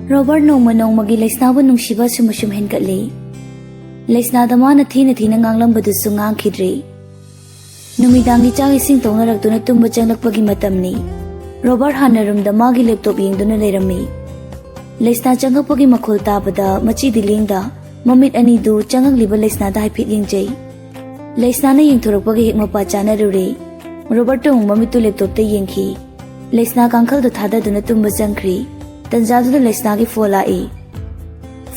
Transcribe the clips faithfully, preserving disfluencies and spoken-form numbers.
Robert ꯅꯣꯡꯃ ꯅꯣꯡꯃꯒꯤ ꯂꯩꯁꯅꯥꯕꯨ ꯅꯨꯡꯁꯤꯕ ꯑꯁꯨꯝ ꯑꯁꯨꯝ ꯍꯦꯟꯒꯠꯂꯤ꯫ ꯂꯩꯁꯅꯥꯗ ꯃꯥꯅ ꯊꯤꯅ ꯊꯤꯅ ꯉꯥꯡꯂꯝꯕꯗꯨꯁꯨ ꯉꯥꯡꯈꯤꯗ꯭ꯔꯤ꯫ ꯅꯨꯃꯤꯗꯥꯡꯒꯤ ꯆꯥꯛ ꯏꯁꯤꯡ ꯇꯧꯅꯔꯛꯇꯨꯅ ꯇꯨꯝꯕ ꯆꯪꯂꯛꯄꯒꯤ ꯃꯇꯝꯅꯤ꯫ ꯔꯣꯕꯔꯠ ꯍꯥꯟꯅ ꯔꯨꯝꯗ ꯃꯥꯒꯤ ꯂꯦꯞꯇꯣꯞ ꯌꯦꯡꯗꯨꯅ ꯂꯩꯔꯝꯃꯤ꯫ ꯂꯩꯁꯅꯥ ꯆꯪꯉꯛꯄꯒꯤ ꯃꯈꯣꯜ ꯇꯥꯕꯗ ꯃꯆꯤꯗꯤ ꯂꯦꯡꯗ ꯃꯃꯤꯠ ꯑꯅꯤꯗꯨ ꯆꯪꯉꯛꯂꯤꯕ ꯂꯩꯁꯅꯥꯗ ꯍꯥꯏꯐꯦꯠ ꯌꯦꯡꯖꯩ꯫ ꯂꯩꯁꯅꯥꯅ ꯌꯦꯡꯊꯣꯔꯛꯄꯒ ꯍꯦꯛ ꯃꯄꯥ ꯆꯥꯅꯔꯨꯔꯦ꯫ ꯔꯣꯕꯔꯠꯇ ꯑꯃꯨꯛ ꯃꯃꯤꯠꯇꯨ ꯂꯦꯞꯇꯣꯞꯇ ꯌꯦꯡꯈꯤ꯫ ꯂꯩꯁꯅꯥ ꯀꯥꯡꯈꯜꯗꯨ ꯊꯥꯗꯗꯨꯅ ꯇꯨꯝꯕ ꯆꯪꯈ꯭ꯔꯤ꯫ ꯇꯟꯖꯥꯗꯨꯗ ꯂꯩꯁꯅꯥꯒꯤ ꯐꯣꯟ ꯂꯥꯛꯏ꯫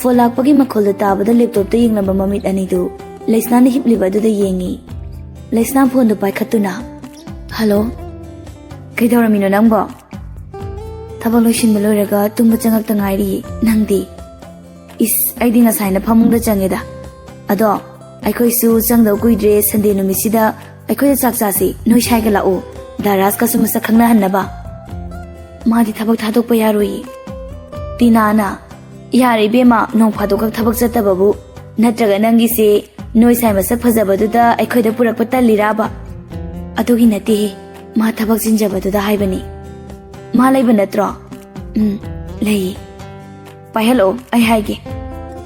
ꯐꯣꯟ ꯂꯥꯛꯄꯒꯤ ꯃꯈꯣꯜꯗꯨ ꯇꯥꯕꯗ ꯂꯦꯞꯇꯣꯞꯇ ꯌꯦꯡꯂꯝꯕ ꯃꯃꯤꯠ ꯑꯅꯤꯗꯨ ꯂꯩꯁꯅꯥꯅ ꯍꯤꯞꯂꯤꯕ ꯑꯗꯨꯗ ꯌꯦꯡꯉꯤ꯫ ꯂꯩꯁꯅꯥ ꯐꯣꯟꯗꯨ ꯄꯥꯏꯈꯠꯇꯨꯅ, "ꯍꯜꯂꯣ, ꯀꯩꯗꯧꯔꯝꯃꯤꯅꯣ ꯅꯪꯕꯣ?" "ꯊꯕꯛ ꯂꯣꯏꯁꯤꯟꯕ ꯂꯣꯏꯔꯒ ꯇꯨꯝꯕ ꯆꯪꯉꯛꯇ ꯉꯥꯏꯔꯤ꯫ ꯅꯪꯗꯤ?" "ꯏꯁ, ꯑꯩꯗꯤ ꯉꯁꯥꯏꯅ ꯐꯃꯨꯡꯗ ꯆꯪꯉꯦꯗ꯫ ꯑꯗꯣ, ꯑꯩꯈꯣꯏꯁꯨ ꯆꯪꯗꯧ ꯀꯨꯏꯗ꯭ꯔꯦ, ꯁꯟꯗꯦ ꯅꯨꯃꯤꯠꯁꯤꯗ ꯑꯩꯈꯣꯏꯗ ꯆꯥꯛ ꯆꯥꯁꯤ, ꯅꯣꯏ ꯁꯥꯏꯒ ꯂꯥꯛꯑꯣ, ꯗꯥ ꯔꯥꯖꯀꯁꯨ ꯃꯁꯛ ꯈꯪꯅꯍꯟꯅꯕ꯫" "ꯃꯥꯗꯤ ꯊꯕꯛ ꯊꯥꯗꯣꯛꯄ ꯌꯥꯔꯣꯏꯌꯦ꯫" ꯇꯤꯅꯥꯅ, "ꯌꯥꯔꯦ ꯏꯕꯦꯝꯃ, ꯅꯣꯡ ꯐꯥꯗꯣꯛꯈꯛ ꯊꯕꯛ ꯆꯠꯇꯕꯕꯨ꯫ ꯅꯠꯇ꯭ꯔꯒ ꯅꯪꯒꯤꯁꯦ ꯅꯣꯏ ꯁꯥꯏ ꯃꯁꯛ ꯐꯖꯕꯗꯨꯗ ꯑꯩꯈꯣꯏꯗ ꯄꯨꯔꯛꯄ ꯇꯜꯂꯤꯔꯥꯕ?" "ꯑꯗꯨꯒꯤ ꯅꯠꯇꯦꯍꯦ, ꯃꯥ ꯊꯕꯛ ꯆꯤꯟꯖꯕꯗꯨꯗ ꯍꯥꯏꯕꯅꯤ꯫" "ꯃꯥ ꯂꯩꯕ ꯅꯠꯇ꯭ꯔꯣ?" "ꯎꯝ, ꯂꯩꯌꯦ꯫" "ꯄꯥꯏꯍꯜꯂꯛꯑꯣ, ꯑꯩ ꯍꯥꯏꯒꯦ꯫"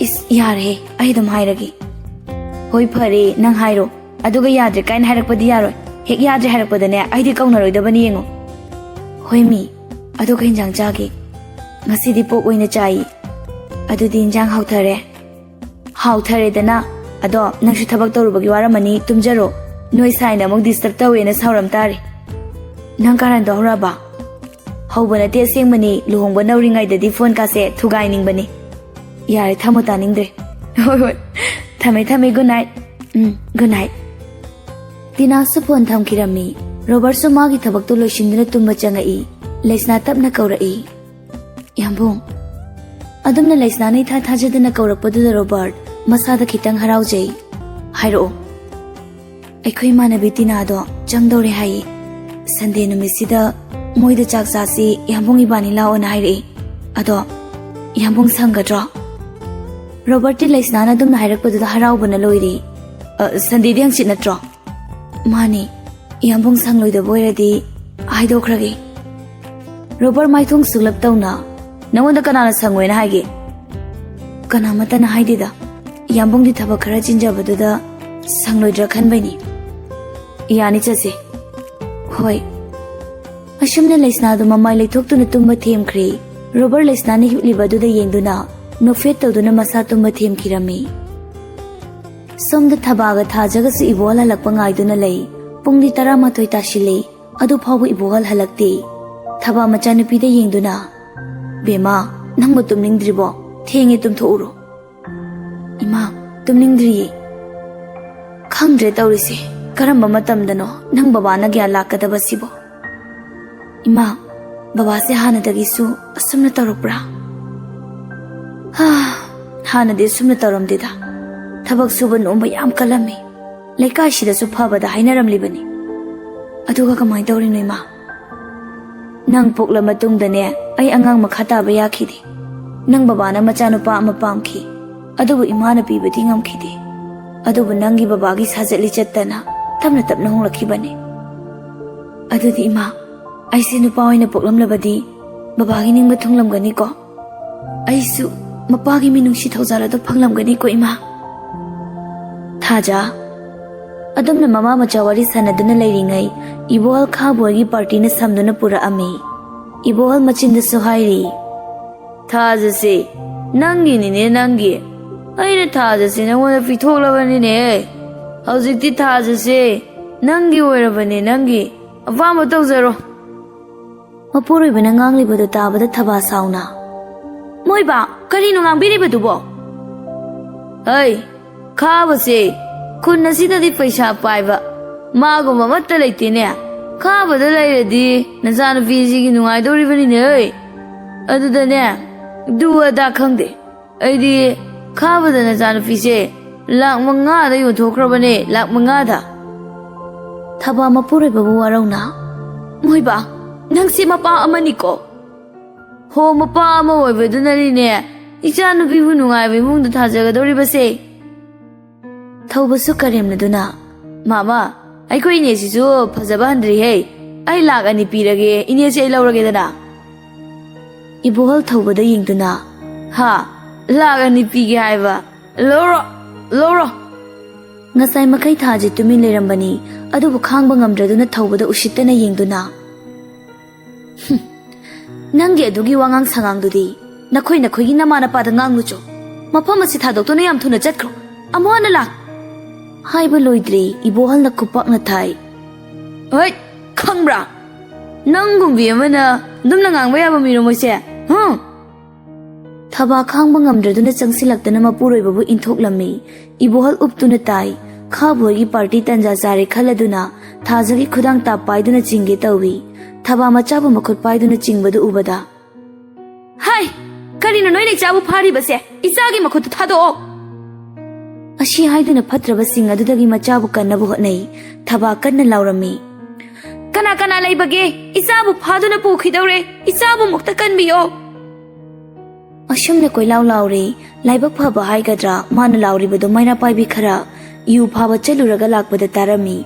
"ꯏꯁ, ꯌꯥꯔꯦꯍꯦ, ꯑꯩ ꯑꯗꯨꯝ ꯍꯥꯏꯔꯒꯦ꯫" "ꯍꯣꯏ, ꯐꯔꯦ, ꯅꯪ ꯍꯥꯏꯔꯣ꯫ ꯑꯗꯨꯒ ꯌꯥꯗ꯭ꯔꯦ ꯀꯥꯏꯅ ꯍꯥꯏꯔꯛꯄꯗꯤ ꯌꯥꯔꯣꯏ꯫ ꯍꯦꯛ ꯌꯥꯗ꯭ꯔꯦ ꯍꯥꯏꯔꯛꯄꯗꯅꯦ, ꯑꯩꯗꯤ ꯀꯧꯅꯔꯣꯏꯗꯕꯅꯤ, ꯌꯦꯡꯉꯣ꯫" "ꯍꯣꯏ ꯃꯤ, ꯑꯗꯣ ꯀꯩ ꯌꯦꯟꯖꯥꯡ ꯆꯥꯒꯦ?" "ꯉꯁꯤꯗꯤ ꯄꯣꯛ ꯑꯣꯏꯅ ꯆꯥꯏ꯫" "ꯑꯗꯨꯗꯤ ꯏꯟꯖꯥꯡ ꯍꯥꯎꯊꯔꯦ꯫" "ꯍꯥꯎꯊꯔꯦꯗꯅ꯫ ꯑꯗꯣ ꯅꯪꯁꯨ ꯊꯕꯛ ꯇꯧꯔꯨꯕꯒꯤ ꯋꯥꯔꯝꯃꯅꯤ, ꯇꯨꯝꯖꯔꯣ꯫ ꯅꯣꯏ ꯁꯥꯏꯅ ꯑꯃꯨꯛ ꯗꯤꯁꯇꯔꯕ ꯇꯧꯋꯦꯅ ꯁꯥꯎꯔꯝ ꯇꯥꯔꯦ꯫" "ꯅꯪ ꯀꯥꯔꯟꯗꯣ ꯍꯧꯔꯛꯑꯕ?" "ꯍꯧꯕ ꯅꯠꯇꯦ, ꯑꯁꯦꯡꯕꯅꯤ꯫ ꯂꯨꯍꯣꯡꯕ ꯅꯧꯔꯤꯉꯩꯗꯗꯤ ꯐꯣꯟ ꯀꯥꯁꯦ ꯊꯨꯒꯥꯏꯅꯤꯡꯕꯅꯤ꯫" "ꯌꯥꯔꯦ, ꯊꯝꯃꯣ, ꯇꯥꯅꯤꯡꯗ꯭ꯔꯦ꯫" "ꯍꯣꯏ, ꯍꯣꯏ, ꯊꯝꯃꯦ, ꯊꯝꯃꯦ, ꯒꯨꯗ ꯅꯥꯏꯠ꯫" "ꯎꯝ, ꯒꯨꯗ ꯅꯥꯏꯠ꯫" ꯇꯤꯅꯥꯁꯨ ꯐꯣꯟ ꯊꯝꯈꯤꯔꯝꯃꯤ꯫ ꯔꯣꯕꯔꯠꯁꯨ ꯃꯥꯒꯤ ꯊꯕꯛꯇꯨ ꯂꯣꯏꯁꯤꯟꯗꯨꯅ ꯇꯨꯝꯕ ꯆꯪꯉꯛꯏ꯫ ꯂꯩꯁꯅꯥ ꯇꯞꯅ ꯀꯧꯔꯛꯏ, "ꯌꯥꯝꯕꯨꯡ꯫" ꯑꯗꯨꯝꯅ ꯂꯩꯁꯅꯥꯅ ꯏꯊꯥ ꯊꯥꯖꯗꯅ ꯀꯧꯔꯛꯄꯗꯨꯗ ꯔꯣꯕꯔꯠ ꯃꯁꯥꯗ ꯈꯤꯇꯪ ꯍꯔꯥꯎꯖꯩ꯫ "ꯍꯥꯏꯔꯛꯑꯣ꯫" "ꯑꯩꯈꯣꯏ ꯏꯃꯥꯟꯅꯕꯤ ꯇꯤꯅꯥꯗꯣ ꯆꯪꯗꯧꯔꯦ ꯍꯥꯏꯌꯦ꯫ ꯁꯟꯗꯦ ꯅꯨꯃꯤꯠꯁꯤꯗ ꯃꯣꯏꯗ ꯆꯥꯛ ꯆꯥꯁꯤ, ꯌꯥꯝꯕꯨꯡ ꯏꯕꯥꯅꯤ ꯂꯥꯛꯑꯣꯅ ꯍꯥꯏꯔꯛꯏ꯫ ꯑꯗꯣ ꯌꯥꯝꯕꯨꯡ ꯁꯪꯒꯗ꯭ꯔꯣ?" ꯔꯣꯕꯔꯠꯇꯤ ꯂꯩꯁꯅꯥꯅ ꯑꯗꯨꯝꯅ ꯍꯥꯏꯔꯛꯄꯗꯨꯗ ꯍꯔꯥꯎꯕꯅ ꯂꯣꯏꯔꯦ꯫ "ꯑ, ꯁꯟꯗꯦꯗꯤ ꯍꯪꯆꯤꯠ ꯅꯠꯇ꯭ꯔꯣ?" "ꯃꯥꯅꯦ꯫ ꯌꯥꯝꯕꯨꯡ ꯁꯪꯂꯣꯏꯗꯕ ꯑꯣꯏꯔꯗꯤ ꯍꯥꯏꯗꯣꯛꯈ꯭ꯔꯒꯦ꯫" ꯔꯣꯕꯔꯠ ꯃꯥꯏꯊꯣꯡ ꯁꯨꯛꯂꯞ ꯇꯧꯅ, ꯅꯉꯣꯟꯗ ꯀꯅꯥꯅ ꯁꯪꯉꯣꯏꯅ ꯍꯥꯏꯒꯦ? ꯀꯅꯥꯃꯠꯇꯅ ꯍꯥꯏꯗꯦꯗ꯫ ꯌꯥꯝꯕꯨꯡꯗꯤ ꯊꯕꯛ ꯈꯔ ꯆꯤꯟꯖꯕꯗꯨꯗ ꯁꯪꯂꯣꯏꯗ꯭ꯔꯥ ꯈꯟꯕꯩꯅꯤ꯫ ꯌꯥꯅꯤ, ꯆꯠꯁꯦ꯫ ꯍꯣꯏ꯫ ꯑꯁꯨꯝꯅ ꯂꯩꯁꯅꯥꯗꯨ ꯃꯃꯥꯏ ꯂꯩꯊꯣꯛꯇꯨꯅ ꯇꯨꯝꯕ ꯊꯦꯝꯈ꯭ꯔꯦ꯫ ꯔꯣꯕꯔ ꯂꯩꯁꯅꯥꯅ ꯍꯤꯞꯂꯤꯕ ꯑꯗꯨꯗ ꯌꯦꯡꯗꯨꯅ ꯅꯣꯛꯐꯦꯠ ꯇꯧꯗꯨꯅ ꯃꯁꯥ ꯇꯨꯝꯕ ꯊꯦꯝꯈꯤꯔꯝꯃꯤ꯫ ꯁꯣꯝꯗ ꯊꯕꯥꯒ ꯊꯥꯖꯒꯁꯨ ꯏꯕꯣꯍꯜ ꯍꯜꯂꯛꯄ ꯉꯥꯏꯗꯨꯅ ꯂꯩ꯫ ꯄꯨꯡꯗꯤ ꯇꯔꯥꯃꯥꯊꯣꯏ ꯇꯥꯁꯤꯜꯂꯦ꯫ ꯑꯗꯨ ꯐꯥꯎꯕ ꯏꯕꯣꯍꯜ ꯍꯜꯂꯛꯇꯦ꯫ ꯊꯕꯥ ꯃꯆꯥꯅꯨꯄꯤꯗ ꯌꯦꯡꯗꯨꯅ, "ꯕꯦꯝꯃ, ꯅꯪꯕꯨ ꯇꯨꯝꯅꯤꯡꯗ꯭ꯔꯤꯕꯣ? ꯊꯦꯡꯉꯦ, ꯇꯨꯝꯊꯣꯛꯎꯔꯣ꯫" "ꯏꯃꯥ, ꯇꯨꯝꯅꯤꯡꯗ꯭ꯔꯤꯌꯦ꯫" "ꯈꯪꯗ꯭ꯔꯦ ꯇꯧꯔꯤꯁꯦ, ꯀꯔꯝꯕ ꯃꯇꯝꯗꯅꯣ ꯅꯪ ꯕꯕꯥꯅ ꯒ꯭ꯌꯥꯟ ꯂꯥꯛꯀꯗꯕꯁꯤꯕꯣ?" "ꯏꯃꯥ, ꯕꯕꯥꯁꯦ ꯍꯥꯟꯅꯗꯒꯤꯁꯨ ꯑꯁꯨꯝꯅ ꯇꯧꯔꯛꯄ꯭ꯔꯥ?" "ꯍꯥ, ꯍꯥꯟꯅꯗꯤ ꯑꯁꯨꯝꯅ ꯇꯧꯔꯝꯗꯦꯗ꯫ ꯊꯕꯛ ꯁꯨꯕ ꯅꯣꯝꯕ ꯌꯥꯝ ꯀꯜꯂꯝꯃꯤ꯫ ꯂꯩꯀꯥꯏꯁꯤꯗꯁꯨ ꯐꯕꯗ ꯍꯥꯏꯅꯔꯝꯂꯤꯕꯅꯤ꯫ ꯑꯗꯨꯒ ꯀꯃꯥꯏꯅ ꯇꯧꯔꯤꯅꯣ, ꯏꯃꯥ?" "ꯅꯪ ꯄꯣꯛꯂ ꯃꯇꯨꯡꯗꯅꯦ, ꯑꯩ ꯑꯉꯥꯡ ꯃꯈꯥ ꯇꯥꯕ ꯌꯥꯈꯤꯗꯦ꯫ ꯅꯪ ꯕꯕꯥꯅ ꯃꯆꯥꯅꯨꯄꯥ ꯑꯃ ꯄꯥꯝꯈꯤ꯫ ꯑꯗꯨꯕꯨ ꯏꯃꯥꯅ ꯄꯤꯕꯗꯤ ꯉꯝꯈꯤꯗꯦ꯫ ꯑꯗꯨꯕꯨ ꯅꯪꯒꯤ ꯕꯕꯥꯒꯤ ꯁꯥꯖꯠ ꯂꯤꯆꯠꯇꯅ ꯇꯞꯅ ꯇꯞꯅ ꯍꯣꯡꯂꯛꯈꯤꯕꯅꯤ꯫ ꯑꯗꯨꯗꯤ ꯏꯃꯥ, ꯑꯩꯁꯦ ꯅꯨꯄꯥ ꯑꯣꯏꯅ ꯄꯣꯛꯂꯝꯂꯕꯗꯤ ꯕꯕꯥꯒꯤ ꯅꯤꯡꯕ ꯊꯨꯡꯂꯝꯒꯅꯤꯀꯣ? ꯑꯩꯁꯨ ꯃꯄꯥꯒꯤ ꯃꯤꯅꯨꯡꯁꯤ ꯊꯧꯖꯥꯜ ꯑꯗꯨ ꯐꯪꯂꯝꯒꯅꯤꯀꯣ, ꯏꯃꯥ?" "ꯊꯥꯖ꯫" ꯑꯗꯨꯝꯅ ꯃꯃꯥ ꯃꯆꯥ ꯋꯥꯔꯤ ꯁꯥꯟꯅꯗꯨꯅ ꯂꯩꯔꯤꯉꯩ, ꯏꯕꯣꯍꯜ ꯈꯥꯕꯣꯏꯒꯤ ꯄꯥꯔꯇꯤꯅ ꯁꯝꯗꯨꯅ ꯄꯨꯔꯛꯑꯝꯃꯤ꯫ ꯏꯕꯣꯍꯜ ꯃꯆꯤꯟꯗꯁꯨ ꯍꯥꯏꯔꯤ, "ꯊꯥꯖꯁꯦ ꯅꯪꯒꯤꯅꯤꯅꯦ, ꯅꯪꯒꯤ꯫ ꯑꯩꯅ ꯊꯥꯖꯁꯦ ꯅꯪꯉꯣꯟꯗ ꯄꯤꯊꯣꯛꯂꯕꯅꯤꯅꯦ꯫ ꯍꯧꯖꯤꯛꯇꯤ ꯊꯥꯖꯁꯦ ꯅꯪꯒꯤ ꯑꯣꯏꯔꯕꯅꯦ, ꯅꯪꯒꯤ꯫ ꯑꯄꯥꯝꯕ ꯇꯧꯖꯔꯣ꯫" ꯃꯄꯨꯔꯣꯏꯕꯅ ꯉꯥꯡꯂꯤꯕꯗꯨ ꯇꯥꯕꯗ ꯊꯕꯥ ꯁꯥꯎꯅ, "ꯃꯣꯏꯕꯥ, ꯀꯔꯤꯅꯣ ꯉꯥꯡꯕꯤꯔꯤꯕꯗꯨꯕꯣ?" "ꯍꯩ, ꯈꯥꯕꯁꯦ ꯈꯨꯟ ꯑꯁꯤꯗꯗꯤ ꯄꯩꯁꯥ ꯄꯥꯏꯕ ꯃꯥꯒꯨꯝꯕ ꯑꯃꯠꯇ ꯂꯩꯇꯦꯅꯦ꯫ ꯈꯥꯕꯗ ꯂꯩꯔꯗꯤ ꯅꯆꯥꯅꯨꯄꯤꯁꯤꯒꯤ ꯅꯨꯡꯉꯥꯏꯗꯧꯔꯤꯕꯅꯤꯅꯦ꯫ ꯍꯩ, ꯑꯗꯨꯗꯅꯦ, ꯑꯗꯨ ꯑꯗꯥ ꯈꯪꯗꯦ꯫ ꯑꯩꯗꯤ ꯈꯥꯕꯗ ꯅꯆꯥꯅꯨꯄꯤꯁꯦ ꯂꯥꯛ ꯃꯉꯥꯗ ꯌꯣꯟꯊꯣꯛꯈ꯭ꯔꯕꯅꯦ, ꯂꯥꯛ ꯃꯉꯥꯗ꯫" ꯊꯕꯥ ꯃꯄꯨꯔꯣꯏꯕꯕꯨ ꯋꯥꯔꯧꯅ, "ꯃꯣꯏꯕꯥ, ꯅꯪꯁꯦ ꯃꯄꯥ ꯑꯃꯅꯤꯀꯣ꯫ ꯍꯣ, ꯃꯄꯥ ꯑꯃ ꯑꯣꯏꯕꯗꯨꯅꯅꯤꯅꯦ ꯏꯆꯥꯅꯨꯄꯤꯕꯨ ꯅꯨꯡꯉꯥꯏꯕ ꯏꯃꯨꯡꯗ ꯊꯥꯖꯒꯗꯧꯔꯤꯕꯁꯦ꯫" ꯊꯧꯕꯁꯨ ꯀꯔꯦꯝꯅꯗꯨꯅ, "ꯃꯥꯃ, ꯑꯩꯈꯣꯏ ꯏꯅꯦꯁꯤꯁꯨ ꯐꯖꯕ ꯍꯟꯗ꯭ꯔꯤꯍꯦ꯫ ꯑꯩ ꯂꯥꯛ ꯑꯅꯤ ꯄꯤꯔꯒꯦ, ꯏꯅꯦꯁꯦ ꯑꯩ ꯂꯧꯔꯒꯦꯗꯅ꯫" ꯏꯕꯣꯍꯜ ꯊꯧꯕꯗ ꯌꯦꯡꯗꯨꯅ, "ꯍꯥ? ꯂꯥꯛ ꯑꯅꯤ ꯄꯤꯒꯦ ꯍꯥꯏꯕ? ꯂꯧꯔꯣ, ꯂꯧꯔꯣ!" ꯉꯁꯥꯏ ꯃꯈꯩ ꯊꯥꯖ ꯇꯨꯃꯤꯟ ꯂꯩꯔꯝꯕꯅꯤ, ꯑꯗꯨꯕꯨ ꯈꯥꯡꯕ ꯉꯝꯗ꯭ꯔꯗꯨꯅ ꯊꯧꯕꯗ ꯎꯁꯤꯠꯇꯅ ꯌꯦꯡꯗꯨꯅ, "ꯍꯨꯝ, ꯅꯪꯒꯤ ꯑꯗꯨꯒꯤ ꯋꯥꯉꯥꯡ ꯁꯉꯥꯡꯗꯨꯗꯤ ꯅꯈꯣꯏ ꯅꯈꯣꯏꯒꯤ ꯅꯃꯥ ꯅꯄꯥꯗ ꯉꯥꯡꯂꯨꯆꯣ꯫ ꯃꯐꯝ ꯑꯁꯤ ꯊꯥꯗꯣꯛꯇꯨꯅ ꯌꯥꯝ ꯊꯨꯅ ꯆꯠꯈ꯭ꯔꯣ꯫ ꯑꯃꯨꯛ ꯍꯟꯅ ꯂꯥꯛ-" ꯍꯥꯏꯕ ꯂꯣꯏꯗ꯭ꯔꯤ, ꯏꯕꯣꯍꯜꯅ ꯈꯨꯄꯥꯛꯅ ꯊꯥꯏ꯫ "ꯍꯣꯏ, ꯈꯪꯕ꯭ꯔꯥ? ꯅꯪꯒꯨꯝꯕꯤ ꯑꯃꯅ ꯑꯗꯨꯝꯅ ꯉꯥꯡꯕ ꯌꯥꯕ ꯃꯤꯔꯣ ꯃꯣꯏꯁꯦ? ꯍꯨꯝ!" ꯊꯕꯥ ꯈꯥꯡꯕ ꯉꯝꯗ꯭ꯔꯗꯨꯅ ꯆꯪꯁꯤꯜꯂꯛꯇꯨꯅ ꯃꯄꯨꯔꯣꯏꯕꯕꯨ ꯏꯟꯊꯣꯛꯂꯝꯃꯤ꯫ ꯏꯕꯣꯍꯜ ꯎꯞꯇꯨꯅ ꯇꯥꯏ꯫ ꯈꯥꯕꯣꯏꯒꯤ ꯄꯥꯔꯇꯤ ꯇꯟꯖꯥ ꯆꯥꯔꯦ ꯈꯜꯂꯗꯨꯅ ꯊꯥꯖꯒꯤ ꯈꯨꯗꯥꯡ ꯇꯥꯞ ꯄꯥꯏꯗꯨꯅ ꯆꯤꯡꯒꯦ ꯇꯧꯏ꯫ ꯊꯕꯥ ꯃꯆꯥꯕꯨ ꯃꯈꯨꯠ ꯄꯥꯏꯗꯨꯅ ꯆꯤꯡꯕꯗꯨ ꯎꯕꯗ, "ꯍꯥꯏ! ꯀꯔꯤꯅꯣ ꯅꯣꯏꯅ ꯏꯆꯥꯕꯨ ꯐꯥꯔꯤꯕꯁꯦ? ꯏꯆꯥꯒꯤ ꯃꯈꯨꯠꯇꯨ ꯊꯥꯗꯣꯛꯑꯣ!" ꯑꯁꯤ ꯍꯥꯏꯗꯨꯅ ꯐꯠꯇ꯭ꯔꯕꯁꯤꯡ ꯑꯗꯨꯗꯒꯤ ꯃꯆꯥꯕꯨ ꯀꯟꯅꯕ ꯍꯣꯠꯅꯩ꯫ ꯊꯕꯥ ꯀꯟꯅ ꯂꯥꯎꯔꯝꯃꯤ꯫ "ꯀꯅꯥ ꯀꯅꯥ ꯂꯩꯕꯒꯦ? ꯏꯆꯥꯕꯨ ꯐꯥꯗꯨꯅ ꯄꯨꯈꯤꯗꯧꯔꯦ꯫ ꯏꯆꯥꯕꯨ ꯃꯨꯛꯇ ꯀꯟꯕꯤꯌꯣ!" ꯑꯁꯨꯝꯅ ꯀꯣꯏꯂꯥꯎ ꯂꯥꯎꯔꯦ꯫ ꯂꯥꯏꯕꯛ ꯐꯕ ꯍꯥꯏꯒꯗ꯭ꯔꯥ, ꯃꯥꯅ ꯂꯥꯎꯔꯤꯕꯗꯨ ꯃꯩꯔꯥ ꯄꯥꯏꯕꯤ ꯈꯔ ꯌꯨ ꯐꯥꯕ ꯆꯠꯂꯨꯔꯒ ꯂꯥꯛꯄꯗ ꯇꯥꯔꯝꯃꯤ꯫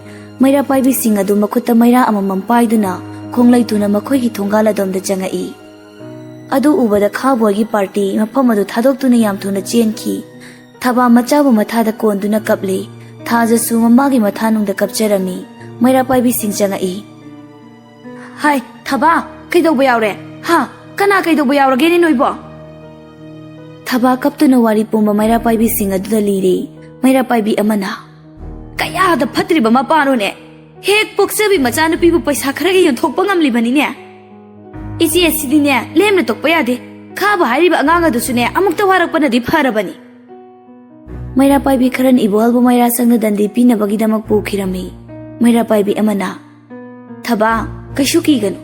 ꯃꯩꯔꯥ ꯄꯥꯏꯕꯤꯁꯤꯡ ꯑꯗꯨ ꯃꯈꯨꯠꯇ ꯃꯩꯔꯥ ꯑꯃꯃꯝ ꯄꯥꯏꯗꯨꯅ ꯈꯣꯡꯂꯩ ꯊꯨꯅ ꯃꯈꯣꯏꯒꯤ ꯊꯣꯡꯒꯥꯜ ꯑꯗꯣꯝꯗ ꯆꯪꯉꯛꯏ꯫ ꯑꯗꯨ ꯎꯕꯗ ꯈꯥꯕꯣꯏꯒꯤ ꯄꯥꯔꯇꯤ ꯃꯐꯝ ꯑꯗꯨ ꯊꯥꯗꯣꯛꯇꯨꯅ ꯌꯥꯝ ꯊꯨꯅ ꯆꯦꯟꯈꯤ꯫ ꯊꯕꯥ ꯃꯆꯥꯕꯨ ꯃꯊꯥꯗ ꯀꯣꯟꯗꯨꯅ ꯀꯞꯂꯤ꯫ ꯊꯥꯖꯁꯨ ꯃꯃꯥꯒꯤ ꯃꯊꯥꯅꯨꯡꯗ ꯀꯞꯆꯔꯝꯃꯤ꯫ ꯃꯩꯔꯥ ꯄꯥꯏꯕꯤꯁꯤꯡ ꯆꯪꯉꯛꯏ꯫ "ꯍꯥꯏ, ꯊꯕꯥ, ꯀꯩꯗꯧꯕ ꯌꯥꯎꯔꯦ? ꯍꯥ? ꯀꯅꯥ ꯀꯩꯗꯧꯕ ꯌꯥꯎꯔꯒꯦꯅꯦ ꯅꯣꯏꯕꯣ?" ꯊꯕꯥ ꯀꯞꯇꯨꯅ ꯋꯥꯔꯤ ꯄꯨꯝꯕ ꯃꯩꯔꯥ ꯄꯥꯏꯕꯤꯁꯤꯡ ꯑꯗꯨꯗ ꯂꯤꯔꯤ꯫ ꯃꯩꯔꯥ ꯄꯥꯏꯕꯤ ꯑꯃꯅ, "ꯀꯌꯥꯗ ꯐꯠꯇ꯭ꯔꯤꯕ ꯃꯄꯥꯅꯣꯅꯦ! ꯍꯦꯛ ꯄꯣꯛꯆꯕꯤ ꯃꯆꯥꯅꯨꯄꯤꯕꯨ ꯄꯩꯁꯥ ꯈꯔꯒꯤ ꯌꯣꯟꯊꯣꯛꯄ ꯉꯝꯂꯤꯕꯅꯤꯅꯦ꯫ ꯏꯆꯦ ꯑꯁꯤꯗꯤꯅꯦ, ꯂꯦꯝꯅ ꯇꯣꯛꯄ ꯌꯥꯗꯦ꯫ ꯈꯥꯕ ꯍꯥꯏꯔꯤꯕ ꯑꯉꯥꯡ ꯑꯗꯨꯁꯨꯅꯦ, ꯑꯃꯨꯛꯇ ꯋꯥꯔꯛꯄꯅꯗꯤ ꯐꯔꯕꯅꯤ꯫" ꯃꯩꯔꯥ ꯄꯥꯏꯕꯤ ꯈꯔꯅ ꯏꯕꯣꯍꯜꯕꯨ ꯃꯩꯔꯥ ꯁꯪꯗ ꯗꯟꯗꯤ ꯄꯤꯅꯕꯒꯤꯗꯃꯛ ꯄꯨꯈꯤꯔꯝꯃꯤ꯫ ꯃꯩꯔꯥ ꯄꯥꯏꯕꯤ ꯑꯃꯅ, "ꯊꯕꯥ, ꯀꯩꯁꯨ ꯀꯤꯒꯅꯨ꯫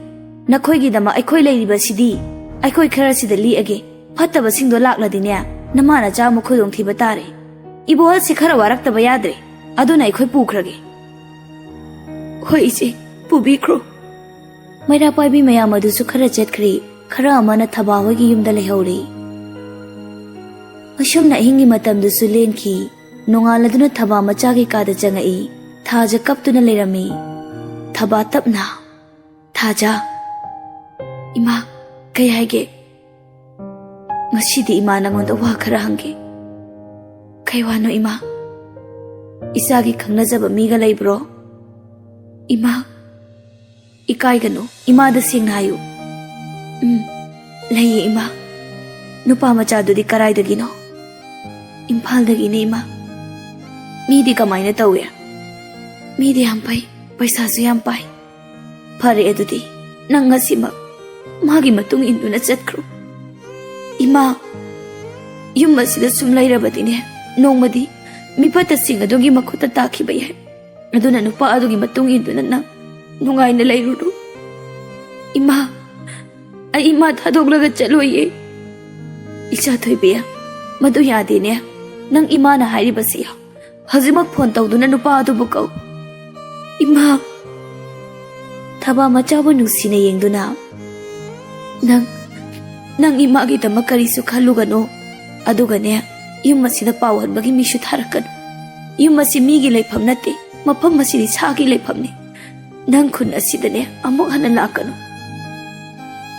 ꯅꯈꯣꯏꯒꯤꯗꯃꯛ ꯑꯩꯈꯣꯏ ꯂꯩꯔꯤꯕꯁꯤꯗꯤ꯫ ꯑꯩꯈꯣꯏ ꯈꯔꯁꯤꯗ ꯂꯦꯛꯑꯒꯦ꯫ ꯐꯠꯇꯕꯁꯤꯡꯗꯣ ꯂꯥꯛꯂꯗꯤꯅꯦ, ꯅꯃꯥ ꯅꯆꯥ ꯑꯃꯨꯛ ꯈꯨꯗꯣꯡꯊꯤꯕ ꯇꯥꯔꯦ꯫ ꯏꯕꯣꯍꯜꯁꯦ ꯈꯔ ꯋꯥꯔꯛꯇꯕ ꯌꯥꯗ꯭ꯔꯦ꯫ ꯑꯗꯨꯅ ꯑꯩꯈꯣꯏ ꯄꯨꯈ꯭ꯔꯒꯦ꯫" "ꯍꯣꯏ ꯏꯆꯦ, ꯄꯨꯕꯤꯈ꯭ꯔꯣ꯫" ꯃꯩꯔꯥ ꯄꯥꯏꯕꯤ ꯃꯌꯥꯝ ꯑꯗꯨꯁꯨ ꯈꯔ ꯆꯠꯈ꯭ꯔꯦ, ꯈꯔ ꯑꯃꯅ ꯊꯕꯥ ꯍꯣꯏꯒꯤ ꯌꯨꯝꯗ ꯂꯩꯍꯧꯔꯦ꯫ ꯑꯁꯨꯝꯅ ꯑꯍꯤꯡꯒꯤ ꯃꯇꯝꯗꯨꯁꯨ ꯂꯦꯟꯈꯤ꯫ ꯅꯣꯡꯉꯥꯜꯂꯗꯨꯅ ꯊꯕꯥ ꯃꯆꯥꯒꯤ ꯀꯥꯗ ꯆꯪꯉꯛꯏ꯫ ꯊꯥꯖ ꯀꯞꯇꯨꯅ ꯂꯩꯔꯝꯃꯤ꯫ ꯊꯕꯥ ꯇꯞꯅ, "ꯊꯥꯖ꯫" "ꯏꯃꯥ, ꯀꯩ ꯍꯥꯏꯒꯦ?" ꯉꯁꯤꯗꯤ ꯏꯃꯥ, ꯅꯉꯣꯟꯗ ꯋꯥ ꯈꯔ ꯍꯪꯒꯦ꯫ "ꯀꯩ ꯋꯥꯅꯣ ꯏꯃꯥ? ꯏꯆꯥꯒꯤ ꯈꯪꯅꯖꯕ ꯃꯤꯒ ꯂꯩꯕ꯭ꯔꯣ?" "ꯏꯃꯥ, ꯏꯀꯥꯏꯒꯅꯨ, ꯏꯃꯥꯗ ꯁꯦꯡꯅ ꯍꯥꯏꯌꯨ꯫" "ꯎꯝ, ꯂꯩꯌꯦ ꯏꯃꯥ꯫" "ꯅꯨꯄꯥ ꯃꯆꯥꯗꯨꯗꯤ ꯀꯔꯥꯏꯗꯒꯤꯅꯣ?" "ꯏꯝꯐꯥꯜꯗꯒꯤꯅꯦ ꯏꯃꯥ꯫ ꯃꯤꯗꯤ ꯀꯃꯥꯏꯅ ꯇꯧꯏ?" "ꯃꯤꯗꯤ ꯌꯥꯝ ꯐꯩ, ꯄꯩꯁꯥꯁꯨ ꯌꯥꯝ ꯄꯥꯏ꯫" "ꯐꯔꯦ ꯑꯗꯨꯗꯤ, ꯅꯪ ꯉꯁꯤꯃꯛ ꯃꯥꯒꯤ ꯃꯇꯨꯡ ꯏꯟꯗꯨꯅ ꯆꯠꯈ꯭ꯔꯣ꯫" "ꯏꯃꯥ, ꯌꯨꯝ ꯑꯁꯤꯗ ꯁꯨꯝ ꯂꯩꯔꯕꯗꯤꯅꯦ, ꯅꯣꯡꯃꯗꯤ ꯃꯤꯐꯠꯇꯁꯤꯡ ꯑꯗꯨꯒꯤ ꯃꯈꯨꯠꯇ ꯇꯥꯈꯤꯕ ꯌꯥꯏ꯫ ꯑꯗꯨꯅ ꯅꯨꯄꯥ ꯑꯗꯨꯒꯤ ꯃꯇꯨꯡ ꯏꯟꯗꯨꯅ ꯅꯪ ꯅꯨꯡꯉꯥꯏꯅ ꯂꯩꯔꯨꯔꯣ꯫" "ꯏꯃꯥ, ꯑꯩ ꯏꯃꯥ ꯊꯥꯗꯣꯛꯂꯒ ꯆꯠꯂꯣꯏꯌꯦ꯫" "ꯏꯆꯥ ꯊꯣꯏꯕꯤ, ꯃꯗꯨ ꯌꯥꯗꯦꯅꯦ꯫ ꯅꯪ ꯏꯃꯥꯅ ꯍꯥꯏꯔꯤꯕꯁꯤ ꯍꯧꯖꯤꯛꯃꯛ ꯐꯣꯟ ꯇꯧꯗꯨꯅ ꯅꯨꯄꯥ ꯑꯗꯨꯕꯨ ꯀꯧ꯫" "ꯏꯃꯥ꯫" ꯊꯕꯥ ꯃꯆꯥꯕꯨ ꯅꯨꯡꯁꯤꯅ ꯌꯦꯡꯗꯨꯅ, "ꯅꯪ, ꯅꯪ ꯏꯃꯥꯒꯤꯗꯃꯛ ꯀꯔꯤꯁꯨ ꯈꯜꯂꯨꯒꯅꯨ꯫ ꯑꯗꯨꯒꯅꯦ, ꯌꯨꯝ ꯑꯁꯤꯗ ꯄꯥꯎ ꯍꯟꯕꯒꯤ ꯃꯤꯁꯨ ꯊꯥꯔꯛꯀꯅꯨ꯫ ꯌꯨꯝ ꯑꯁꯤ ꯃꯤꯒꯤ ꯂꯩꯐꯝ ꯅꯠꯇꯦ, ꯃꯐꯝ ꯑꯁꯤꯗꯤ ꯁꯥꯒꯤ ꯂꯩꯐꯝꯅꯤ꯫ ꯅꯪ ꯈꯨꯟ ꯑꯁꯤꯗꯅꯦ ꯑꯃꯨꯛ ꯍꯟꯅ ꯂꯥꯛꯀꯅꯨ꯫"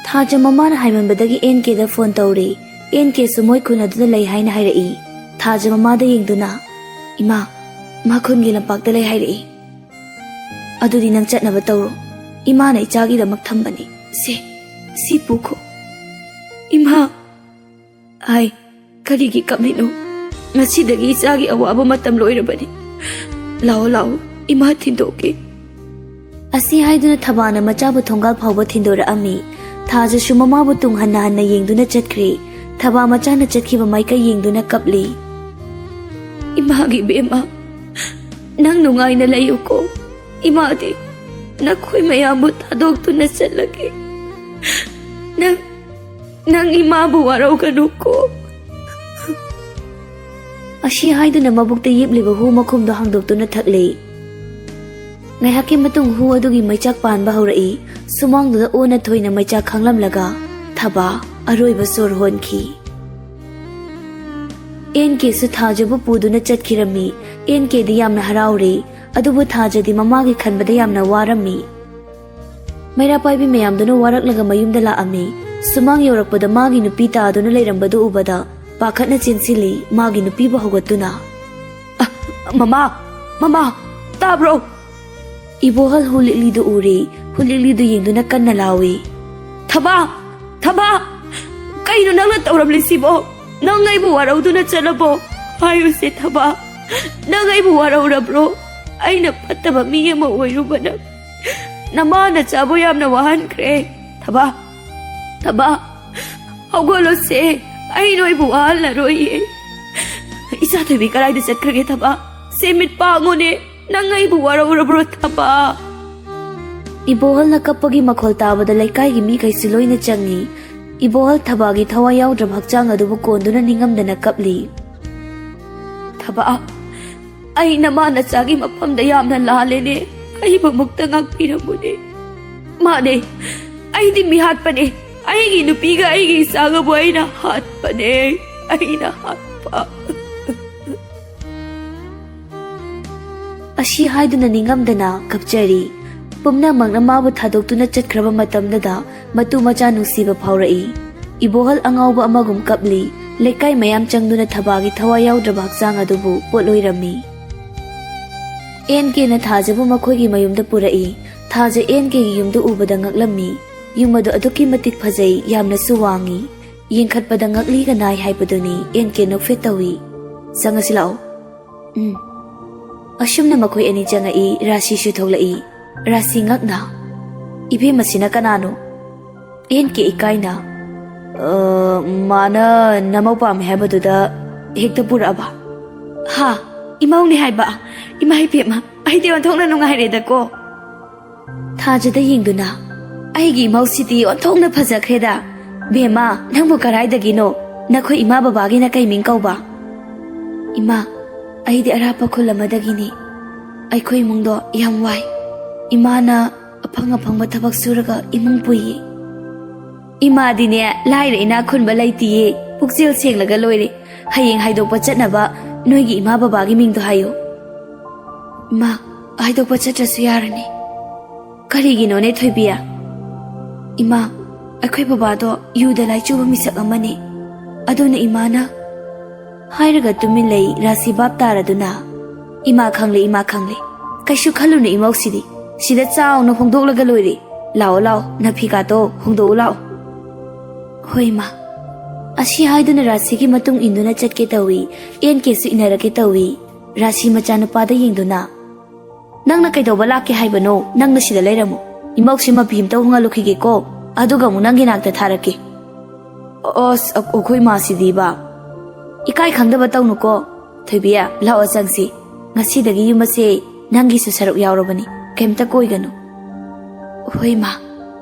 ꯊꯥꯖ ꯃꯃꯥꯅ ꯍꯥꯏꯃꯟꯕꯗꯒꯤ ꯑꯦꯟ ꯀꯦꯗ ꯐꯣꯟ ꯇꯧꯔꯤ꯫ ꯑꯦꯟ ꯀꯦꯁꯨ ꯃꯣꯏ ꯈꯨꯟ ꯑꯗꯨꯗ ꯂꯩ ꯍꯥꯏꯅ ꯍꯥꯏꯔꯛꯏ꯫ ꯊꯥꯖ ꯃꯃꯥꯗ ꯌꯦꯡꯗꯨꯅ, "ꯏꯃꯥ, ꯃꯥ ꯈꯨꯟꯒꯤ ꯂꯝꯄꯥꯛꯇ ꯂꯩ ꯍꯥꯏꯔꯛꯏ꯫ ꯑꯗꯨꯗꯤ ꯅꯪ ꯆꯠꯅꯕ ꯇꯧꯔꯣ꯫ ꯏꯃꯥꯅ ꯏꯆꯥꯒꯤꯗꯃꯛ ꯊꯝꯕꯅꯤ꯫ ꯁꯦ, ꯁꯤ ꯄꯨꯈꯣ꯫" "ꯏꯃꯥ!" "ꯑꯥꯏ, ꯀꯔꯤꯒꯤ ꯀꯞꯂꯤꯅꯣ? ꯉꯁꯤꯗꯒꯤ ꯏꯆꯥꯒꯤ ꯑꯋꯥꯕ ꯃꯇꯝ ꯂꯣꯏꯔꯕꯅꯤ꯫ ꯂꯥꯛꯑꯣ, ꯂꯥꯛꯑꯣ, ꯏꯃꯥ ꯊꯤꯟꯗꯣꯛꯀꯦ꯫" ꯑꯁꯤ ꯍꯥꯏꯗꯨꯅ ꯊꯕꯥꯅ ꯃꯆꯥꯕꯨ ꯊꯣꯡꯒꯥꯜ ꯐꯥꯎꯕ ꯊꯤꯟꯗꯣꯔꯛꯑꯝꯃꯤ꯫ ꯊꯥꯖꯁꯨ ꯃꯃꯥꯕꯨ ꯇꯨꯡ ꯍꯟꯅ ꯍꯟꯅ ꯌꯦꯡꯗꯨꯅ ꯆꯠꯈ꯭ꯔꯦ꯫ ꯊꯕꯥ ꯃꯆꯥꯅ ꯆꯠꯈꯤꯕ ꯃꯥꯏꯀꯩ ꯌꯦꯡꯗꯨꯅ ꯀꯞꯂꯤ꯫ "ꯏꯃꯥꯒꯤ ꯏꯕꯦꯝꯃ, ꯅꯪ ꯅꯨꯡꯉꯥꯏꯅ ꯂꯩꯌꯨꯀꯣ꯫ ꯏꯃꯥꯗꯤ ꯅꯈꯣꯏ ꯃꯌꯥꯝꯕꯨ ꯊꯥꯗꯣꯛꯇꯨꯅ ꯆꯠꯂꯒꯦ꯫ ꯅꯪ, ꯅꯪ ꯏꯃꯥꯕꯨ ꯋꯥꯔꯧꯒꯅꯨꯀꯣ꯫" ꯑꯁꯤ ꯍꯥꯏꯗꯨꯅ ꯃꯕꯨꯛꯇ ꯌꯤꯞꯂꯤꯕ ꯍꯨ ꯃꯈꯨꯝꯗꯣ ꯍꯥꯡꯗꯣꯛꯇꯨꯅ ꯊꯛꯂꯦ꯫ ꯉꯥꯏꯍꯥꯛꯀꯤ ꯃꯇꯨꯡ ꯍꯨ ꯑꯗꯨꯒꯤ ꯃꯩꯆꯥꯛ ꯄꯥꯟꯕ ꯍꯧꯔꯛꯏ꯫ ꯁꯨꯃꯥꯡꯗꯨꯗ ꯑꯣꯟꯅ ꯊꯣꯏꯅ ꯃꯩꯆꯥꯛ ꯈꯥꯡꯂꯝꯂꯒ ꯊꯕꯥ ꯑꯔꯣꯏꯕ ꯁꯣꯔ ꯍꯣꯟꯈꯤ꯫ ꯑꯦꯟ ꯀꯦꯁꯨ ꯊꯥꯖꯕꯨ ꯄꯨꯗꯨꯅ ꯆꯠꯈꯤꯔꯝꯃꯤ꯫ ꯑꯦꯟ ꯀꯦꯗꯤ ꯌꯥꯝꯅ ꯍꯔꯥꯎꯔꯦ, ꯑꯗꯨꯕꯨ ꯊꯥꯖꯗꯤ ꯃꯃꯥꯒꯤ ꯈꯟꯕꯗ ꯌꯥꯝꯅ ꯋꯥꯔꯝꯃꯤ꯫ ꯃꯩꯔꯥ ꯄꯥꯏꯕꯤ ꯃꯌꯥꯝꯗꯨꯅ ꯋꯥꯔꯛꯂꯒ ꯃꯌꯨꯝꯗ ꯂꯥꯛꯑꯝꯃꯤ꯫ ꯁꯨꯃꯥꯡ ꯌꯧꯔꯛꯄꯗ ꯃꯥꯒꯤ ꯅꯨꯄꯤ ꯇꯥꯗꯨꯅ ꯂꯩꯔꯝꯕꯗꯨ ꯎꯕꯗ ꯄꯥꯈꯠꯅ ꯆꯦꯟꯁꯤꯜꯂꯤ, ꯃꯥꯒꯤ ꯅꯨꯄꯤꯕꯨ ꯍꯧꯒꯠꯇꯨꯅ꯫ "ꯑ, ꯃꯃꯥ! ꯃꯃꯥ! ꯇꯥꯕ꯭ꯔꯣ?" ꯏꯕꯣꯍꯜ ꯍꯨꯂꯤꯛꯂꯤꯗꯨ ꯎꯔꯦ꯫ ꯍꯨꯂꯤꯛꯂꯤꯗꯨ ꯌꯦꯡꯗꯨꯅ ꯀꯟꯅ ꯂꯥꯎꯏ, "ꯊꯕꯥ! ꯊꯕꯥ! ꯀꯩꯅꯣ ꯅꯪꯅ ꯇꯧꯔꯝꯂꯤꯁꯤꯕꯣ? ꯅꯪ ꯑꯩꯕꯨ ꯋꯥꯔꯧꯗꯨꯅ ꯆꯠꯂꯕꯣ? ꯍꯥꯏꯌꯨꯁꯦ ꯊꯕꯥ, ꯅꯪ ꯑꯩꯕꯨ ꯋꯥꯔꯧꯔꯕ꯭ꯔꯣ? ꯑꯩꯅ ꯐꯠꯇꯕ ꯃꯤ ꯑꯃ ꯑꯣꯏꯔꯨꯕꯅ ꯅꯃꯥ ꯅꯆꯥꯕꯨ ꯌꯥꯝꯅ ꯋꯥꯍꯟꯈ꯭ꯔꯦ꯫ ꯊꯕꯥ, ꯊꯕꯥ, ꯍꯧꯒꯠꯂꯣꯁꯦ, ꯑꯩ ꯅꯣꯏꯕꯨ ꯋꯥꯍꯜꯂꯔꯣꯏꯌꯦ꯫ ꯏꯆꯥ ꯊꯣꯏꯕꯤ ꯀꯗꯥꯏꯗ ꯆꯠꯈ꯭ꯔꯒꯦ ꯊꯕꯥ? ꯁꯦ ꯃꯤꯠ ꯄꯥꯡꯉꯨꯅꯦ, ꯅꯪ ꯑꯩꯕꯨ ꯋꯥꯔꯧꯔꯕ꯭ꯔꯣ ꯊꯕꯥ?" ꯏꯕꯣꯍꯜꯅ ꯀꯞꯄꯒꯤ ꯃꯈꯣꯜ ꯇꯥꯕꯗ ꯂꯩꯀꯥꯏꯒꯤ ꯃꯤꯈꯩꯁꯨ ꯂꯣꯏꯅ ꯆꯪꯉꯤ꯫ ꯏꯕꯣꯍꯜ ꯊꯕꯥꯒꯤ ꯊꯋꯥꯏ ꯌꯥꯎꯗ꯭ꯔꯕ ꯍꯛꯆꯥꯡ ꯑꯗꯨꯕꯨ ꯀꯣꯟꯗꯨꯅ ꯅꯤꯡꯉꯝꯗꯅ ꯀꯞꯂꯤ꯫ "ꯊꯕꯥ, ꯑꯩ ꯅꯃꯥ ꯅꯆꯥꯒꯤ ꯃꯐꯝꯗ ꯌꯥꯝꯅ ꯂꯥꯜꯂꯦꯅꯦ, ꯑꯩꯕꯨ ꯑꯃꯨꯛꯇ ꯉꯥꯛꯄꯤꯔꯝꯃꯨꯅꯦ꯫ ꯃꯥꯅꯦ, ꯑꯩꯗꯤ ꯃꯤꯍꯥꯠꯄꯅꯦ, ꯑꯩꯒꯤ ꯅꯨꯄꯤꯒ ꯑꯩꯒꯤ ꯏꯆꯥꯒꯕꯨ ꯑꯩꯅ ꯍꯥꯠꯄꯅꯦ, ꯑꯩꯅ ꯍꯥꯠꯄ꯫" ꯑꯁꯤ ꯍꯥꯏꯗꯨꯅ ꯅꯤꯡꯉꯝꯗꯅ ꯀꯞꯆꯔꯤ꯫ ꯄꯨꯝꯅꯃꯛꯅ ꯃꯥꯕꯨ ꯊꯥꯗꯣꯛꯇꯨꯅ ꯆꯠꯈ꯭ꯔꯕ ꯃꯇꯝꯗꯨꯗ ꯃꯇꯨ ꯃꯆꯥ ꯅꯨꯡꯁꯤꯕ ꯐꯥꯎꯔꯛꯏ꯫ ꯏꯕꯣꯍꯜ ꯑꯉꯥꯎꯕ ꯑꯃꯒꯨꯝ ꯀꯞꯂꯤ꯫ ꯂꯩꯀꯥꯏ ꯃꯌꯥꯝ ꯆꯪꯗꯨꯅ ꯊꯕꯥꯒꯤ ꯊꯋꯥꯏ ꯌꯥꯎꯗ꯭ꯔꯕ ꯍꯛꯆꯥꯡ ꯑꯗꯨꯕꯨ ꯄꯣꯠꯂꯣꯏꯔꯝꯃꯤ꯫ ꯑꯦꯟ ꯀꯦꯅ ꯊꯥꯖꯕꯨ ꯃꯈꯣꯏꯒꯤ ꯃꯌꯨꯝꯗ ꯄꯨꯔꯛꯏ꯫ ꯊꯥꯖ ꯑꯦꯟ ꯀꯦꯒꯤ ꯌꯨꯝꯗꯨ ꯎꯕꯗ ꯉꯛꯂꯝꯃꯤ꯫ ꯌꯨꯝ ꯑꯗꯨ ꯑꯗꯨꯛꯀꯤ ꯃꯇꯤꯛ ꯐꯖꯩ, ꯌꯥꯝꯅꯁꯨ ꯋꯥꯡꯉꯤ꯫ ꯌꯦꯡꯈꯠꯄꯗ ꯉꯛꯂꯤꯒ ꯅꯥꯏ ꯍꯥꯏꯕꯗꯨꯅꯤ꯫ ꯑꯦꯟ ꯀꯦ ꯅꯣꯛꯐꯦꯠ ꯇꯧꯏ꯫ "ꯆꯪꯉꯁꯤ ꯂꯥꯛꯑꯣ꯫" ꯎꯝ꯫ ꯑꯁꯨꯝꯅ ꯃꯈꯣꯏ ꯑꯅꯤ ꯆꯪꯉꯛꯏ꯫ ꯔꯥꯁꯤꯁꯨ ꯊꯣꯛꯂꯛꯏ꯫ ꯔꯥꯁꯤ ꯉꯛꯅ, "ꯏꯕꯦꯝꯃꯁꯤꯅ ꯀꯅꯥꯅꯣ?" ꯑꯦꯟ ꯀꯦ ꯏꯀꯥꯏꯅ, "ꯑ, ꯃꯥꯅ ꯅꯃꯧ ꯄꯥꯝꯃꯦ ꯍꯥꯏꯕꯗꯨꯗ ꯍꯦꯛꯇ ꯄꯨꯔꯛꯑꯕ꯫" "ꯍꯥ? ꯏꯃꯧꯅꯦ ꯍꯥꯏꯕ? ꯏꯃꯥ ꯏꯕꯦꯝꯃ, ꯑꯩꯗꯤ ꯑꯣꯟꯊꯣꯛꯅ ꯅꯨꯡꯉꯥꯏꯔꯦꯗꯀꯣ꯫" ꯊꯥꯖꯗ ꯌꯦꯡꯗꯨꯅ, "ꯑꯩꯒꯤ ꯏꯃꯧꯁꯤꯗꯤ ꯑꯣꯟꯊꯣꯛꯅ ꯐꯖꯈ꯭ꯔꯦꯗ꯫ ꯕꯦꯝꯃ, ꯅꯪꯕꯨ ꯀꯔꯥꯏꯗꯒꯤꯅꯣ? ꯅꯈꯣꯏ ꯏꯃꯥ ꯕꯕꯥꯒꯤꯅ ꯀꯩ ꯃꯤꯡ ꯀꯧꯕ?" "ꯏꯃꯥ, ꯑꯩꯗꯤ ꯑꯔꯥꯞꯄ ꯈꯨꯜ ꯑꯃꯗꯒꯤꯅꯤ꯫ ꯑꯩꯈꯣꯏ ꯏꯃꯨꯡꯗꯣ ꯌꯥꯝ ꯋꯥꯏ꯫ ꯏꯃꯥꯅ ꯑꯐꯪ ꯑꯐꯪꯕ ꯊꯕꯛ ꯁꯨꯔꯒ ꯏꯃꯨꯡ ꯄꯨꯏꯌꯦ꯫" "ꯏꯃꯥꯗꯤꯅꯦ, ꯂꯥꯏꯔ ꯏꯅꯥꯛ ꯈꯨꯟꯕ ꯂꯩꯇꯤꯌꯦ, ꯄꯨꯛꯆꯦꯜ ꯁꯦꯡꯂꯒ ꯂꯣꯏꯔꯦ꯫ ꯍꯌꯦꯡ ꯍꯥꯏꯗꯣꯛꯄ ꯆꯠꯅꯕ ꯅꯣꯏꯒꯤ ꯏꯃꯥ ꯕꯕꯥꯒꯤ ꯃꯤꯡꯗꯣ ꯍꯥꯏꯌꯨ꯫" "ꯏꯃꯥ, ꯍꯥꯏꯗꯣꯛꯄ ꯆꯠꯇ꯭ꯔꯁꯨ ꯌꯥꯔꯅꯤ꯫" "ꯀꯔꯤꯒꯤꯅꯣꯅꯦ ꯊꯣꯏꯕꯤ?" "ꯏꯃꯥ, ꯑꯩꯈꯣꯏ ꯕꯕꯥꯗꯣ ꯌꯨꯗ ꯂꯥꯏꯆꯨꯕ ꯃꯤꯁꯛ ꯑꯃꯅꯤ꯫ ꯑꯗꯨꯅ ꯏꯃꯥꯅ ꯍꯥꯏꯔꯒ ꯇꯨꯃꯤꯟ ꯂꯩ ꯔꯥꯁꯤ ꯚꯥꯞ ꯇꯥꯔꯗꯨꯅ꯫ "ꯏꯃꯥ ꯈꯪꯂꯦ, ꯏꯃꯥ ꯈꯪꯂꯦ꯫ ꯀꯩꯁꯨ ꯈꯜꯂꯨꯅꯨ ꯏꯃꯧꯁꯤꯗꯤ꯫ ꯁꯤꯗ ꯆꯥꯎꯅ ꯍꯣꯡꯗꯣꯛꯂꯒ ꯂꯣꯏꯔꯦ꯫ ꯂꯥꯛꯑꯣ, ꯂꯥꯛꯑꯣ, ꯅꯐꯤꯒꯥꯗꯣ ꯍꯣꯡꯗꯣꯛꯎ ꯂꯥꯛꯑꯣ꯫" "ꯍꯣꯏ, ꯏꯃꯥ꯫" ꯑꯁꯤ ꯍꯥꯏꯗꯨꯅ ꯔꯥꯁꯤꯒꯤ ꯃꯇꯨꯡ ꯏꯟꯗꯨꯅ ꯆꯠꯀꯦ ꯇꯧꯏ꯫ ꯑꯦꯟ ꯀꯦꯁꯨ ꯏꯟꯅꯔꯛꯀꯦ ꯇꯧꯏ꯫ ꯔꯥꯁꯤ ꯃꯆꯥꯅꯨꯄꯥꯗ ꯌꯦꯡꯗꯨꯅ, "ꯅꯪꯅ ꯀꯩꯗꯧꯕ ꯂꯥꯛꯀꯦ ꯍꯥꯏꯕꯅꯣ? ꯅꯪꯅ ꯁꯤꯗ ꯂꯩꯔꯝꯃꯨ꯫ ꯏꯃꯧꯁꯤ ꯃꯐꯤ ꯑꯝꯇ ꯍꯣꯡꯍꯜꯂꯨꯈꯤꯒꯦꯀꯣ꯫ ꯑꯗꯨꯒ ꯑꯃꯨꯛ ꯅꯪꯒꯤ ꯅꯥꯛꯇ ꯊꯥꯔꯛꯀꯦ꯫" "ꯑꯁ, ꯑ-, ꯑꯩꯈꯣꯏ ꯃꯥꯁꯤꯗꯤꯕ꯫" "ꯏꯀꯥꯏ ꯈꯪꯗꯕ ꯇꯧꯅꯨꯀꯣ꯫ ꯊꯣꯏꯕꯤ, ꯂꯥꯛꯑꯣ ꯆꯪꯁꯤ꯫ ꯉꯁꯤꯗꯒꯤ ꯌꯨꯝ ꯑꯁꯦ ꯅꯪꯒꯤꯁꯨ ꯁꯔꯨꯛ ꯌꯥꯎꯔꯕꯅꯤ꯫ ꯀꯩꯝꯇ ꯀꯣꯏꯒꯅꯨ꯫" "ꯍꯣꯏ, ꯃꯥ꯫"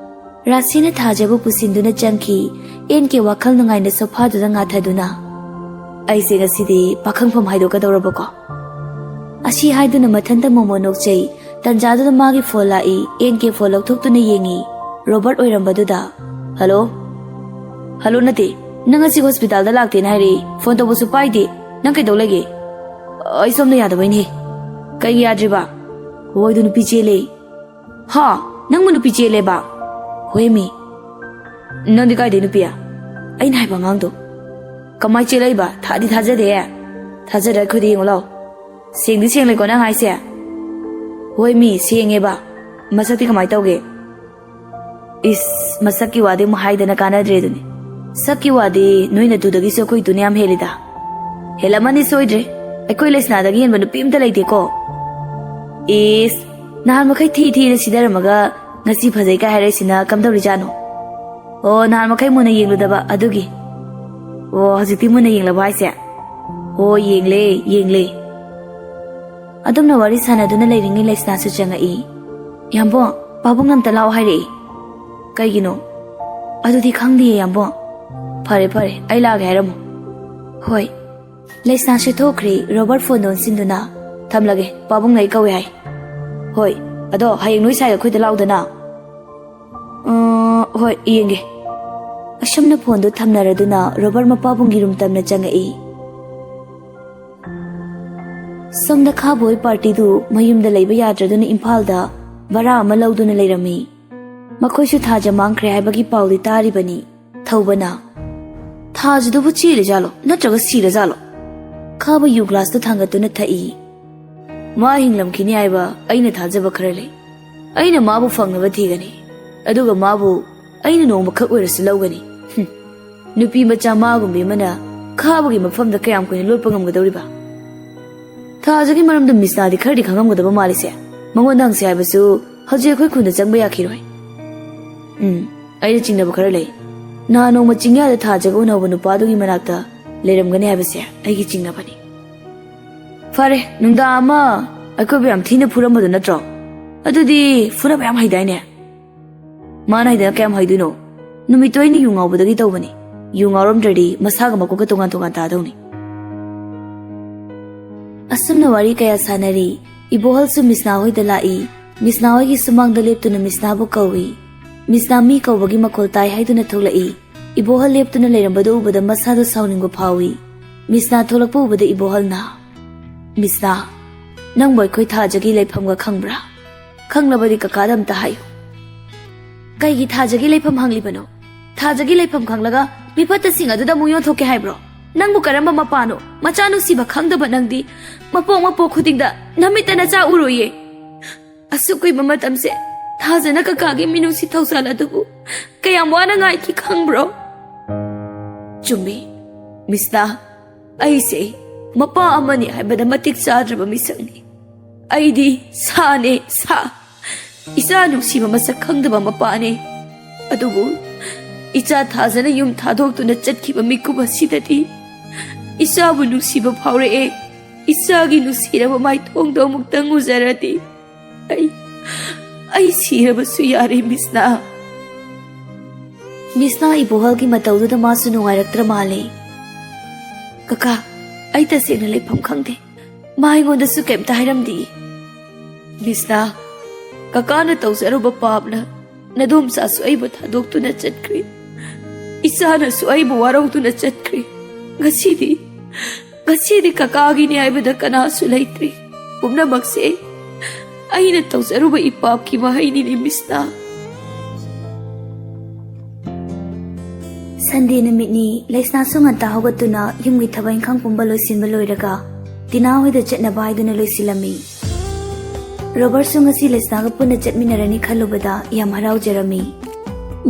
ꯔꯥꯁꯤꯅ ꯊꯥꯖꯕ ꯄꯨꯁꯤꯟꯗꯨꯅ ꯆꯪꯈꯤ꯫ ꯑꯦꯟ ꯀꯦ ꯋꯥꯈꯜ ꯅꯨꯡꯉꯥꯏꯅ ꯁꯣꯐꯥꯗꯨꯗ ꯉꯥꯊꯗꯨꯅ, "ꯑꯩꯁꯦ ꯉꯁꯤꯗꯤ ꯄꯥꯈꯪꯐꯝ ꯍꯥꯏꯗꯣꯛꯀꯗꯧꯔꯕꯀꯣ꯫" ꯑꯁꯤ ꯍꯥꯏꯗꯨꯅ ꯃꯊꯟꯇ ꯃꯣꯃꯣ ꯅꯣꯛꯆꯩ꯫ ꯇꯟꯖꯥꯗꯨꯗ ꯃꯥꯒꯤ ꯐꯣꯟ ꯂꯥꯛꯏ꯫ ꯑꯦꯟ ꯀꯦ ꯐꯣꯟ ꯂꯧꯊꯣꯛꯇꯨꯅ ꯌꯦꯡꯉꯤ꯫ Robert ꯑꯣꯏꯔꯝꯕꯗꯨꯗ, "hello?" "ꯍꯜꯂꯣ ꯅꯠꯇꯦ, ꯅꯪ ꯉꯁꯤ ꯍꯣꯁꯄꯤꯇꯥꯜꯗ ꯂꯥꯛꯇꯦꯅ ꯍꯥꯏꯔꯛꯏ꯫ ꯐꯣꯟ ꯇꯧꯕꯁꯨ ꯄꯥꯏꯗꯦ꯫ ꯅꯪ ꯀꯩꯗꯧ ꯂꯩꯒꯦ?" "ꯑꯩ ꯁꯣꯝꯗ ꯌꯥꯗꯕꯩꯅꯦ꯫" "ꯀꯩꯒꯤ ꯌꯥꯗ꯭ꯔꯤꯕ?" "ꯍꯣꯏꯗꯨ ꯅꯨꯄꯤ ꯆꯦꯜꯂꯦ꯫" "ꯍꯥ? ꯅꯪꯕꯨ ꯅꯨꯄꯤ ꯆꯦꯜꯂꯦꯕ?" "ꯍꯣꯏꯃꯤ꯫" "ꯅꯪꯗꯤ ꯀꯥꯏꯗꯩ ꯅꯨꯄꯤ?" "ꯑꯩꯅ ꯍꯥꯏꯕ ꯑꯉꯥꯡꯗꯣ꯫" "ꯀꯃꯥꯏ ꯆꯦꯜꯂꯛꯏꯕ? ꯊꯥꯗꯤ ꯊꯥꯖꯗꯦ꯫" "ꯊꯥꯖꯗ꯭ꯔ ꯑꯩꯈꯣꯏꯗ ꯌꯦꯡꯉꯨ ꯂꯥꯎ꯫" "ꯁꯦꯡꯗꯤ ꯁꯦꯡꯂꯦꯀꯣ ꯅꯪ ꯍꯥꯏꯁꯦ?" "ꯍꯣꯏꯃꯤ, ꯁꯦꯡꯉꯦꯕ꯫" "ꯃꯁꯛꯇꯤ ꯀꯃꯥꯏ ꯇꯧꯒꯦ?" "ꯏꯁ, ꯃꯁꯛꯀꯤ ꯋꯥꯗꯤ ꯑꯃꯨꯛ ꯍꯥꯏꯗꯅ ꯀꯥꯟꯅꯗ꯭ꯔꯦ ꯑꯗꯨꯅꯤ꯫ ꯁꯛꯀꯤ ꯋꯥꯗꯤ ꯅꯣꯏ ꯅꯇꯨꯗꯒꯤꯁꯨ ꯑꯩꯈꯣꯏ ꯏꯇꯨꯅ ꯌꯥꯝ ꯍꯦꯜꯂꯤꯗ꯫" "ꯍꯦꯜꯂꯝꯃꯅꯤ ꯁꯣꯏꯗ꯭ꯔꯦ꯫ ꯑꯩꯈꯣꯏ ꯂꯩꯁꯅꯥꯗꯒꯤ ꯍꯦꯟꯕ ꯅꯨꯄꯤ ꯑꯝꯇ ꯂꯩꯇꯦꯀꯣ꯫" "ꯏꯁ, ꯅꯍꯥꯟ ꯃꯈꯩ ꯊꯤ ꯊꯤꯅ ꯁꯤꯗꯔꯝꯃꯒ ꯉꯁꯤ ꯐꯖꯩ ꯀꯥꯏ ꯍꯥꯏꯔꯛꯏꯁꯤꯅ ꯀꯝꯗꯧꯔꯤꯖꯥꯠꯅꯣ?" "ꯑꯣ, ꯅꯍꯥꯟ ꯃꯈꯩ ꯃꯨꯟꯅ ꯌꯦꯡꯂꯨꯗꯕ ꯑꯗꯨꯒꯤ꯫" "ꯑꯣ, ꯍꯧꯖꯤꯛꯇꯤ ꯃꯨꯟꯅ ꯌꯦꯡꯂꯕ ꯍꯥꯏꯁꯦ?" "ꯑꯣ, ꯌꯦꯡꯂꯦ, ꯌꯦꯡꯂꯦ꯫" ꯑꯗꯨꯝꯅ ꯋꯥꯔꯤ ꯁꯥꯟꯅꯗꯨꯅ ꯂꯩꯔꯤꯉꯩ ꯂꯩꯁꯅꯥꯁꯨ ꯆꯪꯉꯛꯏ꯫ "ꯌꯥꯝꯕꯨꯡ, ꯄꯥꯕꯨꯡ ꯑꯝꯇ ꯂꯥꯛꯑꯣ ꯍꯥꯏꯔꯛꯏ꯫" "ꯀꯩꯒꯤꯅꯣ?" "ꯑꯗꯨꯗꯤ ꯈꯪꯗꯤꯌꯦ ꯌꯥꯝꯕꯨꯡ꯫" "ꯐꯔꯦ, ꯐꯔꯦ, ꯑꯩ ꯂꯥꯛꯑꯒꯦ ꯍꯥꯏꯔꯝꯃꯣ꯫" "ꯍꯣꯏ꯫" ꯂꯩꯁꯅꯥꯁꯨ ꯊꯣꯛꯈ꯭ꯔꯦ꯫ ꯔꯣꯕꯔꯠ ꯐꯣꯟꯗꯣ ꯑꯣꯟꯁꯤꯟꯗꯨꯅ, "ꯊꯝꯂꯒꯦ, ꯄꯥꯕꯨꯡꯅ ꯑꯩ ꯀꯧꯏ ꯍꯥꯏ꯫" "ꯍꯣꯏ, ꯑꯗꯣ ꯍꯌꯦꯡ ꯅꯣꯏ ꯁꯥꯏꯒ ꯑꯩꯈꯣꯏꯗ ꯂꯥꯛꯎꯗꯅ꯫" "ꯑ, ꯍꯣꯏ, ꯌꯦꯡꯒꯦ꯫" ꯑꯁꯨꯝꯅ ꯐꯣꯟꯗꯨ ꯊꯝꯅꯔꯗꯨꯅ ꯔꯣꯕꯔꯠ ꯃꯄꯥꯕꯨꯡꯒꯤ ꯔꯨꯝ ꯇꯝꯅ ꯆꯪꯉꯛꯏ꯫ ꯁꯣꯝꯗ ꯈꯥꯕꯣꯏ ꯄꯥꯔꯇꯤꯗꯨ ꯃꯌꯨꯝꯗ ꯂꯩꯕ ꯌꯥꯗ꯭ꯔꯗꯨꯅ ꯏꯝꯐꯥꯜꯗ ꯚꯔꯥ ꯑꯃ ꯂꯧꯗꯨꯅ ꯂꯩꯔꯝꯃꯤ꯫ ꯃꯈꯣꯏꯁꯨ ꯊꯥꯖ ꯃꯥꯡꯈ꯭ꯔꯦ ꯍꯥꯏꯕꯒꯤ ꯄꯥꯎꯗꯤ ꯇꯥꯔꯤꯕꯅꯤ꯫ ꯊꯧꯕꯅ, "ꯊꯥꯖꯗꯨꯕꯨ ꯆꯦꯜꯂꯤꯖꯥꯠꯂꯣ, ꯅꯠꯇ꯭ꯔꯒ ꯁꯤꯔꯖꯥꯠꯂꯣ?" ꯈꯥꯕ ꯌꯨ ꯒ꯭ꯂꯥꯁꯇꯨ ꯊꯥꯡꯒꯠꯇꯨꯅ ꯊꯛꯏ꯫ "ꯃꯥ ꯍꯤꯡꯂꯝꯈꯤꯅꯤ ꯍꯥꯏꯕ ꯑꯩꯅ ꯊꯥꯖꯕ ꯈꯔ ꯂꯩ꯫ ꯑꯩꯅ ꯃꯥꯕꯨ ꯐꯪꯅꯕ ꯊꯤꯒꯅꯤ, ꯑꯗꯨꯒ ꯃꯥꯕꯨ ꯑꯩꯅ ꯅꯣꯡꯃꯈꯛ ꯑꯣꯏꯔꯁꯨ ꯂꯧꯒꯅꯤ꯫ ꯍꯨꯝ, ꯅꯨꯄꯤ ꯃꯆꯥ ꯃꯥꯒꯨꯝꯕꯤ ꯑꯃꯅ ꯈꯥꯕꯒꯤ ꯃꯐꯝꯗ ꯀꯌꯥꯝ ꯀꯨꯏꯅ ꯂꯣꯠꯄ ꯉꯝꯒꯗꯧꯔꯤꯕ?" ꯊꯥꯖꯒꯤ ꯃꯔꯝꯗ ꯃꯤꯁꯅꯥꯗꯤ ꯈꯔꯗꯤ ꯈꯪꯉꯝꯒꯗꯕ ꯃꯥꯜꯂꯤꯁꯦ꯫ ꯃꯉꯣꯟꯗ ꯍꯪꯁꯦ ꯍꯥꯏꯕꯁꯨ ꯍꯧꯖꯤꯛ ꯑꯩꯈꯣꯏ ꯈꯨꯟꯗ ꯆꯪꯕ ꯌꯥꯈꯤꯔꯣꯏ꯫ ꯎꯝ, ꯑꯩꯅ ꯆꯤꯡꯅꯕ ꯈꯔ ꯂꯩ꯫ ꯅꯍꯥꯟ ꯅꯣꯡꯃ ꯆꯤꯡꯌꯥꯗ ꯊꯥꯖꯒ ꯎꯅꯍꯧꯕ ꯅꯨꯄꯥꯗꯨꯒꯤ ꯃꯅꯥꯛꯇ ꯂꯩꯔꯝꯒꯅꯤ ꯍꯥꯏꯕꯁꯦ ꯑꯩꯒꯤ ꯆꯤꯡꯅꯕꯅꯤ꯫ ꯐꯔꯦ, ꯅꯨꯡꯗꯥꯡ ꯑꯃ ꯑꯩꯈꯣꯏꯕꯨ ꯌꯥꯝ ꯊꯤꯅ ꯐꯨꯔꯝꯕꯗꯨ ꯅꯠꯇ꯭ꯔꯣ? ꯑꯗꯨꯗꯤ ꯐꯨꯅꯕ ꯌꯥꯝ ꯍꯩꯗꯥꯏꯅꯦ? ꯃꯥꯅ ꯍꯩꯗꯅ ꯀꯌꯥꯝ ꯍꯩꯗꯣꯏꯅꯣ? ꯅꯨꯃꯤꯠꯇꯣ ꯑꯩꯅ ꯌꯨ ꯉꯥꯎꯕꯗꯒꯤ ꯇꯧꯕꯅꯤ꯫ ꯌꯨ ꯉꯥꯎꯔꯝꯗ꯭ꯔꯗꯤ ꯃꯁꯥꯒ ꯃꯀꯣꯛꯀ ꯇꯣꯉꯥꯟ ꯇꯣꯉꯥꯟ ꯇꯥꯗꯧꯅꯤ꯫ ꯑꯁꯨꯝꯅ ꯋꯥꯔꯤ ꯀꯌꯥ ꯁꯥꯟꯅꯔꯤ꯫ ꯏꯕꯣꯍꯜꯁꯨ ꯃꯤꯁꯅꯥ ꯍꯣꯏꯗ ꯂꯥꯛꯏ꯫ ꯃꯤꯁꯅꯥ ꯍꯣꯏꯒꯤ ꯁꯨꯃꯥꯡꯗ ꯂꯦꯞꯇꯨꯅ ꯃꯤꯁꯅꯥꯕꯨ ꯀꯧꯏ꯫ ꯃꯤꯁꯅꯥ ꯃꯤ ꯀꯧꯕꯒꯤ ꯃꯈꯣꯜ ꯇꯥꯏ ꯍꯥꯏꯗꯨꯅ ꯊꯣꯛꯂꯛꯏ꯫ ꯏꯕꯣꯍꯜ ꯂꯦꯞꯇꯨꯅ ꯂꯩꯔꯝꯕꯗꯨ ꯎꯕꯗ ꯃꯁꯥꯗꯣ ꯁꯥꯎꯅꯤꯡꯕ ꯐꯥꯎꯏ꯫ ꯃꯤꯁꯅꯥ ꯊꯣꯛꯂꯛꯄ ꯎꯕꯗ ꯏꯕꯣꯍꯜꯅ, "ꯃꯤꯁꯅꯥ, ꯅꯪꯕꯨ ꯑꯩꯈꯣꯏ ꯊꯥꯖꯒꯤ ꯂꯩꯐꯝꯒ ꯈꯪꯕ꯭ꯔꯥ? ꯈꯪꯂꯕꯗꯤ ꯀꯀꯥꯗ ꯑꯝꯇ ꯍꯥꯏꯌꯨ꯫" "ꯀꯩꯒꯤ ꯊꯥꯖꯒꯤ ꯂꯩꯐꯝ ꯍꯪꯂꯤꯕꯅꯣ? ꯊꯥꯖꯒꯤ ꯂꯩꯐꯝ ꯈꯪꯂꯒ ꯃꯤꯐꯠꯇꯁꯤꯡ ꯑꯗꯨꯗ ꯑꯃꯨꯛ ꯌꯣꯟꯊꯣꯛꯀꯦ ꯍꯥꯏꯕ꯭ꯔꯣ? ꯅꯪꯕꯨ ꯀꯔꯝꯕ ꯃꯄꯥꯅꯣ? ꯃꯆꯥ ꯅꯨꯡꯁꯤꯕ ꯈꯪꯗꯕ ꯅꯪꯗꯤ ꯃꯄꯣꯛ ꯃꯄꯣꯛ ꯈꯨꯗꯤꯡꯗ ꯅꯃꯤꯠꯇ ꯅꯆꯥ ꯎꯔꯣꯏꯌꯦ꯫ ꯑꯁꯨꯛ ꯀꯨꯏꯕ ꯃꯇꯝꯁꯦ ꯊꯥꯖꯅ ꯀꯀꯥꯒꯤ ꯃꯤꯅꯨꯡꯁꯤ ꯊꯧꯖꯥꯜ ꯑꯗꯨꯕꯨ ꯀꯌꯥꯝ ꯋꯥꯅ ꯉꯥꯏꯈꯤ ꯈꯪꯕ꯭ꯔꯣ?" "ꯆꯨꯝꯃꯤ, ꯃꯤꯁꯅꯥ, ꯑꯩꯁꯦ ꯃꯄꯥ ꯑꯃꯅꯤ ꯍꯥꯏꯕꯗ ꯃꯇꯤꯛ ꯆꯥꯗ꯭ꯔꯕ ꯃꯤꯁꯛꯅꯤ꯫ ꯑꯩꯗꯤ ꯁꯥꯅꯦ, ꯁꯥ꯫ ꯏꯆꯥ ꯅꯨꯡꯁꯤꯕ ꯃꯁꯛ ꯈꯪꯗꯕ ꯃꯄꯥꯅꯦ꯫ ꯑꯗꯨꯕꯨ ꯏꯆꯥ ꯊꯥꯖꯅ ꯌꯨꯝ ꯊꯥꯗꯣꯛꯇꯨꯅ ꯆꯠꯈꯤꯕ ꯃꯤꯀꯨꯞ ꯑꯁꯤꯗꯗꯤ ꯏꯆꯥꯕꯨ ꯅꯨꯡꯁꯤꯕ ꯐꯥꯎꯔꯛꯑꯦ꯫ ꯏꯆꯥꯒꯤ ꯅꯨꯡꯁꯤꯔꯕ ꯃꯥꯏꯊꯣꯡꯗꯣ ꯑꯃꯨꯛꯇꯪ ꯎꯖꯔꯗꯤ ꯑꯩ, ꯑꯩ ꯁꯤꯔꯕꯁꯨ ꯌꯥꯔꯦ, ꯃꯤꯁꯅꯥ꯫" ꯃꯤꯁꯅꯥ ꯏꯕꯣꯍꯜꯒꯤ ꯃꯇꯧꯗꯨꯗ ꯃꯥꯁꯨ ꯅꯨꯡꯉꯥꯏꯔꯛꯇ꯭ꯔ ꯃꯥꯜꯂꯦ꯫ "ꯀꯀꯥ, ꯑꯩ ꯇꯁꯦꯡꯅ ꯂꯩꯐꯝ ꯈꯪꯗꯦ꯫ ꯃꯥ ꯑꯩꯉꯣꯟꯗꯁꯨ ꯀꯩꯝꯇ ꯍꯥꯏꯔꯝꯗꯦ꯫" "ꯃꯤꯁꯅꯥ, ꯀꯀꯥꯅ ꯇꯧꯖꯔꯨꯕ ꯄꯥꯞꯅ ꯅꯗꯣꯝꯆꯥꯁꯨ ꯑꯩꯕꯨ ꯊꯥꯗꯣꯛꯇꯨꯅ ꯆꯠꯈ꯭ꯔꯦ꯫ ꯏꯆꯥꯅꯁꯨ ꯑꯩꯕꯨ ꯋꯥꯔꯧꯗꯨꯅ ꯆꯠꯈ꯭ꯔꯦ꯫ ꯉꯁꯤꯗꯤ, ꯉꯁꯤꯗꯤ ꯀꯀꯥꯒꯤꯅꯤ ꯍꯥꯏꯕꯗ ꯀꯅꯥꯁꯨ ꯂꯩꯇ꯭ꯔꯦ꯫ ꯄꯨꯝꯅꯃꯛꯁꯦ ꯑꯩꯅ ꯇꯧꯖꯔꯨꯕ ꯏꯄꯥꯞꯀꯤ ꯃꯍꯩꯅꯤꯅꯦ, ꯃꯤꯁꯅꯥ꯫" ꯁꯟꯗꯦ ꯅꯨꯃꯤꯠꯅꯤ꯫ ꯂꯩꯁꯅꯥꯁꯨ ꯉꯟꯇꯥ ꯍꯧꯒꯠꯇꯨꯅ ꯌꯨꯝꯒꯤ ꯊꯕꯛ ꯏꯪꯈꯥꯡ ꯄꯨꯝꯕ ꯂꯣꯏꯁꯤꯟꯕ ꯂꯣꯏꯔꯒ ꯇꯤꯅꯥ ꯍꯣꯏꯗ ꯆꯠꯅꯕ ꯍꯥꯏꯗꯨꯅ ꯂꯣꯏꯁꯤꯜꯂꯝꯃꯤ꯫ ꯔꯣꯕꯔꯠꯁꯨ ꯉꯁꯤ ꯂꯩꯁꯅꯥꯒ ꯄꯨꯟꯅ ꯆꯠꯃꯤꯟꯅꯔꯅꯤ ꯈꯜꯂꯨꯕꯗ ꯌꯥꯝ ꯍꯔꯥꯎꯖꯔꯝꯃꯤ꯫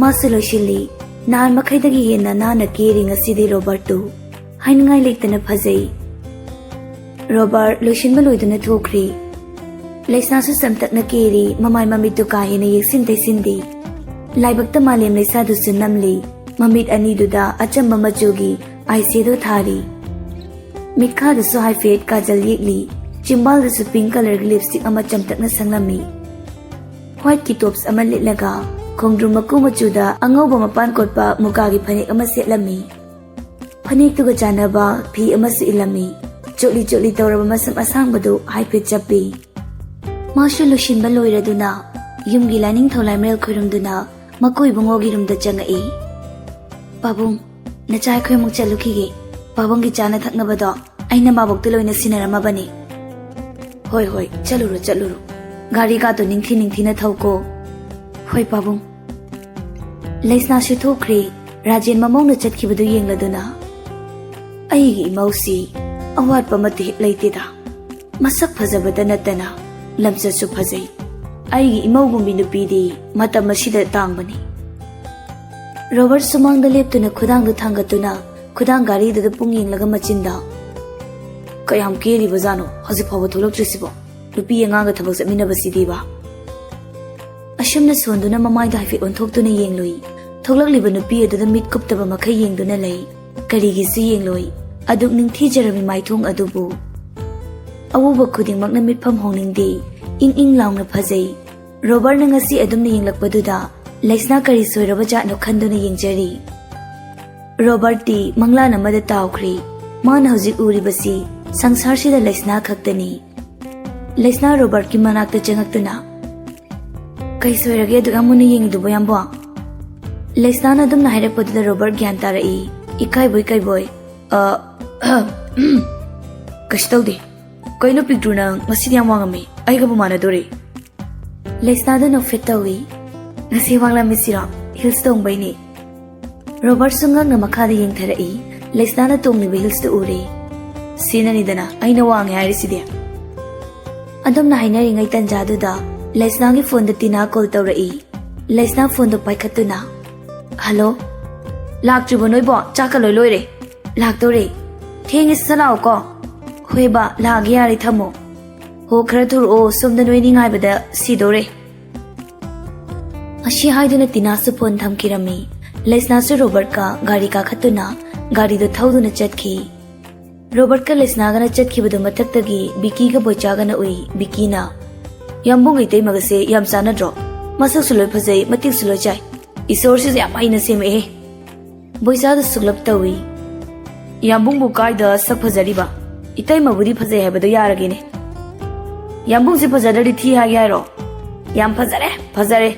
ꯃꯥꯁꯨ ꯂꯣꯏꯁꯤꯜꯂꯤ꯫ ꯅꯍꯥꯟ ꯃꯈꯩꯗꯒꯤ ꯍꯦꯟꯅ ꯅꯥꯟꯅ ꯀꯦꯔꯤ ꯉꯁꯤꯗꯤ ꯔꯣꯕꯔꯠꯇꯨ꯫ ꯍꯥꯏꯅꯤꯡꯉꯥꯏ ꯂꯩꯇꯅ ꯐꯖꯩ꯫ ꯔꯣꯕꯔꯠ ꯂꯣꯏꯁꯤꯟꯕ ꯂꯣꯏꯗꯨꯅ ꯊꯣꯛꯈ꯭ꯔꯤ꯫ ꯂꯩꯁꯅꯥꯁꯨ ꯆꯝꯇꯛꯅ ꯀꯦꯔꯤ, ꯃꯃꯥꯏ ꯃꯃꯤꯠꯇꯨ ꯀꯥ ꯍꯦꯟꯅ ꯌꯦꯛꯁꯤꯟ ꯇꯩꯁꯤꯟꯗꯦ꯫ ꯂꯥꯏꯕꯛꯇ ꯃꯥꯂꯦꯝ ꯂꯩꯁꯥꯗꯨꯁꯨ ꯅꯝꯂꯤ, ꯃꯃꯤꯠ ꯑꯅꯤꯗꯨꯗ ꯑꯆꯝꯕ ꯃꯆꯨꯒꯤ ꯑꯥꯏ ꯁꯦꯗꯣ ꯊꯥꯔꯤ꯫ ꯃꯤꯠꯈꯥꯗꯁꯨ ꯍꯥꯏꯐꯦꯠ ꯀꯥꯖꯜ ꯌꯦꯛꯂꯤ, ꯆꯤꯝꯕꯥꯜꯗꯁꯨ ꯄꯤꯡ ꯀꯂꯔꯒꯤ ꯂꯤꯞꯁꯇꯤꯛ ꯑꯃ ꯆꯝꯇꯛꯅ ꯁꯪꯂꯝꯃꯤ꯫ ꯋꯥꯏꯠꯀꯤ ꯇꯣꯞꯁ ꯑꯃ ꯂꯤꯠꯂꯒ ꯈꯣꯡꯗ꯭ꯔꯨꯝ ꯃꯀꯨ ꯃꯆꯨꯗ ꯑꯉꯧꯕ ꯃꯄꯥꯟ ꯀꯣꯠꯄ ꯃꯨꯀꯥꯒꯤ ꯐꯅꯦꯛ ꯑꯃ ꯁꯦꯠꯂꯝꯃꯤ꯫ ꯐꯅꯦꯛꯇꯨꯒ ꯆꯥꯟꯅꯕ ꯐꯤ ꯑꯃꯁꯨ ꯏꯜꯂꯝꯃꯤ꯫ ꯆꯣꯠꯂꯤ ꯆꯣꯠꯂꯤ ꯇꯧꯔꯕ ꯃꯁꯝ ꯑꯁꯥꯡꯕꯗꯨ ꯍꯥꯏꯐꯦꯠ ꯆꯞꯄꯤ꯫ ꯃꯥꯁꯨ ꯂꯣꯏꯁꯤꯟꯕ ꯂꯣꯏꯔꯗꯨꯅ ꯌꯨꯝꯒꯤ ꯂꯥꯏꯅꯤꯡꯊꯧ ꯂꯥꯏꯃꯔꯦꯜ ꯈꯣꯏꯔꯝꯗꯨꯅ ꯃꯀꯣꯏ ꯏꯕꯨꯡꯉꯣꯒꯤ ꯔꯨꯝꯗ ꯆꯪꯉꯛꯏ꯫ "ꯄꯥꯕꯨꯡ, ꯅꯆꯥ ꯑꯩꯈꯣꯏ ꯑꯃꯨꯛ ꯆꯠꯂꯨꯈꯤꯒꯦ꯫ ꯄꯥꯕꯨꯡꯒꯤ ꯆꯥꯅ ꯊꯛꯅꯕꯗꯣ ꯑꯩꯅ ꯃꯥꯕꯣꯛꯇ ꯂꯣꯏꯅ ꯁꯤꯟꯅꯔꯝꯃꯕꯅꯤ꯫" "ꯍꯣꯏ ꯍꯣꯏ, ꯆꯠꯂꯨꯔꯣ ꯆꯠꯂꯨꯔꯣ꯫ ꯒꯥꯔꯤꯒꯥꯗꯣ ꯅꯤꯡꯊꯤ ꯅꯤꯡꯊꯤꯅ ꯊꯧꯀꯣ꯫" "ꯍꯣꯏ ꯄꯥꯕꯨꯡ꯫" ꯂꯩꯁꯅꯥꯁꯨ ꯊꯣꯛꯈ꯭ꯔꯦ꯫ ꯔꯥꯖꯦꯟ ꯃꯃꯧꯅ ꯆꯠꯈꯤꯕꯗꯨ ꯌꯦꯡꯂꯗꯨꯅ, "ꯑꯩꯒꯤ ꯏꯃꯧꯁꯤ ꯑꯋꯥꯠꯄ ꯑꯃꯠꯇ ꯍꯦꯛ ꯂꯩꯇꯦꯗ꯫ ꯃꯁꯛ ꯐꯖꯕꯇ ꯅꯠꯇꯅ ꯂꯝꯆꯠꯁꯨ ꯐꯖꯩ꯫ ꯑꯩꯒꯤ ꯏꯃꯧꯒꯨꯝꯕꯤ ꯅꯨꯄꯤꯗꯤ ꯃꯇꯝ ꯑꯁꯤꯗ ꯇꯥꯡꯕꯅꯤ꯫" ꯔꯣꯕꯔꯠ ꯁꯨꯃꯥꯡꯗ ꯂꯦꯞꯇꯨꯅ ꯈꯨꯗꯥꯡꯗꯨ ꯊꯥꯡꯒꯠꯇꯨꯅ ꯈꯨꯗꯥꯡ ꯒꯥꯔꯤꯗꯨꯗ ꯄꯨꯡ ꯌꯦꯡꯂꯒ ꯃꯆꯤꯟꯗ, "ꯀꯌꯥꯝ ꯀꯦꯔꯤꯕꯖꯥꯠꯅꯣ ꯍꯧꯖꯤꯛ ꯐꯥꯎꯕ ꯊꯣꯛꯂꯛꯇ꯭ꯔꯤꯁꯤꯕꯣ? ꯅꯨꯄꯤ ꯑꯉꯥꯡꯒ ꯊꯕꯛ ꯆꯠꯃꯤꯟꯅꯕꯁꯤꯗꯤꯕ?" ꯑꯁꯨꯝꯅ ꯁꯣꯟꯗꯨꯅ ꯃꯃꯥꯏꯗ ꯍꯥꯏꯐꯦꯠ ꯑꯣꯟꯊꯣꯛꯇꯨꯅ ꯌꯦꯡꯂꯨꯏ꯫ ꯊꯣꯛꯂꯛꯂꯤꯕ ꯅꯨꯄꯤ ꯑꯗꯨꯗ ꯃꯤꯠ ꯀꯨꯞꯇꯕ ꯃꯈꯩ ꯌꯦꯡꯗꯨꯅ ꯂꯩ꯫ ꯀꯔꯤꯒꯤꯁꯨ ꯌꯦꯡꯂꯣꯏ꯫ ꯑꯗꯨꯛ ꯅꯤꯡꯊꯤꯖꯔꯕꯤ ꯃꯥꯏꯊꯣꯡ ꯑꯗꯨꯕꯨ꯫ ꯑꯎꯕ ꯈꯨꯗꯤꯡꯃꯛꯅ ꯃꯤꯠꯐꯝ ꯍꯣꯡꯅꯤꯡꯗꯦ꯫ ꯏꯪ ꯏꯪ ꯂꯥꯎꯅ ꯐꯖꯩ꯫ ꯔꯣꯕꯔꯠꯅ ꯉꯁꯤ ꯑꯗꯨꯝꯅ ꯌꯦꯡꯂꯛꯄꯗꯨꯗ ꯂꯩꯁꯅꯥ ꯀꯔꯤ ꯁꯣꯏꯔꯕ ꯖꯥꯠꯅꯣ ꯈꯟꯗꯨꯅ ꯌꯦꯡꯖꯔꯤ꯫ ꯔꯣꯕꯔꯠꯇꯤ ꯃꯪꯂꯥꯟ ꯑꯃꯗ ꯇꯥꯎꯈ꯭ꯔꯦ꯫ ꯃꯥꯅ ꯍꯧꯖꯤꯛ ꯎꯔꯤꯕꯁꯤ ꯁꯪꯁꯥꯔꯁꯤꯗ ꯂꯩꯁꯅꯥ ꯈꯛꯇꯅꯤ꯫ ꯂꯩꯁꯅꯥ ꯔꯣꯕꯔꯠꯀꯤ ꯃꯅꯥꯛꯇ ꯆꯪꯉꯛꯇꯨꯅ, "ꯀꯩ ꯁꯣꯏꯔꯒꯦ ꯑꯗꯨꯛ ꯌꯥꯝ ꯃꯨꯟꯅ ꯌꯦꯡꯉꯤꯗꯨꯕꯣ, ꯌꯥꯝꯕꯣ?" ꯂꯩꯁꯅꯥꯅ ꯑꯗꯨꯝꯅ ꯍꯥꯏꯔꯛꯄꯗꯨꯗ ꯔꯣꯕꯔꯠ ꯒ꯭ꯌꯥꯟ ꯇꯥꯔꯛꯏ꯫ "ꯏꯀꯥꯏꯕꯣꯏ ꯀꯩꯕꯣꯏ, ꯑ, ꯀꯩꯁꯨ ꯇꯧꯗꯦ꯫ ꯀꯩꯅꯣ ꯄꯤꯛꯇ꯭ꯔꯨ, ꯅꯪ ꯉꯁꯤꯗꯤ ꯌꯥꯝ ꯋꯥꯡꯉꯝꯃꯤ, ꯑꯩꯒꯕꯨ ꯃꯥꯟꯅꯗꯣꯔꯦ꯫" ꯂꯩꯁꯅꯥꯗ ꯅꯣꯛꯐꯦꯠ ꯇꯧꯏ꯫ "ꯉꯁꯤ ꯋꯥꯡꯂꯝꯃꯤꯁꯤꯔꯣ? ꯍꯤꯜꯁ ꯇꯣꯡꯕꯩꯅꯦ꯫" ꯔꯣꯕꯔꯠꯁꯨ ꯉꯛꯅ ꯃꯈꯥꯗ ꯌꯦꯡꯊꯔꯛꯏ꯫ ꯂꯩꯁꯅꯥꯅ ꯇꯣꯡꯂꯤꯕ ꯍꯤꯜꯁꯇꯨ ꯎꯔꯦ꯫ "ꯁꯤꯅꯅꯤꯗꯅ ꯑꯩꯅ ꯋꯥꯡꯉꯦ ꯍꯥꯏꯔꯤꯁꯤꯗꯤ꯫" ꯑꯗꯨꯝꯅ ꯍꯥꯏꯅꯔꯤꯉꯩ ꯇꯟꯖꯥꯗꯨꯗ ꯂꯩꯁꯅꯥꯒꯤ ꯐꯣꯟꯗ ꯇꯤꯅꯥ ꯀꯣꯜ ꯇꯧꯔꯛꯏ꯫ ꯂꯩꯁꯅꯥ ꯐꯣꯟꯗꯣ ꯄꯥꯏꯈꯠꯇꯨꯅ, "ꯍꯜꯂꯣ, ꯂꯥꯛꯇ꯭ꯔꯤꯕꯣ ꯅꯣꯏꯕꯣ? ꯆꯥꯛꯀ ꯂꯣꯏ ꯂꯣꯏꯔꯦ꯫ ꯂꯥꯛꯇꯧꯔꯦ꯫ ꯊꯦꯡꯉꯦ, ꯁꯠ ꯂꯥꯛꯑꯣꯀꯣ꯫ ꯍꯣꯏ ꯕꯥ, ꯂꯥꯛꯑꯒꯦ, ꯌꯥꯔꯦ, ꯊꯝꯃꯣ꯫ ꯍꯣ, ꯈꯔ ꯊꯨꯔꯛꯑꯣ, ꯁꯣꯝꯗ ꯅꯣꯏꯅꯤ ꯉꯥꯏꯕꯗ ꯁꯤꯗꯧꯔꯦ꯫" ꯑꯁꯤ ꯍꯥꯏꯗꯨꯅ ꯇꯤꯅꯥꯁꯨ ꯐꯣꯟ ꯊꯝꯈꯤꯔꯝꯃꯤ꯫ ꯂꯩꯁꯅꯥꯁꯨ ꯔꯣꯕꯔꯠꯀ ꯒꯥꯔꯤ ꯀꯥꯈꯠꯇꯨꯅ ꯒꯥꯔꯤꯗꯨ ꯊꯧꯗꯨꯅ ꯆꯠꯈꯤ꯫ ꯔꯣꯕꯔꯠꯀ ꯂꯩꯁꯅꯥꯒꯅ ꯆꯠꯈꯤꯕꯗꯨ ꯃꯊꯛꯇꯒꯤ ꯕꯤꯀꯤꯒ ꯕꯣꯏꯆꯥꯒꯅ ꯎꯏ꯫ ꯕꯤꯀꯤꯅ, "ꯌꯥꯝꯕꯨꯡ ꯏꯇꯩꯃꯒꯁꯦ ꯌꯥꯝ ꯆꯥꯟꯅꯗ꯭ꯔꯣ? ꯃꯁꯛꯁꯨ ꯂꯣꯏ ꯐꯖꯩ, ꯃꯇꯤꯛꯁꯨ ꯂꯣꯏ ꯆꯥꯏ꯫ ꯏꯁꯣꯔꯁꯤꯁꯨ ꯌꯥꯝ ꯍꯩꯅ ꯁꯦꯝꯃꯛꯑꯦ꯫" ꯕꯣꯏꯆꯥꯗ ꯁꯨꯛꯂꯞ ꯇꯧꯏ꯫ "ꯌꯥꯝꯕꯨꯡꯕꯨ ꯀꯥꯏꯗ ꯁꯛ ꯐꯖꯔꯤꯕ? ꯏꯇꯩꯃꯕꯨꯗꯤ ꯐꯖꯩ ꯍꯥꯏꯕꯗꯣ ꯌꯥꯔꯒꯦꯅꯦ꯫ ꯌꯥꯝꯕꯨꯡꯁꯦ ꯐꯖꯗ꯭ꯔꯗꯤ ꯊꯤ ꯍꯥꯏꯒꯦ ꯍꯥꯏꯔꯣ? ꯌꯥꯝ ꯐꯖꯔꯦ, ꯐꯖꯔꯦ꯫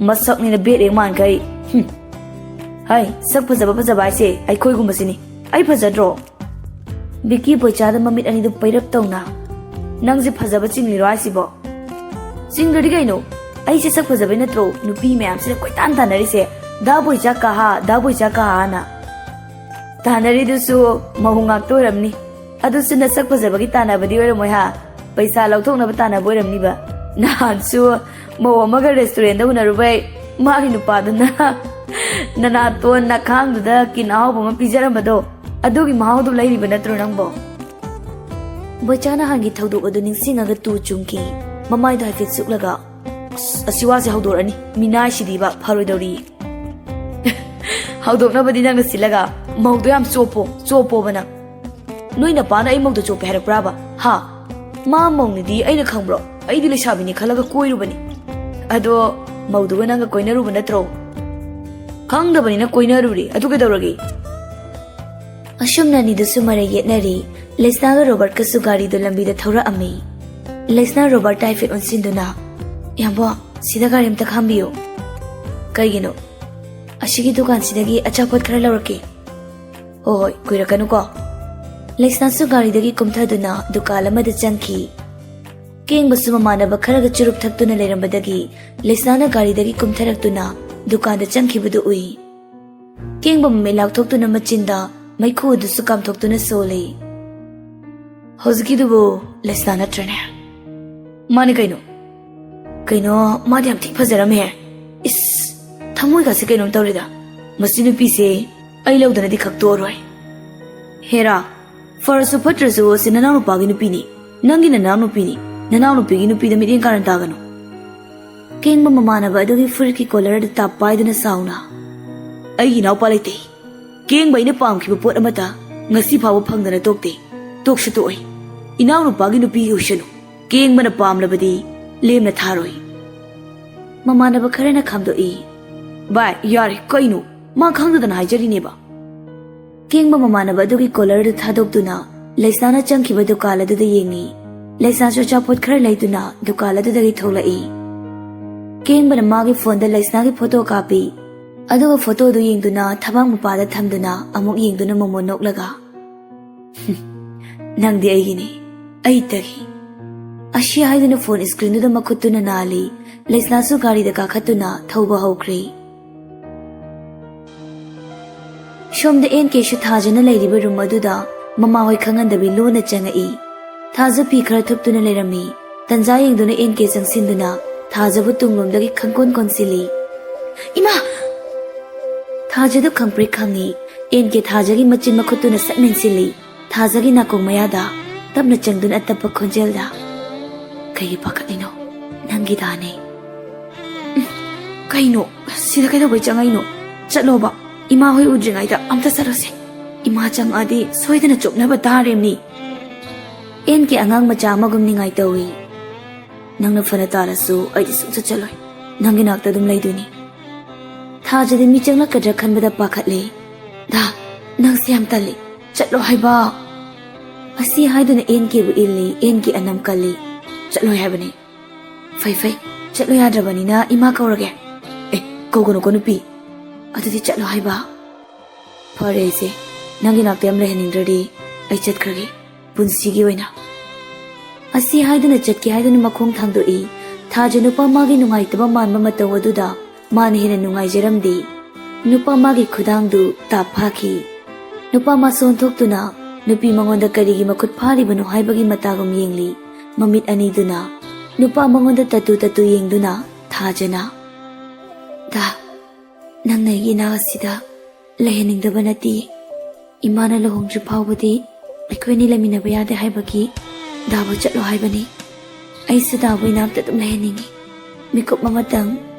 ꯃꯁꯛꯅꯤꯅ ꯕꯦꯠ ꯍꯦꯛ ꯃꯥꯟꯈꯩ꯫ ꯍꯨꯝ꯫ ꯍꯩ, ꯁꯛ ꯐꯖꯕ ꯐꯖꯕ ꯍꯥꯏꯁꯦ ꯑꯩꯈꯣꯏꯒꯨꯝꯕꯁꯤꯅꯤ꯫ ꯑꯩ ꯐꯖꯗ꯭ꯔꯣ?" ꯕꯤꯀꯤ ꯕꯣꯏꯆꯥꯗ ꯃꯃꯤꯠ ꯑꯅꯤꯗꯨ ꯄꯩꯔꯞ ꯇꯧꯅ, "ꯅꯪꯁꯦ ꯐꯖꯕ ꯆꯤꯡꯂꯤꯔꯣ ꯍꯥꯏꯁꯤꯕꯣ?" "ꯆꯤꯡꯗ꯭ꯔꯗꯤ ꯀꯩꯅꯣ? ꯑꯩꯁꯦ ꯁꯛ ꯐꯖꯕꯩ ꯅꯠꯇ꯭ꯔꯣ ꯅꯨꯄꯤ ꯃꯌꯥꯝꯁꯤꯅ ꯀꯣꯏꯇꯥꯟ ꯇꯥꯟꯅꯔꯤꯁꯦ? ꯗꯥ ꯕꯣꯏꯆꯥ ꯀꯍꯥ, ꯗꯥ ꯕꯣꯏꯆꯥ ꯀꯍꯥꯅ?" "ꯇꯥꯟꯅꯔꯤꯗꯨꯁꯨ ꯃꯧ ꯉꯥꯛꯇ ꯑꯣꯏꯔꯝꯅꯤ꯫ ꯑꯗꯨꯁꯨ ꯅꯁꯛ ꯐꯖꯕꯒꯤ ꯇꯥꯟꯅꯕꯗꯤ ꯑꯣꯏꯔꯝꯃꯣꯏ ꯍꯥ? ꯄꯩꯁꯥ ꯂꯧꯊꯣꯛꯅꯕ ꯇꯥꯟꯅꯕ ꯑꯣꯏꯔꯝꯅꯤꯕ꯫ ꯅꯍꯥꯟꯁꯨ ꯃꯧ ꯑꯃꯒ ꯔꯦꯁꯇꯨꯔꯦꯟꯗ ꯎꯅꯔꯨꯕꯩ ꯃꯥꯒꯤ ꯅꯨꯄꯥꯗꯨꯅ ꯅꯅꯥꯇꯣꯟ ꯅꯈꯥꯡꯗꯨꯗ ꯀꯤꯟ ꯑꯍꯥꯎꯕ ꯑꯃ ꯄꯤꯖꯔꯝꯕꯗꯣ, ꯑꯗꯨꯒꯤ ꯃꯍꯥꯎꯗꯨ ꯂꯩꯔꯤꯕ ꯅꯠꯇ꯭ꯔꯣ ꯅꯪꯕꯣ?" ꯕꯣꯏꯆꯥ ꯅꯍꯥꯟꯒꯤ ꯊꯧꯗꯣꯛ ꯑꯗꯨ ꯅꯤꯡꯁꯤꯡꯉꯒ ꯇꯨ ꯆꯨꯡꯈꯤ꯫ ꯃꯃꯥꯏꯗꯣ ꯍꯥꯏꯐꯦꯠ ꯁꯨꯛꯂꯒ, "ꯑꯁ, ꯑꯁꯤ ꯋꯥꯁꯦ ꯍꯧꯗꯣꯔꯛꯑꯅꯤ꯫ ꯃꯤꯅꯥꯏꯁꯤꯗꯤꯕ ꯐꯔꯣꯏꯗꯧꯔꯤ꯫" "ꯍꯧꯗꯣꯛꯅꯕꯗꯤ ꯅꯪꯅ ꯁꯤꯜꯂꯒ ꯃꯧꯗꯣ ꯌꯥꯝ ꯆꯣꯞꯄꯣ, ꯆꯣꯞꯄꯣꯕ ꯅꯪ꯫ ꯅꯣꯏ ꯅꯄꯥꯅ ꯑꯩ ꯃꯧꯗ ꯆꯣꯞꯄꯦ ꯍꯥꯏꯔꯛꯄ꯭ꯔꯥꯕ? ꯍꯥ? ꯃꯥ ꯃꯧꯅꯤꯗꯤ ꯑꯩꯅ ꯈꯪꯕ꯭ꯔꯣ? ꯑꯩꯗꯤ ꯂꯩꯁꯥꯕꯤꯅꯤ ꯈꯜꯂꯒ ꯀꯣꯏꯔꯨꯕꯅꯤ꯫ ꯑꯗꯣ ꯃꯧꯗꯨꯒ ꯅꯪꯒ ꯀꯣꯏꯅꯔꯨꯕ ꯅꯠꯇ꯭ꯔꯣ?" "ꯈꯪꯗꯕꯅꯤꯅ ꯀꯣꯏꯅꯔꯨꯔꯦ꯫ ꯑꯗꯨ ꯀꯩꯗꯧꯔꯒꯦ?" ꯑꯁꯨꯝꯅ ꯑꯅꯤꯗꯨꯁꯨ ꯃꯔꯩ ꯌꯦꯠꯅꯔꯤ꯫ ꯂꯩꯁꯅꯥꯒ ꯔꯣꯕꯔꯠꯀꯁꯨ ꯒꯥꯔꯤꯗꯨ ꯂꯝꯕꯤꯗ ꯊꯧꯔꯛꯑꯝꯃꯤ꯫ ꯂꯩꯁꯅꯥ ꯔꯣꯕꯔꯠꯇ ꯍꯥꯏꯐꯦꯠ ꯑꯣꯟꯁꯤꯟꯗꯨꯅ, "ꯌꯥꯝꯕꯣ, ꯁꯤꯗ ꯒꯥꯔꯤ ꯑꯝꯇ ꯈꯥꯝꯕꯤꯌꯨ꯫" "ꯀꯩꯒꯤꯅꯣ?" "ꯑꯁꯤꯒꯤ ꯗꯨꯀꯥꯟꯁꯤꯗꯒꯤ ꯑꯆꯥꯄꯣꯠ ꯈꯔ ꯂꯧꯔꯛꯀꯦ꯫" "ꯍꯣ ꯍꯣꯏ, ꯀꯨꯏꯔꯛꯀꯅꯨꯀꯣ꯫" ꯂꯩꯁꯅꯥꯁꯨ ꯒꯥꯔꯤꯗꯒꯤ ꯀꯨꯝꯊꯗꯨꯅ ꯗꯨꯀꯥꯟ ꯑꯃꯗ ꯆꯪꯈꯤ꯫ ꯀꯦꯡꯕꯁꯨ ꯃꯃꯥꯟꯅꯕ ꯈꯔꯒ ꯆꯨꯔꯨꯞ ꯊꯛꯇꯨꯅ ꯂꯩꯔꯝꯕꯗꯒꯤ ꯂꯩꯁꯅꯥꯅ ꯒꯥꯔꯤꯗꯒꯤ ꯀꯨꯝꯊꯔꯛꯇꯨꯅ ꯗꯨꯀꯥꯟꯗ ꯆꯪꯈꯤꯕꯗꯨ ꯎꯏ꯫ ꯀꯦꯡꯕ ꯃꯃꯤꯠ ꯂꯥꯎꯊꯣꯛꯇꯨꯅ ꯃꯆꯤꯟꯗ ꯃꯩꯈꯨ ꯑꯗꯨꯁꯨ ꯀꯥꯝꯊꯣꯛꯇꯨꯅ ꯁꯣꯜꯂꯤ꯫ "ꯍꯧꯖꯤꯛꯀꯤꯗꯨꯕꯨ ꯂꯩꯁꯅꯥ ꯅꯠꯇ꯭ꯔꯅꯦ?" "ꯃꯥꯅꯤ ꯀꯩꯅꯣ꯫ ꯀꯩꯅꯣ, ꯃꯥꯗꯤ ꯌꯥꯝ ꯊꯤ ꯐꯖꯔꯝꯃꯦ꯫ ꯏꯁ, ꯊꯃꯣꯏꯒꯁꯦ ꯀꯩꯅꯣꯝ ꯇꯧꯔꯦꯗ꯫ ꯃꯁꯤ ꯅꯨꯄꯤꯁꯦ ꯑꯩ ꯂꯧꯗꯅꯗꯤ ꯈꯛꯇꯣꯛꯑꯔꯣꯏ꯫ ꯍꯦꯔꯥ, ꯐꯔꯁꯨ ꯐꯠꯇ꯭ꯔꯁꯨ ꯑꯁꯤ ꯅꯅꯥꯎ ꯅꯨꯄꯥꯒꯤ ꯅꯨꯄꯤꯅꯤ꯫ ꯅꯪꯒꯤ ꯅꯅꯥꯎ ꯅꯨꯄꯤꯅꯤ꯫ ꯅꯅꯥꯎ ꯅꯨꯄꯤꯒꯤ ꯅꯨꯄꯤꯗ ꯃꯤꯠꯌꯦꯡ ꯀꯥꯔꯟ ꯇꯥꯒꯅꯨ꯫" ꯀꯦꯡꯕ ꯃꯃꯥꯟꯅꯕ ꯑꯗꯨꯒꯤ ꯐꯨꯔꯤꯠꯀꯤ ꯀꯣꯂꯔ ꯑꯗꯨ ꯇꯥꯞ ꯄꯥꯏꯗꯨꯅ ꯁꯥꯎꯅ, "ꯑꯩꯒꯤ ꯏꯅꯥꯎꯄꯥ ꯂꯩꯇꯦ꯫ ꯀꯦꯡꯕ ꯑꯩꯅ ꯄꯥꯝꯈꯤꯕ ꯄꯣꯠ ꯑꯃꯠꯇ ꯉꯁꯤ ꯐꯥꯎꯕ ꯐꯪꯗꯅ ꯇꯣꯛꯇꯦ꯫ ꯇꯣꯛꯁꯨ ꯇꯣꯛꯑꯣꯏ꯫ ꯏꯅꯥꯎ ꯅꯨꯄꯥꯒꯤ ꯅꯨꯄꯤ ꯑꯣꯏꯁꯅꯨ꯫ ꯀꯦꯡꯕꯅ ꯄꯥꯝꯂꯕꯗꯤ ꯂꯦꯝꯅ ꯊꯥꯔꯣꯏ꯫" ꯃꯃꯥꯟꯅꯕ ꯈꯔꯅ ꯈꯥꯝꯗꯣꯛꯏ꯫ "ꯚꯥꯏ, ꯌꯥꯔꯦ, ꯀꯩꯅꯣ? ꯃꯥ ꯈꯪꯗꯗꯅ ꯍꯥꯏꯖꯔꯤꯅꯦꯕ꯫" ꯀꯦꯡꯕ ꯃꯃꯥꯟꯅꯕ ꯑꯗꯨꯒꯤ ꯀꯣꯂꯔ ꯑꯗꯨ ꯊꯥꯗꯣꯛꯇꯨꯅ ꯂꯩꯁꯅꯥꯅ ꯆꯪꯈꯤꯕ ꯗꯨꯀꯥꯟ ꯑꯗꯨꯗ ꯌꯦꯡꯉꯤ꯫ ꯂꯩꯁꯅꯥꯁꯨ ꯑꯆꯥꯄꯣꯠ ꯈꯔ ꯂꯩꯗꯨꯅ ꯗꯨꯀꯥꯟ ꯑꯗꯨꯗꯒꯤ ꯊꯣꯛꯂꯛꯏ꯫ ꯀꯦꯡꯕꯅ ꯃꯥꯒꯤ ꯐꯣꯟꯗ ꯂꯩꯁꯅꯥꯒꯤ ꯐꯣꯇꯣ ꯀꯥꯞꯄꯤ꯫ ꯑꯗꯨꯒ ꯐꯣꯇꯣꯗꯨ ꯌꯦꯡꯗꯨꯅ ꯊꯕꯥꯛ ꯃꯄꯥꯗ ꯊꯝꯗꯨꯅ ꯑꯃꯨꯛ ꯌꯦꯡꯗꯨꯅ ꯃꯣꯃꯣꯟ ꯅꯣꯛꯂꯒ, "ꯅꯪꯗꯤ ꯑꯩꯒꯤꯅꯤ, ꯑꯩꯇꯒꯤ꯫" ꯑꯁꯤ ꯍꯥꯏꯗꯨꯅ ꯐꯣꯟ ꯁꯀ꯭ꯔꯤꯟꯗꯨꯗ ꯃꯈꯨꯠꯇꯨꯅ ꯅꯥꯜꯂꯤ꯫ ꯂꯩꯁꯅꯥꯁꯨ ꯒꯥꯔꯤꯗ ꯀꯥꯈꯠꯇꯨꯅ ꯊꯧꯕ ꯍꯧꯈ꯭ꯔꯦ꯫ ꯁꯣꯝꯗ ꯑꯦꯟ ꯀꯦꯁꯨ ꯊꯥꯖꯅ ꯂꯩꯔꯤꯕ ꯔꯨꯝ ꯑꯗꯨꯗ ꯃꯃꯥꯍꯣꯏ ꯈꯪꯍꯟꯗꯕꯤ ꯂꯣꯟꯅ ꯆꯪꯉꯛꯏ꯫ ꯊꯥꯖ ꯐꯤ ꯈꯔ ꯊꯨꯞꯇꯨꯅ ꯂꯩꯔꯝꯃꯤ꯫ ꯇꯟꯖꯥ ꯌꯦꯡꯗꯨꯅ ꯑꯦꯟ ꯀꯦ ꯆꯪꯁꯤꯟꯗꯨꯅ ꯊꯥꯖꯕꯨ ꯇꯨꯡꯂꯣꯝꯗꯒꯤ ꯈꯪꯀꯣꯟ ꯀꯣꯟꯁꯤꯜꯂꯤ꯫ "ꯏꯃꯥ!" ꯊꯥꯖꯗꯨ ꯈꯪꯄ꯭ꯔꯦꯛ ꯈꯪꯉꯤ꯫ ꯑꯦꯟ ꯀꯦ ꯊꯥꯖꯒꯤ ꯃꯆꯤꯟ ꯃꯈꯨꯠꯇꯨꯅ ꯁꯠ ꯃꯦꯟꯁꯤꯜꯂꯤ꯫ ꯊꯥꯖꯒꯤ ꯅꯥꯀꯣꯡ ꯃꯌꯥꯗ ꯇꯞꯅ ꯆꯪꯗꯨꯅ ꯑꯇꯞꯄ ꯈꯣꯟꯖꯦꯜꯗ, "ꯀꯩꯒꯤ ꯄꯥꯈꯠꯂꯤꯅꯣ? ꯅꯪꯒꯤꯗꯥꯅꯦ꯫" "ꯎꯝ, ꯀꯩꯅꯣ? ꯁꯤꯗ ꯀꯩꯗꯧꯕꯩ ꯆꯪꯉꯛꯏꯅꯣ? ꯆꯠꯂꯣꯕ, ꯏꯃꯥ ꯍꯣꯏ ꯎꯗ꯭ꯔꯤꯉꯩꯗ ꯑꯝꯇ ꯆꯠꯂꯨꯁꯦ꯫ ꯏꯃꯥ ꯆꯪꯉꯛꯑꯗꯤ ꯁꯣꯏꯗꯅ ꯆꯣꯞꯅꯕ ꯇꯥꯔꯦꯝꯅꯤ꯫" ꯑꯦꯟ ꯀꯦ ꯑꯉꯥꯡ ꯃꯆꯥ ꯑꯃꯒꯨꯝ ꯅꯤꯡꯉꯥꯏ ꯇꯧꯏ꯫ "ꯅꯪꯅ ꯐꯅ ꯇꯥꯜꯂꯁꯨ ꯑꯩꯗꯤ ꯁꯨꯡꯆꯠ ꯆꯠꯂꯣꯏ꯫ ꯅꯪꯒꯤ ꯅꯥꯛꯇ ꯑꯗꯨꯝ ꯂꯩꯗꯣꯏꯅꯤ꯫" ꯊꯥꯖꯗꯤ ꯃꯤ ꯆꯪꯂꯛꯀꯗ꯭ꯔꯥ ꯈꯟꯕꯗ ꯄꯥꯈꯠꯂꯦ꯫ "ꯗꯥ, ꯅꯪꯁꯦ ꯌꯥꯝ ꯇꯜꯂꯤ꯫ ꯆꯠꯂꯣ ꯍꯥꯏꯕ!" ꯑꯁꯤ ꯍꯥꯏꯗꯨꯅ ꯑꯦꯟ ꯀꯦꯕꯨ ꯏꯜꯂꯤ꯫ ꯑꯦꯟ ꯀꯦ ꯑꯅꯝ ꯀꯜꯂꯤ꯫ "ꯆꯠꯂꯣꯏ ꯍꯥꯏꯕꯅꯤ꯫" "ꯐꯩ, ꯐꯩ, ꯆꯠꯂꯣ ꯌꯥꯗ꯭ꯔꯕꯅꯤꯅ ꯏꯃꯥ ꯀꯧꯔꯒꯦ꯫" "ꯑꯦ, ꯀꯧꯒꯅꯨꯀꯣ ꯅꯨꯄꯤ꯫ ꯑꯗꯨꯗꯤ ꯆꯠꯂꯣ ꯍꯥꯏꯕ꯫" "ꯐꯔꯦ, ꯑꯩꯁꯦ ꯅꯪꯒꯤ ꯅꯥꯛꯇ ꯌꯥꯝ ꯂꯩꯍꯟꯅꯤꯡꯗ꯭ꯔꯗꯤ ꯑꯩ ꯆꯠꯈ꯭ꯔꯒꯦ, ꯄꯨꯟꯁꯤꯒꯤ ꯑꯣꯏꯅ꯫" ꯑꯁꯤ ꯍꯥꯏꯗꯨꯅ ꯆꯠꯀꯦ ꯍꯥꯏꯗꯨꯅ ꯃꯈꯣꯡ ꯊꯥꯡꯗꯣꯛꯏ꯫ ꯊꯥꯖ ꯅꯨꯄꯥ ꯃꯥꯒꯤ ꯅꯨꯡꯉꯥꯏꯇꯕ ꯃꯥꯟꯕ ꯃꯇꯧ ꯑꯗꯨꯗ ꯃꯥꯅ ꯍꯦꯟꯅ ꯅꯨꯡꯉꯥꯏꯖꯔꯝꯗꯦ꯫ ꯅꯨꯄꯥ ꯃꯥꯒꯤ ꯈꯨꯗꯥꯡꯗꯨ ꯇꯥꯞ ꯐꯥꯈꯤ꯫ ꯅꯨꯄꯥ ꯃꯥꯁꯨ ꯑꯣꯟꯊꯣꯛꯇꯨꯅ ꯅꯨꯄꯤ ꯃꯉꯣꯟꯗ ꯀꯔꯤꯒꯤ ꯃꯈꯨꯠ ꯐꯥꯔꯤꯕꯅꯣ ꯍꯥꯏꯕꯒꯤ ꯃꯇꯥꯒꯨꯝ ꯌꯦꯡꯂꯤ꯫ ꯃꯃꯤꯠ ꯑꯅꯤꯗꯨꯅ ꯅꯨꯄꯥ ꯃꯉꯣꯟꯗ ꯇꯠꯇꯨ ꯇꯠꯇꯨ ꯌꯦꯡꯗꯨꯅ ꯊꯥꯖꯅ, "ꯗꯥ, ꯅꯪꯅ ꯑꯩꯒꯤ ꯏꯅꯥꯛ ꯑꯁꯤꯗ ꯂꯩꯍꯟꯅꯤꯡꯗꯕ ꯅꯠꯇꯦ꯫ ꯏꯃꯥꯅ ꯂꯨꯍꯣꯡꯗ꯭ꯔꯤ ꯐꯥꯎꯕꯗꯤ ꯑꯩꯈꯣꯏꯅꯤ ꯂꯩꯃꯤꯟꯅꯕ ꯌꯥꯗꯦ ꯍꯥꯏꯕꯒꯤ ꯗꯥꯕꯨ ꯆꯠꯂꯣ ꯍꯥꯏꯕꯅꯤ꯫ ꯑꯩꯁꯨ ꯗꯥꯕꯨ ꯏꯅꯥꯛꯇ ꯑꯗꯨꯝ ꯂꯩꯍꯟꯅꯤꯡꯉꯤ꯫ ꯃꯤꯀꯨꯞ ꯑꯃꯇꯪ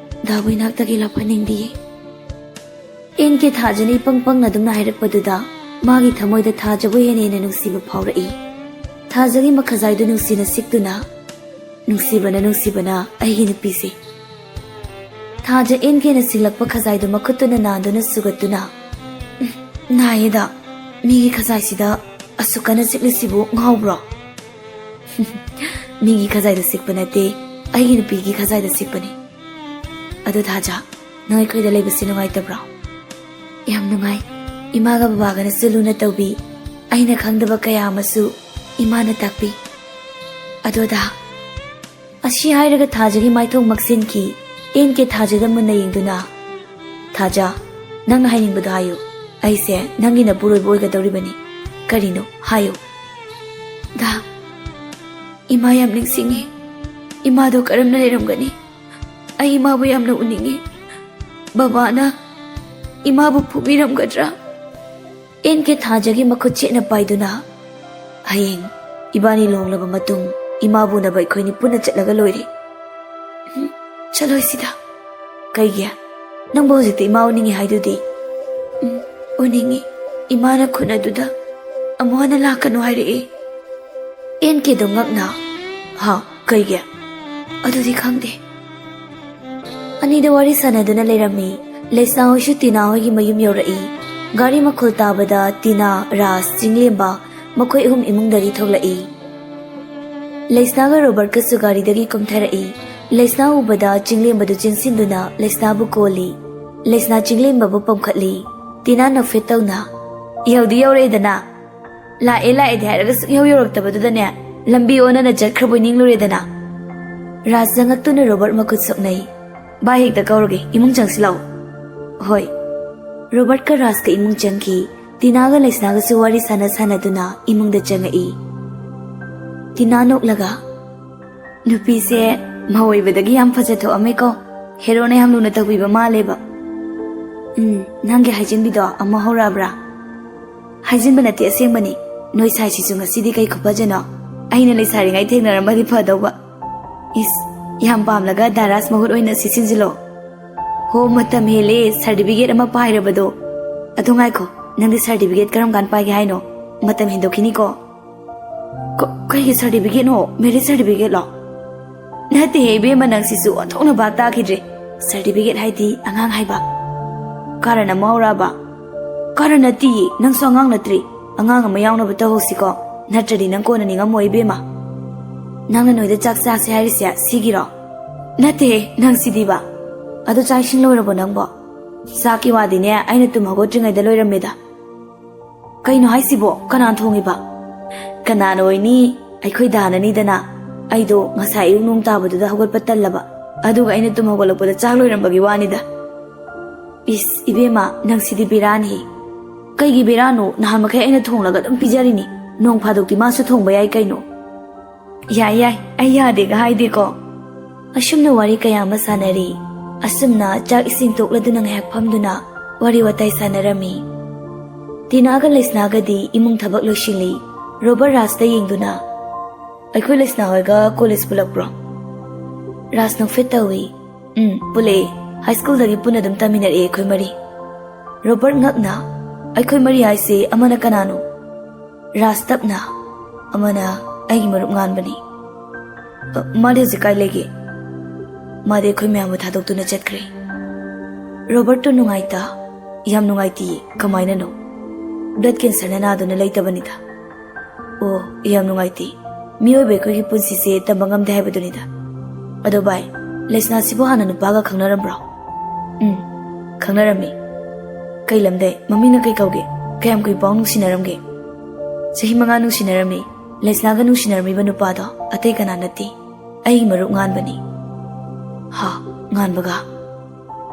ꯗꯥꯕꯨ ꯏꯅꯥꯛꯇꯒꯤ ꯂꯥꯞꯍꯟꯅꯤꯡꯗꯤꯌꯦ"꯫ ꯑꯦꯟ ꯀꯦ ꯊꯥꯖꯅ ꯏꯄꯪ ꯄꯪꯅ ꯑꯗꯨꯝꯅ ꯍꯥꯏꯔꯛꯄꯗꯨꯗ ꯃꯥꯒꯤ ꯊꯃꯣꯏꯗ ꯊꯥꯖꯕꯨ ꯍꯦꯟꯅ ꯍꯦꯟꯅ ꯅꯨꯡꯁꯤꯕ ꯐꯥꯎꯔꯛꯏ꯫ ꯊꯥꯖꯒꯤ ꯃꯈꯖꯥꯏꯗꯨ ꯅꯨꯡꯁꯤꯅ ꯁꯤꯛꯇꯨꯅ, "ꯅꯨꯡꯁꯤꯕꯅ, ꯅꯨꯡꯁꯤꯕꯅ ꯑꯩꯒꯤ ꯅꯨꯄꯤꯁꯦ"꯫ ꯊꯥꯖ ꯑꯦꯟ ꯀꯦꯅ ꯁꯤꯛꯂꯛꯄ ꯈꯖꯥꯏꯗꯨ ꯃꯈꯨꯠꯇꯨꯅ ꯅꯥꯟꯗꯨꯅ ꯁꯨꯒꯠꯇꯨꯅ, "ꯎꯝ, ꯅꯥꯏꯌꯦꯗ, ꯃꯤꯒꯤ ꯈꯖꯥꯏꯁꯤꯗ ꯑꯁꯨꯛ ꯀꯟꯅ ꯁꯤꯛꯂꯤꯁꯤꯕꯨ ꯉꯥꯎꯕ꯭ꯔꯣ?" "ꯃꯤꯒꯤ ꯈꯖꯥꯏꯗ ꯁꯤꯛꯄ ꯅꯠꯇꯦ, ꯑꯩꯒꯤ ꯅꯨꯄꯤꯒꯤ ꯈꯖꯥꯏꯗ ꯁꯤꯛꯄꯅꯤ꯫ ꯑꯗꯣ ꯊꯥꯖ, ꯅꯪ ꯑꯩꯈꯣꯏꯗ ꯂꯩꯕꯁꯤ ꯅꯨꯡꯉꯥꯏꯇꯕ꯭ꯔꯣ?" "ꯌꯥꯝ ꯅꯨꯡꯉꯥꯏ꯫ ꯏꯃꯥꯒ ꯕꯕꯥꯒꯅꯁꯨ ꯂꯨꯅ ꯇꯧꯕꯤ꯫ ꯑꯩꯅ ꯈꯪꯗꯕ ꯀꯌꯥ ꯑꯃꯁꯨ ꯏꯃꯥꯅ ꯇꯥꯛꯄꯤ꯫ ꯑꯗꯣ ꯗꯥ"꯫ ꯑꯁꯤ ꯍꯥꯏꯔꯒ ꯊꯥꯖꯒꯤ ꯃꯥꯏꯊꯣꯡ ꯃꯛꯁꯤꯟꯈꯤ꯫ ꯑꯦꯟ ꯀꯦ ꯊꯥꯖꯗ ꯃꯨꯟꯅ ꯌꯦꯡꯗꯨꯅ, "ꯊꯥꯖ, ꯅꯪꯅ ꯍꯥꯏꯅꯤꯡꯕꯗꯣ ꯍꯥꯏꯌꯨ꯫ ꯑꯩꯁꯦ ꯅꯪꯒꯤ ꯅꯄꯨꯔꯣꯏꯕ ꯑꯣꯏꯒꯗꯧꯔꯤꯕꯅꯤ꯫ ꯀꯔꯤꯅꯣ? ꯍꯥꯏꯌꯨ"꯫ "ꯗꯥ, ꯏꯃꯥ ꯌꯥꯝ ꯅꯤꯡꯁꯤꯡꯉꯤ꯫ ꯏꯃꯥꯗꯣ ꯀꯔꯝꯅ ꯂꯩꯔꯝꯒꯅꯤ? ꯑꯩ ꯏꯃꯥꯕꯨ ꯌꯥꯝꯅ ꯎꯅꯤꯡꯉꯤ꯫ ꯕꯕꯥꯅ ꯏꯃꯥꯕꯨ ꯐꯨꯕꯤꯔꯝꯒꯗ꯭ꯔꯥ?" ꯑꯦꯟ ꯀꯦ ꯊꯥꯖꯒꯤ ꯃꯈꯨꯠ ꯆꯦꯠꯅ ꯄꯥꯏꯗꯨꯅ, "ꯍꯌꯦꯡ ꯏꯕꯥꯅꯤ ꯂꯨꯍꯣꯡꯂꯕ ꯃꯇꯨꯡ ꯏꯃꯥꯕꯨ ꯎꯅꯕ ꯑꯩꯈꯣꯏꯅꯤ ꯄꯨꯟꯅ ꯆꯠꯂꯒ ꯂꯣꯏꯔꯦ"꯫ "ꯎꯝ, ꯆꯠꯂꯣꯏꯁꯤꯗ"꯫ "ꯀꯩꯒꯤ? ꯅꯪꯕꯨ ꯍꯧꯖꯤꯛꯇ ꯏꯃꯥ ꯎꯅꯤꯡꯉꯤ ꯍꯥꯏꯗꯨꯗꯤ"꯫ "ꯎꯝ, ꯎꯅꯤꯡꯉꯤ꯫ ꯏꯃꯥꯅ ꯈꯨꯟ ꯑꯗꯨꯗ ꯑꯃꯨꯛ ꯍꯟꯅ ꯂꯥꯛꯀꯅꯨ ꯍꯥꯏꯔꯛꯑꯦ"꯫ ꯑꯦꯟ ꯀꯦꯗꯣ ꯉꯛꯅ, "ꯍꯥ? ꯀꯩꯒꯤ?" "ꯑꯗꯨꯗꯤ ꯈꯪꯗꯦ"꯫ ꯑꯅꯤꯗ ꯋꯥꯔꯤ ꯁꯥꯟꯅꯗꯨꯅ ꯂꯩꯔꯝꯃꯤ꯫ ꯂꯩꯁꯅꯥ ꯍꯣꯏꯁꯨ ꯇꯤꯅꯥ ꯍꯣꯏꯒꯤ ꯃꯌꯨꯝ ꯌꯧꯔꯛꯏ꯫ ꯒꯥꯔꯤ ꯃꯈꯣꯜ ꯇꯥꯕꯗ ꯇꯤꯅꯥ, ꯔꯥꯖ, ꯆꯤꯡꯂꯦꯝꯕ ꯃꯈꯣꯏ ꯑꯍꯨꯝ ꯏꯃꯨꯡꯗꯒꯤ ꯊꯣꯛꯂꯛꯏ꯫ ꯂꯩꯁꯅꯥꯒ ꯔꯣꯕꯔꯠꯀꯁꯨ ꯒꯥꯔꯤꯗꯒꯤ ꯀꯨꯝꯊꯔꯛꯏ꯫ ꯂꯩꯁꯅꯥ ꯎꯕꯗ ꯆꯤꯡꯂꯦꯝꯕꯗꯨ ꯆꯦꯟꯁꯤꯟꯗꯨꯅ ꯂꯩꯁꯅꯥꯕꯨ ꯀꯣꯜꯂꯤ꯫ ꯂꯩꯁꯅꯥ ꯆꯤꯡꯂꯦꯝꯕꯕꯨ ꯄꯝꯈꯠꯂꯤ꯫ ꯇꯤꯅꯥ ꯅꯣꯛꯐꯦꯠ ꯇꯧꯅ, "ꯌꯧꯗꯤ ꯌꯧꯔꯛꯑꯦꯗꯅ? ꯂꯥꯛꯑꯦ ꯂꯥꯛꯑꯦꯗꯤ ꯍꯥꯏꯔꯒ ꯁꯨꯛꯌꯧ ꯌꯧꯔꯛꯇꯕꯗꯨꯗꯅꯦ, ꯂꯝꯕꯤ ꯑꯣꯟꯅꯅ ꯆꯠꯈ꯭ꯔꯕꯣꯏ ꯅꯤꯡꯂꯨꯔꯦꯗꯅ"꯫ ꯔꯥꯖ ꯆꯪꯉꯛꯇꯨꯅ ꯔꯣꯕꯔꯠ ꯃꯈꯨꯠ ꯁꯣꯛꯅꯩ꯫ "ꯚꯥꯏ, ꯍꯦꯛꯇ ꯀꯧꯔꯒꯦ, ꯏꯃꯨꯡ ꯆꯪꯁꯤ ꯂꯥꯛꯑꯣ"꯫ "ꯍꯣꯏ"꯫ ꯔꯣꯕꯔꯠꯀ ꯔꯥꯖꯀ ꯏꯃꯨꯡ ꯆꯪꯈꯤ꯫ ꯇꯤꯅꯥꯒ ꯂꯩꯁꯅꯥꯒꯁꯨ ꯋꯥꯔꯤ ꯁꯥꯟꯅ ꯁꯥꯟꯅꯗꯨꯅ ꯏꯃꯨꯡꯗ ꯆꯪꯉꯛꯏ꯫ ꯇꯤꯅꯥ ꯅꯣꯛꯂꯒ, "ꯅꯨꯄꯤꯁꯦ ꯃꯧ ꯑꯣꯏꯕꯗꯒꯤ ꯌꯥꯝ ꯐꯖ ꯊꯣꯛꯑꯝꯃꯦꯀꯣ꯫ ꯍꯦꯔꯣꯅ ꯌꯥꯝ ꯂꯨꯅ ꯇꯧꯕꯤꯕ ꯃꯥꯜꯂꯦꯕ꯫ ꯎꯝ, ꯅꯪꯒꯤ ꯍꯥꯏꯖꯤꯟꯕꯤꯗꯣ ꯑꯃꯨꯛ ꯍꯧꯔꯛꯑꯕ꯭ꯔꯥ?" "ꯍꯥꯏꯖꯤꯟꯕ ꯅꯠꯇꯦ, ꯑꯁꯦꯡꯕꯅꯤ꯫ ꯅꯣꯏ ꯁꯥꯏꯁꯤꯁꯨ ꯉꯁꯤꯗꯤ ꯀꯩ ꯈꯨꯐꯖꯅꯣ꯫ ꯑꯩꯅ ꯂꯩꯁꯥꯔꯤꯉꯩ ꯊꯦꯡꯅꯔꯝꯃꯗꯤ ꯐꯗꯧꯕ꯫ ꯏꯁ, ꯌꯥꯝ ꯄꯥꯝꯂꯒ ꯗꯥꯔꯥꯖ ꯃꯍꯨꯠ ꯑꯣꯏꯅ ꯁꯤꯠꯆꯤꯟꯁꯤꯜꯂꯣ꯫ ꯍꯣ, ꯃꯇꯝ ꯍꯦꯜꯂꯦ, ꯁꯥꯔꯇꯤꯐꯤꯀꯦꯠ ꯑꯃ ꯄꯥꯏꯔꯕꯗꯣ꯫ ꯑꯗꯨ ꯉꯥꯏꯈꯣ, ꯅꯪꯗꯤ ꯁꯥꯔꯇꯤꯐꯤꯀꯦꯠ ꯀꯔꯝ ꯀꯥꯟ ꯄꯥꯏꯒꯦ ꯍꯥꯏꯅꯣ? ꯃꯇꯝ ꯍꯦꯟꯗꯣꯛꯈꯤꯅꯤꯀꯣ꯫" "ꯀ-, ꯀꯩꯒꯤ ꯁꯥꯔꯇꯤꯐꯤꯀꯦꯠꯅꯣ? ꯃꯦꯔꯤꯖ ꯁꯥꯔꯇꯤꯐꯤꯀꯦꯠꯂꯣ?" "ꯅꯠꯇꯦꯍꯦ ꯏꯕꯦꯝꯃ, ꯅꯪꯁꯤꯁꯨ ꯑꯣꯟꯊꯣꯛꯅ ꯚꯥꯞ ꯇꯥꯈꯤꯗ꯭ꯔꯦ꯫ ꯁꯥꯔꯇꯤꯐꯤꯀꯦꯠ ꯍꯥꯏꯗꯤ ꯑꯉꯥꯡ ꯍꯥꯏꯕ꯫" "ꯀꯥꯔꯟ ꯑꯃ ꯍꯧꯔꯛꯑꯕ?" "ꯀꯥꯔꯟ ꯅꯠꯇꯤꯌꯦ, ꯅꯪꯁꯨ ꯑꯉꯥꯡ ꯅꯠꯇ꯭ꯔꯤ꯫ ꯑꯉꯥꯡ ꯑꯃ ꯌꯥꯎꯅꯕ ꯇꯧꯍꯧꯁꯤꯀꯣ, ꯅꯠꯇ꯭ꯔꯗꯤ ꯅꯪ ꯀꯣꯟꯅ ꯅꯤꯡꯉꯝꯃꯣꯏ ꯏꯕꯦꯝꯃ꯫ ꯅꯪꯅ ꯅꯣꯏꯗ ꯆꯥꯛ ꯆꯥꯁꯦ ꯍꯥꯏꯔꯤꯁꯦ ꯁꯤꯒꯤꯔꯣ?" "ꯅꯠꯇꯦꯍꯦ, ꯅꯪ ꯁꯤꯗꯤꯕ꯫ ꯑꯗꯣ ꯆꯥꯛ ꯏꯁꯤꯡ ꯂꯣꯏꯔꯕꯣ ꯅꯪꯕꯣ?" "ꯆꯥꯛꯀꯤ ꯋꯥꯗꯤꯅꯦ, ꯑꯩꯅ ꯇꯨꯝ ꯍꯧꯒꯠꯇ꯭ꯔꯤꯉꯩꯗ ꯂꯣꯏꯔꯝꯃꯦꯗ꯫" "ꯀꯩꯅꯣ ꯍꯥꯏꯁꯤꯕꯣ? ꯀꯅꯥꯅ ꯊꯣꯡꯉꯤꯕ?" "ꯀꯅꯥꯅ ꯑꯣꯏꯅꯤ? ꯑꯩꯈꯣꯏ ꯗꯥꯅꯅꯤꯗꯅ꯫ ꯑꯩꯗꯣ ꯉꯁꯥꯏ ꯑꯌꯨꯛ ꯅꯣꯡ ꯇꯥꯕꯗꯨꯗ ꯍꯧꯒꯠꯄ ꯇꯜꯂꯕ꯫ ꯑꯗꯨꯒ ꯑꯩꯅ ꯇꯨꯝ ꯍꯧꯒꯠꯂꯛꯄꯗ ꯆꯥꯛ ꯂꯣꯏꯔꯝꯕꯒꯤ ꯋꯥꯅꯤꯗ꯫" "ꯏꯁ, ꯏꯕꯦꯝꯃ, ꯅꯪ ꯁꯤꯗꯤ ꯕꯦꯔꯥꯅꯤ꯫" "ꯀꯩꯒꯤ ꯕꯦꯔꯥꯅꯣ? ꯅꯍꯥꯟ ꯃꯈꯩ ꯑꯩꯅ ꯊꯣꯡꯂꯒ ꯑꯗꯨꯝ ꯄꯤꯖꯔꯤꯅꯤ꯫ ꯅꯣꯡ ꯐꯥꯗꯣꯛꯇꯤ ꯃꯥꯁꯨ ꯊꯣꯡꯕ ꯌꯥꯏ ꯀꯩꯅꯣ꯫" "ꯌꯥꯏ, ꯌꯥꯏ, ꯑꯩ ꯌꯥꯗꯦꯒ ꯍꯥꯏꯗꯦꯀꯣ꯫" ꯑꯁꯨꯝꯅ ꯋꯥꯔꯤ ꯀꯌꯥ ꯑꯃ ꯁꯥꯟꯅꯔꯤ꯫ ꯑꯁꯨꯝꯅ ꯆꯥꯛ ꯏꯁꯤꯡ ꯇꯣꯛꯂꯗꯨꯅ ꯉꯥꯏꯍꯥꯛ ꯐꯝꯗꯨꯅ ꯋꯥꯔꯤ ꯋꯥꯇꯥꯏ ꯁꯥꯟꯅꯔꯝꯃꯤ꯫ ꯇꯤꯅꯥꯒ ꯂꯩꯁꯅꯥꯒꯗꯤ ꯏꯃꯨꯡ ꯊꯕꯛ ꯂꯣꯏꯁꯤꯜꯂꯤ꯫ ꯔꯣꯕꯔꯠ ꯔꯥꯖꯇ ꯌꯦꯡꯗꯨꯅ, "ꯑꯩꯈꯣꯏ ꯂꯩꯁꯅꯥ ꯍꯣꯏꯒ ꯀꯣꯂꯦꯖ ꯄꯨꯜꯂꯛꯄ꯭ꯔꯣ?" ꯔꯥꯖ ꯅꯣꯛꯐꯦꯠ ꯇꯧꯏ꯫ "ꯎꯝ, ꯄꯨꯜꯂꯛꯑꯦ꯫ ꯍꯥꯏ ꯁ꯭ꯀꯨꯜꯗꯒꯤ ꯄꯨꯟꯅ ꯑꯗꯨꯝ ꯇꯝꯃꯤꯟꯅꯔꯛꯑꯦ ꯑꯩꯈꯣꯏ ꯃꯔꯤ꯫" ꯔꯣꯕꯔꯠ ꯉꯛꯅ, "ꯑꯩꯈꯣꯏ ꯃꯔꯤ ꯍꯥꯏꯁꯦ ꯑꯃꯅ ꯀꯅꯥꯅꯣ?" ꯔꯥꯖ ꯇꯞꯅ, "ꯑꯃꯅ ꯑꯩꯒꯤ ꯃꯔꯨꯞ ꯉꯥꯟꯕꯅꯤ꯫" "ꯑ, ꯃꯥꯗꯤ ꯍꯧꯖꯤꯛ ꯀꯥꯏ ꯂꯩꯒꯦ?" "ꯃꯥꯗꯤ ꯑꯩꯈꯣꯏ ꯃꯌꯥꯝꯕꯨ ꯊꯥꯗꯣꯛꯇꯨꯅ ꯆꯠꯈ꯭ꯔꯦ꯫" ꯔꯣꯕꯔꯠꯇꯣ ꯅꯨꯡꯉꯥꯏꯇ, "ꯌꯥꯝ ꯅꯨꯡꯉꯥꯏꯇꯤꯌꯦ꯫ ꯀꯃꯥꯏꯅꯅꯣ?" "ꯕ꯭ꯂꯗ ꯀꯦꯟꯁꯔꯅ ꯅꯥꯗꯨꯅ ꯂꯩꯇꯕꯅꯤꯗ꯫" "ꯑꯣ, ꯌꯥꯝ ꯅꯨꯡꯉꯥꯏꯇꯦ꯫ ꯃꯤꯑꯣꯏꯕ ꯑꯩꯈꯣꯏꯒꯤ ꯄꯨꯟꯁꯤꯁꯦ ꯇꯝꯕ ꯉꯝꯗꯦ ꯍꯥꯏꯕꯗꯨꯅꯤꯗ꯫ ꯑꯗꯣ ꯚꯥꯏ, ꯂꯩꯁꯅꯥꯁꯤꯕꯨ ꯍꯥꯟꯅ ꯅꯨꯄꯥꯒ ꯈꯪꯅꯔꯝꯕ꯭ꯔꯣ?" "ꯎꯝ, ꯈꯪꯅꯔꯝꯃꯤ꯫" "ꯀꯩ ꯂꯝꯗꯩ? ꯃꯃꯤꯡꯅ ꯀꯩ ꯀꯧꯒꯦ? ꯀꯌꯥꯝ ꯀꯨꯏ ꯄꯥꯎ ꯅꯨꯡꯁꯤꯅꯔꯝꯒꯦ?" "ꯆꯍꯤ ꯃꯉꯥ ꯅꯨꯡꯁꯤꯅꯔꯝꯃꯤ꯫ ꯂꯩꯁꯅꯥꯒ ꯅꯨꯡꯁꯤꯅꯔꯝꯃꯤꯕ ꯅꯨꯄꯥꯗꯣ ꯑꯇꯩ ꯀꯅꯥ ꯅꯠꯇꯦ, ꯑꯩꯒꯤ ꯃꯔꯨꯞ ꯉꯥꯟꯕꯅꯤ꯫" "ꯍꯥ, ꯉꯥꯟꯕꯒ?"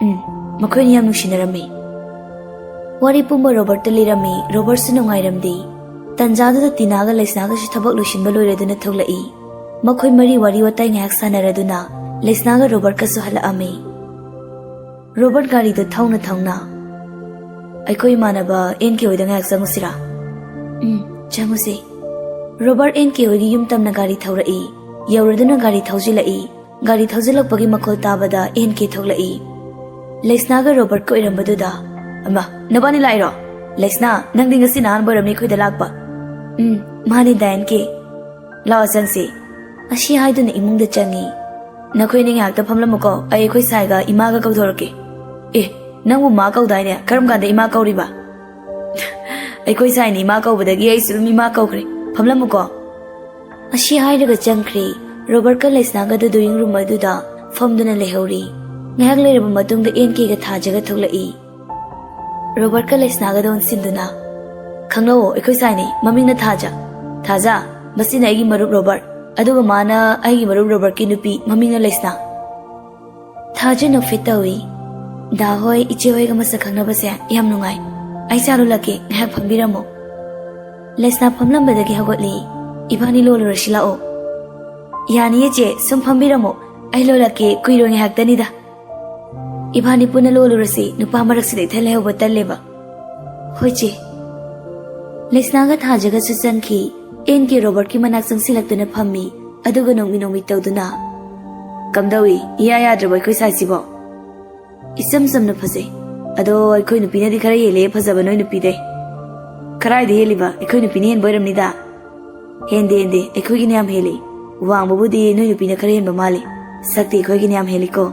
"ꯎꯝ, ꯃꯈꯣꯏꯅꯤ ꯌꯥꯝ ꯅꯨꯡꯁꯤꯅꯔꯝꯃꯤ꯫" ꯋꯥꯔꯤ ꯄꯨꯝꯕ ꯔꯣꯕꯔꯠꯇ ꯂꯤꯔꯝꯃꯤ꯫ ꯔꯣꯕꯔꯠꯁꯨ ꯅꯨꯡꯉꯥꯏꯔꯝꯗꯦ꯫ ꯇꯟꯖꯥꯗꯨꯗ ꯇꯤꯅꯥꯒ ꯂꯩꯁꯅꯥꯒꯁꯨ ꯊꯕꯛ ꯂꯣꯏꯁꯤꯟꯕ ꯂꯣꯏꯔꯗꯨꯅ ꯊꯣꯛꯂꯛꯏ꯫ ꯃꯈꯣꯏ ꯃꯔꯤ ꯋꯥꯔꯤ ꯋꯥꯇꯥꯏ ꯉꯥꯏꯍꯥꯛ ꯁꯥꯟꯅꯔꯗꯨꯅ ꯂꯩꯁꯅꯥꯒ ꯔꯣꯕꯔꯠꯀꯁꯨ ꯍꯜꯂꯛꯑꯝꯃꯤ꯫ ꯔꯣꯕꯔꯠ ꯒꯥꯔꯤꯗꯨ ꯊꯧꯅ ꯊꯧꯅ, "ꯑꯩꯈꯣꯏ ꯏꯃꯥꯟꯅꯕ ꯑꯦꯟ ꯀꯦ ꯍꯣꯏꯗ ꯉꯥꯏꯍꯥꯛ ꯆꯪꯉꯨꯁꯤꯔꯥ?" "ꯎꯝ, ꯆꯪꯉꯨꯁꯦ꯫" ꯔꯣꯕꯔꯠ ꯑꯦꯟ ꯀꯦ ꯍꯣꯏꯒꯤ ꯌꯨꯝ ꯇꯝꯅ ꯒꯥꯔꯤ ꯊꯧꯔꯛꯏ꯫ ꯌꯧꯔꯗꯨꯅ ꯒꯥꯔꯤ ꯊꯧꯖꯤꯜꯂꯛꯏ꯫ ꯒꯥꯔꯤ ꯊꯧꯖꯤꯜꯂꯛꯄꯒꯤ ꯃꯈꯣꯜ ꯇꯥꯕꯗ ꯑꯦꯟ ꯀꯦ ꯊꯣꯛꯂꯛꯏ꯫ ꯂꯩꯁꯅꯥꯒ ꯔꯣꯕꯔꯠꯀ ꯑꯣꯏꯔꯝꯕꯗꯨꯗ, "ꯑꯃ, ꯅꯕꯥꯅꯤ ꯂꯥꯛꯏꯔꯣ? ꯂꯩꯁꯅꯥ, ꯅꯪꯗꯤ ꯉꯁꯤꯅ ꯑꯍꯥꯟꯕ ꯑꯣꯏꯔꯝꯅꯤ ꯑꯩꯈꯣꯏꯗ ꯂꯥꯛꯄ?" "ꯎꯝ, ꯃꯥꯅꯤ ꯗꯥ ꯑꯦꯟ ꯀꯦ꯫ ꯂꯥꯛꯑꯣ ꯆꯪꯁꯤ꯫" ꯑꯁꯤ ꯍꯥꯏꯗꯨꯅ ꯏꯃꯨꯡꯗ ꯆꯪꯉꯤ꯫ "ꯅꯈꯣꯏ ꯑꯅꯤ ꯉꯥꯏꯍꯥꯛꯇ ꯐꯝꯂꯝꯃꯨꯀꯣ, ꯑꯩ ꯑꯩꯈꯣꯏ ꯁꯥꯏꯒ ꯏꯃꯥꯒ ꯀꯧꯊꯣꯔꯛꯀꯦ꯫" "ꯑꯦ, ꯅꯪꯕꯨ ꯃꯥ ꯀꯧꯗꯥꯏꯅꯦ? ꯀꯔꯝ ꯀꯥꯟꯗ ꯏꯃꯥ ꯀꯧꯔꯤꯕ?" "ꯑꯩꯈꯣꯏ ꯁꯥꯏꯅ ꯏꯃꯥ ꯀꯧꯕꯗꯒꯤ ꯑꯩꯁꯨ ꯑꯗꯨꯝ ꯏꯃꯥ ꯀꯧꯈ꯭ꯔꯦ꯫ ꯐꯝꯂꯝꯃꯨꯀꯣ꯫" ꯑꯁꯤ ꯍꯥꯏꯔꯒ ꯆꯪꯈ꯭ꯔꯦ꯫ ꯔꯣꯕꯔꯠꯀ ꯂꯩꯁꯅꯥꯒꯗꯨ ꯗ꯭ꯔꯣꯌꯤꯡ ꯔꯨꯝ ꯑꯗꯨꯗ ꯐꯝꯗꯨꯅ ꯂꯩꯍꯧꯔꯤ꯫ ꯉꯥꯏꯍꯥꯛ ꯂꯩꯔꯕ ꯃꯇꯨꯡꯗ ꯑꯦꯟ ꯀꯦꯒ ꯊꯥꯖꯒ ꯊꯣꯛꯂꯛꯏ꯫ ꯔꯣꯕꯔꯠꯀ ꯂꯩꯁꯅꯥꯒꯗ ꯑꯣꯟꯁꯤꯟꯗꯨꯅ, "ꯈꯪꯅꯧꯑꯣ, ꯑꯩꯈꯣꯏ ꯁꯥꯏꯅꯤ, ꯃꯃꯤꯡꯅ ꯊꯥꯖ꯫ ꯊꯥꯖ, ꯃꯁꯤꯅ ꯑꯩꯒꯤ ꯃꯔꯨꯞ ꯔꯣꯕꯔꯠ, ꯑꯗꯨꯒ ꯃꯥꯅ ꯑꯩꯒꯤ ꯃꯔꯨꯞ ꯔꯣꯕꯔꯠꯀꯤ ꯅꯨꯄꯤ, ꯃꯃꯤꯡꯅ ꯂꯩꯁꯅꯥ꯫" ꯊꯥꯖ ꯅꯣꯛꯐꯦꯠ ꯇꯧꯏ꯫ "ꯗꯥ ꯍꯣꯏ, ꯏꯆꯦ ꯍꯣꯏꯒ ꯃꯁꯛ ꯈꯪꯅꯕꯁꯦ ꯌꯥꯝ ꯅꯨꯡꯉꯥꯏ꯫ ꯑꯩ ꯆꯥ ꯂꯣꯜꯂꯛꯀꯦ, ꯉꯥꯏꯍꯥꯛ ꯐꯝꯕꯤꯔꯝꯃꯣ꯫" ꯂꯩꯁꯅꯥ ꯐꯝꯂꯝꯕꯗꯒꯤ ꯍꯧꯒꯠꯂꯤ꯫ "ꯏꯕꯥꯅꯤ ꯂꯣꯜꯂꯨꯔꯁꯤ ꯂꯥꯛꯑꯣ꯫" "ꯌꯥꯅꯤꯌꯦ ꯆꯦ, ꯁꯨꯝ ꯐꯝꯕꯤꯔꯝꯃꯣ, ꯑꯩ ꯂꯣꯜꯂꯛꯀꯦ, ꯀꯨꯏꯔꯣꯏ, ꯉꯥꯏꯍꯥꯛꯇꯅꯤꯗ꯫" "ꯏꯕꯥꯅꯤ ꯄꯨꯟꯅ ꯂꯣꯜꯂꯨꯔꯁꯤ, ꯅꯨꯄꯥ ꯃꯔꯛꯁꯤꯗ ꯏꯊꯟ ꯂꯩꯍꯧꯕ ꯇꯜꯂꯦꯕ꯫" "ꯍꯣꯏ ꯆꯦ꯫" ꯂꯩꯁꯅꯥꯒ ꯊꯥꯖꯒꯁꯨ ꯆꯪꯈꯤ꯫ ꯑꯦꯟ ꯀꯦ ꯔꯣꯕꯔꯠꯀꯤ ꯃꯅꯥꯛ ꯆꯪꯁꯤꯜꯂꯛꯇꯨꯅ ꯐꯝꯃꯤ, ꯑꯗꯨꯒ ꯅꯣꯡꯃꯤ ꯅꯣꯡꯃꯤ ꯇꯧꯗꯨꯅ, "ꯀꯝꯗꯧꯏ? ꯏꯌꯥ ꯌꯥꯗ꯭ꯔꯕ ꯑꯩꯈꯣꯏ ꯁꯥꯏꯁꯤꯕꯣ?" "ꯏꯆꯝ ꯆꯝꯅ ꯐꯖꯩ꯫ ꯑꯗꯣ ꯑꯩꯈꯣꯏ ꯅꯨꯄꯤꯅꯗꯤ ꯈꯔ ꯍꯦꯜꯂꯦ ꯐꯖꯕ ꯅꯣꯏ ꯅꯨꯄꯤꯗꯩ꯫" "ꯀꯔꯥꯏꯗ ꯍꯦꯜꯂꯤꯕ? ꯑꯩꯈꯣꯏ ꯅꯨꯄꯤꯅ ꯍꯦꯟꯕ ꯑꯣꯏꯔꯝꯅꯤꯗ꯫" "ꯍꯦꯟꯗꯦ, ꯍꯦꯟꯗꯦ, ꯑꯩꯈꯣꯏꯒꯤꯅ ꯌꯥꯝ ꯍꯦꯜꯂꯤ꯫ ꯋꯥꯡꯕꯕꯨꯗꯤ ꯅꯣꯏ ꯅꯨꯄꯤꯅ ꯈꯔ ꯍꯦꯟꯕ ꯃꯥꯜꯂꯤ꯫ ꯁꯛꯇꯤ ꯑꯩꯈꯣꯏꯒꯤꯅ ꯌꯥꯝ ꯍꯦꯜꯂꯤꯀꯣ꯫"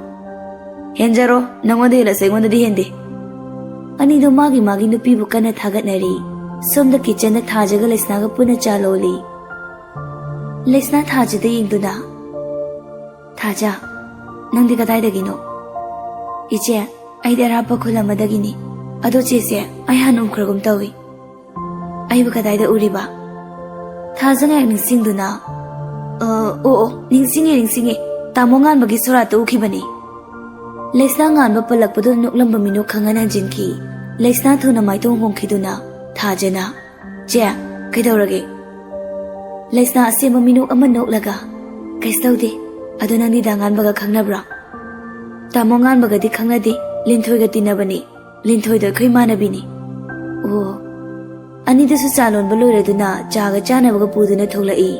"ꯍꯦꯟꯖꯔꯣ, ꯅꯪꯉꯣꯟꯗ ꯍꯦꯜꯂꯁꯨ ꯑꯩꯉꯣꯟꯗꯗꯤ ꯍꯦꯟꯗꯦ꯫" ꯑꯅꯤꯗꯣ ꯃꯥꯒꯤ ꯃꯥꯒꯤ ꯅꯨꯄꯤꯕꯨ ꯀꯟꯅ ꯊꯥꯒꯠꯅꯔꯤ꯫ ꯁꯣꯝꯗ ꯀꯤꯆꯟꯗ ꯊꯥꯖꯒ ꯂꯩꯁꯅꯥꯒ ꯄꯨꯟꯅ ꯆꯥ ꯂꯣꯜꯂꯤ꯫ ꯂꯩꯁꯅꯥ ꯊꯥꯖꯗ ꯌꯦꯡꯗꯨꯅ, "ꯊꯥꯖ, ꯅꯪꯗꯤ ꯀꯗꯥꯏꯗꯒꯤꯅꯣ?" "ꯏꯆꯦ, ꯑꯩꯗꯤ ꯑꯔꯥꯞꯄ ꯈꯨꯜ ꯑꯃꯗꯒꯤꯅꯤ꯫ ꯑꯗꯣ ꯆꯦꯁꯦ, ꯑꯩ ꯍꯥꯟꯅ ꯎꯈ꯭ꯔꯒꯨꯝ ꯇꯧꯏ꯫" "ꯑꯩꯕꯨ ꯀꯗꯥꯏꯗ ꯎꯔꯤꯕ?" ꯊꯥꯖ ꯉꯥꯏꯍꯥꯛ ꯅꯤꯡꯁꯤꯡꯗꯨꯅ, "ꯑ, ꯑꯣ, ꯑꯣ, ꯅꯤꯡꯁꯤꯡꯉꯦ, ꯅꯤꯡꯁꯤꯡꯉꯦ꯫ ꯇꯥꯃꯣ ꯉꯥꯟꯕꯒꯤ ꯁꯣꯔꯥꯠꯇ ꯎꯈꯤꯕꯅꯤ꯫" ꯂꯩꯁꯅꯥ ꯉꯥꯟꯕ ꯄꯜꯂꯛꯄꯗꯨ ꯅꯣꯛꯂꯝꯕ ꯃꯤꯅꯣꯛ ꯈꯪꯍꯟ ꯍꯟꯖꯤꯟꯈꯤ꯫ ꯂꯩꯁꯅꯥ ꯊꯨꯅ ꯃꯥꯏꯊꯣꯡ ꯍꯣꯡꯈꯤꯗꯨꯅ ꯊꯥꯖꯅ, "ꯆꯦ, ꯀꯩꯗꯧꯔꯒꯦ?" ꯂꯩꯁꯅꯥ ꯑꯁꯦꯝꯕ ꯃꯤꯅꯣꯛ ꯑꯃ ꯅꯣꯛꯂꯒ, "ꯀꯩꯁꯨ ꯇꯧꯗꯦ꯫ ꯑꯗꯣ ꯅꯪꯗꯤ ꯗꯥ ꯉꯥꯟꯕꯒ ꯈꯪꯅꯕ꯭ꯔꯣ?" "ꯇꯥꯃꯣ ꯉꯥꯟꯕꯒꯗꯤ ꯈꯪꯅꯗꯦ, ꯂꯤꯟꯊꯣꯏꯒ ꯇꯤꯟꯅꯕꯅꯤ꯫ ꯂꯤꯟꯊꯣꯏꯗꯣ ꯑꯩꯈꯣꯏ ꯏꯃꯥꯟꯅꯕꯤꯅꯤ"꯫ "ꯑꯣ"꯫ ꯑꯅꯤꯗꯨꯁꯨ ꯆꯥ ꯂꯣꯟꯕ ꯂꯣꯏꯔꯗꯨꯅ ꯆꯥꯒ ꯆꯥꯅꯕꯒ ꯄꯨꯗꯨꯅ ꯊꯣꯛꯂꯛꯏ꯫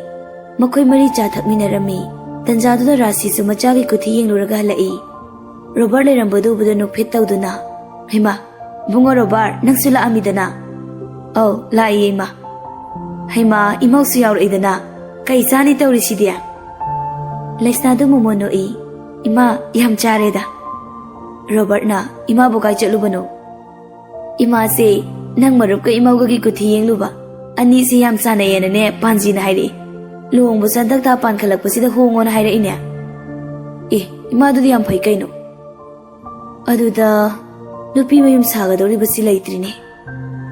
ꯃꯈꯣꯏ ꯃꯔꯤ ꯆꯥ ꯊꯛꯃꯤꯟꯅꯔꯝꯃꯤ꯫ ꯇꯟꯖꯥꯗꯨꯗ ꯔꯥꯁꯤꯁꯨ ꯃꯆꯥꯒꯤ ꯀꯨꯊꯤ ꯌꯦꯡꯂꯨꯔꯒ ꯍꯜꯂꯛꯏ꯫ ꯔꯣꯕꯔꯠ ꯂꯩꯔꯝꯕꯗꯨ ꯎꯕꯗ ꯅꯣꯛꯐꯦꯠ ꯇꯧꯗꯨꯅ, "ꯍꯩꯃꯥ, ꯏꯕꯨꯡꯉꯣ ꯔꯣꯕꯥꯔꯠ, ꯅꯪꯁꯨ ꯂꯥꯛꯑꯝꯃꯤꯗꯅ?" "ꯑꯧ, ꯂꯥꯛꯏꯌꯦ, ꯏꯃꯥ꯫" "ꯍꯩꯃꯥ, ꯏꯃꯧꯁꯨ ꯌꯥꯎꯔꯛꯏꯗꯅ꯫ ꯀꯩ ꯆꯥꯅꯤ ꯇꯧꯔꯤꯁꯤꯗꯤ?" ꯂꯩꯁꯅꯥꯗꯨ ꯃꯣꯃꯣꯟ ꯅꯣꯛꯏ꯫ "ꯏꯃꯥ, ꯌꯥꯝ ꯆꯥꯔꯦꯗ꯫" ꯔꯣꯕꯥꯔꯠꯅ, "ꯏꯃꯥꯕꯨ ꯀꯥꯏ ꯆꯠꯂꯨꯕꯅꯣ?" "ꯏꯃꯥꯁꯦ ꯅꯪ ꯃꯔꯨꯞꯀ ꯏꯃꯧꯒꯒꯤ ꯀꯨꯊꯤ ꯌꯦꯡꯂꯨꯕ꯫ ꯑꯅꯤꯁꯦ ꯌꯥꯝ ꯆꯥꯟꯅꯩꯌꯦꯅꯅꯦ ꯄꯥꯟꯖꯤꯅ ꯍꯥꯏꯔꯛꯏ꯫ ꯂꯨꯍꯣꯡꯕꯁꯨ ꯍꯟꯗꯛ ꯊꯥ ꯄꯥꯟꯈꯠꯂꯛꯄꯁꯤꯗ ꯍꯣꯡꯉꯣꯅ ꯍꯥꯏꯔꯛꯏꯅꯦ꯫" "ꯑꯦ, ꯏꯃꯥꯗꯨꯗꯤ ꯌꯥꯝ ꯐꯩ ꯀꯩꯅꯣ꯫ ꯑꯗꯨꯗ ꯅꯨꯄꯤ ꯃꯌꯨꯝ ꯁꯥꯒꯗꯧꯔꯤꯕꯁꯤ ꯂꯩꯇ꯭ꯔꯤꯅꯦ꯫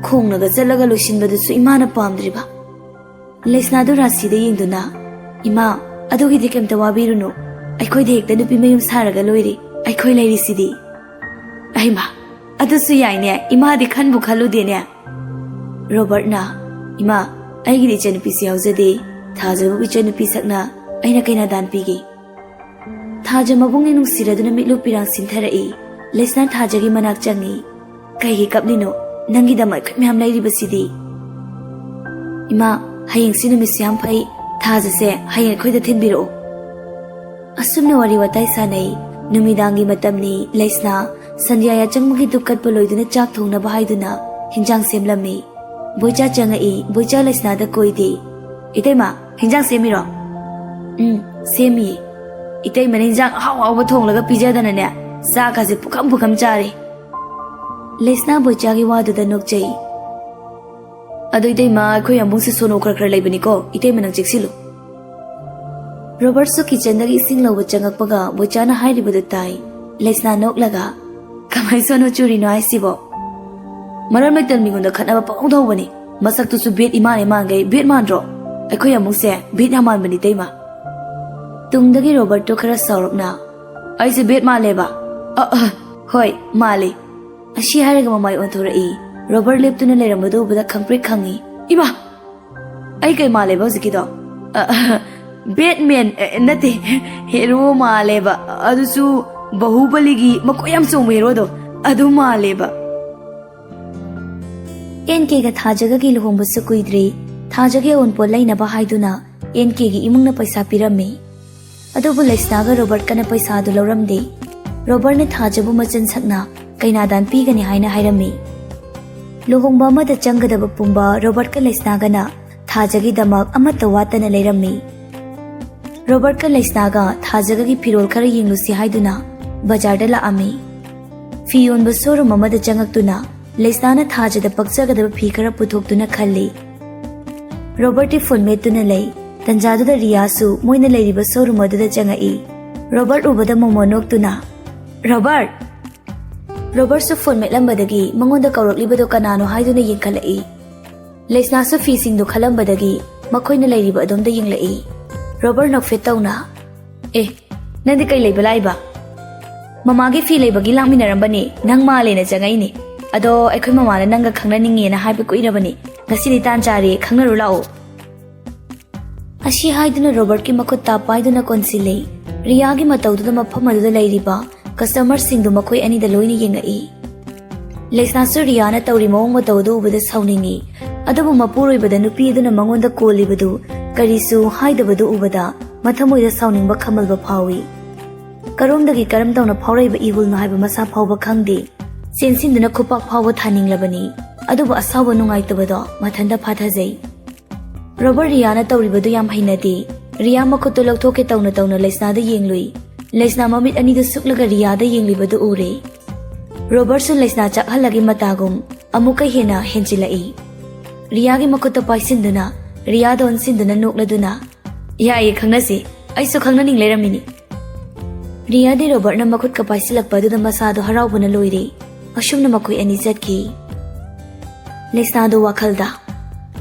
ꯈꯣꯡꯅꯒ ꯆꯠꯂꯒ ꯂꯣꯏꯁꯤꯟꯕꯗꯨꯁꯨ ꯏꯃꯥꯅ ꯄꯥꯝꯗ꯭ꯔꯤꯕ꯫" ꯂꯩꯁꯅꯥꯗꯨ ꯔꯥꯁꯤꯗ ꯌꯦꯡꯗꯨꯅ, "ꯏꯃꯥ, ꯑꯗꯨꯒꯤꯗꯤ ꯀꯩꯝꯇ ꯋꯥꯕꯤꯔꯨꯅꯨ꯫ ꯑꯩꯈꯣꯏꯗ ꯍꯦꯛꯇ ꯅꯨꯄꯤ ꯃꯌꯨꯝ ꯁꯥꯔꯒ ꯂꯣꯏꯔꯦ꯫ ꯑꯩꯈꯣꯏ ꯂꯩꯔꯤꯁꯤꯗꯤ꯫" "ꯑꯩꯃ, ꯑꯗꯨꯁꯨ ꯌꯥꯏꯅꯦ꯫ ꯏꯃꯥꯗꯤ ꯈꯟꯕꯨ ꯈꯜꯂꯨꯗꯦꯅꯦ꯫" ꯔꯣꯕꯔꯠꯅ, "ꯏꯃꯥ, ꯑꯩꯒꯤꯗꯤ ꯏꯆꯟꯅꯨꯄꯤꯁꯨ ꯌꯥꯎꯖꯗꯦ꯫ ꯊꯥꯖꯕꯨ ꯏꯆꯟꯅꯨꯄꯤ ꯁꯛꯅ ꯑꯩꯅ ꯀꯩꯅꯥ ꯗꯥꯟ ꯄꯤꯒꯦ꯫" ꯊꯥꯖ ꯃꯕꯨꯡꯅ ꯅꯨꯡꯁꯤꯔꯗꯨꯅ ꯃꯤꯠꯂꯨ ꯄꯤꯔꯥꯡ ꯁꯤꯟꯊꯔꯛꯏ꯫ ꯂꯩꯁꯅꯥ ꯊꯥꯖꯒꯤ ꯃꯅꯥꯛ ꯆꯪꯉꯤ꯫ "ꯀꯩꯒꯤ ꯀꯞꯂꯤꯅꯣ? ꯅꯪꯒꯤꯗꯃꯛ ꯑꯩꯈꯣꯏ ꯃꯌꯥꯝ ꯂꯩꯔꯤꯕꯁꯤꯗꯤ꯫" "ꯏꯃꯥ, ꯍꯌꯦꯡꯁꯤ ꯅꯨꯃꯤꯠꯁꯨ ꯌꯥꯝ ꯐꯩ꯫ ꯊꯥꯖꯁꯦ ꯍꯌꯦꯡ ꯑꯩꯈꯣꯏꯗ ꯊꯤꯟꯕꯤꯔꯛꯑꯣ꯫" ꯑꯁꯨꯝꯅ ꯋꯥꯔꯤ ꯋꯥꯇꯥꯏ ꯁꯥꯟꯅꯩ꯫ ꯅꯨꯃꯤꯗꯥꯡꯒꯤ ꯃꯇꯝꯅꯤ꯫ ꯂꯩꯁꯅꯥ ꯁꯟꯙ꯭ꯌꯥ ꯌꯥꯆꯪꯕꯒꯤ ꯙꯨꯞ ꯀꯠꯄ ꯂꯣꯏꯗꯨꯅ ꯆꯥꯛ ꯊꯣꯡꯅꯕ ꯍꯥꯏꯗꯨꯅ ꯍꯤꯟꯖꯥꯡ ꯁꯦꯝꯂꯝꯃꯤ꯫ ꯕꯣꯏꯆꯥ ꯆꯪꯉꯛꯏ꯫ ꯕꯣꯏꯆꯥ ꯂꯩꯁꯅꯥꯗ ꯀꯣꯏꯗꯦ꯫ "ꯏꯇꯩꯃ, ꯍꯤꯟꯖꯥꯡ ꯁꯦꯝꯃꯤꯔꯣ?" "ꯎꯝ, ꯁꯦꯝꯃꯤꯌꯦ꯫ ꯏꯇꯩꯃꯅ ꯍꯤꯟꯖꯥꯡ ꯑꯍꯥꯎ ꯑꯍꯥꯎꯕ ꯊꯣꯡꯂꯒ ꯄꯤꯖꯗꯅꯅꯦ, ꯆꯥꯛꯀꯁꯦ ꯄꯨꯈꯝ ꯄꯨꯈꯝ ꯆꯥꯔꯦ꯫" ꯂꯩꯁꯅꯥ ꯕꯣꯏꯆꯥꯒꯤ ꯋꯥꯗꯨꯗ ꯅꯣꯛꯆꯩ꯫ "ꯑꯗꯣ ꯏꯇꯩꯃ, ꯑꯩꯈꯣꯏ ꯌꯥꯝꯕꯨꯡꯁꯦ ꯁꯣꯅꯣ ꯈꯔ ꯈꯔ ꯂꯩꯕꯅꯤꯀꯣ, ꯏꯇꯩꯃ ꯅꯪ ꯆꯦꯛꯁꯤꯜꯂꯨ꯫" ꯔꯣꯕꯔꯠꯁꯨ ꯀꯤꯆꯟꯗꯒꯤ ꯏꯁꯤꯡ ꯂꯧꯕ ꯆꯪꯉꯛꯄꯒ ꯕꯣꯏꯆꯥꯅ ꯍꯥꯏꯔꯤꯕꯗꯨ ꯇꯥꯏ꯫ ꯂꯩꯁꯅꯥ ꯅꯣꯛꯂꯒ, "ꯀꯃꯥꯏ ꯁꯣꯅꯣ ꯆꯨꯔꯤꯅꯣ ꯍꯥꯏꯁꯤꯕꯣ? ꯃꯔꯝ ꯂꯩꯇꯅ ꯃꯤꯉꯣꯟꯗ ꯈꯠꯅꯕ ꯄꯪꯍꯧꯗ ꯍꯧꯕꯅꯤ꯫ ꯃꯁꯛꯇꯨꯁꯨ ꯕꯦꯠ ꯏꯃꯥꯟ ꯏꯃꯥꯟꯈꯩ ꯕꯦꯠ ꯃꯥꯟꯗ꯭ꯔꯣ? ꯑꯩꯈꯣꯏ ꯌꯥꯝꯕꯨꯡꯁꯦ ꯕꯦꯠ ꯌꯥꯝ ꯃꯥꯟꯕꯅꯤ ꯏꯇꯩꯃ꯫" ꯇꯨꯡꯗꯒꯤ ꯔꯣꯕꯔꯠꯇꯣ ꯈꯔ ꯁꯥꯎꯔꯞꯅ, "ꯑꯩꯁꯦ ꯕꯦꯠ ꯃꯥꯜꯂꯦꯕ?" "ꯑ, ꯑ, ꯍꯣꯏ, ꯃꯥꯜꯂꯤ꯫" ꯑꯁꯤ ꯍꯥꯏꯔꯒ ꯃꯃꯥꯏ ꯑꯣꯟꯊꯣꯔꯛꯏ꯫ ꯔꯣꯕꯔꯠ ꯂꯦꯞꯇꯨꯅ ꯂꯩꯔꯝꯕꯗꯨ ꯎꯕꯗ ꯈꯪꯄ꯭ꯔꯦꯛ ꯈꯪꯉꯤ꯫ "ꯏꯃꯥ! ꯑꯩ ꯀꯩ ꯃꯥꯜꯂꯦꯕ ꯍꯧꯖꯤꯛꯀꯤꯗꯣ? ꯑ, ꯕꯦꯠꯃꯦꯟ, ꯑ, ꯅꯠꯇꯦ, ꯍꯦꯔꯣ ꯃꯥꯜꯂꯦꯕ꯫ ꯑꯗꯨꯁꯨ ꯕꯥꯍꯨꯕꯂꯤꯒꯤ ꯃꯀꯣꯏ ꯌꯥꯝ ꯆꯣꯡꯕ ꯍꯦꯔꯣꯗꯣ, ꯑꯗꯨ ꯃꯥꯜꯂꯦꯕ꯫" ꯑꯦꯟ ꯀꯦꯒ ꯊꯥꯖꯒꯒꯤ ꯂꯨꯍꯣꯡꯕꯁꯨ ꯀꯨꯏꯗ꯭ꯔꯤ꯫ ꯊꯥꯖꯒꯤ ꯑꯎꯟꯄꯣꯠ ꯂꯩꯅꯕ ꯍꯥꯏꯗꯨꯅ ꯑꯦꯟ ꯀꯦꯒꯤ ꯏꯃꯨꯡꯅ ꯄꯩꯁꯥ ꯄꯤꯔꯝꯃꯤ꯫ ꯑꯗꯨꯕꯨ ꯂꯩꯁꯅꯥꯒ ꯔꯣꯕꯔꯠꯀꯅ ꯄꯩꯁꯥꯗꯨ ꯂꯧꯔꯝꯗꯦ꯫ ꯔꯣꯕꯔꯠꯅ ꯊꯥꯖꯕꯨ ꯃꯆꯤꯟ ꯁꯛꯅ ꯀꯩꯅꯥꯗꯥꯟ ꯄꯤꯒꯅꯤ ꯍꯥꯏꯅ ꯍꯥꯏꯔꯝꯃꯤ꯫ ꯂꯨꯍꯣꯡꯕ ꯑꯃꯗ ꯆꯪꯒꯗꯕ ꯄꯨꯝꯕ ꯔꯣꯕꯔꯠꯀ ꯂꯩꯁꯅꯥꯒꯅ ꯊꯥꯖꯒꯤꯗꯃꯛ ꯑꯃꯠꯇ ꯋꯥꯠꯇꯅ ꯂꯩꯔꯝꯃꯤ꯫ ꯔꯣꯕꯔꯠꯀ ꯂꯩꯁꯅꯥꯒ ꯊꯥꯖꯒꯒꯤ ꯐꯤꯔꯣꯜ ꯈꯔ ꯌꯦꯡꯂꯨꯁꯤ ꯍꯥꯏꯗꯨꯅ ꯕꯖꯥꯔꯗ ꯂꯥꯛꯑꯝꯃꯤ꯫ ꯐꯤ ꯌꯣꯟꯕ ꯁꯣꯔꯨꯝ ꯑꯃꯗ ꯆꯪꯉꯛꯇꯨꯅ ꯂꯩꯁꯅꯥꯅ ꯊꯥꯖꯗ ꯄꯛꯆꯒꯗꯕ ꯐꯤ ꯈꯔ ꯄꯨꯊꯣꯛꯇꯨꯅ ꯈꯜꯂꯤ꯫ ꯔꯣꯕꯔꯠꯇꯤ ꯐꯣꯟ ꯃꯦꯠꯇꯨꯅ ꯂꯩ꯫ ꯇꯟꯖꯥꯗꯨꯗ ꯔꯤꯌꯥꯁꯨ ꯃꯣꯏꯅ ꯂꯩꯔꯤꯕ ꯁꯣꯔꯨꯝ ꯑꯗꯨꯗ ꯆꯪꯉꯛꯏ꯫ ꯔꯣꯕꯔꯠ ꯎꯕꯗ ꯃꯣꯃꯣ ꯅꯣꯛꯇꯨꯅ, "ꯔꯣꯕꯔꯠ!" ꯔꯣꯕꯔꯠꯁꯨ ꯐꯣꯟ ꯃꯦꯠꯂꯝꯕꯗꯒꯤ ꯃꯉꯣꯟꯗ ꯀꯧꯔꯛꯂꯤꯕꯗꯣ ꯀꯅꯥꯅꯣ ꯍꯥꯏꯗꯨꯅ ꯌꯦꯡꯈꯠꯂꯛꯏ꯫ ꯂꯩꯁꯅꯥꯁꯨ ꯐꯤꯁꯤꯡꯗꯨ ꯈꯜꯂꯝꯕꯗꯒꯤ ꯃꯈꯣꯏꯅ ꯂꯩꯔꯤꯕ ꯑꯗꯣꯝꯗ ꯌꯦꯡꯂꯛꯏ꯫ ꯔꯣꯕꯔꯠ ꯅꯣꯛꯐꯦꯠ ꯇꯧꯅ, "ꯑꯦ, ꯅꯪꯗꯤ ꯀꯩ ꯂꯩꯕ ꯂꯥꯛꯏꯕ?" "ꯃꯃꯥꯒꯤ ꯐꯤ ꯂꯩꯕꯒꯤ ꯂꯥꯛꯃꯤꯟꯅꯔꯝꯕꯅꯤ, ꯅꯪ ꯃꯥꯜꯂꯦꯅ ꯆꯪꯉꯛꯏꯅꯤ꯫ ꯑꯗꯣ ꯑꯩꯈꯣꯏ ꯃꯃꯥꯅ ꯅꯪꯒ ꯈꯪꯅꯅꯤꯡꯉꯦꯅ ꯍꯥꯏꯕ ꯀꯨꯏꯔꯕꯅꯤ꯫ ꯉꯁꯤꯗꯤ ꯇꯥꯟ ꯆꯥꯔꯦ, ꯈꯪꯅꯔꯨ ꯂꯥꯛꯑꯣ꯫" ꯑꯁꯤ ꯍꯥꯏꯗꯨꯅ ꯔꯣꯕꯔꯠꯀꯤ ꯃꯈꯨꯠꯇ ꯄꯥꯏꯗꯨꯅ ꯀꯣꯟꯁꯤꯜꯂꯤ꯫ ꯔꯤꯌꯥꯒꯤ ꯃꯇꯧꯗꯨꯗ ꯃꯐꯝ ꯑꯗꯨꯗ ꯂꯩꯔꯤꯕ ꯀꯁꯇꯃꯔꯁꯤꯡꯗꯨ ꯃꯈꯣꯏ ꯑꯅꯤꯗ ꯂꯣꯏꯅ ꯌꯦꯡꯉꯛꯏ꯫ ꯂꯩꯁꯅꯥꯁꯨ ꯔꯤꯌꯥꯅ ꯇꯧꯔꯤ ꯃꯑꯣꯡ ꯃꯇꯧ ꯑꯗꯨ ꯎꯕꯗ ꯁꯥꯎꯅꯤꯡꯉꯤ꯫ ꯑꯗꯨꯕꯨ ꯃꯄꯨꯔꯣꯏꯕꯗ ꯅꯨꯄꯤ ꯑꯗꯨꯅ ꯃꯉꯣꯟꯗ ꯀꯣꯜꯂꯤꯕꯗꯨ ꯀꯔꯤꯁꯨ ꯍꯥꯏꯗꯕꯗꯨ ꯎꯕꯗ ꯃꯊꯃꯣꯏꯗ ꯁꯥꯎꯅꯤꯡꯕ ꯈꯝꯃꯜꯕ ꯐꯥꯎꯏ꯫ ꯀꯔꯣꯝꯗꯒꯤ ꯀꯔꯝ ꯇꯧꯅ ꯐꯥꯎꯔꯛꯏꯕ ꯏꯍꯨꯜꯅꯣ ꯍꯥꯏꯕ ꯃꯁꯥ ꯐꯥꯎꯕ ꯈꯪꯗꯦ꯫ ꯆꯦꯟꯁꯤꯟꯗꯨꯅ ꯈꯨꯄꯥꯛ ꯐꯥꯎꯕ ꯊꯥꯅꯤꯡꯂꯕꯅꯤ꯫ ꯑꯗꯨꯕꯨ ꯑꯁꯥꯎꯕ ꯅꯨꯡꯉꯥꯏꯇꯕꯗꯣ ꯃꯊꯟꯇ ꯐꯥꯊꯖꯩ꯫ ꯔꯣꯕꯔꯠ ꯔꯤꯌꯥꯅ ꯇꯧꯔꯤꯕꯗꯨ ꯌꯥꯝ ꯍꯩꯅꯗꯦ꯫ ꯔꯤꯌꯥ ꯃꯈꯨꯠꯇꯨ ꯂꯧꯊꯣꯛꯀꯦ ꯇꯧꯅ ꯇꯧꯅ ꯂꯩꯁꯅꯥꯗ ꯌꯦꯡꯂꯨꯏ꯫ ꯂꯩꯁꯅꯥ ꯃꯃꯤꯠ ꯑꯅꯤꯗꯨ ꯁꯨꯛꯂꯒ ꯔꯤꯌꯥꯗ ꯌꯦꯡꯂꯤꯕꯗꯨ ꯎꯔꯦ꯫ ꯔꯣꯕꯔꯠꯁꯨ ꯂꯩꯁꯅꯥ ꯆꯥꯛꯍꯜꯂꯒꯤ ꯃꯇꯥꯒꯨꯝ ꯑꯃꯨꯛꯀ ꯍꯦꯟꯅ ꯍꯦꯟꯖꯤꯜꯂꯛꯏ꯫ ꯔꯤꯌꯥꯒꯤ ꯃꯈꯨꯠꯇ ꯄꯥꯏꯁꯤꯟꯗꯨꯅ, ꯔꯤꯌꯥꯗ ꯑꯣꯟꯁꯤꯟꯗꯨꯅ ꯅꯣꯛꯂꯗꯨꯅ, "ꯌꯥꯏꯌꯦ, ꯈꯪꯅꯁꯤ꯫ ꯑꯩꯁꯨ ꯈꯪꯅꯅꯤꯡ ꯂꯩꯔꯝꯃꯤꯅꯤ꯫" ꯔꯤꯌꯥꯗꯤ ꯔꯣꯕꯔꯠꯅ ꯃꯈꯨꯠꯀ ꯄꯥꯏꯁꯤꯜꯂꯛꯄ ꯑꯗꯨꯗ ꯃꯁꯥꯗꯣ ꯍꯔꯥꯎꯕꯅ ꯂꯣꯏꯔꯦ꯫ ꯑꯁꯨꯝꯅ ꯃꯈꯣꯏ ꯑꯅꯤ ꯆꯠꯈꯤ꯫ ꯂꯩꯁꯅꯥꯗꯣ ꯋꯥꯈꯜꯗ,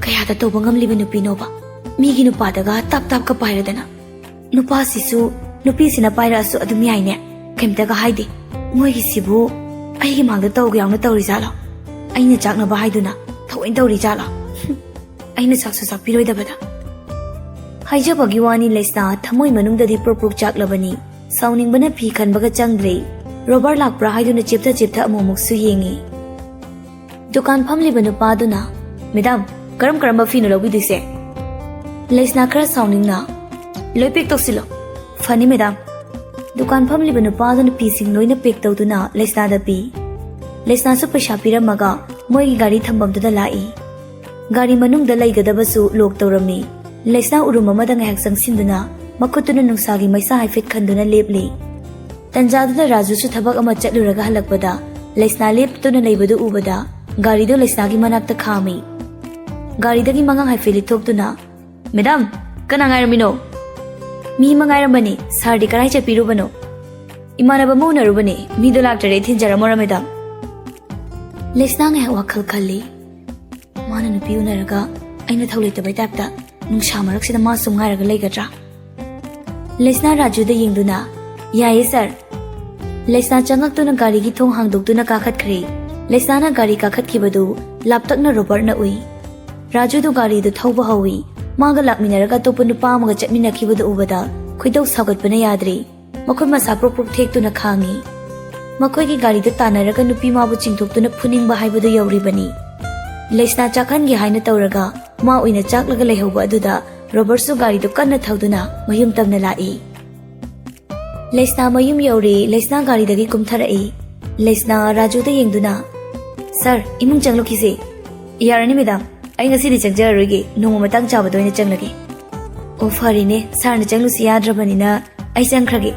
"ꯀꯌꯥꯗ ꯇꯧꯕ ꯉꯝꯂꯤꯕ ꯅꯨꯄꯤꯅꯣꯕ? ꯃꯤꯒꯤ ꯅꯨꯄꯥꯗꯒ ꯇꯥꯞ ꯇꯥꯞꯀ ꯄꯥꯏꯔꯗꯅ꯫ ꯅꯨꯄꯥꯁꯤꯁꯨ, ꯅꯨꯄꯤꯁꯤꯅ ꯄꯥꯏꯔꯛꯑꯁꯨ ꯑꯗꯨꯝ ꯌꯥꯏꯅꯦ꯫ ꯀꯩꯝꯇꯒ ꯍꯥꯏꯗꯦ꯫ ꯃꯣꯏꯒꯤꯁꯤꯕꯨ ꯑꯩꯒꯤ ꯃꯥꯡꯗ ꯇꯧꯒꯦ ꯌꯥꯎꯅ ꯇꯧꯔꯤꯖꯥꯠꯂꯣ? ꯑꯩꯅ ꯆꯥꯛꯅꯕ ꯍꯥꯏꯗꯨꯅ ꯊꯑꯣꯏꯅ ꯇꯧꯔꯤꯖꯥꯠꯂꯣ? ꯍꯨꯝ, ꯑꯩꯅ ꯆꯥꯛꯁꯨ ꯆꯥꯛꯄꯤꯔꯣꯏꯗꯕꯗ꯫ ꯍꯥꯏꯖꯕꯒꯤ ꯋꯥꯅꯤ, ꯂꯩꯁꯅꯥ ꯊꯃꯣꯏ ꯃꯅꯨꯡꯗꯗꯤ ꯄ꯭ꯔꯣꯛ ꯄ꯭ꯔꯣꯛ ꯆꯥꯛꯂꯕꯅꯤ꯫ ꯁꯥꯎꯅꯤꯡꯕꯅ ꯐꯤ ꯈꯟꯕꯒ ꯆꯪꯗ꯭ꯔꯦ꯫ ꯔꯣꯕꯥꯔꯠ ꯂꯥꯛꯄ꯭ꯔꯥ ꯍꯥꯏꯗꯨꯅ ꯆꯦꯞꯊ ꯆꯦꯞꯊ ꯑꯃꯨꯛ ꯑꯃꯨꯛꯁꯨ ꯌꯦꯡꯉꯤ꯫ ꯗꯨꯀꯥꯟ ꯐꯝꯂꯤꯕ ꯅꯨꯄꯥꯗꯨꯅ, "ꯃꯦꯗꯥꯝ, ꯀꯔꯝ ꯀꯔꯝꯕ ꯐꯤꯅꯣ ꯂꯧꯕꯤꯗꯣꯏꯁꯦ?" ꯂꯩꯁꯅꯥ ꯈꯔ ꯁꯥꯎꯅꯤꯡꯅ, "ꯂꯣꯏ ꯄꯦꯛ ꯇꯧꯁꯤꯜꯂꯣ꯫" "ꯐꯅꯤ, ꯃꯦꯗꯥꯝ꯫" ꯗꯨꯀꯥꯟ ꯐꯝꯂꯤꯕ ꯅꯨꯄꯥꯗꯨꯅ ꯐꯤꯁꯤꯡ ꯂꯣꯏꯅ ꯄꯦꯛ ꯇꯧꯗꯨꯅ ꯂꯩꯁꯅꯥꯗ ꯄꯤ꯫ ꯂꯩꯁꯅꯥꯁꯨ ꯄꯩꯁꯥ ꯄꯤꯔꯝꯃꯒ ꯃꯣꯏꯒꯤ ꯒꯥꯔꯤ ꯊꯝꯐꯝꯗꯨꯗ ꯂꯥꯛꯏ꯫ ꯒꯥꯔꯤ ꯃꯅꯨꯡꯗ ꯂꯩꯒꯗꯕꯁꯨ ꯂꯣꯛ ꯇꯧꯔꯝꯃꯤ꯫ ꯂꯩꯁꯅꯥ ꯎꯔꯨꯝ ꯑꯃꯗ ꯉꯥꯏꯍꯥꯛ ꯆꯪꯁꯤꯟꯗꯨꯅ ꯃꯈꯨꯠꯇꯨꯅ ꯅꯨꯡꯁꯥꯒꯤ ꯃꯩꯁꯥ ꯍꯥꯏꯐꯦꯠ ꯈꯟꯗꯨꯅ ꯂꯦꯞꯂꯤ꯫ ꯇꯟꯖꯥꯗꯨꯗ ꯔꯥꯖꯨꯁꯨ ꯊꯕꯛ ꯑꯃ ꯆꯠꯂꯨꯔꯒ ꯍꯜꯂꯛꯄꯗ ꯂꯩꯁꯅꯥ ꯂꯦꯞꯇꯨꯅ ꯂꯩꯕꯗꯨ ꯎꯕꯗ ꯒꯥꯔꯤꯗꯨ ꯂꯩꯁꯅꯥꯒꯤ ꯃꯅꯥꯛꯇ ꯈꯥꯝꯃꯤ꯫ ꯒꯥꯔꯤꯗꯒꯤ ꯃꯉꯥ ꯍꯥꯏꯐꯦꯠ ꯂꯤꯊꯣꯛꯇꯨꯅ, "ꯃꯦꯗꯥꯝ, ꯀꯅꯥ ꯉꯥꯏꯔꯝꯃꯤꯅꯣ?" "ꯃꯤ ꯑꯃ ꯉꯥꯏꯔꯝꯕꯅꯤ꯫ ꯁꯥꯔꯗꯤ ꯀꯔꯥꯏ ꯆꯠꯄꯤꯔꯨꯕꯅꯣ?" "ꯏꯃꯥꯟꯅꯕ ꯑꯃ ꯎꯅꯔꯨꯕꯅꯤ꯫ ꯃꯤꯗꯣ ꯂꯥꯛꯇ꯭ꯔꯗꯤ ꯊꯤꯟꯖꯔꯝꯃꯣꯔꯥ, ꯃꯦꯗꯥꯝ?" ꯂꯩꯁꯅꯥ ꯉꯥꯏꯍꯥꯛ ꯋꯥꯈꯜ ꯈꯜꯂꯤ꯫ ꯃꯥꯅ ꯅꯨꯄꯤ ꯎꯅꯔꯒ ꯑꯩꯅ ꯊꯧ ꯂꯩꯇꯕꯩ ꯇꯥꯏꯞꯇ ꯅꯨꯡꯁꯥ ꯃꯔꯛꯁꯤꯗ ꯃꯥ ꯁꯨꯝ ꯉꯥꯏꯔꯒ ꯂꯩꯒꯗ꯭ꯔꯥ? ꯂꯩꯁꯅꯥ ꯔꯥꯖꯨꯗ ꯌꯦꯡꯗꯨꯅ, "ꯌꯥꯏꯌꯦ, ꯁꯥꯔ꯫" ꯂꯩꯁꯅꯥ ꯆꯪꯉꯛꯇꯨꯅ ꯒꯥꯔꯤꯒꯤ ꯊꯣꯡ ꯍꯥꯡꯗꯣꯛꯇꯨꯅ ꯀꯥꯈꯠꯈ꯭ꯔꯦ꯫ ꯂꯩꯁꯅꯥꯅ ꯒꯥꯔꯤ ꯀꯥꯈꯠꯈꯤꯕꯗꯨ ꯂꯥꯞꯇꯛꯅ ꯔꯣꯕꯔꯠꯅ ꯎꯏ꯫ ꯔꯥꯖꯨꯗꯨ ꯒꯥꯔꯤꯗꯨ ꯊꯧꯕ ꯍꯧꯏ꯫ ꯃꯥꯒ ꯂꯥꯛꯃꯤꯟꯅꯔꯒ ꯑꯇꯣꯞꯄ ꯅꯨꯄꯥ ꯑꯃꯒ ꯆꯠꯃꯤꯟꯅꯈꯤꯕꯗꯨ ꯎꯕꯗ ꯈꯣꯏꯗꯧ ꯁꯥꯎꯒꯠꯄꯅ ꯌꯥꯗ꯭ꯔꯦ꯫ ꯃꯈꯨꯠ ꯃꯁꯥ ꯄ꯭ꯔꯣꯛ ꯄ꯭ꯔꯣꯛ ꯊꯦꯛꯇꯨꯅ ꯈꯥꯡꯉꯤ꯫ ꯃꯈꯣꯏꯒꯤ ꯒꯥꯔꯤꯗ ꯇꯥꯟꯅꯔꯒ ꯅꯨꯄꯤ ꯃꯥꯕꯨ ꯆꯤꯡꯊꯣꯛꯇꯨꯅ ꯐꯨꯅꯤꯡꯕ ꯍꯥꯏꯕꯗꯨ ꯌꯧꯔꯤꯕꯅꯤ꯫ ꯂꯩꯁꯅꯥ ꯆꯥꯛꯍꯟꯒꯦ ꯍꯥꯏꯅ ꯇꯧꯔꯒ ꯃꯥ ꯑꯣꯏꯅ ꯆꯥꯛꯂꯒ ꯂꯩꯍꯧꯕ ꯑꯗꯨꯗ ꯔꯣꯕꯔꯠꯁꯨ ꯒꯥꯔꯤꯗꯨ ꯀꯟꯅ ꯊꯧꯗꯨꯅ ꯃꯌꯨꯝ ꯇꯝꯅ ꯂꯥꯛꯏ꯫ ꯂꯩꯁꯅꯥ ꯃꯌꯨꯝ ꯌꯧꯔꯦ꯫ ꯂꯩꯁꯅꯥ ꯒꯥꯔꯤꯗꯒꯤ ꯀꯨꯝꯊꯔꯛꯏ꯫ ꯂꯩꯁꯅꯥ ꯔꯥꯖꯨꯗ ꯌꯦꯡꯗꯨꯅ, "ꯁꯥꯔ, ꯏꯃꯨꯡ ꯆꯪꯂꯨꯈꯤꯁꯦ꯫" "ꯌꯥꯔꯅꯤ, ꯃꯦꯗꯥꯝ꯫ ꯑꯩ ꯉꯁꯤꯗꯤ ꯆꯪꯖꯔꯔꯣꯏꯒꯦ꯫ ꯅꯣꯡꯃ ꯃꯇꯥꯡ ꯆꯥꯕꯗ ꯑꯣꯏꯅ ꯆꯪꯂꯒꯦ꯫" "ꯑꯣ, ꯐꯔꯦꯅꯦ꯫ ꯁꯥꯔꯅ ꯆꯪꯂꯨꯁꯤ ꯌꯥꯗ꯭ꯔꯕꯅꯤꯅ ꯑꯩ ꯆꯪꯈ꯭ꯔꯒꯦ꯫"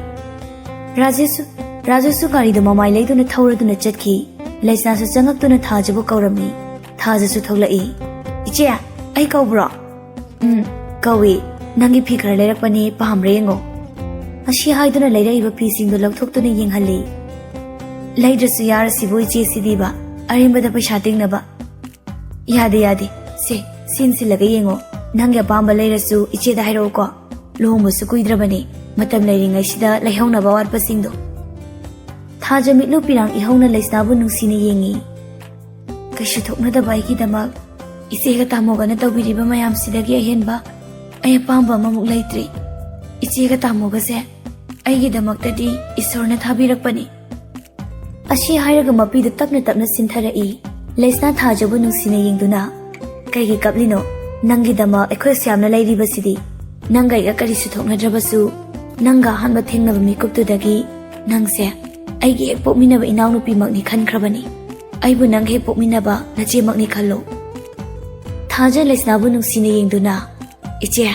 ꯔꯥꯖꯨꯁꯨ, ꯔꯥꯖꯨꯁꯨ ꯒꯥꯔꯤꯗꯨ ꯃꯃꯥꯏ ꯂꯩꯗꯨꯅ ꯊꯧꯔꯗꯨꯅ ꯆꯠꯈꯤ꯫ ꯂꯩꯁꯅꯥꯁꯨ ꯆꯪꯉꯛꯇꯨꯅ ꯊꯥꯖꯕꯨ ꯀꯧꯔꯝꯃꯤ꯫ ꯊꯥꯖꯁꯨ ꯊꯣꯛꯂꯛꯏ꯫ "ꯏꯆꯦ, ꯑꯩ ꯀꯧꯕ꯭ꯔꯣ?" "ꯎꯝ, ꯀꯧꯏ꯫ ꯅꯪꯒꯤ ꯐꯤ ꯈꯔ ꯂꯩꯔꯛꯄꯅꯦ, ꯄꯥꯝꯕ꯭ꯔꯥ ꯌꯦꯡꯉꯣ꯫" ꯑꯁꯤ ꯍꯥꯏꯗꯨꯅ ꯂꯩꯔꯛꯏꯕ ꯐꯤꯁꯤꯡꯗꯨ ꯂꯧꯊꯣꯛꯇꯨꯅ ꯌꯦꯡꯍꯜꯂꯤ꯫ "ꯂꯩꯗ꯭ꯔꯁꯨ ꯌꯥꯔꯁꯤꯕꯨ ꯏꯆꯦ, ꯁꯤꯗꯤꯕ꯫ ꯑꯔꯦꯝꯕꯗ ꯄꯩꯁꯥ ꯇꯤꯡꯅꯕ꯫" "ꯌꯥꯗꯦ, ꯌꯥꯗꯦ꯫ ꯁꯦ, ꯁꯤꯟꯁꯤꯜꯂꯒ ꯌꯦꯡꯉꯣ꯫ ꯅꯪꯒꯤ ꯑꯄꯥꯝꯕ ꯂꯩꯔꯁꯨ ꯏꯆꯦꯗ ꯍꯥꯏꯔꯛꯎꯀꯣ꯫ ꯂꯨꯍꯣꯡꯕꯁꯨ ꯀꯨꯏꯗ꯭ꯔꯕꯅꯤ꯫ ꯃꯇꯝ ꯂꯩꯔꯤꯉꯩꯁꯤꯗ ꯂꯩꯍꯧꯅꯕ ꯑꯋꯥꯠꯄꯁꯤꯡꯗꯣ꯫" ꯊꯥꯖ ꯃꯤꯠꯂꯨ ꯄꯤꯔꯥꯡ ꯏꯍꯧꯅ ꯂꯩꯁꯅꯥꯕꯨ ꯅꯨꯡꯁꯤꯅ ꯌꯦꯡꯉꯤ꯫ "ꯀꯩꯁꯨ ꯊꯣꯛꯅꯗꯕ ꯑꯩꯒꯤꯗꯃꯛ ꯏꯆꯦꯒ ꯇꯥꯃꯣꯒꯅ ꯇꯧꯕꯤꯔꯤꯕ ꯃꯌꯥꯝꯁꯤꯗꯒꯤ ꯑꯍꯦꯟꯕ ꯑꯩ ꯑꯄꯥꯝꯕ ꯑꯃꯃꯨꯛ ꯂꯩꯇ꯭ꯔꯤ꯫ ꯏꯆꯦꯒ ꯇꯥꯃꯣꯒꯁꯦ ꯑꯩꯒꯤꯗꯃꯛꯇꯗꯤ ꯏꯁꯣꯔꯅ ꯊꯥꯕꯤꯔꯛꯄꯅꯤ꯫" ꯑꯁꯤ ꯍꯥꯏꯔꯒ ꯃꯄꯤꯗꯨ ꯇꯞꯅ ꯇꯞꯅ ꯆꯤꯟꯊꯔꯛꯏ꯫ ꯂꯩꯁꯅꯥ ꯊꯥꯖꯕꯨ ꯅꯨꯡꯁꯤꯅ ꯌꯦꯡꯗꯨꯅ, "ꯀꯩꯒꯤ ꯀꯞꯂꯤꯅꯣ? ꯅꯪꯒꯤꯗꯃꯛ ꯑꯩꯈꯣꯏ ꯑꯁꯨꯌꯥꯝꯅ ꯂꯩꯔꯤꯕꯁꯤꯗꯤ꯫ ꯅꯪꯒ ꯑꯩꯒ ꯀꯔꯤꯁꯨ ꯊꯣꯛꯅꯗ꯭ꯔꯕꯁꯨ, ꯅꯪꯒ ꯑꯍꯥꯟꯕ ꯊꯦꯡꯅꯕ ꯃꯤꯀꯨꯞꯇꯨꯗꯒꯤ ꯅꯪꯁꯦ ꯑꯩꯒꯤ ꯍꯦꯛ ꯄꯣꯛꯃꯤꯟꯅꯕ ꯏꯅꯥꯎꯅꯨꯄꯤꯃꯛꯅꯤ ꯈꯟꯈ꯭ꯔꯕꯅꯤ꯫ ꯑꯩꯕꯨ ꯅꯪꯒ ꯍꯦꯛ ꯄꯣꯛꯃꯤꯟꯅꯕ ꯅꯆꯦꯃꯛꯅꯤ ꯈꯜꯂꯣ꯫" ꯊꯥꯖ ꯂꯩꯁꯅꯥꯕꯨ ꯅꯨꯡꯁꯤꯅ ꯌꯦꯡꯗꯨꯅ, "ꯏꯆꯦ,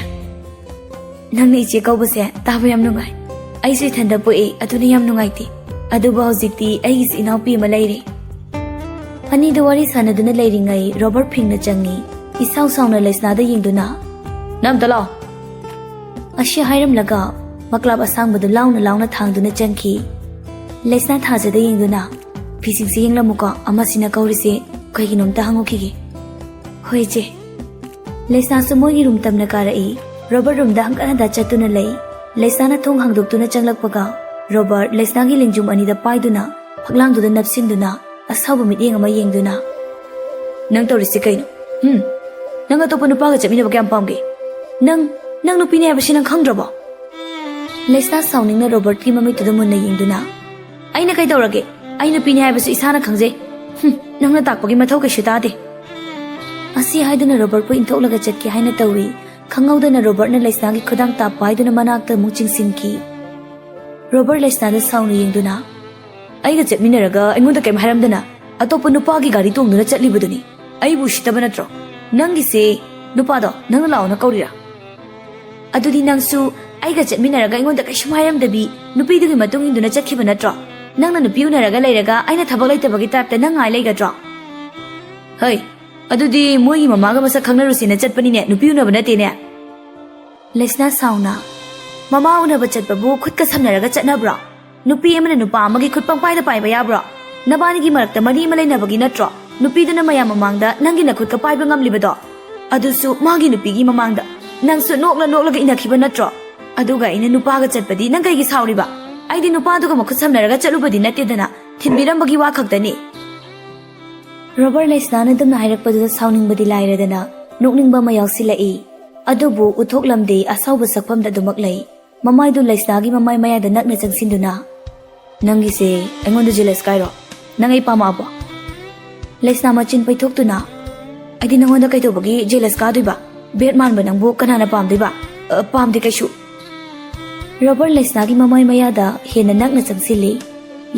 ꯅꯪꯅ ꯏꯆꯦ ꯀꯧꯕꯁꯦ ꯇꯥꯕ ꯌꯥꯝ ꯅꯨꯡꯉꯥꯏ꯫ ꯑꯩꯁꯨ ꯏꯊꯟꯗ ꯄꯣꯛꯏ, ꯑꯗꯨꯅ ꯌꯥꯝ ꯅꯨꯡꯉꯥꯏꯇꯦ꯫ ꯑꯗꯨꯕꯨ ꯍꯧꯖꯤꯛꯇꯤ ꯑꯩꯒꯤꯁꯨ ꯏꯅꯥꯎꯄꯤ ꯑꯃ ꯂꯩꯔꯦ꯫" ꯑꯅꯤꯗꯨ ꯋꯥꯔꯤ ꯁꯥꯟꯅꯗꯨꯅ ꯂꯩꯔꯤꯉꯩ ꯔꯣꯕꯔꯠ ꯐꯤꯡꯅ ꯆꯪꯉꯤ꯫ ꯏꯁꯥꯎ ꯁꯥꯎꯅ ꯂꯩꯁꯅꯥꯗ ꯌꯦꯡꯗꯨꯅ, "ꯅꯪ ꯑꯝꯇ ꯂꯥꯛꯑꯣ꯫" ꯑꯁꯤ ꯍꯥꯏꯔꯝꯂꯒ ꯃꯀ꯭ꯂꯥꯞ ꯑꯁꯥꯡꯕꯗꯨ ꯂꯥꯎꯅ ꯂꯥꯎꯅ ꯊꯥꯡꯗꯨꯅ ꯆꯪꯈꯤ꯫ ꯂꯩꯁꯅꯥ ꯊꯥꯖꯗ ꯌꯦꯡꯗꯨꯅ, "ꯐꯤꯁꯤꯡꯁꯦ ꯌꯦꯡꯂꯝꯃꯨꯀꯣ, ꯑꯃꯁꯤꯅ ꯀꯧꯔꯤꯁꯦ ꯀꯩꯒꯤꯅꯣꯝꯇ ꯍꯪꯉꯨꯈꯤꯒꯦ꯫" "ꯍꯣꯏ, ꯏꯆꯦ꯫" ꯂꯩꯁꯅꯥꯁꯨ ꯃꯣꯏꯒꯤ ꯔꯨꯝ ꯇꯝꯅ ꯀꯥꯔꯛꯏ꯫ ꯔꯣꯕꯔꯠ ꯔꯨꯝꯗ ꯍꯪꯀꯠ ꯍꯟꯗ ꯆꯠꯇꯨꯅ ꯂꯩ꯫ ꯂꯩꯁꯅꯥꯅ ꯊꯣꯡ ꯍꯥꯡꯗꯣꯛꯇꯨꯅ ꯆꯪꯂꯛꯄꯒ ꯔꯣꯕꯔꯠ ꯂꯩꯁꯅꯥꯒꯤ ꯂꯦꯡꯖꯨꯝ ꯑꯅꯤꯗ ꯄꯥꯏꯗꯨꯅ ꯐꯛꯂꯥꯡꯗꯨꯗ ꯅꯞꯁꯤꯟꯗꯨꯅ ꯑꯁꯥꯎꯕ ꯃꯤꯠꯌꯦꯡ ꯑꯃ ꯌꯦꯡꯗꯨꯅ, "ꯅꯪ ꯇꯧꯔꯤꯁꯤ ꯀꯩꯅꯣ? ꯍꯨꯝ? ꯅꯪ ꯑꯇꯣꯞꯄ ꯅꯨꯄꯥꯒ ꯆꯠꯃꯤꯟꯅꯕ ꯀꯌꯥꯝ ꯄꯥꯝꯒꯦ? ꯅꯪ, ꯅꯪ ꯅꯨꯄꯤꯅꯦ ꯍꯥꯏꯕꯁꯤ ꯅꯪ ꯈꯪꯗ꯭ꯔꯕꯣ?" ꯂꯩꯁꯅꯥ ꯁꯥꯎꯅꯤꯡꯅ ꯔꯣꯕꯔꯠꯀꯤ ꯃꯃꯤꯠꯇꯨꯗ ꯃꯨꯟꯅ ꯌꯦꯡꯗꯨꯅ, "ꯑꯩꯅ ꯀꯩꯗꯧꯔꯒꯦ? ꯑꯩ ꯅꯨꯄꯤꯅꯦ ꯍꯥꯏꯕꯁꯨ ꯏꯁꯥꯅ ꯈꯪꯖꯩ꯫ ꯍꯨꯝ, ꯅꯪꯅ ꯇꯥꯛꯄꯒꯤ ꯃꯊꯧ ꯀꯩꯁꯨ ꯇꯥꯗꯦ꯫" ꯑꯁꯤ ꯍꯥꯏꯗꯨꯅ ꯔꯣꯕꯔꯠꯄꯨ ꯏꯟꯊꯣꯛꯂꯒ ꯆꯠꯀꯦ ꯍꯥꯏꯅ ꯇꯧꯏ꯫ ꯈꯪꯍꯧꯗꯅ ꯔꯣꯕꯔꯠꯅ ꯂꯩꯁꯅꯥꯒꯤ ꯈꯨꯗꯥꯡ ꯇꯥꯞ ꯄꯥꯏꯗꯨꯅ ꯃꯅꯥꯛꯇ ꯑꯃꯨꯛ ꯆꯤꯡꯁꯤꯟꯈꯤ꯫ ꯔꯣꯕꯔꯠ ꯂꯩꯁꯅꯥꯗ ꯁꯥꯎꯅ ꯌꯦꯡꯗꯨꯅ, "ꯑꯩꯒ ꯆꯠꯃꯤꯟꯅꯔꯒ ꯑꯩꯉꯣꯟꯗ ꯀꯩꯝ ꯍꯥꯏꯔꯝꯗꯅ ꯑꯇꯣꯞꯄ ꯅꯨꯄꯥꯒꯤ ꯒꯥꯔꯤ ꯇꯣꯡꯗꯨꯅ ꯆꯠꯂꯤꯕꯗꯨꯅꯤ꯫ ꯑꯩꯕꯨ ꯎꯁꯤꯠꯇꯕ ꯅꯠꯇ꯭ꯔꯣ? ꯅꯪꯒꯤꯁꯦ ꯅꯨꯄꯥꯗꯣ ꯅꯪꯅ ꯂꯥꯛꯑꯣꯅ ꯀꯧꯔꯤꯔꯥ? ꯑꯗꯨꯗꯤ ꯅꯪꯁꯨ ꯑꯩꯒ ꯆꯠꯃꯤꯟꯅꯔꯒ ꯑꯩꯉꯣꯟꯗ ꯀꯩꯁꯨꯝ ꯍꯥꯏꯔꯝꯗꯕꯤ ꯅꯨꯄꯤꯗꯨꯒꯤ ꯃꯇꯨꯡ ꯏꯟꯗꯨꯅ ꯆꯠꯈꯤꯕ ꯅꯠꯇ꯭ꯔꯣ? ꯅꯪꯅ ꯅꯨꯄꯤ ꯎꯅꯔꯒ ꯂꯩꯔꯒ ꯑꯩꯅ ꯊꯕꯛ ꯂꯩꯇꯕꯒꯤ ꯇꯥꯏꯞꯇ ꯅꯪ ꯉꯥꯏ ꯂꯩꯒꯗ꯭ꯔꯣ?" "ꯍꯩ, ꯑꯗꯨꯗꯤ ꯃꯣꯏꯒꯤ ꯃꯃꯥꯒ ꯃꯁꯛ ꯈꯪꯅꯔꯨꯁꯤꯅ ꯆꯠꯄꯅꯤꯅꯦ, ꯅꯨꯄꯤ ꯎꯅꯕ ꯅꯠꯇꯦꯅꯦ꯫" ꯂꯩꯁꯅꯥ ꯁꯥꯎꯅ, "ꯃꯃꯥ ꯎꯅꯕ ꯆꯠꯄꯕꯨ ꯈꯨꯠꯀ ꯁꯝꯅꯔꯒ ꯆꯠꯅꯕ꯭ꯔꯣ? ꯅꯨꯄꯤ ꯑꯃꯅ ꯅꯨꯄꯥ ꯑꯃꯒꯤ ꯈꯨꯠ ꯄꯪꯄꯥꯏꯗ ꯄꯥꯏꯕ ꯌꯥꯕ꯭ꯔꯣ? ꯅꯕꯥꯅꯤꯒꯤ ꯃꯔꯛꯇ ꯃꯔꯤ ꯑꯃ ꯂꯩꯅꯕꯒꯤ ꯅꯠꯇ꯭ꯔꯣ ꯅꯨꯄꯤꯗꯨꯅ ꯃꯌꯥꯝ ꯃꯃꯥꯡꯗ ꯅꯪꯒꯤ ꯅꯈꯨꯠꯀ ꯄꯥꯏꯕ ꯉꯝꯂꯤꯕꯗꯣ? ꯑꯗꯨꯁꯨ ꯃꯥꯒꯤ ꯅꯨꯄꯤꯒꯤ ꯃꯃꯥꯡꯗ꯫ ꯅꯪꯁꯨ ꯅꯣꯛꯂ ꯅꯣꯛꯂꯒ ꯏꯟꯅꯈꯤꯕ ꯅꯠꯇ꯭ꯔꯣ? ꯑꯗꯨꯒ ꯑꯩꯅ ꯅꯨꯄꯥꯒ ꯆꯠꯄꯗꯤ ꯅꯪ ꯀꯩꯒꯤ ꯁꯥꯎꯔꯤꯕ? ꯑꯩꯗꯤ ꯅꯨꯄꯥꯗꯨꯒ ꯃꯈꯨꯠ ꯁꯝꯅꯔꯒ ꯆꯠꯂꯨꯕꯗꯤ ꯅꯠꯇꯦꯗꯅ, ꯊꯤꯟꯕꯤꯔꯝꯕꯒꯤ ꯋꯥ ꯈꯛꯇꯅꯤ꯫ ꯔꯣꯕꯔꯠ ꯂꯩꯁꯅꯥꯅ ꯑꯗꯨꯝꯅ ꯍꯥꯏꯔꯛꯄꯗꯨꯗ ꯁꯥꯎꯅꯤꯡꯕꯗꯤ ꯂꯥꯏꯔꯗꯅ ꯅꯣꯛꯅꯤꯡꯕ ꯑꯃ ꯌꯥꯎꯁꯤꯜꯂꯛꯏ꯫ ꯑꯗꯨꯕꯨ ꯎꯠꯊꯣꯛꯂꯝꯗꯦ, ꯑꯁꯥꯎꯕ ꯁꯛꯐꯝꯗ ꯑꯗꯨꯃꯛ ꯂꯩ꯫ ꯃꯃꯥꯏꯗꯨ ꯂꯩꯁꯅꯥꯒꯤ ꯃꯃꯥꯏ ꯃꯌꯥꯗ ꯅꯛꯅ ꯆꯪꯁꯤꯟꯗꯨꯅ, "ꯅꯪꯒꯤꯁꯦ ꯑꯩꯉꯣꯟꯗ ꯖꯦꯂꯁ ꯀꯥꯏꯔꯣ? ꯅꯪ ꯑꯩ ꯄꯥꯝꯃꯛꯑꯕꯣ?" ꯂꯩꯁꯅꯥ ꯃꯆꯤꯟ ꯄꯩꯊꯣꯛꯇꯨꯅ, "ꯑꯩꯗꯤ ꯅꯪꯉꯣꯟꯗ ꯀꯩꯗꯧꯕꯒꯤ ꯖꯦꯂꯁ ꯀꯥꯗꯣꯏꯕ? ꯕꯦꯠ ꯃꯥꯟꯕ ꯅꯪꯕꯨ ꯀꯅꯥꯅ ꯄꯥꯝꯗꯣꯏꯕ? ꯑ, ꯄꯥꯝꯗꯦ ꯀꯩꯁꯨ꯫" ꯔꯣꯕꯔꯠ ꯂꯩꯁꯅꯥꯒꯤ ꯃꯃꯥꯏ ꯃꯌꯥꯗ ꯍꯦꯟꯅ ꯅꯛꯅ ꯆꯪꯁꯤꯜꯂꯤ꯫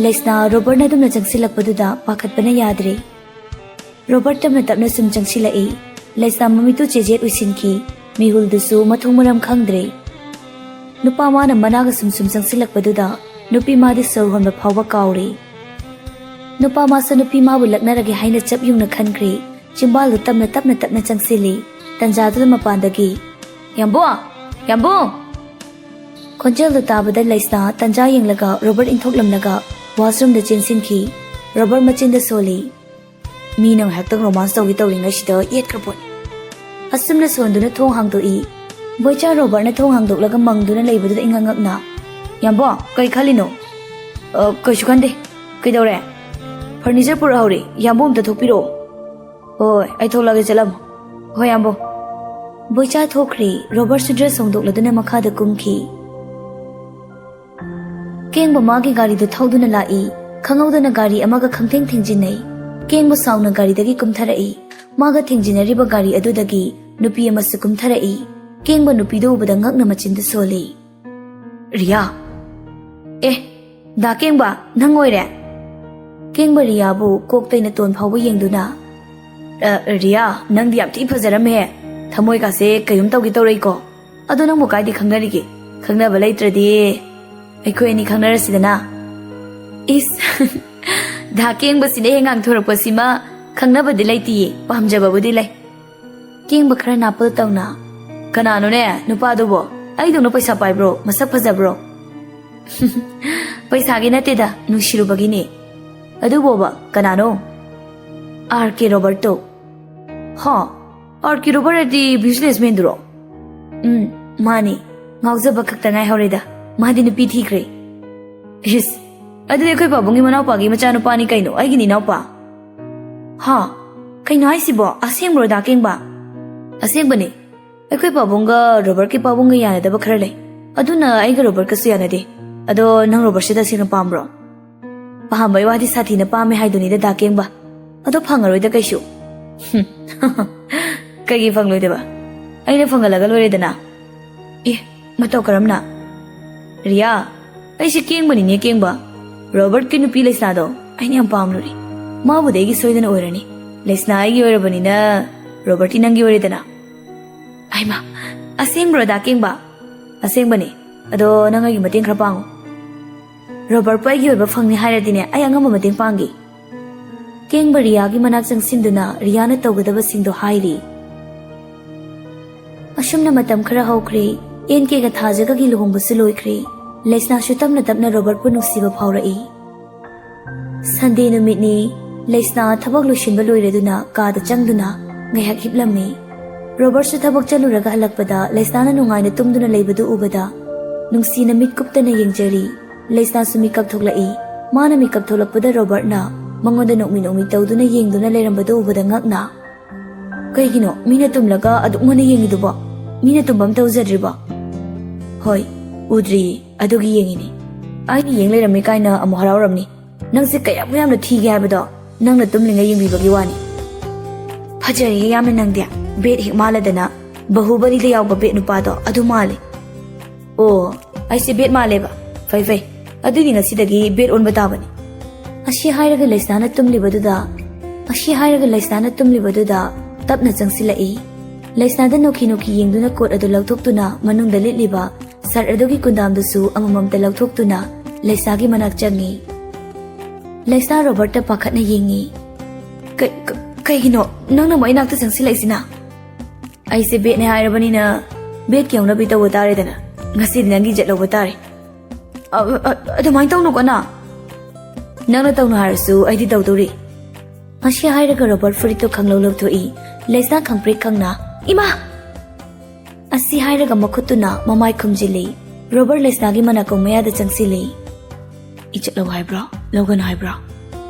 ꯂꯩꯁꯅꯥ ꯔꯣꯕꯔꯠꯅ ꯑꯗꯨꯝꯅ ꯆꯪꯁꯤꯜꯂꯛꯄꯗꯨꯗ ꯄꯥꯈꯠꯄꯅ ꯌꯥꯗ꯭ꯔꯦ꯫ ꯔꯣꯕꯔꯠ ꯇꯞꯅ ꯇꯞꯅ ꯁꯨꯝ ꯆꯪꯁꯤꯜꯂꯛꯏ꯫ ꯂꯩꯁꯅꯥ ꯃꯃꯤꯠꯇꯨ ꯆꯦꯖꯦꯠ ꯎꯏꯁꯤꯟꯈꯤ꯫ ꯃꯤꯍꯨꯜꯗꯨꯁꯨ ꯃꯊꯣꯡ ꯃꯔꯝ ꯈꯪꯗ꯭ꯔꯦ꯫ ꯅꯨꯄꯥ ꯃꯥꯅ ꯃꯅꯥꯒ ꯁꯨꯝ ꯁꯨꯝ ꯆꯪꯁꯤꯜꯂꯛꯄꯗꯨꯗ ꯅꯨꯄꯤ ꯃꯥꯗꯤ ꯁꯣꯔ ꯍꯣꯟꯕ ꯐꯥꯎꯕ ꯀꯥꯎꯔꯦ꯫ ꯅꯨꯄꯥ ꯃꯥꯁꯨ ꯅꯨꯄꯤ ꯃꯥꯕꯨ ꯂꯛꯅꯔꯒꯦ ꯍꯥꯏꯅ ꯆꯞ ꯌꯨꯡꯅ ꯈꯟꯈ꯭ꯔꯦ꯫ ꯆꯤꯝꯕꯥꯜꯗꯨ ꯇꯞꯅ ꯇꯞꯅ ꯇꯞꯅ ꯆꯪꯁꯤꯜꯂꯤ꯫ ꯇꯟꯖꯥꯗꯨꯗ ꯃꯄꯥꯟꯗꯒꯤ, "ꯌꯥꯝꯕꯨꯡ! ꯌꯥꯝꯕꯨꯡ!" ꯈꯣꯟꯖꯦꯜꯗꯨ ꯇꯥꯕꯗ ꯂꯩꯁꯅꯥ ꯇꯟꯖꯥ ꯌꯦꯡꯂꯒ ꯔꯣꯕꯔꯠ ꯏꯟꯊꯣꯛꯂꯝꯂꯒ ꯋꯥꯁꯔꯨꯝꯗ ꯆꯦꯟꯁꯤꯟꯈꯤ꯫ ꯔꯣꯕꯔꯠ ꯃꯆꯤꯟꯗ ꯁꯣꯜꯂꯤ꯫ ꯃꯤꯅ ꯉꯥꯏꯍꯥꯛꯇꯪ ꯔꯣꯃꯥꯟꯁ ꯇꯧꯒꯦ ꯇꯧꯔꯤꯉꯩꯁꯤꯗ ꯌꯦꯠꯈ꯭ꯔ ꯄꯣꯠꯅꯤ꯫ ꯑꯁꯨꯝꯅ ꯁꯣꯟꯗꯨꯅ ꯊꯣꯡ ꯍꯥꯡꯗꯣꯛꯏ꯫ ꯕꯣꯏꯆꯥ ꯔꯣꯕꯔꯠꯅ ꯊꯣꯡ ꯍꯥꯡꯗꯣꯛꯂꯒ ꯃꯪꯗꯨꯅ ꯂꯩꯕꯗꯨꯗ ꯏꯉꯛ ꯉꯛꯅ, "ꯌꯥꯝꯕꯣ, ꯀꯩ ꯈꯜꯂꯤꯅꯣ?" "ꯑ, ꯀꯩꯁꯨ ꯈꯟꯗꯦ꯫ ꯀꯩꯗꯧꯔꯦ?" "ꯐꯔꯅꯤꯆꯔ ꯄꯨꯔꯛꯍꯧꯔꯤ, ꯌꯥꯝꯕꯣ ꯑꯝꯇ ꯊꯣꯛꯄꯤꯔꯛꯑꯣ꯫" "ꯍꯣꯏ, ꯑꯩ ꯊꯣꯛꯂꯛꯑꯒꯦ, ꯆꯠꯂꯝꯃꯣ꯫" "ꯍꯣꯏ, ꯌꯥꯝꯕꯣ꯫" ꯕꯣꯏꯆꯥ ꯊꯣꯛꯈ꯭ꯔꯦ꯫ ꯔꯣꯕꯔꯠꯁꯨ ꯗ꯭ꯔꯦꯁ ꯍꯣꯡꯗꯣꯛꯂꯗꯨꯅ ꯃꯈꯥꯗ ꯀꯨꯝꯈꯤ꯫ ꯀꯦꯡꯕ ꯃꯥꯒꯤ ꯒꯥꯔꯤꯗꯨ ꯊꯧꯗꯨꯅ ꯂꯥꯛꯏ꯫ ꯈꯪꯍꯧꯗꯅ ꯒꯥꯔꯤ ꯑꯃꯒ ꯈꯪꯊꯦꯡ ꯊꯦꯡꯖꯤꯟꯅꯩ꯫ ꯀꯦꯡꯕ ꯁꯥꯎꯅ ꯒꯥꯔꯤꯗꯒꯤ ꯀꯨꯝꯊꯔꯛꯏ꯫ ꯃꯥꯒ ꯊꯦꯡꯖꯤꯟꯅꯔꯤꯕ ꯒꯥꯔꯤ ꯑꯗꯨꯗꯒꯤ ꯅꯨꯄꯤ ꯑꯃꯁꯨ ꯀꯨꯝꯊꯔꯛꯏ꯫ ꯀꯦꯡꯕ ꯅꯨꯄꯤꯗꯨ ꯎꯕꯗ ꯉꯛꯅ ꯃꯆꯤꯟꯗꯨ ꯁꯣꯜꯂꯤ꯫ "ꯔꯤꯌꯥ!" "ꯑꯦ, ꯗꯥ ꯀꯦꯡꯕ, ꯅꯪ ꯑꯣꯏꯔꯦ?" ꯀꯦꯡꯕ ꯔꯤꯌꯥꯕꯨ ꯀꯣꯛꯇꯩꯅ ꯇꯣꯟ ꯐꯥꯎꯕ ꯌꯦꯡꯗꯨꯅ, "ꯑ, ꯔꯤꯌꯥ, ꯅꯪꯗꯤ ꯌꯥꯝ ꯊꯤ ꯐꯖꯔꯝꯃꯦ꯫ ꯊꯃꯣꯏꯒꯥꯁꯦ ꯀꯩꯅꯣꯝ ꯇꯧꯒꯦ ꯇꯧꯔꯛꯏꯀꯣ꯫ ꯑꯗꯣ ꯅꯪꯕꯨ ꯀꯥꯏꯗ ꯈꯪꯅꯔꯤꯒꯦ? ꯈꯪꯅꯕ ꯂꯩꯇ꯭ꯔꯗꯤ ꯑꯩꯈꯣꯏ ꯑꯅꯤ ꯈꯪꯅꯔꯁꯤꯗꯅ꯫" ꯏꯁ, ꯗꯥ ꯀꯦꯡꯕꯁꯤꯅ ꯍꯦꯛ ꯉꯥꯡꯊꯣꯔꯛꯄꯁꯤꯃ, ꯈꯪꯅꯕꯗꯤ ꯂꯩꯇꯤꯌꯦ, ꯄꯥꯝꯖꯕꯕꯨꯗꯤ ꯂꯩ꯫ ꯀꯦꯡꯕ ꯈꯔ ꯅꯥꯄꯜ ꯇꯧꯅ, "ꯀꯅꯥꯅꯣꯅꯦ ꯅꯨꯄꯥꯗꯨꯕꯣ? ꯑꯩꯗꯧꯅ ꯄꯩꯁꯥ ꯄꯥꯏꯕ꯭ꯔꯣ? ꯃꯁꯛ ꯐꯖꯕ꯭ꯔꯣ?" "ꯄꯩꯁꯥꯒꯤ ꯅꯠꯇꯦꯗ, ꯅꯨꯡꯁꯤꯔꯨꯕꯒꯤꯅꯦ꯫" "ꯑꯗꯨꯕꯣꯕ ꯀꯅꯥꯅꯣ?" "ꯑꯥꯔ ꯀꯦ ꯔꯣꯕꯔꯠꯇꯣ꯫" "ꯍꯥ? ꯑꯥꯔ ꯀꯦ ꯔꯣꯕꯔꯠ ꯍꯥꯏꯗꯤ ꯕꯤꯖꯤꯅꯦꯁꯃꯦꯟꯗꯨꯔꯣ?" "ꯎꯝ, ꯃꯥꯅꯤ꯫ ꯉꯥꯎꯖꯕ ꯈꯛꯇ ꯉꯥꯏꯍꯧꯔꯦꯗ, ꯃꯥꯗꯤ ꯅꯨꯄꯤ ꯊꯤꯈ꯭ꯔꯦ꯫" ꯏꯁ, ꯑꯗꯨꯗꯤ ꯑꯩꯈꯣꯏ ꯄꯥꯕꯨꯡꯒꯤ ꯃꯅꯥꯎꯄꯥꯒꯤ ꯃꯆꯥꯅꯨꯄꯥꯅꯤ ꯀꯩꯅꯣ, ꯑꯩꯒꯤꯅꯤ ꯏꯅꯥꯎꯄꯥ꯫ ꯍꯥ? ꯀꯩꯅꯣ ꯍꯥꯏꯁꯤꯕꯣ? ꯑꯁꯦꯡꯕ꯭ꯔꯣ, ꯗꯥ ꯀꯦꯡꯕ? ꯑꯁꯦꯡꯕꯅꯦ꯫ ꯑꯩꯈꯣꯏ ꯄꯥꯕꯨꯡꯒ ꯔꯣꯕꯔꯠꯀꯤ ꯄꯥꯕꯨꯡꯒ ꯌꯥꯅꯗꯕ ꯈꯔ ꯂꯩ꯫ ꯑꯗꯨꯅ ꯑꯩꯒ ꯔꯣꯕꯔꯠꯀꯁꯨ ꯌꯥꯅꯗꯦ꯫ ꯑꯗꯣ ꯅꯪ ꯔꯣꯕꯔꯠꯁꯦ ꯇꯁꯦꯡꯅ ꯄꯥꯝꯕ꯭ꯔꯣ? ꯄꯥꯝꯕꯩ ꯋꯥꯗꯤ ꯁꯥꯊꯤꯅ ꯄꯥꯝꯃꯦ ꯍꯥꯏꯗꯨꯅꯤꯗ, ꯗꯥ ꯀꯦꯡꯕ꯫ ꯑꯗꯣ ꯐꯪꯉꯔꯣꯏꯗ ꯀꯩꯁꯨ꯫ ꯍꯨꯝ꯫ ꯀꯩꯒꯤ ꯐꯪꯂꯣꯏꯗꯕ? ꯑꯩꯅ ꯐꯪꯍꯜꯂꯒ ꯂꯣꯏꯔꯦꯗꯅ꯫ ꯑꯦ, ꯃꯇꯧ ꯀꯔꯝꯅ? ꯔꯤꯌꯥ, ꯑꯩꯁꯦ ꯀꯦꯡꯕꯅꯤꯅꯦ, ꯀꯦꯡꯕ꯫ ꯔꯣꯕꯔꯠꯀꯤ ꯅꯨꯄꯤ ꯂꯩꯁꯅꯥꯗꯣ ꯑꯩꯅ ꯌꯥꯝ ꯄꯥꯝꯂꯨꯔꯦ꯫ ꯃꯥꯕꯨꯗꯤ ꯑꯩꯒꯤ ꯁꯣꯏꯗꯅ ꯑꯣꯏꯔꯅꯤ꯫ ꯂꯩꯁꯅꯥ ꯑꯩꯒꯤ ꯑꯣꯏꯔꯕꯅꯤꯅ ꯔꯣꯕꯔꯠꯇꯤ ꯅꯪꯒꯤ ꯑꯣꯏꯔꯦꯗꯅ꯫ ꯍꯩꯃꯥ, ꯑꯁꯦꯡꯕ꯭ꯔꯣ, ꯗꯥ ꯀꯦꯡꯕ? ꯑꯁꯦꯡꯕꯅꯦ꯫ ꯑꯗꯣ ꯅꯪ ꯑꯩꯒꯤ ꯃꯇꯦꯡ ꯈꯔ ꯄꯥꯡꯉꯨ꯫ ꯔꯣꯕꯔꯠꯄꯨ ꯑꯩꯒꯤ ꯑꯣꯏꯕ ꯐꯪꯅꯤ ꯍꯥꯏꯔꯗꯤꯅꯦ, ꯑꯩ ꯑꯉꯝꯕ ꯃꯇꯦꯡ ꯄꯥꯡꯒꯦ꯫ ꯀꯦꯡꯕ ꯔꯤꯌꯥꯒꯤ ꯃꯅꯥꯛ ꯆꯪꯁꯤꯟꯗꯨꯅ ꯔꯤꯌꯥꯅ ꯇꯧꯒꯗꯕꯁꯤꯡꯗꯣ ꯍꯥꯏꯔꯤ꯫ ꯑꯁꯨꯝꯅ ꯃꯇꯝ ꯈꯔ ꯍꯧꯈ꯭ꯔꯦ꯫ ꯑꯦꯟ ꯀꯦꯒ ꯊꯥꯖꯒꯒꯤ ꯂꯨꯍꯣꯡꯕꯁꯨ ꯂꯣꯏꯈ꯭ꯔꯦ꯫ ꯂꯩꯁꯅꯥꯁꯨ ꯇꯞꯅ ꯇꯞꯅ ꯔꯣꯕꯔꯠꯄꯨ ꯅꯨꯡꯁꯤꯕ ꯐꯥꯎꯔꯛꯏ꯫ ꯁꯟꯗꯦ ꯅꯨꯃꯤꯠꯅꯤ꯫ ꯂꯩꯁꯅꯥ ꯊꯕꯛ ꯂꯣꯏꯁꯤꯟꯕ ꯂꯣꯏꯔꯗꯨꯅ ꯀꯥꯗ ꯆꯪꯗꯨꯅ ꯉꯥꯏꯍꯥꯛ ꯍꯤꯞꯂꯝꯃꯤ꯫ ꯔꯣꯕꯔꯠꯁꯨ ꯊꯕꯛ ꯆꯠꯂꯨꯔꯒ ꯍꯜꯂꯛꯄꯗ ꯂꯩꯁꯅꯥꯅ ꯅꯨꯡꯉꯥꯏꯅ ꯇꯨꯝꯗꯨꯅ ꯂꯩꯕꯗꯨ ꯎꯕꯗ ꯅꯨꯡꯁꯤꯅ ꯃꯤꯠ ꯀꯨꯞꯇꯅ ꯌꯦꯡꯖꯔꯤ꯫ ꯂꯩꯁꯅꯥꯁꯨ ꯃꯤꯀꯞ ꯊꯣꯛꯂꯛꯏ꯫ ꯃꯥꯅ ꯃꯤꯀꯞ ꯊꯣꯛꯂꯛꯄꯗ ꯔꯣꯕꯔꯠꯅ ꯃꯉꯣꯟꯗ ꯅꯣꯛꯃꯤ ꯅꯣꯛꯃꯤ ꯇꯧꯗꯨꯅ ꯌꯦꯡꯗꯨꯅ ꯂꯩꯔꯝꯕꯗꯨ ꯎꯕꯗ ꯉꯛꯅ, "ꯀꯩꯒꯤꯅꯣ ꯃꯤꯅ ꯇꯨꯝꯂꯒ ꯑꯗꯨꯛ ꯉꯟꯅ ꯌꯦꯡꯉꯤꯗꯨꯕꯣ? ꯃꯤꯅ ꯇꯨꯝꯕ ꯑꯝꯇ ꯎꯖꯗ꯭ꯔꯤꯕꯣ?" "ꯍꯣꯏ, ꯎꯗ꯭ꯔꯤꯌꯦ, ꯑꯗꯨꯒꯤ ꯌꯦꯡꯉꯤꯅꯤ꯫ ꯑꯩꯅ ꯌꯦꯡ ꯂꯩꯔꯝꯃꯤ ꯀꯥꯏꯅ ꯑꯃꯨꯛ ꯍꯔꯥꯎꯔꯝꯅꯤ꯫ ꯅꯪꯁꯦ ꯀꯌꯥꯝ ꯌꯥꯝꯅ ꯊꯤꯒꯦ ꯍꯥꯏꯕꯗꯣ ꯅꯪꯅ ꯇꯨꯝꯂꯤꯉꯩ ꯌꯦꯡꯕꯤꯕꯒꯤ ꯋꯥꯅꯤ꯫ ꯐꯖꯔꯦꯍꯦ ꯌꯥꯝꯅ ꯅꯪꯗꯤ꯫ ꯕꯦꯠ ꯍꯦꯛ ꯃꯥꯜꯂꯗꯅ ꯕꯍꯨꯕꯂꯤꯗ ꯌꯥꯎꯕ ꯕꯦꯠ ꯅꯨꯄꯥꯗꯣ ꯑꯗꯨ ꯃꯥꯜꯂꯤ꯫" "ꯑꯣ, ꯑꯩꯁꯦ ꯕꯦꯠ ꯃꯥꯜꯂꯦꯕ꯫ ꯐꯩ, ꯐꯩ꯫ ꯑꯗꯨꯗꯤ ꯉꯁꯤꯗꯒꯤ ꯕꯦꯠ ꯑꯣꯟꯕ ꯇꯥꯕꯅꯤ꯫" ꯑꯁꯤ ꯍꯥꯏꯔꯒ ꯂꯩꯁꯅꯥꯅ ꯇꯨꯝꯂꯤꯕꯗꯨꯗ, ꯑꯁꯤ ꯍꯥꯏꯔꯒ ꯂꯩꯁꯅꯥꯅ ꯇꯨꯝꯂꯤꯕꯗꯨꯗ ꯇꯞꯅ ꯆꯪꯁꯤꯜꯂꯛꯏ꯫ ꯂꯩꯁꯅꯥꯗ ꯅꯣꯛꯈꯤ ꯅꯣꯛꯈꯤ ꯌꯦꯡꯗꯨꯅ ꯀꯣꯠ ꯑꯗꯨ ꯂꯧꯊꯣꯛꯇꯨꯅ ꯃꯅꯨꯡꯗ ꯂꯤꯠꯂꯤꯕ ꯁꯔꯠ ꯑꯗꯨꯒꯤ ꯀꯨꯟꯗꯥꯝꯗꯨꯁꯨ ꯑꯃꯃꯝꯇ ꯂꯧꯊꯣꯛꯇꯨꯅ ꯂꯩꯁꯅꯥꯒꯤ ꯃꯅꯥꯛ ꯆꯪꯉꯤ꯫ ꯂꯩꯁꯅꯥ ꯔꯣꯕꯔꯠꯇ ꯄꯥꯈꯠꯅ ꯌꯦꯡꯉꯤ꯫ "ꯀ-, ꯀ-, ꯀꯩꯒꯤꯅꯣ ꯅꯪꯅ ꯑꯃꯨꯛ ꯑꯩ ꯅꯥꯛꯇ ꯆꯪꯁꯤꯜꯂꯛꯏꯁꯤꯅ?" "ꯑꯩꯁꯦ ꯕꯦꯠꯅꯦ ꯍꯥꯏꯔꯕꯅꯤꯅ ꯕꯦꯠꯀꯤ ꯍꯧꯅꯕꯤ ꯇꯧꯕ ꯇꯥꯔꯦꯗꯅ꯫ ꯉꯁꯤꯗꯤ ꯅꯪꯒꯤ ꯖꯦꯠ ꯂꯧꯕ ꯇꯥꯔꯦ꯫" "ꯑ-, ꯑ-, ꯑꯗꯨꯃꯥꯏꯅ ꯇꯧꯅꯨꯀꯣ ꯅꯪ꯫ ꯅꯪꯅ ꯇꯧꯅꯨ ꯍꯥꯏꯔꯁꯨ ꯑꯩꯗꯤ ꯇꯧꯗꯧꯔꯤ꯫" ꯑꯁꯤ ꯍꯥꯏꯔꯒ ꯔꯣꯕꯔꯠ ꯐꯨꯔꯤꯠꯇꯨ ꯈꯪꯂꯧ ꯂꯧꯊꯣꯛꯏ꯫ ꯂꯩꯁꯅꯥ ꯈꯪꯄ꯭ꯔꯦꯛ ꯈꯪꯅ, "ꯏꯃꯥ!" ꯑꯁꯤ ꯍꯥꯏꯔꯒ ꯃꯈꯨꯠꯇꯨꯅ ꯃꯃꯥꯏ ꯈꯨꯝꯖꯤꯜꯂꯤ꯫ ꯔꯣꯕꯔꯠ ꯂꯩꯁꯅꯥꯒꯤ ꯃꯅꯥꯀꯣꯡ ꯃꯌꯥꯗ ꯆꯪꯁꯤꯜꯂꯤ꯫ "ꯏꯖꯠ ꯂꯧ ꯍꯥꯏꯕ꯭ꯔꯣ? ꯂꯧꯒꯅꯨ ꯍꯥꯏꯕ꯭ꯔꯣ?"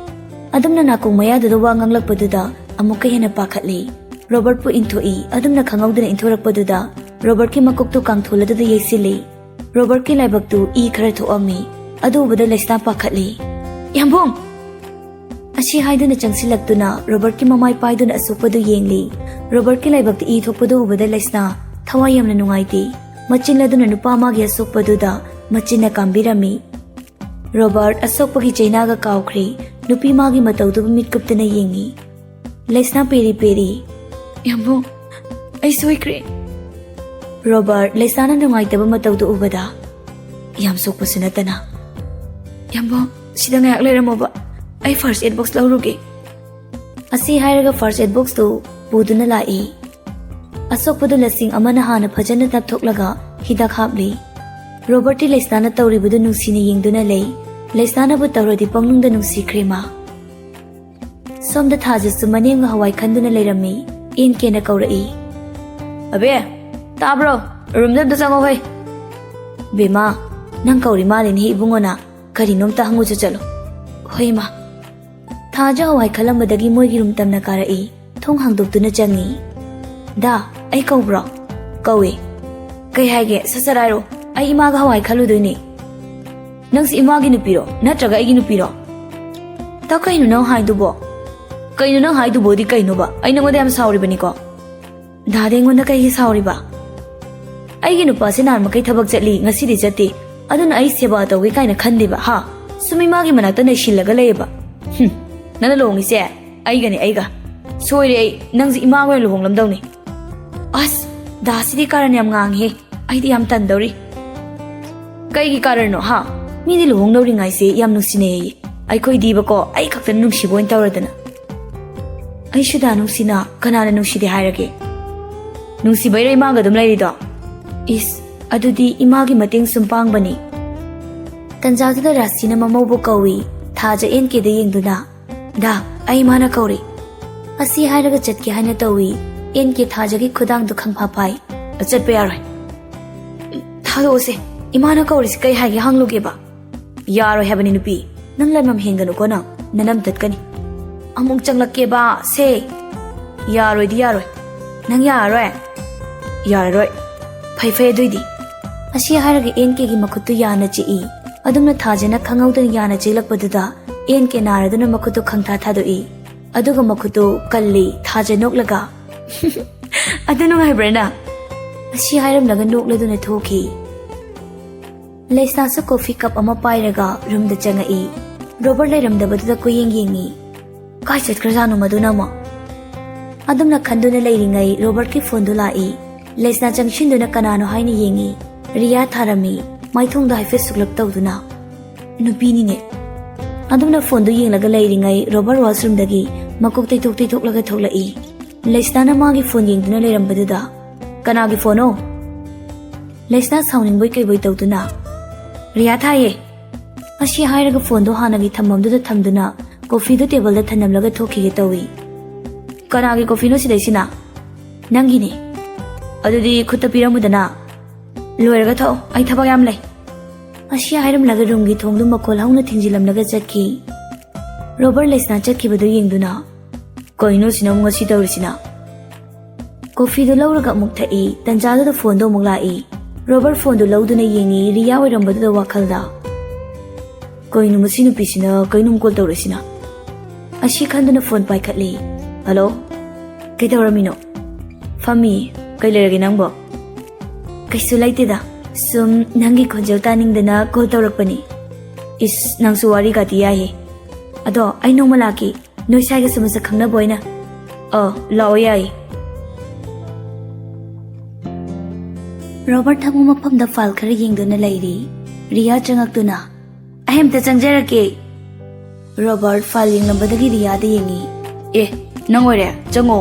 ꯑꯗꯨꯝꯅ ꯅꯥꯀꯣꯡ ꯃꯌꯥꯗꯨꯗ ꯋꯥ ꯉꯥꯡꯂꯛꯄꯗꯨꯗ ꯑꯃꯨꯛꯀ ꯍꯦꯟꯅ ꯄꯥꯈꯠꯂꯤ꯫ ꯔꯣꯕꯔꯠꯄꯨ ꯏꯟꯊꯣꯛꯏ꯫ ꯑꯗꯨꯝꯅ ꯈꯪꯍꯧꯗꯅ ꯏꯟꯊꯣꯔꯛꯄꯗꯨꯗ ꯔꯣꯕꯔꯠꯀꯤ ꯃꯀꯣꯛꯇꯨ ꯀꯥꯡꯊꯣꯜ ꯑꯗꯨꯗ ꯌꯩꯁꯤꯜꯂꯤ꯫ ꯔꯣꯕꯔꯠꯀꯤ ꯂꯥꯏꯕꯛꯇꯨ ꯏ ꯈꯔ ꯊꯣꯛꯑꯝꯃꯤ꯫ ꯑꯗꯨ ꯎꯕꯗ ꯂꯩꯁꯅꯥ ꯄꯥꯈꯠꯂꯤ꯫ "ꯌꯥꯝꯕꯨꯡ!" ꯑꯁꯤ ꯍꯥꯏꯗꯨꯅ ꯆꯪꯁꯤꯜꯂꯛꯇꯨꯅ ꯔꯣꯕꯔꯠꯀꯤ ꯃꯃꯥꯏ ꯄꯥꯏꯗꯨꯅ ꯑꯁꯣꯛꯄꯗꯨ ꯌꯦꯡꯂꯤ꯫ ꯔꯣꯕꯔꯠꯀꯤ ꯂꯥꯏꯕꯛꯇ ꯏ ꯊꯣꯛꯄꯗꯨ ꯎꯕꯗ ꯂꯩꯁꯅꯥ ꯊꯋꯥꯏ ꯌꯥꯝꯅ ꯅꯨꯡꯉꯥꯏꯇꯦ꯫ ꯃꯆꯤꯟ ꯑꯗꯨꯅ ꯅꯨꯄꯥ ꯑꯃꯒꯤ ꯑꯁꯣꯛꯄꯗꯨꯗ ꯃꯆꯤꯟꯅ ꯀꯥꯝꯕꯤꯔꯝꯃꯤ꯫ ꯔꯣꯕꯔꯠ ꯑꯁꯣꯛꯄꯒꯤ ꯆꯩꯅꯥꯒ ꯀꯥꯎꯈ꯭ꯔꯦ꯫ ꯅꯨꯄꯤ ꯃꯥꯒꯤ ꯃꯇꯧꯗꯨꯕꯨ ꯃꯤꯠ ꯀꯨꯞꯇꯅ ꯌꯦꯡꯉꯤ꯫ ꯂꯩꯁꯅꯥ ꯄꯦꯔꯤ ꯄꯦꯔꯤ꯫ "ꯌꯥꯝꯕꯨꯡ, ꯑꯩ ꯁꯣꯏꯈ꯭ꯔꯦ꯫" ꯔꯣꯕꯔꯠ ꯂꯩꯁꯅꯥꯅ ꯅꯨꯡꯉꯥꯏꯇꯕ ꯃꯇꯧꯗꯨ ꯎꯕꯗ, "ꯌꯥꯝ ꯁꯣꯛꯄꯁꯨ ꯅꯠꯇꯅ꯫ ꯌꯥꯝꯕꯨꯡ, ꯁꯤꯗ ꯉꯥꯏꯍꯥꯛ ꯂꯩꯔꯝꯃꯣꯕ, ꯑꯩ first aid box ꯂꯧꯔꯨꯒꯦ꯫" ꯑꯁꯤ ꯍꯥꯏꯔꯒ first aid box ꯇꯨ ꯄꯨꯗꯨꯅ ꯂꯥꯛꯏ꯫ ꯑꯁꯣꯛꯄꯗꯨ ꯂꯁꯤꯡ ꯑꯃꯅ ꯍꯥꯟꯅ ꯐꯖꯅ ꯅꯞꯊꯣꯛꯂꯒ ꯍꯤꯗꯥꯛ ꯍꯥꯞꯂꯤ꯫ ꯔꯣꯕꯔꯠꯇꯤ ꯂꯩꯁꯅꯥꯅ ꯇꯧꯔꯤꯕꯗꯨ ꯅꯨꯡꯁꯤꯅ ꯌꯦꯡꯗꯨꯅ ꯂꯩ꯫ ꯂꯩꯁꯅꯥꯅꯕꯨ ꯇꯧꯔꯗꯤ ꯄꯪꯅꯨꯡꯗ ꯅꯨꯡꯁꯤꯈ꯭ꯔꯦ ꯃꯥ꯫ ꯁꯣꯝꯗ ꯊꯥꯖꯁꯨ ꯃꯅꯦꯝꯒ ꯍꯋꯥꯏ ꯈꯟꯗꯨꯅ ꯂꯩꯔꯝꯃꯤ꯫ ꯑꯦꯟ ꯀꯦꯅ ꯀꯧꯔꯛꯏ꯫ "ꯑꯕꯦ, ꯇꯥꯕ꯭ꯔꯣ? ꯔꯨꯝꯗ ꯑꯝꯇ ꯆꯪꯉꯣ ꯍꯣꯏ꯫" "ꯕꯦꯃꯥ, ꯅꯪ ꯀꯧꯔꯤ ꯃꯥꯜꯂꯤꯅꯦ ꯏꯕꯨꯡꯉꯣꯅ꯫ ꯀꯔꯤꯅꯣꯝꯇ ꯍꯪꯉꯨꯆꯣ ꯆꯠꯂꯣ꯫" "ꯍꯣꯏ ꯏꯃꯥ꯫" ꯊꯥꯖ ꯍꯋꯥꯏ ꯈꯜꯂꯝꯕꯗꯒꯤ ꯃꯣꯏꯒꯤ ꯔꯨꯝ ꯇꯝꯅ ꯀꯥꯔꯛꯏ꯫ ꯊꯣꯡ ꯍꯥꯡꯗꯣꯛꯇꯨꯅ ꯆꯪꯉꯤ꯫ "ꯗꯥ, ꯑꯩ ꯀꯧꯕ꯭ꯔꯣ?" "ꯀꯧꯏ꯫" "ꯀꯩ ꯍꯥꯏꯒꯦ? ꯁꯠ ꯁꯠ ꯍꯥꯏꯔꯣ꯫ ꯑꯩ ꯏꯃꯥꯒ ꯍꯋꯥꯏ ꯈꯜꯂꯨꯗꯣꯏꯅꯤ꯫" "ꯅꯪꯁꯤ ꯏꯃꯥꯒꯤ ꯅꯨꯄꯤꯔꯣ ꯅꯠꯇ꯭ꯔꯒ ꯑꯩꯒꯤ ꯅꯨꯄꯤꯔꯣ?" "ꯗꯥ, ꯀꯩꯅꯣ ꯅꯪ ꯍꯥꯏꯗꯨꯕꯣ?" "ꯀꯩꯅꯣ ꯅꯪ ꯍꯥꯏꯗꯨꯕꯣꯗꯤ ꯀꯩꯅꯣꯕ? ꯑꯩ ꯅꯉꯣꯟꯗ ꯌꯥꯝ ꯁꯥꯎꯔꯤꯕꯅꯤꯀꯣ꯫" "ꯗꯥꯗꯤ ꯑꯩꯉꯣꯟꯗ ꯀꯩꯒꯤ ꯁꯥꯎꯔꯤꯕ?" "ꯑꯩꯒꯤ ꯅꯨꯄꯥꯁꯦ ꯅꯍꯥꯟ ꯃꯈꯩ ꯊꯕꯛ ꯆꯠꯂꯤ, ꯉꯁꯤꯗꯤ ꯆꯠꯇꯦ꯫ ꯑꯗꯨꯅ ꯑꯩ ꯁꯦꯕꯥ ꯇꯧꯒꯦ ꯀꯥꯏꯅ ꯈꯟꯗꯦꯕ, ꯍꯥ? ꯁꯨꯝ ꯏꯃꯥꯒꯤ ꯃꯅꯥꯛꯇ ꯅꯩꯁꯤꯜꯂꯒ ꯂꯩꯌꯦꯕ꯫" "ꯍꯨꯝ, ꯅꯪꯅ ꯂꯨꯍꯣꯡꯉꯤꯁꯦ ꯑꯩꯒꯅꯤ, ꯑꯩꯒ꯫ ꯁꯣꯏꯔꯦ ꯑꯩ, ꯅꯪꯁꯦ ꯏꯃꯥꯒ ꯑꯣꯏꯅ ꯂꯨꯍꯣꯡꯂꯝꯗꯧꯅꯤ꯫" "ꯑꯁ, ꯗꯥꯁꯤꯗꯤ ꯀꯥꯔꯟ ꯌꯥꯝ ꯉꯥꯡꯉꯤꯍꯦ꯫ ꯑꯩꯗꯤ ꯌꯥꯝ ꯇꯟꯗꯧꯔꯤ꯫" "ꯀꯩꯒꯤ ꯀꯥꯔꯟꯅꯣ, ꯍꯥ? ꯃꯤꯗꯤ ꯂꯨꯍꯣꯡꯅꯧꯔꯤꯉꯥꯏꯁꯦ ꯌꯥꯝ ꯅꯨꯡꯁꯤꯅꯩꯌꯦ꯫ ꯑꯩꯈꯣꯏꯗꯤꯕꯀꯣ, ꯑꯩ ꯈꯛꯇꯅ ꯅꯨꯡꯁꯤꯕ ꯑꯣꯏꯅ ꯇꯧꯔꯗꯅ꯫" "ꯑꯩꯁꯨ ꯗꯥ ꯅꯨꯡꯁꯤꯅ ꯀꯅꯥꯅ ꯅꯨꯡꯁꯤꯗꯦ ꯍꯥꯏꯔꯒꯦ?" "ꯅꯨꯡꯁꯤꯕꯩꯔ ꯏꯃꯥꯒ ꯑꯗꯨꯝ ꯂꯩꯔꯤꯗꯣ?" "ꯏꯁ, ꯑꯗꯨꯗꯤ ꯏꯃꯥꯒꯤ ꯃꯇꯦꯡ ꯁꯨꯝ ꯄꯥꯡꯕꯅꯤ꯫" ꯇꯟꯖꯥꯗꯨꯗ ꯔꯥꯁꯤꯅ ꯃꯃꯧꯕꯨ ꯀꯧꯏ꯫ ꯊꯥꯖ ꯑꯦꯟ ꯀꯦꯗ ꯌꯦꯡꯗꯨꯅ, "ꯗꯥ, ꯑꯩ ꯏꯃꯥꯅ ꯀꯧꯔꯤ꯫" ꯑꯁꯤ ꯍꯥꯏꯔꯒ ꯆꯠꯀꯦ ꯍꯥꯏꯅ ꯇꯧꯏ꯫ ꯑꯦꯟ ꯀꯦ ꯊꯥꯖꯒꯤ ꯈꯨꯗꯥꯡꯗꯨ ꯈꯪꯐꯥ ꯐꯥꯏ꯫ "ꯆꯠꯄ ꯌꯥꯔꯣꯏ꯫ ꯊꯥꯗꯣꯛꯑꯁꯦ꯫ ꯏꯃꯥꯅ ꯀꯧꯔꯤꯁꯤ ꯀꯩ ꯍꯥꯏꯒꯦ ꯍꯪꯂꯨꯒꯦꯕ꯫" "ꯌꯥꯔꯣꯏ ꯍꯥꯏꯕꯅꯤ ꯅꯨꯄꯤ, ꯅꯪ ꯂꯩꯃꯝ ꯍꯦꯟꯒꯅꯨꯀꯣ, ꯅꯪ ꯅꯅꯝ ꯇꯠꯀꯅꯤ꯫ ꯑꯃꯨꯛ ꯆꯪꯂꯛꯀꯦꯕ ꯁꯦ꯫ ꯌꯥꯔꯣꯏꯗꯤ ꯌꯥꯔꯣꯏ꯫ ꯅꯪ ꯌꯥꯔꯔꯣꯏ?" "ꯌꯥꯔꯔꯣꯏ꯫" "ꯐꯩ ꯐꯩ ꯑꯗꯨꯏꯗꯤ꯫" ꯑꯁꯤ ꯍꯥꯏꯔꯒ ꯑꯦꯟ ꯀꯦꯒꯤ ꯃꯈꯨꯠꯇꯨ ꯌꯥꯅ ꯆꯤꯛꯏ꯫ ꯑꯗꯨꯝꯅ ꯊꯥꯖꯅ ꯈꯪꯍꯧꯗꯅ ꯌꯥꯅ ꯆꯤꯛꯂꯛꯄꯗꯨꯗ ꯑꯦꯟ ꯀꯦ ꯅꯥꯔꯗꯨꯅ ꯃꯈꯨꯠꯇꯨ ꯈꯪꯊꯥ ꯊꯥꯗꯣꯛꯏ꯫ ꯑꯗꯨꯒ ꯃꯈꯨꯠꯇꯨ ꯀꯜꯂꯤ꯫ ꯊꯥꯖ ꯅꯣꯛꯂꯒ, "ꯑꯗꯨ ꯅꯨꯡꯉꯥꯏꯕ꯭ꯔꯥ ꯅꯪ?" ꯑꯁꯤ ꯍꯥꯏꯔꯝꯂꯒ ꯅꯣꯛꯂꯗꯨꯅ ꯊꯣꯛꯈꯤ꯫ ꯂꯩꯁꯅꯥꯁꯨ ꯀꯣꯐꯤ ꯀꯞ ꯑꯃ ꯄꯥꯏꯔꯒ ꯔꯨꯝꯗ ꯆꯪꯉꯛꯏ꯫ ꯔꯣꯕꯔꯠ ꯂꯩꯔꯝꯗꯕꯗꯨꯗ ꯀꯣꯏꯌꯦꯡ ꯌꯦꯡꯉꯤ꯫ "ꯀꯥꯏ ꯆꯠꯈ꯭ꯔꯖꯥꯠꯅꯣ ꯃꯗꯨꯅ ꯑꯃꯨꯛ?" ꯑꯗꯨꯝꯅ ꯈꯟꯗꯨꯅ ꯂꯩꯔꯤꯉꯩ ꯔꯣꯕꯔꯠꯀꯤ ꯐꯣꯟꯗꯨ ꯂꯥꯛꯏ꯫ ꯂꯩꯁꯅꯥ ꯆꯪꯁꯤꯟꯗꯨꯅ ꯀꯅꯥꯅꯣ ꯍꯥꯏꯅ ꯌꯦꯡꯉꯤ꯫ ꯔꯤꯌꯥ ꯊꯥꯔꯝꯃꯤ, ꯃꯥꯏꯊꯣꯡꯗ ꯍꯥꯏꯐꯦꯠ ꯁꯨꯛꯂꯞ ꯇꯧꯗꯨꯅ꯫ "ꯅꯨꯄꯤꯅꯤꯅꯦ꯫" ꯑꯗꯨꯝꯅ ꯐꯣꯟꯗꯨ ꯌꯦꯡꯂꯒ ꯂꯩꯔꯤꯉꯩ ꯔꯣꯕꯔꯠ ꯋꯥꯁꯔꯨꯝꯗꯒꯤ ꯃꯀꯣꯛ ꯇꯩꯊꯣꯛ ꯇꯩꯊꯣꯛꯂꯒ ꯊꯣꯛꯂꯛꯏ꯫ ꯂꯩꯁꯅꯥꯅ ꯃꯥꯒꯤ ꯐꯣꯟ ꯌꯦꯡꯗꯨꯅ ꯂꯩꯔꯝꯕꯗꯨꯗ, "ꯀꯅꯥꯒꯤ ꯐꯣꯟꯅꯣ?" ꯂꯩꯁꯅꯥ ꯁꯥꯎꯅꯤꯡꯕꯣꯏ ꯀꯩꯕꯣꯏ ꯇꯧꯗꯨꯅ, "ꯔꯤꯌꯥ ꯊꯥꯏꯌꯦ꯫" ꯑꯁꯤ ꯍꯥꯏꯔꯒ ꯐꯣꯟꯗꯣ ꯍꯥꯟꯅꯒꯤ ꯊꯝꯐꯝꯗꯨꯗ ꯊꯝꯗꯨꯅ ꯀꯣꯐꯤꯗꯨ ꯇꯦꯕꯜꯗ ꯊꯅꯝꯂꯒ ꯊꯣꯛꯈꯤꯒꯦ ꯇꯧꯏ꯫ "ꯀꯅꯥꯒꯤ ꯀꯣꯐꯤꯅꯣ ꯁꯤꯗꯩꯁꯤꯅ?" "ꯅꯪꯒꯤꯅꯤ꯫" "ꯑꯗꯨꯗꯤ ꯈꯨꯠꯇ ꯄꯤꯔꯝꯃꯨꯗꯅ꯫ ꯂꯣꯏꯔꯒ ꯊꯛꯑꯣ, ꯑꯩ ꯊꯕꯛ ꯌꯥꯝ ꯂꯩ꯫" ꯑꯁꯤ ꯍꯥꯏꯔꯝꯂꯒ ꯔꯨꯝꯒꯤ ꯊꯣꯡꯗꯨ ꯃꯈꯣꯜ ꯍꯧꯅ ꯊꯤꯡꯖꯤꯜꯂꯝꯂꯒ ꯆꯠꯈꯤ꯫ ꯔꯣꯕꯔꯠ ꯂꯩꯁꯅꯥ ꯆꯠꯈꯤꯕꯗꯨ ꯌꯦꯡꯗꯨꯅ, "ꯀꯩꯅꯣ ꯁꯤꯅ ꯑꯃꯨꯛ ꯉꯁꯤ ꯇꯧꯔꯤꯁꯤꯅ?" ꯀꯣꯐꯤꯗꯨ ꯂꯧꯔꯒ ꯑꯃꯨꯛ ꯊꯛꯏ꯫ ꯇꯟꯖꯥꯗꯨꯗ ꯐꯣꯟꯗꯣ ꯑꯃꯨꯛ ꯂꯥꯛꯏ꯫ ꯔꯣꯕꯔꯠ ꯐꯣꯟꯗꯨ ꯂꯧꯗꯨꯅ ꯌꯦꯡꯉꯤ, ꯔꯤꯌꯥ ꯑꯣꯏꯔꯝꯕꯗꯨꯗ ꯋꯥꯈꯜꯗ, "ꯀꯩꯅꯣ ꯃꯁꯤ ꯅꯨꯄꯤꯁꯤꯅ ꯀꯩꯅꯣꯝ ꯀꯣꯜ ꯇꯧꯔꯛꯏꯁꯤꯅ?" ꯑꯁꯤ ꯈꯟꯗꯨꯅ ꯐꯣꯟ ꯄꯥꯏꯈꯠꯂꯤ꯫ "ꯍꯜꯂꯣ, ꯀꯩꯗꯧꯔꯝꯃꯤꯅꯣ?" "ꯐꯝꯃꯤ꯫ ꯀꯩ ꯂꯩꯔꯒꯦ ꯅꯪꯕꯣ?" "ꯀꯩꯁꯨ ꯂꯩꯇꯦꯗ, ꯁꯨꯝ ꯅꯪꯒꯤ ꯈꯣꯟꯖꯦꯜ ꯇꯥꯅꯤꯡꯗꯅ ꯀꯣꯜ ꯇꯧꯔꯛꯄꯅꯤ꯫" "ꯏꯁ, ꯅꯪꯁꯨ ꯋꯥꯔꯤꯒꯗꯤ ꯌꯥꯏꯍꯦ꯫ ꯑꯗꯣ ꯑꯩ ꯅꯣꯡꯃ ꯂꯥꯛꯀꯦ, ꯅꯣꯏ ꯁ꯭ꯋꯥꯏꯒꯁꯨ ꯃꯁꯛ ꯈꯪꯅꯕ ꯑꯣꯏꯅ꯫" "ꯑ, ꯂꯥꯛꯑꯣ, ꯌꯥꯏꯌꯦ꯫" ꯔꯣꯕꯔꯠ ꯊꯕꯛ ꯃꯐꯝꯗ ꯐꯥꯏꯜ ꯈꯔ ꯌꯦꯡꯗꯨꯅ ꯂꯩꯔꯤ꯫ ꯔꯤꯌꯥ ꯆꯪꯉꯛꯇꯨꯅ, "ꯑꯩ ꯑꯝꯇ ꯆꯪꯖꯔꯛꯀꯦ꯫" ꯔꯣꯕꯔꯠ ꯐꯥꯏꯜ ꯌꯦꯡꯂꯝꯕꯗꯒꯤ ꯔꯤꯌꯥꯗ ꯌꯦꯡꯉꯤ꯫ "ꯑꯦ, ꯅꯪ ꯑꯣꯏꯔꯦ? ꯆꯪꯉꯣ꯫"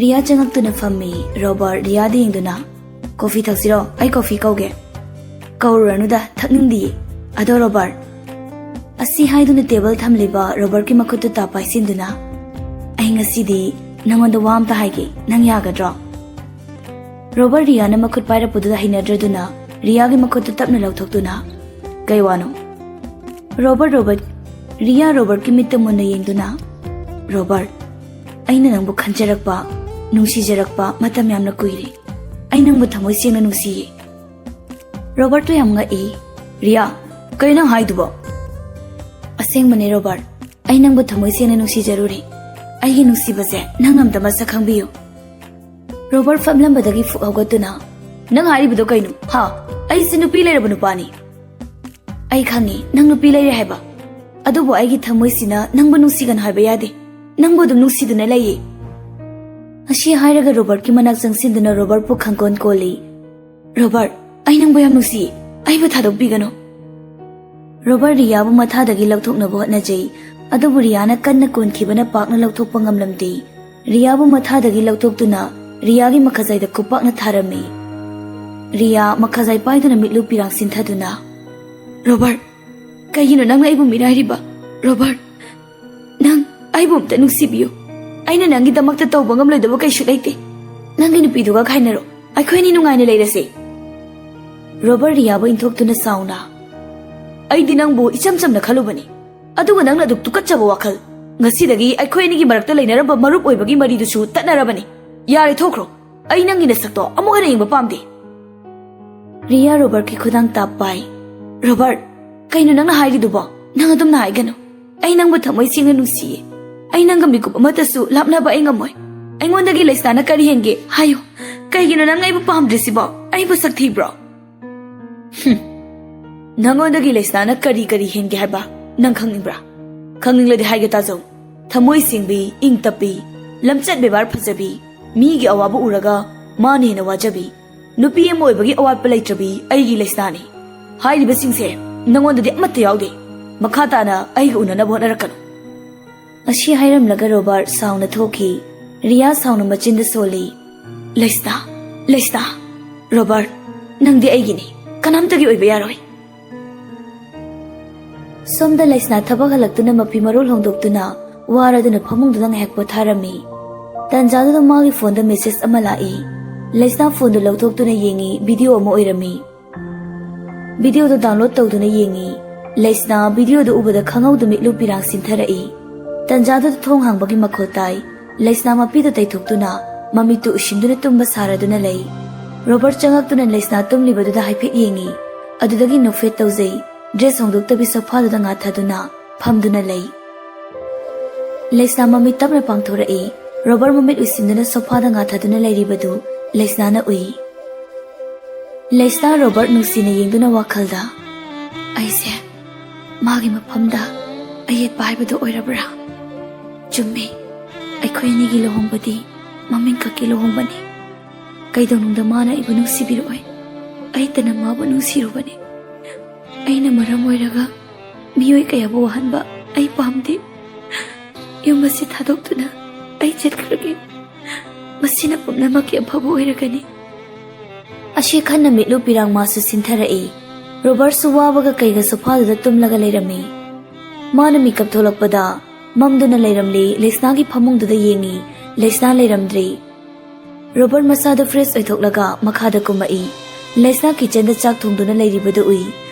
ꯔꯤꯌꯥ ꯆꯪꯉꯛꯇꯨꯅ ꯐꯝꯃꯤ꯫ ꯔꯣꯕꯔꯠ ꯔꯤꯌꯥꯗ ꯌꯦꯡꯗꯨꯅ, "ꯀꯣꯐꯤ ꯊꯛꯁꯤꯔꯣ? ꯑꯩ ꯀꯣꯐꯤ ꯀꯧꯒꯦ꯫" "ꯀꯧꯔꯨꯔꯅꯨꯗ, ꯊꯛꯅꯤꯡꯗꯤꯌꯦ꯫ ꯑꯗꯣ ꯔꯣꯕꯔꯠ꯫" ꯑꯁꯤ ꯍꯥꯏꯗꯨꯅ ꯇꯦꯕꯜ ꯊꯝꯂꯤꯕ ꯔꯣꯕꯔꯠꯀꯤ ꯃꯈꯨꯠꯇꯨ ꯇꯥ ꯄꯥꯏꯁꯤꯟꯗꯨꯅ, "ꯑꯩ ꯉꯁꯤꯗꯤ ꯅꯉꯣꯟꯗ ꯋꯥ ꯑꯝꯇ ꯍꯥꯏꯒꯦ, ꯅꯪ ꯌꯥꯒꯗ꯭ꯔꯣ?" ꯔꯣꯕꯔꯠ ꯔꯤꯌꯥꯅ ꯃꯈꯨꯠ ꯄꯥꯏꯔꯛꯄꯗꯨꯗ ꯍꯩꯅꯗ꯭ꯔꯗꯨꯅ ꯔꯤꯌꯥꯒꯤ ꯃꯈꯨꯠꯇꯨ ꯇꯞꯅ ꯂꯧꯊꯣꯛꯇꯨꯅ, "ꯀꯩ ꯋꯥꯅꯣ?" Robert, Robert. ꯔꯤꯌꯥ ꯔꯣꯕꯔꯠꯀꯤ ꯃꯤꯠꯇ ꯃꯨꯟꯅ ꯌꯦꯡꯗꯨꯅ, "ꯔꯣꯕꯔꯠ, ꯑꯩꯅ ꯅꯪꯕꯨ ꯈꯟꯖꯔꯛꯄ, ꯅꯨꯡꯁꯤꯖꯔꯛꯄ ꯃꯇꯝ ꯌꯥꯝꯅ ꯀꯨꯏꯔꯦ꯫ ꯑꯩ ꯅꯪꯕꯨ ꯊꯃꯣꯏ ꯁꯦꯡꯅ ꯅꯨꯡꯁꯤꯌꯦ꯫" ꯔꯣꯕꯔꯠꯇꯣ ꯌꯥꯝ ꯉꯛꯏ꯫ "ꯔꯤꯌꯥ, ꯀꯩ ꯅꯪ ꯍꯥꯏꯗꯨꯕꯣ?" "ꯑꯁꯦꯡꯕꯅꯦ ꯔꯣꯕꯔꯠ, ꯑꯩ ꯅꯪꯕꯨ ꯊꯃꯣꯏ ꯁꯦꯡꯅ ꯅꯨꯡꯁꯤꯖꯔꯨꯔꯦ꯫ ꯑꯩꯒꯤ ꯅꯨꯡꯁꯤꯕꯁꯦ ꯅꯪ ꯑꯝꯇ ꯃꯁꯛ ꯈꯪꯕꯤꯌꯨ꯫" ꯔꯣꯕꯔꯠ ꯐꯝꯂꯝꯕꯗꯒꯤ ꯐꯨꯛ ꯍꯧꯒꯠꯇꯨꯅ, "ꯅꯪ ꯍꯥꯏꯔꯤꯕꯗꯣ ꯀꯩꯅꯣ? ꯍꯥ? ꯑꯩꯁꯦ ꯅꯨꯄꯤ ꯂꯩꯔꯕ ꯅꯨꯄꯥꯅꯤ꯫" "ꯑꯩ ꯈꯪꯉꯤ ꯅꯪ ꯅꯨꯄꯤ ꯂꯩꯔꯦ ꯍꯥꯏꯕ, ꯑꯗꯨꯕꯨ ꯑꯩꯒꯤ ꯊꯃꯣꯏꯁꯤꯅ ꯅꯪꯕꯨ ꯅꯨꯡꯁꯤꯒꯅꯨ ꯍꯥꯏꯕ ꯌꯥꯗꯦ꯫ ꯅꯪꯕꯨ ꯑꯗꯨꯝ ꯅꯨꯡꯁꯤꯗꯨꯅ ꯂꯩꯌꯦ꯫" ꯑꯁꯤ ꯍꯥꯏꯔꯒ ꯔꯣꯕꯔꯠꯀꯤ ꯃꯅꯥꯛ ꯆꯪꯁꯤꯟꯗꯨꯅ ꯔꯣꯕꯔꯠꯄꯨ ꯈꯪꯀꯣꯟ ꯀꯣꯜꯂꯤ꯫ "ꯔꯣꯕꯔꯠ, ꯑꯩ ꯅꯪꯕꯨ ꯌꯥꯝ ꯅꯨꯡꯁꯤꯌꯦ꯫ ꯑꯩꯕꯨ ꯊꯥꯗꯣꯛꯄꯤꯒꯅꯨ꯫" ꯔꯣꯕꯔꯠ ꯔꯤꯌꯥꯕꯨ ꯃꯊꯥꯗꯒꯤ ꯂꯧꯊꯣꯛꯅꯕ ꯍꯣꯠꯅꯖꯩ, ꯑꯗꯨꯕꯨ ꯔꯤꯌꯥꯅ ꯀꯟꯅ ꯀꯣꯟꯈꯤꯕꯅ ꯄꯥꯛꯅ ꯂꯧꯊꯣꯛꯄ ꯉꯝꯂꯝꯗꯦ꯫ ꯔꯤꯌꯥꯕꯨ ꯃꯊꯥꯗꯒꯤ ꯂꯧꯊꯣꯛꯇꯨꯅ ꯔꯤꯌꯥꯒꯤ ꯃꯈꯖꯥꯏꯗ ꯈꯨꯄꯥꯛꯅ ꯊꯥꯔꯝꯃꯤ꯫ ꯔꯤꯌꯥ ꯃꯈꯖꯥꯏ ꯄꯥꯏꯗꯨꯅ ꯃꯤꯠꯂꯨ ꯄꯤꯔꯥꯡ ꯁꯤꯟꯊꯗꯨꯅ, "ꯔꯣꯕꯔꯠ, ꯀꯩꯒꯤꯅꯣ ꯅꯪꯅ ꯑꯩꯕꯨ ꯃꯤꯔꯥꯏꯔꯤꯕ? ꯔꯣꯕꯔꯠ, ꯅꯪ ꯑꯩꯕꯨ ꯑꯝꯇ ꯅꯨꯡꯁꯤꯕꯤꯌꯨ꯫ ꯑꯩꯅ ꯅꯪꯒꯤꯗꯃꯛꯇ ꯇꯧꯕ ꯉꯝꯂꯣꯏꯗꯕ ꯀꯩꯁꯨ ꯂꯩꯇꯦ꯫ ꯅꯪꯒꯤ ꯅꯨꯄꯤꯗꯨꯒ ꯈꯥꯏꯅꯔꯣ꯫ ꯑꯩꯈꯣꯏꯅꯤ ꯅꯨꯡꯉꯥꯏꯅ ꯂꯩꯔꯁꯦ꯫" ꯔꯣꯕꯔꯠ ꯔꯤꯌꯥꯕꯨ ꯏꯟꯊꯣꯛꯇꯨꯅ ꯁꯥꯎꯅ, "ꯑꯩꯗꯤ ꯅꯪꯕꯨ ꯏꯆꯝ ꯆꯝꯅ ꯈꯜꯂꯨꯕꯅꯤ, ꯑꯗꯨꯒ ꯅꯪꯅ ꯑꯗꯨꯛ ꯇꯨꯀꯠꯆꯕ ꯋꯥꯈꯜ꯫ ꯉꯁꯤꯗꯒꯤ ꯑꯩꯈꯣꯏ ꯑꯅꯤꯒꯤ ꯃꯔꯛꯇ ꯂꯩꯅꯔꯝꯕ ꯃꯔꯨꯞ ꯑꯣꯏꯕꯒꯤ ꯃꯔꯤꯗꯨꯁꯨ ꯇꯠꯅꯔꯕꯅꯤ꯫ ꯌꯥꯔꯦ, ꯊꯣꯛꯈ꯭ꯔꯣ꯫ ꯑꯩ ꯅꯪꯒꯤ ꯅꯁꯛꯇꯣ ꯑꯃꯨꯛ ꯍꯟꯅ ꯌꯦꯡꯕ ꯄꯥꯝꯗꯦ꯫" ꯔꯤꯌꯥ ꯔꯣꯕꯔꯠꯀꯤ ꯈꯨꯗꯥꯡ ꯇꯥꯞ ꯄꯥꯏ꯫ "ꯔꯣꯕꯔꯠ, ꯀꯩꯅꯣ ꯅꯪꯅ ꯍꯥꯏꯔꯤꯗꯨꯕꯣ? ꯅꯪ ꯑꯗꯨꯝꯅ ꯍꯥꯏꯒꯅꯨ꯫ ꯑꯩ ꯅꯪꯕꯨ ꯊꯃꯣꯏ ꯁꯦꯡꯅ ꯅꯨꯡꯁꯤꯌꯦ꯫ ꯑꯩ ꯅꯪꯒ ꯃꯤꯀꯨꯞ ꯑꯃꯠꯇꯁꯨ ꯂꯥꯞꯅꯕ ꯑꯩ ꯉꯝꯃꯣꯏ꯫ ꯑꯩꯉꯣꯟꯗꯒꯤ ꯂꯩꯁꯅꯥꯅ ꯀꯔꯤ ꯍꯦꯟꯒꯦ? ꯍꯥꯏꯌꯨ꯫ ꯀꯩꯒꯤꯅꯣ ꯅꯪ ꯑꯩꯕꯨ ꯄꯥꯝꯗ꯭ꯔꯤꯁꯤꯕꯣ? ꯑꯩꯕꯨ ꯁꯛ ꯊꯤꯕ꯭ꯔꯣ?" "ꯍꯨꯝ꯫ ꯅꯪꯉꯣꯟꯗꯒꯤ ꯂꯩꯁꯅꯥꯅ ꯀꯔꯤ ꯀꯔꯤ ꯍꯦꯟꯒꯦ ꯍꯥꯏꯕ ꯅꯪ ꯈꯪꯅꯤꯡꯕ꯭ꯔꯥ? ꯈꯪꯅꯤꯡꯂꯗꯤ ꯍꯥꯏꯒꯦ ꯇꯥꯖꯧ꯫ ꯊꯃꯣꯏ ꯁꯦꯡꯕꯤ, ꯏꯪ ꯇꯞꯄꯤ, ꯂꯝꯆꯠ ꯕꯦꯕꯥꯔ ꯐꯖꯕꯤ, ꯃꯤꯒꯤ ꯑꯋꯥꯕ ꯎꯔꯒ ꯃꯥꯅ ꯍꯦꯟꯅ ꯋꯥꯖꯕꯤ, ꯅꯨꯄꯤ ꯑꯃ ꯑꯣꯏꯕꯒꯤ ꯑꯋꯥꯠꯄ ꯂꯩꯇ꯭ꯔꯕꯤ ꯑꯩꯒꯤ ꯂꯩꯁꯅꯥꯅꯤ꯫ ꯍꯥꯏꯔꯤꯕꯁꯤꯡꯁꯦ ꯅꯪꯉꯣꯟꯗꯗꯤ ꯑꯃꯠꯇ ꯌꯥꯎꯗꯦ꯫ ꯃꯈꯥ ꯇꯥꯅ ꯑꯩꯒ ꯎꯅꯅꯕ ꯍꯣꯠꯅꯔꯛꯀꯅꯨ꯫" ꯑꯁꯤ ꯍꯥꯏꯔꯝꯂꯒ ꯔꯣꯕꯥꯔꯠ ꯁꯥꯎꯅ ꯊꯣꯛꯈꯤ꯫ ꯔꯤꯌꯥ ꯁꯥꯎꯅ ꯃꯆꯤꯟꯗ ꯁꯣꯜꯂꯤ꯫ "ꯂꯩꯁꯅꯥ, ꯂꯩꯁꯅꯥ, ꯔꯣꯕꯥꯔꯠ, ꯅꯪꯗꯤ ꯑꯩꯒꯤꯅꯤ, ꯀꯅꯥꯝꯇꯒꯤ ꯑꯣꯏꯕ ꯌꯥꯔꯣꯏ꯫" ꯁꯣꯝꯗ ꯂꯩꯁꯅꯥ ꯊꯕꯛ ꯍꯜꯂꯛꯇꯨꯅ ꯃꯐꯤ ꯃꯔꯣꯜ ꯍꯣꯡꯗꯣꯛꯇꯨꯅ ꯋꯥꯔꯗꯨꯅ ꯐꯃꯨꯡꯗꯨꯗ ꯉꯥꯏꯍꯥꯛ ꯄꯣꯊꯥꯔꯝꯃꯤ꯫ ꯇꯥꯟꯖꯥꯗꯨꯗ ꯃꯥꯒꯤ ꯐꯣꯟꯗ ꯃꯦꯁꯦꯖ ꯑꯃ ꯂꯥꯛꯏ꯫ ꯂꯩꯁꯅꯥ ꯐꯣꯟꯗꯨ ꯂꯧꯊꯣꯛꯇꯨꯅ ꯌꯦꯡꯉꯤ, ꯚꯤꯗꯤꯑꯣ ꯑꯃ ꯑꯣꯏꯔꯝꯃꯤ꯫ ꯚꯤꯗꯤꯑꯣꯗꯨ ꯗꯥꯎꯟꯂꯣꯗ ꯇꯧꯗꯨꯅ ꯌꯦꯡꯉꯤ꯫ ꯂꯩꯁꯅꯥ ꯚꯤꯗꯤꯑꯣꯗꯨ ꯎꯕꯗ ꯈꯪꯍꯧꯗ ꯃꯤꯠꯂꯨ ꯄꯤꯔꯥꯡ ꯁꯤꯟꯊꯔꯛꯏ꯫ ꯇꯟꯖꯥꯗꯨꯗ ꯊꯣꯡ ꯍꯥꯡꯕꯒꯤ ꯃꯈꯣꯜ ꯇꯥꯏ꯫ ꯂꯩꯁꯅꯥ ꯃꯄꯤꯗꯨ ꯇꯩꯊꯣꯛꯇꯨꯅ ꯃꯃꯤꯠꯇꯨ ꯎꯏꯁꯤꯟꯗꯨꯅ ꯇꯨꯝꯕ ꯁꯥꯔꯗꯨꯅ ꯂꯩ꯫ ꯔꯣꯕꯔꯠ ꯆꯪꯉꯛꯇꯨꯅ ꯂꯩꯁꯅꯥ ꯇꯨꯝꯂꯤꯕꯗꯨꯗ ꯍꯥꯏꯐꯦꯠ ꯌꯦꯡꯉꯤ꯫ ꯑꯗꯨꯗꯒꯤ ꯅꯣꯛꯐꯦꯠ ꯇꯧꯖꯩ꯫ ꯗ꯭ꯔꯦꯁ ꯍꯣꯡꯗꯣꯛꯇꯕꯤ ꯁꯣꯐꯥꯗꯨꯗ ꯉꯥꯊꯗꯨꯅ ꯐꯝꯗꯨꯅ ꯂꯩ꯫ ꯂꯩꯁꯅꯥ ꯃꯃꯤꯠ ꯇꯞꯅ ꯄꯥꯡꯊꯣꯔꯛꯏ꯫ ꯔꯣꯕꯔꯠ ꯃꯃꯤꯠ ꯎꯏꯁꯤꯟꯗꯨꯅ ꯁꯣꯐꯥꯗ ꯉꯥꯊꯗꯨꯅ ꯂꯩꯔꯤꯕꯗꯨ ꯂꯩꯁꯅꯥꯅ ꯎꯏ꯫ ꯂꯩꯁꯅꯥ ꯔꯣꯕꯔꯠ ꯅꯨꯡꯁꯤꯅ ꯌꯦꯡꯗꯨꯅ ꯋꯥꯈꯜꯗ, "ꯑꯩꯁꯦ ꯃꯥꯒꯤ ꯃꯐꯝꯗ ꯑꯌꯦꯠꯄ ꯍꯥꯏꯕꯗꯨ ꯑꯣꯏꯔꯕ꯭ꯔꯥ? ꯆꯨꯝꯃꯤ, ꯑꯩꯈꯣꯏ ꯑꯅꯤꯒꯤ ꯂꯨꯍꯣꯡꯕꯗꯤ ꯃꯃꯤꯡ ꯈꯛꯀꯤ ꯂꯨꯍꯣꯡꯕꯅꯤ꯫ ꯀꯩꯗꯧꯅꯨꯡꯗ ꯃꯥꯅ ꯑꯩꯕꯨ ꯅꯨꯡꯁꯤꯕꯤꯔꯛꯑꯣꯏ꯫ ꯑꯩꯇꯅ ꯃꯥꯕꯨ ꯅꯨꯡꯁꯤꯔꯨꯕꯅꯤ꯫ ꯑꯩꯅ ꯃꯔꯝ ꯑꯣꯏꯔꯒ ꯃꯤꯑꯣꯏ ꯀꯌꯥꯕꯨ ꯋꯥꯍꯟꯕ ꯑꯩ ꯄꯥꯝꯗꯦ꯫ ꯌꯨꯝ ꯑꯁꯤ ꯊꯥꯗꯣꯛꯇꯨꯅ ꯑꯩ ꯆꯠꯈ꯭ꯔꯒꯦ꯫ ꯃꯁꯤꯅ ꯄꯨꯝꯅꯃꯛꯀꯤ ꯑꯐꯕ ꯑꯣꯏꯔꯒꯅꯤ꯫" ꯑꯁꯤ ꯈꯟꯅ ꯃꯤꯠꯂꯨ ꯄꯤꯔꯥꯡ ꯃꯥꯁꯨ ꯁꯤꯟꯊꯔꯛꯏ꯫ ꯔꯣꯕꯔꯠꯁꯨ ꯋꯥꯕꯒ ꯀꯩꯒ ꯁꯣꯐꯥꯗꯨꯗ ꯇꯨꯝꯂꯒ ꯂꯩꯔꯝꯃꯤ꯫ ꯃꯥꯅ ꯃꯤꯀꯞ ꯊꯣꯛꯂꯛꯄꯗ ꯃꯝꯗꯨꯅ ꯂꯩꯔꯝꯂꯤ꯫ ꯂꯩꯁꯅꯥꯒꯤ ꯐꯃꯨꯡꯗꯨꯗ ꯌꯦꯡꯉꯤ꯫ ꯂꯩꯁꯅꯥ ꯂꯩꯔꯝꯗ꯭ꯔꯤ꯫ ꯔꯣꯕꯔꯠ ꯃꯁꯥꯗꯨ ꯐ꯭ꯔꯦꯁ ꯑꯣꯏꯊꯣꯛꯂꯒ ꯃꯈꯥꯗ ꯀꯨꯝꯃꯛꯏ꯫ ꯂꯩꯁꯅꯥ ꯀꯤꯆꯟꯗ ꯆꯥꯛ ꯊꯣꯡꯗꯨꯅ ꯂꯩꯔꯤꯕꯗꯨ ꯎꯏ꯫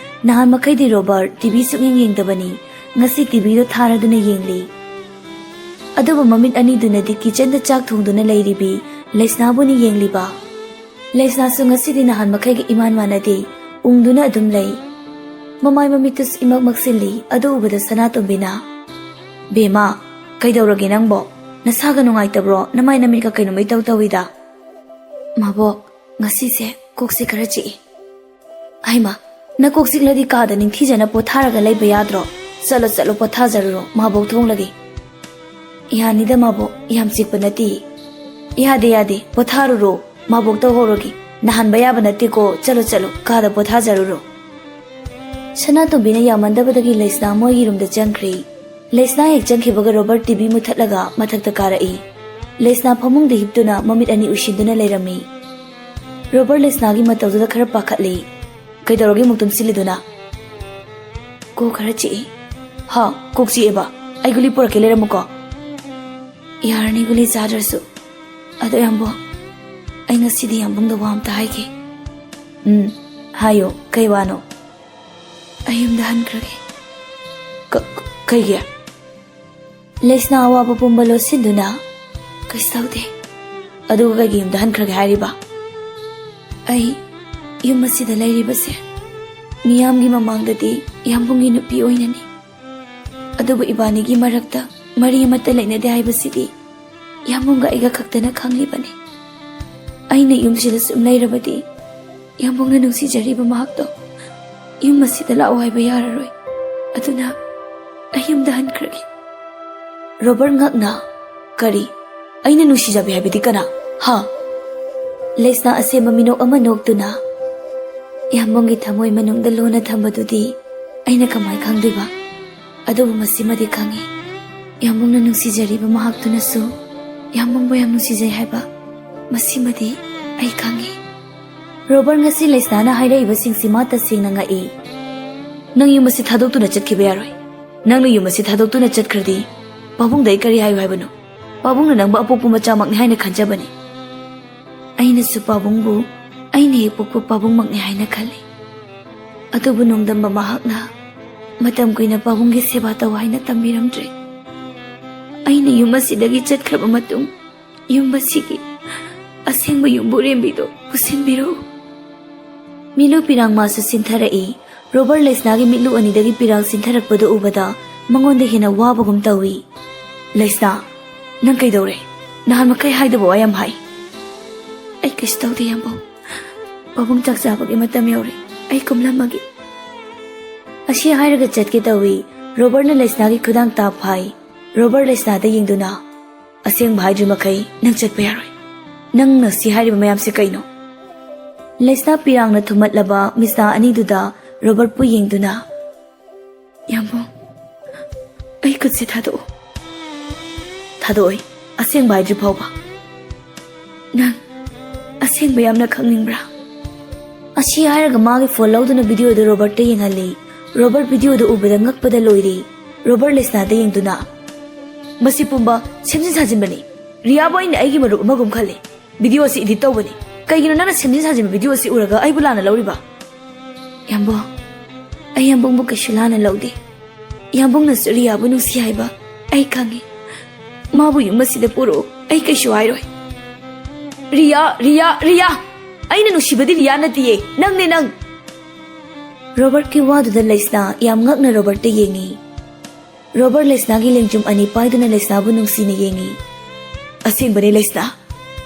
ꯅꯍꯥꯟ ꯃꯈꯩꯗꯤ ꯔꯣꯕꯔꯠ ꯇꯤꯚꯤ ꯁꯨꯛꯌꯦꯡ ꯌꯦꯡꯗꯕꯅꯤ꯫ ꯉꯁꯤ ꯇꯤꯚꯤꯗꯣ ꯊꯥꯔꯗꯨꯅ ꯌꯦꯡꯂꯤ꯫ ꯑꯗꯨꯕꯨ ꯃꯃꯤꯠ ꯑꯅꯤꯗꯨꯅꯗꯤ ꯀꯤꯆꯟꯗ ꯆꯥꯛ ꯊꯣꯡꯗꯨꯅ ꯂꯩꯔꯤꯕꯤ ꯂꯩꯁꯅꯥꯕꯨꯅꯤ ꯌꯦꯡꯂꯤꯕ꯫ ꯂꯩꯁꯅꯥꯁꯨ ꯉꯁꯤꯗꯤ ꯅꯍꯥꯟ ꯃꯈꯩꯒ ꯏꯃꯥꯟ ꯃꯥꯟꯅꯗꯦ, ꯎꯪꯗꯨꯅ ꯑꯗꯨꯝ ꯂꯩ꯫ ꯃꯃꯥꯏ ꯃꯃꯤꯠꯇꯨꯁꯨ ꯏꯃꯛ ꯃꯛꯁꯤꯜꯂꯤ꯫ ꯑꯗꯨ ꯎꯕꯗ ꯁꯅꯥꯇꯣꯝꯕꯤꯅ, "ꯕꯦꯝꯃ, ꯀꯩꯗꯧꯔꯒꯦ ꯅꯪꯕꯣ? ꯅꯁꯥꯒ ꯅꯨꯡꯉꯥꯏꯇꯕ꯭ꯔꯣ? ꯅꯃꯥꯏ ꯅꯃꯤꯠꯀ ꯀꯩꯅꯣꯝꯃ ꯏꯇꯧ ꯇꯧꯏꯗ꯫" "ꯃꯥꯕꯣꯛ, ꯉꯁꯤꯁꯦ ꯀꯣꯛꯁꯦ ꯈꯔ ꯆꯤꯛꯏ꯫" "ꯍꯩꯃꯥ, ꯅꯀꯣꯛ ꯆꯤꯛꯂꯗꯤ ꯀꯥꯗ ꯅꯤꯡꯊꯤꯖꯅ ꯄꯣꯊꯥꯔꯒ ꯂꯩꯕ ꯌꯥꯗ꯭ꯔꯣ? ꯆꯠꯂꯣ, ꯆꯠꯂꯣ, ꯄꯣꯊꯥꯖꯔꯨꯔꯣ, ꯃꯥꯕꯣꯛ ꯊꯣꯡꯂꯒꯦ꯫" "ꯌꯥꯅꯤꯗ ꯃꯥꯕꯣꯛ, ꯌꯥꯝ ꯆꯤꯛꯄ ꯅꯠꯇꯦ꯫" "ꯌꯥꯗꯦ, ꯌꯥꯗꯦ, ꯄꯣꯊꯥꯔꯨꯔꯣ, ꯃꯥꯕꯣꯛ ꯇꯧꯍꯧꯔꯒꯦ꯫ ꯅꯥꯍꯟꯕ ꯌꯥꯕ ꯅꯠꯇꯦꯀꯣ, ꯆꯠꯂꯣ, ꯆꯠꯂꯣ, ꯀꯥꯗ ꯄꯣꯊꯥꯖꯔꯨꯔꯣ꯫" ꯁꯅꯥꯇꯣꯝꯕꯤꯅ ꯌꯥꯃꯟꯗꯕꯗꯒꯤ ꯂꯩꯁꯅꯥ ꯃꯣꯏꯒꯤ ꯔꯨꯝꯗ ꯆꯪꯈ꯭ꯔꯦ꯫ ꯂꯩꯁꯅꯥ ꯍꯦꯛ ꯆꯪꯈꯤꯕꯒ ꯔꯣꯕꯔꯠ ꯇꯤꯚꯤ ꯃꯨꯊꯠꯂꯒ ꯃꯊꯛꯇ ꯀꯥꯔꯛꯏ꯫ ꯂꯩꯁꯅꯥ ꯐꯃꯨꯡꯗ ꯍꯤꯞꯇꯨꯅ ꯃꯃꯤꯠ ꯑꯅꯤ ꯎꯏꯁꯤꯟꯗꯨꯅ ꯂꯩꯔꯝꯃꯤ꯫ ꯔꯣꯕꯔꯠ ꯂꯩꯁꯅꯥꯒꯤ ꯃꯇꯧꯗꯨꯗ ꯈꯔ ꯄꯥꯈꯠꯂꯤ꯫ "ꯀꯩꯗꯧꯔꯒꯦ ꯑꯃꯨꯛ ꯇꯨꯝꯁꯤꯜꯂꯤꯗꯨꯅ?" "ꯀꯣꯛ ꯈꯔ ꯆꯤꯛꯏ꯫" "ꯍꯥ, ꯀꯣꯛ ꯆꯤꯛꯑꯦꯕ? ꯑꯩ ꯒꯨꯂꯤ ꯄꯨꯔꯛꯀꯦ, ꯂꯩꯔꯝꯃꯨꯀꯣ꯫" "ꯌꯥꯔꯅꯤ ꯒꯨꯂꯤ ꯆꯥꯗ꯭ꯔꯁꯨ꯫ ꯑꯗꯣ ꯌꯥꯝꯕꯣ, ꯑꯩ ꯉꯁꯤꯗꯤ ꯌꯥꯝꯕꯨꯡꯗ ꯋꯥ ꯑꯝꯇ ꯍꯥꯏꯒꯦ꯫" "ꯎꯝ, ꯍꯥꯏꯌꯣ, ꯀꯩ ꯋꯥꯅꯣ?" ꯑꯩ ꯌꯨꯝꯗ ꯍꯟꯈ꯭ꯔꯒꯦ꯫ ꯀ-, ꯀ-, ꯀꯩꯒꯤ? ꯂꯩꯁꯅꯥ ꯑꯋꯥꯕ ꯄꯨꯝꯕ ꯂꯣꯠꯁꯤꯟꯗꯨꯅ, "ꯀꯩꯁꯨ ꯇꯧꯗꯦ꯫ ꯑꯗꯨꯒ ꯀꯩꯒꯤ ꯌꯨꯝꯗ ꯍꯟꯈ꯭ꯔꯒꯦ ꯍꯥꯏꯔꯤꯕ?" "ꯑꯩ ꯌꯨꯝ ꯑꯁꯤꯗ ꯂꯩꯔꯤꯕꯁꯦ ꯃꯤꯌꯥꯝꯒꯤ ꯃꯃꯥꯡꯗꯗꯤ ꯌꯥꯝꯕꯨꯡꯒꯤ ꯅꯨꯄꯤ ꯑꯣꯏꯅꯅꯤ꯫ ꯑꯗꯨꯕꯨ ꯏꯕꯥꯅꯤꯒꯤ ꯃꯔꯛꯇ ꯃꯔꯤ ꯑꯃꯠꯇ ꯂꯩꯅꯗꯦ ꯍꯥꯏꯕꯁꯤꯗꯤ ꯌꯥꯝꯕꯨꯡꯒ ꯑꯩꯒ ꯈꯛꯇꯅ ꯈꯪꯂꯤꯕꯅꯤ꯫ ꯑꯩꯅ ꯌꯨꯝꯁꯤꯗ ꯁꯨꯝ ꯂꯩꯔꯕꯗꯤ ꯌꯥꯝꯕꯨꯡꯅ ꯅꯨꯡꯁꯤꯖꯔꯤꯕ ꯃꯍꯥꯛꯇꯣ ꯌꯨꯝ ꯑꯁꯤꯗ ꯂꯥꯛꯑꯣ ꯍꯥꯏꯕ ꯌꯥꯔꯔꯣꯏ꯫ ꯑꯗꯨꯅ ꯑꯩ ꯌꯨꯝꯗ ꯍꯟꯈ꯭ꯔꯒꯦ꯫" ꯔꯣꯕꯔꯠ ꯉꯛꯅ, "ꯀꯔꯤ? ꯑꯩꯅ ꯅꯨꯡꯁꯤꯖꯕꯤ ꯍꯥꯏꯕꯗꯤ ꯀꯅꯥ? ꯍꯥ?" ꯂꯩꯁꯅꯥ ꯑꯁꯦꯝꯕ ꯃꯤꯅꯣꯛ ꯑꯃ ꯅꯣꯛꯇꯨꯅ, "ꯌꯥꯝꯕꯨꯡꯒꯤ ꯊꯃꯣꯏ ꯃꯅꯨꯡꯗ ꯂꯣꯟꯅ ꯊꯝꯕꯗꯨꯗꯤ ꯑꯩꯅ ꯀꯃꯥꯏ ꯈꯪꯗꯣꯏꯕ? ꯑꯗꯨꯕꯨ ꯃꯁꯤꯃꯗꯤ ꯈꯪꯉꯤ, ꯌꯥꯝꯕꯨꯡꯅ ꯅꯨꯡꯁꯤꯖꯔꯤꯕ ꯃꯍꯥꯛꯇꯨꯅꯁꯨ ꯌꯥꯝꯕꯨꯡꯕꯨ ꯌꯥꯝ ꯅꯨꯡꯁꯤꯖꯩ ꯍꯥꯏꯕ, ꯃꯁꯤꯃꯗꯤ ꯑꯩ ꯈꯪꯉꯤ꯫" ꯔꯣꯕꯔꯠ ꯉꯁꯤ ꯂꯩꯁꯅꯥꯅ ꯍꯥꯏꯔꯛꯏꯕꯁꯤꯡꯁꯤ ꯃꯥ ꯇꯁꯦꯡꯅ ꯉꯛꯏ꯫ "ꯅꯪ ꯌꯨꯝ ꯑꯁꯤ ꯊꯥꯗꯣꯛꯇꯨꯅ ꯆꯠꯈꯤꯕ ꯌꯥꯔꯣꯏ꯫ ꯅꯪꯅ ꯌꯨꯝ ꯑꯁꯤ ꯊꯥꯗꯣꯛꯇꯨꯅ ꯆꯠꯈ꯭ꯔꯗꯤ ꯄꯥꯕꯨꯡꯗ ꯑꯩ ꯀꯔꯤ ꯍꯥꯏꯌꯨ ꯍꯥꯏꯕꯅꯣ? ꯄꯥꯕꯨꯡꯅ ꯅꯪꯕꯨ ꯑꯄꯣꯛꯄ ꯃꯆꯥꯃꯛꯅꯤ ꯍꯥꯏꯅ ꯈꯟꯖꯕꯅꯤ꯫" "ꯑꯩꯅꯁꯨ ꯄꯥꯕꯨꯡꯕꯨ ꯑꯩꯅ ꯍꯦꯛ ꯄꯣꯛꯄ ꯄꯥꯕꯨꯡꯃꯛꯅꯤ ꯍꯥꯏꯅ ꯈꯜꯂꯤ꯫ ꯑꯗꯨꯕꯨ ꯅꯣꯡꯗꯝꯕ ꯃꯍꯥꯛꯅ ꯃꯇꯝ ꯀꯨꯏꯅ ꯄꯥꯕꯨꯡꯒꯤ ꯁꯦꯕꯥ ꯇꯧ ꯍꯥꯏꯅ ꯇꯝꯕꯤꯔꯝꯗ꯭ꯔꯦ꯫ ꯑꯩꯅ ꯌꯨꯝ ꯑꯁꯤꯗꯒꯤ ꯆꯠꯈ꯭ꯔꯕ ꯃꯇꯨꯡ ꯌꯨꯝ ꯑꯁꯤꯒꯤ ꯑꯁꯦꯡꯕ ꯌꯨꯝꯕꯨꯔꯦꯝꯕꯤꯗꯨ ꯄꯨꯁꯤꯟꯕꯤꯔꯛꯎ꯫" ꯃꯤꯂꯨ ꯄꯤꯔꯥꯡ ꯃꯥꯁꯨ ꯁꯤꯟꯊꯔꯛꯏ꯫ ꯔꯣꯕꯔꯠ ꯂꯩꯁꯅꯥꯒꯤ ꯃꯤꯠꯂꯨ ꯑꯅꯤꯗꯒꯤ ꯄꯤꯔꯥꯡ ꯁꯤꯟꯊꯔꯛꯄꯗꯨ ꯎꯕꯗ ꯃꯉꯣꯟꯗ ꯍꯦꯟꯅ ꯋꯥꯕꯒꯨꯝ ꯇꯧꯏ꯫ "ꯂꯩꯁꯅꯥ, ꯅꯪ ꯀꯩꯗꯧꯔꯦ? ꯅꯍꯥꯟ ꯃꯈꯩ ꯍꯥꯏꯗꯕ ꯋꯥ ꯌꯥꯝ ꯍꯥꯏ꯫" "ꯑꯩ ꯀꯩꯁꯨ ꯇꯧꯗꯦ, ꯌꯥꯝꯕꯧ꯫ ꯄꯥꯕꯨꯡ ꯆꯥꯛ ꯆꯥꯕꯒꯤ ꯃꯇꯝ ꯌꯧꯔꯦ꯫ ꯑꯩ ꯀꯨꯝꯂꯝꯃꯒꯦ꯫" ꯑꯁꯤ ꯍꯥꯏꯔꯒ ꯆꯠꯀꯦ ꯇꯧꯏ꯫ ꯔꯣꯕꯔꯠꯅ ꯂꯩꯁꯅꯥꯒꯤ ꯈꯨꯗꯥꯡ ꯇꯥꯞ ꯐꯥꯏ꯫ ꯔꯣꯕꯔꯠ ꯂꯩꯁꯅꯥꯗ ꯌꯦꯡꯗꯨꯅ, "ꯑꯁꯦꯡꯕ ꯍꯥꯏꯗ꯭ꯔꯤ ꯃꯈꯩ ꯅꯪ ꯆꯠꯄ ꯌꯥꯔꯣꯏ꯫ ꯅꯪꯅ ꯁꯤ ꯍꯥꯏꯔꯤꯕ ꯃꯌꯥꯝꯁꯦ ꯀꯩꯅꯣ?" ꯂꯩꯁꯅꯥ ꯄꯤꯔꯥꯡꯅ ꯊꯨꯝꯃꯠꯂꯕ ꯃꯤꯁꯅꯥ ꯑꯅꯤꯗꯨꯗ ꯔꯣꯕꯔꯠꯄꯨ ꯌꯦꯡꯗꯨꯅ, "ꯌꯥꯝꯕꯨꯡ, ꯑꯩ ꯈꯨꯠꯁꯦ ꯊꯥꯗꯣꯛꯑꯣ꯫" "ꯊꯥꯗꯣꯛꯑꯣꯏ, ꯑꯁꯦꯡꯕ ꯍꯥꯏꯗ꯭ꯔꯤ ꯐꯥꯎꯕ꯫ ꯅꯪ ꯑꯁꯦꯡꯕ ꯌꯥꯝꯅ ꯈꯪꯅꯤꯡꯕ꯭ꯔꯥ?" ꯑꯁꯤ ꯍꯥꯏꯔꯒ ꯃꯥꯒꯤ ꯐꯣꯟ ꯂꯧꯗꯨꯅ ꯚꯤꯗꯤꯑꯣꯗꯨ ꯔꯣꯕꯔꯠꯇ ꯌꯦꯡꯍꯜꯂꯤ꯫ ꯔꯣꯕꯔꯠ ꯚꯤꯗꯤꯑꯣꯗꯨ ꯎꯕꯗ ꯉꯛꯄꯗ ꯂꯣꯏꯔꯤ꯫ ꯔꯣꯕꯔꯠ ꯂꯩꯁꯅꯥꯗ ꯌꯦꯡꯗꯨꯅ, "ꯃꯁꯤ ꯄꯨꯝꯕ ꯁꯦꯝꯖꯤꯟ ꯁꯥꯖꯤꯟꯕꯅꯤ꯫ ꯔꯤꯌꯥꯕꯨ ꯑꯩꯅ ꯑꯩꯒꯤ ꯃꯔꯨꯞ ꯑꯃꯒꯨꯝ ꯈꯜꯂꯤ꯫ ꯚꯤꯗꯤꯑꯣ ꯑꯁꯤ ꯏꯗꯤꯠ ꯇꯧꯕꯅꯤ꯫ ꯀꯩꯒꯤꯅꯣ ꯅꯪꯅ ꯁꯦꯝꯖꯤꯟ ꯁꯥꯖꯤꯟꯕ ꯚꯤꯗꯤꯑꯣ ꯑꯁꯤ ꯎꯔꯒ ꯑꯩꯕꯨ ꯂꯥꯟꯅ ꯂꯧꯔꯤꯕ?" "ꯌꯥꯝꯕꯣ, ꯑꯩ ꯌꯥꯝꯕꯨꯡꯕꯨ ꯀꯩꯁꯨ ꯂꯥꯟꯅ ꯂꯧꯗꯦ꯫ ꯌꯥꯝꯕꯨꯡꯅꯁꯨ ꯔꯤꯌꯥꯕꯨ ꯅꯨꯡꯁꯤ ꯍꯥꯏꯕ ꯑꯩ ꯈꯪꯉꯤ꯫ ꯃꯥꯕꯨ ꯌꯨꯝ ꯑꯁꯤꯗ ꯄꯨꯔꯛꯎ, ꯑꯩ ꯀꯩꯁꯨ ꯍꯥꯏꯔꯣꯏ꯫ Rhea, Rhea, Rhea! ꯑꯩꯅ ꯅꯨꯡꯁꯤꯕꯗꯤ ꯔꯤꯌꯥ ꯅꯠꯇꯤꯌꯦ, ꯅꯪꯅꯦ ꯅꯪ! ꯔꯣꯕꯔꯠꯀꯤ ꯋꯥꯗꯨꯗ ꯂꯩꯁꯅꯥ ꯌꯥꯝ ꯉꯛꯅ ꯔꯣꯕꯔꯠꯇ ꯌꯦꯡꯉꯤ꯫ ꯔꯣꯕꯔꯠ ꯂꯩꯁꯅꯥꯒꯤ ꯂꯦꯡꯖꯨꯝ ꯑꯅꯤ ꯄꯥꯏꯗꯨꯅ ꯂꯩꯁꯅꯥꯕꯨ ꯅꯨꯡꯁꯤꯅ ꯌꯦꯡꯉꯤ꯫ ꯑꯁꯦꯡꯕꯅꯦ ꯂꯩꯁꯅꯥ,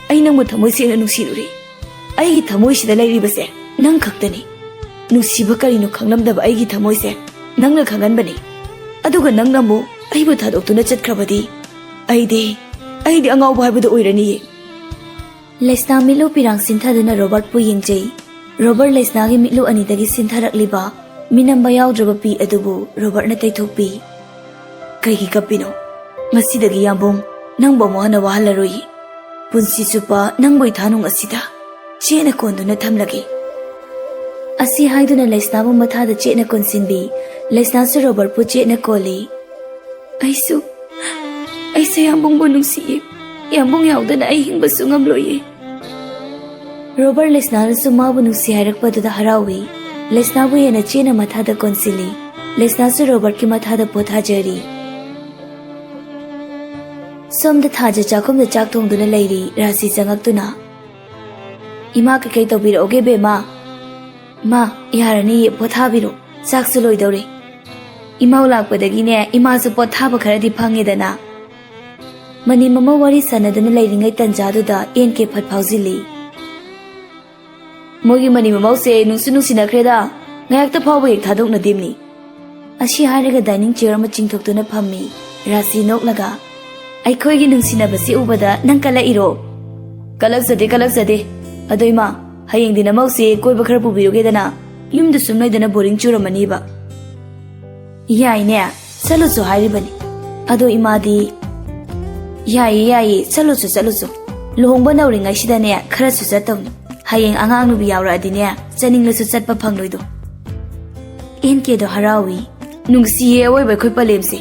ꯑꯩ ꯅꯪꯕꯨ ꯊꯃꯣꯏ ꯁꯦꯡꯅ ꯅꯨꯡꯁꯤꯔꯨꯔꯦ꯫ ꯑꯩꯒꯤ ꯊꯃꯣꯏꯁꯤꯗ ꯂꯩꯔꯤꯕꯁꯦ ꯅꯪ ꯈꯛꯇꯅꯤ꯫ ꯅꯨꯡꯁꯤꯕ ꯀꯔꯤꯅꯣ ꯈꯪꯂꯝꯗꯕ ꯑꯩꯒꯤ ꯊꯃꯣꯏꯁꯦ ꯅꯪꯅ ꯈꯪꯍꯟꯕꯅꯤ꯫ ꯑꯗꯨꯒ ꯅꯪꯅ ꯑꯃꯨꯛ ꯑꯩꯕꯨ ꯊꯥꯗꯣꯛꯇꯨꯅ ꯆꯠꯈ꯭ꯔꯕꯗꯤ ꯑꯩꯗꯤ, ꯑꯩꯗꯤ ꯑꯉꯥꯎꯕ ꯍꯥꯏꯕꯗꯨ ꯑꯣꯏꯔꯅꯤꯌꯦ꯫ ꯂꯩꯁꯅꯥ ꯃꯤꯠꯂꯨ ꯄꯤꯔꯥꯡ ꯁꯤꯟꯊꯗꯨꯅ ꯔꯣꯕꯔꯠꯄꯨ ꯌꯦꯡꯖꯩ꯫ ꯔꯣꯕꯔꯠ ꯂꯩꯁꯅꯥꯒꯤ ꯃꯤꯠꯂꯨ ꯑꯅꯤꯗꯒꯤ ꯁꯤꯟꯊꯔꯛꯂꯤꯕ ꯃꯤꯅꯝꯕ ꯌꯥꯎꯗ꯭ꯔꯕ ꯄꯤ ꯑꯗꯨꯕꯨ ꯔꯣꯕꯔꯠꯅ ꯇꯩꯊꯣꯛꯄꯤ꯫ "ꯀꯩꯒꯤ ꯀꯞꯄꯤꯅꯣ? ꯉꯁꯤꯗꯒꯤ ꯌꯥꯝꯕꯨꯡ ꯅꯪꯕꯨ ꯑꯃꯨꯛ ꯍꯟꯅ ꯋꯥꯍꯜꯂꯔꯣꯏ꯫ ꯄꯨꯟꯁꯤ ꯆꯨꯞꯄ ꯅꯪꯕꯨ ꯏꯊꯥꯅꯨꯡ ꯑꯁꯤꯗ ꯆꯦꯠꯅ ꯀꯣꯟꯗꯨꯅ ꯊꯝꯂꯒꯦ꯫" ꯑꯁꯤ ꯍꯥꯏꯗꯨꯅ ꯂꯩꯁꯅꯥꯕꯨ ꯃꯊꯥꯗ ꯆꯦꯠꯅ ꯀꯣꯟꯁꯤꯟꯕꯤ꯫ ꯂꯩꯁꯅꯥꯁꯨ ꯔꯣꯕꯔꯠꯄꯨ ꯆꯦꯠꯅ ꯀꯣꯜꯂꯤ꯫ "ꯑꯩꯁꯨ, ꯑꯩꯁꯨ ꯌꯥꯝꯕꯨꯡꯕꯨ ꯅꯨꯡꯁꯤꯌꯦ꯫ ꯌꯥꯝꯕꯨꯡ ꯌꯥꯎꯗꯅ ꯑꯩ ꯍꯤꯡꯕꯁꯨ ꯉꯝꯂꯣꯏꯌꯦ꯫" ꯔꯣꯕꯔꯠ ꯂꯩꯁꯅꯥꯅꯁꯨ ꯃꯥꯕꯨ ꯅꯨꯡꯁꯤ ꯍꯥꯏꯔꯛꯄꯗꯨꯗ ꯍꯔꯥꯎꯏ꯫ ꯂꯩꯁꯅꯥꯕꯨ ꯍꯦꯟꯅ ꯆꯦꯠꯅ ꯃꯊꯥꯗ ꯀꯣꯟꯁꯤꯜꯂꯤ꯫ ꯂꯩꯁꯅꯥꯁꯨ ꯔꯣꯕꯔꯠꯀꯤ ꯃꯊꯥꯗ ꯄꯣꯊꯥꯖꯔꯤ꯫ ꯁꯣꯝꯗ ꯊꯥꯖ ꯆꯥꯛꯈꯨꯝꯗ ꯆꯥꯛ ꯊꯣꯡꯗꯨꯅ ꯂꯩꯔꯤ꯫ ꯔꯥꯁꯤ ꯆꯪꯉꯛꯇꯨꯅ, "ꯏꯃꯥ, ꯀꯩꯀꯩ ꯇꯧꯕꯤꯔꯛꯎꯒꯦ ꯕꯦꯝꯃ?" "ꯃꯥ, ꯌꯥꯔꯅꯤꯌꯦ, ꯄꯣꯊꯥꯕꯤꯔꯣ꯫ ꯆꯥꯛꯁꯨ ꯂꯣꯏꯗꯧꯔꯦ꯫ ꯏꯃꯧ ꯂꯥꯛꯄꯗꯒꯤꯅꯦ, ꯏꯃꯥꯁꯨ ꯄꯣꯊꯥꯕ ꯈꯔꯗꯤ ꯐꯪꯉꯦꯗꯅ꯫" ꯃꯅꯤ ꯃꯃꯧ ꯋꯥꯔꯤ ꯁꯥꯟꯅꯗꯨꯅ ꯂꯩꯔꯤꯉꯩ ꯇꯟꯖꯥꯗꯨꯗ ꯑꯦꯟ ꯀꯦ ꯐꯠ ꯐꯥꯎꯖꯤꯜꯂꯤ꯫ "ꯃꯣꯏꯒꯤ ꯃꯅꯤ ꯃꯃꯧꯁꯦ ꯅꯨꯡꯁꯨ ꯅꯨꯡꯁꯤꯅꯈ꯭ꯔꯦꯗ꯫ ꯉꯥꯏꯍꯥꯛꯇ ꯐꯥꯎꯕ ꯍꯦꯛ ꯊꯥꯗꯣꯛꯅꯗꯦꯝꯅꯤ꯫" ꯑꯁꯤ ꯍꯥꯏꯔꯒ ꯗꯥꯏꯅꯤꯡ ꯆꯤꯌꯔ ꯑꯃ ꯆꯤꯡꯊꯣꯛꯇꯨꯅ ꯐꯝꯃꯤ꯫ ꯔꯥꯁꯤ ꯅꯣꯛꯂꯒ, "ꯑꯩꯈꯣꯏꯒꯤ ꯅꯨꯡꯁꯤꯅꯕꯁꯤ ꯎꯕꯗ ꯅꯪ ꯀꯂꯛꯏꯔꯣ?" "ꯀꯂꯛꯆꯗꯦ, ꯀꯂꯛꯆꯗꯦ꯫ ꯑꯗꯣ ꯏꯃꯥ, ꯍꯌꯦꯡꯗꯤ ꯅꯃꯧꯁꯦ ꯀꯣꯏꯕ ꯈꯔ ꯄꯨꯕꯤꯔꯨꯒꯦꯗꯅ꯫ ꯌꯨꯝꯗ ꯁꯨꯝ ꯂꯩꯗꯅ ꯕꯣꯔꯤꯡ ꯆꯨꯔꯝꯃꯅꯤꯕ꯫" "ꯌꯥꯏꯅꯦ, ꯆꯠꯂꯨꯁꯨ ꯍꯥꯏꯔꯤꯕꯅꯤ꯫ ꯑꯗꯣ ꯏꯃꯥꯗꯤ?" "ꯌꯥꯏꯌꯦ, ꯌꯥꯏꯌꯦ, ꯆꯠꯂꯨꯁꯨ, ꯆꯠꯂꯨꯁꯨ꯫ ꯂꯨꯍꯣꯡꯕ ꯅꯧꯔꯤꯉꯩꯁꯤꯗꯅꯦ ꯈꯔꯁꯨ ꯆꯠꯇꯧꯅꯤ꯫ ꯍꯌꯦꯡ ꯑꯉꯥꯡ ꯅꯨꯄꯤ ꯌꯥꯎꯔꯛꯑꯗꯤꯅꯦ, ꯆꯠꯅꯤꯡꯂꯁꯨ ꯆꯠꯄ ꯐꯪꯂꯣꯏꯗꯣ꯫" ꯑꯦꯟ ꯀꯦꯗꯣ ꯍꯔꯥꯎꯏ꯫ "ꯅꯨꯡꯁꯤꯌꯦ ꯑꯋꯣꯏꯕ ꯑꯩꯈꯣꯏ ꯄꯂꯦꯝꯁꯦ꯫"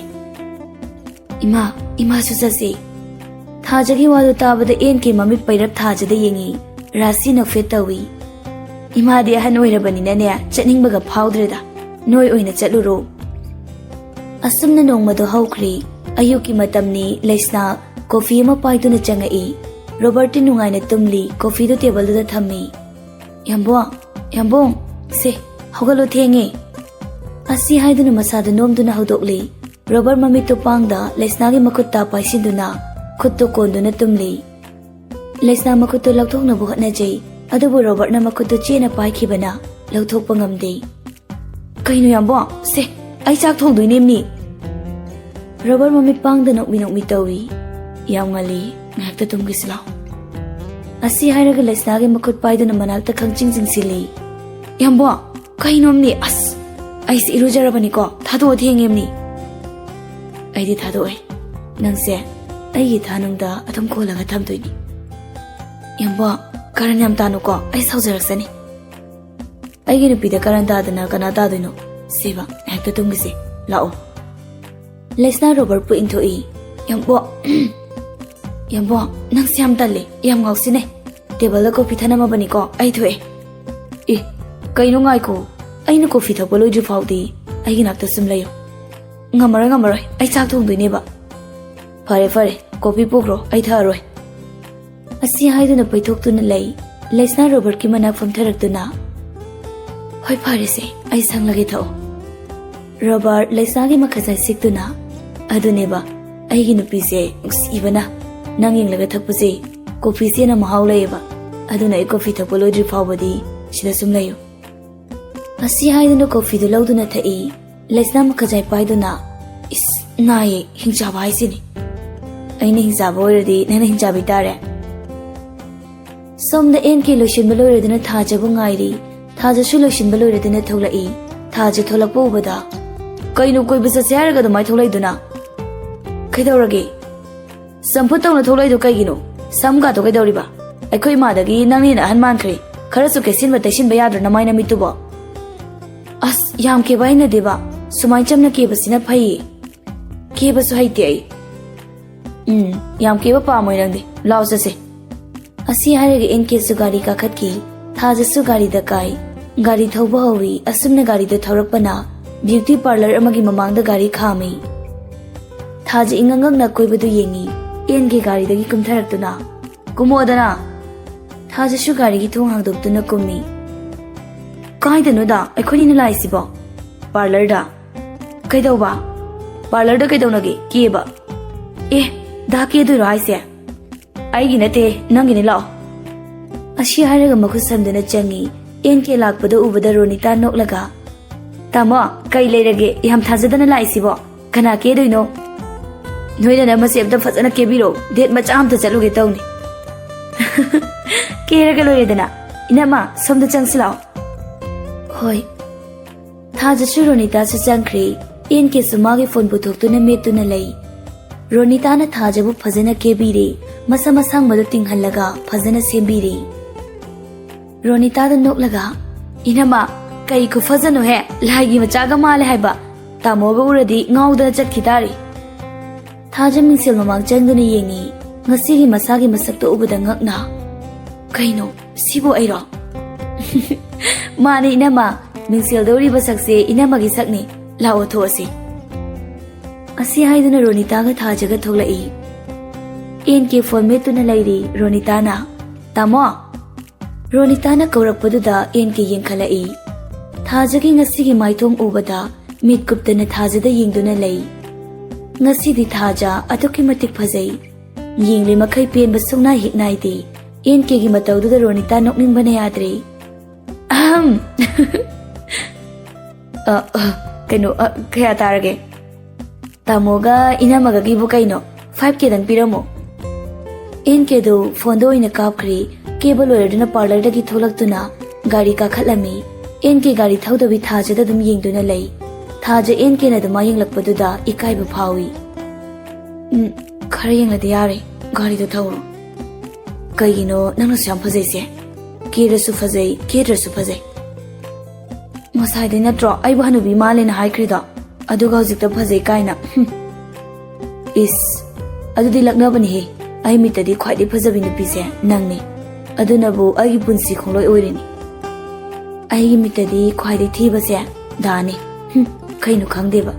"ꯏꯃꯥ, ꯏꯃꯥꯁꯨ ꯆꯠꯁꯦ꯫" ꯊꯥꯖꯒꯤ ꯋꯥꯗꯨ ꯇꯥꯕꯗ ꯑꯦꯟ ꯀꯦ ꯃꯃꯤꯠ ꯄꯩꯔꯞ ꯊꯥꯖꯗ ꯌꯦꯡꯉꯤ꯫ ꯔꯥꯁꯤ ꯅꯣꯛꯐꯦꯠ ꯇꯧꯏ꯫ "ꯏꯃꯥꯗꯤ ꯑꯍꯟ ꯑꯣꯏꯔꯕꯅꯤꯅꯅꯦ, ꯆꯠꯅꯤꯡꯕꯒ ꯐꯥꯎꯗ꯭ꯔꯦꯗ꯫ ꯅꯣꯏ ꯑꯣꯏꯅ ꯆꯠꯂꯨꯔꯣ꯫ ꯑꯁꯨꯝꯅ ꯅꯣꯡꯃꯗꯣ ꯍꯧꯈ꯭ꯔꯦ꯫ ꯑꯌꯨꯛꯀꯤ ꯃꯇꯝꯅꯤ꯫ ꯂꯩꯁꯅꯥ ꯀꯣꯐꯤ ꯑꯃ ꯄꯥꯏꯗꯨꯅ ꯆꯪꯉꯛꯏ꯫ ꯔꯣꯕꯔꯠꯇꯤ ꯅꯨꯡꯉꯥꯏꯅ ꯇꯨꯝꯂꯤ꯫ ꯀꯣꯐꯤꯗꯨ ꯇꯦꯕꯜꯗꯨꯗ ꯊꯝꯃꯤ꯫ "ꯌꯥꯝꯕꯣꯡ, ꯌꯥꯝꯕꯣꯡ, ꯁꯦ, ꯍꯧꯒꯠꯂꯣ, ꯊꯦꯡꯉꯦ꯫" ꯑꯁꯤ ꯍꯥꯏꯗꯨꯅ ꯃꯁꯥꯗꯨ ꯅꯣꯝꯗꯨꯅ ꯍꯧꯗꯣꯛꯂꯤ꯫ ꯔꯣꯕꯔꯠ ꯃꯃꯤꯠꯇꯨ ꯄꯥꯡꯗ ꯂꯩꯁꯅꯥꯒꯤ ꯃꯈꯨꯠꯇ ꯄꯥꯏꯁꯤꯟꯗꯨꯅ ꯈꯨꯠꯇꯨ ꯀꯣꯟꯗꯨꯅ ꯇꯨꯝꯂꯤ꯫ ꯂꯩꯁꯅꯥ ꯃꯈꯨꯠꯇꯨ ꯂꯧꯊꯣꯛꯅꯕ ꯍꯣꯠꯅꯖꯩ, ꯑꯗꯨꯕꯨ ꯔꯣꯕꯔꯠꯅ ꯃꯈꯨꯠꯇꯨ ꯆꯦꯠꯅ ꯄꯥꯏꯈꯤꯕꯅ ꯂꯧꯊꯣꯛꯄ ꯉꯝꯗꯦ꯫ "ꯀꯩꯅꯣ ꯌꯥꯝꯕꯣ, ꯁꯦ, ꯑꯩ ꯆꯥꯛ ꯊꯣꯡꯗꯣꯏꯅꯦ ꯃꯤ꯫" ꯔꯣꯕꯔꯠ ꯃꯃꯤꯠ ꯄꯥꯡꯗ ꯅꯣꯛꯃꯤ ꯅꯣꯛꯃꯤ ꯇꯧꯏ꯫ "ꯌꯥꯝ ꯉꯜꯂꯤ, ꯉꯥꯏꯍꯥꯛꯇ ꯇꯨꯝꯒꯦꯁꯤ ꯂꯥꯎ꯫" ꯑꯁꯤ ꯍꯥꯏꯔꯒ ꯂꯩꯁꯅꯥꯒꯤ ꯃꯈꯨꯠ ꯄꯥꯏꯗꯨꯅ ꯃꯅꯥꯛꯇ ꯈꯪꯆꯤꯡ ꯆꯤꯡꯁꯤꯜꯂꯤ꯫ "ꯌꯥꯝꯕꯣ, ꯀꯩꯅꯣꯝꯅꯤ, ꯑꯁ, ꯑꯩꯁꯦ ꯏꯔꯨꯖꯔꯕꯅꯤꯀꯣ, ꯊꯥꯗꯣꯛꯑꯣ, ꯊꯦꯡꯉꯦꯝꯅꯤ꯫" "ꯑꯩꯗꯤ ꯊꯥꯗꯣꯛꯑꯣꯏ, ꯅꯪꯁꯦ ꯑꯩꯒꯤ ꯊꯥꯅꯨꯡꯗ ꯑꯗꯨꯝ ꯀꯣꯜꯂꯒ ꯊꯝꯗꯣꯏꯅꯤ꯫" "ꯌꯥꯝꯕꯣ, ꯀꯔꯟ ꯌꯥꯝ ꯇꯥꯅꯨꯀꯣ, ꯑꯩ ꯁꯥꯎꯖꯔꯛꯁꯅꯤ꯫" "ꯑꯩꯒꯤ ꯅꯨꯄꯤꯗ ꯀꯔꯟ ꯇꯥꯗꯅ ꯀꯅꯥ ꯇꯥꯗꯣꯏꯅꯣ? ꯁꯦꯕ, ꯉꯥꯏꯍꯥꯛꯇ ꯇꯨꯝꯒꯤꯁꯦ, ꯂꯥꯛꯑꯣ꯫" ꯂꯩꯁꯅꯥ ꯔꯣꯕꯔꯠꯄꯨ ꯏꯟꯊꯣꯛꯏ꯫ "ꯌꯥꯝꯕꯣ, ꯌꯥꯝꯕꯣ, ꯅꯪꯁꯦ ꯌꯥꯝ ꯇꯜꯂꯦ, ꯌꯥꯝ ꯉꯥꯎꯁꯤꯟꯅꯩ꯫ ꯇꯦꯕꯜꯗ ꯀꯣꯐꯤ ꯊꯅꯝꯃꯕꯅꯤꯀꯣ, ꯑꯩ ꯊꯣꯛꯑꯦ꯫" "ꯑꯦ, ꯀꯩꯅꯣ, ꯉꯥꯏꯈꯣ, ꯑꯩꯅ ꯀꯣꯐꯤ ꯊꯛꯄ ꯂꯣꯏꯗ꯭ꯔꯤ ꯐꯥꯎꯗꯤ ꯑꯩꯒꯤ ꯅꯥꯛꯇ ꯁꯨꯝ ꯂꯩꯌꯨ꯫" "ꯉꯝꯃꯔꯣꯏ, ꯉꯝꯃꯔꯣꯏ, ꯑꯩ ꯆꯥꯛ ꯊꯣꯡꯗꯣꯏꯅꯦꯕ꯫" "ꯐꯔꯦ, ꯐꯔꯦ, ꯀꯣꯐꯤ ꯄꯨꯈ꯭ꯔꯣ, ꯑꯩ ꯊꯛꯑꯔꯣꯏ꯫" ꯑꯁꯤ ꯍꯥꯏꯗꯨꯅ ꯄꯩꯊꯣꯛꯇꯨꯅ ꯂꯩ꯫ ꯂꯩꯁꯅꯥ ꯔꯣꯕꯔꯠꯀꯤ ꯃꯅꯥꯛ ꯐꯝꯊꯔꯛꯇꯨꯅ, "ꯍꯣꯏ, ꯐꯔꯦꯁꯦ, ꯑꯩ ꯁꯪꯂꯒꯦ, ꯊꯛꯑꯣ꯫" ꯔꯣꯕꯔꯠ ꯂꯩꯁꯅꯥꯒꯤ ꯃꯈꯥꯖꯥꯏ ꯁꯤꯛꯇꯨꯅ, "ꯑꯗꯨꯅꯦꯕ, ꯑꯩꯒꯤ ꯅꯨꯄꯤꯁꯦ ꯅꯨꯡꯁꯤꯕꯅ ꯅꯪ ꯌꯦꯡꯂꯒ ꯊꯛꯄꯁꯦ ꯀꯣꯐꯤꯁꯦ ꯍꯦꯟꯅ ꯃꯍꯥꯎ ꯂꯩꯌꯦꯕ, ꯑꯗꯨꯅ ꯑꯩ ꯀꯣꯐꯤ ꯊꯛꯄ ꯂꯣꯏꯗ꯭ꯔꯤ ꯐꯥꯎꯕꯗꯤ ꯁꯤꯗ ꯁꯨꯝ ꯂꯩꯌꯨ꯫" ꯑꯁꯤ ꯍꯥꯏꯗꯨꯅ ꯀꯣꯐꯤꯗꯨ ꯂꯧꯗꯨꯅ ꯊꯛꯏ꯫ ꯂꯩꯁꯅꯥ ꯃꯈꯥꯖꯥꯏ ꯄꯥꯏꯗꯨꯅ, "ꯏꯁ, ꯅꯥꯏꯌꯦ, ꯍꯤꯡꯆꯥꯕ ꯍꯥꯏꯁꯤꯅꯤ꯫" "ꯑꯩꯅ ꯍꯤꯡꯆꯥꯕ ꯑꯣꯏꯔꯗꯤ ꯅꯪꯅ ꯍꯤꯡꯆꯥꯕꯤ ꯇꯥꯔꯦ꯫" ꯁꯣꯝꯗ ꯑꯦꯟ ꯀꯦ ꯂꯣꯏꯁꯤꯟꯕ ꯂꯣꯏꯔꯗꯨꯅ ꯊꯥꯖꯕꯨ ꯉꯥꯏꯔꯤ꯫ ꯊꯥꯖꯁꯨ ꯂꯣꯏꯁꯤꯟꯕ ꯂꯣꯏꯔꯗꯨꯅ ꯊꯣꯛꯂꯛꯏ꯫ ꯊꯥꯖ ꯊꯣꯛꯂꯛꯄ ꯎꯕꯗ, "ꯀꯩꯅꯣ, ꯀꯣꯏꯕ ꯆꯠꯁꯦ ꯍꯥꯏꯔꯒ ꯑꯗꯨꯃꯥꯏꯅ ꯊꯣꯛꯂꯛꯏꯗꯨꯅ? ꯀꯩꯗꯧꯔꯒꯦ? ꯆꯝꯐꯨꯠ ꯇꯧꯅ ꯊꯣꯛꯂꯛꯏꯗꯣ ꯀꯩꯒꯤꯅꯣ? ꯁꯝꯒꯥꯗꯣ ꯀꯩꯗꯧꯔꯤꯕ? ꯑꯩꯈꯣꯏ ꯏꯃꯥꯗꯒꯤ ꯅꯪꯅ ꯍꯦꯟꯅ ꯑꯍꯟ ꯃꯥꯟꯈ꯭ꯔꯦ꯫ ꯈꯔꯁꯨ ꯀꯦꯁꯤꯟꯕ ꯇꯩꯁꯤꯟꯕ ꯌꯥꯗ꯭ꯔꯣ ꯅꯃꯥꯏ ꯅꯃꯤꯠꯇꯨꯕꯣ?" "ꯑꯁ, ꯌꯥꯝ ꯀꯦꯕ ꯍꯩꯅꯗꯦꯕ꯫ ꯁꯨꯃꯥꯏꯅ ꯆꯝꯅ ꯀꯦꯕꯁꯤꯅ ꯐꯩꯌꯦ꯫ ꯀꯦꯕꯁꯨ ꯍꯩꯇꯦ ꯑꯩ꯫" "ꯎꯝ, ꯌꯥꯝ ꯀꯦꯕ ꯄꯥꯝꯃꯣꯏ ꯅꯪꯗꯤ꯫ ꯂꯥꯎ ꯆꯠꯁꯦ꯫" ꯑꯁꯤ ꯍꯥꯏꯔꯒ ꯑꯦꯟ ꯀꯦꯁꯨ ꯒꯥꯔꯤ ꯀꯥꯈꯠꯈꯤ꯫ ꯊꯥꯖꯁꯨ ꯒꯥꯔꯤꯗ ꯀꯥꯏ꯫ ꯒꯥꯔꯤ ꯊꯧꯕ ꯍꯧꯏ꯫ ꯑꯁꯨꯝꯅ ꯒꯥꯔꯤꯗ ꯊꯧꯔꯛꯄꯅ ꯕ꯭ꯌꯨꯇꯤ ꯄꯥꯔꯂꯔ ꯑꯃꯒꯤ ꯃꯃꯥꯡꯗ ꯒꯥꯔꯤ ꯈꯥꯝꯃꯤ꯫ ꯊꯥꯖ ꯏꯉꯛꯉꯛꯅ ꯑꯀꯣꯏꯕꯗꯨ ꯌꯦꯡꯉꯤ꯫ ꯑꯦꯟꯒꯤ ꯒꯥꯔꯤꯗꯒꯤ ꯀꯨꯝꯊꯔꯛꯇꯨꯅ, "ꯀꯨꯝꯃꯣꯗꯅ!" ꯊꯥꯖꯁꯨ ꯒꯥꯔꯤꯒꯤ ꯊꯣꯡ ꯍꯥꯡꯗꯣꯛꯇꯨꯅ ꯀꯨꯝꯃꯤ꯫ "ꯀꯥꯏꯗꯅꯣꯗ ꯑꯩꯈꯣꯏꯅꯤꯅ ꯂꯥꯛꯏꯁꯤꯕꯣ?" "ꯄꯥꯔꯂꯔꯗ?" "ꯀꯩꯗꯧꯕ? ꯄꯥꯔꯂꯔꯗ ꯀꯩꯗꯧꯅꯒꯦ? ꯀꯦꯕ?" "ꯑꯦ, ꯗꯥ ꯀꯦꯗꯣꯏꯔꯣ ꯍꯥꯏꯁꯦ?" "ꯑꯩꯒꯤ ꯅꯠꯇꯦ, ꯅꯪꯒꯤꯅꯤ, ꯂꯥꯛꯑꯣ꯫" ꯑꯁꯤ ꯍꯥꯏꯔꯒ ꯃꯈꯨꯠ ꯁꯝꯗꯨꯅ ꯆꯪꯉꯤ꯫ ꯑꯦꯟ ꯀꯦ ꯂꯥꯛꯄꯗ ꯎꯕꯗ ꯔꯣꯅꯤꯇꯥ ꯅꯣꯛꯂꯒ, "ꯇꯥꯃꯣ, ꯀꯩ ꯂꯩꯔꯒꯦ? ꯌꯥꯝ ꯊꯥꯖꯗꯅ ꯂꯥꯛꯏꯁꯤꯕꯣ? ꯀꯅꯥ ꯀꯦꯗꯣꯏꯅꯣ?" "ꯅꯣꯏꯅ ꯅꯃꯁꯦ ꯑꯝꯇ ꯐꯖꯅ ꯀꯦꯕꯤꯔꯣ, ꯗꯦꯠ ꯃꯆꯥ ꯑꯝꯇ ꯆꯠꯂꯨꯒꯦ ꯇꯧꯅꯤ꯫" "ꯀꯦꯔꯒ ꯂꯣꯏꯔꯦꯗꯅ꯫ ꯏꯅꯝꯃ, ꯁꯣꯝꯗ ꯆꯪꯁꯤ ꯂꯥꯛꯑꯣ꯫" "ꯍꯣꯏ꯫" ꯊꯥꯖꯁꯨ ꯔꯣꯅꯤꯇꯥꯁꯨ ꯆꯪꯈ꯭ꯔꯦ꯫ ꯑꯦꯟ ꯀꯦꯁꯨ ꯃꯥꯒꯤ ꯐꯣꯟ ꯄꯨꯊꯣꯛꯇꯨꯅ ꯃꯦꯠꯇꯨꯅ ꯂꯩ꯫ ꯔꯣꯅꯤꯇꯥꯅ ꯊꯥꯖꯕꯨ ꯐꯖꯅ ꯀꯦꯕꯤꯔꯦ꯫ ꯃꯁꯝ ꯑꯁꯥꯡꯕꯗꯨ ꯇꯤꯡꯍꯜꯂꯒ ꯐꯖꯅ ꯁꯦꯝꯕꯤꯔꯦ꯫ ꯔꯣꯅꯤꯇꯥꯗ ꯅꯣꯛꯂꯒ, "ꯏꯅꯝꯃ, ꯀꯩ ꯈꯨꯐꯖꯅꯣꯍꯦ! ꯂꯥꯏꯒꯤ ꯃꯆꯥꯒ ꯃꯥꯜꯂꯦ ꯍꯥꯏꯕ꯫ ꯇꯥꯃꯣꯒ ꯎꯔꯗꯤ ꯉꯥꯎꯗꯅ ꯆꯠꯈꯤ ꯇꯥꯔꯦ꯫" ꯊꯥꯖ ꯃꯤꯡꯁꯦꯜ ꯃꯃꯥꯡ ꯆꯪꯗꯨꯅ ꯌꯦꯡꯉꯤ꯫ ꯉꯁꯤꯒꯤ ꯃꯁꯥꯒꯤ ꯃꯁꯛꯇꯣ ꯎꯕꯗ ꯉꯛꯅ, "ꯀꯩꯅꯣ, ꯁꯤꯕꯨ ꯑꯩꯔꯣ?" "ꯃꯥꯅꯦ ꯏꯅꯝꯃ, ꯃꯤꯡꯁꯦꯜꯗ ꯎꯔꯤꯕ ꯁꯛꯁꯦ ꯏꯅꯝꯃꯒꯤ ꯁꯛꯅꯤ꯫ ꯂꯥꯛꯑꯣ, ꯊꯣꯛꯑꯁꯤ꯫" ꯑꯁꯤ ꯍꯥꯏꯗꯨꯅ ꯔꯣꯅꯤꯇꯥꯒ ꯊꯥꯖꯒ ꯊꯣꯛꯂꯛꯏ꯫ ꯑꯦꯟ ꯀꯦ ꯐꯣꯟ ꯃꯦꯠꯇꯨꯅ ꯂꯩꯔꯤ꯫ ꯔꯣꯅꯤꯇꯥꯅ, "ꯇꯥꯃꯣ!" ꯔꯣꯅꯤꯇꯥꯅ ꯀꯧꯔꯛꯄꯗꯨꯗ ꯑꯦꯟ ꯀꯦ ꯌꯦꯡꯈꯠꯂꯛꯏ꯫ ꯊꯥꯖꯒꯤ ꯉꯁꯤꯒꯤ ꯃꯥꯏꯊꯣꯡ ꯎꯕꯗ ꯃꯤꯠ ꯀꯨꯞꯇꯅ ꯊꯥꯖꯗ ꯌꯦꯡꯗꯨꯅ ꯂꯩ꯫ ꯉꯁꯤꯗꯤ ꯊꯥꯖ ꯑꯗꯨꯛꯀꯤ ꯃꯇꯤꯛ ꯐꯖꯩ꯫ ꯌꯦꯡꯂꯤ ꯃꯈꯩ ꯄꯦꯟꯕ ꯁꯨꯡꯅꯥꯏ ꯍꯦꯛ ꯅꯥꯏꯗꯦ꯫ ꯑꯦꯟ ꯀꯦꯒꯤ ꯃꯇꯧꯗꯨꯗ ꯔꯣꯅꯤꯇꯥ ꯅꯣꯛꯅꯤꯡꯕꯅ ꯌꯥꯗ꯭ꯔꯦ꯫ "ꯑꯍꯝ!" "ꯑ, ꯑ, ꯀꯩꯅꯣ, ꯑ, ꯀꯌꯥ ꯇꯥꯔꯒꯦ?" "ꯇꯥꯃꯣꯒ ꯏꯅꯝꯃꯒꯒꯤꯕꯨ ꯀꯩꯅꯣ, ꯐꯥꯏꯚ ꯀꯦꯗꯪ ꯄꯤꯔꯝꯃꯣ꯫" ꯑꯦꯟ ꯀꯦꯗꯨ ꯐꯣꯟꯗ ꯑꯣꯏꯅ ꯀꯥꯞꯈ꯭ꯔꯦ꯫ ꯀꯦꯕ ꯂꯣꯏꯔꯗꯨꯅ ꯄꯥꯔꯂꯔꯗꯒꯤ ꯊꯣꯛꯂꯛꯇꯨꯅ ꯒꯥꯔꯤ ꯀꯥꯈꯠꯂꯝꯃꯤ꯫ ꯑꯦꯟ ꯀꯦ ꯒꯥꯔꯤ ꯊꯧꯗꯕꯤ ꯊꯥꯖꯗ ꯑꯗꯨꯝ ꯌꯦꯡꯗꯨꯅ ꯂꯩ꯫ ꯊꯥꯖ ꯑꯦꯟ ꯀꯦꯅ ꯑꯗꯨꯃꯥꯏ ꯌꯦꯡꯂꯛꯄꯗꯨꯗ ꯏꯀꯥꯏꯕ ꯐꯥꯎꯏ꯫ "ꯎꯝ, ꯈꯔ ꯌꯦꯡꯂꯗꯤ ꯌꯥꯔꯦ, ꯒꯥꯔꯤꯗꯣ ꯊꯧꯔꯣ꯫ ꯀꯩꯒꯤꯅꯣ ꯅꯪꯅꯁꯨ ꯌꯥꯝ ꯐꯖꯩꯁꯦ? ꯀꯦꯔꯁꯨ ꯐꯖꯩ, ꯀꯦꯗ꯭ꯔꯁꯨ ꯐꯖꯩ꯫ ꯉꯁꯥꯏꯗꯩ ꯅꯠꯇ꯭ꯔꯣ ꯑꯩꯕꯨ ꯍꯅꯨꯕꯤ ꯃꯥꯜꯂꯦꯅ ꯍꯥꯏꯈ꯭ꯔꯤꯗꯣ? ꯑꯗꯨꯒ ꯍꯧꯖꯤꯛꯇ ꯐꯖꯩ ꯀꯥꯏꯅ꯫ ꯍꯨꯝ꯫ ꯏꯁ, ꯑꯗꯨꯗꯤ ꯂꯛꯅꯕꯅꯤꯍꯦ꯫ ꯑꯩ ꯃꯤꯠꯇꯗꯤ ꯈ꯭ꯋꯥꯏꯗꯩ ꯐꯖꯕꯤ ꯅꯨꯄꯤꯁꯦ ꯅꯪꯅꯤ꯫ ꯑꯗꯨꯅꯕꯨ ꯑꯩꯒꯤ ꯄꯨꯟꯁꯤ ꯈꯣꯡꯂꯣꯏ ꯑꯣꯏꯔꯤꯅꯤ꯫ ꯑꯩꯒꯤ ꯃꯤꯠꯇꯗꯤ ꯈ꯭ꯋꯥꯏꯗꯒꯤ ꯊꯤꯕꯁꯦ ꯗꯥꯅꯤ꯫ ꯍꯨꯝ, ꯀꯩꯅꯣ ꯈꯪꯗꯦꯕ꯫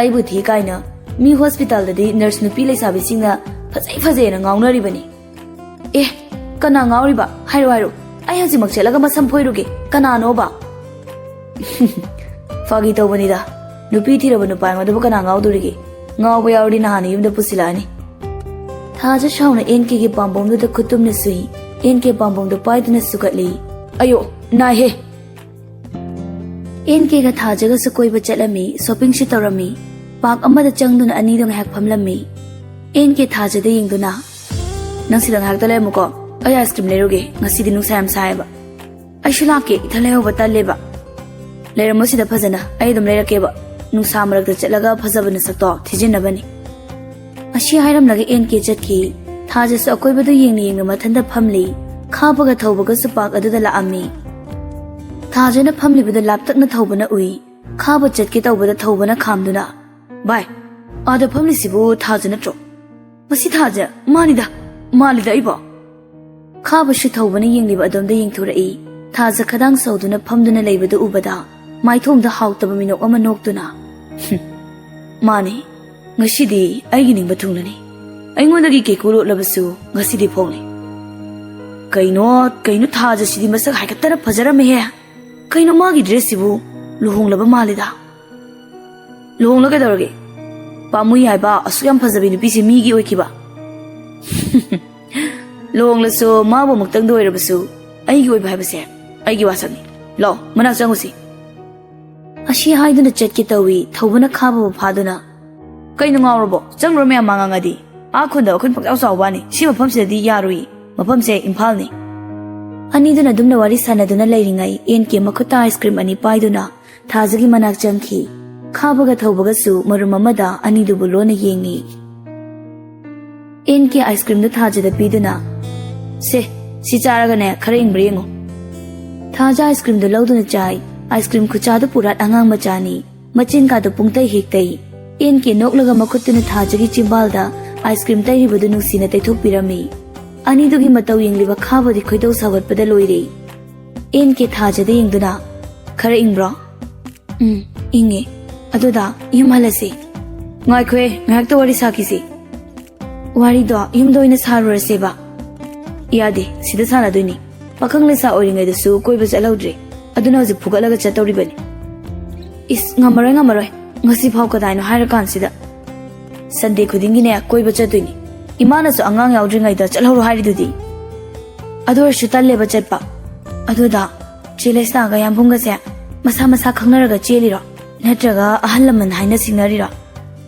ꯑꯩꯕꯨ ꯊꯤ ꯀꯥꯏꯅ ꯃꯤ ꯍꯣꯁꯄꯤꯇꯥꯜꯗꯗꯤ ꯅꯔꯁ ꯅꯨꯄꯤ ꯂꯩꯁꯥꯕꯤꯁꯤꯡꯅ ꯐꯖꯩ ꯐꯖꯩꯅ ꯉꯥꯎꯅꯔꯤꯕꯅꯤ꯫ ꯑꯦ, ꯀꯅꯥ ꯉꯥꯎꯔꯤꯕ? ꯍꯥꯏꯔꯣ, ꯍꯥꯏꯔꯣ꯫ ꯑꯩ ꯍꯧꯖꯤꯛꯃꯛ ꯆꯠꯂꯒ ꯃꯁꯝ ꯐꯣꯏꯔꯨꯒꯦ꯫ ꯀꯅꯥꯅꯣꯕ? ꯐꯥꯒꯤ ꯇꯧꯕꯅꯤꯗ꯫ ꯅꯨꯄꯤ ꯊꯤꯔꯕ ꯅꯨꯄꯥ ꯑꯩꯉꯣꯟꯗꯕꯨ ꯀꯅꯥ ꯉꯥꯎꯗꯣꯔꯤꯒꯦ? ꯉꯥꯎꯕ ꯌꯥꯎꯔꯗꯤ ꯅꯍꯥꯟꯅ ꯌꯨꯝꯗ ꯄꯨꯁꯤꯜꯂꯛꯑꯅꯤ꯫ ꯊꯥꯖ ꯁꯥꯎꯅ ꯑꯦꯟ ꯀꯦꯒꯤ ꯄꯥꯝꯕꯣꯝꯗꯨꯗ ꯈꯨꯠꯇꯨꯝꯅ ꯁꯨꯏ꯫ ꯑꯦꯟ ꯀꯦ ꯄꯥꯝꯕꯣꯝꯗꯨ ꯄꯥꯏꯗꯨꯅ ꯁꯨꯒꯠꯂꯤ꯫ ꯑꯌꯣ, ꯅꯥꯏꯍꯦ! ꯑꯦꯟ ꯀꯦꯒ ꯊꯥꯖꯒꯁꯨ ꯀꯣꯏꯕ ꯆꯠꯂꯝꯃꯤ, ꯁꯣꯄꯤꯡꯁꯨ ꯇꯧꯔꯝꯃꯤ꯫ ꯄꯥꯔꯛ ꯑꯃꯗ ꯆꯪꯗꯨꯅ ꯑꯅꯤꯗꯣ ꯉꯥꯏꯍꯥꯛ ꯐꯝꯂꯝꯃꯤ꯫ ꯑꯦꯟ ꯀꯦ ꯊꯥꯖꯗ ꯌꯦꯡꯗꯨꯅ, "ꯅꯪ ꯁꯤꯗ ꯉꯥꯏꯍꯥꯛꯇ ꯂꯩꯔꯝꯃꯨꯀꯣ, ꯑꯩ ꯑꯥꯏꯁ ꯀ꯭ꯔꯤꯝ ꯂꯩꯔꯨꯒꯦ, ꯉꯁꯤꯗꯤ ꯅꯨꯡꯁꯥ ꯌꯥꯝ ꯁꯥꯏꯌꯦꯕ꯫" "ꯑꯩꯁꯨ ꯂꯥꯛꯀꯦ, ꯏꯊꯟ ꯂꯩꯍꯧꯕ ꯇꯜꯂꯦꯕ꯫" "ꯂꯩꯔꯝꯃꯣ ꯁꯤꯗ ꯐꯖꯅ, ꯑꯩ ꯑꯗꯨꯝ ꯂꯩꯔꯛꯀꯦꯕ꯫ ꯅꯨꯡꯁꯥ ꯃꯔꯛꯇ ꯆꯠꯂꯒ ꯐꯖꯕ ꯅꯁꯛꯇꯣ ꯊꯤꯖꯤꯟꯅꯕꯅꯤ꯫" ꯑꯁꯤ ꯍꯥꯏꯔꯝꯂꯒ ꯑꯦꯟ ꯀꯦ ꯆꯠꯈꯤ꯫ ꯊꯥꯖꯁꯨ ꯑꯀꯣꯏꯕꯗꯨ ꯌꯦꯡꯅ ꯌꯦꯡꯅ ꯃꯊꯟꯇ ꯐꯝꯂꯤ꯫ ꯈꯥꯕꯒ ꯊꯧꯕꯒꯁꯨ ꯄꯥꯔꯛ ꯑꯗꯨꯗ ꯂꯥꯛꯑꯝꯃꯤ꯫ ꯊꯥꯖꯅ ꯐꯝꯂꯤꯕꯗꯨ ꯂꯥꯞꯇꯛꯅ ꯊꯧꯕꯅ ꯎꯏ꯫ ꯈꯥꯕ ꯆꯠꯀꯦ ꯇꯧꯕꯗ ꯊꯧꯕꯅ ꯈꯥꯝꯗꯨꯅ, "ꯚꯥꯏ, ꯑꯥꯗ ꯐꯝꯂꯤꯁꯤꯕꯨ ꯊꯥꯖ ꯅꯠꯇ꯭ꯔꯣ? ꯃꯁꯤ ꯊꯥꯖ ꯃꯥꯅꯤꯗ, ꯃꯥꯜꯂꯤꯗ ꯑꯩꯕꯣ꯫" ꯈꯥꯕꯁꯨ ꯊꯧꯕꯅ ꯌꯦꯡꯂꯤꯕ ꯑꯗꯣꯝꯗ ꯌꯦꯡꯊꯣꯔꯛꯏ꯫ ꯊꯥꯖ ꯈꯗꯥꯡ ꯁꯧꯗꯨꯅ ꯐꯝꯗꯨꯅ ꯂꯩꯕꯗꯨ ꯎꯕꯗ ꯃꯥꯏꯊꯣꯡꯗ ꯍꯥꯎꯇꯕ ꯃꯤꯅꯣꯛ ꯑꯃ ꯅꯣꯛꯇꯨꯅ, "ꯍꯨꯝ, ꯃꯥꯅꯤ, ꯉꯁꯤꯗꯤ ꯑꯩꯒꯤ ꯅꯤꯡꯕ ꯊꯨꯡꯂꯅꯤ꯫ ꯑꯩꯉꯣꯟꯗꯒꯤ ꯀꯦꯀꯨ ꯂꯣꯠꯂꯕꯁꯨ ꯉꯁꯤꯗꯤ ꯐꯣꯡꯂꯦ꯫ ꯀꯩꯅꯣ, ꯀꯩꯅꯣ ꯊꯥꯖꯁꯤꯗꯤ ꯃꯁꯛ ꯍꯥꯏꯒꯠꯇꯅ ꯐꯖꯔꯝꯃꯦꯍꯦ꯫ ꯀꯩꯅꯣ ꯃꯥꯒꯤ ꯗ꯭ꯔꯦꯁꯁꯤꯕꯨ? ꯂꯨꯍꯣꯡꯂꯕ ꯃꯥꯜꯂꯤꯗ꯫" "ꯂꯨꯍꯣꯡꯂ ꯀꯩꯗꯧꯔꯒꯦ? ꯄꯥꯝꯃꯨꯏ ꯍꯥꯏꯕ, ꯑꯁꯨꯛ ꯌꯥꯝ ꯐꯖꯕꯤ ꯅꯨꯄꯤꯁꯦ ꯃꯤꯒꯤ ꯑꯣꯏꯈꯤꯕ꯫" "ꯂꯨꯍꯣꯡꯂꯁꯨ ꯃꯥꯕꯨ ꯑꯃꯨꯛꯇꯪꯗ ꯑꯣꯏꯔꯕꯁꯨ ꯑꯩꯒꯤ ꯑꯣꯏꯕ ꯍꯥꯏꯕꯁꯦ ꯑꯩꯒꯤ ꯋꯥꯁꯛꯅꯤ꯫ ꯂꯥꯛꯑꯣ, ꯃꯅꯥꯛ ꯆꯪꯉꯨꯁꯤ꯫" ꯑꯁꯤ ꯍꯥꯏꯗꯨꯅ ꯆꯠꯀꯦ ꯇꯧꯏ꯫ ꯊꯧꯕꯅ ꯈꯥꯕꯕꯨ ꯐꯥꯗꯨꯅ, "ꯀꯩꯅꯣ ꯉꯥꯎꯔꯕꯣ? ꯆꯪꯂꯨꯔꯣ, ꯃꯌꯥꯝ ꯃꯥꯡꯉꯗꯤ꯫ ꯑꯥ ꯈꯨꯟꯗ ꯋꯥꯈꯜ ꯄꯪꯆꯥꯎ ꯆꯥꯎꯕ ꯋꯥꯅꯤ꯫ ꯁꯤ ꯃꯐꯝꯁꯤꯗꯗꯤ ꯌꯥꯔꯨꯏ꯫ ꯃꯐꯝꯁꯦ ꯏꯝꯐꯥꯜꯅꯤ꯫" ꯑꯅꯤꯗꯨꯅ ꯑꯗꯨꯝꯅ ꯋꯥꯔꯤ ꯁꯥꯟꯅꯗꯨꯅ ꯂꯩꯔꯤꯉꯩ ꯑꯦꯟ ꯀꯦ ꯃꯈꯨꯠꯇ ꯑꯥꯏꯁ ꯀ꯭ꯔꯤꯝ ꯑꯅꯤ ꯄꯥꯏꯗꯨꯅ ꯊꯥꯖꯒꯤ ꯃꯅꯥꯛ ꯆꯪꯈꯤ꯫ ꯈꯥꯕꯒ ꯊꯧꯕꯒꯁꯨ ꯃꯔꯨꯝ ꯑꯃꯗ ꯑꯅꯤꯗꯨꯕꯨ ꯂꯣꯟꯅ ꯌꯦꯡꯉꯤ꯫ ꯑꯦꯟ ꯀꯦ ꯑꯥꯏꯁ ꯀ꯭ꯔꯤꯝꯗꯨ ꯊꯥꯖꯗ ꯄꯤꯗꯨꯅ, "ꯁꯦ, ꯁꯤ ꯆꯥꯔꯒꯅꯦ ꯈꯔ ꯏꯪꯕ꯭ꯔꯥ ꯌꯦꯡꯉꯨ꯫" ꯊꯥꯖ ꯑꯥꯏꯁ ꯀ꯭ꯔꯤꯝꯗꯨ ꯂꯧꯗꯨꯅ ꯆꯥꯏ꯫ ꯑꯥꯏꯁ ꯀ꯭ꯔꯤꯝ ꯈꯨꯆꯥꯗꯨ ꯄꯨꯔꯥ ꯑꯉꯥꯡ ꯃꯆꯥꯅꯤ꯫ ꯃꯆꯤꯟ ꯀꯥꯗꯨ ꯄꯨꯡꯇꯩ ꯍꯦꯛ ꯇꯩ꯫ ꯑꯦꯟ ꯀꯦ ꯅꯣꯛꯂꯒ ꯃꯈꯨꯠꯇꯨꯅ ꯊꯥꯖꯒꯤ ꯆꯤꯝꯕꯥꯜꯗ ꯑꯥꯏꯁ ꯀ꯭ꯔꯤꯝ ꯇꯩꯔꯤꯕꯗꯨ ꯅꯨꯡꯁꯤꯅ ꯇꯩꯊꯣꯛꯄꯤꯔꯝꯃꯤ꯫ ꯑꯅꯤꯗꯨꯒꯤ ꯃꯇꯧ ꯌꯦꯡꯂꯤꯕ ꯈꯥꯕꯗꯤ ꯈꯣꯏꯗꯧ ꯁꯥꯎꯒꯠꯄꯗ ꯂꯣꯏꯔꯦ꯫ ꯑꯦꯟ ꯀꯦ ꯊꯥꯖꯗ ꯌꯦꯡꯗꯨꯅ, "ꯈꯔ ꯏꯪꯕ꯭ꯔꯣ?" "ꯎꯝ, ꯏꯪꯉꯦ꯫ ꯑꯗꯨꯗ ꯌꯨꯝ ꯍꯜꯂꯁꯤ꯫" "ꯉꯥꯏꯈꯣꯍꯦ, ꯉꯥꯏꯍꯥꯛꯇ ꯋꯥꯔꯤ ꯁꯥꯈꯤꯁꯤ꯫ ꯋꯥꯔꯤꯗꯣ ꯌꯨꯝꯗ ꯑꯣꯏꯅ ꯁꯥꯔꯨꯔꯁꯦꯕ꯫" "ꯌꯥꯗꯦ, ꯁꯤꯗ ꯁꯥꯟꯅꯗꯣꯏꯅꯤ꯫ ꯄꯥꯈꯪ ꯂꯩꯁꯥ ꯑꯣꯏꯔꯤꯉꯩꯗꯁꯨ ꯀꯣꯏꯕ ꯆꯠꯍꯧꯗ꯭ꯔꯦ, ꯑꯗꯨꯅ ꯍꯧꯖꯤꯛ ꯐꯨꯒꯠꯂꯒ ꯆꯠꯇꯧꯔꯤꯕꯅꯤ꯫" "ꯏꯁ, ꯉꯝꯃꯔꯣꯏ, ꯉꯝꯃꯔꯣꯏ꯫ ꯉꯁꯤ ꯐꯥꯎ ꯀꯗꯥꯏꯅꯣ ꯍꯥꯏꯔꯀꯥꯟꯁꯤꯗ꯫ ꯁꯟꯗꯦ ꯈꯨꯗꯤꯡꯒꯤꯅꯦ ꯀꯣꯏꯕ ꯆꯠꯇꯣꯏꯅꯤ꯫ ꯏꯃꯥꯅꯁꯨ ꯑꯉꯥꯡ ꯌꯥꯎꯗ꯭ꯔꯤꯉꯩꯗ ꯆꯠꯍꯧꯔꯣ ꯍꯥꯏꯔꯤꯗꯨꯗꯤ꯫ ꯑꯗꯨ ꯑꯣꯏꯔꯁꯨ ꯇꯜꯂꯦꯕ ꯆꯠꯄ꯫ ꯑꯗꯨꯗ ꯆꯦ ꯂꯩꯁꯅꯥꯒ ꯌꯥꯝꯕꯨꯡꯒꯁꯦ ꯃꯁꯥ ꯃꯁꯥ ꯈꯪꯅꯔꯒ ꯆꯦꯜꯂꯤꯔꯣ? ꯅꯠꯇ꯭ꯔꯒ ꯑꯍꯜ ꯂꯃꯟ ꯍꯥꯏꯅ ꯁꯤꯡꯅꯔꯤꯔꯣ?"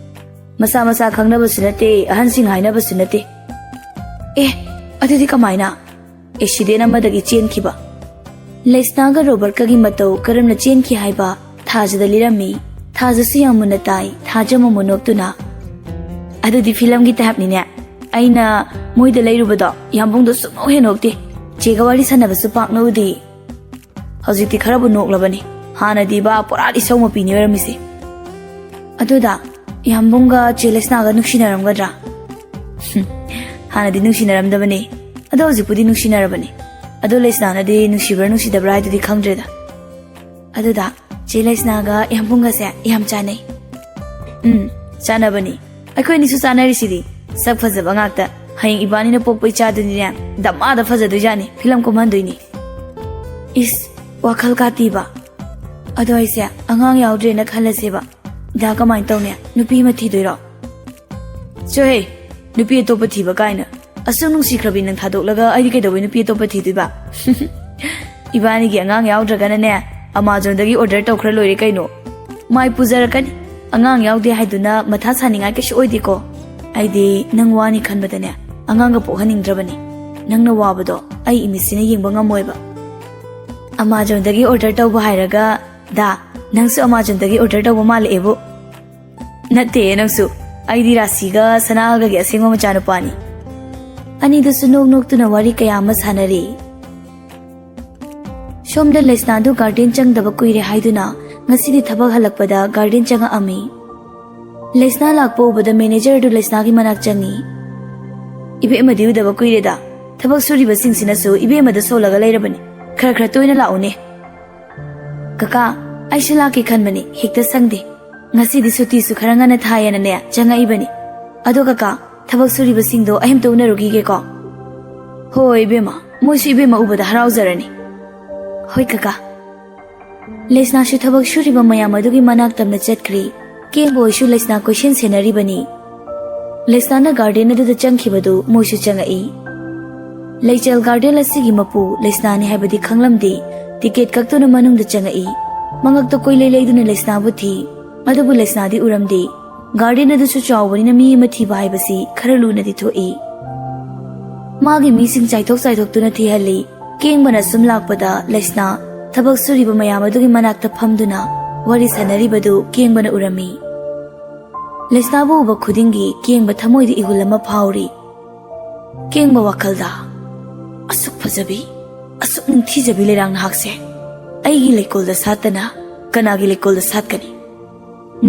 "ꯃꯁꯥ ꯃꯁꯥ ꯈꯪꯅꯕꯁꯨ ꯅꯠꯇꯦ, ꯑꯍꯟꯁꯤꯡ ꯍꯥꯏꯅꯕꯁꯨ ꯅꯠꯇꯦ꯫" "ꯑꯦ, ꯑꯗꯨꯗꯤ ꯀꯃꯥꯏꯅ?" "ꯑꯦꯛꯁꯤꯗꯦꯟ ꯑꯃꯗꯒꯤ ꯆꯦꯟꯈꯤꯕ꯫" ꯂꯩꯁꯅꯥꯒ ꯔꯣꯕꯔꯠꯀꯒꯤ ꯃꯇꯧ ꯀꯔꯝꯅ ꯆꯦꯟꯈꯤ ꯍꯥꯏꯕ ꯊꯥꯖꯗ ꯂꯤꯔꯝꯃꯤ꯫ ꯊꯥꯖꯁꯨ ꯌꯥꯝ ꯃꯨꯟꯅ ꯇꯥꯏ, ꯊꯥꯖ ꯃꯃꯨ ꯅꯣꯛꯇꯨꯅ꯫ "ꯑꯗꯨꯗꯤ ꯐꯤꯂꯝꯒꯤ ꯇꯥꯏꯞꯅꯤꯅꯦ꯫ ꯑꯩꯅ ꯃꯣꯏꯗ ꯂꯩꯔꯨꯕꯗꯣ ꯌꯥꯝꯕꯨꯡꯗꯣ ꯁꯨꯡꯅꯣꯛ ꯍꯦꯛ ꯅꯣꯛꯇꯦ꯫ ꯆꯦꯒ ꯋꯥꯔꯤ ꯁꯥꯟꯅꯕꯁꯨ ꯄꯥꯛꯅ ꯎꯗꯦ꯫ ꯍꯧꯖꯤꯛꯇꯤ ꯈꯔꯕꯨ ꯅꯣꯛꯂꯕꯅꯤ꯫ ꯍꯥꯟꯅꯗꯤ ꯕꯥ ꯄꯨꯔꯥ ꯏꯁꯧ ꯃꯄꯤꯅꯤ ꯑꯣꯏꯔꯝꯃꯤꯁꯦ꯫" "ꯑꯗꯨꯗ ꯌꯥꯝꯕꯨꯡꯒ ꯆꯦ ꯂꯩꯁꯅꯥꯒ ꯅꯨꯡꯁꯤꯅꯔꯝꯒꯗ꯭ꯔꯥ?" "ꯍꯨꯝ, ꯍꯥꯟꯅꯗꯤ ꯅꯨꯡꯁꯤꯅꯔꯝꯗꯕꯅꯦ꯫ ꯑꯗꯣ ꯍꯧꯖꯤꯛꯄꯨꯗꯤ ꯅꯨꯡꯁꯤꯅꯔꯕꯅꯦ꯫ ꯑꯗꯣ ꯂꯩꯁꯅꯥꯅꯗꯤ ꯅꯨꯡꯁꯤꯕ꯭ꯔꯥ ꯅꯨꯡꯁꯤꯗꯕ꯭ꯔꯥ ꯍꯥꯏꯗꯨꯗꯤ ꯈꯪꯗ꯭ꯔꯦꯗ꯫ ꯑꯗꯨꯗ ꯆꯦ ꯂꯩꯁꯅꯥꯒ ꯌꯥꯝꯕꯨꯡꯒꯁꯦ ꯌꯥꯝ ꯆꯥꯟꯅꯩ꯫" "ꯎꯝ, ꯆꯥꯟꯅꯕꯅꯤ꯫ ꯑꯩꯈꯣꯏ ꯑꯅꯤꯁꯨ ꯆꯥꯟꯅꯔꯤꯁꯤꯗꯤ꯫ ꯁꯛ ꯐꯖꯕ ꯉꯥꯛꯇ꯫ ꯍꯌꯦꯡ ꯏꯕꯥꯅꯤꯅ ꯄꯣꯛꯄ ꯏꯆꯥꯗꯨꯅꯤꯅꯦ, ꯗꯃꯥꯗ ꯐꯖꯗꯣꯏꯖꯥꯠꯅꯤ, ꯐꯤꯂꯝ ꯀꯨꯝꯍꯟꯗꯣꯏꯅꯤ꯫" "ꯏꯁ, ꯋꯥꯈꯜ ꯀꯥꯇꯤꯕ꯫ ꯑꯗꯣ ꯑꯩꯁꯦ ꯑꯉꯥꯡ ꯌꯥꯎꯗ꯭ꯔꯦꯅ ꯈꯜꯂꯁꯦꯕ꯫ ꯗꯥ ꯀꯃꯥꯏꯅ ꯇꯧꯅꯤ? ꯅꯨꯄꯤ ꯑꯃ ꯊꯤꯗꯣꯏꯔꯣ?" "ꯆꯣꯍꯦ, ꯅꯨꯄꯤ ꯑꯇꯣꯞꯄ ꯊꯤꯕ ꯀꯥꯏꯅ꯫ ꯑꯁꯨꯛ ꯅꯨꯡꯁꯤꯈ꯭ꯔꯕꯤ ꯅꯪ ꯊꯥꯗꯣꯛꯂꯒ ꯑꯩꯗꯤ ꯀꯩꯗꯧꯕꯩ ꯅꯨꯄꯤ ꯑꯇꯣꯞꯄ ꯊꯤꯗꯣꯏꯕ?" "ꯏꯕꯥꯅꯤꯒꯤ ꯑꯉꯥꯡ ꯌꯥꯎꯗ꯭ꯔꯒꯅꯅꯦ, ꯑꯃꯥꯖꯣꯟꯗꯒꯤ ꯑꯣꯔꯗꯔ ꯇꯧꯈ꯭ꯔ ꯂꯣꯏꯔꯦ ꯀꯩꯅꯣ꯫ ꯃꯥꯏ ꯄꯨꯖꯔꯛꯀꯅꯤ꯫ ꯑꯉꯥꯡ ꯌꯥꯎꯗꯦ ꯍꯥꯏꯗꯨꯅ ꯃꯊꯥ ꯁꯥꯅꯤꯡꯉꯥꯏ ꯀꯩꯁꯨ ꯑꯣꯏꯗꯦꯀꯣ꯫ ꯑꯩꯗꯤ ꯅꯪ ꯋꯥꯅꯤ ꯈꯟꯕꯗꯅꯦ, ꯑꯉꯥꯡꯒ ꯄꯣꯛꯍꯟꯅꯤꯡꯗ꯭ꯔꯕꯅꯤ꯫ ꯅꯪꯅ ꯋꯥꯕꯗꯣ ꯑꯩ ꯏꯃꯤꯠꯁꯤꯅ ꯌꯦꯡꯕ ꯉꯝꯃꯣꯏꯕ꯫" "ꯑꯃꯥꯖꯣꯟꯗꯒꯤ ꯑꯣꯔꯗꯔ ꯇꯧꯕ ꯍꯥꯏꯔꯒ, ꯗꯥ, ꯅꯪꯁꯨ ꯑꯃꯥꯖꯣꯟꯗꯒꯤ ꯑꯣꯔꯗꯔ ꯇꯧꯕ ꯃꯥꯜꯂꯛꯑꯦꯕꯨ?" "ꯅꯠꯇꯦ ꯅꯪꯁꯨ꯫ ꯑꯩꯗꯤ ꯔꯥꯁꯤꯒ ꯁꯅꯥꯒꯒꯤ ꯑꯁꯦꯡꯕ ꯃꯆꯥꯅꯨꯄꯥꯅꯤ꯫" ꯑꯅꯤꯗꯨꯁꯨ ꯅꯣꯛ ꯅꯣꯛꯇꯨꯅ ꯋꯥꯔꯤ ꯀꯌꯥ ꯑꯃ ꯁꯥꯟꯅꯔꯤ꯫ ꯁꯣꯝꯗ ꯂꯩꯁꯅꯥꯗꯨ ꯒꯥꯔꯗꯦꯟ ꯆꯪꯗꯕ ꯀꯨꯏꯔꯦ ꯍꯥꯏꯗꯨꯅ ꯉꯁꯤꯗꯤ ꯊꯕꯛ ꯍꯜꯂꯛꯄꯗ ꯒꯥꯔꯗꯦꯟ ꯆꯪꯉꯛꯑꯝꯃꯤ꯫ ꯂꯩꯁꯅꯥ ꯂꯥꯛꯄ ꯎꯕꯗ ꯃꯦꯅꯦꯖꯔꯗꯨ ꯂꯩꯁꯅꯥꯒꯤ ꯃꯅꯥꯛ ꯆꯪꯉꯤ꯫ "ꯏꯕꯦꯝꯃꯗꯤ ꯎꯗꯕ ꯀꯨꯏꯔꯦꯗ꯫ ꯊꯕꯛ ꯁꯨꯔꯤꯕꯁꯤꯡꯁꯤꯅꯁꯨ ꯏꯕꯦꯝꯃꯗ ꯁꯣꯜꯂꯒ ꯂꯩꯔꯕꯅꯤ꯫ ꯈꯔ ꯈꯔ ꯇꯣꯏꯅ ꯂꯥꯛꯎꯅꯦ꯫ ꯀꯀꯥ, ꯑꯩꯁꯨ ꯂꯥꯛꯀꯦ ꯈꯟꯕꯅꯤ, ꯍꯦꯛꯇ ꯁꯪꯗꯦ꯫ ꯉꯁꯤꯗꯤ ꯁꯨꯇꯤꯁꯨ ꯈꯔ ꯉꯟꯅ ꯊꯥꯏꯌꯦꯅꯅꯦ ꯆꯪꯉꯛꯏꯕꯅꯤ꯫ ꯑꯗꯣ ꯀꯀꯥ, ꯊꯕꯛ ꯁꯨꯔꯤꯕꯁꯤꯡꯗꯣ ꯑꯩ ꯑꯝꯇ ꯎꯅꯔꯨꯈꯤꯒꯦꯀꯣ꯫ ꯍꯣꯏ ꯏꯕꯦꯝꯃ, ꯃꯣꯏꯁꯨ ꯏꯕꯦꯝꯃ ꯎꯕꯗ ꯍꯔꯥꯎꯖꯔꯅꯤ꯫ ꯍꯣꯏ ꯀꯀꯥ꯫ ꯂꯩꯁꯅꯥꯁꯨ ꯊꯕꯛ ꯁꯨꯔꯤꯕ ꯃꯌꯥꯝ ꯑꯗꯨꯒꯤ ꯃꯅꯥꯛ ꯇꯝꯅ ꯆꯠꯈ꯭ꯔꯤ꯫ ꯀꯦꯡꯕ ꯍꯣꯏꯁꯨ ꯂꯩꯁꯅꯥ ꯀꯣꯏꯁꯦꯟ ꯁꯦꯟꯅꯔꯤꯕꯅꯤ꯫ ꯂꯩꯁꯅꯥꯅ ꯒꯥꯔꯗꯦꯟ ꯑꯗꯨꯗ ꯆꯪꯈꯤꯕꯗꯨ ꯃꯣꯏꯁꯨ ꯆꯪꯉꯛꯏ꯫ ꯂꯩꯆꯦꯜ ꯒꯥꯔꯗꯦꯟ ꯑꯁꯤꯒꯤ ꯃꯄꯨ ꯂꯩꯁꯅꯥꯅꯤ ꯍꯥꯏꯕꯗꯤ ꯈꯪꯂꯝꯗꯦ꯫ ꯇꯤꯀꯦꯠ ꯀꯛꯇꯨꯅ ꯃꯅꯨꯡꯗ ꯆꯪꯉꯛꯏ꯫ ꯃꯉꯛꯇ ꯀꯣꯏꯂꯩ ꯂꯩꯗꯨꯅ ꯂꯩꯁꯅꯥꯕꯨ ꯊꯤ꯫ ꯑꯗꯨꯕꯨ ꯂꯩꯁꯅꯥꯗꯤ ꯎꯔꯝꯗꯦ꯫ ꯒꯥꯔꯗꯦꯟ ꯑꯗꯨꯁꯨ ꯆꯥꯎꯕꯅꯤꯅ ꯃꯤ ꯑꯃ ꯊꯤꯕ ꯍꯥꯏꯕꯁꯤ ꯈꯔ ꯂꯨꯅꯗꯤ ꯊꯣꯛꯏ꯫ ꯃꯥꯒꯤ ꯃꯤꯁꯤꯡ ꯆꯥꯏꯊꯣꯛ ꯆꯥꯏꯊꯣꯛꯇꯨꯅ ꯊꯤꯍꯜꯂꯤ꯫ ꯀꯦꯡꯕꯅ ꯁꯨꯝ ꯂꯥꯛꯄꯗ ꯂꯩꯁꯅꯥ ꯊꯕꯛ ꯁꯨꯔꯤꯕ ꯃꯌꯥꯝ ꯑꯗꯨꯒꯤ ꯃꯅꯥꯛꯇ ꯐꯝꯗꯨꯅ ꯋꯥꯔꯤ ꯁꯥꯟꯅꯔꯤꯕꯗꯨ ꯀꯦꯡꯕꯅ ꯎꯔꯝꯃꯤ꯫ ꯂꯩꯁꯅꯥꯕꯨ ꯎꯕ ꯈꯨꯗꯤꯡꯒꯤ ꯀꯦꯡꯕ ꯊꯃꯣꯏꯗ ꯏꯍꯨꯜ ꯑꯃ ꯐꯥꯎꯔꯤ꯫ ꯀꯦꯡꯕ ꯋꯥꯈꯜꯗ, "ꯑꯁꯨꯛ ꯐꯖꯕꯤ, ꯑꯁꯨꯛ ꯅꯤꯡꯊꯤꯖꯕꯤ ꯂꯩꯔꯥꯡ ꯅꯍꯥꯛꯁꯦ ꯑꯩꯒꯤ ꯂꯩꯀꯣꯜꯗ ꯁꯥꯠꯇꯅ ꯀꯅꯥꯒꯤ ꯂꯩꯀꯣꯜꯗ ꯁꯥꯠꯀꯅꯤ?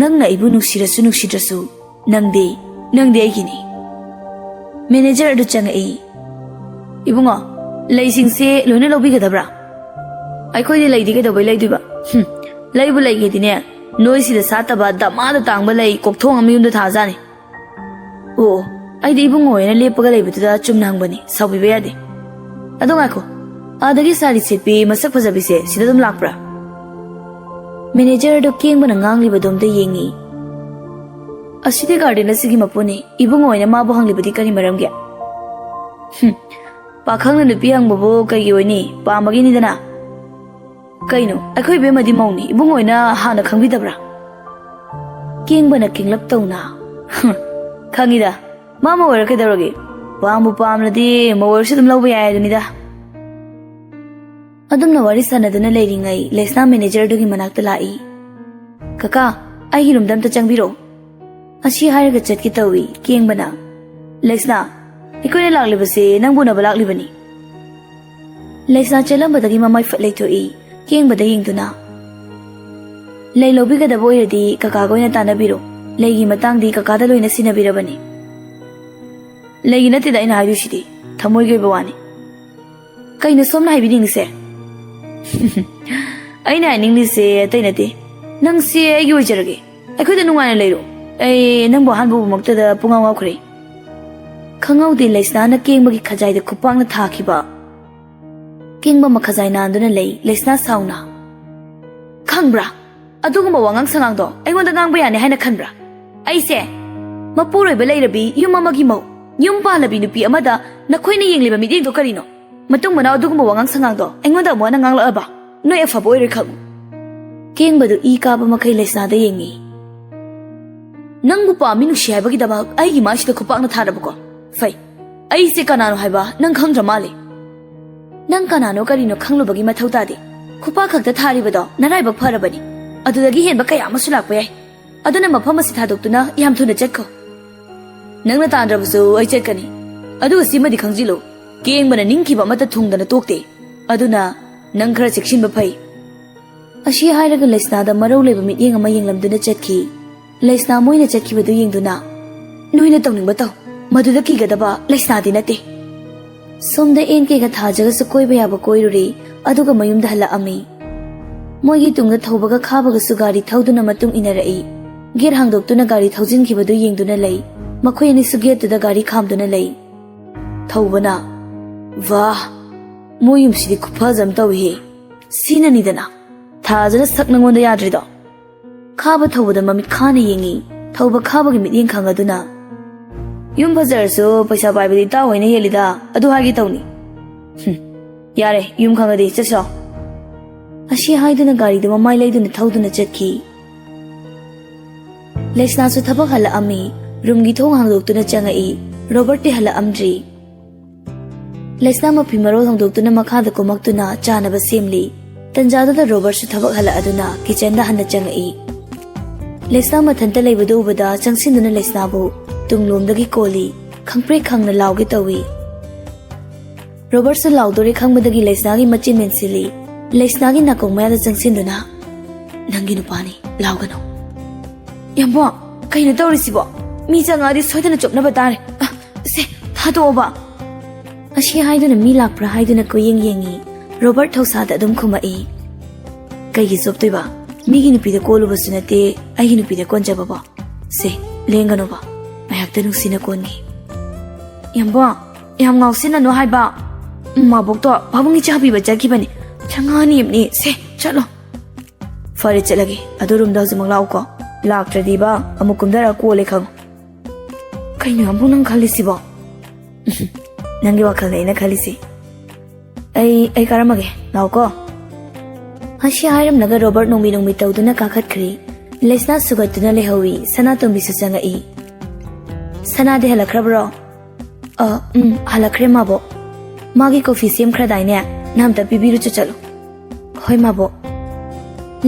ꯅꯪꯅ ꯑꯩꯕꯨ ꯅꯨꯡꯁꯤꯔꯁꯨ ꯅꯨꯡꯁꯤꯗ꯭ꯔꯁꯨ, ꯅꯪꯗꯤ, ꯅꯪꯗꯤ ꯑꯩꯒꯤꯅꯤ꯫" ꯃꯦꯅꯦꯖꯔ ꯑꯗꯨ ꯆꯪꯉꯛꯏ꯫ "ꯏꯕꯨꯡꯉꯣ, ꯂꯩꯁꯤꯡꯁꯦ ꯂꯣꯏꯅ ꯂꯧꯕꯤꯒꯗꯕ꯭ꯔꯥ?" "ꯑꯩꯈꯣꯏꯗꯤ ꯂꯩꯗꯤ ꯀꯩꯗꯧꯕꯩ ꯂꯩꯗꯣꯏꯕ? ꯍꯨꯝ, ꯂꯩꯕꯨ ꯂꯩꯒꯦꯗꯤꯅꯦ, ꯅꯣꯏ ꯁꯤꯗ ꯁꯥꯠꯇꯕ ꯗꯃꯥꯗ ꯇꯥꯡꯕ ꯂꯩ ꯀꯣꯛꯊꯣꯡ ꯑꯃ ꯌꯨꯝꯗ ꯊꯥꯖꯥꯅꯤ꯫" "ꯑꯣ, ꯑꯩꯗꯤ ꯏꯕꯨꯡꯉꯣ ꯍꯣꯏꯅ ꯂꯦꯞꯄꯒ ꯂꯩꯕꯗꯨꯗ ꯆꯨꯝꯅ ꯍꯪꯕꯅꯤ, ꯁꯥꯎꯕꯤꯕ ꯌꯥꯗꯦ꯫ ꯑꯗꯣ ꯉꯥꯏꯈꯣ, ꯑꯥꯗꯒꯤ ꯁꯥꯔꯤ ꯁꯦꯠꯄꯤ ꯃꯁꯛ ꯐꯖꯕꯤꯁꯦ ꯁꯤꯗ ꯑꯗꯨꯝ ꯂꯥꯛꯄ꯭ꯔꯥ?" ꯃꯦꯅꯦꯖꯔ ꯑꯗꯣ ꯀꯦꯡꯕꯅ ꯉꯥꯡꯂꯤꯕꯗꯣꯝꯗ ꯌꯦꯡꯉꯤ꯫ "ꯑꯁꯤꯗꯤ ꯒꯥꯔꯗꯦꯟ ꯑꯁꯤꯒꯤ ꯃꯄꯨꯅꯤ, ꯏꯕꯨꯡꯉꯣ ꯍꯣꯏꯅ ꯃꯥꯕꯨ ꯍꯪꯂꯤꯕꯗꯤ ꯀꯔꯤ ꯃꯔꯝꯒꯤ?" "ꯍꯨꯝ, ꯄꯥꯈꯪꯅ ꯅꯨꯄꯤ ꯍꯪꯕꯕꯨ ꯀꯩꯒꯤ ꯑꯣꯏꯅꯤ? ꯄꯥꯝꯕꯒꯤꯅꯤꯗꯅ꯫" "ꯀꯩꯅꯣ, ꯑꯩꯈꯣꯏ ꯏꯕꯦꯝꯃꯗꯤ ꯃꯧꯅꯤ, ꯏꯕꯨꯡꯉꯣ ꯍꯣꯏꯅ ꯍꯥꯟꯅ ꯈꯪꯕꯤꯗꯕ꯭ꯔꯥ?" ꯀꯦꯡꯕꯅ ꯀꯦꯡꯂꯞ ꯇꯧꯅ, "ꯍꯨꯝ, ꯈꯪꯉꯤꯗ, ꯃꯥ ꯃꯧ ꯑꯣꯏꯔ ꯀꯩꯗꯧꯔꯒꯦ? ꯄꯥꯝꯕꯨ ꯄꯥꯝꯂꯗꯤ ꯃꯧ ꯑꯣꯏꯔꯁꯨ ꯑꯗꯨꯝ ꯂꯧꯕ ꯌꯥꯏ ꯑꯗꯨꯅꯤꯗ꯫" ꯑꯗꯨꯝꯅ ꯋꯥꯔꯤ ꯁꯥꯟꯅꯗꯨꯅ ꯂꯩꯔꯤꯉꯩ ꯂꯩꯁꯅꯥ ꯃꯦꯅꯦꯖꯔꯗꯨꯒꯤ ꯃꯅꯥꯛꯇ ꯂꯥꯛꯏ꯫ "ꯀꯀꯥ, ꯑꯩꯒꯤ ꯔꯨꯝꯗ ꯑꯝꯇ ꯆꯪꯕꯤꯔꯣ꯫" ꯑꯁꯤ ꯍꯥꯏꯔꯒ ꯆꯠꯀꯦ ꯇꯧꯏ ꯀꯦꯡꯕꯅ꯫ "ꯂꯩꯁꯅꯥ, ꯑꯩꯈꯣꯏꯅ ꯂꯥꯛꯂꯤꯕꯁꯦ ꯅꯪꯕꯨ ꯎꯅꯕ ꯂꯥꯛꯂꯤꯕꯅꯤ꯫" ꯂꯩꯁꯅꯥ ꯆꯦꯜꯂꯝꯕꯗꯒꯤ ꯃꯃꯥꯏ ꯐꯠ ꯂꯩꯊꯣꯛꯏ, ꯀꯦꯡꯕꯗ ꯌꯦꯡꯗꯨꯅ꯫ "ꯂꯩ ꯂꯧꯕꯤꯒꯗꯕ ꯑꯣꯏꯔꯗꯤ ꯀꯀꯥꯒ ꯑꯣꯏꯅ ꯇꯥꯟꯅꯕꯤꯔꯣ꯫ ꯂꯩꯒꯤ ꯃꯇꯥꯡꯗꯤ ꯀꯀꯥꯗ ꯂꯣꯏꯅ ꯁꯤꯟꯅꯕꯤꯔꯕꯅꯤ꯫" "ꯂꯩꯒꯤ ꯅꯠꯇꯦꯗ ꯑꯩꯅ ꯍꯥꯏꯗꯣꯏꯁꯤꯗꯤ, ꯊꯃꯣꯏꯒꯤ ꯑꯣꯏꯕ ꯋꯥꯅꯤ꯫" "ꯀꯩꯅꯣ ꯁꯣꯝꯅ ꯍꯥꯏꯕꯤꯅꯤꯡꯉꯤꯁꯦ?" ꯑꯩꯅ ꯍꯥꯏꯅꯤꯡꯂꯤꯁꯦ ꯑꯇꯩ ꯅꯠꯇꯦ, ꯅꯪꯁꯦ ꯑꯩꯒꯤ ꯑꯣꯏꯖꯔꯒꯦ꯫ ꯑꯩꯈꯣꯏꯗ ꯅꯨꯡꯉꯥꯏꯅ ꯂꯩꯔꯣ꯫ ꯑꯩ ꯅꯪꯕꯨ ꯑꯍꯥꯟꯕ ꯎꯕꯃꯛꯇꯗ ꯄꯨꯡꯉꯥꯎ ꯉꯥꯎꯈ꯭ꯔꯦ꯫ ꯈꯪꯍꯧꯗꯦ ꯂꯩꯁꯅꯥꯅ ꯀꯦꯡꯕꯒꯤ ꯈꯖꯥꯏꯗ ꯈꯨꯄꯥꯛꯅ ꯊꯥꯈꯤꯕ꯫ ꯀꯦꯡꯕ ꯃꯈꯖꯥꯏ ꯅꯥꯟꯗꯨꯅ ꯂꯩ ꯂꯩꯁꯅꯥ ꯁꯥꯎꯅ꯫ "ꯈꯪꯕ꯭ꯔꯥ? ꯑꯗꯨꯒꯨꯝꯕ ꯋꯥꯉꯥꯡ ꯁꯉꯥꯡꯗꯣ ꯑꯩꯉꯣꯟꯗ ꯉꯥꯡꯕ ꯌꯥꯅꯤ ꯍꯥꯏꯅ ꯈꯟꯕ꯭ꯔꯥ? ꯑꯩꯁꯦ ꯃꯄꯨꯔꯣꯏꯕ ꯂꯩꯔꯕꯤ ꯌꯨꯝ ꯑꯃꯒꯤ ꯃꯧ, ꯌꯨꯝ ꯄꯥꯜꯂꯕꯤ ꯅꯨꯄꯤ ꯑꯃꯗ ꯅꯈꯣꯏꯅ ꯌꯦꯡꯂꯤꯕ ꯃꯤꯠꯌꯦꯡꯗꯣ ꯀꯔꯤꯅꯣ? ꯃꯇꯨꯡ ꯃꯅꯥꯎ ꯑꯗꯨꯒꯨꯝꯕ ꯋꯥꯉꯥꯡ ꯁꯉꯥꯡꯗꯣ ꯑꯩꯉꯣꯟꯗ ꯑꯃꯨꯛ ꯍꯟꯅ ꯉꯥꯡꯂꯛꯑꯕ ꯅꯣꯏ ꯑꯐꯕ ꯑꯣꯏꯔꯣꯏ ꯈꯪꯉꯨ꯫" ꯀꯦꯡꯕꯗꯨ ꯏ ꯀꯥꯕ ꯃꯈꯩ ꯂꯩꯁꯅꯥꯗ ꯌꯦꯡꯉꯤ꯫ "ꯅꯪꯕꯨ ꯄꯥꯝꯃꯤ ꯅꯨꯡꯁꯤ ꯍꯥꯏꯕꯒꯤꯗꯃꯛ ꯑꯩꯒꯤ ꯃꯥꯏꯁꯤꯗ ꯈꯨꯄꯥꯛꯅ ꯊꯥꯔꯕꯀꯣ? ꯐꯩ, ꯑꯩꯁꯦ ꯀꯅꯥꯅꯣ ꯍꯥꯏꯕ ꯅꯪ ꯈꯪꯗ꯭ꯔ ꯃꯥꯜꯂꯦ꯫" "ꯅꯪ ꯀꯅꯥꯅꯣ ꯀꯔꯤꯅꯣ ꯈꯪꯂꯨꯕꯒꯤ ꯃꯊꯧ ꯇꯥꯗꯦ꯫ ꯈꯨꯄꯥꯛ ꯈꯛꯇ ꯊꯥꯔꯤꯕꯗꯣ ꯅꯔꯥꯏꯕꯛ ꯐꯔꯕꯅꯤ꯫ ꯑꯗꯨꯗꯒꯤ ꯍꯦꯟꯕ ꯀꯌꯥ ꯑꯃꯁꯨ ꯂꯥꯛꯄ ꯌꯥꯏ꯫ ꯑꯗꯨꯅ ꯃꯐꯝ ꯑꯁꯤ ꯊꯥꯗꯣꯛꯇꯨꯅ ꯌꯥꯝ ꯊꯨꯅ ꯆꯠꯈꯣ꯫" "ꯅꯪꯅ ꯇꯥꯟꯗ꯭ꯔꯕꯁꯨ ꯑꯩ ꯆꯠꯀꯅꯤ꯫ ꯑꯗꯨꯒ ꯁꯤꯃꯗꯤ ꯈꯪꯖꯤꯜꯂꯨ, ꯀꯦꯡꯕꯅ ꯅꯤꯡꯈꯤꯕ ꯑꯃꯠꯇ ꯊꯨꯡꯗꯅ ꯇꯣꯛꯇꯦ꯫ ꯑꯗꯨꯅ ꯅꯪ ꯈꯔ ꯆꯦꯛꯁꯤꯟꯕ ꯐꯩ꯫" ꯑꯁꯤ ꯍꯥꯏꯔꯒ ꯂꯩꯁꯅꯥꯗ ꯃꯔꯧ ꯂꯩꯕ ꯃꯤꯠꯌꯦꯡ ꯑꯃ ꯌꯦꯡꯂꯝꯗꯨꯅ ꯆꯠꯈꯤ꯫ ꯂꯩꯁꯅꯥ ꯃꯣꯏꯅ ꯆꯠꯈꯤꯕꯗꯨ ꯌꯦꯡꯗꯨꯅ, "ꯅꯣꯏꯅ ꯇꯧꯅꯤꯡꯕ ꯇꯧ, ꯃꯗꯨꯗ ꯀꯤꯒꯗꯕ ꯂꯩꯁꯅꯥꯗꯤ ꯅꯠꯇꯦ꯫" ꯁꯣꯝꯗ ꯑꯦꯟ ꯀꯦꯒ ꯊꯥꯖꯒꯁꯨ ꯀꯣꯏꯕ ꯌꯥꯕ ꯀꯣꯏꯔꯨꯔꯦ, ꯑꯗꯨꯒ ꯃꯌꯨꯝꯗ ꯍꯜꯂꯛꯑꯝꯃꯤ꯫ ꯃꯣꯏꯒꯤ ꯇꯨꯡꯗ ꯊꯧꯕꯒ ꯈꯥꯕꯒꯁꯨ ꯒꯥꯔꯤ ꯊꯧꯗꯨꯅ ꯃꯇꯨꯡ ꯏꯟꯅꯔꯛꯏ꯫ ꯒꯦꯠ ꯍꯥꯡꯗꯣꯛꯇꯨꯅ ꯒꯥꯔꯤ ꯊꯧꯖꯤꯟꯈꯤꯕꯗꯨ ꯌꯦꯡꯗꯨꯅ ꯂꯩ꯫ ꯃꯈꯣꯏ ꯑꯅꯤꯁꯨ ꯒꯦꯠꯇꯨꯗ ꯒꯥꯔꯤ ꯈꯥꯝꯗꯨꯅ ꯂꯩ꯫ ꯊꯧꯕꯅ, "ꯋꯥ, ꯃꯣꯏ ꯌꯨꯝꯁꯤꯗꯤ ꯈꯨꯐꯖ ꯑꯃ ꯇꯧꯏꯍꯦ꯫ ꯁꯤꯅꯅꯤꯗꯅ ꯊꯥꯖꯅ ꯁꯛ ꯅꯪꯉꯣꯟꯗ ꯌꯥꯗ꯭ꯔꯤꯗꯣ꯫" ꯈꯥꯕ ꯊꯧꯕꯗ ꯃꯃꯤꯠ ꯈꯥꯅ ꯌꯦꯡꯉꯤ꯫ ꯊꯧꯕ ꯈꯥꯕꯒꯤ ꯃꯤꯠꯌꯦꯡ ꯈꯪꯉꯗꯨꯅ, "ꯌꯨꯝ ꯐꯖꯔꯁꯨ ꯄꯩꯁꯥ ꯄꯥꯏꯕꯗꯤ ꯏꯇꯥꯎ ꯍꯣꯏꯅ ꯍꯦꯜꯂꯤꯗ, ꯑꯗꯨ ꯍꯥꯏꯒꯦ ꯇꯧꯅꯤ꯫" "ꯍꯨꯝ, ꯌꯥꯔꯦ, ꯌꯨꯝ ꯈꯪꯉꯗꯤ ꯆꯠꯁꯣ꯫" ꯑꯁꯤ ꯍꯥꯏꯗꯨꯅ ꯒꯥꯔꯤꯗꯨ ꯃꯃꯥꯏ ꯂꯩꯗꯨꯅ ꯊꯧꯗꯨꯅ ꯆꯠꯈꯤ꯫ ꯂꯩꯁꯅꯥꯁꯨ ꯊꯕꯛ ꯍꯜꯂꯛꯑꯝꯃꯤ꯫ ꯔꯨꯝꯒꯤ ꯊꯣꯡ ꯍꯥꯡꯗꯣꯛꯇꯨꯅ ꯆꯪꯉꯛꯏ꯫ ꯔꯣꯕꯔꯠꯇꯤ ꯍꯜꯂꯛꯑꯝꯗ꯭ꯔꯤ꯫ ꯂꯩꯁꯅꯥ ꯃꯐꯤ ꯃꯔꯣꯜ ꯍꯣꯡꯗꯣꯛꯇꯨꯅ ꯃꯈꯥꯗ ꯀꯨꯝꯃꯛꯇꯨꯅ ꯆꯥꯅꯕ ꯁꯦꯝꯂꯤ꯫ ꯇꯟꯖꯥꯗꯨꯗ ꯔꯣꯕꯔꯠꯁꯨ ꯊꯕꯛ ꯍꯜꯂꯛꯑꯗꯨꯅ ꯀꯤꯆꯟꯗ ꯍꯟꯅ ꯆꯪꯉꯛꯏ꯫ ꯂꯩꯁꯅꯥ ꯃꯊꯟꯇ ꯂꯩꯕꯗꯨ ꯎꯕꯗ ꯆꯪꯁꯤꯟꯗꯨꯅ ꯂꯩꯁꯅꯥꯕꯨ ꯇꯨꯡꯂꯣꯝꯗꯒꯤ ꯀꯣꯜꯂꯤ꯫ ꯈꯪꯄ꯭ꯔꯦꯛ ꯈꯪꯅ ꯂꯥꯎꯒꯦ ꯇꯧꯏ꯫ ꯔꯣꯕꯔꯠꯁꯨ ꯂꯥꯎꯗꯣꯔꯦ ꯈꯪꯕꯗꯒꯤ ꯂꯩꯁꯅꯥꯒꯤ ꯃꯆꯤꯟ ꯃꯦꯟꯁꯤꯜꯂꯤ꯫ ꯂꯩꯁꯅꯥꯒꯤ ꯅꯥꯀꯣꯡ ꯃꯌꯥꯗ ꯆꯪꯁꯤꯟꯗꯨꯅ, "ꯅꯪꯒꯤ ꯅꯨꯄꯥꯅꯤ, ꯂꯥꯎꯒꯅꯨ꯫" "ꯌꯥꯝꯕꯣ, ꯀꯩꯅꯣ ꯇꯧꯔꯤꯁꯤꯕꯣ? ꯃꯤ ꯆꯪꯉꯛꯑꯗꯤ ꯁꯣꯏꯗꯅ ꯆꯣꯞꯅꯕ ꯇꯥꯔꯦ꯫ ꯑ, ꯁꯦ, ꯊꯥꯗꯣꯛꯑꯣꯕ꯫" ꯑꯁꯤ ꯍꯥꯏꯗꯨꯅ ꯃꯤ ꯂꯥꯛꯄ꯭ꯔꯥ ꯍꯥꯏꯗꯨꯅ ꯀꯣꯏꯌꯦꯡ ꯌꯦꯡꯉꯤ꯫ ꯔꯣꯕꯔꯠ ꯊꯧꯁꯥꯗ ꯑꯗꯨꯝ ꯈꯨꯝꯃꯛꯏ꯫ "ꯀꯩꯒꯤ ꯆꯣꯞꯇꯣꯏꯕ? ꯃꯤꯒꯤ ꯅꯨꯄꯤꯗ ꯀꯣꯜꯂꯨꯕꯁꯨ ꯅꯠꯇꯦ, ꯑꯩꯒꯤ ꯅꯨꯄꯤꯗ ꯀꯣꯟꯖꯕꯕꯣ꯫ ꯁꯦ, ꯂꯦꯡꯒꯅꯣꯕ, ꯉꯥꯏꯍꯥꯛꯇ ꯅꯨꯡꯁꯤꯅ ꯀꯣꯟꯒꯦ꯫" "ꯌꯥꯝꯕꯣ, ꯌꯥꯝ ꯉꯥꯎꯁꯤꯟꯅꯅꯨ ꯍꯥꯏꯕ꯫ ꯃꯥꯕꯣꯛꯇꯣ ꯄꯥꯕꯨꯡꯒꯤ ꯆꯥ ꯄꯤꯕ ꯆꯠꯈꯤꯕꯅꯤ꯫ ꯆꯪꯉꯛꯑꯅꯤ ꯑꯃꯅꯤ꯫ ꯁꯦ, ꯆꯠꯂꯣ꯫" "ꯐꯔꯦ, ꯆꯠꯂꯒꯦ꯫ ꯑꯗꯣ ꯔꯨꯝꯗ ꯍꯧꯖꯤꯛꯃꯛ ꯂꯥꯛꯎꯀꯣ꯫ ꯂꯥꯛꯇ꯭ꯔꯗꯤꯕ ꯑꯃꯨꯛ ꯀꯨꯝꯊꯔꯛꯑ ꯀꯣꯜꯂꯦ ꯈꯪꯉꯨ꯫" "ꯀꯩꯅꯣ ꯌꯥꯝꯕꯨꯡ ꯅꯪ ꯈꯜꯂꯤꯁꯤꯕꯣ?" "ꯅꯪꯒꯤ ꯋꯥꯈꯜꯅꯦ ꯑꯩꯅ ꯈꯜꯂꯤꯁꯤ꯫ ꯑꯩ, ꯑꯩ ꯀꯥꯔꯝꯃꯒꯦ, ꯂꯥꯛꯎꯀꯣ꯫" ꯑꯁꯤ ꯍꯥꯏꯔꯝꯂꯒ ꯔꯣꯕꯔꯠ ꯅꯣꯡꯃꯤ ꯅꯣꯡꯃꯤ ꯇꯧꯗꯨꯅ ꯀꯥꯈꯠꯈ꯭ꯔꯤ꯫ ꯂꯩꯁꯅꯥ ꯁꯨꯒꯠꯇꯨꯅ ꯂꯩꯍꯧꯏ꯫ ꯁꯅꯥꯇꯣꯝꯕꯤꯁꯨ ꯆꯪꯉꯛꯏ꯫ "ꯁꯅꯥꯗꯤ ꯍꯜꯂꯛꯈ꯭ꯔꯕ꯭ꯔꯣ?" "ꯑ, ꯎꯝ, ꯍꯜꯂꯛꯈ꯭ꯔꯦ ꯃꯥꯕꯣꯛ꯫ ꯃꯥꯒꯤ ꯀꯣꯐꯤ ꯁꯦꯝꯈ꯭ꯔꯗꯥꯏꯅꯦ? ꯅꯪ ꯑꯝꯇ ꯄꯤꯕꯤꯔꯨꯆꯣ ꯆꯠꯂꯣ꯫" "ꯍꯣꯏ ꯃꯥꯕꯣꯛ꯫"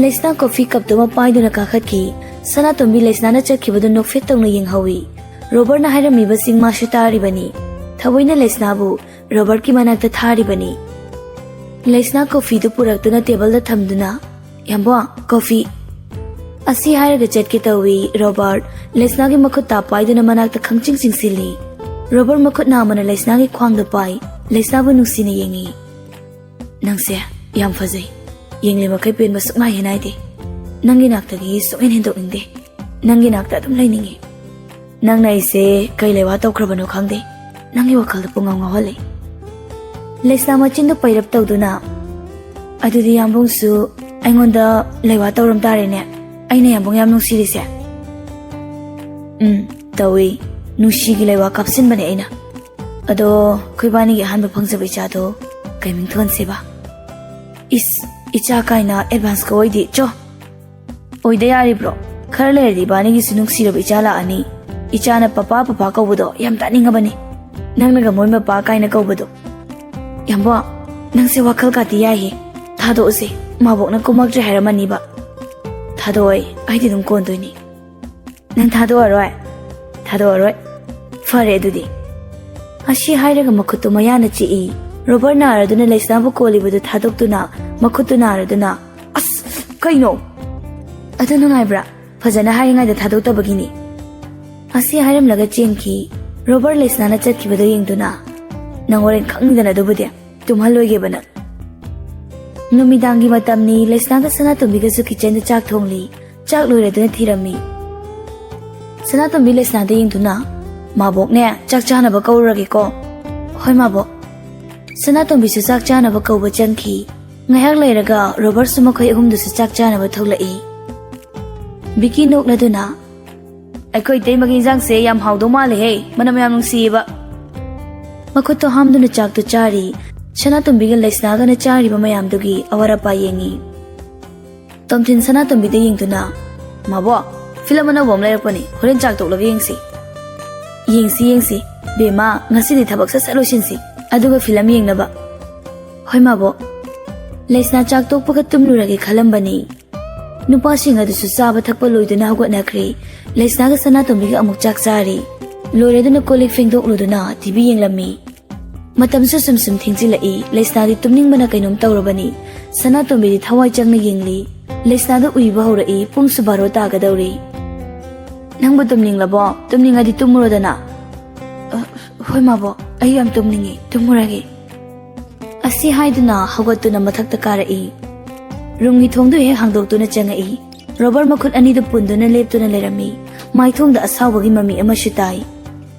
ꯂꯩꯁꯅꯥ ꯀꯣꯐꯤ ꯀꯞꯇꯨꯃ ꯄꯥꯏꯗꯨꯅ ꯀꯥꯈꯠꯈꯤ꯫ ꯁꯅꯥꯇꯣꯝꯕꯤ ꯂꯩꯁꯅꯥꯅ ꯆꯠꯈꯤꯕꯗꯨ ꯅꯣꯛꯐꯦꯠ ꯇꯧꯅ ꯌꯦꯡꯍꯧꯏ꯫ ꯔꯣꯕꯔꯠꯅ ꯍꯥꯏꯔꯝꯃꯤꯕꯁꯤꯡ ꯃꯥꯁꯨ ꯇꯥꯔꯤꯕꯅꯤ꯫ ꯊꯑꯣꯏꯅ ꯂꯩꯁꯅꯥꯕꯨ ꯔꯣꯕꯔꯠꯀꯤ ꯃꯅꯥꯛꯇ ꯊꯥꯔꯤꯕꯅꯤ꯫ ꯂꯩꯁꯅꯥ ꯀꯣꯐꯤꯗꯨ ꯄꯨꯔꯛꯇꯨꯅ ꯇꯦꯕꯜꯗ ꯊꯝꯗꯨꯅ, "ꯌꯥꯝꯕꯣ, ꯀꯣꯐꯤ꯫" ꯑꯁꯤ ꯍꯥꯏꯔꯒ ꯆꯠꯀꯦ ꯇꯧꯏ꯫ ꯔꯣꯕꯔꯠ ꯂꯩꯁꯅꯥꯒꯤ ꯃꯈꯨꯠ ꯇꯥ ꯄꯥꯏꯗꯨꯅ ꯃꯅꯥꯛꯇ ꯈꯪꯆꯤꯡ ꯆꯤꯡꯁꯤꯜꯂꯤ꯫ ꯔꯣꯕꯔꯠ ꯃꯈꯨꯠ ꯅꯥꯝꯃꯅ ꯂꯩꯁꯅꯥꯒꯤ ꯈ꯭ꯋꯥꯡꯗ ꯄꯥꯏ꯫ ꯂꯩꯁꯅꯥꯕꯨ ꯅꯨꯡꯁꯤꯅ ꯌꯦꯡꯏ꯫ "ꯅꯪꯁꯦ ꯌꯥꯝ ꯐꯖꯩ꯫ ꯌꯦꯡꯂꯤ ꯃꯈꯩ ꯄꯦꯟꯕ ꯁꯨꯛꯅꯥꯏ ꯍꯦꯛ ꯅꯥꯏꯗꯦ꯫ ꯅꯪꯒꯤ ꯅꯥꯛꯇꯒꯤ ꯁꯨꯛꯍꯦꯟ ꯍꯦꯟꯗꯣꯛꯅꯤꯡꯗꯦ꯫ ꯅꯪꯒꯤ ꯅꯥꯛꯇ ꯑꯗꯨꯝ ꯂꯩꯅꯤꯡꯉꯤ꯫ ꯅꯪꯅ ꯑꯩꯁꯦ ꯀꯩ ꯂꯩꯋꯥ ꯇꯧꯈ꯭ꯔꯕꯅꯣ ꯈꯪꯗꯦ꯫ ꯅꯪꯒꯤ ꯋꯥꯈꯜꯗ ꯄꯨꯡꯉꯥꯎ ꯉꯥꯎꯍꯜꯂꯦ꯫" ꯂꯩꯁꯅꯥ ꯃꯆꯤꯟꯗꯨ ꯄꯩꯔꯞ ꯇꯧꯗꯨꯅ, "ꯑꯗꯨꯗꯤ ꯌꯥꯝꯕꯨꯡꯁꯨ ꯑꯩꯉꯣꯟꯗ ꯂꯩꯋꯥ ꯇꯧꯔꯝ ꯇꯥꯔꯦꯅꯦ, ꯑꯩꯅ ꯌꯥꯝꯕꯨꯡ ꯌꯥꯝ ꯅꯨꯡꯁꯤꯔꯤꯁꯦ?" "ꯎꯝ, ꯇꯧꯏ꯫ ꯅꯨꯡꯁꯤꯒꯤ ꯂꯩꯋꯥ ꯀꯥꯞꯁꯤꯟꯕꯅꯦ ꯑꯩꯅ꯫ ꯑꯗꯣ ꯑꯩꯈꯣꯏꯕꯥꯅꯤꯒꯤ ꯑꯍꯥꯟꯕ ꯐꯪꯖꯕ ꯏꯆꯥꯗꯣ ꯀꯩ ꯃꯤꯡ ꯊꯣꯟꯁꯦꯕ?" "ꯏꯁ, ꯏꯆꯥ ꯀꯥꯏꯅ ꯑꯦꯗꯚꯥꯟꯁꯀ ꯑꯣꯏꯗꯦ, ꯆꯣ!" "ꯑꯣꯏꯗ ꯌꯥꯔꯤꯕ꯭ꯔꯣ? ꯈꯔ ꯂꯩꯔꯗꯤ ꯏꯕꯥꯅꯤꯒꯤꯁꯨ ꯅꯨꯡꯁꯤꯔꯕ ꯏꯆꯥ ꯂꯥꯛꯑꯅꯤ꯫ ꯏꯆꯥꯅ ꯄꯄꯥ, ꯄꯄꯥ ꯀꯧꯕꯗꯣ ꯌꯥꯝ ꯇꯥꯅꯤꯡꯉꯕꯅꯤ꯫ ꯅꯪꯅꯒ ꯃꯣꯏ ꯃꯄꯥ ꯀꯥꯏꯅ ꯀꯧꯕꯗꯣ꯫" "ꯌꯥꯝꯕꯣ, ꯅꯪꯁꯦ ꯋꯥꯈꯜ ꯀꯥꯇꯤ ꯌꯥꯏꯍꯦ꯫ ꯊꯥꯗꯣꯛꯑꯁꯦ, ꯃꯥꯕꯣꯛꯅ ꯀꯨꯝꯃꯛꯇ꯭ꯔꯦ ꯍꯥꯏꯔꯝꯃꯅꯤꯕ꯫" "ꯊꯥꯗꯣꯛꯑꯣꯏ, ꯑꯩꯗꯤ ꯑꯗꯨꯝ ꯀꯣꯟꯗꯣꯏꯅꯤ꯫" "ꯅꯪ ꯊꯥꯗꯣꯛꯑꯔꯣꯏ?" "ꯊꯥꯗꯣꯛꯑꯔꯣꯏ꯫" "ꯐꯔꯦ ꯑꯗꯨꯗꯤ꯫" ꯑꯁꯤ ꯍꯥꯏꯔꯒ ꯃꯈꯨꯠꯇꯨ ꯃꯌꯥꯅ ꯆꯤꯛꯏ꯫ ꯔꯣꯕꯔꯠ ꯅꯥꯔꯗꯨꯅ ꯂꯩꯁꯅꯥꯕꯨ ꯀꯣꯜꯂꯤꯕꯗꯨ ꯊꯥꯗꯣꯛꯇꯨꯅ, ꯃꯈꯨꯠꯇꯨ ꯅꯥꯔꯗꯨꯅ, "ꯑꯁ, ꯀꯩꯅꯣ? ꯑꯗꯨ ꯅꯨꯡꯉꯥꯏꯕ꯭ꯔꯥ? ꯐꯖꯅ ꯍꯥꯏꯔꯤꯉꯩꯗ ꯊꯥꯗꯣꯛꯇꯕꯒꯤꯅꯤ꯫" ꯑꯁꯤ ꯍꯥꯏꯔꯝꯂꯒ ꯆꯦꯟꯈꯤ꯫ ꯔꯣꯕꯔꯠ ꯂꯩꯁꯅꯥꯅ ꯆꯠꯈꯤꯕꯗꯨ ꯌꯦꯡꯗꯨꯅ, "ꯅꯪ ꯍꯣꯔꯦꯟ ꯈꯪꯅꯤꯗꯅ ꯑꯗꯨꯕꯨꯗꯤ꯫ ꯇꯨꯝꯍꯜꯂꯣꯏꯒꯦꯕ ꯅꯪ꯫" ꯅꯨꯃꯤꯗꯥꯡꯒꯤ ꯃꯇꯝꯅꯤ꯫ ꯂꯩꯁꯅꯥꯒ ꯁꯅꯥꯇꯣꯝꯕꯤꯒꯁꯨ ꯀꯤꯆꯟꯗ ꯆꯥꯛ ꯊꯣꯡꯂꯤ꯫ ꯆꯥꯛ ꯂꯣꯏꯔꯗꯨꯅ ꯊꯤꯔꯝꯃꯤ꯫ ꯁꯅꯥꯇꯣꯝꯕꯤ ꯂꯩꯁꯅꯥꯗ ꯌꯦꯡꯗꯨꯅ, "ꯃꯥꯕꯣꯛꯅꯦ, ꯆꯥꯛ ꯆꯥꯅꯕ ꯀꯧꯔꯨꯔꯒꯦꯀꯣ꯫" "ꯍꯣꯏ, ꯃꯥꯕꯣꯛ꯫" ꯁꯅꯥꯇꯣꯝꯕꯤꯁꯨ ꯆꯥꯛ ꯆꯥꯅꯕ ꯀꯧꯕ ꯆꯪꯈꯤ꯫ ꯉꯥꯏꯍꯥꯛ ꯂꯩꯔꯒ ꯔꯣꯕꯔꯠꯁꯨ ꯃꯈꯣꯏ ꯑꯍꯨꯝꯗꯨꯁꯨ ꯆꯥꯛ ꯆꯥꯅꯕ ꯊꯣꯛꯂꯛꯏ꯫ ꯕꯤꯀꯤ ꯅꯣꯛꯂꯗꯨꯅ, "ꯑꯩꯈꯣꯏ ꯏꯇꯩꯃꯒꯤ ꯏꯟꯖꯥꯡꯁꯦ ꯌꯥꯝ ꯍꯥꯎꯗꯧ ꯃꯥꯜꯂꯦꯍꯦ, ꯃꯅꯝ ꯌꯥꯝ ꯅꯨꯡꯁꯤꯌꯦꯕ꯫" ꯃꯈꯨꯠꯇꯣ ꯍꯥꯝꯗꯨꯅ ꯆꯥꯛꯇꯨ ꯆꯥꯔꯤ꯫ ꯁꯅꯥꯇꯣꯝꯕꯤꯒ ꯂꯩꯁꯅꯥꯒꯅ ꯆꯥꯔꯤꯕ ꯃꯌꯥꯝꯗꯨꯒꯤ ꯑꯋꯥꯠ ꯑꯄꯥ ꯌꯦꯡꯉꯤ꯫ ꯇꯣꯝꯊꯤꯟ ꯁꯅꯥꯇꯣꯝꯕꯤꯗ ꯌꯦꯡꯗꯨꯅ, "ꯃꯥꯕꯣꯛ, ꯐꯤꯂꯝ ꯑꯅꯧꯕ ꯑꯃ ꯂꯩꯔꯛꯄꯅꯤ, ꯍꯣꯔꯦꯟ ꯆꯥꯛ ꯇꯣꯛꯂꯒ ꯌꯦꯡꯁꯤ꯫" "ꯌꯦꯡꯁꯤ, ꯌꯦꯡꯁꯤ꯫ ꯕꯦꯝꯃ, ꯉꯁꯤꯗꯤ ꯊꯕꯛ ꯁꯠ ꯁꯠ ꯂꯣꯏꯁꯤꯟꯁꯤ, ꯑꯗꯨꯒ ꯐꯤꯂꯝ ꯌꯦꯡꯅꯕ꯫" "ꯍꯣꯏ, ꯃꯥꯕꯣꯛ꯫" ꯂꯩꯁꯅꯥ ꯆꯥꯛ ꯇꯣꯛꯄꯒ ꯇꯨꯝꯂꯨꯔꯒꯦ ꯈꯜꯂꯝꯕꯅꯤ꯫ ꯅꯨꯄꯥꯁꯤꯡ ꯑꯗꯨꯁꯨ ꯆꯥꯕ ꯊꯛꯄ ꯂꯣꯏꯗꯨꯅ ꯍꯧꯒꯠꯅꯈ꯭ꯔꯦ꯫ ꯂꯩꯁꯅꯥꯒ ꯁꯅꯥꯇꯣꯝꯕꯤꯒ ꯑꯃꯨꯛ ꯆꯥꯛ ꯆꯥꯔꯤ꯫ ꯂꯣꯏꯔꯗꯨꯅ ꯀꯣꯜ ꯂꯤꯛ ꯐꯦꯡꯗꯣꯛꯂꯨꯗꯨꯅ ꯇꯤ ꯚꯤ ꯌꯦꯡꯂꯝꯃꯤ꯫ ꯃꯇꯝꯁꯨ ꯁꯨꯝ ꯁꯨꯝ ꯊꯦꯡꯖꯤꯜꯂꯛꯏ꯫ ꯂꯩꯁꯅꯥꯗꯤ ꯇꯨꯝꯅꯤꯡꯕꯅ ꯀꯩꯅꯣꯝ ꯇꯧꯔꯕꯅꯤ꯫ ꯁꯅꯥꯇꯣꯝꯕꯤꯗꯤ ꯊꯋꯥꯏ ꯆꯪꯅ ꯌꯦꯡꯂꯤ꯫ ꯂꯩꯁꯅꯥꯗ ꯎꯏꯕ ꯍꯧꯔꯛꯏ꯫ ꯄꯨꯡꯁꯨ ꯕꯥꯔꯣ ꯇꯥꯒꯗꯧꯔꯤ꯫ "ꯅꯪꯕꯨ ꯇꯨꯝꯅꯤꯡꯂꯕꯣ? ꯇꯨꯝꯅꯤꯡꯉꯗꯤ ꯇꯨꯝꯃꯨꯔꯣꯗꯅ꯫" "ꯑ, ꯍꯣꯏ, ꯃꯥꯕꯣꯛ, ꯑꯩ ꯌꯥꯝ ꯇꯨꯝꯅꯤꯡꯉꯤ, ꯇꯨꯝꯃꯨꯔꯒꯦ꯫" ꯑꯁꯤ ꯍꯥꯏꯗꯨꯅ ꯍꯧꯒꯠꯇꯨꯅ ꯃꯊꯛꯇ ꯀꯥꯔꯛꯏ꯫ ꯔꯨꯝꯒꯤ ꯊꯣꯡꯗꯨ ꯍꯦꯛ ꯍꯥꯡꯗꯣꯛꯇꯨꯅ ꯆꯪꯉꯛꯏ꯫ ꯔꯣꯕꯔꯠ ꯃꯈꯨꯠ ꯑꯅꯤꯗꯨ ꯄꯨꯟꯗꯨꯅ ꯂꯦꯞꯇꯨꯅ ꯂꯩꯔꯝꯃꯤ꯫ ꯃꯥꯏꯊꯣꯡꯗ ꯑꯁꯥꯎꯕꯒꯤ ꯃꯃꯤ ꯑꯃꯁꯨ ꯇꯥꯏ꯫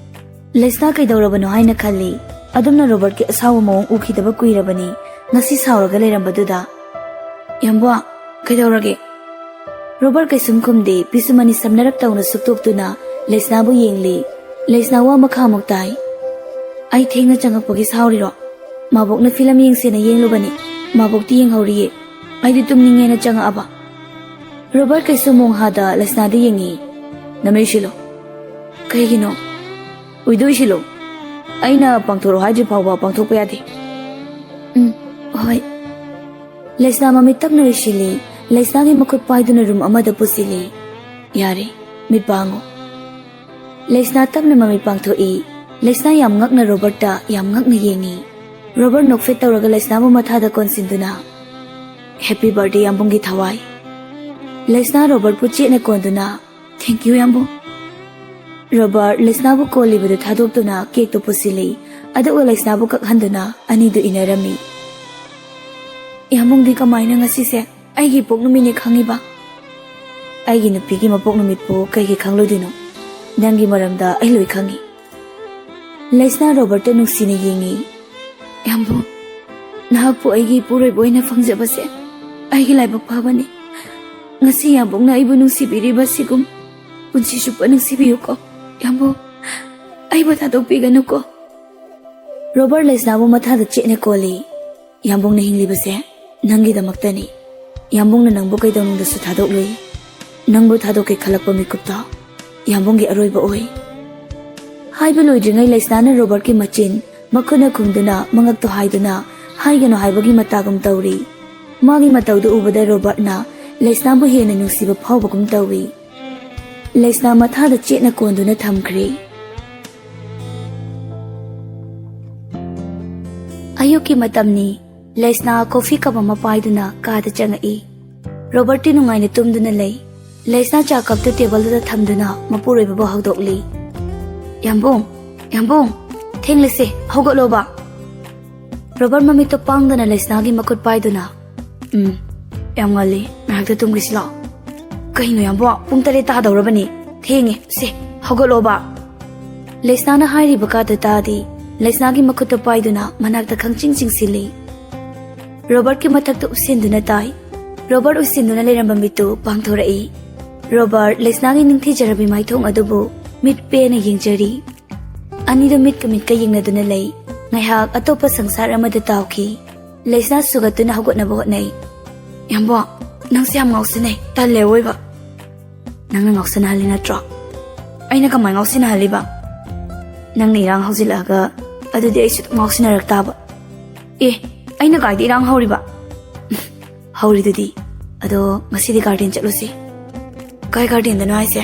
ꯂꯩꯁꯅꯥ ꯀꯩꯗꯧꯔꯕꯅꯣ ꯍꯥꯏꯅ ꯈꯜꯂꯤ꯫ ꯑꯗꯨꯝꯅ ꯔꯣꯕꯔꯠꯀꯤ ꯑꯁꯥꯎꯕ ꯃꯑꯣꯡ ꯎꯈꯤꯗꯕ ꯀꯨꯏꯔꯕꯅꯤ꯫ ꯉꯁꯤ ꯁꯥꯎꯔꯒ ꯂꯩꯔꯝꯕꯗꯨꯗ꯫ "ꯌꯥꯝꯕꯣ, ꯀꯩꯗꯧꯔꯒꯦ?" ꯔꯣꯕꯔꯠ ꯀꯩꯁꯨꯝ ꯈꯨꯝꯗꯦ꯫ ꯄꯤꯁꯨꯝ ꯑꯅꯤ ꯁꯝꯅꯔꯞ ꯇꯧꯅ ꯁꯨꯛꯇꯣꯛꯇꯨꯅ ꯂꯩꯁꯅꯥꯕꯨ ꯌꯦꯡꯂꯤ꯫ ꯂꯩꯁꯅꯥ ꯋꯥ ꯃꯈꯥ ꯑꯃꯨꯛ ꯇꯥꯏ꯫ "ꯑꯩ ꯊꯦꯡꯅ ꯆꯪꯉꯛꯄꯒꯤ ꯁꯥꯎꯔꯤꯔꯣ? ꯃꯥꯕꯣꯛꯅ ꯐꯤꯂꯝ ꯌꯦꯡꯁꯦꯅ ꯌꯦꯡꯂꯨꯕꯅꯤ꯫ ꯃꯥꯕꯣꯛꯇꯤ ꯌꯦꯡꯍꯧꯔꯤꯌꯦ꯫ ꯑꯩꯗꯤ ꯇꯨꯝꯅꯤꯡꯉꯦꯅ ꯆꯪꯉꯛꯑꯕ꯫" ꯔꯣꯕꯔꯠ ꯀꯩꯁꯨ ꯃꯣꯡꯍꯥꯗ ꯂꯩꯁꯅꯥꯗ ꯌꯦꯡꯉꯤ꯫ "ꯅꯃꯤꯠ ꯎꯏꯁꯤꯜꯂꯣ꯫" "ꯀꯩꯒꯤꯅꯣ?" "ꯎꯏꯗ ꯎꯏꯁꯤꯜꯂꯣ꯫ ꯑꯩꯅ ꯄꯥꯡꯊꯣꯔꯛꯑꯣ ꯍꯥꯏꯗ꯭ꯔꯤ ꯐꯥꯎꯕ ꯄꯥꯡꯊꯣꯛꯄ ꯌꯥꯗꯦ꯫" "ꯎꯝ, ꯍꯣꯏ꯫" ꯂꯩꯁꯅꯥ ꯃꯃꯤꯠ ꯇꯞꯅ ꯎꯏꯁꯤꯜꯂꯤ꯫ ꯂꯩꯁꯅꯥꯒꯤ ꯃꯈꯨꯠ ꯄꯥꯏꯗꯨꯅ ꯔꯨꯝ ꯑꯃꯗ ꯄꯨꯁꯤꯜꯂꯤ꯫ "ꯌꯥꯔꯦ, ꯃꯤꯠ ꯄꯥꯡꯉꯨ꯫" ꯂꯩꯁꯅꯥ ꯇꯞꯅ ꯃꯃꯤꯠ ꯄꯥꯡꯊꯣꯛꯏ꯫ ꯂꯩꯁꯅꯥ ꯌꯥꯝ ꯉꯛꯅ ꯔꯣꯕꯔꯠꯇ ꯌꯥꯝ ꯉꯛꯅ ꯌꯦꯡꯉꯤ꯫ ꯔꯣꯕꯔꯠ ꯅꯣꯛꯐꯦꯠ ꯇꯧꯔꯒ ꯂꯩꯁꯅꯥꯕꯨ ꯃꯊꯥꯗ ꯀꯣꯟꯁꯤꯟꯗꯨꯅ, "ꯍꯦꯄꯤ ꯕꯥꯔꯗꯦ, ꯌꯥꯝꯕꯨꯡꯒꯤ ꯊꯋꯥꯏ꯫" ꯂꯩꯁꯅꯥ ꯔꯣꯕꯔꯠꯄꯨ ꯆꯦꯠꯅ ꯀꯣꯟꯗꯨꯅ, "ꯊꯦꯡꯀ꯭ꯌꯨ, ꯌꯥꯝꯕꯨꯡ꯫" ꯔꯣꯕꯔꯠ ꯂꯩꯁꯅꯥꯕꯨ ꯀꯣꯜꯂꯤꯕꯗꯨ ꯊꯥꯗꯣꯛꯇꯨꯅ ꯀꯦꯛꯇꯨ ꯄꯨꯁꯤꯜꯂꯤ꯫ ꯑꯗꯨꯒ ꯂꯩꯁꯅꯥꯕꯨ ꯀꯛꯍꯟꯗꯨꯅ ꯑꯅꯤꯗꯨ ꯏꯟꯅꯔꯝꯃꯤ꯫ ꯌꯥꯝꯕꯨꯡꯗꯤ ꯀꯃꯥꯏꯅ ꯉꯁꯤꯁꯦ ꯑꯩꯒꯤ ꯄꯣꯛ ꯅꯨꯃꯤꯠꯅꯤ ꯈꯪꯉꯤꯕ? ꯑꯩꯒꯤ ꯅꯨꯄꯤꯒꯤ ꯃꯄꯣꯛ ꯅꯨꯃꯤꯠꯄꯨ ꯀꯩꯒꯤ ꯈꯪꯂꯣꯏꯗꯣꯏꯅꯣ? ꯅꯪꯒꯤ ꯃꯔꯝꯗ ꯑꯩ ꯂꯣꯏ ꯈꯪꯉꯤ꯫ ꯂꯩꯁꯅꯥ ꯔꯣꯕꯔꯠꯇ ꯅꯨꯡꯁꯤꯅ ꯌꯦꯡꯉꯤ꯫ ꯌꯥꯝꯕꯨꯡ, ꯅꯍꯥꯛꯄꯨ ꯑꯩꯒꯤ ꯏꯄꯨꯔꯣꯏꯕ ꯑꯣꯏꯅ ꯐꯪꯖꯕꯁꯦ ꯑꯩꯒꯤ ꯂꯥꯏꯕꯛ ꯐꯕꯅꯤ꯫ ꯉꯁꯤ ꯌꯥꯝꯕꯨꯡꯅ ꯑꯩꯕꯨ ꯅꯨꯡꯁꯤꯕꯤꯔꯤꯕ ꯑꯁꯤꯒꯨꯝ ꯄꯨꯟꯁꯤ ꯆꯨꯞꯄ ꯅꯨꯡꯁꯤꯕꯤꯌꯨꯀꯣ꯫ ꯌꯥꯝꯕꯨꯡ, ꯑꯩꯕꯨ ꯊꯥꯗꯣꯛꯄꯤꯒꯅꯨꯀꯣ꯫ ꯔꯣꯕꯔꯠ ꯂꯩꯁꯅꯥꯕꯨ ꯃꯊꯥꯗ ꯆꯦꯠꯅ ꯀꯣꯜꯂꯤ꯫ ꯌꯥꯝꯕꯨꯡꯅ ꯍꯤꯡꯂꯤꯕꯁꯦ ꯅꯪꯒꯤꯗꯃꯛꯇꯅꯤ꯫ ꯌꯥꯝꯕꯨꯡꯅ ꯅꯪꯕꯨ ꯀꯩꯗꯧꯅꯨꯡꯗꯁꯨ ꯊꯥꯗꯣꯛꯂꯣꯏ꯫ ꯅꯪꯕꯨ ꯊꯥꯗꯣꯛꯀꯦ ꯈꯜꯂꯛꯄ ꯃꯤꯀꯨꯞꯇꯣ ꯌꯥꯝꯕꯨꯡꯒꯤ ꯑꯔꯣꯏꯕ ꯑꯣꯏ꯫ ꯍꯥꯏꯕ ꯂꯣꯏꯗ꯭ꯔꯤꯉꯩ ꯂꯩꯁꯅꯥꯅ ꯔꯣꯕꯔꯠꯀꯤ ꯃꯆꯤꯟ ꯃꯈꯨꯠꯅ ꯈꯨꯝꯗꯨꯅ ꯃꯉꯛꯇꯣ ꯍꯥꯏꯗꯨꯅ ꯍꯥꯏꯒꯅꯨ ꯍꯥꯏꯕꯒꯤ ꯃꯇꯥꯒꯨꯝ ꯇꯧꯔꯤ꯫ ꯃꯥꯒꯤ ꯃꯇꯧꯗꯨ ꯎꯕꯗ ꯔꯣꯕꯔꯠꯅ ꯂꯩꯁꯅꯥꯕꯨ ꯍꯦꯟꯅ ꯅꯨꯡꯁꯤꯕ ꯐꯥꯎꯕꯒꯨꯝ ꯇꯧꯏ꯫ ꯂꯩꯁꯅꯥ ꯃꯊꯥꯗ ꯆꯦꯠꯅ ꯀꯣꯟꯗꯨꯅ ꯊꯝꯈ꯭ꯔꯦ꯫ ꯑꯌꯨꯛꯀꯤ ꯃꯇꯝꯅꯤ꯫ ꯂꯩꯁꯅꯥ ꯀꯣꯐꯤ ꯀꯞ ꯑꯃ ꯄꯥꯏꯗꯨꯅ ꯀꯥꯗ ꯆꯪꯉꯛꯏ꯫ ꯔꯣꯕꯔꯠꯇꯤ ꯅꯨꯡꯉꯥꯏꯅ ꯇꯨꯝꯗꯨꯅ ꯂꯩ꯫ ꯂꯩꯁꯅꯥ ꯆꯥ ꯀꯞꯇꯨ ꯇꯦꯕꯜꯗꯨꯗ ꯊꯝꯗꯨꯅ ꯃꯄꯨꯔꯣꯏꯕꯕꯨ ꯍꯧꯗꯣꯛꯂꯤ꯫ "ꯌꯥꯝꯕꯨꯡ, ꯌꯥꯝꯕꯨꯡ, ꯊꯦꯡꯂꯁꯦ, ꯍꯧꯒꯠꯂꯣꯕ!" ꯔꯣꯕꯔꯠ ꯃꯃꯤꯠꯇꯣ ꯄꯥꯡꯗꯅ ꯂꯩꯁꯅꯥꯒꯤ ꯃꯈꯨꯠ ꯄꯥꯏꯗꯨꯅ, "ꯎꯝ, ꯌꯥꯝ ꯉꯜꯂꯤ, ꯉꯥꯏꯍꯥꯛꯇ ꯇꯨꯝꯈꯤꯁꯤ ꯂꯥꯛꯑꯣ꯫" "ꯀꯩꯅꯣ ꯌꯥꯝꯕꯨꯡ, ꯄꯨꯡ ꯇꯔꯦꯠ ꯇꯥꯗꯧꯔꯕꯅꯤ, ꯊꯦꯡꯉꯦ, ꯁꯦ, ꯍꯧꯒꯠꯂꯣꯕ!" ꯂꯩꯁꯅꯥꯅ ꯍꯥꯏꯔꯤꯕ ꯀꯥꯗꯨ ꯇꯥꯗꯦ꯫ ꯂꯩꯁꯅꯥꯒꯤ ꯃꯈꯨꯠꯇ ꯄꯥꯏꯗꯨꯅ ꯃꯅꯥꯛꯇ ꯈꯪꯆꯤꯡ ꯆꯤꯡꯁꯤꯜꯂꯤ꯫ ꯔꯣꯕꯔꯠꯀꯤ ꯃꯊꯛꯇ ꯎꯞꯁꯤꯟꯗꯨꯅ ꯇꯥꯏ꯫ ꯔꯣꯕꯔꯠ ꯎꯏꯁꯤꯟꯗꯨꯅ ꯂꯩꯔꯝꯕ ꯃꯤꯠꯇꯨ ꯄꯥꯡꯊꯣꯔꯛꯏ꯫ ꯔꯣꯕꯔꯠ ꯂꯩꯁꯅꯥꯒꯤ ꯅꯤꯡꯊꯤꯖꯔꯕꯤ ꯃꯥꯏꯊꯣꯡ ꯑꯗꯨꯕꯨ ꯃꯤꯠ ꯄꯦꯅ ꯌꯦꯡꯖꯔꯤ꯫ ꯑꯅꯤꯗꯨ ꯃꯤꯠꯀ ꯃꯤꯠꯀ ꯌꯦꯡꯅꯗꯨꯅ ꯂꯩ꯫ ꯉꯥꯏꯍꯥꯛ ꯑꯇꯣꯞꯄ ꯁꯪꯁꯥꯔ ꯑꯃꯗ ꯇꯥꯎꯈꯤ꯫ ꯂꯩꯁꯅꯥ ꯁꯨꯒꯠꯇꯨꯅ ꯍꯧꯒꯠꯅꯕ ꯍꯣꯠꯅꯩ꯫ "ꯌꯥꯝꯕꯣ, ꯅꯪꯁꯦ ꯌꯥꯝ ꯉꯥꯎꯁꯤꯟꯅꯩ, ꯇꯜꯂꯦ ꯑꯑꯣꯏꯕ꯫" "ꯅꯪꯅ ꯉꯥꯎꯁꯤꯟꯅꯍꯜꯂꯤ ꯅꯠꯇ꯭ꯔꯣ?" "ꯑꯩꯅ ꯀꯃꯥꯏ ꯉꯥꯎꯁꯤꯟꯅꯍꯜꯂꯤꯕ?" "ꯅꯪꯅ ꯏꯔꯥꯡ ꯍꯧꯖꯤꯜꯂꯛꯑꯒ ꯑꯗꯨꯗꯤ ꯑꯩꯁꯨ ꯑꯗꯨꯝ ꯉꯥꯎꯁꯤꯟꯅꯔꯛ ꯇꯥꯕ꯫" "ꯑꯦ, ꯑꯩꯅ ꯀꯥꯏꯗ ꯏꯔꯥꯡ ꯍꯧꯔꯤꯕ?" "ꯍꯧꯔꯤꯗꯨꯗꯤ꯫ ꯑꯗꯣ ꯉꯁꯤꯗꯤ ꯒꯥꯔꯗꯦꯟ ꯆꯠꯂꯨꯁꯤ꯫" "ꯀꯥꯏ ꯒꯥꯔꯗꯦꯟꯗꯅꯣ ꯍꯥꯏꯁꯦ?"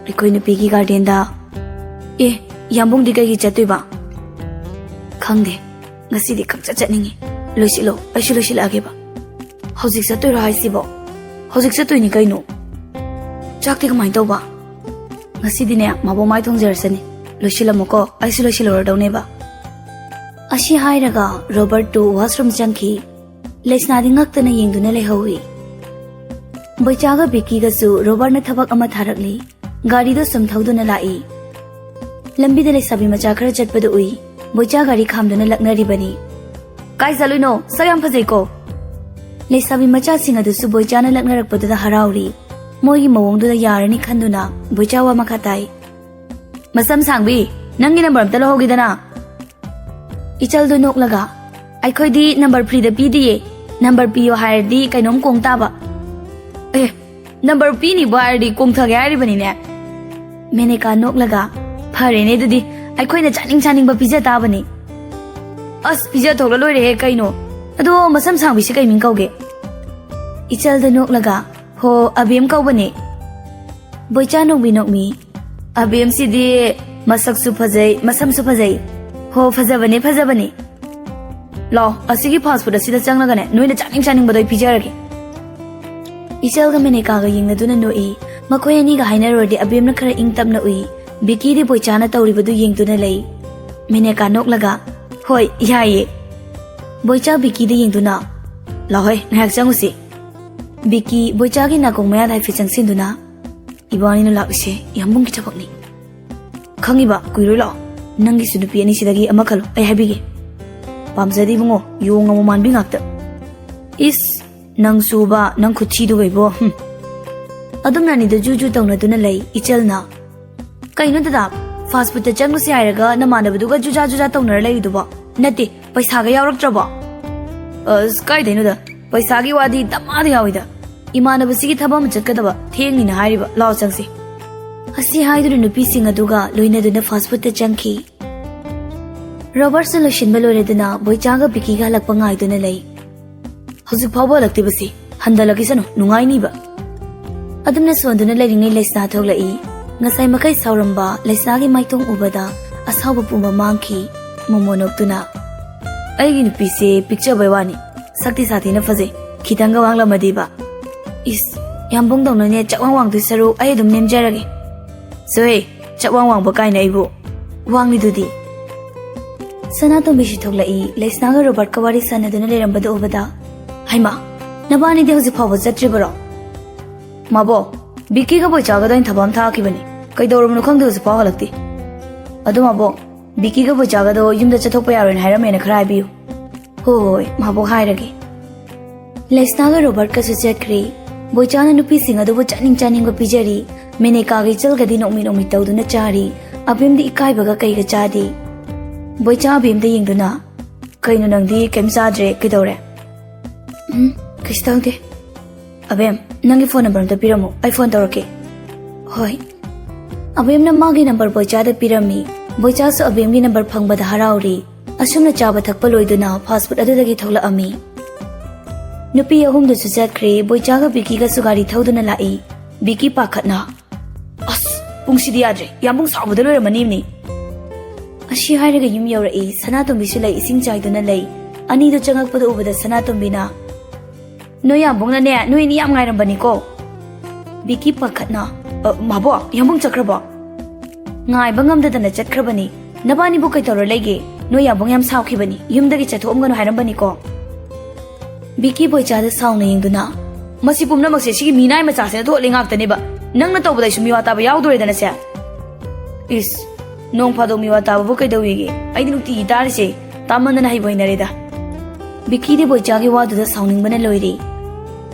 "ꯑꯩꯈꯣꯏ ꯅꯨꯄꯤꯒꯤ ꯒꯥꯔꯗꯦꯟꯗ꯫" "ꯑꯦ, ꯌꯥꯝꯕꯨꯡꯗꯤ ꯀꯩꯒꯤ ꯆꯠꯇꯣꯏꯕ?" "ꯈꯪꯗꯦ, ꯉꯁꯤꯗꯤ ꯈꯪꯆꯠ ꯆꯠꯅꯤꯡꯉꯤ꯫ ꯂꯣꯏꯁꯤꯜꯂꯣ, ꯑꯩꯁꯨ ꯂꯣꯏꯁꯤꯜꯂꯛꯑꯒꯦꯕ꯫" "ꯍꯧꯖꯤꯛ ꯆꯠꯇꯣꯏꯔꯣ ꯍꯥꯏꯁꯤꯕꯣ?" "ꯍꯧꯖꯤꯛ ꯆꯠꯇꯣꯏꯅꯤ ꯀꯩꯅꯣ꯫" "ꯆꯥꯛꯇꯤ ꯀꯃꯥꯏꯅ ꯇꯧꯕ?" "ꯉꯁꯤꯗꯤꯅꯦ, ꯃꯕꯣꯛ ꯃꯥꯏ ꯊꯣꯡꯖꯔꯁꯅꯤ꯫ ꯂꯣꯏꯁꯤꯜꯂꯝꯃꯣꯀꯣ, ꯑꯩꯁꯨ ꯂꯣꯏꯁꯤꯜꯂꯨꯔꯗꯧꯅꯦꯕ꯫" ꯑꯁꯤ ꯍꯥꯏꯔꯒ ꯔꯣꯕꯔꯠꯇꯨ ꯋꯥꯁꯔꯨꯝ ꯆꯪꯈꯤ꯫ ꯂꯩꯁꯅꯥꯗꯤ ꯉꯛꯇꯅ ꯌꯦꯡꯗꯨꯅ ꯂꯩꯍꯧꯏ꯫ ꯕꯣꯏꯆꯥꯒ ꯕꯤꯀꯤꯒꯁꯨ ꯔꯣꯕꯥꯔꯠꯅ ꯊꯕꯛ ꯑꯃ ꯊꯥꯔꯛꯂꯤ꯫ ꯒꯥꯔꯤꯗꯣ ꯁꯨꯝ ꯊꯧꯗꯨꯅ ꯂꯥꯛꯏ꯫ ꯂꯝꯕꯤꯗ ꯂꯩꯁꯥꯕꯤ ꯃꯆꯥ ꯈꯔ ꯆꯠꯄꯗ ꯎꯏ꯫ ꯕꯣꯏꯆꯥ ꯒꯥꯔꯤ ꯈꯥꯝꯗꯨꯅ ꯂꯛꯅꯔꯤꯕꯅꯤ꯫ "ꯀꯥꯏ ꯆꯠꯂꯨꯏꯅꯣ? ꯁꯛ ꯌꯥꯝ ꯐꯖꯩꯀꯣ!" ꯂꯩꯁꯥꯕꯤ ꯃꯆꯥꯁꯤꯡ ꯑꯗꯨꯁꯨ ꯕꯣꯏꯆꯥꯅ ꯂꯛꯅꯔꯛꯄꯗꯨꯗ ꯍꯔꯥꯎꯔꯤ꯫ ꯃꯣꯏꯒꯤ ꯃꯑꯣꯡꯗꯨꯗ ꯌꯥꯔꯅꯤ ꯈꯟꯗꯨꯅ ꯕꯣꯏꯆꯥ ꯋꯥ ꯃꯈꯥ ꯇꯥꯏ꯫ "ꯃꯁꯝ ꯁꯥꯡꯕꯤ, ꯅꯪꯒꯤ ꯅꯝꯕꯔ ꯑꯝꯇ ꯂꯧꯍꯧꯒꯦꯗꯅ?" ꯏꯆꯜꯗꯨ ꯅꯣꯛꯂꯒ, "ꯑꯩꯈꯣꯏꯗꯤ ꯅꯝꯕꯔ ꯐ꯭ꯔꯤꯗ ꯄꯤꯗꯤꯌꯦ꯫ ꯅꯝꯕꯔ ꯄꯤꯌꯣ ꯍꯥꯏꯔꯗꯤ ꯀꯩꯅꯣꯝ ꯀꯣꯡ ꯇꯥꯕ꯫" "ꯑꯦ, ꯅꯝꯕꯔ ꯄꯤꯅꯤꯕꯨ ꯍꯥꯏꯔꯗꯤ ꯀꯣꯡꯊꯒꯦ ꯍꯥꯏꯔꯤꯕꯅꯤꯅꯦ?" ꯃꯦꯅꯦꯀꯥ ꯅꯣꯛꯂꯒ, "ꯐꯔꯦꯅꯦ ꯑꯗꯨꯗꯤ, ꯑꯩꯈꯣꯏꯅ ꯆꯥꯅꯤꯡ ꯆꯥꯅꯤꯡꯕ ꯄꯤꯖ ꯇꯥꯕꯅꯤ꯫" "ꯑꯁ, ꯄꯤꯖ ꯊꯣꯛꯂ ꯂꯣꯏꯔꯦꯍꯦ ꯀꯩꯅꯣ꯫ ꯑꯗꯣ ꯃꯁꯝ ꯁꯥꯡꯕꯤꯁꯤ ꯀꯩ ꯃꯤꯡ ꯀꯧꯒꯦ?" ꯏꯆꯜꯗ ꯅꯣꯛꯂꯒ, "ꯍꯣ, ꯑꯕꯦꯝ ꯀꯧꯕꯅꯦ꯫" ꯕꯣꯏꯆꯥ ꯅꯣꯛꯃꯤ ꯅꯣꯛꯃꯤ, "ꯑꯕꯦꯝꯁꯤꯗꯤ ꯃꯁꯛꯁꯨ ꯐꯖꯩ, ꯃꯁꯝꯁꯨ ꯐꯖꯩ꯫ ꯍꯣ, ꯐꯖꯕꯅꯦ, ꯐꯖꯕꯅꯦ꯫ ꯂꯥꯎ, ꯑꯁꯤꯒꯤ ꯐꯥꯁ ꯐꯨꯗ ꯑꯁꯤꯗ ꯆꯪꯂꯒꯅꯦ, ꯅꯣꯏꯅ ꯆꯥꯅꯤꯡ ꯆꯥꯅꯤꯡꯕꯗꯣ ꯑꯩ ꯄꯤꯖꯔꯒꯦ꯫" ꯏꯆꯜꯒ ꯃꯦꯅꯦꯀꯥꯒ ꯌꯦꯡꯅꯗꯨꯅ ꯅꯣꯛꯏ꯫ ꯃꯈꯣꯏ ꯑꯅꯤꯒ ꯍꯥꯏꯅꯔꯨꯔꯗꯤ ꯑꯕꯦꯝꯅ ꯈꯔ ꯏꯪ ꯇꯞꯅ ꯎꯏ꯫ ꯕꯤꯀꯤꯗꯤ ꯕꯣꯏꯆꯥꯅ ꯇꯧꯔꯤꯕꯗꯨ ꯌꯦꯡꯗꯨꯅ ꯂꯩ꯫ ꯃꯦꯅꯦꯀꯥ ꯅꯣꯛꯂꯒ, "ꯍꯣꯏ, ꯌꯥꯏꯌꯦ꯫" ꯕꯣꯏꯆꯥ ꯕꯤꯀꯤꯗ ꯌꯦꯡꯗꯨꯅ, "ꯂꯥꯎꯍꯦ, ꯉꯥꯏꯍꯥꯛ ꯆꯪꯉꯨꯁꯤ꯫" ꯕꯤꯀꯤ ꯕꯣꯏꯆꯥꯒꯤ ꯅꯥꯀꯣꯡ ꯃꯌꯥꯗ ꯍꯥꯏꯐꯦꯠ ꯆꯪꯁꯤꯟꯗꯨꯅ, "ꯏꯕꯥꯅꯤꯅ ꯂꯥꯛꯂꯤꯁꯦ ꯌꯥꯝꯕꯨꯡꯒꯤ ꯊꯕꯛꯅꯤ꯫ ꯈꯪꯉꯤꯕ, ꯀꯨꯏꯔꯣꯏ ꯂꯥꯛꯑꯣ꯫ ꯅꯪꯒꯤꯁꯨ ꯅꯨꯄꯤ ꯑꯅꯤꯁꯤꯗꯒꯤ ꯑꯃ ꯈꯜꯂꯣ, ꯑꯩ ꯍꯥꯏꯕꯤꯒꯦ꯫" "ꯄꯥꯝꯖꯗꯦ ꯏꯕꯨꯡꯉꯣ, ꯌꯣꯡ ꯑꯃꯨꯛ ꯃꯥꯟꯕꯤ ꯉꯥꯛꯇ꯫" "ꯏꯁ, ꯅꯪꯁꯨꯕ, ꯅꯪ ꯈꯨꯊꯤꯗꯨꯒ ꯏꯕꯣ, ꯍꯨꯝ꯫" ꯑꯗꯨꯝꯅ ꯑꯅꯤꯗꯨ ꯖꯨ ꯖꯨ ꯇꯧꯅꯗꯨꯅ ꯂꯩ꯫ ꯏꯆꯜꯅ, "ꯀꯩꯅꯣ ꯗꯗꯥ, ꯐꯥꯁ ꯐꯨꯗꯇ ꯆꯪꯉꯨꯁꯤ ꯍꯥꯏꯔꯒ ꯅꯃꯥꯟꯅꯕꯗꯨꯒ ꯖꯨꯖꯥ ꯖꯨꯖꯥ ꯇꯧꯅꯔ ꯂꯩꯔꯤꯗꯨꯕꯣ? ꯅꯠꯇꯦ, ꯄꯩꯁꯥꯒ ꯌꯥꯎꯔꯛꯇ꯭ꯔꯕꯣ?" "ꯑꯁ, ꯀꯥꯏꯗꯩꯅꯣꯗ, ꯄꯩꯁꯥꯒꯤ ꯋꯥꯗꯤ ꯗꯃꯥꯗ ꯌꯥꯎꯏꯗ꯫ ꯏꯃꯥꯟꯅꯕꯁꯤꯒꯤ ꯊꯕꯛ ꯑꯃ ꯆꯠꯀꯗꯕ, ꯊꯦꯡꯅꯤꯅ ꯍꯥꯏꯔꯤꯕ꯫ ꯂꯥꯎ ꯆꯪꯁꯤ꯫" ꯑꯁꯤ ꯍꯥꯏꯗꯨꯅ ꯅꯨꯄꯤꯁꯤꯡ ꯑꯗꯨꯒ ꯂꯣꯏꯅꯗꯨꯅ ꯐꯥꯁ ꯐꯨꯗꯇ ꯆꯪꯈꯤ꯫ ꯔꯣꯕꯔꯠꯁꯨ ꯂꯣꯏꯁꯤꯟꯕ ꯂꯣꯏꯔꯗꯨꯅ ꯕꯣꯏꯆꯥꯒ ꯕꯤꯀꯤꯒ ꯍꯜꯂꯛꯄ ꯉꯥꯏꯗꯨꯅ ꯂꯩ꯫ "ꯍꯧꯖꯤꯛ ꯐꯥꯎꯕ ꯍꯜꯂꯛꯇ꯭ꯔꯤꯕꯁꯤ? ꯍꯟꯊꯂꯛꯈꯤꯁꯅꯨ, ꯅꯨꯡꯉꯥꯏꯅꯤꯕ꯫" ꯑꯗꯨꯝꯅ ꯁꯣꯟꯗꯨꯅ ꯂꯩꯔꯤꯉꯩ ꯂꯩꯁꯅꯥ ꯊꯣꯛꯂꯛꯏ꯫ ꯉꯁꯥꯏ ꯃꯈꯩ ꯁꯥꯎꯔꯝꯕ ꯂꯩꯁꯅꯥꯒꯤ ꯃꯥꯏꯊꯣꯡ ꯎꯕꯗ ꯑꯁꯥꯎꯕ ꯄꯨꯝꯕ ꯃꯥꯡꯈꯤ꯫ ꯃꯣꯃꯣ ꯅꯣꯛꯇꯨꯅ, "ꯑꯩꯒꯤ ꯅꯨꯄꯤꯁꯦ ꯄꯤꯛꯆꯕꯩ ꯋꯥꯅꯤ, ꯁꯛꯇꯤ ꯁꯥꯊꯤꯅ ꯐꯖꯩ꯫ ꯈꯤꯇꯪꯒ ꯋꯥꯡꯂꯝꯃꯗꯤꯕ꯫ ꯏꯁ, ꯌꯥꯝꯕꯨꯡꯗꯧꯅꯅꯦ ꯆꯥꯛꯋꯥꯡ ꯋꯥꯡꯗꯣꯏ ꯁꯔꯨꯛ ꯑꯩ ꯑꯗꯨꯝ ꯅꯦꯝꯖꯔꯒꯦ꯫" "ꯆꯣꯍꯦ, ꯆꯥꯛꯋꯥꯡ ꯋꯥꯡꯕ ꯀꯥꯏꯅ ꯑꯩꯕꯨ꯫ ꯋꯥꯡꯂꯤꯗꯨꯗꯤ꯫" ꯁꯅꯥꯇꯣꯝꯕꯤꯁꯨ ꯊꯣꯛꯂꯛꯏ꯫ ꯂꯩꯁꯅꯥꯒ ꯔꯣꯕꯥꯔꯠꯀ ꯋꯥꯔꯤ ꯁꯥꯟꯅꯗꯨꯅ ꯂꯩꯔꯝꯕꯗꯨ ꯎꯕꯗ, ꯍꯩꯃꯥ, ꯅꯕꯥꯅꯤꯗꯤ ꯍꯧꯖꯤꯛ ꯐꯥꯎꯕ ꯆꯠꯇ꯭ꯔꯤꯕꯔꯣ? ꯃꯥꯕꯣꯛ, ꯕꯤꯀꯤꯒ ꯕꯣꯏꯆꯥꯒꯗꯣ ꯑꯩꯅ ꯊꯕꯛ ꯑꯃ ꯊꯥꯈꯤꯕꯅꯤ꯫ ꯀꯩꯗꯧꯔꯕꯅꯣ ꯈꯪꯗꯦ, ꯍꯧꯖꯤꯛ ꯐꯥꯎ ꯍꯜꯂꯛꯇꯦ꯫ ꯑꯗꯣ ꯃꯥꯕꯣꯛ, ꯕꯤꯀꯤꯒ ꯕꯣꯏꯆꯥꯒꯗꯣ ꯌꯨꯝꯗ ꯆꯠꯊꯣꯛꯄ ꯌꯥꯔꯣꯏꯅ ꯍꯥꯏꯔꯝꯃꯦꯅ ꯈꯔ ꯍꯥꯏꯕꯤꯌꯨ꯫ ꯍꯣꯏ ꯍꯣꯏ, ꯃꯥꯕꯣꯛ ꯍꯥꯏꯔꯒꯦ꯫ ꯂꯩꯁꯅꯥꯒ ꯔꯣꯕꯔꯠꯀꯁꯨ ꯆꯠꯈ꯭ꯔꯦ꯫ ꯕꯣꯏꯆꯥꯅ ꯅꯨꯄꯤꯁꯤꯡ ꯑꯗꯨꯕꯨ ꯆꯥꯅꯤꯡ ꯆꯥꯅꯤꯡꯕ ꯄꯤꯖꯔꯤ꯫ ꯃꯦꯅꯦꯀꯥꯒ ꯏꯆꯜꯒꯗꯤ ꯅꯣꯛꯃꯤ ꯅꯣꯛꯃꯤ ꯇꯧꯗꯨꯅ ꯆꯥꯔꯤ꯫ ꯑꯕꯦꯝꯗꯤ ꯏꯀꯥꯏꯕꯒ ꯀꯩꯒ ꯆꯥꯗꯦ꯫ ꯕꯣꯏꯆꯥ ꯑꯕꯦꯝꯗ ꯌꯦꯡꯗꯨꯅ, "ꯀꯩꯅꯣ ꯅꯪꯗꯤ ꯀꯩꯝ ꯆꯥꯗ꯭ꯔꯦ, ꯀꯩꯗꯧꯔꯦ?" "ꯎꯝ, ꯀꯩꯁꯨ ꯇꯧꯗꯦ꯫" "ꯑꯕꯦꯝ, ꯅꯪꯒꯤ ꯐꯣꯟ ꯅꯝꯕꯔ ꯑꯝꯇ ꯄꯤꯔꯝꯃꯨ, ꯑꯩ ꯐꯣꯟ ꯇꯧꯔꯛꯀꯦ꯫" "ꯍꯣꯏ꯫" ꯑꯕꯦꯝꯅ ꯃꯥꯒꯤ ꯅꯝꯕꯔ ꯕꯣꯏꯆꯥꯗ ꯄꯤꯔꯝꯃꯤ꯫ ꯕꯣꯏꯆꯥꯁꯨ ꯑꯕꯦꯝꯒꯤ ꯅꯝꯕꯔ ꯐꯪꯕꯗ ꯍꯔꯥꯎꯔꯤ꯫ ꯑꯁꯨꯝꯅ ꯆꯥꯕ ꯊꯛꯄ ꯂꯣꯏꯗꯨꯅ ꯐꯥꯁ ꯐꯨꯗ ꯑꯗꯨꯗꯒꯤ ꯊꯣꯛꯂꯛꯑꯝꯃꯤ꯫ ꯅꯨꯄꯤ ꯑꯍꯨꯝꯗꯨꯁꯨ ꯆꯠꯈ꯭ꯔꯦ꯫ ꯕꯣꯏꯆꯥꯒ ꯕꯤꯀꯤꯒꯁꯨ ꯒꯥꯔꯤ ꯊꯧꯗꯨꯅ ꯂꯥꯛꯏ꯫ ꯕꯤꯀꯤ ꯄꯥꯈꯠꯅ, "ꯑꯁ, ꯄꯨꯡꯁꯤꯗꯤ ꯌꯥꯗ꯭ꯔꯦ, ꯌꯥꯝꯕꯨꯡ ꯁꯥꯎꯕꯗ ꯂꯣꯏꯔꯝꯃꯅꯤꯅꯦ꯫" ꯑꯁꯤ ꯍꯥꯏꯔꯒ ꯌꯨꯝ ꯌꯧꯔꯛꯏ꯫ ꯁꯅꯥꯇꯣꯝꯕꯤꯁꯨ ꯂꯩ, ꯏꯁꯤꯡ ꯆꯥꯏꯗꯨꯅ ꯂꯩ꯫ ꯑꯅꯤꯗꯨ ꯆꯪꯉꯛꯄꯗ ꯎꯕꯗ ꯁꯅꯥꯇꯣꯝꯕꯤꯅ, "ꯅꯣꯏ ꯌꯥꯝꯕꯨꯡꯅꯅꯦ, ꯅꯣꯏ ꯑꯅꯤ ꯌꯥꯝ ꯉꯥꯏꯔꯝꯕꯅꯤꯀꯣ꯫" ꯕꯤꯀꯤ ꯄꯥꯈꯠꯅ, "ꯑ, ꯃꯥꯕꯣꯛ, ꯌꯥꯝꯕꯨꯡ ꯆꯠꯈ꯭ꯔꯕꯣ?" "ꯉꯥꯏꯕ ꯉꯝꯗꯗꯅ ꯆꯠꯈ꯭ꯔꯕꯅꯤ꯫ ꯅꯕꯥꯅꯤꯕꯨ ꯀꯩꯗꯧꯔ ꯂꯩꯒꯦ? ꯅꯣꯏ ꯌꯥꯕꯨꯡ ꯌꯥꯝ ꯁꯥꯎꯈꯤꯕꯅꯤ, ꯌꯨꯝꯗꯒꯤ ꯆꯠꯊꯣꯛꯑꯝꯒꯅꯨ ꯍꯥꯏꯔꯝꯕꯅꯤꯀꯣ꯫" ꯕꯤꯀꯤ ꯕꯣꯏꯆꯥꯗ ꯁꯥꯎꯅ ꯌꯦꯡꯗꯨꯅ, "ꯃꯁꯤ ꯄꯨꯝꯅꯃꯛꯁꯦ ꯁꯤꯒꯤ ꯃꯤꯅꯥꯏ ꯃꯆꯥꯁꯤꯅ ꯊꯣꯛꯍꯜꯂꯤ ꯉꯥꯛꯇꯅꯦꯕ꯫ ꯅꯪꯅ ꯇꯧꯕꯗ ꯑꯩꯁꯨ ꯃꯤꯋꯥ ꯇꯥꯕ ꯌꯥꯎꯗꯣꯔꯦꯗꯅ ꯁꯦ꯫" "ꯏꯁ, ꯅꯣꯡ ꯐꯥꯗꯣꯛ ꯃꯤꯋꯥ ꯇꯥꯕꯕꯨ ꯀꯩꯗꯧꯋꯤꯒꯦ? ꯑꯩꯗꯤ ꯅꯨꯡꯇꯤꯒꯤ ꯇꯥꯔꯤꯁꯦ, ꯇꯥꯃꯟꯗꯅ ꯍꯩꯕꯨ ꯍꯩꯅꯔꯦꯗ꯫" ꯕꯤꯀꯤꯗꯤ ꯕꯣꯏꯆꯥꯒꯤ ꯋꯥꯗꯨꯗ ꯁꯥꯎꯅꯤꯡꯕꯅ ꯂꯣꯏꯔꯦ꯫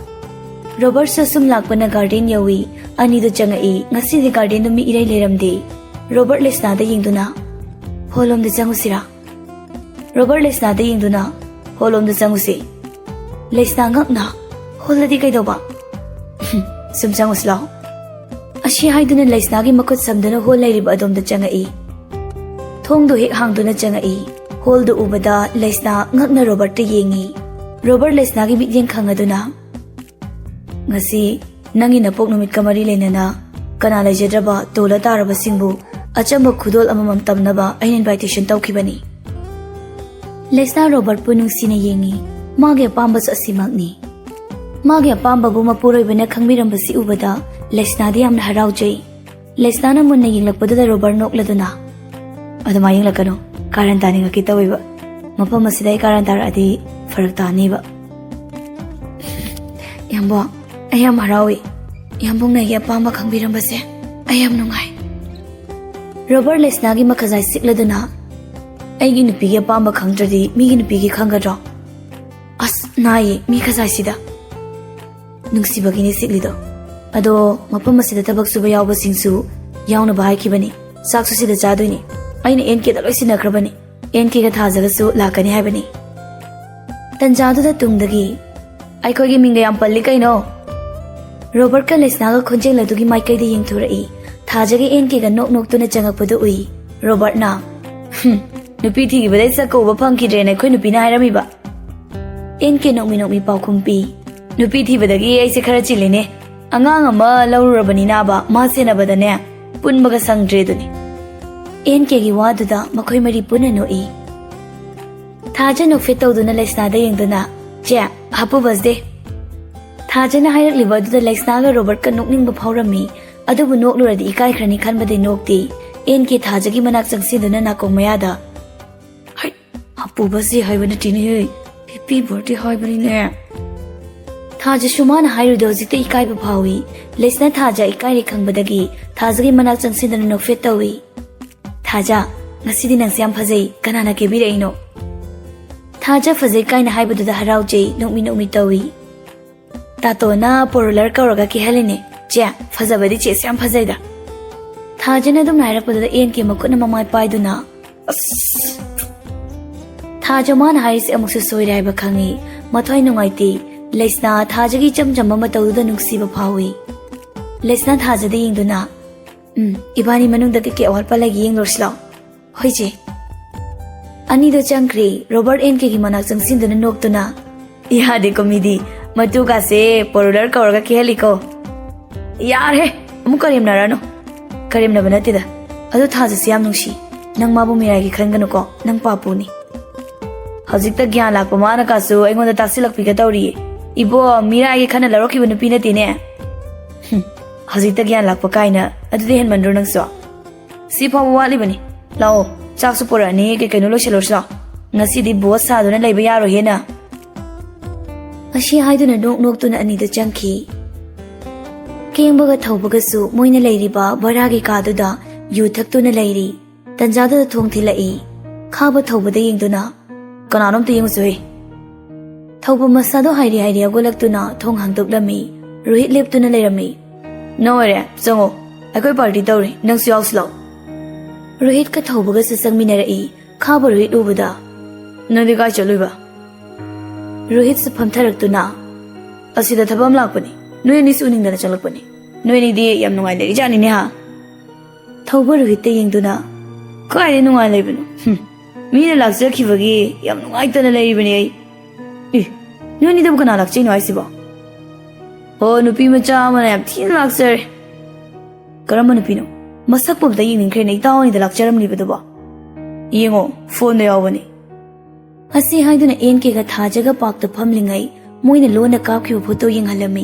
ꯔꯣꯕꯔꯠꯁꯨ ꯁꯨꯝ ꯂꯥꯛꯄꯅ ꯒꯥꯔꯗꯦꯟ ꯌꯧꯏ꯫ ꯑꯅꯤꯗꯨ ꯆꯪꯉꯛꯏ꯫ ꯉꯁꯤꯗꯤ ꯒꯥꯔꯗꯦꯟꯗꯨ ꯃꯤ ꯏꯔꯩ ꯂꯩꯔꯝꯗꯦ꯫ ꯔꯣꯕꯔꯠ ꯂꯩꯁꯅꯥꯗ ꯌꯦꯡꯗꯨꯅ, "ꯍꯣꯜꯂꯣꯝꯗ ꯆꯪꯉꯨꯁꯤꯔꯥ?" ꯔꯣꯕꯔꯠ ꯂꯩꯁꯅꯥꯗ ꯌꯦꯡꯗꯨꯅ, "ꯍꯣꯜꯂꯣꯝꯗ ꯆꯪꯉꯨꯁꯤ꯫" ꯂꯩꯁꯅꯥ ꯉꯛꯅ, "ꯍꯣꯜꯗꯗꯤ ꯀꯩꯗꯧꯕ?" "ꯁꯨꯝ ꯆꯪꯉꯨꯁꯤ ꯂꯥꯛꯑꯣ꯫" ꯑꯁꯤ ꯍꯥꯏꯗꯨꯅ ꯂꯩꯁꯅꯥꯒꯤ ꯃꯈꯨꯠ ꯁꯝꯗꯨꯅ ꯍꯣꯜ ꯂꯩꯔꯤꯕ ꯑꯗꯣꯝꯗ ꯆꯪꯉꯛꯏ꯫ ꯊꯣꯡꯗꯨ ꯍꯦꯛ ꯍꯥꯡꯗꯨꯅ ꯆꯪꯉꯛꯏ꯫ ꯍꯣꯜꯗꯨ ꯎꯕꯗ ꯂꯩꯁꯅꯥ ꯉꯛꯅ ꯔꯣꯕꯔꯠꯇ ꯌꯦꯡꯉꯤ꯫ ꯔꯣꯕꯔꯠ ꯂꯩꯁꯅꯥꯒꯤ ꯃꯤꯠꯌꯦꯡ ꯈꯪꯉꯗꯨꯅ, "ꯉꯁꯤ ꯅꯪꯒꯤ ꯅꯄꯣꯛ ꯅꯨꯃꯤꯠꯀ ꯃꯔꯤ ꯂꯩꯅꯅ ꯀꯅꯥ ꯂꯩꯖꯗ꯭ꯔꯕ ꯇꯣꯜꯂ ꯇꯥꯔꯕꯁꯤꯡꯕꯨ ꯑꯆꯝꯕ ꯈꯨꯗꯣꯜ ꯑꯃꯃꯝ ꯇꯝꯅꯕ ꯑꯩꯅ ꯏꯟꯚꯥꯏꯇꯦꯁꯟ ꯇꯧꯈꯤꯕꯅꯤ꯫" ꯂꯩꯁꯅꯥ ꯔꯣꯕꯔꯠꯄꯨ ꯅꯨꯡꯁꯤꯅ ꯌꯦꯡꯉꯤ꯫ ꯃꯥꯒꯤ ꯑꯄꯥꯝꯕꯁꯨ ꯑꯁꯤꯃꯛꯅꯤ꯫ ꯃꯥꯒꯤ ꯑꯄꯥꯝꯕꯕꯨ ꯃꯄꯨꯔꯣꯏꯕꯅ ꯈꯪꯕꯤꯔꯝꯕꯁꯤ ꯎꯕꯗ ꯂꯩꯁꯅꯥꯗꯤ ꯌꯥꯝꯅ ꯍꯔꯥꯎꯖꯩ꯫ ꯂꯩꯁꯅꯥꯅ ꯃꯨꯟꯅ ꯌꯦꯡꯂꯛꯄꯗꯨꯗ ꯔꯣꯕꯔꯠ ꯅꯣꯛꯂꯗꯨꯅ, "ꯑꯗꯨꯃꯥꯏ ꯌꯦꯡꯂꯛꯀꯅꯨ, ꯀꯥꯔꯟ ꯇꯥꯅꯤꯡꯉꯛꯀꯦ ꯇꯧꯋꯦꯕ꯫ ꯃꯐꯝ ꯑꯁꯤꯗ ꯑꯩ ꯀꯥꯔꯟ ꯇꯥꯔꯛꯑꯗꯤ ꯐꯔꯛ ꯇꯥꯅꯤꯕ꯫" ꯌꯥꯝꯕꯣ, ꯑꯩ ꯌꯥꯝ ꯍꯔꯥꯎꯏ꯫ ꯌꯥꯝꯕꯨꯡꯅ ꯑꯩꯒꯤ ꯑꯄꯥꯝꯕ ꯈꯪꯕꯤꯔꯝꯕꯁꯦ ꯑꯩ ꯌꯥꯝ ꯅꯨꯡꯉꯥꯏ꯫ ꯔꯣꯕꯔꯠ ꯂꯩꯁꯅꯥꯒꯤ ꯃꯈꯖꯥꯏ ꯁꯤꯛꯂꯗꯨꯅ, "ꯑꯩꯒꯤ ꯅꯨꯄꯤꯒꯤ ꯑꯄꯥꯝꯕ ꯈꯪꯗ꯭ꯔꯗꯤ ꯃꯤꯒꯤ ꯅꯨꯄꯤꯒꯤ ꯈꯪꯒꯗ꯭ꯔꯣ? ꯑꯁ, ꯅꯥꯏꯌꯦ ꯃꯤ ꯈꯖꯥꯏꯁꯤꯗ꯫ ꯅꯨꯡꯁꯤꯕꯒꯤꯅꯦ ꯁꯤꯛꯂꯤꯗꯣ꯫ ꯑꯗꯣ ꯃꯐꯝ ꯑꯁꯤꯗ ꯊꯕꯛ ꯁꯨꯕ ꯌꯥꯎꯕꯁꯤꯡꯁꯨ ꯌꯥꯎꯅꯕ ꯍꯥꯏꯈꯤꯕꯅꯤ꯫ ꯆꯥꯛꯁꯨ ꯁꯤꯗ ꯆꯥꯗꯣꯏꯅꯤ꯫ ꯑꯩꯅ ꯑꯦꯟ ꯀꯦꯗ ꯂꯣꯏ ꯁꯤꯟꯅꯈ꯭ꯔꯕꯅꯤ꯫ ꯑꯦꯟ ꯀꯦꯒ ꯊꯥꯖꯒꯁꯨ ꯂꯥꯛꯀꯅꯤ ꯍꯥꯏꯕꯅꯤ꯫" ꯇꯟꯖꯥꯗꯨꯗ ꯇꯨꯡꯗꯒꯤ, "ꯑꯩꯈꯣꯏꯒꯤ ꯃꯤꯡꯒ ꯌꯥꯝ ꯄꯜꯂꯤ ꯀꯩꯅꯣ?" ꯔꯣꯕꯔꯠꯀ ꯂꯩꯁꯅꯥꯒ ꯈꯣꯟꯖꯦꯜ ꯑꯗꯨꯒꯤ ꯃꯥꯏꯀꯩꯗ ꯌꯦꯡꯊꯣꯔꯛꯏ꯫ ꯊꯥꯖꯒ ꯑꯦꯟ ꯀꯦꯒ ꯅꯣꯛ ꯅꯣꯛꯇꯨꯅ ꯆꯪꯉꯛꯄꯗꯨ ꯎꯏ꯫ ꯔꯣꯕꯔꯠꯅ, "ꯍꯨꯝ, ꯅꯨꯄꯤ ꯊꯤꯈꯤꯕꯗꯩ ꯁꯛꯀ ꯎꯕ ꯐꯪꯈꯤꯗ꯭ꯔꯦꯅ ꯑꯩꯈꯣꯏ ꯅꯨꯄꯤꯅ ꯍꯥꯏꯔꯝꯃꯤꯕ꯫" ꯑꯦꯟ ꯀꯦ ꯅꯣꯛꯃꯤ ꯅꯣꯛꯃꯤ ꯄꯥꯎꯈꯨꯝ ꯄꯤ꯫ "ꯅꯨꯄꯤ ꯊꯤꯕꯗꯒꯤ ꯑꯩꯁꯦ ꯈꯔ ꯆꯤꯜꯂꯤꯅꯦ꯫ ꯑꯉꯥꯡ ꯑꯃ ꯂꯧꯔꯨꯔꯕꯅꯤꯅꯕ, ꯃꯥ ꯁꯦꯟꯅꯕꯗꯅꯦ ꯄꯨꯟꯕꯒ ꯁꯪꯗ꯭ꯔꯦ ꯑꯗꯨꯅꯤ꯫" ꯑꯦꯟ ꯀꯦꯒꯤ ꯋꯥꯗꯨꯗ ꯃꯈꯣꯏ ꯃꯔꯤ ꯄꯨꯟꯅ ꯅꯣꯛꯏ꯫ ꯊꯥꯖ ꯅꯣꯛꯐꯦꯠ ꯇꯧꯗꯨꯅ ꯂꯩꯁꯅꯥꯗ ꯌꯦꯡꯗꯨꯅ, "ꯆꯦ, ꯍꯥꯄꯨ ꯕꯁꯗꯦ꯫" ꯊꯥꯖꯅ ꯍꯥꯏꯔꯛꯂꯤꯕ ꯑꯗꯨꯗ ꯂꯩꯁꯅꯥꯒ ꯔꯣꯕꯔꯠꯀ ꯅꯣꯛꯅꯤꯡꯕ ꯐꯥꯎꯔꯝꯃꯤ꯫ ꯑꯗꯨꯕꯨ ꯅꯣꯛꯂꯨꯔꯗꯤ ꯏꯀꯥꯏꯈ꯭ꯔꯅꯤ ꯈꯟꯕꯗꯩ ꯅꯣꯛꯇꯦ꯫ ꯑꯦꯟ ꯀꯦ ꯊꯥꯖꯒꯤ ꯃꯅꯥꯛ ꯆꯪꯁꯤꯟꯗꯨꯅ ꯅꯥꯀꯣꯡ ꯃꯌꯥꯗ, "ꯍꯩꯠ, ꯍꯥꯄꯨ ꯕꯁꯗꯦ ꯍꯥꯏꯕ ꯅꯠꯇꯦꯅꯦꯍꯦ, ꯍꯦꯄꯤ ꯕꯔꯊꯗꯦ ꯍꯥꯏꯕꯅꯤꯅꯦ꯫" ꯊꯥꯖꯁꯨ ꯃꯥꯅ ꯍꯥꯏꯔꯨꯗꯣ ꯍꯧꯖꯤꯛꯇ ꯏꯀꯥꯏꯕ ꯐꯥꯎꯏ꯫ ꯂꯩꯁꯅꯥ ꯊꯥꯖ ꯏꯀꯥꯏꯔꯦ ꯈꯪꯕꯗꯒꯤ ꯊꯥꯖꯒꯤ ꯃꯅꯥꯛ ꯆꯪꯁꯤꯟꯗꯨꯅ ꯅꯣꯛꯐꯦꯠ ꯇꯧꯏ꯫ "ꯊꯥꯖ, ꯉꯁꯤꯗꯤ ꯅꯪꯁꯦ ꯌꯥꯝ ꯐꯖꯩ꯫ ꯀꯅꯥꯅ ꯀꯦꯕꯤꯔꯛꯏꯅꯣ?" ꯊꯥꯖ ꯐꯖꯩ ꯀꯥꯏꯅ ꯍꯥꯏꯕꯗꯨꯗ ꯍꯔꯥꯎꯖꯩ, ꯅꯣꯛꯃꯤ ꯅꯣꯛꯃꯤ ꯇꯧꯏ꯫ "ꯇꯥꯇꯣꯅ ꯄꯣꯔꯨꯂꯔ ꯀꯧꯔꯒ ꯀꯦꯍꯜꯂꯤꯅꯦ꯫ ꯆꯦ, ꯐꯖꯕꯗꯤ ꯆꯦꯁꯦ ꯌꯥꯝ ꯐꯖꯩꯗ꯫" ꯊꯥꯖꯅ ꯑꯗꯨꯝ ꯍꯥꯏꯔꯛꯄꯗꯨꯗ ꯑꯦꯟ ꯀꯦ ꯃꯈꯨꯠꯅ ꯃꯃꯥꯏ ꯄꯥꯏꯗꯨꯅ, "ꯑꯁ!" ꯊꯥꯖ ꯃꯥꯅ ꯍꯥꯏꯔꯤꯁꯦ ꯑꯃꯨꯛꯁꯨ ꯁꯣꯏꯔꯦ ꯍꯥꯏꯕ ꯈꯪꯉꯤ꯫ ꯃꯊ꯭ꯋꯥꯏ ꯅꯨꯡꯉꯥꯏꯇꯦ꯫ ꯂꯩꯁꯅꯥ ꯊꯥꯖꯒꯤ ꯏꯆꯝ ꯆꯝꯕ ꯃꯇꯧꯗꯨꯗ ꯅꯨꯡꯁꯤꯕ ꯐꯥꯎꯏ꯫ ꯂꯩꯁꯅꯥ ꯊꯥꯖꯗ ꯌꯦꯡꯗꯨꯅ, "ꯎꯝ, ꯏꯕꯥꯅꯤ ꯃꯅꯨꯡꯗ ꯀꯩꯀꯩ ꯑꯋꯥꯠꯄ ꯂꯩꯒꯦ ꯌꯦꯡꯂꯨꯔꯁꯤ ꯂꯥꯎ꯫" "ꯍꯣꯏ ꯆꯦ꯫" ꯑꯅꯤꯗꯣ ꯆꯪꯈ꯭ꯔꯦ꯫ ꯔꯣꯕꯔꯠ ꯑꯦꯟ ꯀꯦꯒꯤ ꯃꯅꯥꯛ ꯆꯪꯁꯤꯟꯗꯨꯅ ꯅꯣꯛꯇꯨꯅ, "ꯌꯥꯗꯦꯀꯣ ꯃꯤꯗꯤ, ꯃꯇꯨꯒꯥꯁꯦ ꯄꯣꯔꯨꯂꯔ ꯀꯧꯔꯒ ꯀꯦꯍꯜꯂꯤꯀꯣ꯫" "ꯌꯥꯔꯦ, ꯑꯃꯨꯛ ꯀꯔꯦꯝꯅꯔꯅꯨ꯫" "ꯀꯔꯦꯝꯅꯕ ꯅꯠꯇꯦꯗ, ꯑꯗꯨ ꯊꯥꯖꯁꯤ ꯌꯥꯝ ꯅꯨꯡꯁꯤ꯫ ꯅꯪ ꯃꯥꯕꯨ ꯃꯤꯔꯥꯏꯒꯤ ꯈꯟꯒꯅꯨꯀꯣ, ꯅꯪ ꯄꯥꯄꯨꯅꯤ꯫" ꯍꯧꯖꯤꯛꯇ ꯒ꯭ꯌꯥꯟ ꯂꯥꯛꯄ ꯃꯥꯅ ꯀꯥꯁꯨ ꯑꯩꯉꯣꯟꯗ ꯇꯥꯛꯁꯤꯜꯂꯛꯄꯤꯒ ꯇꯧꯔꯤꯌꯦ꯫ "ꯏꯕꯣ, ꯃꯤꯔꯥꯏꯒꯤ ꯈꯟꯅ ꯂꯧꯔꯛꯈꯤꯕ ꯅꯨꯄꯤ ꯅꯠꯇꯦꯅꯦ꯫" "ꯍꯨꯝ, ꯍꯧꯖꯤꯛꯇ ꯒ꯭ꯌꯥꯟ ꯂꯥꯛꯄ ꯀꯥꯏꯅ, ꯑꯗꯨꯗꯤ ꯍꯦꯟꯃꯟꯗ꯭ꯔꯣ ꯅꯪꯁꯨ?" "ꯁꯤ ꯐꯥꯎꯕ ꯋꯥꯠꯂꯤꯕꯅꯤ꯫ ꯂꯥꯛꯑꯣ, ꯆꯥꯛꯁꯨ ꯄꯨꯔꯛꯑꯅꯤ, ꯀꯩ ꯀꯩꯅꯣ ꯂꯣꯏꯁꯤꯜꯂꯨꯔꯁꯤ ꯂꯥꯛꯑꯣ꯫ ꯉꯁꯤꯗꯤ ꯕꯣꯁ ꯁꯥꯗꯨꯅ ꯂꯩꯕ ꯌꯥꯔꯣꯏꯍꯦ ꯅꯪ꯫" ꯑꯁꯤ ꯍꯥꯏꯗꯨꯅ ꯅꯣꯛ ꯅꯣꯛꯇꯨꯅ ꯑꯅꯤꯗꯨ ꯆꯪꯈꯤ꯫ ꯀꯦꯡꯕꯒ ꯊꯧꯕꯒꯁꯨ ꯃꯣꯏꯅ ꯂꯩꯔꯤꯕ ꯚꯔꯥꯒꯤ ꯀꯥꯗꯨꯗ ꯌꯨ ꯊꯛꯇꯨꯅ ꯂꯩꯔꯤ꯫ ꯇꯟꯖꯥꯗꯨꯗ ꯊꯣꯡ ꯊꯤꯜꯂꯛꯏ꯫ ꯈꯥꯕ ꯊꯧꯕꯗ ꯌꯦꯡꯗꯨꯅ, "ꯀꯅꯥꯅꯣꯝꯇ ꯌꯦꯡꯉꯨꯆꯣꯍꯦ!" ꯊꯧꯕ ꯃꯁꯥꯗꯣ ꯍꯥꯏꯔꯤ ꯍꯥꯏꯔꯤ ꯍꯧꯒꯠꯂꯛꯇꯨꯅ ꯊꯣꯡ ꯍꯥꯡꯗꯣꯛꯂꯝꯃꯤ꯫ ꯔꯣꯍꯤꯠ ꯂꯦꯞꯇꯨꯅ ꯂꯩꯔꯝꯃꯤ꯫ "ꯅꯪ ꯑꯣꯏꯔꯦ, ꯆꯪꯉꯣ꯫ ꯑꯩꯈꯣꯏ ꯄꯥꯔꯇꯤ ꯇꯧꯔꯤ, ꯅꯪꯁꯨ ꯌꯥꯎꯁꯤ ꯂꯥꯛꯑꯣ꯫" ꯔꯣꯍꯤꯠꯀ ꯊꯧꯕꯒꯁꯨ ꯆꯪꯃꯤꯟꯅꯔꯛꯏ꯫ ꯈꯥꯕ ꯔꯣꯍꯤꯠ ꯎꯕꯗ, "ꯅꯪꯗꯤ ꯀꯥꯏ ꯆꯠꯂꯨꯏꯕ?" ꯔꯣꯍꯤꯠꯁꯨ ꯐꯝꯊꯔꯛꯇꯨꯅ, "ꯑꯁꯤꯗ ꯊꯕꯛ ꯑꯃ ꯂꯥꯛꯄꯅꯤ꯫ ꯅꯣꯏ ꯑꯅꯤꯁꯨ ꯎꯅꯤꯡꯗꯅ ꯆꯪꯂꯛꯄꯅꯤ꯫ ꯅꯣꯏ ꯑꯅꯤꯗꯤ ꯌꯥꯝ ꯅꯨꯡꯉꯥꯏ ꯂꯩꯔꯤꯖꯥꯠꯅꯤꯅꯦ, ꯍꯥ?" ꯊꯧꯕ ꯔꯣꯍꯤꯠꯇ ꯌꯦꯡꯗꯨꯅ, "ꯀꯥꯏꯗꯩ ꯅꯨꯡꯉꯥꯏ ꯂꯩꯕꯅꯣ? ꯍꯨꯝ, ꯃꯤꯅ ꯂꯥꯛꯆꯈꯤꯕꯒꯤ ꯌꯥꯝ ꯅꯨꯡꯉꯥꯏꯇꯅ ꯂꯩꯔꯤꯕꯅꯤ ꯑꯩ꯫ ꯑꯦ, ꯅꯣꯏ ꯑꯅꯤꯗꯕꯨ ꯀꯅꯥ ꯂꯥꯛꯆꯩꯅꯣ ꯍꯥꯏꯁꯤꯕꯣ?" "ꯑꯣ, ꯅꯨꯄꯤ ꯃꯆꯥ ꯑꯃꯅ ꯌꯥꯝ ꯊꯤꯅ ꯂꯥꯛꯆꯔꯦ꯫" "ꯀꯔꯝꯕ ꯅꯨꯄꯤꯅꯣ? ꯃꯁꯛꯄꯨ ꯑꯝꯇ ꯌꯦꯡꯅꯤꯡꯈ꯭ꯔꯦꯅꯦ, ꯏꯇꯥꯎ ꯑꯅꯤꯗ ꯂꯥꯛꯆꯔꯝꯂꯤꯕꯗꯨꯕꯣ꯫ ꯌꯦꯡꯉꯣ, ꯐꯣꯟꯗ ꯌꯥꯎꯕꯅꯤ꯫" ꯑꯁꯤ ꯍꯥꯏꯗꯨꯅ ꯑꯦꯟ ꯀꯦꯒ ꯊꯥꯖꯒ ꯄꯥꯛꯇ ꯐꯝꯂꯤꯉꯩ ꯃꯣꯏꯅ ꯂꯣꯟꯅ ꯀꯥꯞꯈꯤꯕ ꯐꯣꯇꯣ ꯌꯦꯡꯍꯜꯂꯝꯃꯤ꯫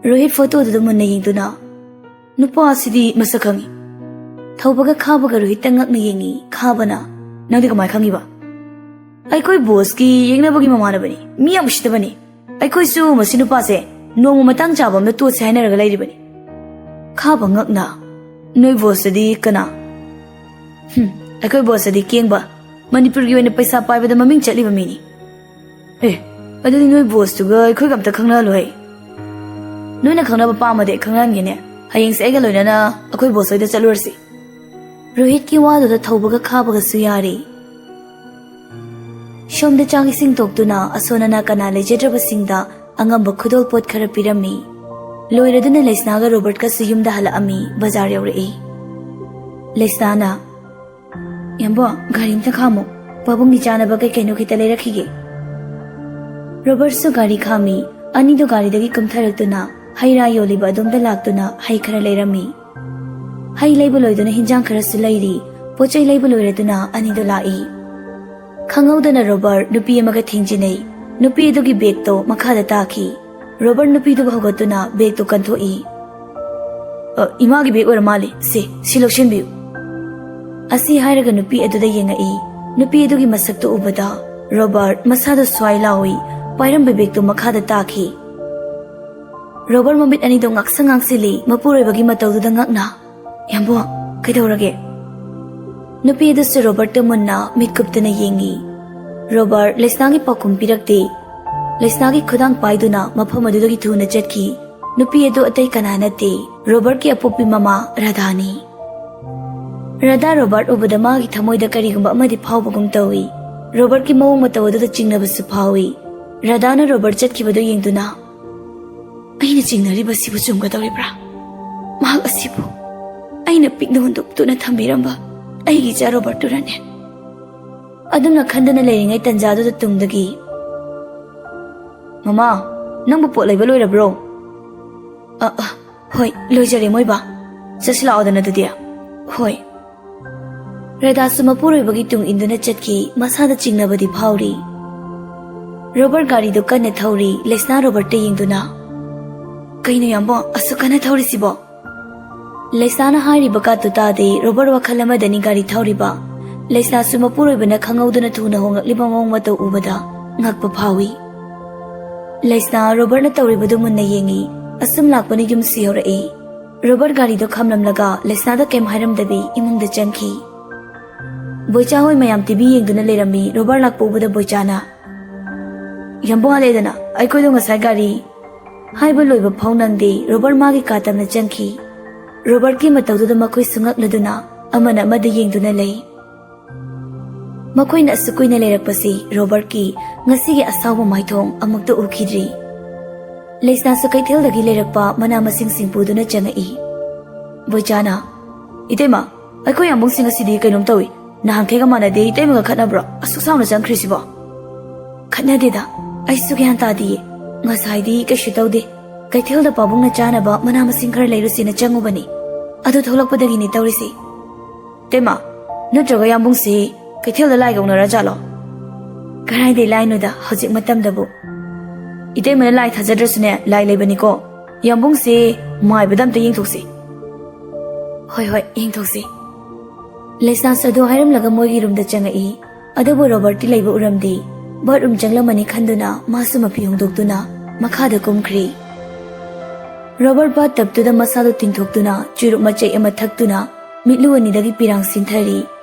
ꯔꯣꯍꯤꯠ ꯐꯣꯇꯣꯗꯨꯗ ꯃꯨꯟꯅ ꯌꯦꯡꯗꯨꯅ, "ꯅꯨꯄꯥ ꯑꯁꯤꯗꯤ ꯃꯁꯛ ꯈꯪꯉꯤ꯫" ꯊꯧꯕꯒ ꯈꯥꯕꯒ ꯔꯣꯍꯤꯠꯇ ꯉꯛꯅ ꯌꯦꯡꯉꯤ꯫ ꯈꯥꯕꯅ, "ꯅꯪꯗꯤ ꯀꯃꯥꯏ ꯈꯪꯉꯤꯕ?" "ꯑꯩꯈꯣꯏ ꯕꯣꯁꯀꯤ ꯌꯦꯛꯅꯕꯒꯤ ꯃꯃꯥꯟꯅꯕꯅꯤ꯫ ꯃꯤ ꯌꯥꯝ ꯎꯁꯤꯠꯇꯕꯅꯤ꯫ ꯑꯩꯈꯣꯏꯁꯨ ꯃꯁꯤ ꯅꯨꯄꯥꯁꯦ ꯅꯣꯡꯃ ꯃꯇꯥꯡ ꯆꯥꯕ ꯑꯝꯗ ꯇꯣꯠꯁꯦ ꯍꯥꯏꯅꯔꯒ ꯂꯩꯔꯤꯕꯅꯤ꯫" ꯈꯥꯕ ꯉꯛꯅ, "ꯅꯣꯏ ꯕꯣꯁꯇꯨꯗꯤ ꯀꯅꯥ?" "ꯍꯨꯝ, ꯑꯩꯈꯣꯏ ꯕꯣꯁꯇꯨꯗꯤ ꯀꯦꯡꯕ, ꯃꯅꯤꯄꯨꯔꯒꯤ ꯑꯣꯏꯅ ꯄꯩꯁꯥ ꯄꯥꯏꯕꯗ ꯃꯃꯤꯡ ꯆꯠꯂꯤꯕ ꯃꯤꯅꯤ꯫" "ꯑꯦ, ꯑꯗꯨꯗꯤ ꯅꯣꯏ ꯕꯣꯁꯇꯨꯒ ꯑꯩꯈꯣꯏꯒ ꯑꯝꯇ ꯈꯪꯅꯍꯜꯂꯨꯍꯦ꯫" "ꯅꯣꯏꯅ ꯈꯪꯅꯕ ꯄꯥꯝꯃꯗꯤ ꯑꯩ ꯈꯪꯅꯍꯟꯒꯦꯅꯦ꯫ ꯍꯌꯦꯡꯁꯦ ꯑꯩꯒ ꯂꯣꯏꯅꯅ ꯑꯩꯈꯣꯏ ꯕꯣꯁ ꯍꯣꯏꯗ ꯆꯠꯂꯨꯔꯁꯤ꯫" ꯔꯣꯍꯤꯠꯀꯤ ꯋꯥꯗꯨꯗ ꯊꯧꯕꯒ ꯈꯥꯕꯒꯁꯨ ꯌꯥꯔꯤ꯫ ꯁꯣꯝꯗ ꯆꯥꯛ ꯏꯁꯤꯡ ꯇꯣꯛꯇꯨꯅ ꯑꯁꯣꯟ ꯑꯅꯥ ꯀꯅꯥ ꯂꯩꯖꯗ꯭ꯔꯕꯁꯤꯡꯗ ꯑꯉꯝꯕ ꯈꯨꯗꯣꯜꯄꯣꯠ ꯈꯔ ꯄꯤꯔꯝꯃꯤ꯫ ꯂꯣꯏꯔꯗꯨꯅ ꯂꯩꯁꯅꯥꯒ ꯔꯣꯕꯔꯠꯀꯁꯨ ꯌꯨꯝꯗ ꯍꯜꯂꯛꯑꯝꯃꯤ꯫ ꯕꯖꯥꯔ ꯌꯧꯔꯛꯏ꯫ ꯂꯩꯁꯅꯥꯅ, "ꯌꯥꯝꯕꯣ, ꯒꯥꯔꯤ ꯑꯝꯇ ꯈꯥꯝꯃꯣ꯫ ꯄꯥꯕꯨꯡꯒꯤ ꯆꯥꯅꯕ ꯀꯩ ꯀꯩꯅꯣ ꯈꯤꯇ ꯂꯩꯔꯛꯈꯤꯒꯦ꯫" ꯔꯣꯕꯔꯠꯁꯨ ꯒꯥꯔꯤ ꯈꯥꯝꯃꯤ꯫ ꯑꯅꯤꯗꯣ ꯒꯥꯔꯤꯗꯒꯤ ꯀꯨꯝꯊꯔꯛꯇꯨꯅ ꯍꯩ ꯔꯥ ꯌꯣꯜꯂꯤꯕ ꯑꯗꯣꯝꯗ ꯂꯥꯛꯇꯨꯅ ꯍꯩ ꯈꯔ ꯂꯩꯔꯝꯃꯤ꯫ ꯍꯩ ꯂꯩꯕ ꯂꯣꯏꯗꯨꯅ ꯍꯤꯟꯖꯥꯡ ꯈꯔꯁꯨ ꯂꯩꯔꯤ꯫ ꯄꯣꯠ ꯆꯩ ꯂꯩꯕ ꯂꯣꯏꯔꯗꯨꯅ ꯑꯅꯤꯗꯣ ꯂꯥꯛꯏ꯫ ꯈꯪꯍꯧꯗꯅ ꯔꯣꯕꯔꯠ ꯅꯨꯄꯤ ꯑꯃꯒ ꯊꯦꯡꯖꯤꯟꯅꯩ꯫ ꯅꯨꯄꯤ ꯑꯗꯨꯒꯤ ꯕꯦꯒꯇꯣ ꯃꯈꯥꯗ ꯇꯥꯈꯤ꯫ ꯔꯣꯕꯔꯠ ꯅꯨꯄꯤꯗꯨꯕꯨ ꯍꯧꯒꯠꯇꯨꯅ ꯕꯦꯒꯇꯨ ꯀꯟꯊꯣꯛꯏ꯫ "ꯑ, ꯏꯃꯥꯒꯤ ꯕꯦꯒ ꯑꯣꯏꯔ ꯃꯥꯜꯂꯦ꯫ ꯁꯦ, ꯁꯤ ꯂꯧꯁꯤꯟꯕꯤꯌꯨ꯫" ꯑꯁꯤ ꯍꯥꯏꯔꯒ ꯅꯨꯄꯤ ꯑꯗꯨꯗ ꯌꯦꯡꯉꯛꯏ꯫ ꯅꯨꯄꯤ ꯑꯗꯨꯒꯤ ꯃꯁꯛꯇꯨ ꯎꯕꯗ ꯔꯣꯕꯔꯠ ꯃꯁꯥꯗꯣ ꯁ꯭ꯋꯥꯏ ꯂꯥꯎꯏ꯫ ꯄꯥꯏꯔꯝꯕ ꯕꯦꯒꯇꯨ ꯃꯈꯥꯗ ꯇꯥꯈꯤ꯫ ꯔꯣꯕꯔꯠ ꯃꯃꯤꯠ ꯑꯅꯤꯗꯣ ꯉꯥꯛꯁꯪ ꯉꯥꯡꯁꯤꯜꯂꯤ, ꯃꯄꯨꯔꯣꯏꯕꯒꯤ ꯃꯇꯧꯗꯨꯗ ꯉꯛꯅ, "ꯌꯥꯝꯕꯣ, ꯀꯩꯗꯧꯔꯒꯦ?" ꯅꯨꯄꯤ ꯑꯗꯨꯁꯨ ꯔꯣꯕꯔꯠꯇ ꯃꯨꯟꯅ ꯃꯤꯠ ꯀꯨꯞꯇꯅ ꯌꯦꯡꯉꯤ꯫ ꯔꯣꯕꯔꯠ ꯂꯩꯁꯅꯥꯒꯤ ꯄꯥꯎꯈꯨꯝ ꯄꯤꯔꯛꯇꯦ꯫ ꯂꯩꯁꯅꯥꯒꯤ ꯈꯨꯗꯥꯡ ꯄꯥꯏꯗꯨꯅ ꯃꯐꯝ ꯑꯗꯨꯗꯒꯤ ꯊꯨꯅ ꯆꯠꯈꯤ꯫ ꯅꯨꯄꯤ ꯑꯗꯨ ꯑꯇꯩ ꯀꯅꯥ ꯅꯠꯇꯦ, ꯔꯣꯕꯔꯠꯀꯤ ꯑꯄꯣꯛꯄꯤ ꯃꯃꯥ ꯔꯥꯙꯥꯅꯤ꯫ ꯔꯥꯙꯥ ꯔꯣꯕꯔꯠ ꯎꯕꯗ ꯃꯥꯒꯤ ꯊꯃꯣꯏꯗ ꯀꯔꯤꯒꯨꯝꯕ ꯑꯃꯗꯤ ꯐꯥꯎꯕꯒꯨꯝ ꯇꯧꯏ꯫ ꯔꯣꯕꯔꯠꯀꯤ ꯃꯑꯣꯡ ꯃꯇꯧ ꯑꯗꯨꯗ ꯆꯤꯡꯅꯕꯁꯨ ꯐꯥꯎꯏ꯫ ꯔꯥꯙꯥꯅ ꯔꯣꯕꯔꯠ ꯆꯠꯈꯤꯕꯗꯨ ꯌꯦꯡꯗꯨꯅ, "ꯑꯩꯅ ꯆꯤꯡꯅꯔꯤꯕꯁꯤꯕꯨ ꯆꯨꯝꯒꯗꯧꯔꯤꯕ꯭ꯔꯥ? ꯃꯍꯥꯛ ꯑꯁꯤꯕꯨ ꯑꯩꯅ ꯄꯤꯛꯅ ꯍꯨꯟꯗꯣꯛꯇꯨꯅ ꯊꯝꯕꯤꯔꯝꯕ ꯑꯩꯒꯤ ꯏꯆꯥ ꯔꯣꯕꯔꯠꯇꯨꯔꯅꯦ?" ꯑꯗꯨꯝꯅ ꯈꯟꯗꯨꯅ ꯂꯩꯔꯤꯉꯩ ꯇꯟꯖꯥꯗꯨꯗ ꯇꯨꯡꯗꯒꯤ, "ꯃꯃꯥ, ꯅꯪꯕꯨ ꯄꯣꯠ ꯂꯩꯕ ꯂꯣꯏꯔꯕ꯭ꯔꯣ?" "ꯑ, ꯑ, ꯍꯣꯏ, ꯂꯣꯏꯖꯔꯦ ꯃꯣꯏꯕꯥ꯫ ꯆꯠꯁꯤ ꯂꯥꯛꯑꯣꯗꯅ ꯑꯗꯨꯗꯤ꯫" "ꯍꯣꯏ꯫" ꯔꯥꯙꯥꯁꯨ ꯃꯄꯨꯔꯣꯏꯕꯒꯤ ꯇꯨꯡ ꯏꯟꯗꯨꯅ ꯆꯠꯈꯤ꯫ ꯃꯁꯥꯗ ꯆꯤꯡꯅꯕꯗꯤ ꯐꯥꯎꯔꯤ꯫ ꯔꯣꯕꯔꯠ ꯒꯥꯔꯤꯗꯨ ꯀꯟꯅ ꯊꯧꯔꯤ꯫ ꯂꯩꯁꯅꯥ ꯔꯣꯕꯔꯠꯇ ꯌꯦꯡꯗꯨꯅ, "ꯀꯩꯅꯣ ꯌꯥꯝꯕꯣ, ꯑꯁꯨꯛ ꯀꯟꯅ ꯊꯧꯔꯤꯁꯤꯕꯣ?" ꯂꯩꯁꯅꯥꯅ ꯍꯥꯏꯔꯤꯕ ꯀꯥꯠꯇꯨ ꯇꯥꯗꯦ꯫ ꯔꯣꯕꯔꯠ ꯋꯥꯈꯜ ꯑꯃꯗꯅꯤ ꯒꯥꯔꯤ ꯊꯧꯔꯤꯕ꯫ ꯂꯩꯁꯅꯥꯁꯨ ꯃꯄꯨꯔꯣꯏꯕꯅ ꯈꯪꯍꯧꯗꯅ ꯊꯨꯅ ꯍꯣꯡꯂꯛꯂꯤꯕ ꯃꯑꯣꯡ ꯃꯇꯧ ꯎꯕꯗ ꯉꯛꯄ ꯐꯥꯎꯏ꯫ ꯂꯩꯁꯅꯥ ꯔꯣꯕꯔꯠꯅ ꯇꯧꯔꯤꯕꯗꯨ ꯃꯨꯟꯅ ꯌꯦꯡꯏ꯫ ꯑꯁꯨꯝ ꯂꯥꯛꯄꯅ ꯌꯨꯝꯁꯨ ꯌꯧꯔꯛꯏ꯫ ꯔꯣꯕꯔꯠ ꯒꯥꯔꯤꯗꯨ ꯈꯥꯝꯂꯝꯂꯒ ꯂꯩꯁꯅꯥꯗ ꯀꯩꯝ ꯍꯥꯏꯔꯝꯗꯕꯤ ꯏꯃꯨꯡꯗ ꯆꯪꯈꯤ꯫ ꯕꯣꯏꯆꯥ ꯍꯣꯏ ꯃꯌꯥꯝ ꯇꯤꯚꯤ ꯌꯦꯡꯗꯨꯅ ꯂꯩꯔꯝꯃꯤ꯫ ꯔꯣꯕꯔꯠ ꯂꯥꯛꯄ ꯎꯕꯗ ꯕꯣꯏꯆꯥꯅ, "ꯌꯥꯝꯕꯨꯡ ꯍꯜꯂꯛꯑꯦꯗꯅ, ꯑꯩꯈꯣꯏꯗꯣ ꯉꯁꯥꯏ ꯒꯥꯔꯤ" ꯍꯥꯏꯕ ꯂꯣꯏꯕ ꯐꯥꯎ ꯅꯪꯗꯦ꯫ ꯔꯣꯕꯔꯠ ꯃꯥꯒꯤ ꯀꯥ ꯇꯝꯅ ꯆꯪꯈꯤ꯫ ꯔꯣꯕꯔꯠꯀꯤ ꯃꯇꯧꯗꯨꯗ ꯃꯈꯣꯏꯁꯨ ꯉꯛꯂꯗꯨꯅ ꯑꯃꯅ ꯑꯃꯗ ꯌꯦꯡꯗꯨꯅ ꯂꯩ꯫ ꯃꯈꯣꯏꯅ ꯑꯁꯨꯛ ꯀꯨꯏꯅ ꯂꯩꯔꯛꯄꯁꯤ ꯔꯣꯕꯔꯠꯀꯤ ꯉꯁꯤꯒꯤ ꯑꯁꯥꯎꯕ ꯃꯥꯏꯊꯣꯡ ꯑꯃꯨꯛꯇ ꯎꯈꯤꯗ꯭ꯔꯤ꯫ ꯂꯩꯁꯅꯥꯁꯨ ꯀꯩꯊꯦꯜꯗꯒꯤ ꯂꯩꯔꯛꯄ ꯃꯅꯥ ꯃꯁꯤꯡꯁꯤꯡ ꯄꯨꯗꯨꯅ ꯆꯪꯉꯛꯏ꯫ ꯕꯣꯏꯆꯥꯅ, "ꯏꯇꯩꯃ, ꯑꯩꯈꯣꯏ ꯌꯥꯝꯕꯨꯡꯁꯤꯡ ꯑꯁꯤꯗꯤ ꯀꯩꯅꯣꯝ ꯇꯧꯏ꯫ ꯅꯍꯥꯟꯈꯩꯒ ꯃꯥꯟꯅꯗꯦ, ꯏꯇꯩꯃꯒ ꯈꯠꯅꯕ꯭ꯔꯣ ꯑꯁꯨꯛ ꯁꯥꯎꯅ ꯆꯪꯈ꯭ꯔꯤꯁꯤꯕꯣ?" "ꯈꯠꯅꯗꯦꯗ, ꯑꯩꯁꯨ ꯒ꯭ꯌꯥꯟ ꯇꯥꯗꯤꯌꯦ꯫ ꯉꯁꯥꯏꯗꯤ ꯀꯩꯁꯨ ꯇꯧꯗꯦ꯫ ꯀꯩꯊꯦꯜꯗ ꯄꯥꯕꯨꯡꯅ ꯆꯥꯅꯕ ꯃꯅꯥ ꯃꯁꯤꯡ ꯈꯔ ꯂꯩꯔꯨꯁꯦꯅ ꯆꯪꯉꯨꯕꯅꯤ꯫ ꯑꯗꯨ ꯊꯣꯛꯂꯛꯄꯗꯒꯤꯅꯤ ꯇꯧꯔꯤꯁꯤ꯫" "ꯏꯇꯩꯃ, ꯅꯠꯇ꯭ꯔꯒ ꯌꯥꯝꯕꯨꯡꯁꯤ ꯀꯩꯊꯦꯜꯗ ꯂꯥꯏ ꯀꯧꯅꯔ ꯖꯥꯠꯂꯣ?" "ꯀꯔꯥꯏꯗꯩ ꯂꯥꯏꯅꯣꯗ, ꯍꯧꯖꯤꯛ ꯃꯇꯝꯗꯕꯨ?" "ꯏꯇꯩꯃꯅ ꯂꯥꯏ ꯊꯥꯖꯗ꯭ꯔꯁꯨꯅꯦ, ꯂꯥꯏ ꯂꯩꯕꯅꯤꯀꯣ꯫ ꯌꯥꯝꯕꯨꯡꯁꯤ ꯃꯥꯏꯕꯗ ꯑꯝꯇ ꯌꯦꯡꯊꯣꯛꯁꯤ꯫" "ꯍꯣꯏ, ꯍꯣꯏ, ꯌꯦꯡꯊꯣꯛꯁꯤ꯫" ꯂꯩꯁꯅꯥꯁꯨ ꯑꯗꯨ ꯍꯥꯏꯔꯝꯂꯒ ꯃꯣꯏꯒꯤ ꯔꯨꯝꯗ ꯆꯪꯉꯛꯏ꯫ ꯑꯗꯨꯕꯨ ꯔꯣꯕꯔꯠꯇꯤ ꯂꯩꯕ ꯎꯔꯝꯗꯦ꯫ ꯕꯥꯠꯔꯨꯝ ꯆꯪꯂꯝꯃꯅꯤ ꯈꯟꯗꯨꯅ ꯃꯥꯁꯨ ꯃꯐꯤ ꯍꯣꯡꯗꯣꯛꯇꯨꯅ ꯃꯈꯥꯗ ꯀꯨꯝꯈ꯭ꯔꯤ꯫ ꯔꯣꯕꯔꯠ ꯕꯥꯠ ꯇꯕꯇꯨꯗ ꯃꯁꯥꯗꯨ ꯇꯤꯡꯊꯣꯛꯇꯨꯅ ꯆꯨꯔꯨꯞ ꯃꯆꯩ ꯑꯃ ꯊꯛꯇꯨꯅ ꯃꯤꯠꯂꯨ ꯑꯅꯤꯗꯒꯤ ꯄꯤꯔꯥꯡ ꯁꯤꯟꯊꯔꯤ꯫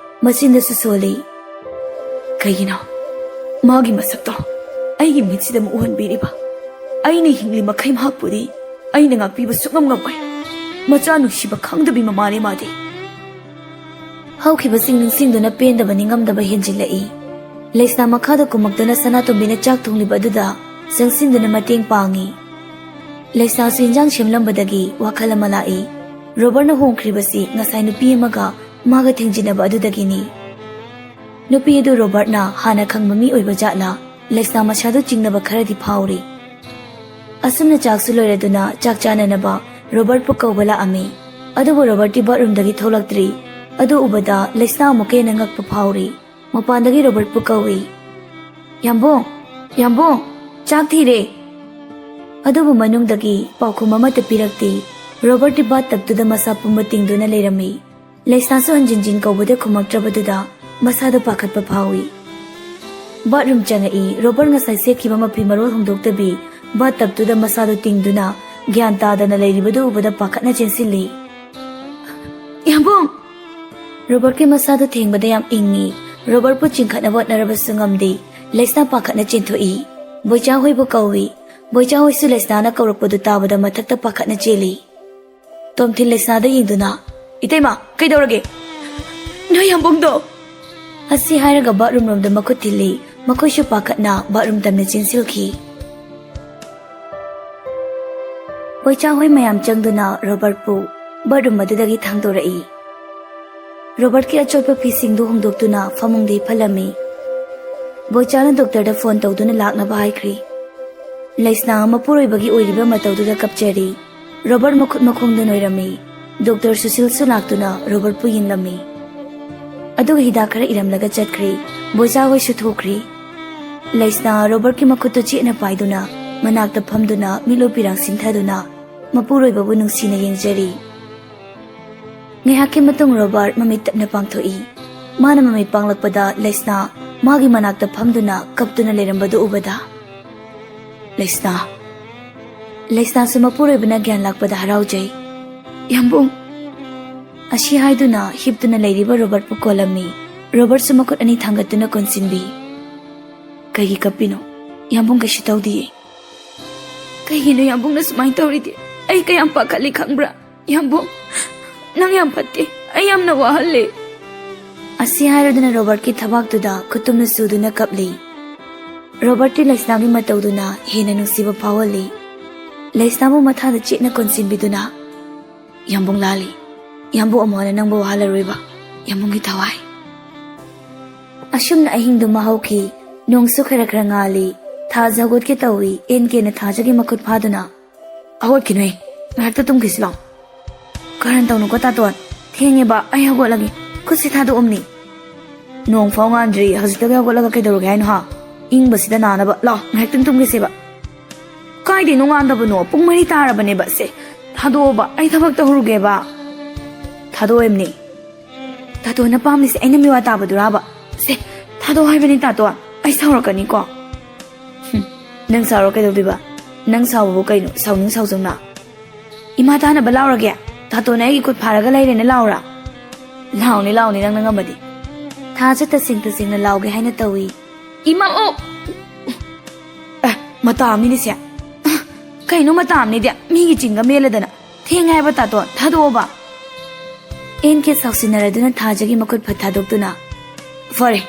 ꯃꯆꯤꯟꯗꯁꯨ ꯁꯣꯜꯂꯤ꯫ "ꯀꯩꯒꯤꯅꯣ ꯃꯥꯒꯤ ꯃꯁꯛꯇꯣ ꯑꯩꯒꯤ ꯃꯤꯠꯁꯤꯗ ꯑꯃꯨꯛ ꯎꯍꯟꯕꯤꯔꯤꯕ? ꯑꯩꯅ ꯍꯤꯡꯂꯤ ꯃꯈꯩ ꯃꯍꯥꯛꯄꯨꯗꯤ ꯑꯩꯅ ꯉꯥꯛꯄꯤꯕ ꯁꯨꯛꯉꯝ ꯉꯝꯃꯣꯏ꯫ ꯃꯆꯥ ꯅꯨꯡꯁꯤꯕ ꯈꯪꯗꯕꯤ ꯃꯃꯥꯅꯦ ꯃꯥꯗꯤ꯫" ꯍꯧꯈꯤꯕꯁꯤꯡ ꯅꯤꯡꯁꯤꯡꯗꯨꯅ ꯄꯦꯟꯗꯕ ꯅꯤꯡꯉꯝꯗꯕ ꯍꯦꯟꯖꯤꯜꯂꯛꯏ꯫ ꯂꯩꯁꯅꯥ ꯃꯈꯥꯗ ꯀꯨꯝꯃꯛꯇꯨꯅ ꯁꯅꯥꯇꯣꯝꯕꯤꯅ ꯆꯥꯛ ꯊꯣꯡꯂꯤꯕ ꯑꯗꯨꯗ ꯆꯪꯁꯤꯟꯗꯨꯅ ꯃꯇꯦꯡ ꯄꯥꯡꯉꯤ꯫ ꯂꯩꯁꯅꯥꯁꯨ ꯏꯟꯖꯥꯡ ꯁꯦꯝꯂꯝꯕꯗꯒꯤ ꯋꯥꯈꯜ ꯑꯃ ꯂꯥꯛꯏ꯫ ꯔꯣꯕꯔꯠꯅ ꯍꯣꯡꯈ꯭ꯔꯤꯕꯁꯤ ꯉꯁꯥꯏ ꯅꯨꯄꯤ ꯑꯃꯒ ꯃꯥꯒ ꯊꯦꯡꯖꯤꯟꯅꯕ ꯑꯗꯨꯗꯒꯤꯅꯤ꯫ ꯅꯨꯄꯤ ꯑꯗꯨ ꯔꯣꯕꯔꯠꯅ ꯍꯥꯟꯅ ꯈꯪꯕ ꯃꯤ ꯑꯣꯏꯕ ꯖꯥꯠꯂꯥ? ꯂꯩꯁꯅꯥ ꯃꯁꯥꯗꯨ ꯆꯤꯡꯅꯕ ꯈꯔꯗꯤ ꯐꯥꯎꯔꯤ꯫ ꯑꯁꯨꯝꯅ ꯆꯥꯛꯁꯨ ꯂꯣꯏꯔꯗꯨꯅ ꯆꯥꯛ ꯆꯥꯅꯅꯕ ꯔꯣꯕꯔꯠꯄꯨ ꯀꯧꯕ ꯂꯥꯛꯑꯝꯃꯤ꯫ ꯑꯗꯨꯕꯨ ꯔꯣꯕꯔꯠꯇꯤ ꯕꯥꯠꯔꯨꯝꯗꯒꯤ ꯊꯣꯛꯂꯛꯇ꯭ꯔꯤ꯫ ꯑꯗꯨ ꯎꯕꯗ ꯂꯩꯁꯅꯥ ꯑꯃꯨꯛꯀ ꯍꯦꯟꯅ ꯉꯛꯄ ꯐꯥꯎꯔꯤ꯫ ꯃꯄꯥꯟꯗꯒꯤ ꯔꯣꯕꯔꯠꯄꯨ ꯀꯧꯏ꯫ "ꯌꯥꯝꯕꯨꯡ, ꯌꯥꯝꯕꯨꯡ, ꯆꯥꯛ ꯊꯤꯔꯦ!" ꯑꯗꯨꯕꯨ ꯃꯅꯨꯡꯗꯒꯤ ꯄꯥꯎꯈꯨꯝ ꯑꯃꯠꯇ ꯄꯤꯔꯛꯇꯦ꯫ ꯔꯣꯕꯔꯠꯇꯤ ꯕꯥꯠ ꯇꯕꯇꯨꯗ ꯃꯁꯥ ꯄꯨꯝꯕ ꯇꯤꯡꯗꯨꯅ ꯂꯩꯔꯝꯃꯤ꯫ ꯂꯩꯁꯅꯥꯁꯨ ꯍꯟꯖꯤꯟ ꯍꯟꯖꯤꯟ ꯀꯧꯕꯗ ꯈꯨꯝꯃꯛꯇ꯭ꯔꯕꯗꯨꯗ ꯃꯁꯥꯗ ꯄꯥꯈꯠꯄ ꯐꯥꯎꯏ꯫ ꯕꯥꯠꯔꯨꯝ ꯆꯪꯉꯛꯏ꯫ ꯔꯣꯕꯔꯠ ꯉꯁꯥꯏ ꯁꯦꯠꯈꯤꯕ ꯃꯐꯤ ꯃꯔꯣꯜ ꯍꯣꯡꯗꯣꯛꯇꯕꯤ ꯕꯥꯠ ꯇꯕꯇꯨꯗ ꯃꯁꯥꯗꯨ ꯇꯤꯡꯗꯨꯅ ꯒ꯭ꯌꯥꯟ ꯇꯥꯗꯅ ꯂꯩꯔꯤꯕꯗꯨ ꯎꯕꯗ ꯄꯥꯈꯠꯅ ꯆꯦꯟꯁꯤꯜꯂꯤ꯫ "ꯌꯥꯝꯕꯨꯡ!" ꯔꯣꯕꯔꯠꯀꯤ ꯃꯁꯥꯗꯨ ꯊꯦꯡꯕꯗ ꯌꯥꯝ ꯏꯪꯉꯤ꯫ ꯔꯣꯕꯔꯠꯄꯨ ꯆꯤꯡꯈꯠꯅꯕ ꯍꯣꯠꯅꯔꯕꯁꯨ ꯉꯝꯗꯦ꯫ ꯂꯩꯁꯅꯥ ꯄꯥꯈꯠꯅ ꯆꯦꯟꯊꯣꯛꯏ꯫ ꯕꯣꯏꯆꯥ ꯍꯣꯏꯕꯨ ꯀꯧꯏ꯫ ꯕꯣꯏꯆꯥ ꯍꯣꯏꯁꯨ ꯂꯩꯁꯅꯥꯅ ꯀꯧꯔꯛꯄꯗꯨ ꯇꯥꯕꯗ ꯃꯊꯛꯇ ꯄꯥꯈꯠꯅ ꯆꯦꯜꯂꯤ꯫ ꯇꯣꯝꯊꯤꯟ ꯂꯩꯁꯅꯥꯗ ꯌꯦꯡꯗꯨꯅ, "ꯏꯇꯩꯃ, ꯀꯩꯗꯧꯔꯒꯦ? ꯅꯣꯏ ꯌꯥꯝꯕꯨꯡꯗꯣ!" ꯑꯁꯤ ꯍꯥꯏꯔꯒ ꯕꯥꯠꯔꯨꯝ ꯔꯣꯝꯗ ꯃꯈꯨꯠ ꯊꯤꯜꯂꯤ꯫ ꯃꯈꯣꯏꯁꯨ ꯄꯥꯈꯠꯅ ꯕꯥꯠꯔꯨꯝ ꯇꯝꯅ ꯆꯦꯟꯁꯤꯜꯈꯤ꯫ ꯕꯣꯏꯆꯥ ꯍꯣꯏ ꯃꯌꯥꯝ ꯆꯪꯗꯨꯅ ꯔꯣꯕꯔꯠꯄꯨ ꯕꯥꯠꯔꯨꯝ ꯑꯗꯨꯗꯒꯤ ꯊꯥꯡꯗꯣꯔꯛꯏ꯫ ꯔꯣꯕꯔꯠꯀꯤ ꯑꯆꯣꯠꯄ ꯐꯤꯁꯤꯡꯗꯨ ꯍꯣꯡꯗꯣꯛꯇꯨꯅ ꯐꯃꯨꯡꯗ ꯍꯤꯞꯍꯜꯂꯝꯃꯤ꯫ ꯕꯣꯏꯆꯥꯅ ꯗꯣꯛꯇꯔꯗ ꯐꯣꯟ ꯇꯧꯗꯨꯅ ꯂꯥꯛꯅꯕ ꯍꯥꯏꯈ꯭ꯔꯤ꯫ ꯂꯩꯁꯅꯥ ꯃꯄꯨꯔꯣꯏꯕꯒꯤ ꯑꯣꯏꯔꯤꯕ ꯃꯇꯧꯗꯨꯗ ꯀꯞꯆꯔꯤ꯫ ꯔꯣꯕꯔꯠ ꯃꯈꯨꯠ ꯃꯈꯣꯡꯗ ꯅꯣꯏꯔꯝꯃꯤ꯫ ꯗꯣꯛꯇꯔ ꯁꯨꯁꯤꯜꯁꯨ ꯂꯥꯛꯇꯨꯅ ꯔꯣꯕꯔꯠꯄꯨ ꯌꯦꯡꯂꯝꯃꯤ꯫ ꯑꯗꯨꯒ ꯍꯤꯗꯥꯛ ꯈꯔ ꯏꯔꯝꯂꯒ ꯆꯠꯈ꯭ꯔꯤ꯫ ꯕꯣꯏꯆꯥ ꯍꯣꯏꯁꯨ ꯊꯣꯛꯈ꯭ꯔꯤ꯫ ꯂꯩꯁꯅꯥ ꯔꯣꯕꯔꯠꯀꯤ ꯃꯈꯨꯠꯇꯨ ꯆꯦꯠꯅ ꯄꯥꯏꯗꯨꯅ ꯃꯅꯥꯛꯇ ꯐꯝꯗꯨꯅ ꯃꯤꯠꯂꯨ ꯄꯤꯔꯥꯡ ꯁꯤꯟꯊꯗꯨꯅ ꯃꯄꯨꯔꯣꯏꯕꯕꯨ ꯅꯨꯡꯁꯤꯅ ꯌꯦꯡꯖꯔꯤ꯫ ꯉꯥꯏꯍꯥꯛꯀꯤ ꯃꯇꯨꯡ ꯔꯣꯕꯥꯔꯠ ꯃꯃꯤꯠ ꯇꯞꯅ ꯄꯥꯡꯊꯣꯛꯏ꯫ ꯃꯥꯅ ꯃꯃꯤꯠ ꯄꯥꯡꯂꯛꯄꯗ ꯂꯩꯁꯅꯥ ꯃꯥꯒꯤ ꯃꯅꯥꯛꯇ ꯐꯝꯗꯨꯅ ꯀꯞꯇꯨꯅ ꯂꯩꯔꯝꯕꯗꯨ ꯎꯕꯗ, "ꯂꯩꯁꯅꯥ, ꯂꯩꯁꯅꯥꯁꯨ ꯃꯄꯨꯔꯣꯏꯕꯅ ꯒ꯭ꯌꯥꯟ ꯂꯥꯛꯄꯗ ꯍꯔꯥꯎꯖꯩ꯫ ꯌꯥꯝꯕꯨꯡ!" ꯑꯁꯤ ꯍꯥꯏꯗꯨꯅ ꯍꯤꯞꯇꯨꯅ ꯂꯩꯔꯤꯕ ꯔꯣꯕꯔꯠꯄꯨ ꯀꯣꯜꯂꯝꯃꯤ꯫ ꯔꯣꯕꯔꯠꯁꯨ ꯃꯈꯨꯠ ꯑꯅꯤ ꯊꯥꯡꯒꯠꯇꯨꯅ ꯀꯣꯟꯁꯤꯟꯕꯤ꯫ "ꯀꯩꯒꯤ ꯀꯞꯄꯤꯅꯣ? ꯌꯥꯝꯕꯨꯡ ꯀꯩꯁꯨ ꯇꯧꯗꯤꯌꯦ꯫ ꯀꯩꯒꯤꯅꯣ ꯌꯥꯝꯕꯨꯡꯅ ꯁꯨꯃꯥꯏꯅ ꯇꯧꯔꯤꯗꯤ? ꯑꯩ ꯀꯌꯥꯝ ꯄꯥꯈꯠꯂꯤ ꯈꯪꯕ꯭ꯔꯥ? ꯌꯥꯝꯕꯨꯡ, ꯅꯪ ꯌꯥꯝ ꯐꯠꯇꯦ꯫ ꯑꯩ ꯌꯥꯝꯅ ꯋꯥꯍꯜꯂꯦ꯫" ꯑꯁꯤ ꯍꯥꯏꯔꯗꯨꯅ ꯔꯣꯕꯔꯠꯀꯤ ꯊꯕꯥꯛꯇꯨꯗ ꯈꯨꯠꯇꯨꯝꯅ ꯁꯨꯗꯨꯅ ꯀꯞꯂꯤ꯫ ꯔꯣꯕꯔꯠꯇꯤ ꯂꯩꯁꯅꯥꯒꯤ ꯃꯇꯧꯗꯨꯅ ꯍꯦꯟꯅ ꯅꯨꯡꯁꯤꯕ ꯐꯥꯎꯍꯜꯂꯤ꯫ ꯂꯩꯁꯅꯥꯕꯨ ꯃꯊꯥꯗ ꯆꯦꯠꯅ ꯀꯣꯟꯁꯤꯟꯕꯤꯗꯨꯅ, "ꯌꯥꯝꯕꯨꯡ ꯂꯥꯜꯂꯤ꯫ ꯌꯥꯝꯕꯨꯡ ꯑꯃꯨꯛ ꯍꯟꯅ ꯅꯪꯕꯨ ꯋꯥꯍꯜꯂꯔꯣꯏꯕ꯫ ꯌꯥꯝꯕꯨꯡꯒꯤ ꯊꯋꯥꯏ꯫" ꯑꯁꯨꯝꯅ ꯑꯍꯤꯡꯗꯨꯃ ꯍꯧꯈꯤ꯫ ꯅꯣꯡꯁꯨ ꯈꯔ ꯈꯔ ꯉꯥꯜꯂꯤ꯫ ꯊꯥꯖ ꯍꯧꯒꯠꯀꯦ ꯇꯧꯏ꯫ ꯑꯦꯟ ꯀꯦꯅ ꯊꯥꯖꯒꯤ ꯃꯈꯨꯠ ꯐꯥꯗꯨꯅ, "ꯍꯧꯒꯠꯈꯤꯅꯨꯍꯦ, ꯉꯥꯏꯍꯥꯛꯇ ꯇꯨꯝꯈꯤꯁꯤ ꯂꯥꯎ꯫" "ꯀꯔꯟ ꯇꯧꯅꯨꯀꯣ ꯇꯥꯇꯣꯟ, ꯊꯦꯡꯉꯦꯕ, ꯑꯩ ꯍꯧꯒꯠꯂꯒꯦ꯫ ꯈꯨꯠꯁꯤ ꯊꯥꯗꯣꯛꯑꯝꯅꯤ꯫" "ꯅꯣꯡ ꯐꯥꯎ ꯉꯥꯟꯗ꯭ꯔꯤ, ꯍꯧꯖꯤꯛꯇꯒꯤ ꯍꯧꯒꯠꯂꯒ ꯀꯩꯗꯧꯔꯒꯦ ꯍꯥꯏꯅꯣ ꯍꯥ? ꯏꯪꯕꯁꯤꯗ ꯅꯥꯅꯕ꯫ ꯂꯥꯎ, ꯉꯥꯏꯍꯥꯛꯇꯪ ꯇꯨꯝꯒꯦꯁꯦꯕ꯫" "ꯀꯥꯏꯗꯩꯅꯣ ꯉꯥꯟꯗꯕꯅꯣ? ꯄꯨꯡ ꯃꯔꯤ ꯇꯥꯔꯕꯅꯦꯕ꯫ ꯁꯦ, ꯊꯥꯗꯣꯛꯑꯣꯕ, ꯑꯩ ꯊꯕꯛ ꯇꯧꯔꯨꯒꯦꯕ꯫" "ꯊꯥꯗꯣꯛꯑꯣ ꯍꯥꯏꯕꯅꯤ꯫" "ꯇꯥꯇꯣꯅ ꯄꯥꯝꯂꯤꯁꯦ ꯑꯩꯅ ꯃꯤꯋꯥ ꯇꯥꯕꯗꯨꯔꯥꯕ? ꯁꯦ, ꯊꯥꯗꯣꯛꯑꯣ ꯍꯥꯏꯕꯅꯤ ꯇꯥꯇꯣ, ꯑꯩ ꯁꯥꯎꯔꯛꯀꯅꯤꯀꯣ꯫" "ꯍꯨꯝ, ꯅꯪ ꯁꯥꯎꯔ ꯀꯩꯗꯧꯗꯣꯏꯕ? ꯅꯪ ꯁꯥꯎꯕꯕꯨ ꯀꯩꯅꯣ, ꯁꯥꯎꯅꯤꯡ ꯁꯥꯎꯖꯧꯅ꯫" "ꯏꯃꯥ ꯇꯥꯅꯕ ꯂꯥꯎꯔꯒꯦ? ꯇꯥꯇꯣꯅ ꯑꯩꯒꯤ ꯈꯨꯠ ꯐꯥꯔꯒ ꯂꯩꯔꯦꯅ ꯂꯥꯎꯔꯥ?" "ꯂꯥꯎꯅꯤ, ꯂꯥꯎꯅꯤ, ꯅꯪꯅ ꯉꯝꯃꯗꯤ꯫" ꯊꯥꯖ ꯇꯁꯦꯡ ꯇꯁꯦꯡꯅ ꯂꯥꯎꯒꯦ ꯍꯥꯏꯅ ꯇꯧꯏ꯫ "ꯏꯃꯥ, ꯑꯣ!" "ꯑꯦ, ꯃꯇꯥ ꯑꯃꯅꯤꯅꯦ ꯁꯦ꯫ ꯀꯩꯅꯣ ꯃꯇꯥ ꯑꯃꯅꯤꯗꯤ? ꯃꯤꯒꯤ ꯆꯤꯡꯒ ꯃꯦꯜꯂꯗꯅ꯫ ꯊꯦꯡꯉꯦ ꯍꯥꯏꯕ ꯇꯥꯇꯣꯟ, ꯊꯥꯗꯣꯛꯑꯣꯕ꯫" ꯑꯦꯟ ꯀꯦ ꯁꯥꯎꯁꯤꯟꯅꯔꯗꯨꯅ ꯊꯥꯖꯒꯤ ꯃꯈꯨꯠ ꯐꯠ ꯊꯥꯗꯣꯛꯇꯨꯅ, "ꯐꯔꯦ,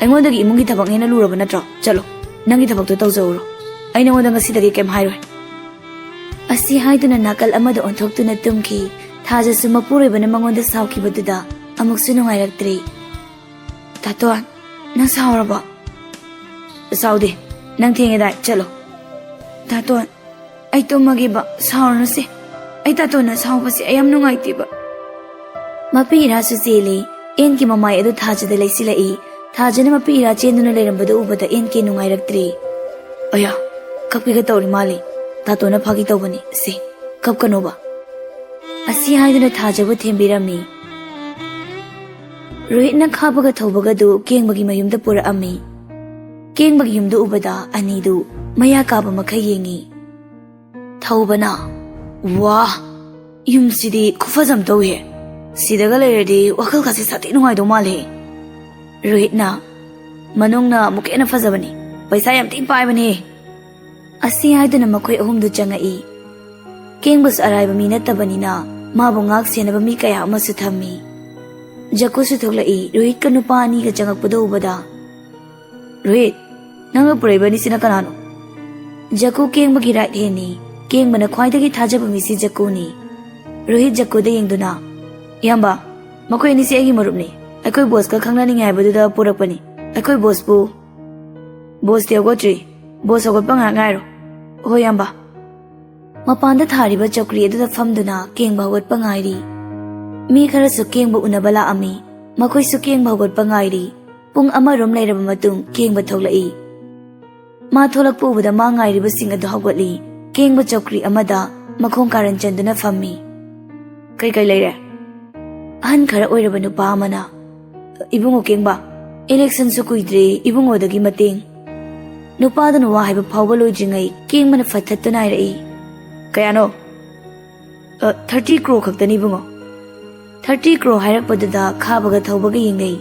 ꯑꯩꯉꯣꯟꯗꯒꯤ ꯏꯃꯨꯡꯒꯤ ꯊꯕꯛꯅ ꯍꯦꯟꯅ ꯂꯨꯔꯕ ꯅꯠꯇ꯭ꯔꯣ? ꯆꯠꯂꯣ, ꯅꯪꯒꯤ ꯊꯕꯛꯇꯣ ꯇꯧꯖꯧꯔꯣ꯫ ꯑꯩ ꯅꯉꯣꯟꯗ ꯉꯁꯤꯗꯒꯤ ꯀꯩꯝ ꯍꯥꯏꯔꯣꯏ꯫" ꯑꯁꯤ ꯍꯥꯏꯗꯨꯅ ꯅꯥꯀꯜ ꯑꯃꯗ ꯑꯣꯟꯊꯣꯛꯇꯨꯅ ꯇꯨꯝꯈꯤ꯫ ꯊꯥꯖꯁꯨ ꯃꯄꯨꯔꯣꯏꯕꯅ ꯃꯉꯣꯟꯗ ꯁꯥꯎꯈꯤꯕꯗꯨꯗ ꯑꯃꯨꯛꯁꯨ ꯅꯨꯡꯉꯥꯏꯔꯛꯇ꯭ꯔꯦ꯫ "ꯇꯥꯇꯣꯟ, ꯅꯪ ꯁꯥꯎꯔꯕꯣ?" "ꯁꯥꯎꯗꯦ, ꯅꯪ ꯊꯦꯡꯉꯦꯗꯥꯏ, ꯆꯠꯂꯣ꯫" "ꯇꯥꯇꯣꯟ, ꯑꯩ ꯇꯨꯝꯃꯒꯦꯕ, ꯁꯥꯎꯔꯅꯨꯁꯦ꯫ ꯑꯩ ꯇꯥꯇꯣꯟꯅ ꯁꯥꯎꯕꯁꯦ ꯑꯩ ꯌꯥꯝ ꯅꯨꯡꯉꯥꯏꯇꯦꯕ꯫" ꯃꯄꯤ ꯏꯔꯥꯁꯨ ꯆꯦꯜꯂꯤ꯫ ꯑꯦꯟꯒꯤ ꯃꯃꯥꯏ ꯑꯗꯨ ꯊꯥꯖꯗ ꯂꯩꯁꯤꯜꯂꯛꯏ꯫ ꯊꯥꯖꯅ ꯃꯄꯤ ꯏꯔꯥ ꯆꯦꯟꯗꯨꯅ ꯂꯩꯔꯝꯕꯗꯨ ꯎꯕꯗ ꯑꯦꯟ ꯀꯦ ꯅꯨꯡꯉꯥꯏꯔꯛꯇ꯭ꯔꯦ꯫ "ꯑꯌꯥ, ꯀꯞꯀꯦꯒ ꯇꯧꯔꯤ ꯃꯥꯜꯂꯤ꯫ ꯇꯥꯇꯣꯟꯅ ꯐꯥꯒꯤ ꯇꯧꯕꯅꯤ꯫ ꯁꯦ, ꯀꯞꯀꯅꯣꯕ꯫" ꯑꯁꯤ ꯍꯥꯏꯗꯨꯅ ꯊꯥꯖꯕꯨ ꯊꯦꯝꯕꯤꯔꯝꯃꯤ꯫ ꯔꯣꯍꯤꯠꯅ ꯈꯥꯕꯒ ꯊꯧꯕꯒꯗꯨ ꯀꯦꯡꯕꯒꯤ ꯃꯌꯨꯝꯗ ꯄꯨꯔꯛꯑꯝꯃꯤ꯫ ꯀꯦꯡꯕꯒꯤ ꯌꯨꯝꯗꯨ ꯎꯕꯗ ꯑꯅꯤꯗꯨ ꯃꯌꯥ ꯀꯥꯕ ꯃꯈꯩ ꯌꯦꯡꯉꯤ꯫ ꯊꯧꯕꯅ, "ꯋꯥ, ꯌꯨꯝꯁꯤꯗꯤ ꯈꯨꯐꯖ ꯑꯃ ꯇꯧꯏꯍꯦ꯫ ꯁꯤꯗꯒ ꯂꯩꯔꯗꯤ ꯋꯥꯈꯜꯒꯁꯦ ꯁꯥꯊꯤ ꯅꯨꯡꯉꯥꯏꯗꯧ ꯃꯥꯜꯂꯦ꯫" ꯔꯣꯍꯤꯠꯅ, "ꯃꯅꯨꯡꯅ ꯑꯃꯨꯛꯀ ꯍꯦꯟꯅ ꯐꯖꯕꯅꯤ꯫ ꯄꯩꯁꯥ ꯌꯥꯝ ꯊꯤꯅ ꯄꯥꯏꯕꯅꯦ꯫" ꯑꯁꯤ ꯍꯥꯏꯗꯨꯅ ꯃꯈꯣꯏ ꯑꯍꯨꯝꯗꯨ ꯆꯪꯉꯛꯏ꯫ ꯀꯦꯡꯕꯁꯨ ꯑꯔꯥꯏꯕ ꯃꯤ ꯅꯠꯇꯕꯅꯤꯅ ꯃꯥꯕꯨ ꯉꯥꯛ ꯁꯦꯟꯅꯕ ꯃꯤ ꯀꯌꯥ ꯑꯃꯁꯨ ꯊꯝꯃꯤ꯫ ꯖꯀꯨꯁꯨ ꯊꯣꯛꯂꯛꯏ꯫ ꯔꯣꯍꯤꯠꯀ ꯅꯨꯄꯥ ꯑꯅꯤꯒ ꯆꯪꯉꯛꯄꯗꯨ ꯎꯕꯗ, "ꯔꯣꯍꯤꯠ, ꯅꯪꯒ ꯄꯨꯔꯛꯏꯕ ꯑꯅꯤꯁꯤꯅ ꯀꯅꯥꯅꯣ?" ꯖꯀꯨ ꯀꯦꯡꯕꯒꯤ ꯔꯥꯏꯠ ꯍꯦꯟꯅꯤ꯫ ꯀꯦꯡꯕꯅ ꯈ꯭ꯋꯥꯏꯗꯒꯤ ꯊꯥꯖꯕ ꯃꯤꯁꯤ ꯖꯀꯨꯅꯤ꯫ ꯔꯣꯍꯤꯠ ꯖꯀꯨꯗ ꯌꯦꯡꯗꯨꯅ, "ꯏꯌꯥꯝꯕ, ꯃꯈꯣꯏ ꯑꯅꯤꯁꯤ ꯑꯩꯒꯤ ꯃꯔꯨꯞꯅꯤ꯫ ꯑꯩꯈꯣꯏ ꯕꯣꯁꯀ ꯈꯪꯅꯅꯤꯡꯉꯦ ꯍꯥꯏꯕꯗꯨꯗ ꯄꯨꯔꯛꯄꯅꯤ꯫ ꯑꯩꯈꯣꯏ ꯕꯣꯁꯄꯨ꯫" "ꯕꯣꯁꯇꯤ ꯍꯧꯒꯠꯇ꯭ꯔꯤ꯫ ꯕꯣꯁ ꯍꯧꯒꯠꯄ ꯉꯥꯏꯍꯥꯛ ꯉꯥꯏꯔꯣ꯫" "ꯍꯣꯏ, ꯏꯌꯥꯝꯕ꯫" ꯃꯄꯥꯟꯗ ꯊꯥꯔꯤꯕ ꯆꯧꯀ꯭ꯔꯤ ꯑꯗꯨꯗ ꯐꯝꯗꯨꯅ ꯀꯦꯡꯕ ꯍꯧꯒꯠꯄ ꯉꯥꯏꯔꯤ꯫ ꯃꯤ ꯈꯔꯁꯨ ꯀꯦꯡꯕ ꯎꯅꯕ ꯂꯥꯛꯑꯝꯃꯤ꯫ ꯃꯈꯣꯏꯁꯨ ꯀꯦꯡꯕ ꯍꯧꯒꯠꯄ ꯉꯥꯏꯔꯤ꯫ ꯄꯨꯡ ꯑꯃꯔꯣꯝ ꯂꯩꯔꯕ ꯃꯇꯨꯡ ꯀꯦꯡꯕ ꯊꯣꯛꯂꯛꯏ꯫ ꯃꯥ ꯊꯣꯛꯂꯛꯄ ꯎꯕꯗ ꯃꯥ ꯉꯥꯏꯔꯤꯕꯁꯤꯡ ꯑꯗꯨ ꯍꯧꯒꯠꯂꯤ꯫ ꯀꯦꯡꯕ ꯆꯧꯀ꯭ꯔꯤ ꯑꯃꯗ ꯃꯈꯣꯡ ꯀꯥꯔꯟ ꯆꯟꯗꯨꯅ ꯐꯝꯃꯤ꯫ "ꯀꯩꯀꯩ ꯂꯩꯔꯦ?" ꯑꯍꯟ ꯈꯔ ꯑꯣꯏꯔꯕ ꯅꯨꯄꯥ ꯑꯃꯅ, "ꯏꯕꯨꯡꯉꯣ ꯀꯦꯡꯕ, ꯏꯂꯦꯛꯁꯟꯁꯨ ꯀꯨꯏꯗ꯭ꯔꯦ, ꯏꯕꯨꯡꯉꯣꯗꯒꯤ ꯃꯇꯦꯡ꯫" ꯅꯨꯄꯥꯗꯨꯅ ꯋꯥ ꯍꯥꯏꯕ ꯐꯥꯎꯕ ꯂꯣꯏꯗ꯭ꯔꯤꯉꯩ ꯀꯦꯡꯕꯅ ꯐꯠ ꯊꯠꯇꯨꯅ ꯍꯥꯏꯔꯛꯏ, "ꯀꯌꯥꯅꯣ?" "ꯑ, ꯊꯥꯔꯇꯤ ꯀ꯭ꯔꯣ ꯈꯛꯇꯅꯤ ꯏꯕꯨꯡꯉꯣ꯫" ꯊꯥꯔꯇꯤ ꯀ꯭ꯔꯣ ꯍꯥꯏꯔꯛꯄꯗꯨꯗ ꯈꯥꯕꯒ ꯊꯧꯕꯒ ꯌꯦꯡꯅꯩ꯫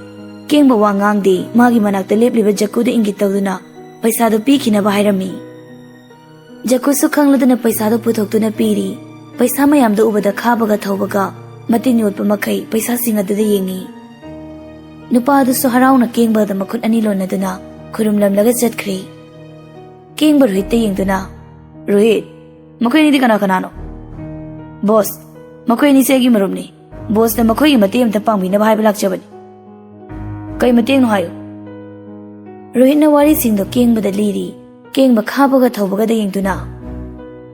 ꯀꯦꯡꯕ ꯋꯥ ꯉꯥꯡꯗꯦ꯫ ꯃꯥꯒꯤ ꯃꯅꯥꯛꯇ ꯂꯦꯞꯂꯤꯕ ꯖꯀꯨꯗ ꯏꯪꯒꯤꯠ ꯇꯧꯗꯨꯅ ꯄꯩꯁꯥꯗꯨ ꯄꯤꯈꯤꯅꯕ ꯍꯥꯏꯔꯝꯃꯤ꯫ ꯖꯀꯨꯁꯨ ꯈꯪꯂꯗꯨꯅ ꯄꯩꯁꯥꯗꯨ ꯄꯨꯊꯣꯛꯇꯨꯅ ꯄꯤꯔꯤ꯫ ꯄꯩꯁꯥ ꯃꯌꯥꯝꯗꯨ ꯎꯕꯗ ꯈꯥꯕꯒ ꯊꯧꯕꯒ ꯃꯇꯤꯟ ꯌꯣꯠꯄ ꯃꯈꯩ ꯄꯩꯁꯥꯁꯤꯡ ꯑꯗꯨꯗ ꯌꯦꯡꯉꯤ꯫ ꯅꯨꯄꯥ ꯑꯗꯨꯁꯨ ꯍꯔꯥꯎꯅ ꯀꯦꯡꯕꯗ ꯃꯈꯨꯠ ꯑꯅꯤ ꯂꯣꯟꯅꯗꯨꯅ ꯈꯨꯔꯨꯝꯂꯝꯂꯒ ꯆꯠꯈ꯭ꯔꯦ꯫ ꯀꯦꯡꯕ ꯔꯣꯍꯤꯠꯇ ꯌꯦꯡꯗꯨꯅ, "ꯔꯣꯍꯤꯠ, ꯃꯈꯣꯏ ꯑꯅꯤꯗꯤ ꯀꯅꯥ ꯀꯅꯥꯅꯣ?" "ꯕꯣꯁ, ꯃꯈꯣꯏ ꯑꯅꯤꯁꯦ ꯑꯩꯒꯤ ꯃꯔꯨꯞꯅꯤ꯫ ꯕꯣꯁꯅ ꯃꯈꯣꯏꯒꯤ ꯃꯇꯦꯡ ꯑꯝꯇ ꯄꯥꯡꯕꯤꯅꯕ ꯍꯥꯏꯕ ꯂꯥꯛꯆꯕꯅꯤ꯫" "ꯀꯩ ꯃꯇꯦꯡꯅꯣ ꯍꯥꯏꯌꯨ꯫" ꯔꯣꯍꯤꯠꯅ ꯋꯥꯔꯤꯁꯤꯡꯗꯣ ꯀꯦꯡꯕꯗ ꯂꯤꯔꯤ꯫ ꯀꯦꯡꯕ ꯈꯥꯕꯒ ꯊꯧꯕꯒꯗ ꯌꯦꯡꯗꯨꯅ,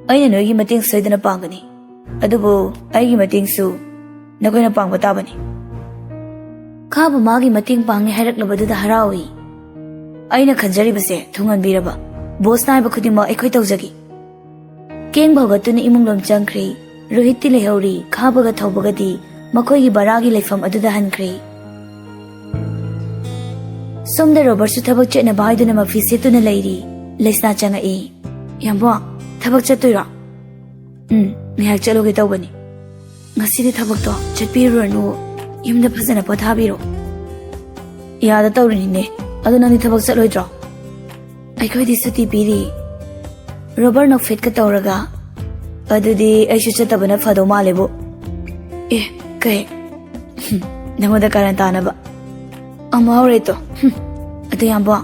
"ꯑꯩꯅ ꯅꯣꯏꯒꯤ ꯃꯇꯦꯡ ꯁꯣꯏꯗꯅ ꯄꯥꯡꯒꯅꯤ꯫ ꯑꯗꯨꯕꯨ ꯑꯩꯒꯤ ꯃꯇꯦꯡꯁꯨ ꯅꯈꯣꯏꯅ ꯄꯥꯡꯕ ꯇꯥꯕꯅꯤ꯫" ꯈꯥꯕ ꯃꯥꯒꯤ ꯃꯇꯦꯡ ꯄꯥꯡꯉꯦ ꯍꯥꯏꯔꯛꯂꯕꯗꯨꯗ ꯍꯔꯥꯎꯏ꯫ "ꯑꯩꯅ ꯈꯟꯖꯔꯤꯕꯁꯦ ꯊꯨꯡꯍꯟꯕꯤꯔꯕ꯫ ꯕꯣꯁꯅ ꯍꯥꯏꯕ ꯈꯨꯗꯤꯡꯃꯛ ꯑꯩꯈꯣꯏ ꯇꯧꯖꯒꯦ꯫" ꯀꯦꯡꯕ ꯍꯧꯒꯠꯇꯨꯅ ꯏꯃꯨꯡꯂꯣꯝ ꯆꯪꯈ꯭ꯔꯦ꯫ ꯔꯣꯍꯤꯠꯇꯤ ꯂꯩꯍꯧꯔꯤ꯫ ꯈꯥꯕꯒ ꯊꯧꯕꯒꯗꯤ ꯃꯈꯣꯏꯒꯤ ꯕꯔꯥꯒꯤ ꯂꯩꯐꯝ ꯑꯗꯨꯗ ꯍꯟꯈ꯭ꯔꯦ꯫ ꯁꯣꯝꯗ ꯔꯣꯕꯔꯠꯁꯨ ꯊꯕꯛ ꯆꯠꯅꯕ ꯍꯥꯏꯗꯨꯅ ꯃꯐꯤ ꯁꯦꯠꯇꯨꯅ ꯂꯩꯔꯤ꯫ ꯂꯩꯁꯅꯥ ꯆꯪꯉꯛꯏ꯫ "ꯌꯥꯝꯕꯣ, ꯊꯕꯛ ꯆꯠꯇꯣꯏꯔꯣ?" "ꯎꯝ, ꯉꯥꯏꯍꯥꯛ ꯆꯠꯂꯨꯒꯦ ꯇꯧꯕꯅꯤ꯫ ꯉꯁꯤꯗꯤ ꯊꯕꯛꯇꯣ ꯆꯠꯄꯤꯔꯨꯔꯅꯨ, ꯌꯨꯝꯗ ꯐꯖꯅ ꯄꯣꯊꯥꯕꯤꯔꯣ꯫" "ꯌꯥꯗ ꯇꯧꯔꯤꯅꯤꯅꯦ꯫ ꯑꯗꯨ ꯅꯪꯗꯤ ꯊꯕꯛ ꯆꯠꯂꯣꯏꯗ꯭ꯔꯣ?" "ꯑꯩꯈꯣꯏꯗꯤ ꯁꯨꯇꯤ ꯄꯤꯔꯤ꯫" ꯔꯣꯕꯔꯠ ꯅꯣꯛꯐꯦꯠꯀ ꯇꯧꯔꯒ, "ꯑꯗꯨꯗꯤ ꯑꯩꯁꯨ ꯆꯠꯇꯕꯅ ꯐꯗꯧ ꯃꯥꯜꯂꯦꯕꯨ꯫" "ꯑꯦ, ꯀꯩ?" "ꯍꯨꯝ, ꯅꯪꯉꯣꯟꯗ ꯀꯥꯔꯟ ꯇꯥꯅꯕ꯫ ꯑꯃ ꯍꯧꯔꯦ ꯇꯣ꯫ ꯍꯨꯝ꯫ ꯑꯗꯨ ꯌꯥꯝꯕꯣ,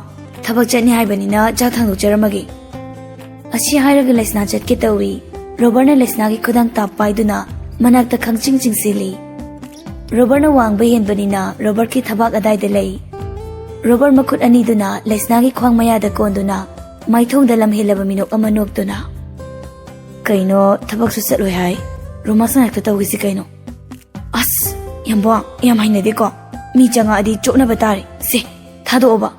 ꯊꯕꯛ ꯆꯠꯅꯤ ꯍꯥꯏꯕꯅꯤꯅ ꯆꯥꯛ ꯊꯥꯡꯗꯣꯛꯆꯔꯝꯃꯒꯦ꯫" ꯑꯁꯤ ꯍꯥꯏꯔꯒ ꯂꯩꯁꯅꯥ ꯆꯠꯀꯦ ꯇꯧꯏ꯫ ꯔꯣꯕꯔꯠꯅ ꯂꯩꯁꯅꯥꯒꯤ ꯈꯨꯗꯥꯡ ꯇꯥꯞ ꯄꯥꯏꯗꯨꯅ ꯃꯅꯥꯛꯇ ꯈꯪꯆꯤꯡ ꯆꯤꯡꯁꯤꯜꯂꯤ꯫ ꯔꯣꯕꯔꯠꯅ ꯋꯥꯡꯕ ꯍꯦꯟꯕꯅꯤꯅ ꯔꯣꯕꯔꯠꯀꯤ ꯊꯕꯥꯛ ꯑꯗꯥꯏꯗ ꯂꯩ꯫ ꯔꯣꯕꯔꯠ ꯃꯈꯨꯠ ꯑꯅꯤꯗꯨꯅ ꯂꯩꯁꯅꯥꯒꯤ ꯈ꯭ꯋꯥꯡ ꯃꯌꯥꯗ ꯀꯣꯟꯗꯨꯅ ꯃꯥꯏꯊꯣꯡꯗ ꯂꯝꯍꯦꯜꯂꯕ ꯃꯤꯅꯣꯛ ꯑꯃ ꯅꯣꯛꯇꯨꯅ, "ꯀꯩꯅꯣ, ꯊꯕꯛꯁꯨ ꯆꯠꯂꯣꯏ ꯍꯥꯏ, ꯔꯣꯃꯥꯟꯁ ꯉꯥꯛꯇ ꯇꯧꯈꯤꯁꯤ ꯀꯩꯅꯣ?" "ꯑꯁ, ꯌꯥꯝꯕꯣ, ꯌꯥꯝ ꯍꯩꯅꯗꯦꯀꯣ꯫ ꯃꯤ ꯆꯪꯉꯛꯑꯗꯤ ꯆꯣꯞꯅꯕ ꯇꯥꯔꯦ꯫ ꯁꯦ, ꯊꯥꯗꯣꯛꯑꯣꯕ꯫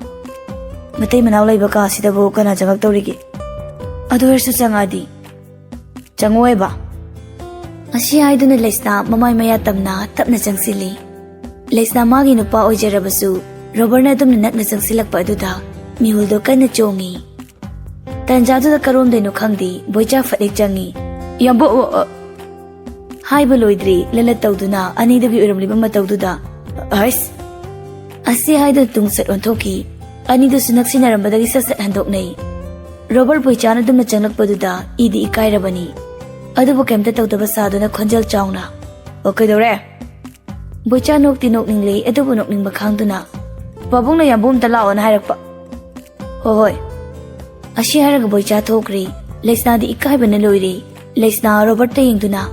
ꯃꯇꯩ ꯃꯅꯥꯎ ꯂꯩꯕ ꯀꯥꯁꯤꯗꯕꯨ ꯀꯅꯥ ꯆꯪꯉꯛꯇꯧꯔꯤꯒꯦ? ꯑꯗꯨ ꯑꯣꯏꯔꯁꯨ ꯆꯪꯉꯛꯑꯗꯤ?" "ꯆꯪꯉꯛꯑꯣꯏꯕ꯫" ꯑꯁꯤ ꯍꯥꯏꯗꯨꯅ ꯂꯩꯁꯅꯥ ꯃꯃꯥꯏ ꯃꯌꯥ ꯇꯝꯅ ꯇꯞꯅ ꯆꯪꯁꯤꯜꯂꯤ꯫ ꯂꯩꯁꯅꯥ ꯃꯥꯒꯤ ꯅꯨꯄꯥ ꯑꯣꯏꯖꯔꯕꯁꯨ ꯔꯣꯕꯔꯠꯅ ꯑꯗꯨꯝꯅ ꯅꯛꯅ ꯆꯪꯁꯤꯜꯂꯛꯄ ꯑꯗꯨꯗ ꯃꯤꯍꯨꯜꯗꯣ ꯀꯟꯅ ꯆꯣꯡꯉꯤ꯫ ꯇꯟꯖꯥꯗꯨꯗ ꯀꯔꯣꯝꯗꯩꯅꯣ ꯈꯪꯗꯦ, ꯕꯣꯏꯆꯥ ꯐꯠ ꯍꯦꯛ ꯆꯪꯉꯤ꯫ "ꯌꯥꯝꯕꯨ, ꯑ, ꯑ꯫" ꯍꯥꯏꯕ ꯂꯣꯏꯗ꯭ꯔꯤ, ꯂꯂꯠ ꯇꯧꯗꯨꯅ ꯑꯅꯤꯗꯨꯒꯤ ꯑꯣꯏꯔꯝꯂꯤꯕ ꯃꯇꯧꯗꯨꯗ, "ꯍꯩꯁ!" ꯑꯁꯤ ꯍꯥꯏꯗꯨꯅ ꯇꯨꯡ ꯁꯠ ꯑꯣꯟꯊꯣꯛꯈꯤ꯫ ꯑꯅꯤꯗꯨꯁꯨ ꯅꯛꯁꯤꯟꯅꯔꯝꯕꯗꯒꯤ ꯁꯠ ꯁꯠ ꯍꯟꯗꯣꯛꯅꯩ꯫ ꯔꯣꯕꯔꯠ ꯕꯣꯏꯆꯥꯅ ꯑꯗꯨꯝꯅ ꯆꯪꯂꯛꯄꯗꯨꯗ ꯏꯗꯤ ꯏꯀꯥꯏꯔꯕꯅꯤ꯫ ꯑꯗꯨꯕꯨ ꯀꯩꯝꯇ ꯇꯧꯗꯕ ꯁꯥꯗꯨꯅ ꯈꯣꯟꯖꯦꯜ ꯆꯥꯎꯅ, "ꯑꯣ, ꯀꯩꯗꯧꯔꯦ?" ꯕꯣꯏꯆꯥ ꯅꯣꯛꯇꯤ ꯅꯣꯛꯅꯤꯡꯂꯦ, ꯑꯗꯨꯕꯨ ꯅꯣꯛꯅꯤꯡꯕ ꯈꯥꯡꯗꯨꯅ, "ꯄꯥꯕꯨꯡꯅ ꯌꯥꯝꯕꯨ ꯑꯝꯇ ꯂꯥꯛꯑꯣꯅ ꯍꯥꯏꯔꯛꯄ꯫" "ꯍꯣꯏ, ꯍꯣꯏ꯫" ꯑꯁꯤ ꯍꯥꯏꯔꯒ ꯕꯣꯏꯆꯥ ꯊꯣꯛꯈ꯭ꯔꯦ꯫ ꯂꯩꯁꯅꯥꯗꯤ ꯏꯀꯥꯏꯕꯅ ꯂꯣꯏꯔꯦ꯫ ꯂꯩꯁꯅꯥ ꯔꯣꯕꯔꯠꯇ ꯌꯦꯡꯗꯨꯅ,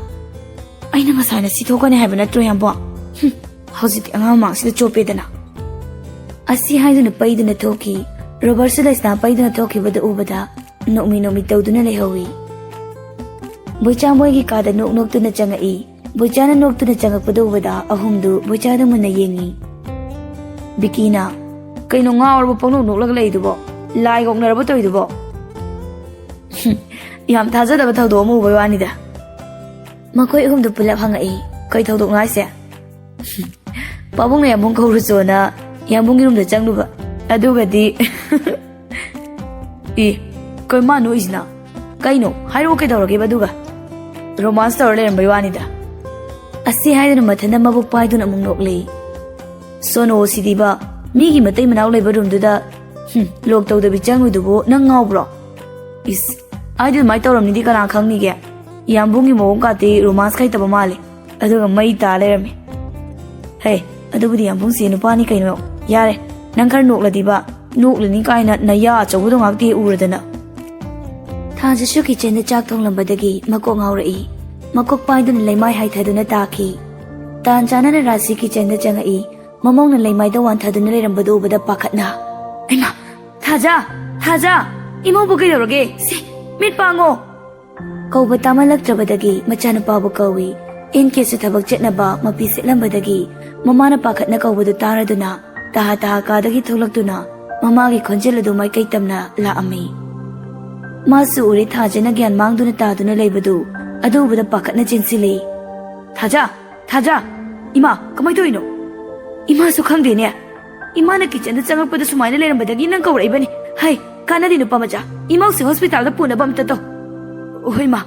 "ꯑꯩꯅ ꯉꯁꯥꯏꯅ ꯁꯤ ꯊꯣꯛꯀꯅꯤ ꯍꯥꯏꯕ ꯅꯠꯇ꯭ꯔꯣ, ꯌꯥꯝꯕꯣ? ꯍꯨꯝ, ꯍꯧꯖꯤꯛꯇꯤ ꯑꯉꯥꯡ ꯃꯃꯥꯡꯁꯤꯗ ꯆꯣꯞꯄꯦꯗꯅ꯫" ꯑꯁꯤ ꯍꯥꯏꯗꯨꯅ ꯄꯩꯗꯨꯅ ꯊꯣꯛꯈꯤ꯫ ꯔꯣꯕꯔꯠꯁꯨ ꯂꯩꯁꯅꯥ ꯄꯩꯗꯨꯅ ꯊꯣꯛꯈꯤꯕꯗꯨ ꯎꯕꯗ ꯅꯣꯛꯃꯤ ꯅꯣꯛꯃꯤ ꯇꯧꯗꯨꯅ ꯂꯩꯍꯧꯏ꯫ ꯕꯣꯏꯆꯥ ꯃꯣꯏꯒꯤ ꯀꯥꯗ ꯅꯣꯛ ꯅꯣꯛꯇꯨꯅ ꯆꯪꯉꯛꯏ꯫ ꯕꯣꯏꯆꯥꯅ ꯅꯣꯛꯇꯨꯅ ꯆꯪꯉꯛꯄꯗꯨ ꯎꯕꯗ ꯑꯍꯨꯝꯗꯨ ꯕꯣꯏꯆꯥꯗ ꯃꯨꯟꯅ ꯌꯦꯡꯉꯤ꯫ ꯕꯤꯀꯤꯅ, "ꯀꯩꯅꯣ ꯉꯥꯎꯔꯕ ꯄꯪꯅꯣꯛ ꯅꯣꯛꯂꯒ ꯂꯩꯗꯨꯕꯣ? ꯂꯥꯏꯒ ꯑꯣꯛꯅꯔꯕ ꯇꯧꯔꯤꯗꯨꯕꯣ?" "ꯌꯥꯝ ꯊꯥꯖꯗꯕ ꯊꯧꯗꯣꯛ ꯑꯃ ꯎꯕꯩ ꯋꯥꯅꯤꯗ꯫" ꯃꯈꯣꯏ ꯑꯍꯨꯝꯗꯨ ꯄꯨꯂꯞ ꯍꯪꯉꯛꯏ, "ꯀꯩ ꯊꯧꯗꯣꯛꯅꯣ ꯍꯥꯏꯁꯦ?" "ꯄꯥꯕꯨꯡꯅ ꯌꯥꯝꯕꯨꯡ ꯀꯧꯔꯨꯆꯣꯅ ꯌꯥꯝꯕꯨꯡꯒꯤ ꯔꯨꯝꯗ ꯆꯪꯂꯨꯕ꯫ ꯑꯗꯨꯒꯗꯤ ꯏ, ꯀꯩ ꯃꯥ ꯅꯣꯛꯏꯁꯤꯅ? ꯀꯩꯅꯣ? ꯍꯥꯏꯔꯛꯑꯣ, ꯀꯩꯗꯧꯔꯒꯦꯕ ꯑꯗꯨꯒ? ꯔꯣꯃꯥꯟꯁ ꯇꯧꯔ ꯂꯩꯔꯝꯕꯩ ꯋꯥꯅꯤꯗ꯫ ꯑꯁꯤ ꯍꯥꯏꯗꯨꯅ ꯃꯊꯟꯇ ꯃꯕꯨꯛ ꯄꯥꯏꯗꯨꯅ ꯑꯃꯨꯛ ꯅꯣꯛꯂꯤ꯫ ꯁꯣꯅꯣ ꯁꯤꯗꯤꯕ, ꯃꯤꯒꯤ ꯃꯇꯩ ꯃꯅꯥꯎ ꯂꯩꯕ ꯔꯨꯝꯗꯨꯗ, ꯍꯨꯝ, ꯂꯣꯛ ꯇꯧꯗꯕꯤ ꯆꯪꯉꯨꯏꯗꯨꯕꯨ ꯅꯪ ꯉꯥꯎꯕ꯭ꯔꯣ? ꯏꯁ, ꯑꯩꯗꯤ ꯑꯗꯨꯃꯥꯏꯅ ꯇꯧꯔꯝꯅꯤꯗꯤ ꯀꯅꯥ ꯈꯪꯅꯤꯒꯦ? ꯌꯥꯝꯕꯨꯡꯒꯤ ꯃꯑꯣꯡ ꯀꯥꯇꯤ ꯔꯣꯃꯥꯟꯁ ꯍꯩꯇꯕ ꯃꯥꯜꯂꯦ꯫ ꯑꯗꯨꯒ ꯃꯩ ꯇꯥ ꯂꯩꯔꯝꯃꯤ꯫ ꯍꯦ, ꯑꯗꯨꯕꯨꯗꯤ ꯌꯥꯝꯕꯨꯡꯁꯦ ꯅꯨꯄꯥꯅꯤ ꯀꯩꯅꯣ꯫ ꯌꯥꯔꯦ, ꯅꯪ ꯈꯔ ꯅꯣꯛꯂꯗꯤꯕ, ꯅꯣꯛꯂꯅꯤ ꯀꯥꯏꯅ ꯅꯌꯥ ꯑꯆꯧꯕꯗꯣ ꯉꯥꯛꯇ ꯍꯦꯛ ꯎꯔꯗꯅ꯫ ꯊꯥꯖꯁꯨ ꯀꯤꯆꯟꯗ ꯆꯥꯛ ꯊꯣꯡꯂꯝꯕꯗꯒꯤ ꯃꯀꯣꯛ ꯉꯥꯎꯔꯛꯏ꯫ ꯃꯀꯣꯛ ꯄꯥꯏꯗꯨꯅ ꯂꯩꯃꯥꯏ ꯍꯥꯏꯊꯗꯨꯅ ꯇꯥꯈꯤ꯫ ꯇꯥꯟ ꯆꯥꯅꯅ ꯔꯥꯖꯁꯤ ꯀꯤꯆꯟꯗ ꯆꯪꯉꯛꯏ꯫ ꯃꯃꯧꯅ ꯂꯩꯃꯥꯏꯗ ꯋꯥꯟꯊꯗꯨꯅ ꯂꯩꯔꯝꯕꯗꯨ ꯎꯕꯗ ꯄꯥꯈꯠꯅ, "ꯍꯩꯃꯥ! ꯊꯥꯖ! ꯊꯥꯖ! ꯏꯃꯧꯕꯨ ꯀꯩꯗꯧꯔꯒꯦ? ꯁꯤ, ꯃꯤꯠ ꯄꯥꯡꯉꯣ!" ꯀꯧꯕ ꯇꯥꯃꯜꯂꯛꯇ꯭ꯔꯕꯗꯒꯤ ꯃꯆꯥꯅꯨꯄꯥꯕꯨ ꯀꯧꯏ꯫ ꯑꯦꯟ ꯀꯦꯁꯨ ꯊꯕꯛ ꯆꯠꯅꯕ ꯃꯐꯤ ꯁꯦꯠꯂꯝꯕꯗꯒꯤ ꯃꯃꯥꯅ ꯄꯥꯈꯠꯅ ꯀꯧꯕꯗꯨ ꯇꯥꯔꯗꯨꯅ ꯇꯍꯥ ꯇꯍꯥ ꯀꯥꯗꯒꯤ ꯊꯣꯛꯂꯛꯇꯨꯅ ꯃꯃꯥꯒꯤ ꯈꯣꯟꯖꯦꯜ ꯑꯗꯨ ꯃꯥꯏꯀꯩ ꯇꯝꯅ ꯂꯥꯛꯑꯝꯃꯤ꯫ ꯃꯥꯁꯨ ꯎꯔꯦ ꯊꯥꯖꯅ ꯒ꯭ꯌꯥꯟ ꯃꯥꯡꯗꯨꯅ ꯇꯥꯗꯨꯅ ꯂꯩꯕꯗꯨ꯫ ꯑꯗꯨ ꯎꯕꯗ ꯄꯥꯈꯠꯅ ꯆꯦꯟꯁꯤꯜꯂꯤ꯫ "ꯊꯥꯖ! ꯊꯥꯖ! ꯏꯃꯥ, ꯀꯃꯥꯏ ꯇꯧꯔꯤꯅꯣ? ꯏꯃꯥꯁꯨ ꯈꯪꯗꯦꯅꯦ꯫ ꯏꯃꯥꯅ ꯀꯤꯆꯟꯗ ꯆꯪꯉꯛꯄꯗ ꯁꯨꯃꯥꯏꯅ ꯂꯩꯔꯝꯕꯗꯒꯤ ꯅꯪ ꯀꯧꯔꯛꯏꯕꯅꯤ꯫ ꯍꯩ, ꯀꯥꯟꯅꯗꯦ ꯅꯨꯄꯥ ꯃꯆꯥ꯫ ꯏꯃꯥꯁꯦ ꯍꯣꯁꯄꯤꯇꯥꯜꯗ ꯄꯨꯅꯕ ꯑꯝꯇ ꯇꯧ꯫ ꯍꯣꯏ, ꯃꯥ꯫"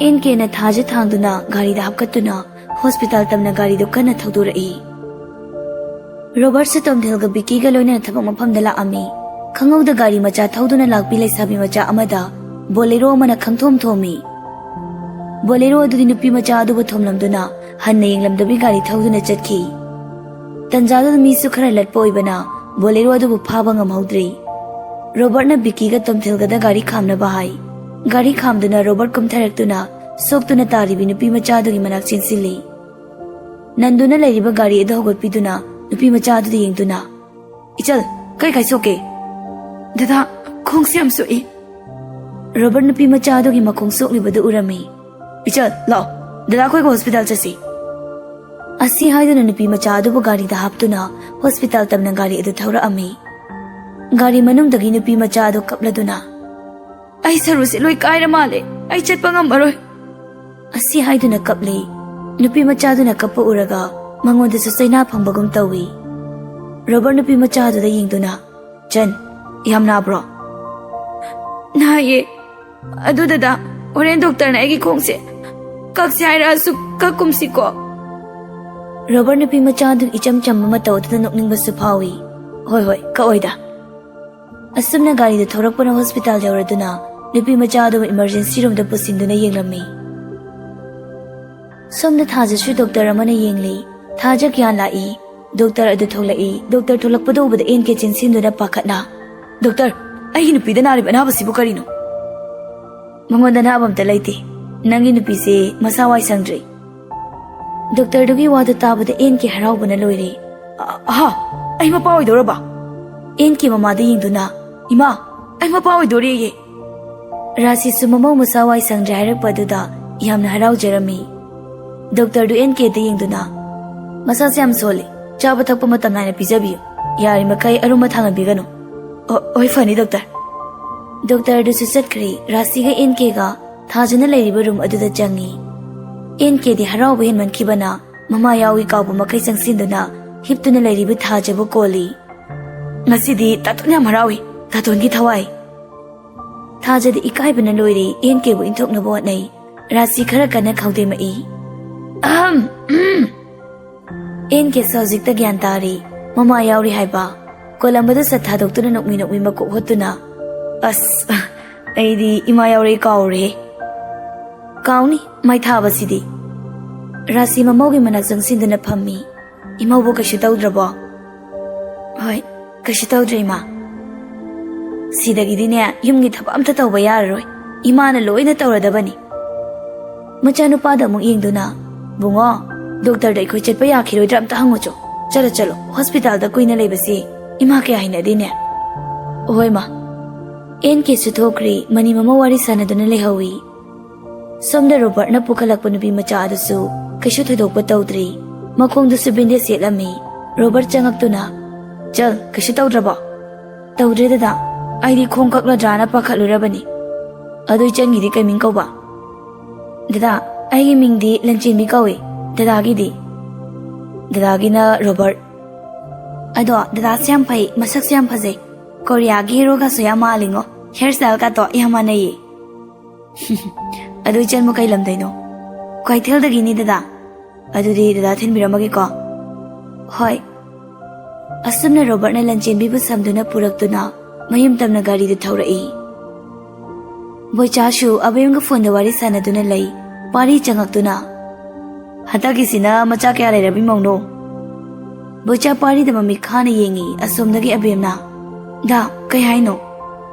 ꯑꯦꯟ ꯀꯦꯅ ꯊꯥꯖ ꯊꯥꯡꯗꯨꯅ ꯒꯥꯔꯤꯗ ꯍꯥꯞꯀꯠꯇꯨꯅ ꯍꯣꯁꯄꯤꯇꯥꯜ ꯇꯝꯅ ꯒꯥꯔꯤꯗꯨ ꯀꯟꯅ ꯊꯧꯗꯣꯔꯛꯏ꯫ ꯔꯣꯕꯔꯠꯁꯨ ꯇꯣꯝꯊꯤꯜꯒ ꯕꯤꯀꯤꯒ ꯂꯣꯏꯅꯅ ꯊꯕꯛ ꯃꯐꯝꯗ ꯂꯥꯛꯑꯝꯃꯤ꯫ ꯈꯪꯍꯧꯗ ꯒꯥꯔꯤ ꯃꯆꯥ ꯊꯧꯗꯨꯅ ꯂꯥꯛꯄꯤ ꯂꯩꯁꯥꯕꯤ ꯃꯆꯥ ꯑꯃꯗ ꯕꯣꯂꯦꯔꯣ ꯑꯃꯅ ꯈꯪꯊꯣꯝ ꯊꯣꯝꯃꯤ꯫ ꯕꯣꯂꯦꯔꯣ ꯑꯗꯨꯗꯤ ꯅꯨꯄꯤ ꯃꯆꯥ ꯑꯗꯨꯕꯨ ꯊꯣꯝꯂꯝꯗꯨꯅ ꯍꯟꯅ ꯌꯦꯡꯂꯝꯗꯕꯤ ꯒꯥꯔꯤ ꯊꯧꯗꯨꯅ ꯆꯠꯈꯤ꯫ ꯇꯟꯖꯥꯗꯨꯗ ꯃꯤꯁꯨ ꯈꯔ ꯂꯠꯄ ꯑꯣꯏꯕꯅ ꯕꯣꯂꯦꯔꯣ ꯑꯗꯨꯕꯨ ꯐꯥꯕ ꯉꯝꯍꯧꯗ꯭ꯔꯤ꯫ ꯔꯣꯕꯔꯠꯅ ꯕꯤꯀꯤꯒ ꯇꯣꯝꯊꯤꯜꯒꯗ ꯒꯥꯔꯤ ꯈꯥꯝꯅꯕ ꯍꯥꯏ꯫ ꯒꯥꯔꯤ ꯈꯥꯝꯗꯨꯅ ꯔꯣꯕꯔꯠ ꯀꯨꯝꯊꯔꯛꯇꯨꯅ ꯁꯣꯛꯇꯨꯅ ꯇꯥꯔꯤꯕꯤ ꯅꯨꯄꯤ ꯃꯆꯥ ꯑꯗꯨꯒꯤ ꯃꯅꯥꯛ ꯆꯦꯟꯁꯤꯜꯂꯤ꯫ ꯅꯟꯗꯨꯅ ꯂꯩꯔꯤꯕ ꯒꯥꯔꯤ ꯑꯗꯨ ꯍꯧꯒꯠꯄꯤꯗꯨꯅ ꯅꯨꯄꯤ ꯃꯆꯥ ꯑꯗꯨꯗ ꯌꯦꯡꯗꯨꯅ, "ꯏꯆꯜ, ꯀꯩ ꯀꯥꯏ ꯁꯣꯛꯀꯦ?" "ꯗꯗꯥ, ꯈꯣꯡꯁꯦ ꯌꯥꯝ ꯁꯣꯛꯏ꯫" ꯔꯣꯕꯔꯠ ꯅꯨꯄꯤ ꯃꯆꯥ ꯑꯗꯨꯒꯤ ꯃꯈꯣꯡ ꯁꯣꯛꯂꯤꯕꯗꯨ ꯎꯔꯝꯃꯤ꯫ "ꯏꯆꯜ, ꯂꯥꯛꯑꯣ, ꯗꯗꯥ ꯑꯩꯈꯣꯏꯒ ꯍꯣꯁꯄꯤꯇꯥꯜ ꯆꯠꯁꯤ꯫" ꯑꯁꯤ ꯍꯥꯏꯗꯨꯅ ꯅꯨꯄꯤ ꯃꯆꯥ ꯑꯗꯨꯕꯨ ꯒꯥꯔꯤꯗ ꯍꯥꯞꯇꯨꯅ ꯍꯣꯁꯄꯤꯇꯥꯜ ꯇꯝꯅ ꯒꯥꯔꯤ ꯑꯗꯨ ꯊꯧꯔꯛꯑꯝꯃꯤ꯫ ꯒꯥꯔꯤ ꯃꯅꯨꯡꯗꯒꯤ ꯅꯨꯄꯤ ꯃꯆꯥ ꯑꯗꯨ ꯀꯞꯂꯗꯨꯅ, "ꯑꯩ ꯁꯔꯨꯁꯤ ꯂꯣꯏ ꯀꯥꯏꯔ ꯃꯥꯜꯂꯦ, ꯑꯩ ꯆꯠꯄ ꯉꯝꯃꯔꯣꯏ꯫" ꯑꯁꯤ ꯍꯥꯏꯗꯨꯅ ꯀꯞꯂꯤ꯫ ꯅꯨꯄꯤ ꯃꯆꯥꯗꯨꯅ ꯀꯞꯄ ꯎꯔꯒ ꯃꯉꯣꯟꯗꯁꯨ ꯆꯩꯅꯥ ꯐꯪꯕꯒꯨꯝ ꯇꯧꯏ꯫ ꯔꯣꯕꯔꯠ ꯅꯨꯄꯤ ꯃꯆꯥꯗꯨꯗ ꯌꯦꯡꯗꯨꯅ, "ꯆꯟ, ꯌꯥꯝ ꯅꯥꯕ꯭ꯔꯣ?" "ꯅꯥꯏꯌꯦ꯫ ꯑꯗꯨ ꯗꯗꯥ, ꯍꯣꯔꯦꯟ ꯗꯣꯛꯇꯔꯅ ꯑꯩꯒꯤ ꯈꯣꯡꯁꯦ ꯀꯛꯁꯦ ꯍꯥꯏꯔꯛꯑꯁꯨ ꯀꯛꯀꯨꯝꯁꯤꯀꯣ?" ꯔꯣꯕꯔꯠ ꯅꯨꯄꯤ ꯃꯆꯥꯗꯨ ꯏꯆꯝ ꯆꯝꯕ ꯃꯇꯧ ꯑꯗꯨꯗ ꯅꯣꯛꯅꯤꯡꯕꯁꯨ ꯐꯥꯎꯏ꯫ "ꯍꯣꯏ, ꯍꯣꯏ, ꯀꯛꯑꯣꯏꯗ꯫" ꯑꯁꯨꯝꯅ ꯒꯥꯔꯤꯗꯨ ꯊꯧꯔꯛꯄꯅ ꯍꯣꯁꯄꯤꯇꯥꯜ ꯌꯧꯔꯗꯨꯅ ꯅꯨꯄꯤ ꯃꯆꯥ ꯑꯗꯨꯕꯨ ꯏꯃꯔꯖꯦꯟꯁꯤ ꯔꯨꯝꯗ ꯄꯨꯁꯤꯟꯗꯨꯅ ꯌꯦꯡꯂꯝꯃꯤ꯫ ꯁꯣꯝꯗ ꯊꯥꯖꯁꯨ ꯗꯣꯛꯇꯔ ꯑꯃꯅ ꯌꯦꯡꯂꯤ꯫ ꯊꯥꯖ ꯒ꯭ꯌꯥꯟ ꯂꯥꯛꯏ꯫ ꯗꯣꯛꯇꯔ ꯑꯗꯨ ꯊꯣꯛꯂꯛꯏ꯫ ꯗꯣꯛꯇꯔ ꯊꯣꯛꯂꯛꯄꯗꯨ ꯎꯕꯗ ꯑꯦꯟ ꯀꯦ ꯆꯦꯟꯁꯤꯟꯗꯨꯅ ꯄꯥꯈꯠꯅ, "ꯗꯣꯛꯇꯔ, ꯑꯩꯒꯤ ꯅꯨꯄꯤꯗ ꯅꯥꯔꯤꯕ ꯑꯅꯥꯕꯁꯤꯕꯨ ꯀꯔꯤꯅꯣ?" "ꯃꯉꯣꯟꯗ ꯑꯅꯥꯕ ꯑꯝꯇ ꯂꯩꯇꯦ꯫ ꯅꯪꯒꯤ ꯅꯨꯄꯤꯁꯦ ꯃꯁꯥ ꯋꯥꯏ ꯁꯪꯗ꯭ꯔꯤ꯫" ꯗꯣꯛꯇꯔꯗꯨꯒꯤ ꯋꯥꯗꯨ ꯇꯥꯕꯗ ꯑꯦꯟ ꯀꯦ ꯍꯔꯥꯎꯕꯅ ꯂꯣꯏꯔꯦ꯫ "ꯑ-, ꯑꯍꯥ, ꯑꯩ ꯃꯄꯥ ꯑꯣꯏꯗꯧꯔꯕ?" ꯑꯦꯟ ꯀꯦ ꯃꯃꯥꯗ ꯌꯦꯡꯗꯨꯅ, "ꯏꯃꯥ, ꯑꯩ ꯃꯄꯥ ꯑꯣꯏꯗꯣꯔꯦꯌꯦ!" ꯔꯥꯁꯤꯁꯨ ꯃꯃꯧ ꯃꯁꯥ ꯋꯥꯏ ꯁꯪꯗ꯭ꯔꯦ ꯍꯥꯏꯔꯛꯄ ꯑꯗꯨꯗ ꯌꯥꯝꯅ ꯍꯔꯥꯎꯖꯔꯝꯃꯤ꯫ ꯗꯣꯛꯇꯔꯗꯨ ꯑꯦꯟ ꯀꯦꯗ ꯌꯦꯡꯗꯨꯅ, "ꯃꯁꯥꯁꯦ ꯌꯥꯝ ꯁꯣꯜꯂꯤ, ꯆꯥꯕ ꯊꯛꯄ ꯃꯇꯝ ꯅꯥꯏꯅ ꯄꯤꯖꯕꯤꯌꯨ꯫ ꯌꯥꯔꯤꯃꯈꯩ ꯑꯔꯨꯝꯕ ꯊꯥꯡꯍꯟꯕꯤꯒꯅꯨ꯫" "ꯑꯣ, ꯍꯣꯏ, ꯐꯅꯤ ꯗꯣꯛꯇꯔ꯫" ꯗꯣꯛꯇꯔꯗꯨꯁꯨ ꯆꯠꯈ꯭ꯔꯦ꯫ ꯔꯥꯁꯤꯒ ꯑꯦꯟ ꯀꯦꯒ ꯊꯥꯖꯅ ꯂꯩꯔꯤꯕ ꯔꯨꯝ ꯑꯗꯨꯗ ꯆꯪꯉꯤ꯫ ꯑꯦꯟ ꯀꯦꯗꯤ ꯍꯔꯥꯎꯕ ꯍꯦꯟꯃꯟꯈꯤꯕꯅ ꯃꯃꯥ ꯌꯥꯎꯏ ꯀꯥꯎꯕ ꯃꯈꯩ ꯆꯪꯁꯤꯟꯗꯨꯅ ꯍꯤꯞꯇꯨꯅ ꯂꯩꯔꯤꯕ ꯊꯥꯖꯕꯨ ꯀꯣꯜꯂꯤ꯫ "ꯉꯁꯤꯗꯤ ꯇꯥꯇꯣꯟ ꯌꯥꯝ ꯍꯔꯥꯎꯏ, ꯇꯥꯇꯣꯟꯒꯤ ꯊꯋꯥꯏ꯫" ꯊꯥꯖꯗꯤ ꯏꯀꯥꯏꯕꯅ ꯂꯣꯏꯔꯦ, ꯑꯦꯟ ꯀꯦꯕꯨ ꯏꯟꯊꯣꯛꯅꯕ ꯍꯣꯠꯅꯩ꯫ ꯔꯥꯁꯤ ꯈꯔ ꯀꯟꯅ ꯈꯧꯗꯦꯝꯃꯛꯏ꯫ "ꯑꯍꯝ, ꯎꯝ꯫" ꯑꯦꯟ ꯀꯦꯁꯨ ꯍꯧꯖꯤꯛꯇ ꯒ꯭ꯌꯥꯟ ꯇꯥꯔꯤ꯫ ꯃꯃꯥ ꯌꯥꯎꯔꯤ ꯍꯥꯏꯕ꯫ ꯀꯣꯂꯝ ꯑꯗꯨ ꯁꯠ ꯊꯥꯗꯣꯛꯇꯨꯅ ꯅꯣꯛꯃꯤ ꯅꯣꯛꯃꯤ ꯃꯀꯣꯛ ꯍꯣꯠꯇꯨꯅ, "ꯑꯁ, ꯑꯩꯗꯤ ꯏꯃꯥ ꯌꯥꯎꯔꯦ ꯀꯥꯎꯔꯦ꯫" "ꯀꯥꯎꯅꯤ, ꯃꯥꯏ ꯊꯥꯕꯁꯤꯗꯤ꯫" ꯔꯥꯁꯤ ꯃꯃꯧꯒꯤ ꯃꯅꯥꯛ ꯆꯪꯁꯤꯟꯗꯨꯅ ꯐꯝꯃꯤ꯫ "ꯏꯃꯧꯕꯨ ꯀꯩꯁꯨ ꯇꯧꯗ꯭ꯔꯕꯣ?" "ꯍꯣꯏ, ꯀꯩꯁꯨ ꯇꯧꯗ꯭ꯔꯦ, ꯏꯃꯥ꯫ ꯁꯤꯗꯒꯤꯗꯤꯅꯦ, ꯌꯨꯝꯒꯤ ꯊꯕꯛ ꯑꯝꯇ ꯇꯧꯕ ꯌꯥꯔꯔꯣꯏ꯫ ꯏꯃꯥꯅ ꯂꯣꯏꯅ ꯇꯧꯔꯗꯕꯅꯤ꯫" ꯃꯆꯥꯅꯨꯄꯥꯗ ꯑꯃꯨꯛ ꯌꯦꯡꯗꯨꯅ, "ꯕꯨꯡꯉꯣ, ꯗꯣꯛꯇꯔꯗ ꯑꯩꯈꯣꯏ ꯆꯠꯄ ꯌꯥꯈꯤꯔꯣꯏꯗ꯭ꯔꯥ ꯑꯝꯇ ꯍꯪꯉꯨꯆꯣ꯫ ꯆꯠꯂꯣ, ꯆꯠꯂꯣ, ꯍꯣꯁꯄꯤꯇꯥꯜꯗ ꯀꯨꯏꯅ ꯂꯩꯕꯁꯤ ꯏꯃꯥ ꯀꯌꯥ ꯍꯩꯅꯗꯦꯅꯦ꯫" "ꯍꯣꯏ, ꯃꯥ꯫" ꯑꯦꯟ ꯀꯦꯁꯨ ꯊꯣꯛꯈ꯭ꯔꯦ, ꯃꯅꯤ ꯃꯃꯧ ꯋꯥꯔꯤ ꯁꯥꯟꯅꯗꯨꯅ ꯂꯩꯍꯧꯏ꯫ ꯁꯣꯝꯗ ꯔꯣꯕꯔꯠꯅ ꯄꯨꯈꯠꯂꯛꯄ ꯅꯨꯄꯤ ꯃꯆꯥ ꯑꯗꯨꯁꯨ ꯀꯩꯁꯨ ꯊꯣꯏꯗꯣꯛꯄ ꯇꯧꯗ꯭ꯔꯤ꯫ ꯃꯈꯣꯡꯗꯨꯁꯨ ꯕꯦꯟꯗꯦꯖ ꯌꯦꯠꯂꯝꯃꯤ꯫ ꯔꯣꯕꯔꯠ ꯆꯪꯉꯛꯇꯨꯅ, "ꯆꯜ, ꯀꯩꯁꯨ ꯇꯧꯗ꯭ꯔꯕꯣ?" "ꯇꯧꯗ꯭ꯔꯦ ꯗꯗꯥ, ꯑꯩꯗꯤ ꯈꯣꯡ ꯀꯛꯂꯗ꯭ꯔꯥꯅ ꯄꯥꯈꯠꯂꯨꯔꯕꯅꯤ꯫" "ꯑꯗꯨ ꯏꯆꯟꯒꯤꯗꯤ ꯀꯩ ꯃꯤꯡ ꯀꯧꯕ?" "ꯗꯗꯥ, ꯑꯩꯒꯤ ꯃꯤꯡꯗꯤ ꯂꯟꯆꯦꯟꯕꯤ ꯀꯧꯏ꯫ ꯗꯗꯥꯒꯤꯗꯤ?" "ꯗꯗꯥꯒꯤꯅ ꯔꯣꯕꯔꯠ꯫" ꯑꯗꯣ ꯗꯗꯥꯁꯦ ꯌꯥꯝ ꯐꯩ, ꯃꯁꯛꯁꯨ ꯌꯥꯝ ꯐꯖꯩ꯫ ꯀꯣꯔꯤꯌꯥꯒꯤ ꯍꯦꯔꯣꯒꯁꯨ ꯌꯥꯝ ꯃꯥꯜꯂꯤꯉꯣ꯫ ꯍꯤꯌꯔ ꯁ꯭ꯇꯥꯏꯜꯒꯇꯣ ꯌꯥꯝ ꯃꯥꯟꯅꯩꯌꯦ꯫ ꯑꯗꯨ ꯏꯆꯟꯕꯨ ꯀꯩ ꯂꯝꯗꯩꯅꯣ? ꯀ꯭ꯋꯥꯏꯊꯦꯜꯗꯒꯤꯅꯤ ꯗꯗꯥ꯫ ꯑꯗꯨꯗꯤ ꯗꯗꯥ ꯊꯤꯟꯕꯤꯔꯝꯃꯒꯦꯀꯣ꯫ ꯍꯣꯏ꯫ ꯑꯁꯨꯝꯅ ꯔꯣꯕꯔꯠꯅ ꯂꯟꯆꯦꯟꯕꯤꯕꯨ ꯁꯝꯗꯨꯅ ꯄꯨꯔꯛꯇꯨꯅ ꯃꯌꯨꯝ ꯇꯝꯅ ꯒꯥꯔꯤꯗꯨ ꯊꯧꯔꯛꯏ꯫ ꯕꯣꯏꯆꯥꯁꯨ ꯑꯕꯦꯝꯒ ꯐꯣꯟꯗ ꯋꯥꯔꯤ ꯁꯥꯟꯅꯗꯨꯅ ꯂꯩ꯫ ꯄꯥꯔꯤ ꯆꯪꯉꯛꯇꯨꯅ, "ꯍꯟꯗꯛꯀꯤꯁꯤꯅ ꯃꯆꯥ ꯀꯌꯥ ꯂꯩꯔꯕ ꯏꯃꯧꯅꯣ?" ꯕꯣꯏꯆꯥ ꯄꯥꯔꯤꯗ ꯃꯃꯤꯠ ꯈꯥꯅ ꯌꯦꯡꯉꯤ꯫ ꯑꯁꯣꯝꯗꯒꯤ ꯑꯕꯦꯝꯅ, "ꯗꯥ, ꯀꯩ ꯍꯥꯏꯅꯣ?"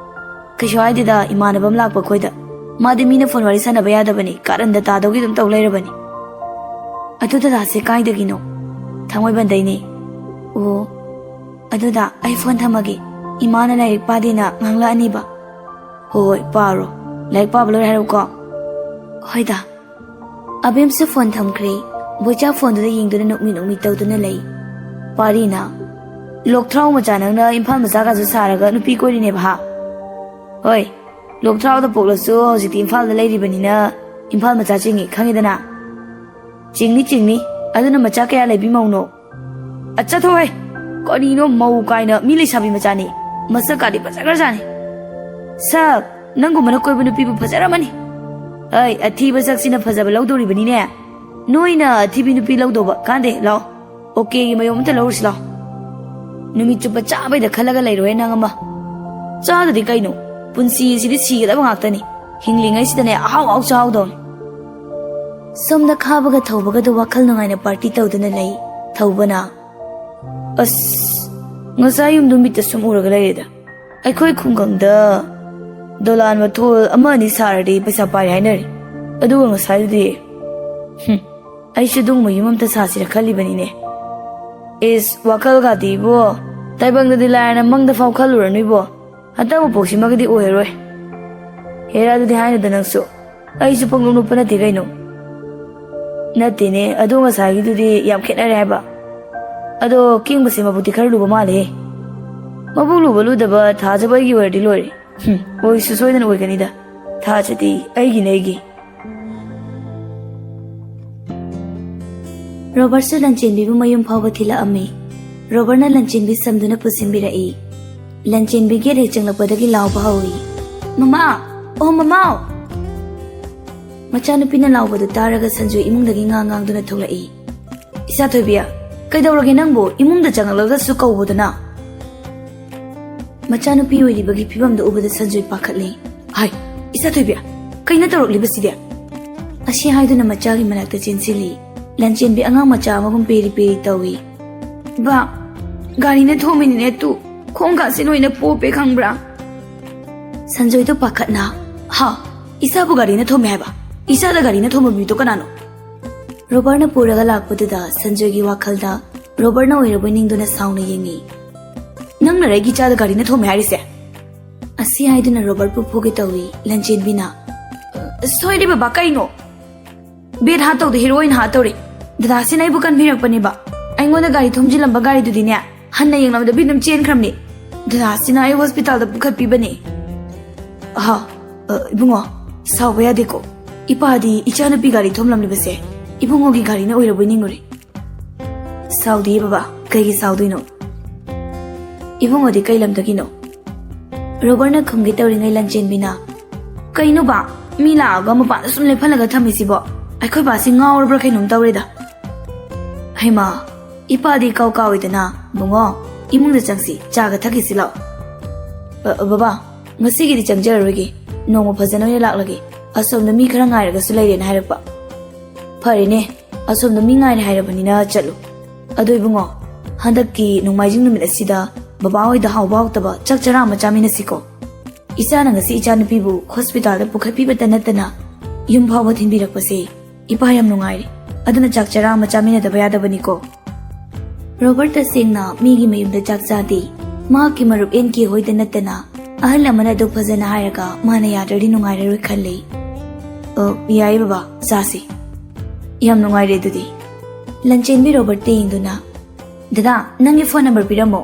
"ꯀꯩꯁꯨ ꯍꯥꯏꯗꯦꯗ, ꯏꯃꯥꯟꯅꯕ ꯑꯃ ꯂꯥꯛꯄ ꯑꯩꯈꯣꯏꯗ꯫ ꯃꯥꯗꯤ ꯃꯤꯅ ꯐꯣꯟ ꯋꯥꯔꯤ ꯁꯥꯟꯅꯕ ꯌꯥꯗꯕꯅꯤ, ꯀꯥꯔꯟꯗ ꯇꯥꯗꯧꯒꯤ ꯑꯗꯨꯝ ꯇꯧ ꯂꯩꯔꯕꯅꯤ꯫ ꯑꯗꯨ ꯗꯗꯥꯁꯦ ꯀꯥꯏꯗꯒꯤꯅꯣ?" "ꯊꯥꯡꯃꯩꯕꯟꯗꯩꯅꯦ꯫" "ꯑꯣ, ꯑꯗꯨꯗ ꯑꯩ ꯐꯣꯟ ꯊꯝꯃꯒꯦ, ꯏꯃꯥꯅ ꯂꯥꯏꯔꯤꯛ ꯄꯥꯗꯦꯅ ꯉꯥꯡꯂꯛꯑꯅꯤꯕ꯫" "ꯍꯣꯏ ꯍꯣꯏ, ꯄꯥꯔꯣ꯫ ꯂꯥꯏꯔꯤꯛ ꯄꯥꯕ ꯂꯣꯏꯔꯦ ꯍꯥꯏꯔꯛꯎꯀꯣ꯫" "ꯍꯣꯏꯗ꯫" ꯑꯕꯦꯝꯁꯨ ꯐꯣꯟ ꯊꯝꯈ꯭ꯔꯦ꯫ ꯕꯣꯏꯆꯥ ꯐꯣꯟꯗꯨꯗ ꯌꯦꯡꯗꯨꯅ ꯅꯣꯛꯃꯤ ꯅꯣꯛꯃꯤ ꯇꯧꯗꯨꯅ ꯂꯩ꯫ ꯄꯥꯔꯤꯅ, "ꯂꯣꯛꯊ꯭ꯔꯥꯎ ꯃꯆꯥ ꯅꯪꯅ ꯏꯝꯐꯥꯜ ꯃꯆꯥꯒꯁꯨ ꯁꯥꯔꯒ ꯅꯨꯄꯤ ꯀꯣꯏꯔꯤꯅꯦꯕ ꯍꯥ?" "ꯍꯣꯏ, ꯂꯣꯛꯊ꯭ꯔꯥꯎꯗ ꯄꯣꯛꯂꯁꯨ ꯍꯧꯖꯤꯛꯇꯤ ꯏꯝꯐꯥꯜꯗ ꯂꯩꯔꯤꯕꯅꯤꯅ ꯏꯝꯐꯥꯜ ꯃꯆꯥ ꯆꯤꯡꯉꯤ, ꯈꯪꯉꯤꯗꯅ?" "ꯆꯤꯡꯅꯤ ꯆꯤꯡꯅꯤ꯫ ꯑꯗꯨꯅ ꯃꯆꯥ ꯀꯌꯥ ꯂꯩꯕꯤ ꯃꯧꯅꯣ?" "ꯑꯠꯆꯥ ꯊꯣꯛꯍꯦ! ꯀꯔꯤꯅꯣ ꯃꯧ ꯀꯥꯏꯅ, ꯃꯤ ꯂꯩꯁꯥꯕꯤ ꯃꯆꯥꯅꯤ꯫ ꯃꯁꯛ ꯀꯥꯗꯤ ꯐꯖꯈ꯭ꯔꯖꯥꯠꯅꯤ꯫" "ꯁꯛ? ꯅꯪꯒꯨꯝꯕꯅ ꯀꯣꯏꯕ ꯅꯨꯄꯤꯕꯨ ꯐꯖꯔꯝꯃꯅꯤ꯫" "ꯍꯩ, ꯑꯊꯤꯕ ꯁꯛꯁꯤꯅ ꯐꯖꯕ ꯂꯧꯗꯣꯔꯤꯕꯅꯤꯅꯦ꯫ ꯅꯣꯏꯅ ꯑꯊꯤꯕꯤ ꯅꯨꯄꯤ ꯂꯧꯗꯧꯕ ꯀꯥꯟꯗꯦ, ꯂꯥꯛꯑꯣ꯫ ꯑꯣꯀꯦꯒꯤ ꯃꯌꯨꯝ ꯑꯝꯇ ꯂꯧꯔꯨꯁꯤ ꯂꯥꯛꯑꯣ꯫ ꯅꯨꯃꯤꯠ ꯆꯨꯞꯄ ꯆꯥꯕꯩꯗ ꯈꯜꯂꯒ ꯂꯩꯔꯣꯏ ꯅꯪ ꯑꯃ꯫" "ꯆꯥꯗꯗꯤ ꯀꯩꯅꯣ? ꯄꯨꯟꯁꯤ ꯑꯁꯤꯗꯤ ꯁꯤꯒꯗꯕ ꯉꯥꯛꯇꯅꯤ꯫ ꯍꯤꯡꯂꯤꯉꯩꯁꯤꯗꯅꯦ ꯑꯍꯥꯎ ꯑꯍꯥꯎ ꯆꯥꯍꯧꯗꯧꯅꯤ꯫" ꯁꯣꯝꯗ ꯈꯥꯕꯒ ꯊꯧꯕꯒꯗꯨ ꯋꯥꯈꯜ ꯅꯨꯡꯉꯥꯏꯅ ꯄꯥꯔꯇꯤ ꯇꯧꯗꯨꯅ ꯂꯩ꯫ ꯊꯧꯕꯅ, "ꯑꯁ, ꯉꯁꯥꯏ ꯌꯨꯝꯗꯨ ꯃꯤꯠꯇ ꯁꯨꯝ ꯎꯔꯒ ꯂꯩꯔꯦꯗ꯫ ꯑꯩꯈꯣꯏ ꯈꯨꯡꯒꯪꯗ ꯗꯣꯂꯥꯟ ꯃꯊꯣꯜ ꯑꯃ ꯑꯅꯤ ꯁꯥꯔꯗꯤ ꯄꯩꯁꯥ ꯄꯥꯏꯔꯦ ꯍꯥꯏꯅꯔꯤ꯫ ꯑꯗꯨꯒ ꯉꯁꯥꯏꯗꯨꯗꯤ, ꯍꯨꯝ, ꯑꯩꯁꯨ ꯑꯗꯨꯒꯨꯝꯕ ꯌꯨꯝ ꯑꯝꯇ ꯁꯥꯁꯤꯔ ꯈꯜꯂꯤꯕꯅꯤꯅꯦ꯫" "ꯏꯁ, ꯋꯥꯈꯜꯒꯗꯤ ꯏꯕꯣ, ꯇꯥꯏꯕꯪꯗꯗꯤ ꯂꯥꯏꯔꯅ ꯃꯪꯗ ꯐꯥꯎ ꯈꯜꯂꯨꯔꯅꯨ ꯏꯕꯣ꯫ ꯍꯟꯗꯛ ꯃꯄꯣꯛꯁꯤꯃꯒꯗꯤ ꯑꯣꯏꯔꯔꯣꯏ꯫" "ꯍꯦꯔꯥ, ꯑꯗꯨꯗꯤ ꯍꯥꯏꯅꯨꯗ ꯅꯪꯁꯨ꯫ ꯑꯩꯁꯨ ꯄꯪꯅꯣꯛ ꯅꯣꯛꯄ ꯅꯠꯇꯦ ꯀꯩꯅꯣ꯫" "ꯅꯠꯇꯦꯅꯦ, ꯑꯗꯣ ꯉꯁꯥꯏꯒꯤꯗꯨꯗꯤ ꯌꯥꯝ ꯈꯦꯠꯅꯔꯦ ꯍꯥꯏꯕ꯫ ꯑꯗꯣ ꯀꯦꯡꯕꯁꯦ ꯃꯕꯨꯛꯇꯤ ꯈꯔ ꯂꯨꯕ ꯃꯥꯜꯂꯦꯍꯦ꯫" "ꯃꯕꯨꯛ ꯂꯨꯕ ꯂꯨꯗꯕ ꯊꯥꯖꯕ ꯑꯩꯒꯤ ꯑꯣꯏꯔꯗꯤ ꯂꯣꯏꯔꯦ꯫ ꯍꯨꯝ, ꯑꯣꯏꯁꯨ ꯁꯣꯏꯗꯅ ꯑꯣꯏꯒꯅꯤꯗ꯫ ꯊꯥꯖꯗꯤ ꯑꯩꯒꯤꯅꯦ, ꯑꯩꯒꯤ꯫" ꯔꯣꯕꯔꯠꯁꯨ ꯂꯟꯆꯦꯟꯕꯤꯕꯨ ꯃꯌꯨꯝ ꯐꯥꯎꯕ ꯊꯤꯜꯂꯛꯑꯝꯃꯤ꯫ ꯔꯣꯕꯔꯠꯅ ꯂꯟꯆꯦꯟꯕꯤ ꯁꯝꯗꯨꯅ ꯄꯨꯁꯤꯟꯕꯤꯔꯛꯏ꯫ ꯂꯟꯆꯦꯟꯕꯤ ꯒꯦꯠ ꯍꯦꯛ ꯆꯪꯂꯛꯄꯗꯒꯤ ꯂꯥꯎꯕ ꯍꯧꯏ, "ꯃꯃꯥ! ꯑꯣ ꯃꯃꯥ!" ꯃꯆꯥꯅꯨꯄꯤꯅ ꯂꯥꯎꯕꯗꯨ ꯇꯥꯔꯒ ꯁꯟꯖꯣꯏ ꯏꯃꯨꯡꯗꯒꯤ ꯉꯥꯡ ꯉꯥꯡꯗꯨꯅ ꯊꯣꯛꯂꯛꯏ꯫ "ꯏꯆꯥ ꯊꯣꯏꯕꯤ, ꯀꯩꯗꯧꯔꯒꯦ ꯅꯪꯕꯨ? ꯏꯃꯨꯡꯗ ꯆꯪꯂꯛꯂꯒꯁꯨ ꯀꯧꯕꯗꯨꯅ?" ꯃꯆꯥꯅꯨꯄꯤ ꯑꯣꯏꯔꯤꯕꯒꯤ ꯐꯤꯕꯝꯗꯨ ꯎꯕꯗ ꯁꯟꯖꯣꯏ ꯄꯥꯈꯠꯂꯤ꯫ "ꯍꯥꯏ, ꯏꯆꯥ ꯊꯣꯏꯕꯤ, ꯀꯩꯅꯣ ꯇꯧꯔꯛꯂꯤꯕꯁꯤꯗꯤ?" ꯑꯁꯤ ꯍꯥꯏꯗꯨꯅ ꯃꯆꯥꯒꯤ ꯃꯅꯥꯛꯇ ꯆꯦꯟꯁꯤꯜꯂꯤ꯫ ꯂꯟꯆꯦꯟꯕꯤ ꯑꯉꯥꯡ ꯃꯆꯥ ꯑꯃꯒꯨꯝ ꯄꯦꯔꯤ ꯄꯦꯔꯤ ꯇꯧꯏ꯫ "ꯕꯥ, ꯒꯥꯔꯤꯅ ꯊꯣꯝꯃꯤꯅꯤꯅꯦ ꯇꯨ, ꯈꯣꯡ ꯀꯥꯁꯤ ꯂꯣꯏꯅ ꯄꯣꯞꯄꯦ ꯈꯪꯕ꯭ꯔꯥ?" ꯁꯟꯖꯣꯏꯗꯣ ꯄꯥꯈꯠꯅ, "ꯍꯥ? ꯏꯆꯥꯕꯨ ꯒꯥꯔꯤꯅ ꯊꯣꯝꯃꯦ ꯍꯥꯏꯕ? ꯏꯆꯥꯗ ꯒꯥꯔꯤꯅ ꯊꯣꯝꯕ ꯃꯤꯗꯣ ꯀꯅꯥꯅꯣ?" ꯔꯣꯕꯔꯠꯅ ꯄꯨꯔꯒ ꯂꯥꯛꯄꯗꯨꯗ ꯁꯟꯖꯣꯏꯒꯤ ꯋꯥꯈꯜꯗ ꯔꯣꯕꯔꯠꯅ ꯑꯣꯏꯔꯕꯣꯏ ꯅꯤꯡꯗꯨꯅ ꯁꯥꯎꯅ ꯌꯦꯡꯉꯤ꯫ "ꯅꯪꯅꯔ ꯑꯩꯒꯤ ꯏꯆꯥꯗ ꯒꯥꯔꯤꯅ ꯊꯣꯝꯃꯦ ꯍꯥꯏꯔꯤꯁꯦ?" ꯑꯁꯤ ꯍꯥꯏꯗꯨꯅ ꯔꯣꯕꯔꯠꯄꯨ ꯐꯨꯒꯦ ꯇꯧꯏ ꯂꯟꯆꯦꯟꯕꯤꯅ꯫ "ꯁꯣꯏꯔꯦ ꯕꯕꯥ, ꯀꯩꯅꯣ? ꯕꯦꯠ ꯍꯥꯠ ꯇꯧꯗ ꯍꯦꯔꯣꯏꯟ ꯍꯥꯠ ꯇꯧꯔꯦ꯫ ꯗꯗꯥꯁꯤꯅ ꯑꯩꯕꯨ ꯀꯟꯕꯤꯔꯛꯄꯅꯦꯕ꯫ ꯑꯩꯉꯣꯟꯗ ꯒꯥꯔꯤ ꯊꯣꯝꯖꯤꯜꯂꯝꯕ ꯒꯥꯔꯤꯗꯨꯗꯤꯅꯦ, ꯍꯟꯅ ꯌꯦꯡꯂꯝꯗꯕꯤ ꯑꯗꯨꯝ ꯆꯦꯟꯈ꯭ꯔꯕꯅꯦ꯫ ꯗꯗꯥꯁꯤꯅ ꯑꯩ ꯍꯣꯁꯄꯤꯇꯥꯜꯗ ꯄꯨꯈꯠꯄꯤꯕꯅꯦ꯫" "ꯑꯍꯥ, ꯑ, ꯏꯕꯨꯡꯉꯣ, ꯁꯥꯎꯕ ꯌꯥꯗꯦꯀꯣ꯫ ꯏꯄꯥꯗꯤ ꯏꯆꯥꯅꯨꯄꯤ ꯒꯥꯔꯤ ꯊꯣꯝꯂꯝꯂꯤꯕꯁꯦ ꯏꯕꯨꯡꯉꯣꯒꯤ ꯒꯥꯔꯤꯅ ꯑꯣꯏꯔꯕꯣꯏ ꯅꯤꯡꯉꯨꯔꯦ꯫" "ꯁꯥꯎꯗꯤꯌꯦ ꯕꯕꯥ, ꯀꯩꯒꯤ ꯁꯥꯎꯗꯣꯏꯅꯣ? ꯏꯕꯨꯡꯉꯣꯗꯤ ꯀꯩ ꯂꯝꯗꯒꯤꯅꯣ?" ꯔꯣꯕꯔꯠꯅ ꯈꯨꯝꯒꯦ ꯇꯧꯔꯤꯉꯩ ꯂꯟꯆꯦꯟꯕꯤꯅ, "ꯀꯩꯅꯣ ꯕꯥ, ꯃꯤ ꯂꯥꯛꯑꯒ ꯃꯄꯥꯟꯗ ꯁꯨꯝ ꯂꯦꯞꯍꯜꯂꯒ ꯊꯝꯃꯤꯁꯤꯕꯣ? ꯑꯩꯈꯣꯏ ꯕꯥꯁꯤ ꯉꯥꯎꯔꯕ꯭ꯔꯥ ꯀꯩꯅꯣꯝ ꯇꯧꯔꯦꯗ꯫ ꯍꯩꯃꯥ, ꯏꯄꯥꯗꯤ ꯏꯀꯥꯎ ꯀꯥꯎꯏꯗꯅ꯫ ꯕꯨꯡꯉꯣ, ꯏꯃꯨꯡꯗ ꯆꯪꯁꯤ, ꯆꯥꯒ ꯊꯛꯈꯤꯁꯤ ꯂꯥꯛꯑꯣ꯫" "ꯑ, ꯕꯕꯥ, ꯉꯁꯤꯒꯤꯗꯤ ꯆꯪꯖꯔꯔꯣꯏꯒꯦ꯫ ꯅꯣꯡꯃ ꯐꯖꯅ ꯑꯣꯏꯅ ꯂꯥꯛꯂꯒꯦ꯫ ꯑꯁꯣꯝꯗ ꯃꯤ ꯈꯔ ꯉꯥꯏꯔꯒꯁꯨ ꯂꯩꯔꯦꯅ ꯍꯥꯏꯔꯛꯄ꯫" "ꯐꯔꯦꯅꯦ, ꯑꯁꯣꯝꯗ ꯃꯤ ꯉꯥꯏꯔꯦ ꯍꯥꯏꯔꯕꯅꯤꯅ ꯆꯠꯂꯨ꯫ ꯑꯗꯣ ꯏꯕꯨꯡꯉꯣ, ꯍꯟꯗꯛꯀꯤ ꯅꯣꯡꯃꯥꯏꯖꯤꯡ ꯅꯨꯃꯤꯠ ꯑꯁꯤꯗ ꯕꯕꯥ ꯍꯣꯏꯗ ꯍꯥꯎꯕ ꯍꯥꯎꯇꯕ ꯆꯥꯛ ꯆꯔꯥ ꯑꯃ ꯆꯥꯃꯤꯟꯅꯁꯤꯀꯣ꯫ ꯏꯆꯥꯅ ꯉꯁꯤ ꯏꯆꯥꯅꯨꯄꯤꯕꯨ ꯍꯣꯁꯄꯤꯇꯥꯜꯗ ꯄꯨꯈꯠꯄꯤꯕꯇ ꯅꯠꯇꯅ ꯌꯨꯝ ꯐꯥꯎꯕ ꯊꯤꯟꯕꯤꯔꯛꯄꯁꯦ ꯏꯄꯥ ꯌꯥꯝ ꯅꯨꯡꯉꯥꯏꯔꯦ꯫ ꯑꯗꯨꯅ ꯆꯥꯛ ꯆꯔꯥ ꯑꯃ ꯆꯥꯃꯤꯟꯅꯗꯕ ꯌꯥꯗꯕꯅꯤꯀꯣ꯫" ꯔꯣꯕꯔꯠ ꯇꯁꯦꯡꯅ ꯃꯤꯒꯤ ꯃꯌꯨꯝꯗ ꯆꯥꯛ ꯆꯥꯗꯦ꯫ ꯃꯍꯥꯛꯀꯤ ꯃꯔꯨꯞ ꯑꯦꯟ ꯀꯦ ꯍꯣꯏꯗ ꯅꯠꯇꯅ ꯑꯍꯜ ꯑꯃꯅ ꯑꯗꯨꯛ ꯐꯖꯅ ꯍꯥꯏꯔꯒ ꯃꯥꯅ ꯌꯥꯗ꯭ꯔꯗꯤ ꯅꯨꯡꯉꯥꯏꯔꯔꯣꯏ ꯈꯜꯂꯤ꯫ "ꯑ, ꯌꯥꯏꯌꯦ ꯕꯕꯥ, ꯆꯥꯁꯤ꯫" "ꯌꯥꯝ ꯅꯨꯡꯉꯥꯏꯔꯦ ꯑꯗꯨꯗꯤ꯫" ꯂꯟꯆꯦꯟꯕꯤ ꯔꯣꯕꯔꯠꯇ ꯌꯦꯡꯗꯨꯅ, "ꯗꯗꯥ, ꯅꯪꯒꯤ ꯐꯣꯟ ꯅꯝꯕꯔ ꯄꯤꯔꯝꯃꯣ꯫"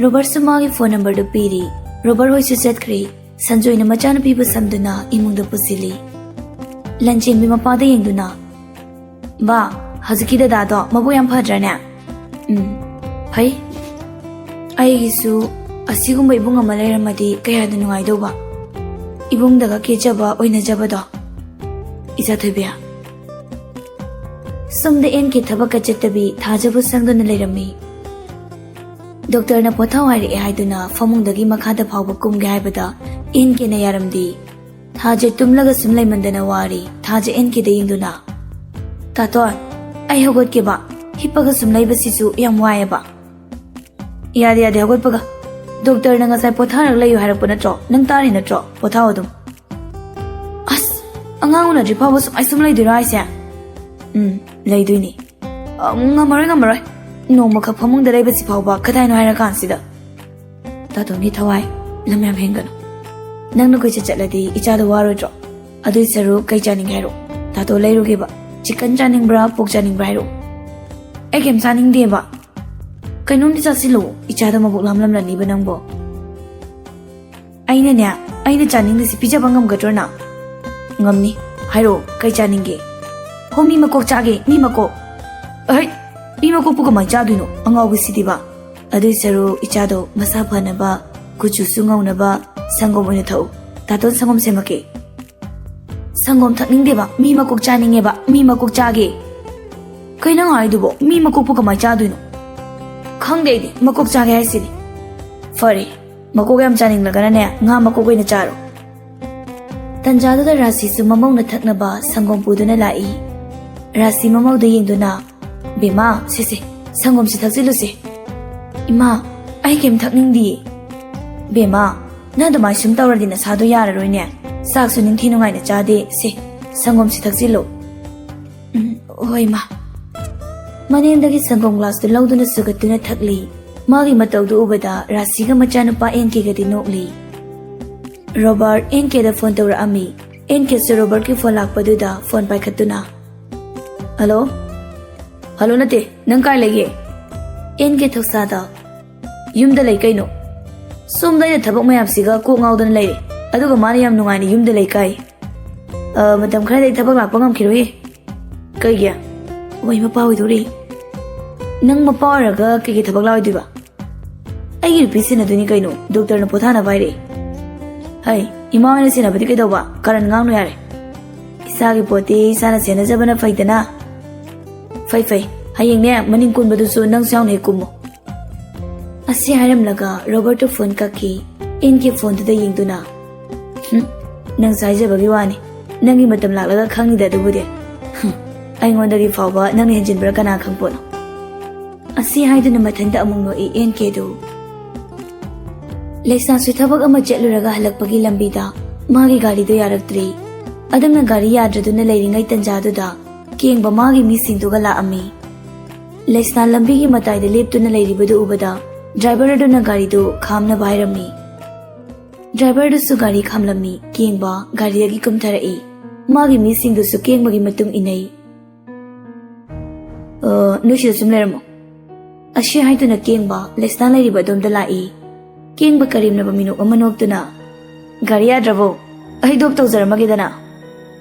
ꯔꯣꯕꯔꯠꯁꯨ ꯃꯥꯒꯤ ꯐꯣꯟ ꯅꯝꯕꯔꯗꯨ ꯄꯤꯔꯤ꯫ ꯔꯣꯕꯔꯠ ꯍꯣꯏꯁꯨ ꯆꯠꯈ꯭ꯔꯦ꯫ ꯁꯟꯖꯣꯏꯅ ꯃꯆꯥꯅꯨꯄꯤꯕꯨ ꯁꯝꯗꯨꯅ ꯏꯃꯨꯡꯗ ꯄꯨꯁꯤꯜꯂꯤ꯫ ꯂꯟꯆꯦꯟꯕꯤ ꯃꯄꯥꯗ ꯌꯦꯡꯗꯨꯅ, "ꯕꯥ, ꯍꯧꯖꯤꯛꯀꯤ ꯗꯗꯥꯗꯣ ꯃꯕꯨꯛ ꯌꯥꯝ ꯐꯗ꯭ꯔꯅꯦ?" "ꯎꯝ, ꯐꯩ꯫ ꯑꯩꯒꯤꯁꯨ ꯑꯁꯤꯒꯨꯝꯕ ꯏꯕꯨꯡ ꯑꯃ ꯂꯩꯔꯝꯃꯗꯤ ꯀꯌꯥꯗ ꯅꯨꯡꯉꯥꯏꯗꯧꯕ꯫ ꯏꯕꯨꯡꯗꯒ ꯀꯦꯖꯕ ꯑꯣꯏꯅꯖꯕꯗꯣ꯫ ꯏꯆꯥ ꯊꯣꯏꯕꯤ, ꯁꯣꯝꯗ ꯑꯦꯟ ꯀꯦ ꯊꯕꯛꯀ ꯆꯠꯇꯕꯤ ꯊꯥꯖꯕ ꯁꯪꯗꯨꯅ ꯂꯩꯔꯝꯃꯤ꯫ ꯗꯣꯛꯇꯔꯅ ꯄꯣꯊꯥꯎ ꯍꯥꯏꯔꯛꯑꯦ ꯍꯥꯏꯗꯨꯅ ꯐꯃꯨꯡꯗꯒꯤ ꯃꯈꯥꯗ ꯐꯥꯎꯕ ꯀꯨꯝꯒꯦ ꯍꯥꯏꯕꯗ ꯑꯦꯟ ꯀꯦꯅ ꯌꯥꯔꯝꯗꯦ꯫ ꯊꯥꯖ ꯇꯨꯝꯂꯒ ꯁꯨꯝ ꯂꯩꯃꯟꯗꯅ ꯋꯥꯔꯦ꯫ ꯊꯥꯖ ꯑꯦꯟ ꯀꯦꯗ ꯌꯦꯡꯗꯨꯅ, "ꯇꯥꯇꯣꯟ, ꯑꯩ ꯍꯧꯒꯠꯀꯦꯕ꯫ ꯍꯤꯞꯄꯒ ꯁꯨꯝ ꯂꯩꯕꯁꯤꯁꯨ ꯌꯥꯝ ꯋꯥꯏꯑꯦꯕ꯫" "ꯌꯥꯗꯦ, ꯌꯥꯗꯦ, ꯍꯧꯒꯠꯄꯒ꯫ ꯗꯣꯛꯇꯔꯅ ꯉꯁꯥꯏ ꯄꯣꯊꯥꯔꯒ ꯂꯩꯌꯨ ꯍꯥꯏꯔꯛꯄ ꯅꯠꯇ꯭ꯔꯣ? ꯅꯪ ꯇꯥꯔꯤ ꯅꯠꯇ꯭ꯔꯣ? ꯄꯣꯊꯥꯎ ꯑꯗꯨꯝ꯫" "ꯑꯁ, ꯑꯉꯥꯡ ꯎꯅꯗ꯭ꯔꯤ ꯐꯥꯎꯕ ꯁꯨꯃꯥꯏ ꯁꯨꯝ ꯂꯩꯗꯣꯏꯔꯣ ꯍꯥꯏꯁꯦ?" "ꯎꯝ, ꯂꯩꯗꯣꯏꯅꯤ꯫ ꯑ, ꯉꯝꯃꯔꯣꯏ, ꯉꯝꯃꯔꯣꯏ꯫ ꯅꯣꯡꯃꯈꯛ ꯐꯃꯨꯡꯗ ꯂꯩꯕꯁꯤ ꯐꯥꯎꯕ ꯀꯗꯥꯏꯅꯣ ꯍꯥꯏꯔꯀꯥꯟꯁꯤꯗ꯫" "ꯇꯥꯇꯣꯟꯒꯤ ꯊꯋꯥꯏ ꯂꯝ ꯌꯥꯝ ꯍꯦꯟꯒꯅꯨ꯫ ꯅꯪꯅ ꯀꯣꯏꯆꯠ ꯆꯠꯂꯗꯤ ꯏꯆꯥꯗꯣ ꯋꯥꯔꯣꯏꯗ꯭ꯔꯣ? ꯑꯗꯨꯏ ꯁꯔꯨꯛ ꯀꯩ ꯆꯥꯅꯤꯡꯒꯦ ꯍꯥꯏꯔꯛꯑꯣ꯫ ꯇꯥꯇꯣꯟ ꯂꯩꯔꯨꯒꯦꯕ꯫ ꯆꯤꯛꯀꯟ ꯆꯥꯅꯤꯡꯕ꯭ꯔꯥ, ꯄꯣꯛ ꯆꯥꯅꯤꯡꯕ꯭ꯔꯥ ꯍꯥꯏꯔꯛꯑꯣ꯫" "ꯑꯩ ꯀꯩꯝ ꯆꯥꯅꯤꯡꯗꯦꯕ꯫" "ꯀꯩꯅꯣꯝꯗꯤ ꯆꯥꯁꯤꯜꯂꯨ, ꯏꯆꯥꯗꯣ ꯃꯕꯨꯛ ꯂꯥꯝꯂꯝꯂꯅꯤꯕ ꯅꯪꯕꯣ꯫" "ꯑꯩꯅꯅꯦ, ꯑꯩꯅ ꯆꯥꯅꯤꯡꯕꯁꯤ ꯄꯤꯖꯕ ꯉꯝꯒꯗ꯭ꯔꯣ ꯅꯪ?" "ꯉꯝꯅꯤ꯫ ꯍꯥꯏꯔꯛꯑꯣ, ꯀꯩ ꯆꯥꯅꯤꯡꯒꯦ?" "ꯍꯣ, ꯃꯤ ꯃꯀꯣꯛ ꯆꯥꯒꯦ, ꯃꯤ ꯃꯀꯣꯛ꯫" "ꯑꯍꯩ, ꯃꯤ ꯃꯀꯣꯛꯄꯨ ꯀꯃꯥꯏꯅ ꯆꯥꯗꯣꯏꯅꯣ, ꯑꯉꯥꯎꯕꯁꯤꯗꯤꯕ?" "ꯑꯗꯨꯏ ꯁꯔꯨꯛ ꯏꯆꯥꯗꯣ ꯃꯁꯥ ꯐꯅꯕ, ꯀꯨꯆꯨꯁꯨ ꯉꯧꯅꯕ ꯁꯪꯒꯣꯝ ꯑꯣꯏꯅ ꯊꯛꯎ꯫ ꯇꯥꯇꯣꯟ, ꯁꯪꯒꯣꯝ ꯁꯦꯝꯃꯛꯀꯦ꯫" "ꯁꯪꯒꯣꯝ ꯊꯛꯅꯤꯡꯗꯦꯕ, ꯃꯤ ꯃꯀꯣꯛ ꯆꯥꯅꯤꯡꯉꯦꯕ, ꯃꯤ ꯃꯀꯣꯛ ꯆꯥꯒꯦ꯫" "ꯀꯩ ꯅꯪ ꯍꯥꯏꯗꯨꯕꯣ? ꯃꯤ ꯃꯀꯣꯛꯄꯨ ꯀꯃꯥꯏꯅ ꯆꯥꯗꯣꯏꯅꯣ?" "ꯈꯪꯗꯦ ꯑꯩꯗꯤ, ꯃꯀꯣꯛ ꯆꯥꯒꯦ ꯍꯥꯏꯁꯤꯅꯤ꯫" "ꯐꯔꯦ, ꯃꯀꯣꯛ ꯌꯥꯝ ꯆꯥꯅꯤꯡꯂꯒꯅꯅꯦ, ꯉꯥ ꯃꯀꯣꯛ ꯑꯣꯏꯅ ꯆꯥꯔꯣ꯫" ꯇꯟꯖꯥꯗꯨꯗ ꯔꯥꯁꯤꯁꯨ ꯃꯃꯧꯅ ꯊꯛꯅꯕ ꯁꯪꯒꯣꯝ ꯄꯨꯗꯨꯅ ꯂꯥꯛꯏ꯫ ꯔꯥꯁꯤ ꯃꯃꯧꯗ ꯌꯦꯡꯗꯨꯅ, "ꯕꯦꯝꯃ, ꯁꯦ ꯁꯦ, ꯁꯪꯒꯣꯝꯁꯤ ꯊꯛꯆꯤꯜꯂꯨꯁꯦ꯫" "ꯏꯃꯥ, ꯑꯩ ꯀꯩꯝ ꯊꯛꯅꯤꯡꯗꯤꯌꯦ꯫" "ꯕꯦꯝꯃ, ꯅꯪ ꯑꯗꯨꯃꯥꯏꯅ ꯁꯨꯝ ꯇꯧꯔꯗꯤ ꯅꯁꯥꯗꯣ ꯌꯥꯔꯔꯣꯏꯅꯦ꯫ ꯆꯥꯛꯁꯨ ꯅꯤꯡꯊꯤ ꯅꯨꯡꯉꯥꯏꯅ ꯆꯥꯗꯦ꯫ ꯁꯦ, ꯁꯪꯒꯣꯝꯁꯤ ꯊꯛꯆꯤꯜꯂꯨ꯫" "ꯎꯝ, ꯍꯣꯏ, ꯏꯃꯥ꯫" ꯃꯅꯦꯝꯗꯒꯤ ꯁꯪꯒꯣꯝ ꯒ꯭ꯂꯥꯁꯇꯨ ꯂꯧꯗꯨꯅ ꯁꯨꯒꯠꯇꯨꯅ ꯊꯛꯂꯤ꯫ ꯃꯥꯒꯤ ꯃꯇꯧꯗꯨ ꯎꯕꯗ ꯔꯥꯁꯤꯒ ꯃꯆꯥꯅꯨꯄꯥ ꯑꯦꯟ ꯀꯦꯒꯗꯤ ꯅꯣꯛꯂꯤ꯫ ꯔꯣꯕꯥꯔꯠ ꯑꯦꯟ ꯀꯦꯗ ꯐꯣꯟ ꯇꯧꯔꯛꯑꯝꯃꯤ꯫ ꯑꯦꯟ ꯀꯦꯁꯨ ꯔꯣꯕꯥꯔꯠꯀꯤ ꯐꯣꯟ ꯂꯥꯛꯄꯗꯨꯗ ꯐꯣꯟ ꯄꯥꯏꯈꯠꯇꯨꯅ, "ꯍꯜꯂꯣ?" "ꯍꯜꯂꯣ ꯅꯠꯇꯦ, ꯅꯪ ꯀꯥꯏ ꯂꯩꯒꯦ?" ꯑꯦꯟ ꯀꯦ ꯊꯧꯁꯥꯗ, "ꯌꯨꯝꯗ ꯂꯩ ꯀꯩꯅꯣ꯫ ꯁꯣꯝꯗ ꯑꯩꯅ ꯊꯕꯛ ꯃꯌꯥꯝꯁꯤꯒ ꯀꯣꯛ ꯉꯥꯎꯗꯅ ꯂꯩꯔꯦ, ꯑꯗꯨꯒ ꯃꯥꯅ ꯌꯥꯝ ꯅꯨꯡꯉꯥꯏꯅ ꯌꯨꯝꯗ ꯂꯩ ꯀꯥꯏ꯫ ꯑ, ꯃꯇꯝ ꯈꯔꯗꯤ ꯑꯩ ꯊꯕꯛ ꯂꯥꯛꯄ ꯉꯝꯈꯤꯔꯣꯏꯌꯦ꯫" "ꯀꯩꯒꯤ?" "ꯋꯥꯏ ꯃꯄꯥ ꯑꯣꯏꯗꯣꯔꯤ꯫" ꯅꯪ ꯃꯄꯥ ꯑꯣꯏꯔꯒ ꯀꯩꯀꯩ ꯊꯕꯛ ꯂꯥꯛꯑꯣꯏꯗꯣꯏꯕ? ꯑꯩꯒꯤ ꯅꯨꯄꯤ ꯁꯦꯟꯅꯗꯣꯏꯅꯤ ꯀꯩꯅꯣ, ꯗꯣꯛꯇꯔꯅ ꯄꯣꯊꯥꯅꯕ ꯍꯥꯏꯔꯛꯑꯦ꯫ ꯍꯩ, ꯏꯃꯥ ꯍꯣꯏꯅ ꯁꯦꯟꯅꯕꯗꯤ ꯀꯩꯗꯧꯕ? ꯀꯔꯟ ꯉꯥꯡꯅꯨ ꯌꯥꯔꯦ꯫ ꯏꯁꯥꯒꯤ ꯄꯣꯠꯇꯤ ꯏꯁꯥꯅ ꯁꯦꯟꯅꯖꯕꯅ ꯐꯩꯗꯅ꯫ ꯐꯩ ꯐꯩ, ꯍꯌꯦꯡꯅꯦ ꯃꯅꯤꯡ ꯀꯨꯟꯕꯗꯨꯁꯨ ꯅꯪꯁꯨ ꯌꯥꯎꯅ ꯍꯦꯛ ꯀꯨꯝꯃꯨ꯫ ꯑꯁꯤ ꯍꯥꯏꯔꯝꯂꯒ ꯔꯣꯕꯔꯠꯇꯨ ꯐꯣꯟ ꯀꯛꯈꯤ꯫ ꯑꯦꯟ ꯀꯦ ꯐꯣꯟꯗꯨꯗ ꯌꯦꯡꯗꯨꯅ, "ꯍꯨꯝ, ꯅꯪꯁꯨ ꯍꯥꯏꯖꯕꯒꯤ ꯋꯥꯅꯤ, ꯅꯪꯒꯤ ꯃꯇꯝ ꯂꯥꯛꯂꯒ ꯈꯪꯅꯤꯗ ꯑꯗꯨꯕꯨꯗꯤ꯫ ꯍꯨꯝ, ꯑꯩꯉꯣꯟꯗꯒꯤ ꯐꯥꯎꯕ ꯅꯪꯅ ꯍꯦꯟꯖꯤꯟꯕ꯭ꯔꯥ ꯀꯅꯥ ꯈꯪꯄꯣꯠꯅꯣ?" ꯑꯁꯤ ꯍꯥꯏꯗꯨꯅ ꯃꯊꯟꯇ ꯑꯃꯨꯛ ꯅꯣꯛꯏ ꯑꯦꯟ ꯀꯦꯗꯨ꯫ ꯂꯩꯁꯥꯁꯨ ꯊꯕꯛ ꯑꯃ ꯆꯠꯂꯨꯔꯒ ꯍꯜꯂꯛꯄꯒꯤ ꯂꯝꯕꯤꯗ ꯃꯥꯒꯤ ꯒꯥꯔꯤꯗꯨ ꯌꯥꯔꯛꯇ꯭ꯔꯦ꯫ ꯑꯗꯨꯝꯅ ꯒꯥꯔꯤ ꯌꯥꯗ꯭ꯔꯗꯨꯅ ꯂꯩꯔꯤꯉꯩ ꯇꯟꯖꯥꯗꯨꯗ ꯀꯦꯡꯕ ꯃꯥꯒꯤ ꯃꯤꯁꯤꯡꯗꯨꯒ ꯂꯥꯛꯑꯝꯃꯤ꯫ ꯂꯩꯁꯅꯥ ꯂꯝꯕꯤꯒꯤ ꯃꯇꯥꯏꯗ ꯂꯦꯞꯇꯨꯅ ꯂꯩꯔꯤꯕꯗꯨ ꯎꯕꯗ ꯗ꯭ꯔꯥꯏꯚꯔ ꯑꯗꯨꯅ ꯒꯥꯔꯤꯗꯨ ꯈꯥꯝꯅꯕ ꯍꯥꯏꯔꯝꯃꯤ꯫ ꯗ꯭ꯔꯥꯏꯚꯔꯗꯨꯁꯨ ꯒꯥꯔꯤ ꯈꯥꯝꯂꯝꯃꯤ꯫ ꯀꯦꯡꯕ ꯒꯥꯔꯤꯗꯒꯤ ꯀꯨꯝꯊꯔꯛꯏ꯫ ꯃꯥꯒꯤ ꯃꯤꯁꯤꯡꯗꯨꯁꯨ ꯀꯦꯡꯕꯒꯤ ꯃꯇꯨꯡ ꯏꯟꯅꯩ꯫ "ꯑ, ꯅꯣꯏ ꯁꯤꯗ ꯁꯨꯝ ꯂꯩꯔꯝꯃꯣ꯫" ꯑꯁꯤ ꯍꯥꯏꯗꯨꯅ ꯀꯦꯡꯕ ꯂꯩꯁꯅꯥ ꯂꯩꯔꯤꯕ ꯑꯗꯣꯝꯗ ꯂꯥꯛꯏ꯫ ꯀꯦꯡꯕ ꯀꯔꯦꯝꯅꯕ ꯃꯤꯅꯣꯛ ꯑꯃ ꯅꯣꯛꯇꯨꯅ, "ꯒꯥꯔꯤ ꯌꯥꯗ꯭ꯔꯕꯣ? ꯑꯩ ꯗ꯭ꯔꯣꯞ ꯇꯧꯖꯔꯝꯃꯒꯦꯗꯅ꯫"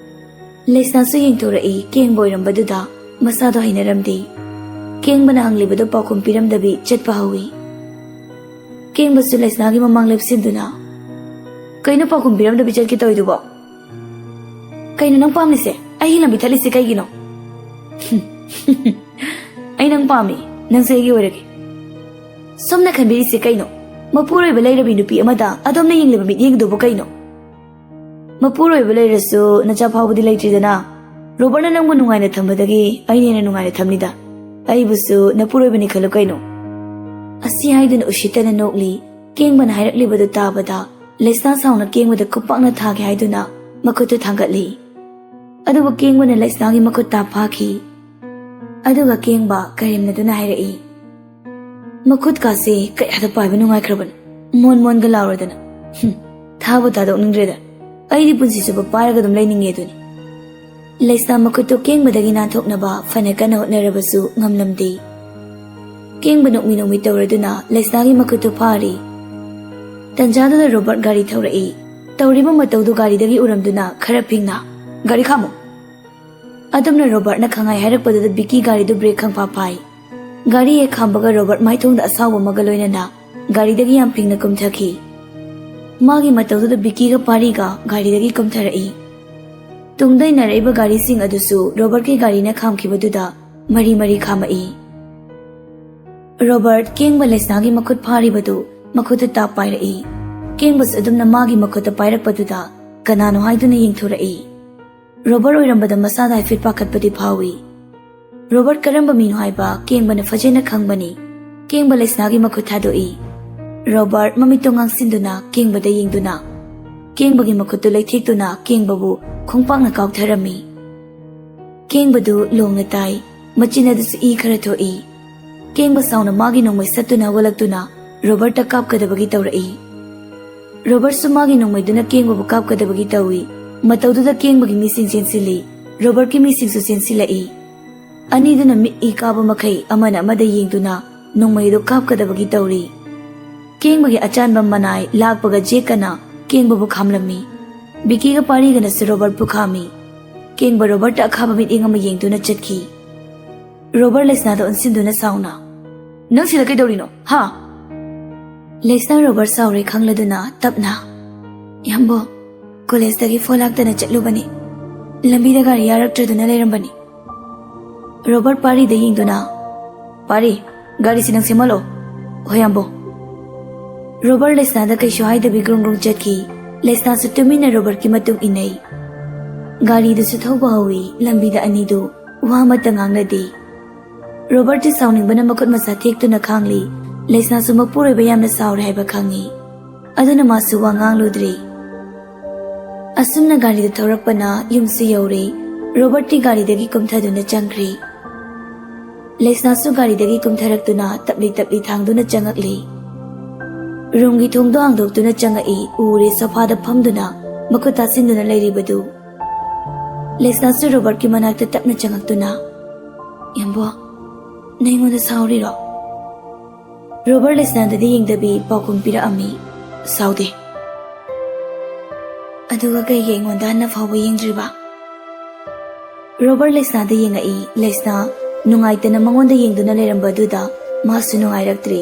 ꯂꯩꯁꯅꯥꯁꯨ ꯌꯦꯡꯊꯣꯔꯛꯏ꯫ ꯀꯦꯡꯕ ꯑꯣꯏꯔꯝꯕꯗꯨꯗ ꯃꯁꯥꯗꯣ ꯍꯩꯅꯔꯝꯗꯦ꯫ ꯀꯦꯡꯕꯅ ꯍꯪꯂꯤꯕꯗꯨ ꯄꯥꯎꯈꯨꯝ ꯄꯤꯔꯝꯗꯕꯤ ꯆꯠꯄ ꯍꯧꯏ꯫ ꯀꯦꯡꯕꯁꯨ ꯂꯩꯁꯅꯥꯒꯤ ꯃꯃꯥꯡ ꯂꯦꯞꯁꯤꯟꯗꯨꯅ, "ꯀꯩꯅꯣ ꯄꯥꯎꯈꯨꯝ ꯄꯤꯔꯝꯗꯕꯤ ꯆꯠꯀꯦ ꯇꯧꯔꯤꯗꯨꯕꯣ? ꯀꯩꯅꯣ ꯅꯪ ꯄꯥꯝꯂꯤꯁꯦ? ꯑꯩꯒꯤ ꯂꯝꯕꯤ ꯊꯠꯂꯤꯁꯦ ꯀꯩꯒꯤꯅꯣ?" "ꯑꯩ ꯅꯪ ꯄꯥꯝꯃꯤ꯫ ꯅꯪꯁꯦ ꯑꯩꯒꯤ ꯑꯣꯏꯔꯒꯦ꯫" "ꯁꯣꯝꯅ ꯈꯟꯕꯤꯔꯤꯁꯦ ꯀꯩꯅꯣ? ꯃꯄꯨꯔꯣꯏꯕ ꯂꯩꯔꯕꯤ ꯅꯨꯄꯤ ꯑꯃꯗ ꯑꯗꯣꯝꯅ ꯌꯦꯡꯂꯤꯕ ꯃꯤꯠꯌꯦꯡꯗꯨꯕꯨ ꯀꯩꯅꯣ?" "ꯃꯄꯨꯔꯣꯏꯕ ꯂꯩꯔꯁꯨ ꯅꯆꯥ ꯐꯥꯎꯕꯗꯤ ꯂꯩꯇ꯭ꯔꯤꯗꯅ꯫ ꯔꯣꯕꯔꯠꯅ ꯅꯪꯕꯨ ꯅꯨꯡꯉꯥꯏꯅ ꯊꯝꯕꯗꯒꯤ ꯑꯩꯅ ꯍꯦꯟꯅ ꯅꯨꯡꯉꯥꯏꯅ ꯊꯝꯂꯤꯗ꯫ ꯑꯩꯕꯨꯁꯨ ꯅꯄꯨꯔꯣꯏꯕꯅꯤ ꯈꯜꯂꯨ ꯀꯩꯅꯣ꯫" ꯑꯁꯤ ꯍꯥꯏꯗꯨꯅ ꯎꯁꯤꯠꯇꯅ ꯅꯣꯛꯂꯤ꯫ ꯀꯦꯡꯕꯅ ꯍꯥꯏꯔꯛꯂꯤꯕꯗꯨ ꯇꯥꯕꯗ ꯂꯩꯁꯅꯥ ꯁꯥꯎꯅ ꯀꯦꯡꯕꯗ ꯈꯨꯄꯥꯛꯅ ꯊꯥꯒꯦ ꯍꯥꯏꯗꯨꯅ ꯃꯈꯨꯠꯇꯨ ꯊꯥꯡꯒꯠꯂꯤ꯫ ꯑꯗꯨꯕꯨ ꯀꯦꯡꯕꯅ ꯂꯩꯁꯅꯥꯒꯤ ꯃꯈꯨꯠ ꯇꯥ ꯐꯥꯈꯤ꯫ ꯑꯗꯨꯒ ꯀꯦꯡꯕ ꯀꯔꯦꯝꯅꯗꯨꯅ ꯍꯥꯏꯔꯛꯏ, "ꯃꯈꯨꯠꯀꯥꯁꯦ ꯀꯌꯥꯗ ꯄꯥꯏꯕ ꯅꯨꯡꯉꯥꯏꯈ꯭ꯔꯕꯅꯣ, ꯃꯣꯟ ꯃꯣꯟꯒ ꯂꯥꯎꯔꯗꯅ꯫ ꯍꯨꯝ, ꯊꯥꯕꯨ ꯊꯥꯗꯣꯛꯅꯤꯡꯗ꯭ꯔꯦꯗ꯫ ꯑꯩꯗꯤ ꯄꯨꯟꯁꯤ ꯆꯨꯞꯄ ꯄꯥꯏꯔꯒ ꯑꯗꯨꯝ ꯂꯩꯅꯤꯡꯉꯦ ꯑꯗꯨꯅꯤ꯫" ꯂꯩꯁꯅꯥ ꯃꯈꯨꯠꯇꯨ ꯀꯦꯡꯕꯗꯒꯤ ꯅꯥꯟꯊꯣꯛꯅꯕ ꯐꯅ ꯀꯟꯅ ꯍꯣꯠꯅꯔꯕꯁꯨ ꯉꯝꯂꯝꯗꯦ꯫ ꯀꯦꯡꯕ ꯅꯣꯛꯃꯤ ꯅꯣꯛꯃꯤ ꯇꯧꯔꯗꯨꯅ ꯂꯩꯁꯅꯥꯒꯤ ꯃꯈꯨꯠꯇꯨ ꯐꯥꯔꯤ꯫ ꯇꯟꯖꯥꯗꯨꯗ ꯔꯣꯕꯔꯠ ꯒꯥꯔꯤ ꯊꯧꯔꯛꯏ꯫ ꯇꯧꯔꯤꯕ ꯃꯇꯧꯗꯨ ꯒꯥꯔꯤꯗꯒꯤ ꯎꯔꯝꯗꯨꯅ ꯈꯔ ꯐꯤꯡꯅ, "ꯒꯥꯔꯤ ꯈꯥꯝꯃꯨ!" ꯑꯗꯨꯝꯅ ꯔꯣꯕꯔꯠꯅ ꯈꯪꯍꯥꯏ ꯍꯥꯏꯔꯛꯄꯗꯨꯗ ꯕꯤꯀꯤ ꯒꯥꯔꯤꯗꯨ ꯕ꯭ꯔꯦꯛ ꯈꯪꯐꯥ ꯐꯥꯏ꯫ ꯒꯥꯔꯤ ꯍꯦꯛ ꯈꯥꯝꯕꯒ ꯔꯣꯕꯔꯠ ꯃꯥꯏꯊꯣꯡꯗ ꯑꯁꯥꯎꯕ ꯑꯃꯒ ꯂꯣꯏꯅꯅ ꯒꯥꯔꯤꯗꯒꯤ ꯌꯥꯝ ꯐꯤꯡꯅ ꯀꯨꯝꯊꯈꯤ꯫ ꯃꯥꯒꯤ ꯃꯇꯧꯗꯨꯗ ꯕꯤꯀꯤꯒ ꯄꯥꯔꯤꯒ ꯒꯥꯔꯤꯗꯒꯤ ꯀꯨꯝꯊꯔꯛꯏ꯫ ꯇꯨꯡꯗ ꯏꯟꯅꯔꯛꯏꯕ ꯒꯥꯔꯤꯁꯤꯡ ꯑꯗꯨꯁꯨ ꯔꯣꯕꯔꯠꯀꯤ ꯒꯥꯔꯤꯅ ꯈꯥꯝꯈꯤꯕꯗꯨꯗ ꯃꯔꯤ ꯃꯔꯤ ꯈꯥꯝꯃꯛꯏ꯫ ꯔꯣꯕꯔꯠ ꯀꯦꯡꯕ ꯂꯩꯁꯅꯥꯒꯤ ꯃꯈꯨꯠ ꯐꯥꯔꯤꯕꯗꯨ ꯃꯈꯨꯠꯇ ꯇꯥꯞ ꯄꯥꯏꯔꯛꯏ꯫ ꯀꯦꯡꯕꯁꯨ ꯑꯗꯨꯝꯅ ꯃꯥꯒꯤ ꯃꯈꯨꯠꯇ ꯄꯥꯏꯔꯛꯄꯗꯨꯗ ꯀꯅꯥꯅꯣ ꯍꯥꯏꯗꯨꯅ ꯌꯦꯡꯊꯣꯔꯛꯏ꯫ ꯔꯣꯕꯔꯠ ꯑꯣꯏꯔꯝꯕꯗ ꯃꯁꯥꯗ ꯍꯥꯏꯐꯦꯠ ꯄꯥꯈꯠꯄꯗꯤ ꯐꯥꯎꯏ꯫ ꯔꯣꯕꯔꯠ ꯀꯔꯝꯕ ꯃꯤꯅꯣ ꯍꯥꯏꯕ ꯀꯦꯡꯕꯅ ꯐꯖꯅ ꯈꯪꯕꯅꯤ꯫ ꯀꯦꯡꯕ ꯂꯩꯁꯅꯥꯒꯤ ꯃꯈꯨꯠ ꯊꯥꯗꯣꯛꯏ꯫ ꯔꯣꯕꯔꯠ ꯃꯃꯤꯠꯇꯣ ꯉꯥꯡꯁꯤꯟꯗꯨꯅ ꯀꯦꯡꯕꯗ ꯌꯦꯡꯗꯨꯅ ꯀꯦꯡꯕꯒꯤ ꯃꯈꯨꯠꯇꯨ ꯂꯩꯊꯦꯛꯇꯨꯅ ꯀꯦꯡꯕꯕꯨ ꯈꯣꯡꯄꯥꯛꯅ ꯀꯥꯎꯊꯔꯝꯃꯤ꯫ ꯀꯦꯡꯕꯗꯨ ꯂꯣꯡꯅ ꯇꯥꯏ꯫ ꯃꯆꯤꯟ ꯑꯗꯨꯁꯨ ꯏ ꯈꯔ ꯊꯣꯛꯏ꯫ ꯀꯦꯡꯕ ꯁꯥꯎꯅ ꯃꯥꯒꯤ ꯅꯣꯡꯃꯩ ꯁꯠꯇꯨꯅ ꯍꯧꯒꯠꯂꯛꯇꯨꯅ ꯔꯣꯕꯔꯠꯇ ꯀꯥꯞꯀꯗꯕꯒꯤ ꯇꯧꯔꯛꯏ꯫ ꯔꯣꯕꯔꯠꯁꯨ ꯃꯥꯒꯤ ꯅꯣꯡꯃꯩꯗꯨꯅ ꯀꯦꯡꯕꯕꯨ ꯀꯥꯞꯀꯗꯕꯒꯤ ꯇꯧꯏ꯫ ꯃꯇꯧꯗꯨꯗ ꯀꯦꯡꯕꯒꯤ ꯃꯤꯁꯤꯡ ꯆꯦꯟꯁꯤꯜꯂꯤ꯫ ꯔꯣꯕꯔꯠꯀꯤ ꯃꯤꯁꯤꯡꯁꯨ ꯆꯦꯟꯁꯤꯜꯂꯛꯏ꯫ ꯑꯅꯤꯗꯨꯅ ꯃꯤꯠ ꯏ ꯀꯥꯕ ꯃꯈꯩ ꯑꯃꯅ ꯑꯃꯗ ꯌꯦꯡꯗꯨꯅ ꯅꯣꯡꯃꯩ ꯑꯗꯨ ꯀꯥꯞꯀꯗꯕꯒꯤ ꯇꯧꯔꯤ꯫ ꯀꯦꯡꯕꯒꯤ ꯑꯆꯥꯟꯕ ꯃꯅꯥꯏ ꯂꯥꯛꯄꯒ ꯖꯦꯛꯀꯅ ꯀꯦꯡꯕꯕꯨ ꯈꯥꯝꯂꯝꯃꯤ꯫ ꯕꯤꯀꯤꯒ ꯄꯥꯔꯤꯒꯅꯁꯨ ꯔꯣꯕꯔꯠꯄꯨ ꯈꯥꯝꯃꯤ꯫ ꯀꯦꯡꯕ ꯔꯣꯕꯔꯠꯇ ꯑꯈꯥꯕ ꯃꯤꯠꯌꯦꯡ ꯑꯃ ꯌꯦꯡꯗꯨꯅ ꯆꯠꯈꯤ꯫ ꯔꯣꯕꯔꯠ ꯂꯩꯁꯅꯥꯗ ꯑꯣꯟꯁꯤꯟꯗꯨꯅ ꯁꯥꯎꯅ, "ꯅꯪ ꯁꯤꯗ ꯀꯩꯗꯧꯔꯤꯅꯣ, ꯍꯥ?" ꯂꯩꯁꯅꯥ ꯔꯣꯕꯔꯠ ꯁꯥꯎꯔꯦ ꯈꯪꯂꯗꯨꯅ ꯇꯞꯅ, "ꯌꯥꯝꯕꯣ, ꯀꯣꯂꯦꯖꯇꯒꯤ ꯐꯣꯟ ꯂꯥꯛꯇꯅ ꯆꯠꯂꯨꯕꯅꯤ꯫ ꯂꯝꯕꯤꯗ ꯒꯥꯔꯤ ꯌꯥꯔꯛꯇ꯭ꯔꯗꯨꯅ ꯂꯩꯔꯝꯕꯅꯤ꯫" ꯔꯣꯕꯔꯠ ꯄꯥꯔꯤꯗ ꯌꯦꯡꯗꯨꯅ, "ꯄꯥꯔꯤ, ꯒꯥꯔꯤꯁꯤ ꯅꯪ ꯁꯦꯝꯍꯜꯂꯣ꯫" "ꯍꯣꯏ, ꯌꯥꯝꯕꯣ꯫" ꯔꯣꯕꯔꯠ ꯂꯩꯁꯅꯥꯗ ꯀꯩꯁꯨ ꯍꯥꯏꯗꯕꯤ ꯒ꯭ꯔꯨꯡ ꯒ꯭ꯔꯨꯡ ꯆꯠꯈꯤ꯫ ꯂꯩꯁꯅꯥꯁꯨ ꯇꯨꯃꯤꯟꯅ ꯔꯣꯕꯔꯠꯀꯤ ꯃꯇꯨꯡ ꯏꯟꯅꯩ꯫ ꯒꯥꯔꯤꯗꯨꯁꯨ ꯊꯧꯕ ꯍꯧꯏ꯫ ꯂꯝꯕꯤꯗ ꯑꯅꯤꯗꯨ ꯋꯥ ꯑꯃꯠꯇ ꯉꯥꯡꯅꯗꯦ꯫ ꯔꯣꯕꯔꯠꯇꯤ ꯁꯥꯎꯅꯤꯡꯕꯅ ꯃꯈꯨꯠ ꯃꯁꯥ ꯊꯦꯛꯇꯨꯅ ꯈꯥꯡꯂꯤ꯫ ꯂꯩꯁꯅꯥꯁꯨ ꯃꯄꯨꯔꯣꯏꯕ ꯌꯥꯝꯅ ꯁꯥꯎꯔꯦ ꯍꯥꯏꯕ ꯈꯪꯏ꯫ ꯑꯗꯨꯅ ꯃꯥꯁꯨ ꯋꯥ ꯉꯥꯡꯂꯨꯗ꯭ꯔꯦ꯫ ꯑꯁꯨꯝꯅ ꯒꯥꯔꯤꯗꯨ ꯊꯧꯔꯛꯄꯅ ꯌꯨꯝꯁꯨ ꯌꯧꯔꯦ꯫ ꯔꯣꯕꯔꯠꯇꯤ ꯒꯥꯔꯤꯗꯒꯤ ꯀꯨꯝꯊꯗꯨꯅ ꯆꯪꯈ꯭ꯔꯦ꯫ ꯂꯩꯁꯅꯥꯁꯨ ꯒꯥꯔꯤꯗꯒꯤ ꯀꯨꯝꯊꯔꯛꯇꯨꯅ ꯇꯞꯂꯤ ꯇꯞꯂꯤ ꯊꯥꯡꯗꯨꯅ ꯆꯪꯉꯛꯂꯤ꯫ ꯔꯨꯝꯒꯤ ꯊꯣꯡꯗꯣ ꯍꯥꯡꯗꯣꯛꯇꯨꯅ ꯆꯪꯉꯛꯏ꯫ ꯎꯔꯦ ꯁꯣꯐꯥꯗ ꯐꯝꯗꯨꯅ ꯃꯈꯨꯠ ꯇꯥꯁꯤꯟꯗꯨꯅ ꯂꯩꯔꯤꯕꯗꯨ꯫ ꯂꯩꯁꯅꯥꯁꯨ ꯔꯣꯕꯔꯠꯀꯤ ꯃꯅꯥꯛꯇ ꯇꯞꯅ ꯆꯪꯉꯛꯇꯨꯅ, "ꯌꯥꯝꯕꯣ, ꯅꯪ ꯑꯩꯉꯣꯟꯗ ꯁꯥꯎꯔꯤꯔꯣ?" ꯔꯣꯕꯔꯠ ꯂꯩꯁꯅꯥꯗꯗꯤ ꯌꯦꯡꯗꯕꯤ ꯄꯥꯎꯈꯨꯝ ꯄꯤꯔꯛꯑꯝꯃꯤ, "ꯁꯥꯎꯗꯦ꯫" "ꯑꯗꯨꯒ ꯀꯩꯒꯤ ꯑꯩꯉꯣꯟꯗ ꯍꯟꯅ ꯐꯥꯎꯕ ꯌꯦꯡꯗ꯭ꯔꯤꯕ?" ꯔꯣꯕꯔꯠ ꯂꯩꯁꯅꯥꯗ ꯌꯦꯡꯉꯛꯏ꯫ ꯂꯩꯁꯅꯥ ꯅꯨꯡꯉꯥꯏꯇꯅ ꯃꯉꯣꯟꯗ ꯌꯦꯡꯗꯨꯅ ꯂꯩꯔꯝꯕ ꯑꯗꯨꯗ ꯃꯥꯁꯨ ꯅꯨꯡꯉꯥꯏꯔꯛꯇ꯭ꯔꯦ꯫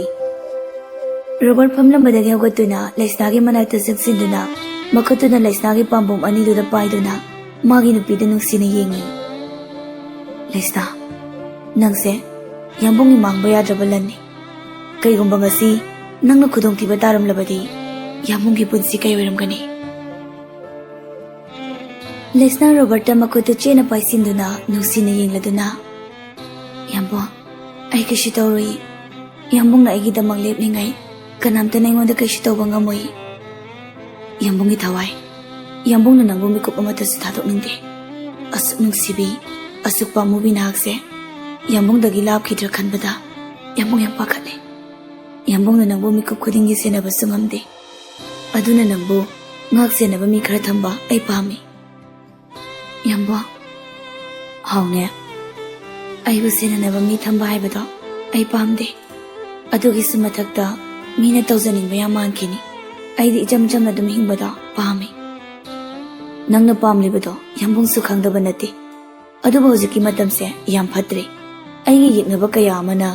ꯔꯣꯕꯔꯠ ꯐꯝꯂꯝꯕꯗꯒꯤ ꯍꯧꯒꯠꯇꯨꯅ ꯂꯩꯁꯅꯥꯒꯤ ꯃꯅꯥꯛꯇ ꯆꯪꯁꯤꯟꯗꯨꯅ ꯃꯈꯨꯠꯇꯨꯅ ꯂꯩꯁꯅꯥꯒꯤ ꯄꯥꯝꯕꯣꯝ ꯑꯅꯤꯗꯨꯗ ꯄꯥꯏꯗꯨꯅ ꯃꯥꯒꯤ ꯅꯨꯄꯤꯗ ꯅꯨꯡꯁꯤꯅ ꯌꯦꯡꯉꯤ꯫ "ꯂꯩꯁꯅꯥ, ꯅꯪꯁꯦ ꯌꯥꯝꯕꯨꯡꯒꯤ ꯃꯥꯡꯕ ꯌꯥꯗ꯭ꯔꯕ ꯂꯟꯅꯤ꯫ ꯀꯩꯒꯨꯝꯕ ꯉꯁꯤ ꯅꯪꯅ ꯈꯨꯗꯣꯡꯊꯤꯕ ꯇꯥꯔꯝꯂꯕꯗꯤ ꯌꯥꯝꯕꯨꯡꯒꯤ ꯄꯨꯟꯁꯤ ꯀꯩ ꯑꯣꯏꯔꯝꯒꯅꯤ?" ꯂꯩꯁꯅꯥ ꯔꯣꯕꯔꯠꯇ ꯃꯈꯨꯠꯇꯨ ꯆꯦꯠꯅ ꯄꯥꯏꯁꯤꯟꯗꯨꯅ ꯅꯨꯡꯁꯤꯅ ꯌꯦꯡꯂꯗꯨꯅ, "ꯌꯥꯝꯕꯨꯡ, ꯑꯩ ꯀꯩꯁꯨ ꯇꯧꯔꯣꯏ꯫ ꯌꯥꯝꯕꯨꯡꯅ ꯑꯩꯒꯤꯗꯃꯛ ꯂꯦꯞꯂꯤꯉꯩ ꯀꯅꯥꯝꯇꯅ ꯑꯩꯉꯣꯟꯗ ꯀꯩꯁꯨ ꯇꯧꯕ ꯉꯝꯃꯣꯏ꯫ ꯌꯥꯝꯕꯨꯡꯒꯤ ꯊꯋꯥꯏ, ꯌꯥꯝꯕꯨꯡꯅ ꯅꯪꯕꯨ ꯃꯤꯀꯨꯞ ꯑꯃꯠꯇꯁꯨ ꯊꯥꯗꯣꯛꯅꯤꯡꯗꯦ꯫ ꯑꯁꯨꯛ ꯅꯨꯡꯁꯤꯕꯤ, ꯑꯁꯨꯛ ꯄꯥꯝꯃꯨꯕꯤ ꯅꯍꯥꯛꯁꯦ ꯌꯥꯝꯕꯨꯡꯗꯒꯤ ꯂꯥꯞꯈꯤꯗ꯭ꯔꯥ ꯈꯟꯕꯗ ꯌꯥꯝꯕꯨꯡ ꯌꯥꯝ ꯄꯥꯈꯠꯂꯦ꯫ ꯌꯥꯝꯕꯨꯡꯅ ꯅꯪꯕꯨ ꯃꯤꯀꯨꯞ ꯈꯨꯗꯤꯡꯒꯤ ꯁꯦꯟꯅꯕꯁꯨ ꯉꯝꯗꯦ꯫ ꯑꯗꯨꯅ ꯅꯪꯕꯨ ꯉꯥꯛ ꯁꯦꯟꯅꯕ ꯃꯤ ꯈꯔ ꯊꯝꯕ ꯑꯩ ꯄꯥꯝꯃꯤ꯫" "ꯌꯥꯝꯕꯨꯡ, ꯍꯥꯎꯅꯦ, ꯑꯩꯕꯨ ꯁꯦꯟꯅꯅꯕ ꯃꯤ ꯊꯝꯕ ꯍꯥꯏꯕꯗꯣ ꯑꯩ ꯄꯥꯝꯗꯦ꯫ ꯑꯗꯨꯒꯤꯁꯨ ꯃꯊꯛꯇ ꯃꯤꯅ ꯇꯧꯖꯅꯤꯡꯕ ꯌꯥꯝ ꯃꯥꯟꯈꯤꯅꯤ꯫ ꯑꯩꯗꯤ ꯏꯆꯝ ꯆꯝꯅ ꯑꯗꯨꯝ ꯍꯤꯡꯕꯗꯣ ꯄꯥꯝꯃꯤ꯫" "ꯅꯪꯅ ꯄꯥꯝꯂꯤꯕꯗꯣ ꯌꯥꯝꯕꯨꯡꯁꯨ ꯈꯪꯗꯕ ꯅꯠꯇꯦ꯫ ꯑꯗꯨꯕꯨ ꯍꯧꯖꯤꯛꯀꯤ ꯃꯇꯝꯁꯦ ꯌꯥꯝ ꯐꯠꯇ꯭ꯔꯦ꯫ ꯑꯩꯒꯤ ꯌꯦꯛꯅꯕ ꯀꯌꯥ ꯑꯃꯅ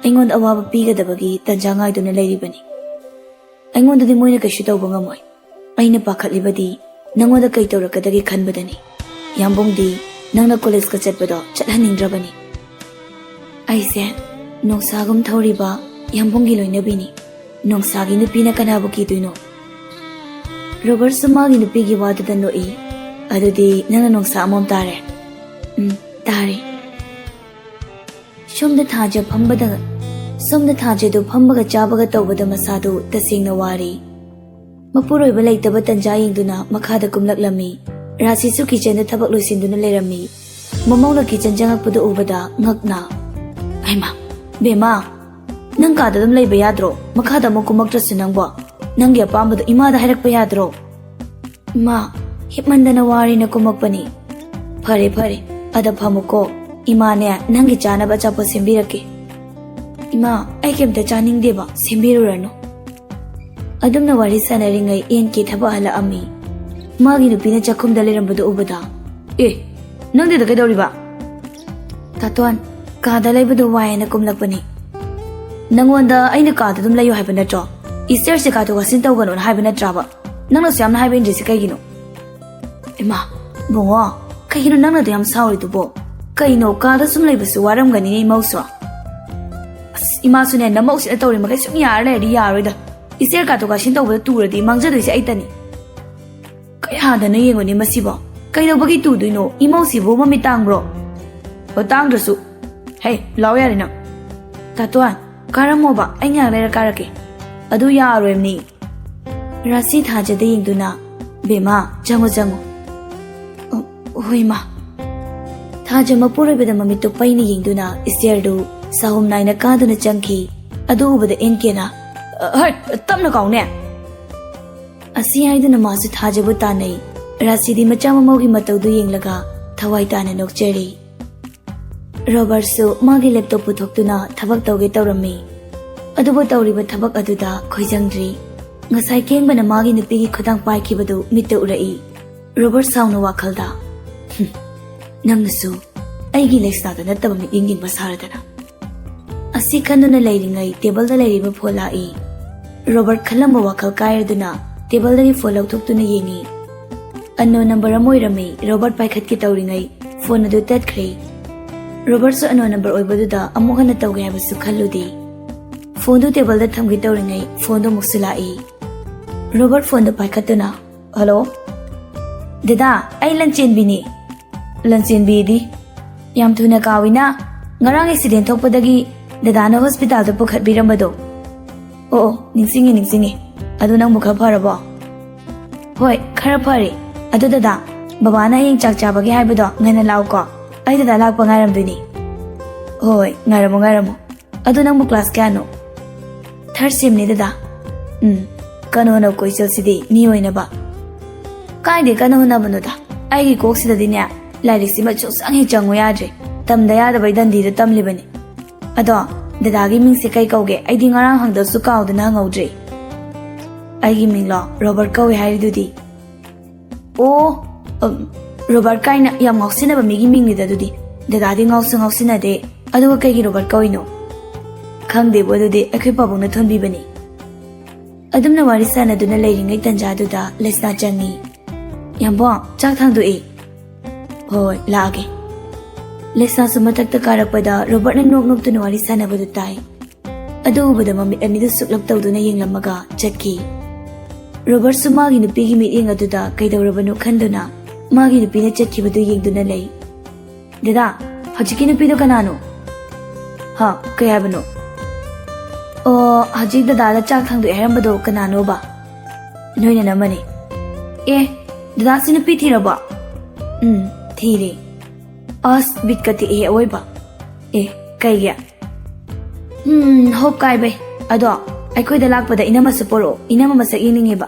ꯑꯩꯉꯣꯟꯗ ꯑꯋꯥꯕ ꯄꯤꯒꯗꯕꯒꯤ ꯇꯥꯟꯖꯥ ꯉꯥꯏꯗꯨꯅ ꯂꯩꯔꯤꯕꯅꯤ꯫ ꯑꯩꯉꯣꯟꯗꯗꯤ ꯃꯣꯏꯅ ꯀꯩꯁꯨ ꯇꯧꯕ ꯉꯝꯃꯣꯏ꯫ ꯑꯩꯅ ꯄꯥꯈꯠꯂꯤꯕꯗꯤ ꯅꯪꯉꯣꯟꯗ ꯀꯩ ꯇꯧꯔꯛꯀꯗꯒꯦ ꯈꯟꯕꯗꯅꯤ꯫ ꯌꯥꯝꯕꯨꯡꯗꯤ ꯅꯪꯅ ꯀꯣꯂꯦꯖꯀ ꯆꯠꯄꯗꯣ ꯆꯠꯍꯟꯅꯤꯡꯗ꯭ꯔꯕꯅꯤ꯫" "ꯑꯩꯁꯦ ꯅꯣꯡꯁꯥꯒꯨꯝ ꯊꯧꯔꯤꯕ ꯌꯥꯝꯕꯨꯡꯒꯤ ꯂꯣꯏꯅꯕꯤꯅꯤ꯫ ꯅꯣꯡꯁꯥꯒꯤ ꯅꯨꯄꯤꯅ ꯀꯅꯥꯕꯨ ꯀꯤꯗꯣꯏꯅꯣ?" ꯔꯣꯕꯔꯠꯁꯨ ꯃꯥꯒꯤ ꯅꯨꯄꯤꯒꯤ ꯋꯥꯗꯨꯗ ꯅꯣꯛꯏ꯫ "ꯑꯗꯨꯗꯤ ꯅꯪꯅ ꯅꯣꯡꯁꯥ ꯑꯃꯣꯝ ꯇꯥꯔꯦ꯫" "ꯎꯝ, ꯇꯥꯔꯦ꯫" ꯁꯣꯝꯗ ꯊꯥꯖ ꯐꯝꯕꯗ, ꯁꯣꯝꯗ ꯊꯥꯖꯗꯨ ꯐꯝꯕꯒ ꯆꯥꯕꯒ ꯇꯧꯕꯗ ꯃꯁꯥꯗꯨ ꯇꯁꯦꯡꯅ ꯋꯥꯔꯦ꯫ ꯃꯄꯨꯔꯣꯏꯕ ꯂꯩꯇꯕ ꯇꯟꯖꯥ ꯌꯦꯡꯗꯨꯅ ꯃꯈꯥꯗ ꯀꯨꯝꯂꯛꯂꯝꯃꯤ꯫ ꯔꯥꯁꯤꯁꯨ ꯀꯤꯆꯟꯗ ꯊꯕꯛ ꯂꯣꯏꯁꯤꯟꯗꯨꯅ ꯂꯩꯔꯝꯃꯤ꯫ ꯃꯃꯧꯅ ꯀꯤꯆꯟ ꯆꯪꯉꯛꯄꯗꯨ ꯎꯕꯗ ꯉꯛꯅ, "ꯍꯩꯃꯥ, ꯕꯦꯝꯃ, ꯅꯪ ꯀꯥꯗ ꯑꯗꯨꯝ ꯂꯩꯕ ꯌꯥꯗ꯭ꯔꯣ? ꯃꯈꯥꯗ ꯑꯃꯨꯛ ꯀꯨꯝꯃꯛꯇ꯭ꯔꯁꯨ ꯅꯪꯕꯣ? ꯅꯪꯒꯤ ꯑꯄꯥꯝꯕꯗꯣ ꯏꯃꯥꯗ ꯍꯥꯏꯔꯛꯄ ꯌꯥꯗ꯭ꯔꯣ?" "ꯏꯃꯥ, ꯍꯤꯞꯃꯟꯗꯅ ꯋꯥꯔꯦꯅ ꯀꯨꯝꯃꯛꯄꯅꯤ꯫" "ꯐꯔꯦ, ꯐꯔꯦ, ꯑꯗ ꯐꯝꯃꯨꯀꯣ꯫ ꯏꯃꯥꯅꯦ, ꯅꯪꯒꯤ ꯆꯥꯅꯕ ꯑꯆꯥꯄꯣꯠ ꯁꯦꯝꯕꯤꯔꯛꯀꯦ꯫" "ꯏꯃꯥ, ꯑꯩ ꯀꯩꯝꯇ ꯆꯥꯅꯤꯡꯗꯦꯕ, ꯁꯦꯝꯕꯤꯔꯨꯔꯅꯨ꯫" ꯑꯗꯨꯝꯅ ꯋꯥꯔꯤ ꯁꯥꯟꯅꯔꯤꯉꯩ ꯑꯦꯟ ꯀꯦ ꯊꯕꯛ ꯍꯜꯂꯛꯑꯝꯃꯤ꯫ ꯃꯥꯒꯤ ꯅꯨꯄꯤꯅ ꯆꯥꯛꯈꯨꯝꯗ ꯂꯩꯔꯝꯕꯗꯨ ꯎꯕꯗ, "ꯑꯦ, ꯅꯪꯗꯤ ꯑꯗ ꯀꯩꯗꯧꯔꯤꯕ?" "ꯇꯥꯇꯣꯟ, ꯀꯥꯗ ꯂꯩꯕꯗꯣ ꯋꯥꯏ ꯍꯥꯏꯅ ꯀꯨꯝꯂꯛꯄꯅꯤ꯫ ꯅꯪꯉꯣꯟꯗ ꯑꯩꯅ ꯀꯥꯗ ꯑꯗꯨꯝ ꯂꯩꯌꯨ ꯍꯥꯏꯕ ꯅꯠꯇ꯭ꯔꯣ? ꯏꯁꯇꯦꯌꯔꯁꯦ ꯀꯥꯊꯣꯛ ꯀꯥꯁꯤꯟ ꯇꯧꯒꯅꯣꯅ ꯍꯥꯏꯕ ꯅꯠꯇ꯭ꯔꯕ? ꯅꯪꯅꯁꯨ ꯌꯥꯝꯅ ꯍꯥꯏꯕ ꯏꯟꯗ꯭ꯔꯤꯁꯦ ꯀꯩꯒꯤꯅꯣ? ꯏꯃꯥ, ꯕꯨꯡꯉꯣ, ꯀꯩꯒꯤꯅꯣ ꯅꯪꯅ ꯑꯗꯨ ꯌꯥꯝ ꯁꯥꯎꯔꯤꯗꯨꯕꯣ? ꯀꯩꯅꯣ, ꯀꯥꯗ ꯁꯨꯝ ꯂꯩꯕꯁꯨ ꯋꯥꯔꯝꯒꯅꯤꯅꯦ ꯏꯃꯧꯁꯨ꯫ ꯑꯁ, ꯏꯃꯥꯁꯨꯅꯦ, ꯅꯃꯧꯁꯤꯅ ꯇꯧꯔꯤ ꯃꯈꯩ ꯁꯨꯝ ꯌꯥꯔ ꯂꯩꯔꯗꯤ ꯌꯥꯔꯣꯏꯗ꯫ ꯏꯁꯇꯦꯌꯔ ꯀꯥꯊꯣꯛ ꯀꯥꯁꯤꯟ ꯇꯧꯕꯗ ꯇꯨꯔꯗꯤ ꯃꯥꯡꯖꯗꯣꯏꯁꯦ ꯑꯩꯇꯅꯤ꯫ ꯀꯌꯥꯗꯅ ꯌꯦꯡꯉꯨꯅꯦ ꯃꯁꯤꯕꯣ? ꯀꯩꯗꯧꯕꯒꯤ ꯇꯨꯗꯣꯏꯅꯣ? ꯏꯃꯧꯁꯤꯕꯨ ꯃꯃꯤꯠ ꯇꯥꯡꯕ꯭ꯔꯣ? ꯑꯣ, ꯇꯥꯡꯗ꯭ꯔꯁꯨ꯫ ꯍꯦ, ꯂꯥꯎ ꯌꯥꯔꯦ ꯅꯪ꯫ ꯇꯥꯇꯣꯟ, ꯀꯥꯔꯝꯃꯣꯕ, ꯑꯩ ꯉꯥꯏꯍꯥꯛ ꯂꯩꯔ ꯀꯥꯔꯛꯀꯦ꯫ ꯑꯗꯨ ꯌꯥꯔꯣꯏꯝꯅꯤ꯫ ꯔꯥꯁꯤ ꯊꯥꯖꯗ ꯌꯦꯡꯗꯨꯅ, "ꯕꯦꯝꯃ, ꯆꯪꯉꯣ, ꯆꯪꯉꯣ꯫" "ꯑꯣ, ꯍꯣꯏ, ꯃꯥ꯫" ꯊꯥꯖ ꯃꯄꯨꯔꯣꯏꯕꯗ ꯃꯃꯤꯠꯇꯨ ꯄꯩꯅ ꯌꯦꯡꯗꯨꯅ ꯏꯁꯇꯤꯌꯔꯗꯨ ꯆꯍꯨꯝ ꯅꯥꯏꯅ ꯀꯥꯗꯨꯅ ꯆꯪꯈꯤ꯫ ꯑꯗꯨ ꯎꯕꯗ ꯑꯦꯟ ꯀꯦꯅ, "ꯑ, ꯍꯩ, ꯇꯞꯅ ꯀꯥꯎꯅꯦ!" ꯑꯁꯤ ꯍꯥꯏꯗꯨꯅ ꯃꯥꯁꯨ ꯊꯥꯖꯕꯨ ꯇꯥꯟꯅꯩ꯫ ꯔꯥꯁꯤꯗꯤ ꯃꯆꯥ ꯃꯃꯧꯒꯤ ꯃꯇꯧꯗꯨ ꯌꯦꯡꯂꯒ ꯊꯋꯥꯏ ꯇꯥꯅ ꯅꯣꯛꯆꯔꯤ꯫ ꯔꯣꯕꯔꯠꯁꯨ ꯃꯥꯒꯤ ꯂꯦꯞꯇꯣꯞ ꯄꯨꯊꯣꯛꯇꯨꯅ ꯊꯕꯛ ꯇꯧꯒꯦ ꯇꯧꯔꯝꯃꯤ꯫ ꯑꯗꯨꯕꯨ ꯇꯧꯔꯤꯕ ꯊꯕꯛ ꯑꯗꯨꯗ ꯈꯣꯏꯖꯪꯗ꯭ꯔꯤ꯫ ꯉꯁꯥꯏ ꯀꯦꯡꯕꯅ ꯃꯥꯒꯤ ꯅꯨꯄꯤꯒꯤ ꯈꯨꯗꯥꯡ ꯄꯥꯏꯈꯤꯕꯗꯨ ꯃꯤꯠꯇ ꯎꯔꯛꯏ꯫ ꯔꯣꯕꯔꯠ ꯁꯥꯎꯅ ꯋꯥꯈꯜꯗ, "ꯍꯨꯝ, ꯅꯪꯅꯁꯨ ꯑꯩꯒꯤ ꯂꯩꯁꯅꯥꯗ ꯅꯠꯇꯕ ꯃꯤꯠꯌꯦꯡ ꯌꯦꯡꯕ ꯁꯥꯔꯗꯅ꯫" ꯑꯁꯤ ꯈꯟꯗꯨꯅ ꯂꯩꯔꯤꯉꯩ ꯇꯦꯕꯜꯗ ꯂꯩꯔꯤꯕ ꯐꯣꯟ ꯂꯥꯛꯏ꯫ ꯔꯣꯕꯔꯠ ꯈꯜꯂꯝꯕ ꯋꯥꯈꯜ ꯀꯥꯏꯔꯗꯨꯅ ꯇꯦꯕꯜꯗꯒꯤ ꯐꯣꯟ ꯂꯧꯊꯣꯛꯇꯨꯅ ꯌꯦꯡꯉꯤ꯫ ꯑꯟꯅꯣꯟ ꯅꯝꯕꯔ ꯑꯃ ꯑꯣꯏꯔꯝꯃꯤ꯫ ꯔꯣꯕꯔꯠ ꯄꯥꯏꯈꯠꯀꯦ ꯇꯧꯔꯤꯉꯩ ꯐꯣꯟ ꯑꯗꯨ ꯇꯠꯈ꯭ꯔꯦ꯫ ꯔꯣꯕꯔꯠꯁꯨ ꯑꯟꯅꯣꯟ ꯅꯝꯕꯔ ꯑꯣꯏꯕꯗꯨꯗ ꯑꯃꯨꯛ ꯍꯟꯅ ꯇꯧꯒꯦ ꯍꯥꯏꯕꯁꯨ ꯈꯜꯂꯨꯗꯦ꯫ ꯐꯣꯟꯗꯨ ꯇꯦꯕꯜꯗ ꯊꯝꯒꯦ ꯇꯧꯔꯤꯉꯩ ꯐꯣꯟꯗꯨ ꯑꯃꯨꯛꯁꯨ ꯂꯥꯛꯏ꯫ ꯔꯣꯕꯔꯠ ꯐꯣꯟꯗꯨ ꯄꯥꯏꯈꯠꯇꯨꯅ, "ꯍꯜꯂꯣ? ꯗꯗꯥ, ꯑꯩ ꯂꯟꯆꯦꯟꯕꯤꯅꯤ꯫" "ꯂꯟꯆꯦꯟꯕꯤꯗꯤ? ꯌꯥꯝ ꯊꯨꯅ ꯀꯥꯎꯏꯅ꯫ ꯉꯔꯥꯡ ꯑꯦꯛꯁꯤꯗꯦꯟ ꯊꯣꯛꯄꯗꯒꯤ ꯗꯗꯥꯅ ꯍꯣꯁꯄꯤꯇꯥꯜꯗ ꯄꯨꯈꯠꯄꯤꯔꯝꯕꯗꯣ꯫" "ꯑꯣ, ꯑꯣ, ꯅꯤꯡꯁꯤꯡꯉꯤ, ꯅꯤꯡꯁꯤꯡꯉꯤ꯫ ꯑꯗꯨ ꯅꯪꯕꯨ ꯈꯔ ꯐꯔꯕꯣ?" "ꯍꯣꯏ, ꯈꯔ ꯐꯔꯦ꯫ ꯑꯗꯨ ꯗꯗꯥ, ꯕꯕꯥꯅ ꯍꯌꯦꯡ ꯆꯥꯛ ꯆꯥꯕꯒꯤ ꯍꯥꯏꯕꯗꯣ ꯉꯟꯅ ꯂꯥꯛꯎꯀꯣ꯫ ꯑꯩ ꯗꯗꯥ ꯂꯥꯛꯄ ꯉꯥꯏꯔꯝꯗꯣꯏꯅꯤ꯫" "ꯍꯣꯏ, ꯉꯥꯏꯔꯝꯃꯣ, ꯉꯥꯏꯔꯝꯃꯣ꯫ ꯑꯗꯨ ꯅꯪꯕꯨ ꯀ꯭ꯂꯥꯁ ꯀꯌꯥꯅꯣ?" "ꯊꯥꯔꯠ ꯁꯦꯝꯅꯤ ꯗꯗꯥ꯫" "ꯎꯝ, ꯀꯟꯅ ꯍꯣꯠꯅꯧꯀꯣ ꯏꯆꯜꯁꯤꯗꯤ ꯃꯤ ꯑꯣꯏꯅꯕ꯫" "ꯀꯥꯏꯗꯦ ꯀꯟꯅ ꯍꯣꯠꯅꯕꯅꯣꯗ꯫ ꯑꯩꯒꯤ ꯀꯣꯛꯁꯤꯗꯗꯤꯅꯦ, ꯂꯥꯏꯔꯤꯛꯁꯤꯃ ꯁꯨꯡꯆꯪ ꯍꯦꯛ ꯆꯪꯉꯨ ꯌꯥꯗ꯭ꯔꯦ꯫ ꯇꯝꯗ ꯌꯥꯗꯕꯩ ꯗꯟꯗꯤꯗ ꯇꯝꯂꯤꯕꯅꯤ꯫ ꯑꯗꯣ, ꯗꯗꯥꯒꯤ ꯃꯤꯡꯁꯦ ꯀꯩ ꯀꯧꯒꯦ? ꯑꯩꯗꯤ ꯉꯔꯥꯡ ꯍꯪꯗꯕꯁꯨ ꯀꯥꯎꯗꯅ ꯍꯪꯍꯧꯗ꯭ꯔꯦ꯫" "ꯑꯩꯒꯤ ꯃꯤꯡꯂꯣ? ꯔꯣꯕꯔꯠ ꯀꯧꯏ ꯍꯥꯏꯔꯤꯗꯨꯗꯤ꯫" "ꯑꯣ, ꯑꯝ, ꯔꯣꯕꯔꯠ ꯀꯥꯏꯅ ꯌꯥꯝ ꯉꯥꯎꯁꯤꯟꯅꯕ ꯃꯤꯒꯤ ꯃꯤꯡꯅꯤꯗ ꯑꯗꯨꯗꯤ꯫ ꯗꯗꯥꯗꯤ ꯉꯥꯎꯁꯨ ꯉꯥꯎꯁꯤꯟꯅꯗꯦ꯫ ꯑꯗꯨꯒ ꯀꯩꯒꯤ ꯔꯣꯕꯔꯠ ꯀꯧꯏꯅꯣ? ꯈꯪꯗꯦꯕꯨ, ꯑꯗꯨꯗꯤ ꯑꯩꯈꯣꯏ ꯄꯥꯕꯨꯡꯅ ꯊꯣꯟꯕꯤꯕꯅꯤ꯫ ꯑꯗꯨꯝꯅ ꯋꯥꯔꯤ ꯁꯥꯟꯅꯗꯨꯅ ꯂꯩꯔꯤꯉꯩ ꯇꯟꯖꯥꯗꯨꯗ ꯂꯩꯁꯅꯥ ꯆꯪꯉꯤ꯫ "ꯌꯥꯝꯕꯣ, ꯆꯥꯛ ꯊꯥꯡꯗꯣꯛꯏ꯫" "ꯍꯣꯏ, ꯂꯥꯛꯑꯒꯦ꯫" ꯂꯩꯁꯅꯥꯁꯨ ꯃꯊꯛꯇ ꯀꯥꯔꯛꯄꯗ ꯔꯣꯕꯔꯠꯅ ꯅꯣꯛ ꯅꯣꯛꯇꯨꯅ ꯋꯥꯔꯤ ꯁꯥꯟꯅꯕꯗꯨ ꯇꯥꯏ꯫ ꯑꯗꯨ ꯎꯕꯗ ꯃꯃꯤꯠ ꯑꯅꯤꯗꯨ ꯁꯨꯛꯂꯞ ꯇꯧꯗꯨꯅ ꯌꯦꯡꯂꯝꯃꯒ ꯆꯠꯈꯤ꯫ ꯔꯣꯕꯔꯠꯁꯨ ꯃꯥꯒꯤ ꯅꯨꯄꯤꯒꯤ ꯃꯤꯠꯌꯦꯡ ꯑꯗꯨꯗ ꯀꯩꯗꯧꯔꯕꯅꯣ ꯈꯟꯗꯨꯅ ꯃꯥꯒꯤ ꯅꯨꯄꯤꯅ ꯆꯠꯈꯤꯕꯗꯨ ꯌꯦꯡꯗꯨꯅ ꯂꯩ꯫ "ꯗꯗꯥ, ꯍꯧꯖꯤꯛꯀꯤ ꯅꯨꯄꯤꯗꯣ ꯀꯅꯥꯅꯣ?" "ꯍꯥ, ꯀꯩ ꯍꯥꯏꯕꯅꯣ?" "ꯑꯣ, ꯍꯧꯖꯤꯛ ꯗꯗꯥꯗ ꯆꯥꯛ ꯊꯥꯡꯗꯣꯛꯑꯦ ꯍꯥꯏꯔꯝꯕꯗꯣ ꯀꯅꯥꯅꯣꯕ?" "ꯅꯣꯏ ꯅꯅꯝꯃꯅꯤ꯫" "ꯑꯦ, ꯗꯗꯥꯁꯤ ꯅꯨꯄꯤ ꯊꯤꯔꯕꯣ?" "ꯎꯝ, ꯊꯤꯔꯦ꯫" "ꯑꯁ, ꯕꯤꯠꯀ ꯇꯦꯛꯑꯦ ꯑꯋꯣꯏꯕ꯫" "ꯑꯦ, ꯀꯩꯒꯤ?" "ꯎꯝ, ꯍꯣꯞ ꯀꯥꯏꯕꯩ꯫ ꯑꯗꯣ ꯑꯩꯈꯣꯏꯗ ꯂꯥꯛꯄꯗ ꯏꯅꯝꯃꯁꯨ ꯄꯣꯔꯛꯑꯣ, ꯏꯅꯝꯃ ꯃꯁꯛ ꯌꯦꯡꯅꯤꯡꯉꯦꯕ꯫"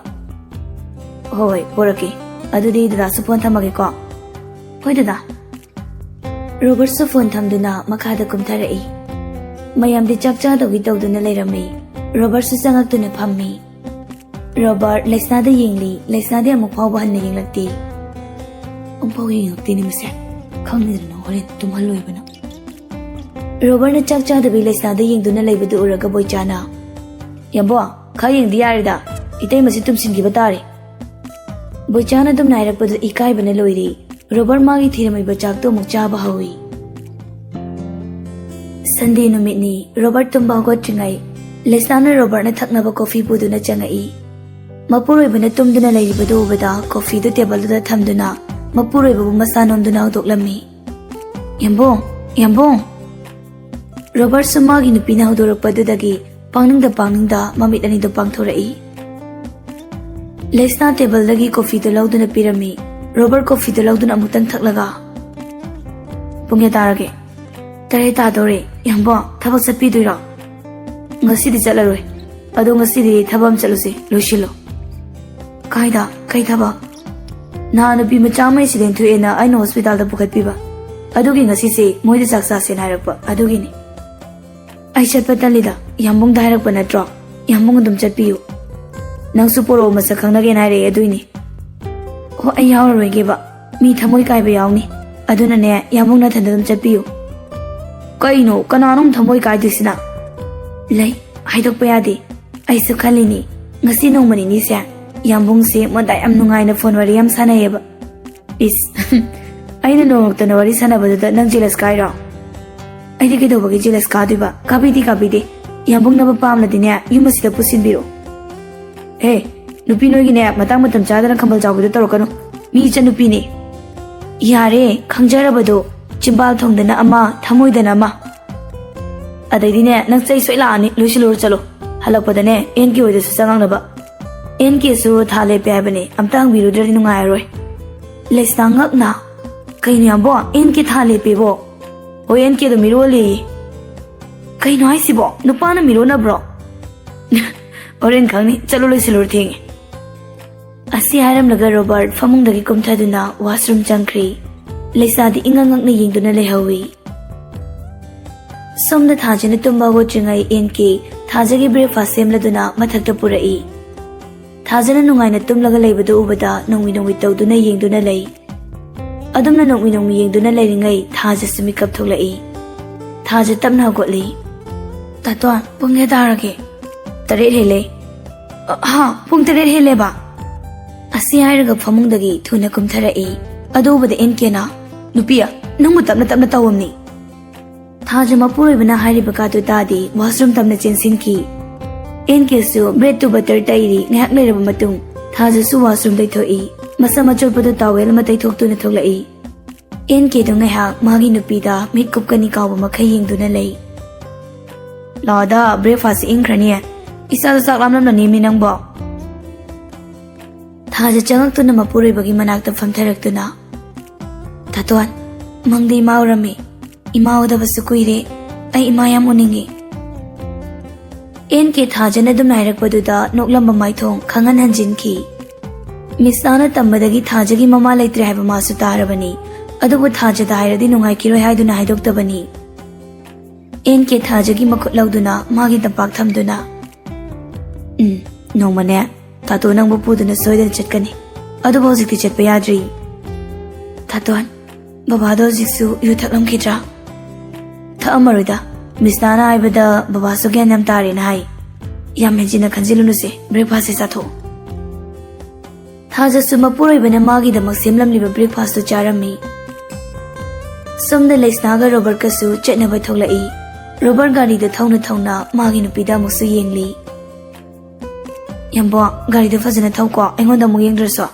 "ꯍꯣꯏ, ꯄꯣꯔꯛꯀꯦ꯫ ꯑꯗꯨꯗꯤ ꯗꯗꯥꯁꯨ ꯐꯣꯟ ꯊꯝꯃꯒꯦꯀꯣ꯫" "ꯍꯣꯏ, ꯗꯗꯥ꯫" ꯔꯣꯕꯔꯠꯁꯨ ꯐꯣꯟ ꯊꯝꯗꯨꯅ ꯃꯈꯥꯗ ꯀꯨꯝꯊꯔꯛꯏ꯫ ꯃꯌꯥꯝꯗꯤ ꯆꯥꯛ ꯆꯥꯗꯧꯒꯤ ꯇꯧꯗꯨꯅ ꯂꯩꯔꯝꯃꯤ꯫ ꯔꯣꯕꯔꯠꯁꯨ ꯆꯪꯉꯛꯇꯨꯅ ꯐꯝꯃꯤ꯫ ꯔꯣꯕꯔꯠ ꯂꯩꯁꯅꯥꯗ ꯌꯦꯡꯂꯤ꯫ ꯂꯩꯁꯅꯥꯗꯤ ꯑꯃꯨꯛ ꯐꯥꯎꯕ ꯍꯟꯅ ꯌꯦꯡꯂꯛꯇꯦ꯫ "ꯑꯃꯨꯛꯐꯥꯎ ꯌꯦꯡꯉꯛꯇꯦꯅꯦ ꯃꯁꯦ꯫ ꯈꯪꯗ꯭ꯔꯦꯗꯅ, ꯍꯣꯔꯦꯟ ꯇꯨꯝꯍꯜꯂꯣꯏꯕꯅ꯫" ꯔꯣꯕꯔꯠꯅ ꯆꯥꯛ ꯆꯥꯗꯕꯤ ꯂꯩꯁꯅꯥꯗ ꯌꯦꯡꯗꯨꯅ ꯂꯩꯕꯗꯨ ꯎꯔꯒ ꯕꯣꯏꯆꯥꯅ, "ꯌꯥꯝꯕꯣ, ꯈꯔ ꯌꯦꯡꯗꯤ ꯌꯥꯔꯦꯗ꯫ ꯏꯇꯩꯃꯁꯤ ꯇꯨꯝꯁꯤꯟꯈꯤꯕ ꯇꯥꯔꯦ꯫" ꯕꯣꯏꯆꯥꯅ ꯑꯗꯨꯝꯅ ꯍꯥꯏꯔꯛꯄꯗꯨ ꯏꯀꯥꯏꯕꯅ ꯂꯣꯏꯔꯦ꯫ ꯔꯣꯕꯔꯠ ꯃꯥꯒꯤ ꯊꯤꯔꯝꯃꯤꯕ ꯆꯥꯛꯇꯨ ꯑꯃꯨꯛ ꯆꯥꯕ ꯍꯧꯏ꯫ ꯁꯟꯗꯦ ꯅꯨꯃꯤꯠꯅꯤ꯫ ꯔꯣꯕꯔꯠ ꯇꯨꯝꯕ ꯍꯧꯒꯠꯇ꯭ꯔꯤꯉꯩ ꯂꯩꯁꯅꯥꯅ ꯔꯣꯕꯔꯠꯅ ꯊꯛꯅꯕ ꯀꯣꯐꯤ ꯄꯨꯗꯨꯅ ꯆꯪꯉꯛꯏ꯫ ꯃꯄꯨꯔꯣꯏꯕꯅ ꯇꯨꯝꯗꯨꯅ ꯂꯩꯔꯤꯕꯗꯨ ꯎꯕꯗ ꯀꯣꯐꯤꯗꯨ ꯇꯦꯕꯜꯗꯨꯗ ꯊꯝꯗꯨꯅ ꯃꯄꯨꯔꯣꯏꯕꯕꯨ ꯃꯁꯥ ꯅꯣꯝꯗꯨꯅ ꯍꯧꯗꯣꯛꯂꯝꯃꯤ꯫ "ꯌꯥꯝꯕꯨꯡ, ꯌꯥꯝꯕꯨꯡ!" ꯔꯣꯕꯔꯠꯁꯨ ꯃꯥꯒꯤ ꯅꯨꯄꯤꯅ ꯍꯧꯗꯣꯔꯛꯄꯗꯨꯗꯒꯤ ꯄꯥꯡꯅꯤꯡꯗ ꯄꯥꯡꯅꯤꯡꯗ ꯃꯃꯤꯠ ꯑꯅꯤꯗꯨ ꯄꯥꯡꯊꯣꯔꯛꯏ꯫ ꯂꯩꯁꯅꯥ ꯇꯦꯕꯜꯗꯒꯤ ꯀꯣꯐꯤꯗꯨ ꯂꯧꯗꯨꯅ ꯄꯤꯔꯝꯃꯤ꯫ ꯔꯣꯕꯔꯠ ꯀꯣꯐꯤꯗꯨ ꯂꯧꯗꯨꯅ ꯑꯃꯨꯛꯇꯪ ꯊꯛꯂꯒ, "ꯄꯨꯡ ꯀꯌꯥ ꯇꯥꯔꯒꯦ?" "ꯇꯔꯦꯠ ꯇꯥꯗꯧꯔꯦ꯫ ꯌꯥꯝꯕꯨꯡ, ꯊꯕꯛ ꯆꯠꯄꯤꯗꯣꯏꯔꯣ?" "ꯉꯁꯤꯗꯤ ꯆꯠꯂꯔꯣꯏ꯫ ꯑꯗꯣ ꯉꯁꯤꯗꯤ ꯊꯕꯛ ꯑꯃ ꯆꯠꯂꯨꯁꯦ, ꯂꯣꯏꯁꯤꯜꯂꯣ꯫" "ꯀꯥꯏꯗ? ꯀꯩ ꯊꯕꯛ?" "ꯅꯍꯥꯟ ꯅꯨꯄꯤ ꯃꯆꯥ ꯑꯃ ꯑꯦꯛꯁꯤꯗꯦꯟ ꯊꯣꯛꯑꯦꯅ ꯑꯩꯅ ꯍꯣꯁꯄꯤꯇꯥꯜꯗ ꯄꯨꯈꯠꯄꯤꯕ꯫ ꯑꯗꯨꯒꯤ ꯉꯁꯤꯁꯦ ꯃꯣꯏꯗ ꯆꯥꯛ ꯆꯥꯁꯦꯅ ꯍꯥꯏꯔꯛꯄ, ꯑꯗꯨꯒꯤꯅꯤ꯫" "ꯑꯩ ꯆꯠꯄ ꯇꯜꯂꯤꯗ꯫ ꯌꯥꯝꯕꯨꯡꯗ ꯍꯥꯏꯔꯛꯄ ꯅꯠꯇ꯭ꯔꯣ? ꯌꯥꯝꯕꯨꯡ ꯑꯗꯨꯝ ꯆꯠꯄꯤꯌꯨ꯫" "ꯅꯪꯁꯨ ꯄꯣꯔꯛꯑꯣ, ꯃꯁꯛ ꯈꯪꯅꯒꯦꯅ ꯍꯥꯏꯔꯛꯑꯦ, ꯑꯗꯨꯏꯅꯤ꯫" "ꯍꯣ, ꯑꯩ ꯌꯥꯎꯔꯔꯣꯏꯒꯦꯕ꯫ ꯃꯤ ꯊꯃꯣꯏ ꯀꯥꯏꯕ ꯌꯥꯎꯅꯤ꯫ ꯑꯗꯨꯅꯅꯦ, ꯌꯥꯝꯕꯨꯡ ꯅꯊꯟꯗ ꯑꯗꯨꯝ ꯆꯠꯄꯤꯌꯨ꯫" ꯀꯩꯅꯣ, ꯀꯅꯥꯅꯣ ꯑꯃꯨꯛ ꯊꯃꯣꯏ ꯀꯥꯏꯗꯣꯏꯁꯤꯅ? ꯂꯩ, ꯍꯥꯏꯗꯣꯛꯄ ꯌꯥꯗꯦ꯫ ꯑꯩꯁꯨ ꯈꯜꯂꯤꯅꯤ, ꯉꯁꯤ ꯅꯣꯡꯃ ꯅꯤꯅꯤꯁꯦ ꯌꯥꯝꯕꯨꯡꯁꯦ ꯃꯣꯟꯗꯥ ꯌꯥꯝ ꯅꯨꯡꯉꯥꯏꯅ ꯐꯣꯟ ꯋꯥꯔꯤ ꯌꯥꯝ ꯁꯥꯟꯅꯩꯌꯦꯕ꯫ ꯏꯁ, ꯑꯩꯅ ꯅꯣꯡꯃꯛꯇꯅ ꯋꯥꯔꯤ ꯁꯥꯟꯅꯕꯗꯨꯗ ꯅꯪ ꯖꯦꯂꯁ ꯀꯥꯏꯔꯣ? ꯑꯩꯗꯤ ꯀꯩꯗꯧꯕꯒꯤ ꯖꯦꯂꯁ ꯀꯥꯗꯣꯏꯕ? ꯀꯥꯕꯤꯗꯦ, ꯀꯥꯕꯤꯗꯦ꯫ ꯌꯥꯝꯕꯨꯡꯅꯕ ꯄꯥꯝꯂꯗꯤꯅꯦ, ꯌꯨꯝ ꯑꯁꯤꯗ ꯄꯨꯁꯤꯟꯕꯤꯔꯣ꯫ ꯍꯦ, ꯅꯨꯄꯤ ꯅꯣꯏꯒꯤꯅꯦ, ꯃꯇꯥꯡ ꯃꯇꯝ ꯆꯥꯗꯅ ꯈꯝꯕꯜ ꯆꯥꯎꯕꯤꯗꯣ ꯇꯧꯔꯛꯀꯅꯨ꯫ ꯃꯤ ꯏꯆꯟꯅꯨꯄꯤꯅꯤ꯫ ꯌꯥꯔꯦ, ꯈꯪꯖꯔꯕꯗꯣ꯫ ꯆꯤꯝꯕꯥꯜ ꯊꯣꯡꯗꯅ ꯑꯃ, ꯊꯃꯣꯏꯗꯅ ꯑꯃ꯫ ꯑꯗꯩꯗꯤꯅꯦ, ꯅꯪ ꯆꯩ ꯁꯣꯏ ꯂꯥꯛꯑꯅꯤ, ꯂꯣꯏꯁꯤꯜꯂꯨꯔꯣ ꯆꯠꯂꯣ꯫ ꯍꯜꯂꯛꯄꯗꯅꯦ, ꯑꯦꯟ ꯀꯦ ꯍꯣꯏꯗꯁꯨ ꯆꯪꯉꯛꯅꯕ꯫ ꯑꯦꯟ ꯀꯦꯁꯨ ꯊꯥ ꯂꯦꯞꯄꯦ ꯍꯥꯏꯕꯅꯦ, ꯑꯝꯇ ꯍꯪꯕꯤꯔꯨꯗ꯭ꯔꯗꯤ ꯅꯨꯡꯉꯥꯏꯔꯔꯣꯏ꯫ ꯂꯩꯁꯅꯥ ꯉꯛꯅ, "ꯀꯩꯅꯣ ꯌꯥꯝꯕꯣ, ꯑꯦꯟ ꯀꯦ ꯊꯥ ꯂꯦꯞꯄꯦꯕꯣ?" "ꯍꯣꯏ, ꯑꯦꯟ ꯀꯦꯗꯣ ꯃꯤꯔꯣꯜꯂꯦꯌꯦ꯫" "ꯀꯩꯅꯣ ꯍꯥꯏꯁꯤꯕꯣ? ꯅꯨꯄꯥꯅ ꯃꯤꯔꯣꯟꯅꯕ꯭ꯔꯣ?" "ꯍꯣꯔꯦꯟ ꯈꯪꯅꯤ, ꯆꯠꯂꯣ, ꯂꯣꯏꯁꯤꯜꯂꯨꯔꯣ, ꯊꯦꯡꯉꯦ꯫" ꯑꯁꯤ ꯍꯥꯏꯔꯝꯂꯒ ꯔꯣꯕꯥꯔꯠ ꯐꯃꯨꯡꯗꯒꯤ ꯀꯨꯝꯊꯗꯨꯅ ꯋꯥꯁꯔꯨꯝ ꯆꯪꯈ꯭ꯔꯤ꯫ ꯂꯩꯁꯥꯗꯤ ꯏꯉꯛ ꯉꯛꯅ ꯌꯦꯡꯗꯨꯅ ꯂꯩꯍꯧꯏ꯫ ꯁꯣꯝꯗ ꯊꯥꯖꯅ ꯇꯨꯝꯕ ꯍꯧꯒꯠꯇ꯭ꯔꯤꯉꯩ ꯑꯦꯟ ꯀꯦ ꯊꯥꯖꯒꯤ ꯕ꯭ꯔꯦꯛꯐꯥꯁ ꯁꯦꯝꯂꯗꯨꯅ ꯃꯊꯛꯇ ꯄꯨꯔꯛꯏ꯫ ꯊꯥꯖꯅ ꯅꯨꯡꯉꯥꯏꯅ ꯇꯨꯝꯂꯒ ꯂꯩꯕꯗꯨ ꯎꯕꯗ ꯅꯣꯡꯃꯤ ꯅꯣꯡꯃꯤ ꯇꯧꯗꯨꯅ ꯌꯦꯡꯗꯨꯅ ꯂꯩ꯫ ꯑꯗꯨꯝꯅ ꯅꯣꯡꯃꯤ ꯅꯣꯡꯃꯤ ꯌꯦꯡꯗꯨꯅ ꯂꯩꯔꯤꯉꯩ ꯊꯥꯖꯁꯨ ꯃꯤꯀꯞ ꯊꯣꯛꯂꯛꯏ꯫ ꯊꯥꯖ ꯇꯞꯅ ꯍꯧꯒꯠꯂꯤ꯫ "ꯇꯥꯇꯣꯟ, ꯄꯨꯡ ꯀꯌꯥ ꯇꯥꯔꯒꯦ?" "ꯇꯔꯦꯠ ꯍꯦꯜꯂꯦ꯫" "ꯑ, ꯍꯥ, ꯄꯨꯡ ꯇꯔꯦꯠ ꯍꯦꯜꯂꯦꯕ?" ꯑꯁꯤ ꯍꯥꯏꯔꯒ ꯐꯃꯨꯡꯗꯒꯤ ꯊꯨꯅ ꯀꯨꯝꯊꯔꯛꯏ꯫ ꯑꯗꯨ ꯎꯕꯗ ꯑꯦꯟ ꯀꯦꯅ, "ꯅꯨꯄꯤ, ꯅꯪꯕꯨ ꯇꯞꯅ ꯇꯞꯅ ꯇꯧꯑꯝꯅꯤ꯫" ꯊꯥꯖ ꯃꯄꯨꯔꯣꯏꯕꯅ ꯍꯥꯏꯔꯤꯕ ꯀꯥꯗꯨ ꯇꯥꯗꯦ, ꯋꯥꯁꯔꯨꯝ ꯇꯝꯅ ꯆꯦꯟꯁꯤꯟꯈꯤ꯫ ꯑꯦꯟ ꯀꯦꯁꯨ ꯕ꯭ꯔꯦꯗ ꯇꯨ ꯕꯇꯔ ꯇꯩꯔꯤ꯫ ꯉꯥꯏꯍꯥꯛ ꯂꯩꯔꯕ ꯃꯇꯨꯡ ꯊꯥꯖꯁꯨ ꯋꯥꯁꯔꯨꯝ ꯇꯩꯊꯣꯛꯏ꯫ ꯃꯁꯝ ꯑꯆꯣꯠꯄꯗꯨ ꯇꯥꯋꯦꯜ ꯑꯃ ꯇꯩꯊꯣꯛꯇꯨꯅ ꯊꯣꯛꯂꯛꯏ꯫ ꯑꯦꯟ ꯀꯦꯗꯨ ꯉꯥꯏꯍꯥꯛ ꯃꯥꯒꯤ ꯅꯨꯄꯤꯗ ꯃꯤꯠ ꯀꯨꯞꯀꯅꯤ ꯀꯥꯎꯕ ꯃꯈꯩ ꯌꯦꯡꯗꯨꯅ ꯂꯩ꯫ "ꯂꯥꯛꯑꯣꯗ, ꯕ꯭ꯔꯦꯛꯐꯥꯁ ꯏꯪꯈ꯭ꯔꯅꯤ꯫ ꯏꯁꯥꯁꯨ ꯆꯥꯛ ꯂꯥꯝꯂꯝꯂꯅꯤ ꯃꯤ ꯅꯪꯕꯣ꯫" ꯊꯥꯖ ꯆꯪꯉꯛꯇꯨꯅ ꯃꯄꯨꯔꯣꯏꯕꯒꯤ ꯃꯅꯥꯛꯇ ꯐꯝꯊꯔꯛꯇꯨꯅ, "ꯇꯥꯇꯣꯟ, ꯃꯪꯗ ꯏꯃꯥ ꯎꯔꯝꯃꯤ꯫ ꯏꯃꯥ ꯎꯗꯕꯁꯨ ꯀꯨꯏꯔꯦ꯫ ꯑꯩ ꯏꯃꯥ ꯌꯥꯝ ꯎꯅꯤꯡꯉꯤ꯫" ꯑꯦꯟ ꯀꯦ ꯊꯥꯖꯅ ꯑꯗꯨꯝ ꯍꯥꯏꯔꯛꯄꯗꯨꯗ ꯅꯣꯛꯂꯝꯕ ꯃꯥꯏꯊꯣꯡ ꯈꯪꯍꯟ ꯍꯟꯖꯤꯟꯈꯤ꯫ ꯃꯤꯁꯅꯥꯅ ꯇꯝꯕꯗꯒꯤ ꯊꯥꯖꯒꯤ ꯃꯃꯥ ꯂꯩꯇ꯭ꯔꯦ ꯍꯥꯏꯕ ꯃꯥꯁꯨ ꯇꯥꯔꯕꯅꯤ꯫ ꯑꯗꯨꯕꯨ ꯊꯥꯖꯗ ꯍꯥꯏꯔꯗꯤ ꯅꯨꯡꯉꯥꯏꯈꯤꯔꯣꯏ ꯍꯥꯏꯗꯨꯅ ꯍꯥꯏꯗꯣꯛꯇꯕꯅꯤ꯫ ꯑꯦꯟ ꯀꯦ ꯊꯥꯖꯒꯤ ꯃꯈꯨꯠ ꯂꯧꯗꯨꯅ ꯃꯥꯒꯤ ꯇꯝꯄꯥꯛ ꯊꯝꯗꯨꯅ, "ꯎꯝ, ꯅꯣꯡꯃꯅꯦ ꯇꯥꯇꯣ ꯅꯪꯕꯨ ꯄꯨꯗꯨꯅ ꯁꯣꯏꯗꯅ ꯆꯠꯀꯅꯤ꯫ ꯑꯗꯨꯕꯨ ꯍꯧꯖꯤꯛꯇꯤ ꯆꯠꯄ ꯌꯥꯗ꯭ꯔꯤ꯫" "ꯇꯥꯇꯣꯟ, ꯕꯕꯥꯗꯣ ꯍꯧꯖꯤꯛꯁꯨ ꯌꯨ ꯊꯛꯂꯝꯈꯤꯗ꯭ꯔꯥ?" ꯊꯛꯑꯝꯃꯔꯣꯏꯗ꯫ ꯃꯤꯁꯅꯥꯅ ꯍꯥꯏꯕꯗ ꯕꯕꯥꯁꯨ ꯒ꯭ꯌꯥꯟ ꯌꯥꯝ ꯇꯥꯔꯦꯅ ꯍꯥꯏ꯫ ꯌꯥꯝ ꯍꯦꯟꯖꯤꯟꯅ ꯈꯟꯖꯤꯜꯂꯨꯅꯨꯁꯦ, breakfastꯁꯦ ꯆꯥꯊꯣꯛꯑꯣ꯫ ꯊꯥꯖꯁꯨ ꯃꯄꯨꯔꯣꯏꯕꯅ ꯃꯥꯒꯤꯗꯃꯛ ꯁꯦꯝꯂꯝꯂꯤꯕ breakfastꯇꯨ ꯆꯥꯔꯝꯃꯤ꯫ ꯁꯣꯝꯗ ꯂꯩꯁꯅꯥꯒ ꯔꯣꯕꯔꯠꯀꯁꯨ ꯆꯠꯅꯕ ꯊꯣꯛꯂꯛꯏ꯫ ꯔꯣꯕꯔꯠ ꯒꯥꯔꯤꯗꯨ ꯊꯧꯅ ꯊꯧꯅ ꯃꯥꯒꯤ ꯅꯨꯄꯤꯗ ꯑꯃꯨꯛꯁꯨ ꯌꯦꯡꯂꯤ꯫ "ꯌꯥꯝꯕꯣ, ꯒꯥꯔꯤꯗꯨ ꯐꯖꯅ ꯊꯧꯀꯣ, ꯑꯩꯉꯣꯟꯗ ꯑꯃꯨꯛ ꯌꯦꯡꯗ꯭ꯔꯁꯨ꯫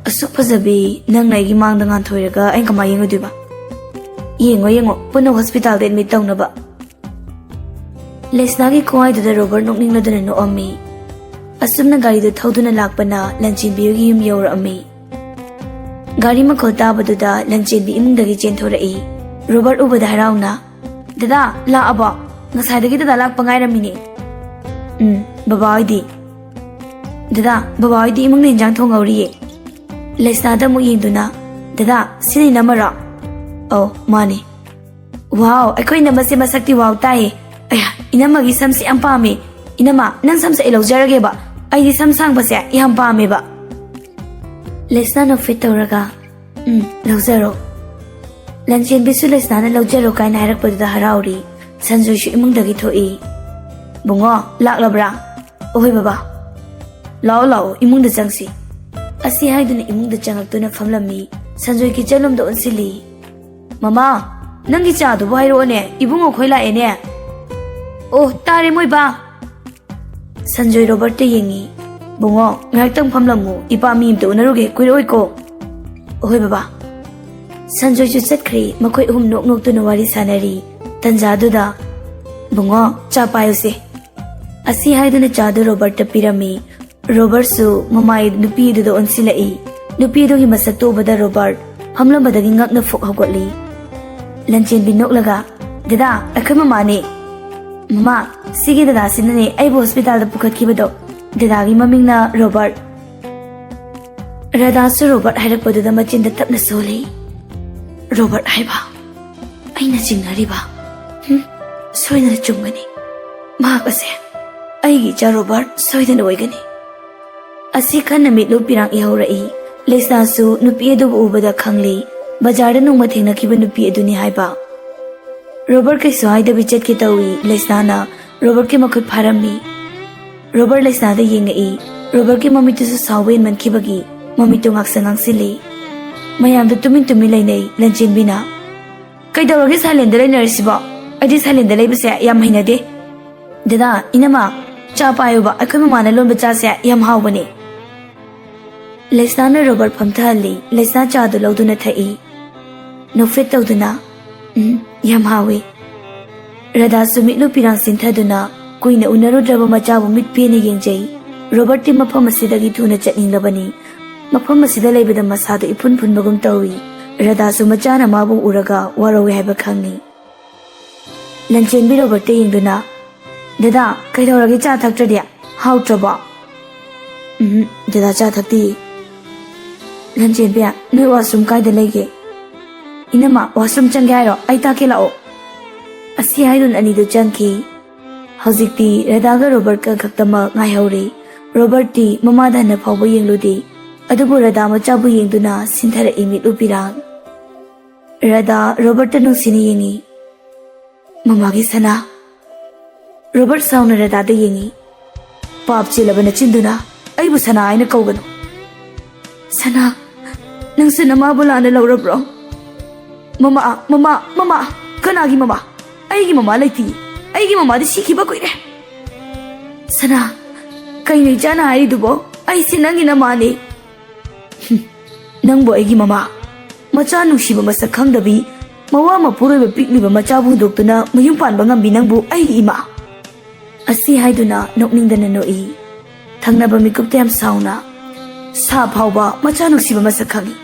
ꯑꯁꯨꯛ ꯐꯖꯕꯤ ꯅꯪꯅ ꯑꯩꯒꯤ ꯃꯥꯡꯗ ꯉꯥꯟꯊꯣꯏꯔꯒ ꯑꯩꯅ ꯀꯃꯥꯏꯅ ꯌꯦꯡꯉꯨꯗꯣꯏꯕ? ꯌꯦꯡꯉꯣ, ꯌꯦꯡꯉꯣ, ꯄꯨꯟꯅ hospitalꯗ admit ꯇꯧꯅꯕ꯫" ꯂꯩꯁꯅꯥꯒꯤ ꯈꯨꯍꯥꯏꯗꯨꯗ ꯔꯣꯕꯔꯠ ꯅꯣꯛꯅꯤꯡꯂꯗꯨꯅ ꯅꯣꯛꯑꯝꯃꯤ꯫ ꯑꯁꯨꯝꯅ ꯒꯥꯔꯤꯗꯨ ꯊꯧꯗꯨꯅ ꯂꯥꯛꯄꯅ ꯂꯟꯆꯦꯟꯕꯤꯒꯤ ꯌꯨꯝ ꯌꯧꯔꯛꯑꯝꯃꯤ꯫ ꯒꯥꯔꯤ ꯃꯈꯣꯜ ꯇꯥꯕꯗꯨꯗ ꯂꯟꯆꯦꯟꯕꯤ ꯏꯃꯨꯡꯗꯒꯤ ꯆꯦꯟꯊꯣꯔꯛꯏ꯫ ꯔꯣꯕꯔꯠ ꯎꯕꯗ ꯍꯔꯥꯎꯅ, "ꯗꯗꯥ, ꯂꯥꯛꯑꯕꯣ? ꯉꯁꯥꯏꯗꯒꯤ ꯗꯗꯥ ꯂꯥꯛꯄ ꯉꯥꯏꯔꯝꯃꯤꯅꯦ꯫" "ꯎꯝ, ꯕꯕꯥ ꯍꯣꯏꯗꯤ?" "ꯗꯗꯥ, ꯕꯕꯥ ꯍꯣꯏꯗꯤ ꯏꯃꯨꯡꯗ ꯏꯟꯖꯥꯡ ꯊꯣꯡꯍꯧꯔꯤꯌꯦ꯫" ꯂꯩꯁꯅꯥꯗ ꯑꯃꯨꯛ ꯌꯦꯡꯗꯨꯅ, "ꯗꯗꯥ, ꯁꯤꯅ ꯏꯅꯝꯃꯔꯣ?" "ꯑꯧ, ꯃꯥꯅꯦ꯫" "ꯋꯥꯎ, ꯑꯩꯈꯣꯏ ꯏꯅꯝꯃꯁꯦ ꯃꯁꯛꯇꯤ ꯋꯥꯎ ꯇꯥꯏꯌꯦ꯫ ꯑꯌꯥ, ꯏꯅꯝꯃꯒꯤ ꯁꯝꯁꯦ ꯌꯥꯝ ꯄꯥꯝꯃꯦ꯫ ꯏꯅꯝꯃ, ꯅꯪ ꯁꯝꯁꯦ ꯑꯩ ꯂꯧꯖꯔꯒꯦꯕ꯫ ꯑꯩꯗꯤ ꯁꯝ ꯁꯥꯡꯕꯁꯦ ꯌꯥꯝ ꯄꯥꯝꯃꯦꯕ꯫" ꯂꯩꯁꯅꯥ ꯅꯣꯛꯐꯦꯠ ꯇꯧꯔꯒ, "ꯎꯝ, ꯂꯧꯖꯔꯣ꯫" ꯂꯟꯆꯦꯟꯕꯤꯁꯨ ꯂꯩꯁꯅꯥꯅ "ꯂꯧꯖꯔꯣ" ꯀꯥꯏꯅ ꯍꯥꯏꯔꯛꯄꯗꯨꯗ ꯍꯔꯥꯎꯔꯤ꯫ ꯁꯟꯖꯣꯏꯁꯨ ꯏꯃꯨꯡꯗꯒꯤ ꯊꯣꯛꯏ꯫ "ꯕꯨꯡꯉꯣ, ꯂꯥꯛꯂꯕ꯭ꯔꯥ?" "ꯑꯍꯣꯏ ꯕꯕꯥ꯫" "ꯂꯥꯛꯑꯣ, ꯂꯥꯛꯑꯣ, ꯏꯃꯨꯡꯗ ꯆꯪꯁꯤ꯫" ꯑꯁꯤ ꯍꯥꯏꯗꯨꯅ ꯏꯃꯨꯡꯗ ꯆꯪꯂꯛꯇꯨꯅ ꯐꯝꯂꯝꯃꯤ꯫ ꯁꯟꯖꯣꯏ kitchenꯂꯣꯝꯗ ꯑꯣꯟꯁꯤꯜꯂꯤ꯫ "ꯃꯃꯥ, ꯅꯪꯒꯤ ꯆꯥꯗꯨꯕꯨ ꯍꯥꯏꯔꯛꯑꯣꯅꯦ, ꯏꯕꯨꯡꯉꯣ ꯈꯣꯏ ꯂꯥꯛꯑꯦꯅꯦ꯫" "ꯑꯣ, ꯇꯥꯔꯦ ꯃꯣꯏ ꯕꯥ꯫" ꯁꯟꯖꯣꯏ ꯔꯣꯕꯔꯠꯇ ꯌꯦꯡꯉꯤ꯫ "ꯕꯨꯡꯉꯣ, ꯉꯥꯏꯍꯥꯛꯇꯪ ꯐꯝꯂꯝꯃꯨ, ꯏꯄꯥ ꯃꯤ ꯑꯝꯇ ꯎꯅꯔꯨꯒꯦ, ꯀꯨꯏꯔꯛꯑꯣꯏꯀꯣ꯫" "ꯑꯍꯣꯏ ꯕꯕꯥ꯫" ꯁꯟꯖꯣꯏꯁꯨ ꯆꯠꯈ꯭ꯔꯦ꯫ ꯃꯈꯣꯏ ꯑꯍꯨꯝ ꯅꯣꯛ ꯅꯣꯛꯇꯨꯅ ꯋꯥꯔꯤ ꯁꯥꯟꯅꯔꯤ꯫ ꯇꯟꯖꯥꯗꯨꯗ, "ꯕꯨꯡꯉꯣ, ꯆꯥ ꯄꯥꯏꯌꯨꯁꯦ꯫" ꯑꯁꯤ ꯍꯥꯏꯗꯨꯅ ꯆꯥꯗꯨ ꯔꯣꯕꯔꯠꯇ ꯄꯤꯔꯝꯃꯤ꯫ ꯔꯣꯕꯔꯠꯁꯨ ꯃꯃꯥꯏ ꯅꯨꯄꯤ ꯑꯗꯨꯗ ꯑꯣꯟꯁꯤꯜꯂꯛꯏ꯫ ꯅꯨꯄꯤ ꯑꯗꯨꯒꯤ ꯃꯁꯛꯇꯨ ꯎꯕꯗ ꯔꯣꯕꯔꯠ ꯐꯝꯂꯝꯕꯗꯒꯤ ꯉꯛꯅ ꯐꯨꯛ ꯍꯧꯒꯠꯂꯤ꯫ ꯂꯟꯆꯦꯟꯕꯤ ꯅꯣꯛꯂꯒ, "ꯗꯗꯥ, ꯑꯩꯈꯣꯏ ꯃꯃꯥꯅꯦ꯫" "ꯃꯃꯥ, ꯁꯤꯒꯤ ꯗꯗꯥꯁꯤꯅꯅꯦ ꯑꯩꯕꯨ hospitalꯗ ꯄꯨꯈꯠꯈꯤꯕꯗꯣ꯫ ꯗꯗꯥꯒꯤ ꯃꯃꯤꯡꯅ ꯔꯣꯕꯔꯠ꯫" ꯔꯥꯙꯥꯁꯨ ꯔꯣꯕꯔꯠ ꯍꯥꯏꯔꯛꯄꯗꯨꯗ ꯃꯆꯤꯟꯗ ꯇꯞꯅ ꯁꯣꯜꯂꯤ꯫ "ꯔꯣꯕꯔꯠ ꯍꯥꯏꯕ ꯑꯩꯅ ꯆꯤꯡꯅꯔꯤꯕ, ꯍꯨꯝ, ꯁꯣꯏꯗꯅ ꯆꯨꯝꯒꯅꯤ꯫ ꯃꯍꯥꯛ ꯑꯁꯦ ꯑꯩꯒꯤ ꯏꯆꯥ ꯔꯣꯕꯔꯠ ꯁꯣꯏꯗꯅ ꯑꯣꯏꯒꯅꯤ꯫" ꯑꯁꯤ ꯈꯟꯅ ꯃꯤꯠꯂꯨ ꯄꯤꯔꯥꯡ ꯏꯍꯧꯔꯛꯏ꯫ ꯂꯩꯁꯥꯁꯨ ꯅꯨꯄꯤ ꯑꯗꯨꯕꯨ ꯎꯕꯗ ꯈꯪꯂꯤ, ꯕꯖꯥꯔꯗ ꯅꯣꯡꯃ ꯊꯦꯡꯅꯈꯤꯕ ꯅꯨꯄꯤ ꯑꯗꯨꯅꯤ ꯍꯥꯏꯕ꯫ ꯔꯣꯕꯔꯠ ꯀꯩꯁꯨ ꯍꯥꯏꯗꯕꯤ ꯆꯠꯀꯦ ꯇꯧꯏ꯫ ꯂꯩꯁꯅꯥꯅ ꯔꯣꯕꯔꯠꯀꯤ ꯃꯈꯨꯠ ꯐꯥꯔꯝꯃꯤ꯫ ꯔꯣꯕꯔꯠ ꯂꯩꯁꯅꯥꯗ ꯌꯦꯡꯉꯛꯏ꯫ ꯔꯣꯕꯔꯠꯀꯤ ꯃꯃꯤꯠꯇꯨꯁꯨ ꯁꯥꯎꯕ ꯍꯦꯟꯃꯟꯈꯤꯕꯒꯤ ꯃꯃꯤꯠꯇꯨ ꯉꯥꯛꯁꯪ ꯉꯥꯡꯁꯤꯜꯂꯤ꯫ ꯃꯌꯥꯝꯗꯨ ꯇꯨꯃꯤꯟ ꯇꯨꯃꯤꯟ ꯂꯩꯅꯩ꯫ ꯂꯟꯆꯦꯟꯕꯤꯅ, "ꯀꯩꯗꯧꯔꯒꯦ ꯁꯥꯏꯂꯦꯟꯗ ꯂꯩꯅꯔꯤꯁꯤꯕꯣ? ꯑꯩꯗꯤ ꯁꯥꯏꯂꯦꯟꯗ ꯂꯩꯕꯁꯦ ꯌꯥꯝ ꯍꯩꯅꯗꯦ꯫ ꯗꯗꯥ, ꯏꯅꯝꯃ, ꯆꯥ ꯄꯥꯏꯌꯨꯕ, ꯑꯩꯈꯣꯏ ꯃꯃꯥꯅ ꯂꯣꯟꯕ ꯆꯥꯁꯦ ꯌꯥꯝ ꯍꯥꯎꯕꯅꯦ꯫" ꯂꯩꯁꯅꯥꯅ ꯔꯣꯕꯔꯠ ꯐꯝꯊꯍꯜꯂꯤ꯫ ꯂꯩꯁꯅꯥ ꯆꯥꯗꯨ ꯂꯧꯗꯨꯅ ꯊꯛꯏ꯫ ꯅꯣꯛꯐꯦꯠ ꯇꯧꯗꯨꯅ, "ꯎꯝ, ꯌꯥꯝ ꯍꯥꯎꯏ꯫" ꯔꯙꯥꯁꯨ ꯃꯤꯠꯂꯨ ꯄꯤꯔꯥꯡ ꯆꯤꯟꯊꯗꯨꯅ ꯀꯨꯏꯅ ꯎꯅꯔꯨꯗ꯭ꯔꯕ ꯃꯆꯥꯕꯨ ꯃꯤꯠ ꯄꯦꯅ ꯌꯦꯡꯖꯩ꯫ ꯔꯣꯕꯔꯠꯇꯤ ꯃꯐꯝ ꯑꯁꯤꯗꯒꯤ ꯊꯨꯅ ꯆꯠꯅꯤꯡꯂꯕꯅꯤ꯫ ꯃꯐꯝ ꯑꯁꯤꯗ ꯂꯩꯕꯗ ꯃꯁꯥꯗꯨ ꯏꯐꯨꯟ ꯐꯨꯟꯕꯒꯨꯝ ꯇꯧꯏ꯫ ꯔꯙꯥꯁꯨ ꯃꯆꯥꯅ ꯃꯥꯕꯨ ꯎꯔꯒ ꯋꯥꯔꯧꯏ ꯍꯥꯏꯕ ꯈꯪꯏ꯫ ꯂꯟꯆꯦꯟꯕꯤ ꯔꯣꯕꯔꯠꯇ ꯌꯦꯡꯗꯨꯅ, "ꯗꯗꯥ, ꯀꯩꯗꯧꯔꯒꯦ ꯆꯥ ꯊꯛꯇ꯭ꯔꯗꯤ? ꯍꯥꯎꯇ꯭ꯔꯕꯣ?" "ꯎꯝ, ꯗꯗꯥ ꯆꯥ ꯊꯛꯇꯤ꯫" "ꯂꯟꯆꯦꯟꯕꯤ, ꯅꯣꯏ ꯋꯥꯁꯔꯨꯝ ꯀꯥꯏꯗ ꯂꯩꯒꯦ?" "ꯏꯅꯝꯃ, ꯋꯥꯁꯔꯨꯝ ꯆꯪꯒꯦ ꯍꯥꯏꯔꯣ? ꯑꯩ ꯇꯥꯛꯀꯦ ꯂꯥꯛꯑꯣ꯫" ꯑꯁꯤ ꯍꯥꯏꯗꯨꯅ ꯑꯅꯤꯗꯨ ꯆꯪꯈꯤ꯫ ꯍꯧꯖꯤꯛꯇꯤ ꯔꯙꯥꯒ ꯔꯣꯕꯔꯠꯀ ꯈꯛꯇꯃꯛ ꯉꯥꯏꯍꯧꯔꯦ꯫ ꯔꯣꯕꯔꯠꯇꯤ ꯃꯃꯥꯗ ꯍꯟꯅ ꯐꯥꯎꯕ ꯌꯦꯡꯂꯨꯗꯦ꯫ ꯑꯗꯨꯕꯨ ꯔꯙꯥ ꯃꯆꯥꯕꯨ ꯌꯦꯡꯗꯨꯅ ꯁꯤꯟꯊꯔꯛꯏ ꯃꯤꯠꯂꯨ ꯄꯤꯔꯥꯡ꯫ ꯔꯙꯥ ꯔꯣꯕꯔꯠꯇ ꯅꯨꯡꯁꯤꯅ ꯌꯦꯡꯉꯤ꯫ "ꯃꯃꯥꯒꯤ ꯁꯅꯥ꯫" ꯔꯣꯕꯔꯠ ꯁꯥꯎꯅ ꯔꯙꯥꯗ ꯌꯦꯡꯉꯤ꯫ "ꯄꯥꯞ ꯆꯦꯜꯂꯕ ꯅꯆꯤꯟꯗꯨꯅ ꯑꯩꯕꯨ ꯁꯅꯥ ꯍꯥꯏꯅ ꯀꯧꯒꯅꯨ꯫" "ꯁꯅꯥ, ꯅꯪꯁꯨ ꯅꯃꯥꯕꯨ ꯂꯥꯟꯅ ꯂꯧꯔꯕ꯭ꯔꯣ?" "ꯃꯃꯥ, ꯃꯃꯥ, ꯃꯃꯥ!" "ꯀꯅꯥꯒꯤ ꯃꯃꯥ? ꯑꯩꯒꯤ ꯃꯃꯥ ꯂꯩꯇꯦ꯫ ꯑꯩꯒꯤ ꯃꯃꯥꯗꯤ ꯁꯤꯈꯤꯕ ꯀꯨꯏꯔꯦ꯫" "ꯁꯅꯥ, ꯀꯩꯅꯣ ꯏꯆꯥꯅ ꯍꯥꯏꯔꯤꯗꯨꯕꯣ? ꯑꯩꯁꯦ ꯅꯪꯒꯤ ꯅꯃꯥꯅꯦ꯫" "ꯍꯨꯝ, ꯅꯪꯕꯨ ꯑꯩꯒꯤ ꯃꯃꯥ? ꯃꯆꯥ ꯅꯨꯡꯁꯤꯕ ꯃꯁꯛ ꯈꯪꯗꯕꯤ, ꯃꯋꯥ ꯃꯄꯨꯔꯣꯏꯕ ꯄꯤꯛꯂꯤꯕ ꯃꯆꯥꯕꯨ ꯍꯨꯟꯗꯣꯛꯇꯨꯅ ꯃꯌꯨꯝ ꯄꯥꯟꯕ ꯉꯝꯕꯤ ꯅꯪꯕꯨ ꯑꯩꯒꯤ ꯏꯃꯥ?" ꯑꯁꯤ ꯍꯥꯏꯗꯨꯅ ꯅꯣꯛꯅꯤꯡꯗꯅ ꯅꯣꯛꯏ꯫ ꯊꯪꯅꯕ ꯃꯤꯀꯨꯞꯇ ꯌꯥꯝ ꯁꯥꯎꯅ, "ꯁꯥ ꯐꯥꯎꯕ ꯃꯆꯥ ꯅꯨꯡꯁꯤꯕ ꯃꯁꯛ ꯈꯪꯏ,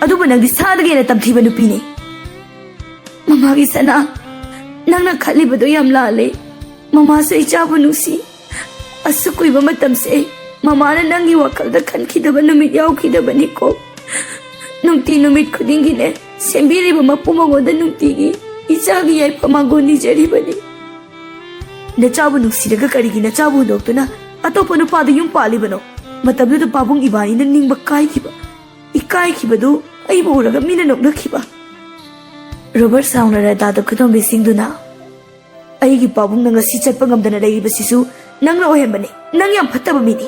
ꯑꯗꯨꯕꯨ ꯅꯪꯗꯤ ꯁꯥꯗꯒꯤ ꯍꯦꯟꯅ ꯇꯝꯊꯤꯕ ꯅꯨꯄꯤꯅꯤ꯫" "ꯃꯃꯥꯒꯤ ꯁꯅꯥ, ꯅꯪꯅ ꯈꯜꯂꯤꯕꯗꯣ ꯌꯥꯝ ꯂꯥꯜꯂꯦ꯫ ꯃꯃꯥꯁꯨ ꯏꯆꯥꯕꯨ ꯅꯨꯡꯁꯤ꯫ ꯑꯁꯨꯛ ꯀꯨꯏꯕ ꯃꯇꯝꯁꯦ ꯃꯃꯥꯅ ꯅꯪꯒꯤ ꯋꯥꯈꯜꯗ ꯈꯟꯈꯤꯗꯕ ꯅꯨꯃꯤꯠ ꯌꯥꯎꯈꯤꯗꯕꯅꯤꯀꯣ꯫ ꯅꯨꯡꯇꯤ ꯅꯨꯃꯤꯠ ꯈꯨꯗꯤꯡꯒꯤꯅꯦ ꯁꯦꯝꯕꯤꯔꯤꯕ ꯃꯄꯨ ꯃꯉꯣꯟꯗ ꯅꯨꯡꯇꯤꯒꯤ ꯏꯆꯥꯒꯤ ꯌꯥꯏꯐ ꯃꯥꯡꯒꯣꯜ ꯅꯤꯖꯔꯤꯕꯅꯤ꯫" "ꯅꯆꯥꯕꯨ ꯅꯨꯡꯁꯤꯔꯒ ꯀꯔꯤꯒꯤ ꯅꯆꯥꯕꯨ ꯍꯨꯟꯗꯣꯛꯇꯨꯅ ꯑꯇꯣꯞꯄ ꯅꯨꯄꯥꯗ ꯌꯨꯝ ꯄꯥꯜꯂꯤꯕꯅꯣ? ꯃꯇꯝꯗꯨꯗ ꯄꯥꯕꯨꯡ ꯏꯕꯥꯅꯤꯅ ꯅꯤꯡꯕ ꯀꯥꯏꯈꯤꯕ, ꯏꯀꯥꯏꯈꯤꯕꯗꯨ ꯑꯩꯕꯨ ꯎꯔꯒ ꯃꯤꯅ ꯅꯣꯛꯅꯈꯤꯕ꯫" ꯔꯣꯕꯔꯠ ꯁꯥꯎꯅ ꯔꯥꯙꯥꯗ ꯈꯨꯗꯣꯝꯕꯤꯁꯤꯡꯗꯨꯅ, "ꯑꯩꯒꯤ ꯄꯥꯕꯨꯡꯅ ꯉꯁꯤ ꯆꯠꯄ ꯉꯝꯗꯅ ꯂꯩꯔꯤꯕꯁꯤꯁꯨ ꯅꯪꯅ ꯑꯣꯏꯍꯟꯕꯅꯤ꯫ ꯅꯪ ꯌꯥꯝ ꯐꯠꯇꯕ ꯃꯤꯅꯤ꯫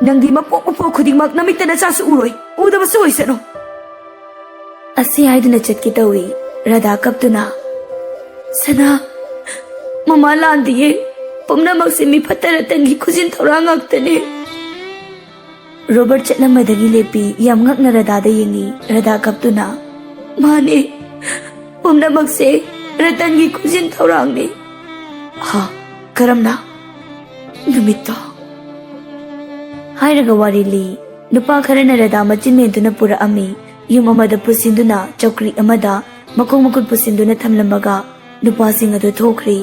ꯅꯪꯗꯤ ꯃꯄꯣꯛ ꯃꯄꯣꯛ ꯈꯨꯗꯤꯡꯃꯛ ꯅꯃꯤꯠꯇ ꯅꯆꯥꯁꯨ ꯎꯔꯣꯏ, ꯎꯗꯕꯁꯨ ꯑꯣꯏꯁꯅꯨ"꯫ ꯑꯁꯤ ꯍꯥꯏꯗꯨꯅ ꯆꯠꯀꯦ ꯇꯧꯏ꯫ ꯔꯥꯙꯥ ꯀꯞꯇꯨꯅ, "ꯁꯅꯥ, ꯃꯃꯥ ꯂꯥꯟꯗꯤꯌꯦ꯫ ꯄꯨꯝꯅꯃꯛꯁꯦ ꯃꯤ ꯐꯠꯇ ꯔꯇꯟꯒꯤ ꯈꯨꯖꯤꯟ ꯊꯧꯔꯥꯡ ꯉꯥꯛꯇꯅꯦ"꯫ ꯔꯣꯕꯔꯠ ꯆꯠꯂꯝꯕꯗꯒꯤ ꯂꯦꯞꯄꯤ, ꯌꯥꯝ ꯉꯛꯅ ꯔꯥꯙꯥꯗ ꯌꯦꯡꯉꯤ꯫ ꯔꯥꯙꯥ ꯀꯞꯇꯨꯅ, "ꯃꯥꯅꯦ, ꯄꯨꯝꯅꯃꯛꯁꯦ ꯔꯇꯟꯒꯤ ꯈꯨꯖꯤꯟ ꯊꯧꯔꯥꯡꯅꯤ"꯫ "ꯍꯥ? ꯀꯔꯝꯅ?" "ꯅꯨꯃꯤꯠꯇꯣ"꯫ ꯍꯥꯏꯔꯒ ꯋꯥꯔꯤ ꯂꯤ꯫ ꯅꯨꯄꯥ ꯈꯔꯅ ꯔꯥꯙꯥ ꯃꯆꯤꯟ ꯃꯦꯟꯗꯨꯅ ꯄꯨꯔꯛꯑꯝꯃꯤ꯫ ꯌꯨꯝ ꯑꯃꯗ ꯄꯨꯁꯤꯟꯗꯨꯅ ꯆꯧꯀ꯭ꯔꯤ ꯑꯃꯗ ꯃꯈꯣꯡ ꯃꯈꯨꯠ ꯄꯨꯁꯤꯟꯗꯨꯅ ꯊꯝꯂꯝꯃꯒ ꯅꯨꯄꯥꯁꯤꯡ ꯑꯗꯨ ꯊꯣꯛꯈ꯭ꯔꯤ꯫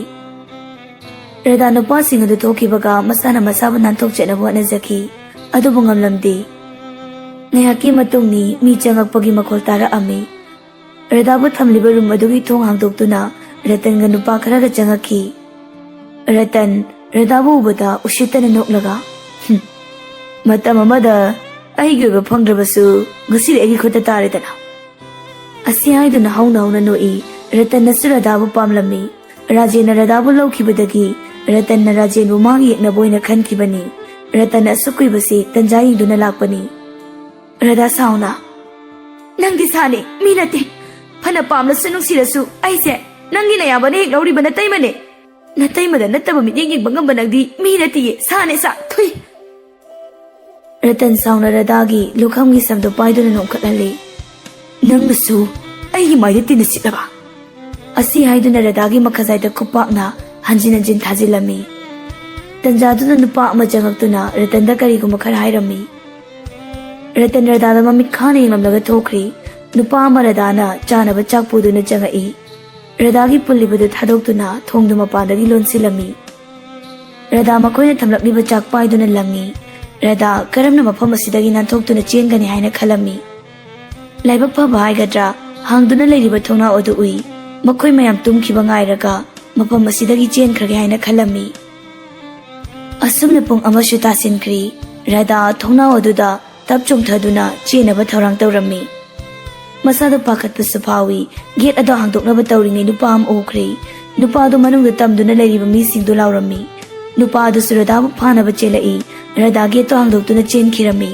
ꯔꯥꯙꯥ ꯅꯨꯄꯥꯁꯤꯡ ꯑꯗꯨ ꯊꯣꯛꯈꯤꯕꯒ ꯃꯁꯥꯅ ꯃꯁꯥꯕꯨ ꯅꯥꯟꯊꯣꯛꯆꯅꯕ ꯍꯣꯠꯅꯖꯈꯤ, ꯑꯗꯨꯕꯨ ꯉꯝꯂꯝꯗꯦ꯫ ꯉꯥꯏꯍꯥꯛꯀꯤ ꯃꯇꯨꯡꯅꯤ ꯃꯤ ꯆꯪꯉꯛꯄꯒꯤ ꯃꯈꯣꯜ ꯇꯥꯔꯛꯑꯝꯃꯤ꯫ ꯔꯥꯙꯥꯕꯨ ꯊꯝꯂꯤꯕ ꯔꯨꯝ ꯑꯗꯨꯒꯤ ꯊꯣꯡ ꯍꯥꯡꯗꯣꯛꯇꯨꯅ ꯔꯇꯟꯒ ꯅꯨꯄꯥ ꯈꯔꯒ ꯆꯪꯉꯛꯈꯤ꯫ ꯔꯇꯟ ꯔꯥꯙꯥꯕꯨ ꯎꯕꯗ ꯎꯁꯤꯠꯇꯅ ꯅꯣꯛꯂꯒ, "ꯍꯨꯝ, ꯃꯇꯝ ꯑꯃꯗ ꯑꯩꯒꯤ ꯑꯣꯏꯕ ꯐꯪꯗ꯭ꯔꯕꯁꯨ ꯉꯁꯤꯗꯤ ꯑꯩꯒꯤ ꯈꯨꯠꯇ ꯇꯥꯔꯦꯗꯅ"꯫ ꯑꯁꯤ ꯍꯥꯏꯗꯨꯅ ꯍꯧꯅ ꯍꯧꯅ ꯅꯣꯛꯏ꯫ ꯔꯇꯟꯅꯁꯨ ꯔꯥꯙꯥꯕꯨ ꯄꯥꯝꯂꯝꯃꯤ꯫ ꯔꯥꯖꯦꯟꯅ ꯔꯥꯙꯥꯕꯨ ꯂꯧꯈꯤꯕꯗꯒꯤ ꯔꯇꯟꯅ ꯔꯥꯖꯦꯟꯕꯨ ꯃꯥꯒꯤ ꯌꯦꯛꯅꯕ ꯑꯣꯏꯅ ꯈꯟꯈꯤꯕꯅꯤ꯫ ꯔꯇꯟ ꯑꯁꯨꯛ ꯀꯨꯏꯕꯁꯤ ꯇꯟꯖꯥ ꯌꯦꯡꯗꯨꯅ ꯂꯥꯛꯄꯅꯤ꯫ ꯔꯥꯙꯥ ꯁꯥꯎꯅ, "ꯅꯪꯗꯤ ꯁꯥꯅꯤ, ꯃꯤ ꯅꯠꯇꯦ꯫ ꯐꯅ ꯄꯥꯝꯂꯁꯨ ꯅꯨꯡꯁꯤꯔꯁꯨ ꯑꯩꯁꯦ ꯅꯪꯒꯤ ꯅꯌꯥꯝꯕꯅ ꯍꯦꯛ ꯂꯧꯔꯤꯕ ꯅꯇꯩꯃꯅꯦ꯫ ꯅꯇꯩꯃꯗ ꯅꯠꯇꯕ ꯃꯤꯠꯌꯦꯡ ꯌꯦꯡꯕ ꯉꯝꯕ ꯅꯪꯗꯤ ꯃꯤ ꯅꯠꯇꯤꯌꯦ, ꯁꯥꯅꯦ ꯁꯥ, ꯊꯨꯏ"꯫ ꯔꯇꯟ ꯁꯥꯎꯅ ꯔꯥꯙꯥꯒꯤ ꯂꯨꯈꯝꯒꯤ ꯁꯝꯗꯨ ꯄꯥꯏꯗꯨꯅ ꯅꯣꯝꯈꯠꯍꯜꯂꯤ꯫ "ꯅꯪꯅꯁꯨ ꯑꯩꯒꯤ ꯃꯥꯏꯗ ꯇꯤꯟꯅ ꯁꯤꯠꯂꯕ?" ꯑꯁꯤ ꯍꯥꯏꯗꯨꯅ ꯔꯥꯙꯥꯒꯤ ꯃꯈꯖꯥꯏꯗ ꯈꯨꯄꯥꯛꯅ ꯍꯟꯖꯤꯟ ꯍꯟꯖꯤꯟ ꯊꯥꯖꯤꯜꯂꯝꯃꯤ꯫ ꯇꯟꯖꯥꯗꯨꯗ ꯅꯨꯄꯥ ꯑꯃ ꯆꯪꯉꯛꯇꯨꯅ ꯔꯇꯟꯗ ꯀꯔꯤꯒꯨꯝꯕ ꯈꯔ ꯍꯥꯏꯔꯝꯃꯤ꯫ ꯔꯇꯟ ꯔꯥꯙꯥꯗ ꯃꯃꯤꯠ ꯈꯥꯅ ꯌꯦꯡꯂꯝꯂꯒ ꯊꯣꯛꯈ꯭ꯔꯤ꯫ ꯅꯨꯄꯥ ꯑꯃ ꯔꯥꯙꯥꯅ ꯆꯥꯅꯕ ꯆꯥꯛ ꯄꯨꯗꯨꯅ ꯆꯪꯉꯛꯏ꯫ ꯔꯥꯙꯥꯒꯤ ꯄꯨꯜꯂꯤꯕꯗꯨ ꯊꯥꯗꯣꯛꯇꯨꯅ ꯊꯣꯡꯗꯨ ꯃꯄꯥꯟꯗꯒꯤ ꯂꯣꯟꯁꯤꯜꯂꯝꯃꯤ꯫ ꯔꯥꯙꯥ ꯃꯈꯣꯏꯅ ꯊꯝꯂꯛꯂꯤꯕ ꯆꯥꯛ ꯄꯥꯏꯗꯨꯅ ꯂꯪꯉꯤ꯫ ꯔꯥꯙꯥ ꯀꯔꯝꯅ ꯃꯐꯝ ꯑꯁꯤꯗꯒꯤ ꯅꯥꯟꯊꯣꯛꯇꯨꯅ ꯆꯦꯟꯒꯅꯤ ꯍꯥꯏꯅ ꯈꯜꯂꯝꯃꯤ꯫ ꯂꯥꯏꯕꯛ ꯐꯕ ꯍꯥꯏꯒꯗ꯭ꯔꯥ, ꯍꯥꯡꯗꯨꯅ ꯂꯩꯔꯤꯕ ꯊꯣꯡꯅꯥꯎ ꯑꯗꯨ ꯎꯏ꯫ ꯃꯈꯣꯏ ꯃꯌꯥꯝ ꯇꯨꯝꯈꯤꯕ ꯉꯥꯏꯔꯒ ꯃꯐꯝ ꯑꯁꯤꯗꯒꯤ ꯆꯦꯟꯈ꯭ꯔꯒꯦ ꯍꯥꯏꯅ ꯈꯜꯂꯝꯃꯤ꯫ ꯑꯁꯨꯝꯅ ꯄꯨꯡ ꯑꯃꯁꯨ ꯇꯥꯁꯤꯟꯈ꯭ꯔꯤ꯫ ꯔꯥꯙꯥ ꯊꯣꯡꯅꯥꯎ ꯑꯗꯨꯗ ꯇꯞ ꯆꯣꯡꯊꯗꯨꯅ ꯆꯦꯟꯅꯕ ꯊꯧꯔꯥꯡ ꯇꯧꯔꯝꯃꯤ꯫ ꯃꯁꯥꯗ ꯄꯥꯈꯠꯄꯁꯨ ꯐꯥꯎꯏ꯫ ꯒꯦꯠ ꯑꯗꯨ ꯍꯥꯡꯗꯣꯛꯅꯕ ꯇꯧꯔꯤꯉꯩ ꯅꯨꯄꯥ ꯑꯃ ꯎꯈ꯭ꯔꯦ꯫ ꯅꯨꯄꯥ ꯑꯗꯨ ꯃꯅꯨꯡꯗ ꯇꯝꯗꯨꯅ ꯂꯩꯔꯤꯕ ꯃꯤꯁꯤꯡꯗꯨ ꯂꯥꯎꯔꯝꯃꯤ꯫ ꯅꯨꯄꯥ ꯑꯗꯨꯁꯨ ꯔꯙꯥꯕꯨ ꯐꯥꯅꯕ ꯆꯦꯜꯂꯛꯏ꯫ ꯔꯙꯥ ꯒꯦꯠꯇꯨ ꯍꯥꯡꯗꯣꯛꯇꯨꯅ ꯆꯦꯟꯈꯤꯔꯝꯃꯤ꯫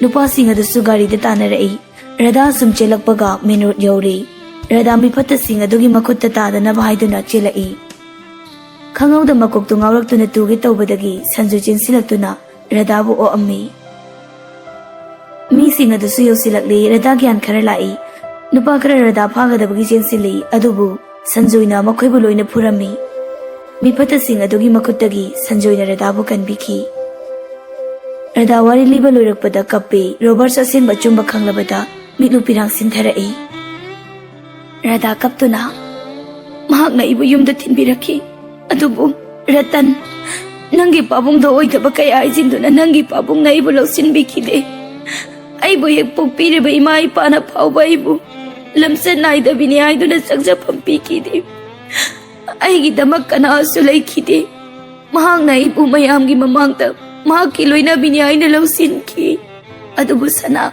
ꯅꯨꯄꯥꯁꯤꯡ ꯑꯗꯨꯁꯨ ꯒꯥꯔꯤꯗ ꯇꯥꯟꯅꯔꯛꯏ꯫ ꯔꯙꯥ ꯑꯁꯨꯝ ꯆꯦꯜꯂꯛꯄꯒ ꯃꯦꯟ ꯔꯣꯗ ꯌꯧꯔꯦ꯫ ꯔꯙꯥ ꯃꯤꯐꯠꯇꯁꯤꯡ ꯑꯗꯨꯒꯤ ꯃꯈꯨꯠꯇ ꯇꯥꯗꯅꯕ ꯍꯥꯏꯗꯨꯅ ꯆꯦꯜꯂꯛꯏ꯫ ꯈꯪꯍꯧꯗ ꯃꯀꯣꯛꯇꯨ ꯉꯥꯎꯔꯛꯇꯨꯅ ꯇꯨꯒꯦ ꯇꯧꯕꯗꯒꯤ ꯁꯟꯖꯨ ꯆꯦꯟꯁꯤꯜꯂꯛꯇꯨꯅ ꯔꯙꯥꯕꯨ ꯑꯣꯛꯑꯝꯃꯤ꯫ ꯃꯤꯁꯤꯡ ꯑꯗꯨꯁꯨ ꯌꯧꯁꯤꯜꯂꯛꯂꯦ꯫ ꯔꯙꯥ ꯒ꯭ꯌꯥꯟ ꯈꯔ ꯂꯥꯛꯏ꯫ ꯅꯨꯄꯥ ꯈꯔ ꯔꯙꯥ ꯐꯥꯒꯗꯕꯒꯤ ꯆꯦꯟꯁꯤꯜꯂꯤ, ꯑꯗꯨꯕꯨ ꯁꯟꯖꯣꯏꯅ ꯃꯈꯣꯏꯕꯨ ꯂꯣꯏꯅ ꯐꯨꯔꯝꯃꯤ꯫ ꯃꯤꯐꯠꯇꯁꯤꯡ ꯑꯗꯨꯒꯤ ꯃꯈꯨꯠꯇꯒꯤ ꯁꯟꯖꯣꯏꯅ ꯔꯙꯥꯕꯨ ꯀꯟꯕꯤꯈꯤ꯫ ꯔꯙꯥ ꯋꯥꯔꯤ ꯂꯤꯕ ꯂꯣꯏꯔꯛꯄꯗ ꯀꯞꯄꯤ꯫ ꯔꯣꯕꯔꯠꯁꯨ ꯑꯁꯦꯡꯕ ꯑꯆꯨꯝꯕ ꯈꯪꯂꯕꯗ ꯃꯤꯠꯂꯨ ꯄꯤꯔꯥꯡ ꯁꯤꯟꯊꯔꯛꯏ꯫ ꯔꯙꯥ ꯀꯞꯇꯨꯅ, "ꯃꯍꯥꯛꯅ ꯑꯩꯕꯨ ꯌꯨꯝꯗ ꯊꯤꯟꯕꯤꯔꯛꯈꯤ, ꯑꯗꯨꯕꯨ ꯔꯇꯟ, ꯅꯪꯒꯤ ꯄꯥꯕꯨꯡꯗ ꯑꯣꯏꯗꯕ ꯀꯌꯥ ꯍꯥꯏꯖꯤꯟꯗꯨꯅ ꯅꯪꯒꯤ ꯄꯥꯕꯨꯡꯅ ꯑꯩꯕꯨ ꯂꯧꯁꯤꯟꯕꯤꯈꯤꯗꯦ꯫ ꯑꯩꯕꯨ ꯍꯦꯛ ꯄꯣꯛꯄꯤꯔꯤꯕ ꯏꯃꯥ ꯏꯄꯥꯅ ꯐꯥꯎꯕ ꯑꯩꯕꯨ ꯂꯝꯆꯠ ꯅꯥꯏꯗꯕꯤꯅꯤ ꯍꯥꯏꯗꯨꯅ ꯆꯪꯖꯐꯝ ꯄꯤꯈꯤꯗꯦ꯫ ꯑꯩꯒꯤꯗꯃꯛ ꯀꯅꯥꯁꯨ ꯂꯩꯈꯤꯗꯦ꯫ ꯃꯍꯥꯛꯅ ꯑꯩꯕꯨ ꯃꯌꯥꯝꯒꯤ ꯃꯃꯥꯡꯗ ꯃꯍꯥꯛꯀꯤ ꯂꯣꯏꯅꯕꯤꯅꯤ ꯍꯥꯏꯅ ꯂꯧꯁꯤꯟꯈꯤ꯫ ꯑꯗꯨꯕꯨ ꯁꯅꯥ,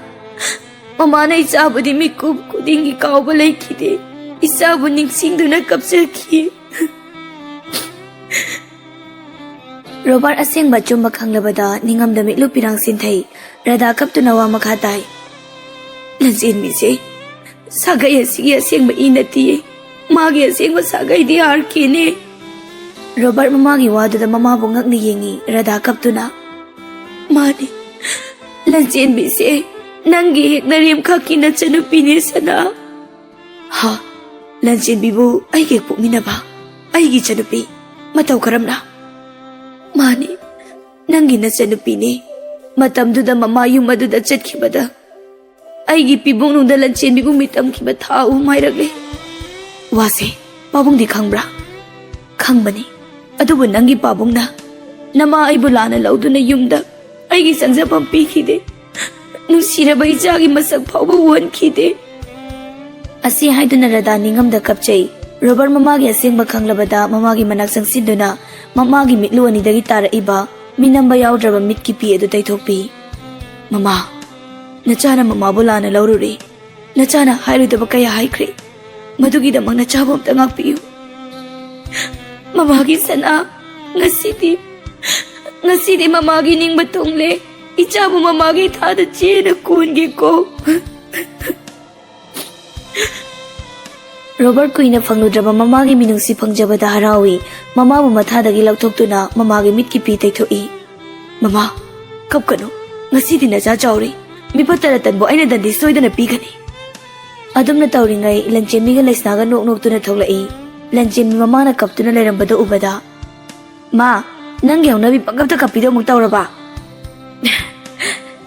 ꯃꯃꯥꯅ ꯏꯆꯥꯕꯨꯗꯤ ꯃꯤꯀꯨꯞ ꯈꯨꯗꯤꯡꯒꯤ ꯀꯥꯎꯕ ꯂꯩꯈꯤꯗꯦ꯫ ꯏꯆꯥꯕꯨ ꯅꯤꯡꯁꯤꯡꯗꯨꯅ ꯀꯞꯆꯈꯤ꯫" ꯔꯣꯕꯥꯔꯠ ꯑꯁꯦꯡꯕ ꯑꯆꯨꯝꯕ ꯈꯪꯂꯕꯗ ꯅꯤꯡꯉꯝꯗ ꯃꯤꯠꯂꯨ ꯄꯤꯔꯥꯡ ꯁꯤꯟꯊꯩ꯫ ꯔꯙꯥ ꯀꯞꯇꯨꯅ ꯋꯥ ꯃꯈꯥ ꯇꯥꯏ꯫ "ꯂꯟꯆꯦꯟꯕꯤꯁꯦ, ꯁꯥꯒꯩ ꯑꯁꯤꯒꯤ ꯑꯁꯦꯡꯕ ꯏ ꯅꯠꯇꯤꯌꯦ꯫ ꯃꯥꯒꯤ ꯑꯁꯦꯡꯕ ꯁꯥꯒꯩꯗꯤ ꯑꯥꯔ ꯀꯦꯅꯦ꯫" ꯔꯣꯕꯥꯔꯠ ꯃꯃꯥꯒꯤ ꯋꯥꯗꯨꯗ ꯃꯃꯥꯕꯨ ꯉꯛꯅ ꯌꯦꯡꯉꯤ꯫ ꯔꯙꯥ ꯀꯞꯇꯨꯅ, "ꯃꯥꯅꯤ, ꯂꯟꯆꯦꯟꯕꯤꯁꯦ ꯅꯪꯒꯤ ꯍꯦꯛ ꯅꯔꯦꯝꯈꯛꯀꯤ ꯅꯆꯟꯅꯨꯄꯤꯅꯦ ꯁꯅꯥ꯫" "ꯍꯥ? ꯂꯟꯆꯦꯟꯕꯤꯕꯨ ꯑꯩꯒ ꯍꯦꯛ ꯄꯣꯛꯃꯤꯟꯅꯕ ꯑꯩꯒꯤ ꯏꯆꯟꯅꯨꯄꯤ? ꯃꯇꯧ ꯀꯔꯝꯅ?" "ꯃꯥꯅꯤ, ꯅꯪꯒꯤ ꯅꯆꯟꯅꯨꯄꯤꯅꯤ꯫ ꯃꯇꯝꯗꯨꯗ ꯃꯃꯥ ꯌꯨꯝ ꯑꯗꯨꯗ ꯆꯠꯈꯤꯕꯗ ꯑꯩꯒꯤ ꯄꯤꯕꯨꯡꯅꯨꯡꯗ ꯂꯟꯆꯦꯟꯕꯤꯕꯨ ꯃꯤꯇꯝꯈꯤꯕ ꯊꯥ ꯑꯍꯨꯝ ꯍꯥꯏꯔꯛꯂꯦ꯫" "ꯋꯥꯁꯦ ꯄꯥꯕꯨꯡꯗꯤ ꯈꯪꯕ꯭ꯔꯥ?" "ꯈꯪꯕꯅꯤ, ꯑꯗꯨꯕꯨ ꯅꯪꯒꯤ ꯄꯥꯕꯨꯡꯅ ꯅꯃꯥ ꯑꯩꯕꯨ ꯂꯥꯟꯅ ꯂꯧꯗꯨꯅ ꯌꯨꯝꯗ ꯑꯩꯒꯤ ꯆꯪꯖꯐꯝ ꯄꯤꯈꯤꯗꯦ꯫ ꯅꯨꯡꯁꯤꯔꯕ ꯏꯆꯥꯒꯤ ꯃꯁꯛ ꯐꯥꯎꯕ ꯎꯍꯟꯈꯤꯗꯦ꯫" ꯑꯁꯤ ꯍꯥꯏꯗꯨꯅ ꯔꯙꯥ ꯅꯤꯡꯉꯝꯗ ꯀꯞꯆꯩ꯫ ꯔꯣꯕꯔꯠ ꯃꯃꯥꯒꯤ ꯑꯁꯦꯡꯕ ꯈꯪꯂꯕꯗ ꯃꯃꯥꯒꯤ ꯃꯅꯥꯛ ꯆꯪꯁꯤꯟꯗꯨꯅ ꯃꯃꯥꯒꯤ ꯃꯤꯠꯂꯨ ꯑꯅꯤꯗꯒꯤ ꯇꯥꯔꯛꯏꯕ ꯃꯤꯅꯝꯕ ꯌꯥꯎꯗ꯭ꯔꯕ ꯃꯤꯠꯀꯤ ꯄꯤ ꯑꯗꯨ ꯇꯩꯊꯣꯛꯄꯤ꯫ "ꯃꯃꯥ, ꯅꯆꯥꯅ ꯃꯃꯥꯕꯨ ꯂꯥꯟꯅ ꯂꯧꯔꯨꯔꯦ꯫ ꯅꯆꯥꯅ ꯍꯥꯏꯔꯣꯏꯗꯕ ꯀꯌꯥ ꯍꯥꯏꯈ꯭ꯔꯦ꯫ ꯃꯗꯨꯒꯤꯗꯃꯛ ꯅꯆꯥꯕꯨ ꯑꯝꯇ ꯉꯥꯛꯄꯤꯌꯨ꯫ ꯃꯃꯥꯒꯤ ꯁꯅꯥ, ꯉꯁꯤꯗꯤ, ꯉꯁꯤꯗꯤ ꯃꯃꯥꯒꯤ ꯅꯤꯡꯕ ꯊꯨꯡꯂꯦ꯫ ꯏꯆꯥꯕꯨ ꯃꯃꯥꯒꯤ ꯏꯊꯥꯗ ꯆꯦꯅ ꯀꯣꯟꯒꯦꯀꯣ꯫ ꯔꯣꯕꯔꯠ ꯀꯨꯏꯅ ꯐꯪꯂꯨꯗ꯭ꯔꯕ ꯃꯃꯥꯒꯤ ꯃꯤꯅꯨꯡꯁꯤ ꯐꯪꯖꯕꯗ ꯍꯔꯥꯎꯏ꯫ ꯃꯃꯥꯕꯨ ꯃꯊꯥꯗꯒꯤ ꯂꯧꯊꯣꯛꯇꯨꯅ ꯃꯃꯥꯒꯤ ꯃꯤꯠꯀꯤ ꯄꯤ ꯇꯩꯊꯣꯛꯏ꯫ "ꯃꯃꯥ, ꯀꯞꯀꯅꯨ꯫ ꯉꯁꯤꯗꯤ ꯅꯆꯥ ꯆꯥꯎꯔꯦ꯫ ꯃꯤꯐꯠꯇ ꯔꯇꯟꯕꯨ ꯑꯩꯅ ꯗꯟꯗꯤ ꯁꯣꯏꯗꯅ ꯄꯤꯒꯅꯤ꯫" ꯑꯗꯨꯝꯅ ꯇꯧꯔꯤꯉꯩ ꯂꯟꯆꯦꯟꯕꯤꯒ ꯂꯩꯁꯅꯥꯒ ꯅꯣꯛ ꯅꯣꯛꯇꯨꯅ ꯊꯣꯛꯂꯛꯏ꯫ ꯂꯟꯆꯦꯟꯕꯤ ꯃꯃꯥꯅ ꯀꯞꯇꯨꯅ ꯂꯩꯔꯝꯕꯗꯨ ꯎꯕꯗ, "ꯃꯥ, ꯅꯪꯒꯤ ꯍꯧꯅꯕꯤ ꯄꯪꯀꯞꯇ ꯀꯞꯄꯤꯗꯣ ꯑꯃꯨꯛ ꯇꯧꯔꯕ?"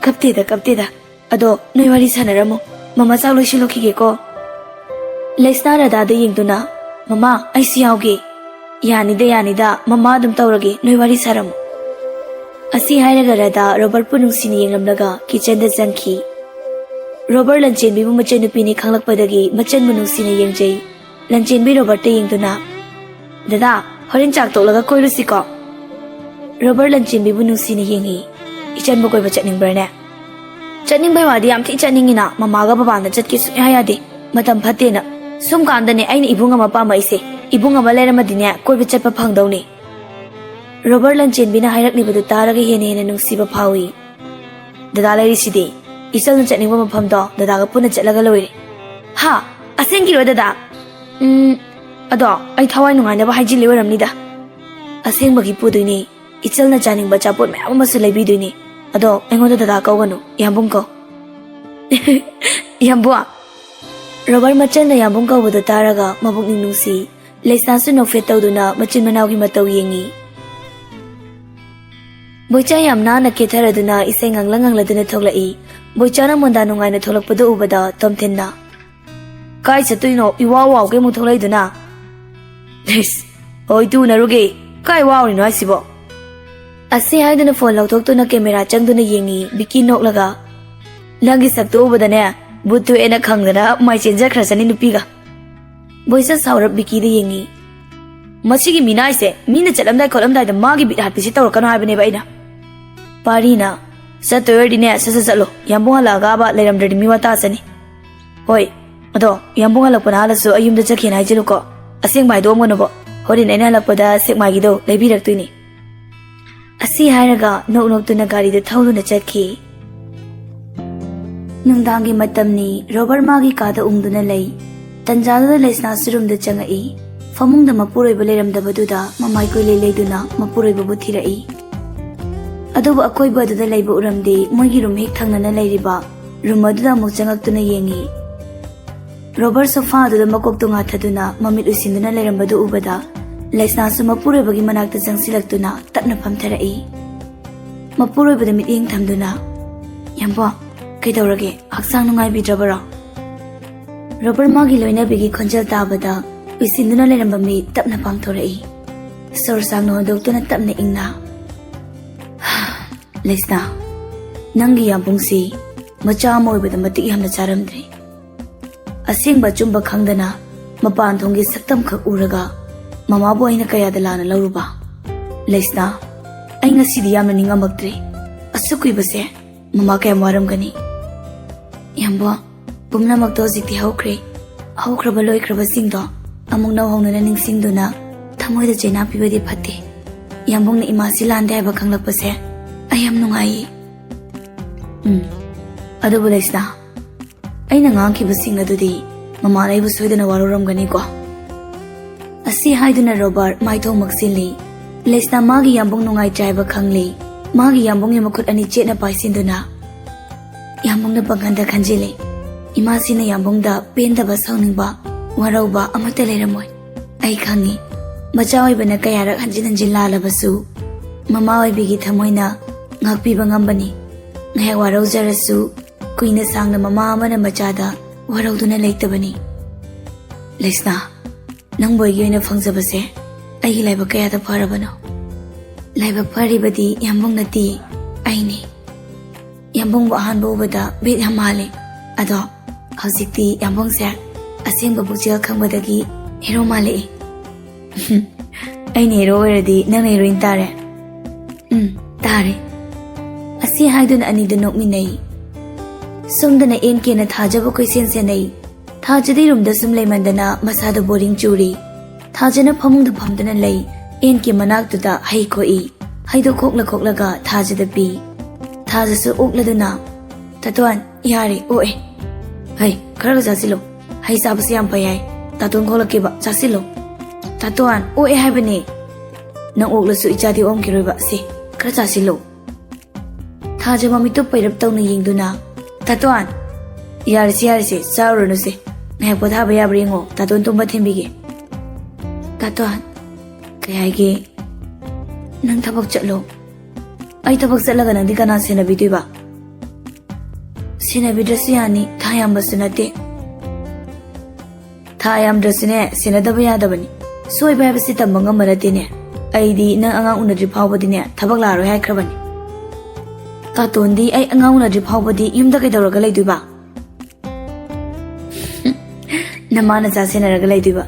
"ꯀꯞꯇꯦꯗ, ꯀꯞꯇꯦꯗ꯫ ꯑꯗꯣ ꯅꯣꯏ ꯋꯥꯔꯤ ꯁꯥꯟꯅꯔꯝꯃꯣ꯫ ꯃꯃꯥ ꯆꯥꯛ ꯂꯣꯏꯁꯤꯜꯂꯨꯈꯤꯒꯦꯀꯣ꯫" ꯂꯩꯁꯅꯥ ꯔꯙꯥꯗ ꯌꯦꯡꯗꯨꯅ, "ꯃꯃꯥ, ꯑꯩꯁꯨ ꯌꯥꯎꯒꯦ꯫" "ꯌꯥꯅꯤꯗ, ꯌꯥꯅꯤꯗ, ꯃꯃꯥ ꯑꯗꯨꯝ ꯇꯧꯔꯒꯦ, ꯅꯣꯏ ꯋꯥꯔꯤ ꯁꯥꯔꯝꯃꯣ꯫" ꯑꯁꯤ ꯍꯥꯏꯔꯒ ꯔꯙꯥ ꯔꯣꯕꯔꯠꯄꯨ ꯅꯨꯡꯁꯤꯅ ꯌꯦꯡꯂꯝꯂꯒ ꯀꯤꯆꯟꯗ ꯆꯪꯈꯤ꯫ ꯔꯣꯕꯔꯠ ꯂꯟꯆꯦꯟꯕꯤꯕꯨ ꯃꯆꯟꯅꯨꯄꯤꯅꯤ ꯈꯪꯂꯛꯄꯗꯒꯤ ꯃꯆꯟꯕꯨ ꯅꯨꯡꯁꯤꯅ ꯌꯦꯡꯖꯩ꯫ ꯂꯟꯆꯦꯟꯕꯤ ꯔꯣꯕꯔꯠꯇ ꯌꯦꯡꯗꯨꯅ, "ꯗꯗꯥ, ꯍꯣꯔꯦꯟ ꯆꯥꯛ ꯇꯣꯛꯂꯒ ꯀꯣꯏꯔꯨꯁꯤꯀꯣ?" ꯔꯣꯕꯔꯠ ꯂꯟꯆꯦꯟꯕꯤꯕꯨ ꯅꯨꯡꯁꯤꯅ ꯌꯦꯡꯉꯤ꯫ "ꯏꯆꯟꯕꯨ ꯀꯣꯏꯕ ꯆꯠꯅꯤꯡꯕ꯭ꯔꯅꯦ?" "ꯆꯠꯅꯤꯡꯕꯩ ꯋꯥꯗꯤ ꯌꯥꯝ ꯊꯤ ꯆꯠꯅꯤꯡꯉꯤꯅ, ꯃꯃꯥꯒ ꯕꯕꯥꯅ ꯆꯠꯀꯦ ꯁꯨꯡꯌꯥ ꯌꯥꯗꯦ꯫ ꯃꯇꯝ ꯐꯠꯇꯦꯅ꯫ ꯁꯨꯝ ꯀꯥꯟꯗꯅꯦ ꯑꯩꯅ ꯏꯕꯨꯡ ꯑꯃ ꯄꯥꯝꯃꯛꯏꯁꯦ꯫ ꯏꯕꯨꯡ ꯑꯃ ꯂꯩꯔꯝꯃꯗꯤꯅꯦ ꯀꯣꯏꯕ ꯆꯠꯄ ꯐꯪꯗꯧꯅꯦ꯫" ꯔꯣꯕꯔꯠ ꯂꯟꯆꯦꯟꯕꯤꯅ ꯍꯥꯏꯔꯛꯂꯤꯕꯗꯨ ꯇꯥꯔꯒ ꯍꯦꯟꯅ ꯍꯦꯟꯅ ꯅꯨꯡꯁꯤꯕ ꯐꯥꯎꯏ꯫ "ꯗꯗꯥ ꯂꯩꯔꯤꯁꯤꯗꯤ꯫ ꯏꯆꯜꯅ ꯆꯠꯅꯤꯡꯕ ꯃꯐꯝꯗꯣ ꯗꯗꯥꯒ ꯄꯨꯟꯅ ꯆꯠꯂꯒ ꯂꯣꯏꯔꯦ꯫" "ꯍꯥ? ꯑꯁꯦꯡꯀꯤꯔꯣ ꯗꯗꯥ?" "ꯎꯝ, ꯑꯗꯣ ꯑꯩ ꯊꯋꯥꯏ ꯅꯨꯡꯉꯥꯏꯅꯕ ꯍꯥꯏꯖꯤꯜꯂꯤ ꯑꯣꯏꯔꯝꯅꯤꯗ꯫" "ꯑꯁꯦꯡꯕꯒꯤ ꯄꯨꯗꯣꯏꯅꯦ꯫ ꯏꯆꯜꯅ ꯆꯥꯅꯤꯡꯕ ꯑꯆꯥꯄꯣꯠ ꯃꯌꯥꯝ ꯑꯃꯁꯨ ꯂꯩꯕꯤꯗꯣꯏꯅꯦ꯫ ꯑꯗꯣ ꯑꯩꯉꯣꯟꯗ ꯗꯗꯥ ꯀꯧꯒꯅꯨ, ꯌꯥꯝꯕꯨꯡ ꯀꯧ꯫" "ꯌꯥꯝꯕꯨꯡ?" ꯔꯣꯕꯔꯠ ꯃꯆꯟꯅ ꯌꯥꯝꯕꯨꯡ ꯀꯧꯕꯗꯨ ꯇꯥꯔꯒ ꯃꯕꯨꯛꯅꯤꯡ ꯅꯨꯡꯁꯤ꯫ ꯂꯩꯁꯅꯥꯁꯨ ꯅꯣꯛꯐꯦꯠ ꯇꯧꯗꯨꯅ ꯃꯆꯤꯟ ꯃꯅꯥꯎꯒꯤ ꯃꯇꯧ ꯌꯦꯡꯉꯤ꯫ ꯕꯣꯏꯆꯥ ꯌꯥꯝ ꯅꯥꯟꯅ ꯀꯦꯊꯔꯗꯨꯅ ꯏꯁꯩ ꯉꯪꯂ ꯉꯪꯂꯗꯨꯅ ꯊꯣꯛꯂꯛꯏ꯫ ꯕꯣꯏꯆꯥꯅ ꯃꯣꯟꯗꯥ ꯅꯨꯡꯉꯥꯏꯅ ꯊꯣꯛꯂꯛꯄꯗꯨ ꯎꯕꯗ ꯇꯣꯝꯊꯤꯟꯅ, "ꯀꯥꯏ ꯆꯠꯇꯣꯏꯅꯣ? ꯏꯋꯥꯎ ꯋꯥꯎꯒꯩ ꯑꯃꯨꯛ ꯊꯣꯛꯂꯛꯏꯗꯨꯅ?" "ꯏꯁ, ꯍꯣꯏ, ꯇꯨ ꯎꯅꯔꯨꯒꯦ꯫ ꯀꯥꯏ ꯋꯥꯎꯔꯤꯅꯣ ꯍꯥꯏꯁꯤꯕꯣ?" ꯑꯁꯤ ꯍꯥꯏꯗꯨꯅ ꯐꯣꯟ ꯂꯧꯊꯣꯛꯇꯨꯅ ꯀꯦꯃꯦꯔꯥ ꯆꯪꯗꯨꯅ ꯌꯦꯡꯉꯤ ꯕꯤꯀꯤ ꯅꯣꯛꯂꯒ꯫ "ꯅꯪꯒꯤ ꯁꯛꯇꯨ ꯎꯕꯗꯅꯦ ꯕꯨꯠ ꯊꯣꯛꯑꯦꯅ ꯈꯪꯗꯅ ꯃꯥꯏ ꯆꯦꯟꯖꯈ꯭ꯔꯁꯅꯤ ꯅꯨꯄꯤꯒ꯫" ꯕꯣꯏꯆꯥ ꯁꯥꯎꯔꯞ ꯕꯤꯀꯤꯗ ꯌꯦꯡꯉꯤ꯫ "ꯃꯁꯤꯒꯤ ꯃꯤꯅꯥꯏꯁꯦ ꯃꯤꯅ ꯆꯠꯂꯝꯗꯥꯏ ꯈꯣꯠꯂꯝꯗꯥꯏꯗ ꯃꯥꯒꯤ ꯕꯤꯠ ꯍꯥꯠꯄꯤꯁꯤ ꯇꯧꯔꯛꯀꯅꯨ ꯍꯥꯏꯕꯅꯦꯕ ꯑꯩꯅ꯫" ꯄꯥꯔꯤꯅ, "ꯆꯠꯇꯣꯏ ꯑꯣꯏꯔꯗꯤꯅꯦ ꯁꯠ ꯁꯠ ꯆꯠꯂꯣ, ꯌꯥꯝꯕꯨꯡ ꯍꯜꯂꯛꯑꯒꯕ ꯂꯩꯔꯝꯗ꯭ꯔꯗꯤ ꯃꯤꯋꯥ ꯇꯥꯁꯅꯤ꯫" ꯍꯣꯏ, ꯑꯗꯣ ꯌꯥꯝꯕꯨꯡ ꯍꯜꯂꯛꯄꯅ ꯍꯥꯜꯂꯁꯨ ꯑꯩ ꯌꯨꯝꯗ ꯆꯠꯈꯤꯅ ꯍꯥꯏꯖꯤꯜꯂꯨꯀꯣ꯫ ꯑꯁꯦꯡꯕ ꯍꯥꯏꯗꯣꯛꯑꯝꯒꯅꯨꯕꯣ꯫ ꯍꯣꯔꯦꯟ ꯑꯩꯅ ꯍꯜꯂꯛꯄꯗ ꯁꯦꯛꯃꯥꯏꯒꯤꯗꯣ ꯂꯩꯕꯤꯔꯛꯇꯣꯏꯅꯤ꯫ ꯑꯁꯤ ꯍꯥꯏꯔꯒ ꯅꯣꯛ ꯅꯣꯛꯇꯨꯅ ꯒꯥꯔꯤꯗꯨ ꯊꯧꯗꯨꯅ ꯆꯠꯈꯤ꯫ ꯅꯨꯡꯗꯥꯡꯒꯤ ꯃꯇꯝꯅꯤ꯫ ꯔꯣꯕꯔꯠ ꯃꯥꯒꯤ ꯀꯥꯗ ꯎꯪꯗꯨꯅ ꯂꯩ꯫ ꯇꯟꯖꯥꯗꯨꯗ ꯂꯩꯁꯅꯥꯁꯨ ꯔꯨꯝꯗ ꯆꯪꯉꯛꯏ꯫ ꯐꯃꯨꯡꯗ ꯃꯄꯨꯔꯣꯏꯕ ꯂꯩꯔꯝꯗꯕꯗꯨꯗ ꯃꯃꯥꯏ ꯀꯣꯏꯂꯩ ꯂꯩꯗꯨꯅ ꯃꯄꯨꯔꯣꯏꯕꯕꯨ ꯊꯤꯔꯛꯏ꯫ ꯑꯗꯨꯕꯨ ꯑꯀꯣꯏꯕ ꯑꯗꯨꯗ ꯂꯩꯕ ꯎꯔꯝꯗꯦ꯫ ꯃꯣꯏꯒꯤ ꯔꯨꯝ ꯍꯦꯛ ꯊꯪꯅꯅ ꯂꯩꯔꯤꯕ ꯔꯨꯝ ꯑꯗꯨꯗ ꯑꯃꯨꯛ ꯆꯪꯉꯛꯇꯨꯅ ꯌꯦꯡꯉꯤ꯫ ꯔꯣꯕꯔꯠ ꯁꯣꯐꯥ ꯑꯗꯨꯗ ꯃꯀꯣꯛꯇꯨ ꯉꯥꯊꯗꯨꯅ ꯃꯃꯤꯠ ꯎꯏꯁꯤꯟꯗꯨꯅ ꯂꯩꯔꯝꯕꯗꯨ ꯎꯕꯗ ꯂꯩꯁꯅꯥꯁꯨ ꯃꯄꯨꯔꯣꯏꯕꯒꯤ ꯃꯅꯥꯛꯇ ꯆꯪꯁꯤꯜꯂꯛꯇꯨꯅ ꯇꯞꯅ ꯐꯝꯊꯔꯛꯏ꯫ ꯃꯄꯨꯔꯣꯏꯕꯗ ꯃꯤꯠꯌꯦꯡ ꯊꯝꯗꯨꯅ, "ꯌꯥꯝꯕꯣ, ꯀꯩꯗꯧꯔꯒꯦ? ꯍꯛꯆꯥꯡ ꯅꯨꯡꯉꯥꯏꯕꯤꯗ꯭ꯔꯕꯔꯣ?" ꯔꯣꯕꯔꯠ ꯃꯥꯒꯤ ꯂꯣꯏꯅꯕꯤꯒꯤ ꯈꯣꯟꯖꯦꯜ ꯇꯥꯕꯗ ꯎꯏꯁꯤꯟꯗꯨꯅ ꯂꯩꯔꯝꯕ ꯃꯤ ꯇꯞꯅ ꯄꯥꯡꯊꯣꯔꯛꯏ꯫ ꯁꯣꯔ ꯁꯥꯡꯅ ꯍꯣꯟꯗꯣꯛꯇꯨꯅ ꯇꯞꯅ ꯏꯪꯅ, "ꯂꯩꯁꯅꯥ, ꯅꯪꯒꯤ ꯌꯥꯝꯕꯨꯡꯁꯤ ꯃꯆꯥ ꯑꯃ ꯑꯣꯏꯕꯗ ꯃꯇꯤꯛ ꯌꯥꯝꯅ ꯆꯥꯔꯝꯗ꯭ꯔꯦ꯫ ꯑꯁꯦꯡꯕ ꯑꯆꯨꯝꯕ ꯈꯪꯗꯅ ꯃꯄꯥꯟ ꯊꯣꯡꯒꯤ ꯁꯛꯇꯝꯈꯛ ꯎꯔꯒ ꯃꯃꯥꯕꯨ ꯑꯩꯅ ꯀꯌꯥꯗ ꯂꯥꯟꯅ ꯂꯧꯔꯨꯕ꯫ ꯂꯩꯁꯅꯥ, ꯑꯩ ꯉꯁꯤꯗꯤ ꯌꯥꯝꯅ ꯅꯤꯡꯉꯝꯃꯛꯇ꯭ꯔꯦ꯫ ꯑꯁꯨꯛ ꯀꯨꯏꯕꯁꯦ ꯃꯃꯥ ꯀꯌꯥꯝ ꯋꯥꯔꯝꯒꯅꯤ꯫" "ꯌꯥꯝꯕꯣ, ꯄꯨꯝꯅꯃꯛꯇꯣ ꯍꯧꯖꯤꯛꯇꯤ ꯍꯧꯈ꯭ꯔꯦ꯫ ꯍꯧꯈ꯭ꯔꯕ ꯂꯣꯏꯈ꯭ꯔꯕꯁꯤꯡꯗꯣ ꯑꯃꯨꯛ ꯅꯧꯍꯧꯅꯅ ꯅꯤꯡꯁꯤꯡꯗꯨꯅ ꯊꯃꯣꯏꯗ ꯆꯩꯅꯥ ꯄꯤꯕꯗꯤ ꯐꯠꯇꯦ꯫ ꯌꯥꯝꯕꯨꯡꯅ ꯏꯃꯥꯁꯤ ꯂꯥꯟꯗꯦ ꯍꯥꯏꯕ ꯈꯪꯂꯛꯄꯁꯦ ꯑꯩ ꯌꯥꯝ ꯅꯨꯡꯉꯥꯏꯌꯦ꯫ ꯎꯝ, ꯑꯗꯨꯕꯨ ꯂꯩꯁꯅꯥ, ꯑꯩꯅ ꯉꯥꯡꯈꯤꯕꯁꯤꯡ ꯑꯗꯨꯗꯤ ꯃꯃꯥꯅ ꯑꯩꯕꯨ ꯁꯣꯏꯗꯅ ꯋꯥꯔꯧꯔꯝꯒꯅꯤꯀꯣ?" ꯑꯁꯤ ꯍꯥꯏꯗꯨꯅ ꯔꯣꯕꯔꯠ ꯃꯥꯏꯊꯣꯡ ꯃꯛꯁꯤꯜꯂꯤ꯫ ꯂꯩꯁꯅꯥ ꯃꯥꯒꯤ ꯌꯥꯝꯕꯨꯡ ꯅꯨꯡꯉꯥꯏꯇ꯭ꯔꯦ ꯍꯥꯏꯕ ꯈꯪꯂꯤ꯫ ꯃꯥꯒꯤ ꯌꯥꯝꯕꯨꯡꯒꯤ ꯃꯈꯨꯠ ꯑꯅꯤ ꯆꯦꯠꯅ ꯄꯥꯏꯁꯤꯟꯗꯨꯅ, ꯌꯥꯝꯕꯨꯡꯅ ꯄꯥꯡꯒꯟꯗ ꯈꯟꯖꯤꯜꯂꯤ꯫ ꯏꯃꯥꯁꯤꯅ ꯌꯥꯝꯕꯨꯡꯗ ꯄꯦꯟꯗꯕ, ꯁꯥꯎꯅꯤꯡꯕ, ꯋꯥꯔꯧꯕ ꯑꯃꯠꯇ ꯂꯩꯔꯝꯃꯣꯏ꯫ ꯑꯩ ꯈꯪꯉꯤ꯫ ꯃꯆꯥ ꯑꯣꯏꯕꯅ ꯀꯌꯥꯔꯛ ꯍꯟꯖꯤꯟ ꯍꯟꯖꯤꯟ ꯂꯥꯜꯂꯕꯁꯨ ꯃꯃꯥ ꯑꯣꯏꯕꯤꯒꯤ ꯊꯃꯣꯏꯅ ꯉꯥꯛꯄꯤꯕ ꯉꯝꯕꯅꯤ꯫ ꯉꯥꯏꯍꯥꯛ ꯋꯥꯔꯧꯖꯔꯁꯨ ꯀꯨꯏꯅ ꯁꯥꯡꯅ ꯃꯃꯥ ꯑꯃꯅ ꯃꯆꯥꯗ ꯋꯥꯔꯧꯗꯨꯅ ꯂꯩꯇꯕꯅꯤ꯫ ꯂꯩꯁꯅꯥ, ꯅꯪꯕꯨ ꯑꯩꯒꯤ ꯑꯣꯏꯅ ꯐꯪꯖꯕꯁꯦ ꯑꯩꯒꯤ ꯂꯥꯏꯕꯛ ꯀꯌꯥꯗ ꯐꯔꯕꯅꯣ꯫ ꯂꯥꯏꯕꯛ ꯐꯔꯤꯕꯗꯤ ꯌꯥꯝꯕꯨꯡ ꯅꯠꯇꯦ, ꯑꯩꯅꯤ꯫ ꯌꯥꯝꯕꯨꯡꯕꯨ ꯑꯍꯥꯟꯕ ꯎꯕꯗ ꯕꯦꯠ ꯌꯥꯝ ꯃꯥꯜꯂꯦ꯫ ꯑꯗꯣ ꯍꯧꯖꯤꯛꯇꯤ ꯌꯥꯝꯕꯨꯡꯁꯦ ꯑꯁꯦꯡꯕ ꯄꯨꯛꯆꯦꯜ ꯈꯪꯕꯗꯒꯤ ꯍꯦꯔꯣ ꯃꯥꯜꯂꯛꯏ꯫ ꯑꯩꯅ ꯍꯦꯔꯣ ꯑꯣꯏꯔꯗꯤ ꯅꯪꯅ ꯍꯦꯔꯣꯏꯟ ꯇꯥꯔꯦ꯫ ꯎꯝ, ꯇꯥꯔꯦ꯫ ꯑꯁꯤ ꯍꯥꯏꯗꯨꯅ ꯑꯅꯤꯗꯨ ꯅꯣꯛꯃꯤꯟꯅꯩ꯫ ꯁꯣꯝꯗꯅ ꯑꯦꯟ ꯀꯦꯅ ꯊꯥꯖꯕꯨ ꯀꯣꯏꯁꯦꯟ ꯁꯦꯟꯅꯩ꯫ ꯊꯥꯖꯗꯤ ꯔꯨꯝꯗ ꯁꯨꯝ ꯂꯩꯃꯟꯗꯅ ꯃꯁꯥꯗ ꯕꯣꯔꯤꯡ ꯆꯨꯔꯤ꯫ ꯊꯥꯖꯅ ꯐꯃꯨꯡꯗ ꯐꯝꯗꯨꯅ ꯂꯩ꯫ ꯑꯦꯟ ꯀꯦ ꯃꯅꯥꯛꯇꯨꯗ ꯍꯩ ꯈꯣꯛꯏ꯫ ꯍꯩꯗꯣ ꯈꯣꯛꯂ ꯈꯣꯛꯂꯒ ꯊꯥꯖꯗ ꯄꯤ꯫ ꯊꯥꯖꯁꯨ ꯑꯣꯛꯂꯗꯨꯅ, "ꯇꯥꯇꯣꯟ, ꯌꯥꯔꯦ, ꯑꯣꯛꯑꯦ꯫ ꯍꯩ, ꯈꯔꯒ ꯆꯥꯁꯤꯜꯂꯣ꯫ ꯍꯩ ꯆꯥꯕꯁꯦ ꯌꯥꯝ ꯐꯩ ꯍꯥꯏ꯫ ꯇꯥꯇꯣꯟ ꯈꯣꯛꯂꯛꯀꯦꯕ, ꯆꯥꯁꯤꯜꯂꯣ꯫ ꯇꯥꯇꯣꯟ, ꯑꯣꯛꯑꯦ ꯍꯥꯏꯕꯅꯦ꯫ ꯅꯪ ꯑꯣꯛꯂꯁꯨ ꯏꯆꯥꯗꯤ ꯑꯣꯛꯑꯝꯈꯤꯔꯣꯏꯕ꯫ ꯁꯦ, ꯈꯔ ꯆꯥꯁꯤꯜꯂꯣ꯫" ꯊꯥꯖ ꯃꯃꯤꯠꯇꯨ ꯄꯩꯔꯞ ꯇꯧꯅ ꯌꯦꯡꯗꯨꯅ, "ꯇꯥꯇꯣꯟ, ꯌꯥꯔꯦꯁꯦ, ꯌꯥꯔꯦꯁꯦ, ꯆꯥꯔꯨꯔꯅꯨꯁꯦ꯫ ꯉꯥꯏꯍꯥꯛ ꯄꯣꯊꯥꯕ ꯌꯥꯕ꯭ꯔꯥ ꯌꯦꯡꯉꯣ, ꯇꯥꯇꯣꯟ ꯇꯨꯝꯕ ꯊꯤꯟꯕꯤꯒꯦ꯫" "ꯇꯥꯇꯣꯟ, ꯀꯩ ꯍꯥꯏꯒꯦ?" "ꯅꯪ ꯊꯕꯛ ꯆꯠꯂꯣ꯫ ꯑꯩ ꯊꯕꯛ ꯆꯠꯂꯒ ꯅꯪꯗꯤ ꯀꯅꯥ ꯁꯦꯟꯅꯕꯤꯗꯣꯏꯕ?" "ꯁꯦꯟꯅꯕꯤꯗ꯭ꯔꯁꯨ ꯌꯥꯅꯤ, ꯊꯥ ꯌꯥꯝꯕꯁꯨ ꯅꯠꯇꯦ꯫" "ꯊꯥ ꯌꯥꯝꯗ꯭ꯔꯁꯨꯅꯦ, ꯁꯦꯟꯅꯗꯕ ꯌꯥꯗꯕꯅꯤ꯫ ꯁꯣꯏꯕ ꯍꯥꯏꯕꯁꯤ ꯇꯝꯕ ꯉꯝꯕ ꯅꯠꯇꯦꯅꯦ꯫ ꯑꯩꯗꯤ ꯅꯪ ꯑꯉꯥꯡ ꯎꯅꯗ꯭ꯔꯤ ꯐꯥꯎꯕꯗꯤꯅꯦ, ꯊꯕꯛ ꯂꯥꯛꯑꯔꯣꯏ ꯍꯥꯏꯈ꯭ꯔꯕꯅꯤ꯫" "ꯇꯥꯇꯣꯟꯗꯤ ꯑꯩ ꯑꯉꯥꯡ ꯎꯅꯗ꯭ꯔꯤ ꯐꯥꯎꯕꯗꯤ ꯌꯨꯝꯗ ꯀꯩꯗꯧꯔꯒ ꯂꯩꯗꯣꯏꯕ?" "ꯅꯃꯥ ꯅꯆꯥ ꯁꯦꯟꯅꯔꯒ ꯂꯩꯗꯣꯏꯕ꯫"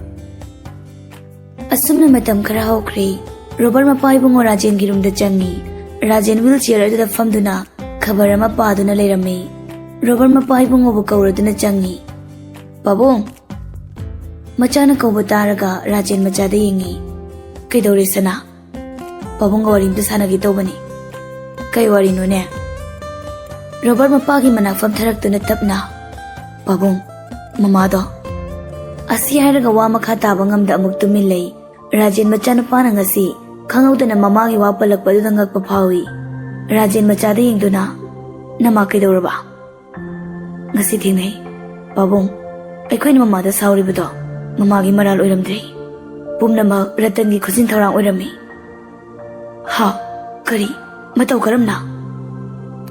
ꯑꯁꯨꯝꯅ ꯃꯇꯝ ꯈꯔ ꯍꯧꯈ꯭ꯔꯦ꯫ ꯔꯣꯕꯔꯠ ꯃꯄꯥ ꯏꯕꯨꯡꯉꯣ ꯔꯥꯖꯦꯟꯒꯤ ꯔꯨꯝꯗ ꯆꯪꯉꯤ꯫ ꯔꯥꯖꯦꯟ ꯋꯤꯜ ꯆꯤꯌꯔ ꯑꯗꯨꯗ ꯐꯝꯗꯨꯅ ꯈꯕꯔ ꯑꯃ ꯄꯥꯗꯨꯅ ꯂꯩꯔꯝꯃꯤ꯫ ꯔꯣꯕꯔꯠ ꯃꯄꯥ ꯏꯕꯨꯡꯉꯣꯕꯨ ꯀꯧꯔꯗꯨꯅ ꯆꯪꯉꯤ꯫ "ꯄꯥꯕꯨꯡ!" ꯃꯆꯥꯅ ꯀꯧꯕ ꯇꯥꯔꯒ ꯔꯥꯖꯦꯟ ꯃꯆꯥꯗ ꯌꯦꯡꯉꯤ꯫ "ꯀꯩꯗꯧꯔꯦ ꯁꯅꯥ?" "ꯄꯥꯕꯨꯡꯒ ꯋꯥꯔꯤ ꯑꯝꯇ ꯁꯥꯟꯅꯒꯦ ꯇꯧꯕꯅꯤ꯫" "ꯀꯩ ꯋꯥꯔꯤꯅꯣꯅꯦ?" ꯔꯣꯕꯔꯠ ꯃꯄꯥꯒꯤ ꯃꯅꯥꯛ ꯐꯝꯊꯔꯛꯇꯨꯅ ꯇꯞꯅ, "ꯄꯥꯕꯨꯡ, ꯃꯃꯥꯗꯣ꯫" ꯑꯁꯤ ꯍꯥꯏꯔꯒ ꯋꯥ ꯃꯈꯥ ꯇꯥꯕ ꯉꯝꯗ ꯑꯃꯨꯛ ꯇꯨꯃꯤꯟ ꯂꯩ꯫ ꯔꯥꯖꯦꯟ ꯃꯆꯥꯅꯨꯄꯥꯅ ꯉꯁꯤ ꯈꯪꯍꯧꯗꯅ ꯃꯃꯥꯒꯤ ꯋꯥ ꯄꯜꯂꯛꯄꯗꯨꯗ ꯉꯛꯄ ꯐꯥꯎꯏ꯫ ꯔꯥꯖꯦꯟ ꯃꯆꯥꯗ ꯌꯦꯡꯗꯨꯅ, "ꯅꯃꯥ ꯀꯩꯗꯧꯔꯕ?" "ꯉꯁꯤ ꯊꯦꯡꯅꯩ꯫ ꯄꯥꯕꯨꯡ, ꯑꯩꯈꯣꯏꯅ ꯃꯃꯥꯗ ꯁꯥꯎꯔꯤꯕꯗꯣ ꯃꯃꯥꯒꯤ ꯃꯔꯥꯜ ꯑꯣꯏꯔꯝꯗ꯭ꯔꯦ꯫ ꯄꯨꯝꯅꯃꯛ ꯔꯇꯟꯒꯤ ꯈꯨꯖꯤꯟ ꯊꯧꯔꯥꯡ ꯑꯣꯏꯔꯝꯃꯤ꯫" "ꯍꯥ? ꯀꯔꯤ? ꯃꯇꯧ ꯀꯔꯝꯅ?"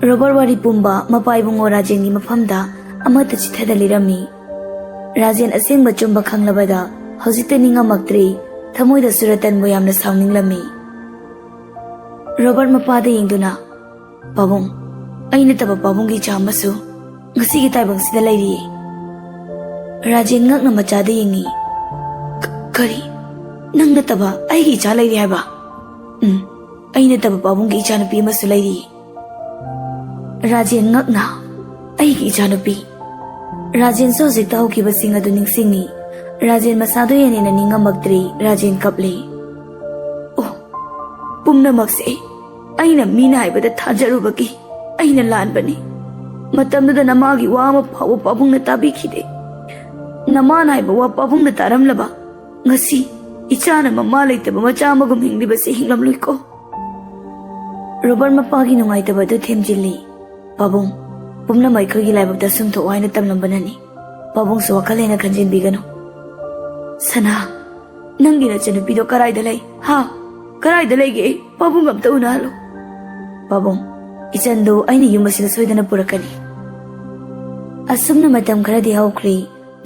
ꯔꯣꯕꯔꯠ ꯋꯥꯔꯤ ꯄꯨꯝꯕ ꯃꯄꯥ ꯏꯕꯨꯡꯉꯣ ꯔꯥꯖꯦꯟꯒꯤ ꯃꯐꯝꯗ ꯑꯃꯠꯇ ꯆꯤꯊꯗ ꯂꯤꯔꯝꯃꯤ꯫ ꯔꯥꯖꯦꯟ ꯑꯁꯦꯡꯕ ꯆꯨꯝꯕ ꯈꯪꯂꯕꯗ ꯍꯧꯖꯤꯛꯇ ꯅꯤꯡꯉꯝꯃꯛꯇ꯭ꯔꯤ꯫ ꯊꯃꯣꯏꯗꯁꯨ ꯔꯇꯟꯕꯨ ꯌꯥꯝꯅ ꯁꯥꯎꯅꯤꯡꯂꯝꯃꯤ꯫ ꯔꯣꯕꯔꯠ ꯃꯄꯥꯗ ꯌꯦꯡꯗꯨꯅ, "ꯄꯥꯕꯨꯡ, ꯑꯩ ꯅꯠꯇꯕ ꯄꯥꯕꯨꯡꯒꯤ ꯏꯆꯥ ꯑꯃꯁꯨ ꯉꯁꯤꯒꯤ ꯇꯥꯏꯕꯪꯁꯤꯗ ꯂꯩꯔꯤꯌꯦ꯫" ꯔꯥꯖꯦꯟ ꯉꯛꯅ ꯃꯆꯥꯗ ꯌꯦꯡꯉꯤ꯫ "ꯀ-, ꯀꯔꯤ? ꯅꯪ ꯅꯠꯇꯕ ꯑꯩꯒꯤ ꯏꯆꯥ ꯂꯩꯔꯤ ꯍꯥꯏꯕ?" "ꯎꯝ, ꯑꯩ ꯅꯠꯇꯕ ꯄꯥꯕꯨꯡꯒꯤ ꯏꯆꯥꯅꯨꯄꯤ ꯑꯃꯁꯨ ꯂꯩꯔꯤꯌꯦ꯫" ꯔꯥꯖꯦꯟ ꯉꯛꯅ, ꯑꯩꯒꯤ ꯏꯆꯥꯅꯨꯄꯤ꯫ ꯔꯥꯖꯦꯟꯁꯨ ꯍꯧꯖꯤꯛꯇ ꯍꯧꯈꯤꯕꯁꯤꯡ ꯑꯗꯨ ꯅꯤꯡꯁꯤꯡꯉꯤ꯫ ꯔꯥꯖꯦꯟ ꯃꯁꯥꯗꯣ ꯍꯦꯟꯅ ꯍꯦꯟꯅ ꯅꯤꯡꯉꯝꯃꯛꯇ꯭ꯔꯦ꯫ ꯔꯥꯖꯦꯟ ꯀꯞꯂꯦ꯫ "ꯑꯣ, ꯄꯨꯝꯅꯃꯛꯁꯦ ꯑꯩꯅ ꯃꯤꯅ ꯍꯥꯏꯕꯗ ꯊꯥꯖꯔꯨꯕꯒꯤ ꯑꯩꯅ ꯂꯥꯟꯕꯅꯤ꯫ ꯃꯇꯝꯗꯨꯗ ꯅꯃꯥꯒꯤ ꯋꯥ ꯑꯃ ꯐꯥꯎꯕ ꯄꯥꯕꯨꯡꯅ ꯇꯥꯕꯤꯈꯤꯗꯦ꯫ ꯅꯃꯥꯅ ꯍꯥꯏꯕ ꯋꯥ ꯄꯥꯕꯨꯡꯅ ꯇꯥꯔꯝꯂꯕ ꯉꯁꯤ ꯏꯆꯥꯅ ꯃꯃꯥ ꯂꯩꯇꯕ ꯃꯆꯥ ꯑꯃꯒꯨꯝ ꯍꯤꯡꯂꯤꯕꯁꯦ ꯍꯤꯡꯂꯝꯂꯣꯏꯀꯣ꯫" ꯔꯣꯕꯔꯠ ꯃꯄꯥꯒꯤ ꯅꯨꯡꯉꯥꯏꯇꯕ ꯑꯗꯨ ꯊꯦꯝꯖꯤꯜꯂꯤ꯫ "ꯄꯥꯕꯨꯡ, ꯄꯨꯝꯅꯃꯛ ꯑꯩꯈꯣꯏꯒꯤ ꯂꯥꯏꯕꯛꯇ ꯁꯨꯝꯊꯣꯛꯑꯣ ꯍꯥꯏꯅ ꯇꯝꯂꯝꯕꯅꯅꯤ꯫ ꯄꯥꯕꯨꯡꯁꯨ ꯋꯥꯈꯜ ꯍꯦꯟꯅ ꯈꯟꯖꯤꯟꯕꯤꯒꯅꯨ꯫" "ꯁꯅꯥ, ꯅꯪꯒꯤ ꯅꯆꯟꯅꯨꯄꯤꯗꯣ ꯀꯔꯥꯏꯗ ꯂꯩ? ꯍꯥ? ꯀꯔꯥꯏꯗ ꯂꯩꯒꯦ? ꯄꯥꯕꯨꯡ ꯑꯝꯇ ꯎꯅꯍꯜꯂꯣ꯫" "ꯄꯥꯕꯨꯡ, ꯏꯆꯟꯗꯨ ꯑꯩꯅ ꯌꯨꯝ ꯑꯁꯤꯗ ꯁꯣꯏꯗꯅ ꯄꯨꯔꯛꯀꯅꯤ꯫" ꯑꯁꯨꯝꯅ ꯃꯇꯝ ꯈꯔꯗꯤ ꯍꯧꯈ꯭ꯔꯦ꯫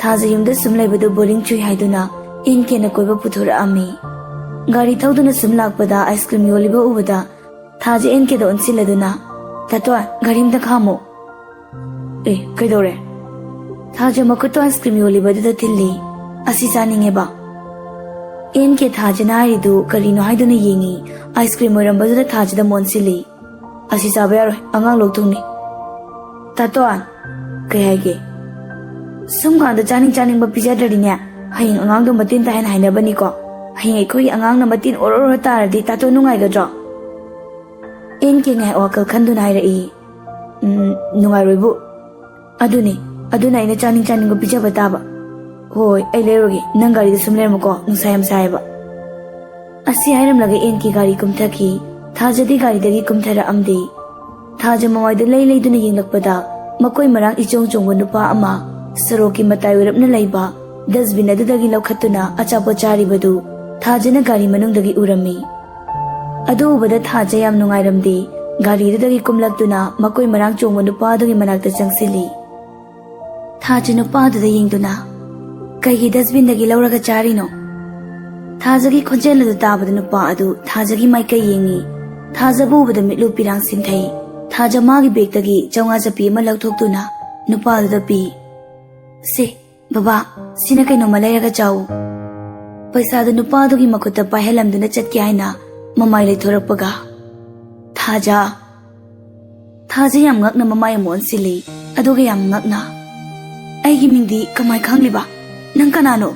ꯊꯥꯖ ꯌꯨꯝꯗ ꯁꯨꯝ ꯂꯩꯕꯗꯨ ꯕꯣꯔꯤꯡ ꯆꯨꯏ ꯍꯥꯏꯗꯨꯅ ꯑꯦꯟ ꯀꯦꯅ ꯀꯣꯏꯕ ꯄꯨꯊꯣꯔꯛꯑꯝꯃꯤ꯫ ꯒꯥꯔꯤ ꯊꯧꯗꯨꯅ ꯁꯨꯝ ꯂꯥꯛꯄꯗ ꯑꯥꯏꯁ ꯀ꯭ꯔꯤꯝ ꯌꯣꯜꯂꯤꯕ ꯎꯕꯗ ꯊꯥꯖ ꯑꯦꯟ ꯀꯦꯗ ꯑꯣꯟꯁꯤꯜꯂꯗꯨꯅ, "ꯇꯥꯇꯣꯟ, ꯒꯥꯔꯤ ꯑꯝꯇ ꯈꯥꯝꯃꯣ꯫" "ꯑꯦ, ꯀꯩꯗꯧꯔꯦ?" ꯊꯥꯖ ꯃꯈꯨꯠꯇꯣ ꯑꯥꯏꯁ ꯀ꯭ꯔꯤꯝ ꯌꯣꯜꯂꯤꯕꯗꯨꯗ ꯊꯤꯜꯂꯤ꯫ "ꯑꯁꯤ ꯆꯥꯅꯤꯡꯉꯦꯕ꯫" ꯑꯦꯟ ꯀꯦ ꯊꯥꯖꯅ ꯍꯥꯏꯔꯤꯗꯨ ꯀꯔꯤꯅꯣ ꯍꯥꯏꯗꯨꯅ ꯌꯦꯡꯉꯤ꯫ ꯑꯥꯏꯁ ꯀ꯭ꯔꯤꯝ ꯑꯣꯏꯔꯝꯕꯗꯨꯗ ꯊꯥꯖꯗ ꯑꯣꯟꯁꯤꯜꯂꯤ꯫ "ꯑꯁꯤ ꯆꯥꯕ ꯌꯥꯔꯣꯏ, ꯑꯉꯥꯡ ꯂꯣꯛ ꯊꯨꯡꯅꯤ꯫" "ꯇꯥꯇꯣꯟ!" "ꯀꯩ ꯍꯥꯏꯒꯦ?" "ꯁꯨꯝ ꯀꯥꯟꯗ ꯆꯥꯅꯤꯡ ꯆꯥꯅꯤꯡꯕ ꯄꯤꯖꯗ꯭ꯔꯗꯤꯅꯦ, ꯍꯌꯦꯡ ꯑꯉꯥꯡꯗꯣ ꯃꯇꯤꯟ ꯇꯥꯏ ꯍꯥꯏꯅ ꯍꯥꯏꯅꯕꯅꯤꯀꯣ꯫ ꯍꯌꯦꯡ ꯑꯩꯈꯣꯏꯒꯤ ꯑꯉꯥꯡꯅ ꯃꯇꯤꯟ ꯑꯣꯔꯣ ꯑꯣꯔꯣ ꯇꯥꯔꯗꯤ ꯇꯥꯇꯣꯟ ꯅꯨꯡꯉꯥꯏꯒꯗ꯭ꯔꯣ?" ꯑꯦꯟ ꯀꯦ ꯉꯥꯏꯍꯥꯛ ꯋꯥꯈꯜ ꯈꯟꯗꯨꯅ ꯍꯥꯏꯔꯛꯏ, "ꯎꯝ, ꯅꯨꯡꯉꯥꯏꯔꯣꯏꯕꯨ꯫" "ꯑꯗꯨꯅꯤ, ꯑꯗꯨꯅ ꯑꯩꯅ ꯆꯥꯅꯤꯡ ꯆꯥꯅꯤꯡꯕ ꯄꯤꯖꯕ ꯇꯥꯕ꯫" "ꯍꯣꯏ, ꯑꯩ ꯂꯩꯔꯨꯒꯦ, ꯅꯪ ꯒꯥꯔꯤꯗ ꯁꯨꯝ ꯂꯩꯔꯝꯃꯨꯀꯣ, ꯅꯨꯡꯁꯥ ꯌꯥꯝ ꯁꯥꯏꯌꯦꯕ꯫" ꯑꯁꯤ ꯍꯥꯏꯔꯝꯂꯒ ꯑꯦꯟ ꯀꯦ ꯒꯥꯔꯤ ꯀꯨꯝꯊꯈꯤ꯫ ꯊꯥꯖꯗꯤ ꯒꯥꯔꯤꯗꯒꯤ ꯀꯨꯝꯊꯔꯛꯑꯝꯗꯦ꯫ ꯊꯥꯖ ꯃꯃꯥꯏꯗ ꯂꯩ ꯂꯩꯗꯨꯅ ꯌꯦꯡꯂꯛꯄꯗ ꯃꯀꯣꯏ ꯃꯔꯥꯡ ꯏꯆꯣꯡ ꯆꯣꯡꯕ ꯅꯨꯄꯥ ꯑꯃ ꯁꯣꯔꯣꯛꯀꯤ ꯃꯇꯥꯏ ꯑꯣꯏꯔꯞꯅ ꯂꯩꯕ ꯗꯁꯕꯤꯟ ꯑꯗꯨꯗꯒꯤ ꯂꯧꯈꯠꯇꯨꯅ ꯑꯆꯥꯄꯣꯠ ꯆꯥꯔꯤꯕꯗꯨ ꯊꯥꯖꯅ ꯒꯥꯔꯤ ꯃꯅꯨꯡꯗꯒꯤ ꯎꯔꯝꯃꯤ꯫ ꯑꯗꯨ ꯎꯕꯗ ꯊꯥꯖ ꯌꯥꯝ ꯅꯨꯡꯉꯥꯏꯔꯝꯗꯦ꯫ ꯒꯥꯔꯤꯗꯨꯗꯒꯤ ꯀꯨꯝꯂꯛꯇꯨꯅ ꯃꯀꯣꯏ ꯃꯔꯥꯡ ꯆꯣꯡꯕ ꯅꯨꯄꯥ ꯑꯗꯨꯒꯤ ꯃꯅꯥꯛꯇ ꯆꯪꯁꯤꯜꯂꯤ꯫ ꯊꯥꯖ ꯅꯨꯄꯥ ꯑꯗꯨꯗ ꯌꯦꯡꯗꯨꯅ, "ꯀꯩꯒꯤ ꯗꯁꯕꯤꯟꯗꯒꯤ ꯂꯧꯔꯒ ꯆꯥꯔꯤꯅꯣ?" ꯊꯥꯖꯒꯤ ꯈꯣꯟꯖꯦꯜ ꯑꯗꯨ ꯇꯥꯕꯗ ꯅꯨꯄꯥ ꯑꯗꯨ ꯊꯥꯖꯒꯤ ꯃꯥꯏꯀꯩ ꯌꯦꯡꯉꯤ꯫ ꯊꯥꯖꯕꯨ ꯎꯕꯗ ꯃꯤꯠꯂꯨ ꯄꯤꯔꯥꯡ ꯁꯤꯟꯊꯩ꯫ ꯊꯥꯖ ꯃꯥꯒꯤ ꯕꯦꯒꯇꯒꯤ ꯆꯥꯝꯃꯉꯥ ꯆꯞꯄꯤ ꯑꯃ ꯂꯧꯊꯣꯛꯇꯨꯅ ꯅꯨꯄꯥ ꯑꯗꯨꯗ ꯄꯤ꯫ "ꯁꯦ, ꯕꯕꯥ, ꯁꯤꯅ ꯀꯩꯅꯣꯝꯃ ꯂꯩꯔꯒ ꯆꯥꯎ꯫" ꯄꯩꯁꯥꯗꯨ ꯅꯨꯄꯥ ꯑꯗꯨꯒꯤ ꯃꯈꯨꯠꯇ ꯄꯥꯏꯍꯜꯂꯝꯗꯨꯅ ꯆꯠꯀꯦ ꯍꯥꯏꯅ ꯃꯃꯥꯏ ꯂꯩꯊꯣꯔꯛꯄꯒ, "ꯊꯥꯖ!" ꯊꯥꯖ ꯌꯥꯝ ꯉꯛꯅ ꯃꯃꯥꯏ ꯑꯃꯨꯛ ꯑꯣꯟꯁꯤꯜꯂꯤ꯫ ꯑꯗꯨꯒ ꯌꯥꯝ ꯉꯛꯅ, "ꯑꯩꯒꯤ ꯃꯤꯡꯗꯤ ꯀꯃꯥꯏ ꯈꯪꯂꯤꯕ? ꯅꯪ ꯀꯅꯥꯅꯣ?"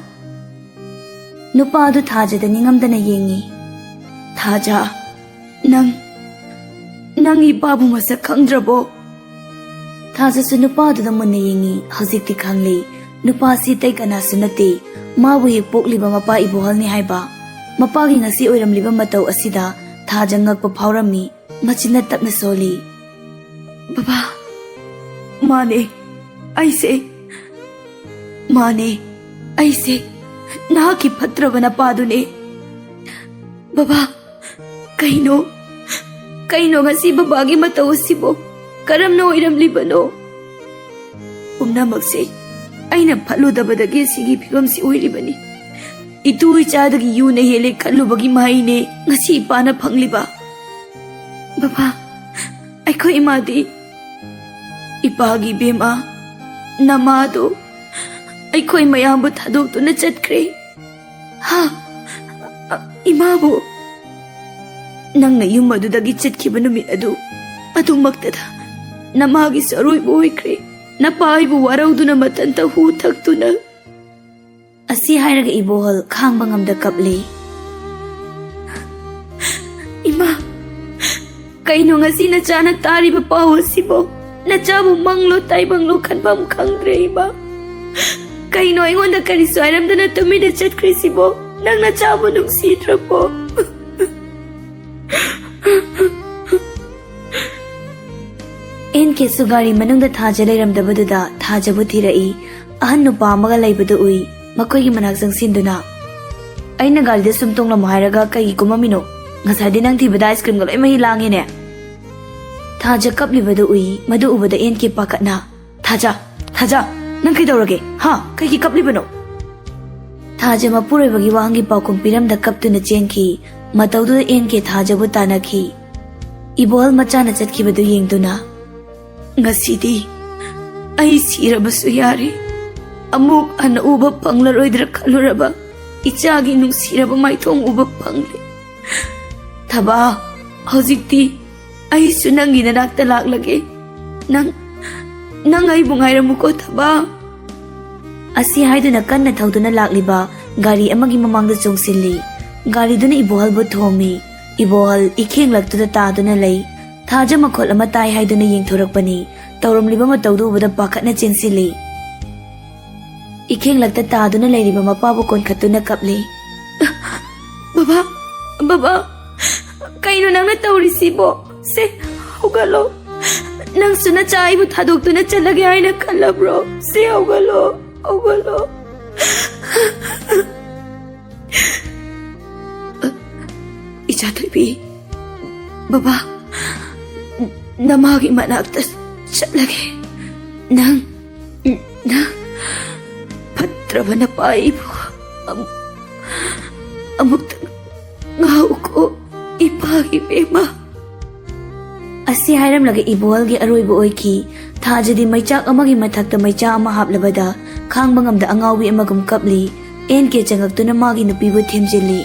ꯅꯨꯄꯥ ꯑꯗꯨ ꯊꯥꯖꯗ ꯅꯤꯡꯉꯝꯗꯅ ꯌꯦꯡꯉꯤ꯫ "ꯊꯥꯖ, ꯅꯪ, ꯅꯪ ꯏꯄꯥꯕꯨ ꯃꯁꯛ ꯈꯪꯗ꯭ꯔꯕꯣ?" ꯊꯥꯖꯁꯨ ꯅꯨꯄꯥ ꯑꯗꯨꯗ ꯃꯨꯟꯅ ꯌꯦꯡꯉꯤ꯫ ꯍꯧꯖꯤꯛꯇꯤ ꯈꯪꯂꯦ, ꯅꯨꯄꯥꯁꯤ ꯑꯇꯩ ꯀꯅꯥꯁꯨ ꯅꯠꯇꯦ, ꯃꯥꯕꯨ ꯍꯦꯛ ꯄꯣꯛꯂꯤꯕ ꯃꯄꯥ ꯏꯕꯣꯍꯜꯅꯤ ꯍꯥꯏꯕ꯫ ꯃꯄꯥꯒꯤ ꯉꯁꯤ ꯑꯣꯏꯔꯝꯂꯤꯕ ꯃꯇꯧ ꯑꯁꯤꯗ ꯊꯥꯖ ꯉꯛꯄ ꯐꯥꯎꯔꯝꯃꯤ꯫ ꯃꯆꯤꯟꯅ ꯇꯞꯅ ꯁꯣꯜꯂꯤ, "ꯕꯕꯥ, ꯃꯥꯅꯦ, ꯑꯩꯁꯦ, ꯃꯥꯅꯦ, ꯑꯩꯁꯦ ꯅꯍꯥꯛꯀꯤ ꯐꯠꯇ꯭ꯔꯕ ꯅꯄꯥꯗꯨꯅꯦ꯫ ꯕꯕꯥ, ꯀꯩꯅꯣ, ꯀꯩꯅꯣ ꯉꯁꯤ ꯕꯕꯥꯒꯤ ꯃꯇꯧ ꯑꯁꯤꯕꯣ? ꯀꯔꯝꯅ ꯑꯣꯏꯔꯝꯂꯤꯕꯅꯣ? ꯄꯨꯝꯅꯃꯛꯁꯦ ꯑꯩꯅ ꯐꯠꯂꯨꯗꯕꯗꯒꯤ ꯁꯤꯒꯤ ꯐꯤꯕꯝꯁꯤ ꯑꯣꯏꯔꯤꯕꯅꯤ꯫ ꯏꯇꯨ ꯏꯆꯥꯗꯒꯤ ꯌꯨꯅ ꯍꯦꯜꯂꯦ ꯈꯜꯂꯨꯕꯒꯤ ꯃꯍꯩꯅꯦ ꯉꯁꯤ ꯏꯄꯥꯅ ꯐꯪꯂꯤꯕ꯫ ꯕꯕꯥ, ꯑꯩꯈꯣꯏ ꯏꯃꯥꯗꯤ, ꯏꯄꯥꯒꯤ ꯏꯕꯦꯝꯃ, ꯅꯃꯥꯗꯣ ꯑꯩꯈꯣꯏ ꯃꯌꯥꯝꯕꯨ ꯊꯥꯗꯣꯛꯇꯨꯅ ꯆꯠꯈ꯭ꯔꯦ꯫ ꯍꯥ? ꯏꯃꯥꯕꯨ? ꯅꯪꯅ ꯌꯨꯝ ꯑꯗꯨꯗꯒꯤ ꯆꯠꯈꯤꯕ ꯅꯨꯃꯤꯠ ꯑꯗꯨ, ꯑꯗꯨꯃꯛꯇꯗ ꯅꯃꯥꯒꯤꯁꯨ ꯑꯔꯣꯏꯕ ꯑꯣꯏꯈ꯭ꯔꯦ꯫ ꯅꯄꯥ ꯑꯩꯕꯨ ꯋꯥꯔꯧꯗꯨꯅ ꯃꯊꯟꯇ ꯍꯨ ꯊꯛꯇꯨꯅ" ꯑꯁꯤ ꯍꯥꯏꯔꯒ ꯏꯕꯣꯍꯜ ꯈꯥꯡꯕ ꯉꯝꯗ ꯀꯞꯂꯤ꯫ "ꯏꯃꯥ, ꯀꯩꯅꯣ ꯉꯁꯤ ꯅꯆꯥꯅ ꯇꯥꯔꯤꯕ ꯄꯥꯎ ꯑꯁꯤꯕꯣ? ꯅꯆꯥꯕꯨ ꯃꯪꯂꯣ ꯇꯥꯏꯕꯪꯂꯣ ꯈꯟꯐꯝ ꯈꯪꯗ꯭ꯔꯦ ꯏꯃꯥ꯫ ꯀꯩꯅꯣ ꯑꯩꯉꯣꯟꯗ ꯀꯔꯤꯁꯨ ꯍꯥꯏꯔꯝꯗꯅ ꯇꯨꯃꯤꯟꯅ ꯆꯠꯈ꯭ꯔꯤꯁꯤꯕꯣ? ꯅꯪ ꯅꯆꯥꯕꯨ ꯅꯨꯡꯁꯤꯗ꯭ꯔꯕꯣ?" ꯑꯦꯟ ꯀꯦꯁꯨ ꯒꯥꯔꯤ ꯃꯅꯨꯡꯗ ꯊꯥꯖ ꯂꯩꯔꯝꯗꯕꯗꯨꯗ ꯊꯥꯖꯕꯨ ꯊꯤꯔꯛꯏ꯫ ꯑꯍꯟ ꯅꯨꯄꯥ ꯑꯃꯒ ꯂꯩꯕꯗꯨ ꯎꯏ꯫ ꯃꯈꯣꯏꯒꯤ ꯃꯅꯥꯛ ꯆꯪꯁꯤꯟꯗꯨꯅ, "ꯑꯩꯅ ꯒꯥꯔꯤꯗ ꯁꯨꯝ ꯇꯣꯡꯂꯝꯃꯣ ꯍꯥꯏꯔꯒ ꯀꯩꯒꯤ ꯀꯨꯝꯃꯝꯃꯤꯅꯣ? ꯉꯁꯥꯏꯗꯤ ꯅꯪ ꯊꯤꯕꯗ ꯑꯥꯏꯁ ꯀ꯭ꯔꯤꯝꯒ ꯂꯣꯏ ꯃꯍꯤ ꯂꯥꯡꯉꯦꯅꯦ?" ꯊꯥꯖ ꯀꯞꯂꯤꯕꯗꯨ ꯎꯏ꯫ ꯃꯗꯨ ꯎꯕꯗ ꯑꯦꯟ ꯀꯦ ꯄꯥꯈꯠꯅ, "ꯊꯥꯖ, ꯊꯥꯖ, ꯅꯪ ꯀꯩꯗꯧꯔꯒꯦ? ꯍꯥ? ꯀꯩꯒꯤ ꯀꯞꯂꯤꯕꯅꯣ?" ꯊꯥꯖ ꯃꯄꯨꯔꯣꯏꯕꯒꯤ ꯋꯥꯍꯪꯒꯤ ꯄꯥꯎꯈꯨꯝ ꯄꯤꯔꯝꯗ ꯀꯞꯇꯨꯅ ꯆꯦꯟꯈꯤ꯫ ꯃꯇꯧꯗꯨꯗ ꯑꯦꯟ ꯀꯦ ꯊꯥꯖꯕꯨ ꯇꯥꯟꯅꯈꯤ꯫ ꯏꯕꯣꯍꯜ ꯃꯆꯥꯅ ꯆꯠꯈꯤꯕꯗꯨ ꯌꯦꯡꯗꯨꯅ, "ꯉꯁꯤꯗꯤ ꯑꯩ ꯁꯤꯔꯕꯁꯨ ꯌꯥꯔꯦ, ꯑꯃꯨꯛ ꯍꯟꯅ ꯎꯕ ꯐꯪꯂꯔꯣꯏꯗ꯭ꯔꯥ ꯈꯜꯂꯨꯔꯕ ꯏꯆꯥꯒꯤ ꯅꯨꯡꯁꯤꯔꯕ ꯃꯥꯏꯊꯣꯡ ꯎꯕ ꯐꯪꯂꯦ꯫ ꯊꯕꯥ, ꯍꯧꯖꯤꯛꯇꯤ ꯑꯩꯁꯨ ꯅꯪꯒꯤ ꯅꯅꯥꯛꯇ ꯂꯥꯛꯂꯒꯦ꯫ ꯅꯪ, ꯅꯪ ꯑꯩꯕꯨ ꯉꯥꯏꯔꯝꯃꯨꯀꯣ, ꯊꯕꯥ꯫ ꯑꯁꯤ ꯍꯥꯏꯗꯨꯅ ꯀꯟꯅ ꯊꯧꯗꯨꯅ ꯂꯥꯛꯂꯤꯕ ꯒꯥꯔꯤ ꯑꯃꯒꯤ ꯃꯃꯥꯡꯗ ꯆꯣꯡꯁꯤꯜꯂꯤ꯫ ꯒꯥꯔꯤꯗꯨꯅ ꯏꯕꯣꯍꯜꯕꯨ ꯊꯣꯝꯃꯤ꯫ ꯏꯕꯣꯍꯜ ꯏꯈꯦꯡꯂꯛꯇꯨꯗ ꯇꯥꯗꯨꯅ ꯂꯩ꯫ ꯊꯥꯖ ꯃꯈꯣꯜ ꯑꯃ ꯇꯥꯏ ꯍꯥꯏꯗꯨꯅ ꯌꯦꯡꯊꯣꯔꯛꯄꯅꯤ꯫ ꯇꯧꯔꯝꯂꯤꯕ ꯃꯇꯧꯗꯨ ꯎꯕꯗ ꯄꯥꯈꯠꯅ ꯆꯦꯟꯁꯤꯜꯂꯤ꯫ ꯏꯈꯦꯡꯂꯛꯇ ꯇꯥꯗꯨꯅ ꯂꯩꯔꯤꯕ ꯃꯄꯥꯕꯨ ꯀꯣꯟꯈꯠꯇꯨꯅ ꯀꯞꯂꯤ꯫ "ꯕꯕꯥ, ꯕꯕꯥ, ꯀꯩꯅꯣ ꯅꯪꯅ ꯇꯧꯔꯤꯁꯤꯕꯣ? ꯁꯦ, ꯍꯧꯒꯠꯂꯣ꯫ ꯅꯪꯁꯨ ꯅꯆꯥ ꯑꯩꯕꯨ ꯊꯥꯗꯣꯛꯇꯨꯅ ꯆꯠꯂꯒꯦ ꯍꯥꯏꯅ ꯈꯜꯂꯕ꯭ꯔꯣ? ꯁꯦ, ꯍꯧꯒꯠꯂꯣ, ꯍꯧꯒꯠꯂꯣ꯫" "ꯏꯆꯥ ꯊꯣꯏꯕꯤ, ꯕꯕꯥ, ꯅꯃꯥꯒꯤ ꯃꯅꯥꯛꯇ ꯆꯠꯂꯒꯦ꯫ ꯅꯪ, ꯅꯪ ꯐꯠꯇ꯭ꯔꯕ ꯅꯄꯥ ꯑꯩꯕꯨ ꯑꯃꯨꯛ, ꯑꯃꯨꯛꯇ ꯉꯥꯎꯀꯣ, ꯏꯄꯥꯒꯤ ꯕꯦꯝꯃ꯫" ꯑꯁꯤ ꯍꯥꯏꯔꯝꯂꯒ ꯏꯕꯣꯍꯜꯒꯤ ꯑꯔꯣꯏꯕ ꯑꯣꯏꯈꯤ꯫ ꯊꯥꯖꯗꯤ ꯃꯩꯆꯥꯛ ꯑꯃꯒꯤ ꯃꯊꯛꯇ ꯃꯩꯆꯥꯛ ꯑꯃ ꯍꯥꯞꯂꯕꯗ ꯈꯥꯡꯕ ꯉꯝꯗ ꯑꯉꯥꯎꯕꯤ ꯑꯃꯒꯨꯝ ꯀꯞꯂꯤ꯫ ꯑꯦꯟ ꯀꯦ ꯆꯪꯉꯛꯇꯨꯅ ꯃꯥꯒꯤ ꯅꯨꯄꯤꯕꯨ ꯊꯦꯝꯖꯤꯜꯂꯤ꯫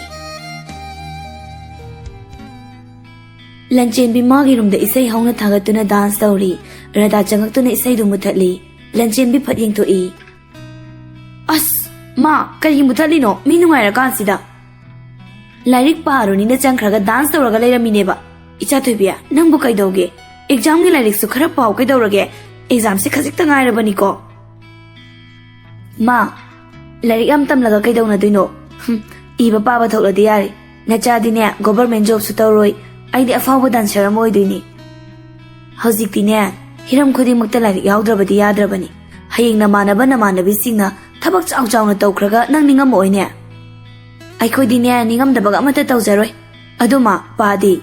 ꯂꯟꯆꯦꯟꯕꯤ ꯃꯥꯒꯤ ꯔꯨꯝꯗ ꯏꯁꯩ ꯍꯧꯅ ꯊꯥꯒꯠꯇꯨꯅ ꯗꯥꯟꯁ ꯇꯧꯔꯤ꯫ ꯔꯥꯙꯥ ꯆꯪꯉꯛꯇꯨꯅ ꯏꯁꯩꯗꯨ ꯃꯨꯊꯠꯂꯤ꯫ ꯂꯟꯆꯦꯟꯕꯤ ꯐꯠ ꯌꯦꯡꯊꯣꯛꯏ꯫ "ꯑꯁ, ꯃꯥ, ꯀꯔꯤꯒꯤ ꯃꯨꯊꯠꯂꯤꯅꯣ? ꯃꯤ ꯅꯨꯡꯉꯥꯏꯔꯀꯥꯟꯁꯤꯗ?" "ꯂꯥꯏꯔꯤꯛ ꯄꯥꯔꯨꯅꯤꯅ ꯆꯪꯈ꯭ꯔꯒ ꯗꯥꯟꯁ ꯇꯧꯔꯒ ꯂꯩꯔꯝꯃꯤꯅꯦꯕ꯫" "ꯏꯆꯥ ꯊꯣꯏꯕꯤ, ꯅꯪꯕꯨ ꯀꯩꯗꯧꯒꯦ? ꯑꯦꯛꯖꯥꯝꯒꯤ ꯂꯥꯏꯔꯤꯛꯁꯨ ꯈꯔ ꯄꯥꯎ ꯀꯩꯗꯧꯔꯒꯦ? ꯑꯦꯛꯖꯥꯝꯁꯦ ꯈꯖꯤꯛꯇ ꯉꯥꯏꯔꯕꯅꯤꯀꯣ꯫" "ꯃꯥ, ꯂꯥꯏꯔꯤꯛ ꯌꯥꯝ ꯇꯝꯂꯒ ꯀꯩꯗꯧꯅꯗꯣꯏꯅꯣ? ꯍꯨꯝ, ꯏꯕ ꯄꯥꯕ ꯊꯣꯛꯂꯗꯤ ꯌꯥꯔꯦ꯫ ꯅꯆꯥꯗꯤꯅꯦ ꯒꯣꯚꯔꯃꯦꯟ ꯖꯣꯕꯁꯨ ꯇꯧꯔꯣꯏ, ꯑꯩꯗꯤ ꯑꯐꯥꯎꯕ ꯗꯥꯟꯁꯔ ꯑꯃ ꯑꯣꯏꯗꯣꯏꯅꯤ꯫" "ꯍꯧꯖꯤꯛꯇꯤꯅꯦ, ꯍꯤꯔꯝ ꯈꯨꯗꯤꯡꯃꯛꯇ ꯂꯥꯏꯔꯤꯛ ꯌꯥꯎꯗ꯭ꯔꯕꯗꯤ ꯌꯥꯗ꯭ꯔꯕꯅꯤ꯫ ꯍꯌꯦꯡ ꯅꯃꯥꯟꯅꯕ ꯅꯃꯥꯟꯅꯕꯤꯁꯤꯡꯅ ꯊꯕꯛ ꯆꯥꯎ ꯆꯥꯎꯅ ꯇꯧꯈ꯭ꯔꯒ ꯅꯪ ꯅꯤꯡꯉꯝꯃꯛꯑꯣꯏꯅꯦ꯫" "ꯑꯩꯈꯣꯏꯗꯤꯅꯦ, ꯅꯤꯡꯉꯝꯗꯕꯒ ꯑꯃꯠꯇ ꯇꯧꯖꯔꯣꯏ꯫ ꯑꯗꯣ ꯃꯥ, ꯄꯥꯗꯤ?"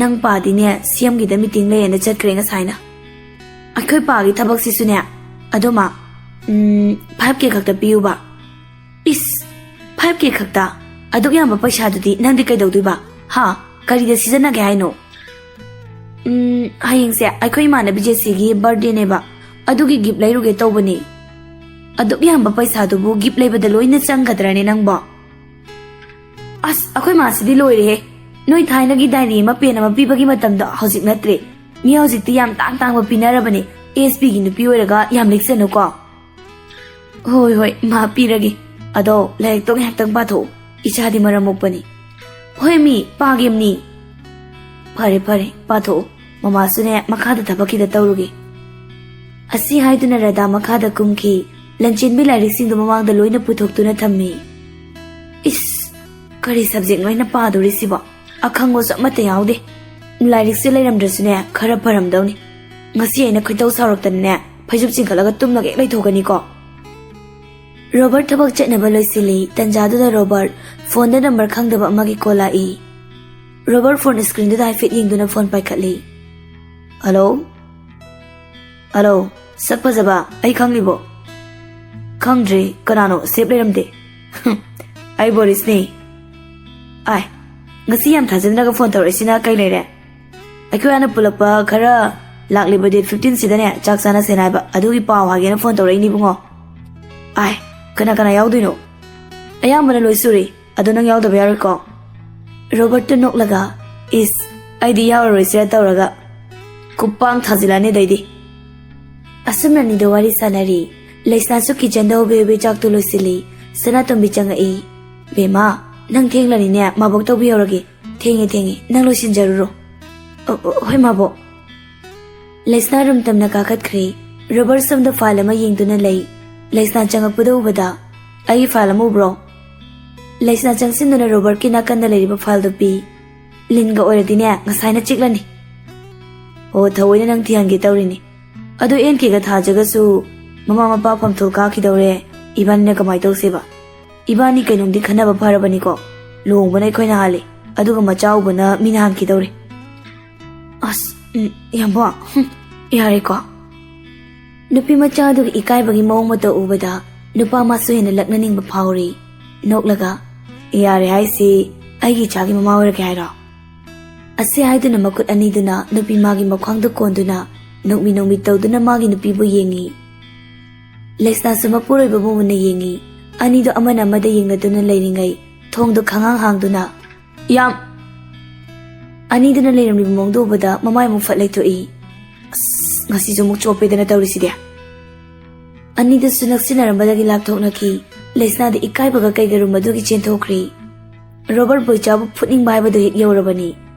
"ꯅꯪ ꯄꯥꯗꯤꯅꯦ, ꯁꯤ ꯑꯦꯝꯒꯤꯗ ꯃꯤꯇꯤꯡ ꯂꯩꯌꯦꯅ ꯆꯠꯈ꯭ꯔꯦ ꯉꯁꯥꯏꯅ꯫ ꯑꯩꯈꯣꯏ ꯄꯥꯒꯤ ꯊꯕꯛꯁꯤꯁꯨꯅꯦ, ꯑꯗꯣ ꯃꯥ, ꯎꯝ, ꯐꯥꯏꯚ ꯀꯦ ꯈꯛꯇ ꯄꯤꯌꯨꯕ꯫" "ꯏꯁ, ꯐꯥꯏꯚ ꯀꯦ ꯈꯛꯇ? ꯑꯗꯨꯛ ꯌꯥꯝꯕ ꯄꯩꯁꯥꯗꯨꯗꯤ ꯅꯪꯗꯤ ꯀꯩꯗꯧꯗꯣꯏꯕ? ꯍꯥ? ꯀꯔꯤꯗ ꯁꯤꯖꯤꯟꯅꯒꯦ ꯍꯥꯏꯅꯣ?" "ꯎꯝ, ꯍꯌꯦꯡꯁꯦ ꯑꯩꯈꯣꯏ ꯏꯃꯥꯟꯅꯕꯤ ꯖꯦꯁꯤꯒꯤ ꯕꯥꯔꯗꯦꯅꯦꯕ, ꯑꯗꯨꯒꯤ ꯒꯤꯐ ꯂꯩꯔꯨꯒꯦ ꯇꯧꯕꯅꯤ꯫" "ꯑꯗꯨꯛ ꯌꯥꯝꯕ ꯄꯩꯁꯥꯗꯨꯕꯨ ꯒꯤꯐ ꯂꯩꯕꯗ ꯂꯣꯏꯅ ꯆꯪꯒꯗ꯭ꯔꯅꯦ ꯅꯪꯕꯣ?" "ꯑꯁ, ꯑꯩꯈꯣꯏ ꯃꯥꯁꯤꯗꯤ ꯂꯣꯏꯔꯦꯍꯦ꯫ ꯅꯣꯏ ꯊꯥꯏꯅꯒꯤ ꯗꯥꯏꯔꯤ ꯑꯃ, ꯄꯦꯟ ꯑꯃ ꯄꯤꯕꯒꯤ ꯃꯇꯝꯗꯣ ꯍꯧꯖꯤꯛ ꯅꯠꯇ꯭ꯔꯦ꯫ ꯃꯤ ꯍꯧꯖꯤꯛꯇꯤ ꯌꯥꯝ ꯇꯥꯡ ꯇꯥꯡꯕ ꯄꯤꯅꯔꯕꯅꯦ꯫ ꯑꯦꯁ ꯄꯤꯒꯤ ꯅꯨꯄꯤ ꯑꯣꯏꯔꯒ ꯌꯥꯝ ꯂꯤꯛꯆꯅꯨꯀꯣ꯫ ꯍꯣꯏ ꯍꯣꯏ, ꯃꯥ ꯄꯤꯔꯒꯦ꯫ ꯑꯗꯣ ꯂꯥꯏꯔꯤꯛꯇꯣ ꯉꯥꯏꯍꯥꯛꯇꯪ ꯄꯥꯊꯣꯛꯎ꯫ ꯏꯆꯥꯗꯤ ꯃꯔꯝ ꯃꯣꯛꯄꯅꯤ꯫ ꯍꯣꯏ ꯃꯤ, ꯄꯥꯒꯦꯝꯅꯤ꯫ ꯐꯔꯦ ꯐꯔꯦ, ꯄꯥꯊꯣꯛꯎ꯫ ꯃꯃꯥꯁꯨꯅꯦ ꯃꯈꯥꯗ ꯊꯕꯛ ꯈꯤꯇ ꯇꯧꯔꯨꯒꯦ꯫ ꯑꯁꯤ ꯍꯥꯏꯗꯨꯅ ꯔꯥꯙꯥ ꯃꯈꯥꯗ ꯀꯨꯝꯈꯤ꯫ ꯂꯟꯆꯦꯟꯕꯤ ꯂꯥꯏꯔꯤꯛꯁꯤꯡꯗꯨ ꯃꯃꯥꯡꯗ ꯂꯣꯏꯅ ꯄꯨꯊꯣꯛꯇꯨꯅ ꯊꯝꯃꯤ꯫ ꯏꯁ, ꯀꯔꯤ ꯁꯕꯖꯦꯛꯅꯣ ꯑꯩꯅ ꯄꯥꯗꯣꯔꯤꯁꯤꯕꯣ? ꯑꯈꯪꯕꯁꯨ ꯑꯃꯠꯇ ꯌꯥꯎꯗꯦ꯫ ꯂꯥꯏꯔꯤꯛꯁꯦ ꯂꯩꯔꯝꯗ꯭ꯔꯁꯨꯅꯦ, ꯈꯔ ꯐꯔꯝꯗꯧꯅꯤ꯫ ꯉꯁꯤ ꯑꯩꯅ ꯈꯣꯏꯗꯧ ꯁꯥꯎꯔꯛꯇꯅꯅꯦ, ꯐꯩꯖꯨꯞ ꯆꯤꯡꯈꯠꯂꯒ ꯇꯨꯝꯂꯒ ꯍꯦꯛ ꯂꯩꯊꯣꯛꯀꯅꯤꯀꯣ꯫ ꯔꯣꯕꯔꯠ ꯊꯕꯛ ꯆꯠꯅꯕ ꯂꯣꯏꯁꯤꯜꯂꯤ꯫ ꯇꯟꯖꯥꯗꯨꯗ ꯔꯣꯕꯔꯠ ꯐꯣꯟꯗ ꯅꯝꯕꯔ ꯈꯪꯗꯕ ꯑꯃꯒꯤ ꯀꯣꯜ ꯂꯥꯛꯏ꯫ ꯔꯣꯕꯔꯠ ꯐꯣꯟ ꯁ꯭ꯀ꯭ꯔꯤꯟꯗꯨꯗ ꯍꯥꯏꯐꯦꯠ ꯌꯦꯡꯗꯨꯅ ꯐꯣꯟ ꯄꯥꯏꯈꯠꯂꯤ꯫ "ꯍꯜꯂꯣ? ꯍꯜꯂꯣ, ꯁꯛ ꯐꯖꯕ, ꯑꯩ ꯈꯪꯂꯤꯕꯣ?" "ꯈꯪꯗ꯭ꯔꯦ, ꯀꯅꯥꯅꯣ? ꯁꯦꯞ ꯂꯩꯔꯝꯗꯦ꯫" "ꯑꯩ ꯕꯣꯔꯤꯁꯅꯦ꯫" "ꯑꯥꯏ, ꯉꯁꯤ ꯌꯥꯝ ꯊꯥꯖꯗꯅꯒ ꯐꯣꯟ ꯇꯧꯔꯛꯏꯁꯤꯅ ꯀꯩ ꯂꯩꯔꯦ?" "ꯑꯩꯈꯣꯏ ꯍꯥꯟꯅ ꯄꯨꯜꯂꯛꯄ ꯈꯔ ꯂꯥꯛꯂꯤꯕ ꯗꯦꯠ ꯐꯤꯐꯇꯤꯟ ꯁꯤꯗꯅꯦ ꯆꯥꯛ ꯆꯥꯅꯁꯦꯅ ꯍꯥꯏꯕ, ꯑꯗꯨꯒꯤ ꯄꯥꯎ ꯍꯥꯏꯒꯦꯅ ꯐꯣꯟ ꯇꯧꯔꯛꯏꯅꯦ ꯏꯕꯨꯡꯉꯣ꯫" "ꯑꯥꯏ, ꯀꯅꯥ ꯀꯅꯥ ꯌꯥꯎꯗꯣꯏꯅꯣ?" "ꯑꯌꯥꯝꯕꯅ ꯂꯣꯏ ꯁꯨꯔꯦ, ꯑꯗꯣ ꯅꯪ ꯌꯥꯎꯗꯕ ꯌꯥꯔꯣꯏꯀꯣ?" ꯔꯣꯕꯔꯠꯇ ꯅꯣꯛꯂꯒ, "ꯏꯁ, ꯑꯩꯗꯤ ꯌꯥꯎꯔꯔꯣꯏꯁꯤꯔ ꯇꯧꯔꯒ ꯈꯨꯄꯥꯡ ꯊꯥꯖꯤꯜꯂꯛꯑꯅꯤ ꯑꯗꯩꯗꯤ꯫" ꯑꯁꯨꯝꯅ ꯑꯅꯤꯗꯣ ꯋꯥꯔꯤ ꯁꯥꯟꯅꯔꯤ꯫ ꯂꯩꯁꯅꯥꯁꯨ ꯀꯤꯆꯟꯗ ꯍꯣꯕꯦ ꯍꯣꯕꯦ ꯆꯥꯛꯇꯨ ꯂꯣꯏꯁꯤꯜꯂꯤ꯫ ꯁꯅꯥꯇꯣꯝꯕꯤ ꯆꯪꯉꯛꯏ꯫ "ꯕꯦꯝꯃ, ꯅꯪ ꯊꯦꯡꯂꯅꯤꯅꯦ, ꯃꯥꯕꯣꯛ ꯇꯧꯕꯤꯍꯧꯔꯒꯦ꯫ ꯊꯦꯡꯉꯦ ꯊꯦꯡꯉꯦ, ꯅꯪ ꯂꯣꯏꯁꯤꯟꯖꯔꯨꯔꯣ꯫" "ꯑ, ꯑ, ꯍꯣꯏ ꯃꯥꯕꯣꯛ꯫" ꯂꯩꯁꯅꯥ ꯔꯨꯝ ꯇꯝꯅ ꯀꯥꯈꯠꯈ꯭ꯔꯦ꯫ ꯔꯣꯕꯔꯠ ꯁꯣꯝꯗ ꯐꯥꯏꯜ ꯑꯃ ꯌꯦꯡꯗꯨꯅ ꯂꯩ꯫ ꯂꯩꯁꯅꯥ ꯆꯪꯉꯛꯄꯗ ꯎꯕꯗ, "ꯑꯩꯒꯤ ꯐꯥꯏꯜ ꯑꯃ ꯎꯕ꯭ꯔꯣ?" ꯂꯩꯁꯅꯥ ꯆꯪꯁꯤꯟꯗꯨꯅ ꯔꯣꯕꯔꯠꯀꯤ ꯅꯥꯀꯟꯗ ꯂꯩꯔꯤꯕ ꯐꯥꯏꯜꯗꯨ ꯄꯤ꯫ "ꯂꯤꯟꯒ ꯑꯣꯏꯔꯗꯤꯅꯦ, ꯉꯁꯥꯏꯅ ꯆꯤꯛꯂꯅꯤ꯫" "ꯑꯣ, ꯊꯑꯣꯏꯅ ꯅꯪ ꯊꯤꯍꯟꯒꯦ ꯇꯧꯔꯤꯅꯤ꯫ ꯑꯗꯣ ꯑꯦꯟ ꯀꯦꯒ ꯊꯥꯖꯒꯁꯨ ꯃꯃꯥ ꯃꯄꯥ ꯐꯝꯊꯣꯜ ꯀꯥꯈꯤꯗꯧꯔꯦ, ꯏꯕꯥꯅꯤꯅ ꯀꯃꯥꯏꯅ ꯇꯧꯁꯦꯕ? ꯏꯕꯥꯅꯤ ꯀꯩꯅꯣꯝꯗꯤ ꯈꯟꯅꯕ ꯐꯔꯕꯅꯤꯀꯣ꯫ ꯂꯨꯍꯣꯡꯕꯅ ꯑꯩꯈꯣꯏꯅ ꯍꯥꯜꯂꯤ, ꯑꯗꯨꯒ ꯃꯆꯥ ꯎꯕꯅ ꯃꯤꯅ ꯍꯥꯟꯈꯤꯗꯧꯔꯦ꯫" "ꯑꯁ, ꯎꯝ, ꯌꯥꯝꯕꯣ, ꯍꯨꯝ, ꯌꯥꯔꯦꯀꯣ꯫" ꯅꯨꯄꯤ ꯃꯆꯥ ꯑꯗꯨꯒꯤ ꯏꯀꯥꯏꯕꯒꯤ ꯃꯑꯣꯡ ꯃꯇꯧ ꯎꯕꯗ ꯅꯨꯄꯥ ꯃꯥꯁꯨ ꯍꯦꯟꯅ ꯂꯛꯅꯅꯤꯡꯕ ꯐꯥꯎꯔꯤ꯫ ꯅꯣꯛꯂꯒ, "ꯌꯥꯔꯦ ꯍꯥꯏꯁꯤ ꯑꯩꯒꯤ ꯏꯆꯥꯒꯤ ꯃꯃꯥ ꯑꯣꯏꯔꯒꯦ ꯍꯥꯏꯔꯣ?" ꯑꯁꯤ ꯍꯥꯏꯗꯨꯅ ꯃꯈꯨꯠ ꯑꯅꯤꯗꯨꯅ ꯅꯨꯄꯤ ꯃꯥꯒꯤ ꯃꯈ꯭ꯋꯥꯡꯗ ꯀꯣꯟꯗꯨꯅ ꯅꯣꯛꯃꯤ ꯅꯣꯛꯃꯤ ꯇꯧꯗꯨꯅ ꯃꯥꯒꯤ ꯅꯨꯄꯤꯕꯨ ꯌꯦꯡꯉꯤ꯫ ꯂꯩꯁꯅꯥꯁꯨ ꯃꯄꯨꯔꯣꯏꯕꯕꯨ ꯃꯨꯟꯅ ꯌꯦꯡꯉꯤ꯫ ꯑꯅꯤꯗꯨ ꯑꯃꯅ ꯑꯃꯗ ꯌꯦꯡꯅꯗꯨꯅ ꯂꯩꯔꯤꯉꯩ ꯊꯣꯡꯗꯨ ꯈꯪꯍꯥꯡ ꯍꯥꯡꯗꯨꯅ, "ꯌꯥꯝ!" ꯑꯅꯤꯗꯨꯅ ꯂꯩꯔꯝꯂꯤꯕ ꯃꯑꯣꯡꯗꯨ ꯎꯕꯗ ꯃꯃꯥꯏ ꯑꯃꯨꯛ ꯐꯠ ꯂꯩꯊꯣꯛꯏ꯫ "ꯑꯁ, ꯉꯁꯤꯁꯨ ꯑꯃꯨꯛ ꯆꯣꯞꯄꯦꯗꯅ ꯇꯧꯔꯤꯁꯤꯗꯤ꯫ ꯑꯅꯤꯗꯨꯁꯨ ꯅꯛꯁꯤꯟꯅꯔꯝꯕꯗꯒꯤ ꯂꯥꯞꯊꯣꯛꯅꯈꯤ꯫ ꯂꯩꯁꯅꯥꯗꯤ ꯏꯀꯥꯏꯕꯒ ꯀꯩꯒ ꯔꯨꯝ ꯑꯗꯨꯒꯤ ꯆꯦꯟꯊꯣꯛꯈ꯭ꯔꯤ꯫ ꯔꯣꯕꯔꯠ ꯕꯣꯏꯆꯥꯕꯨ ꯐꯨꯠꯅꯤꯡꯕ ꯍꯥꯏꯕꯗꯨ ꯍꯦꯛ ꯌꯧꯔꯕꯅꯤ꯫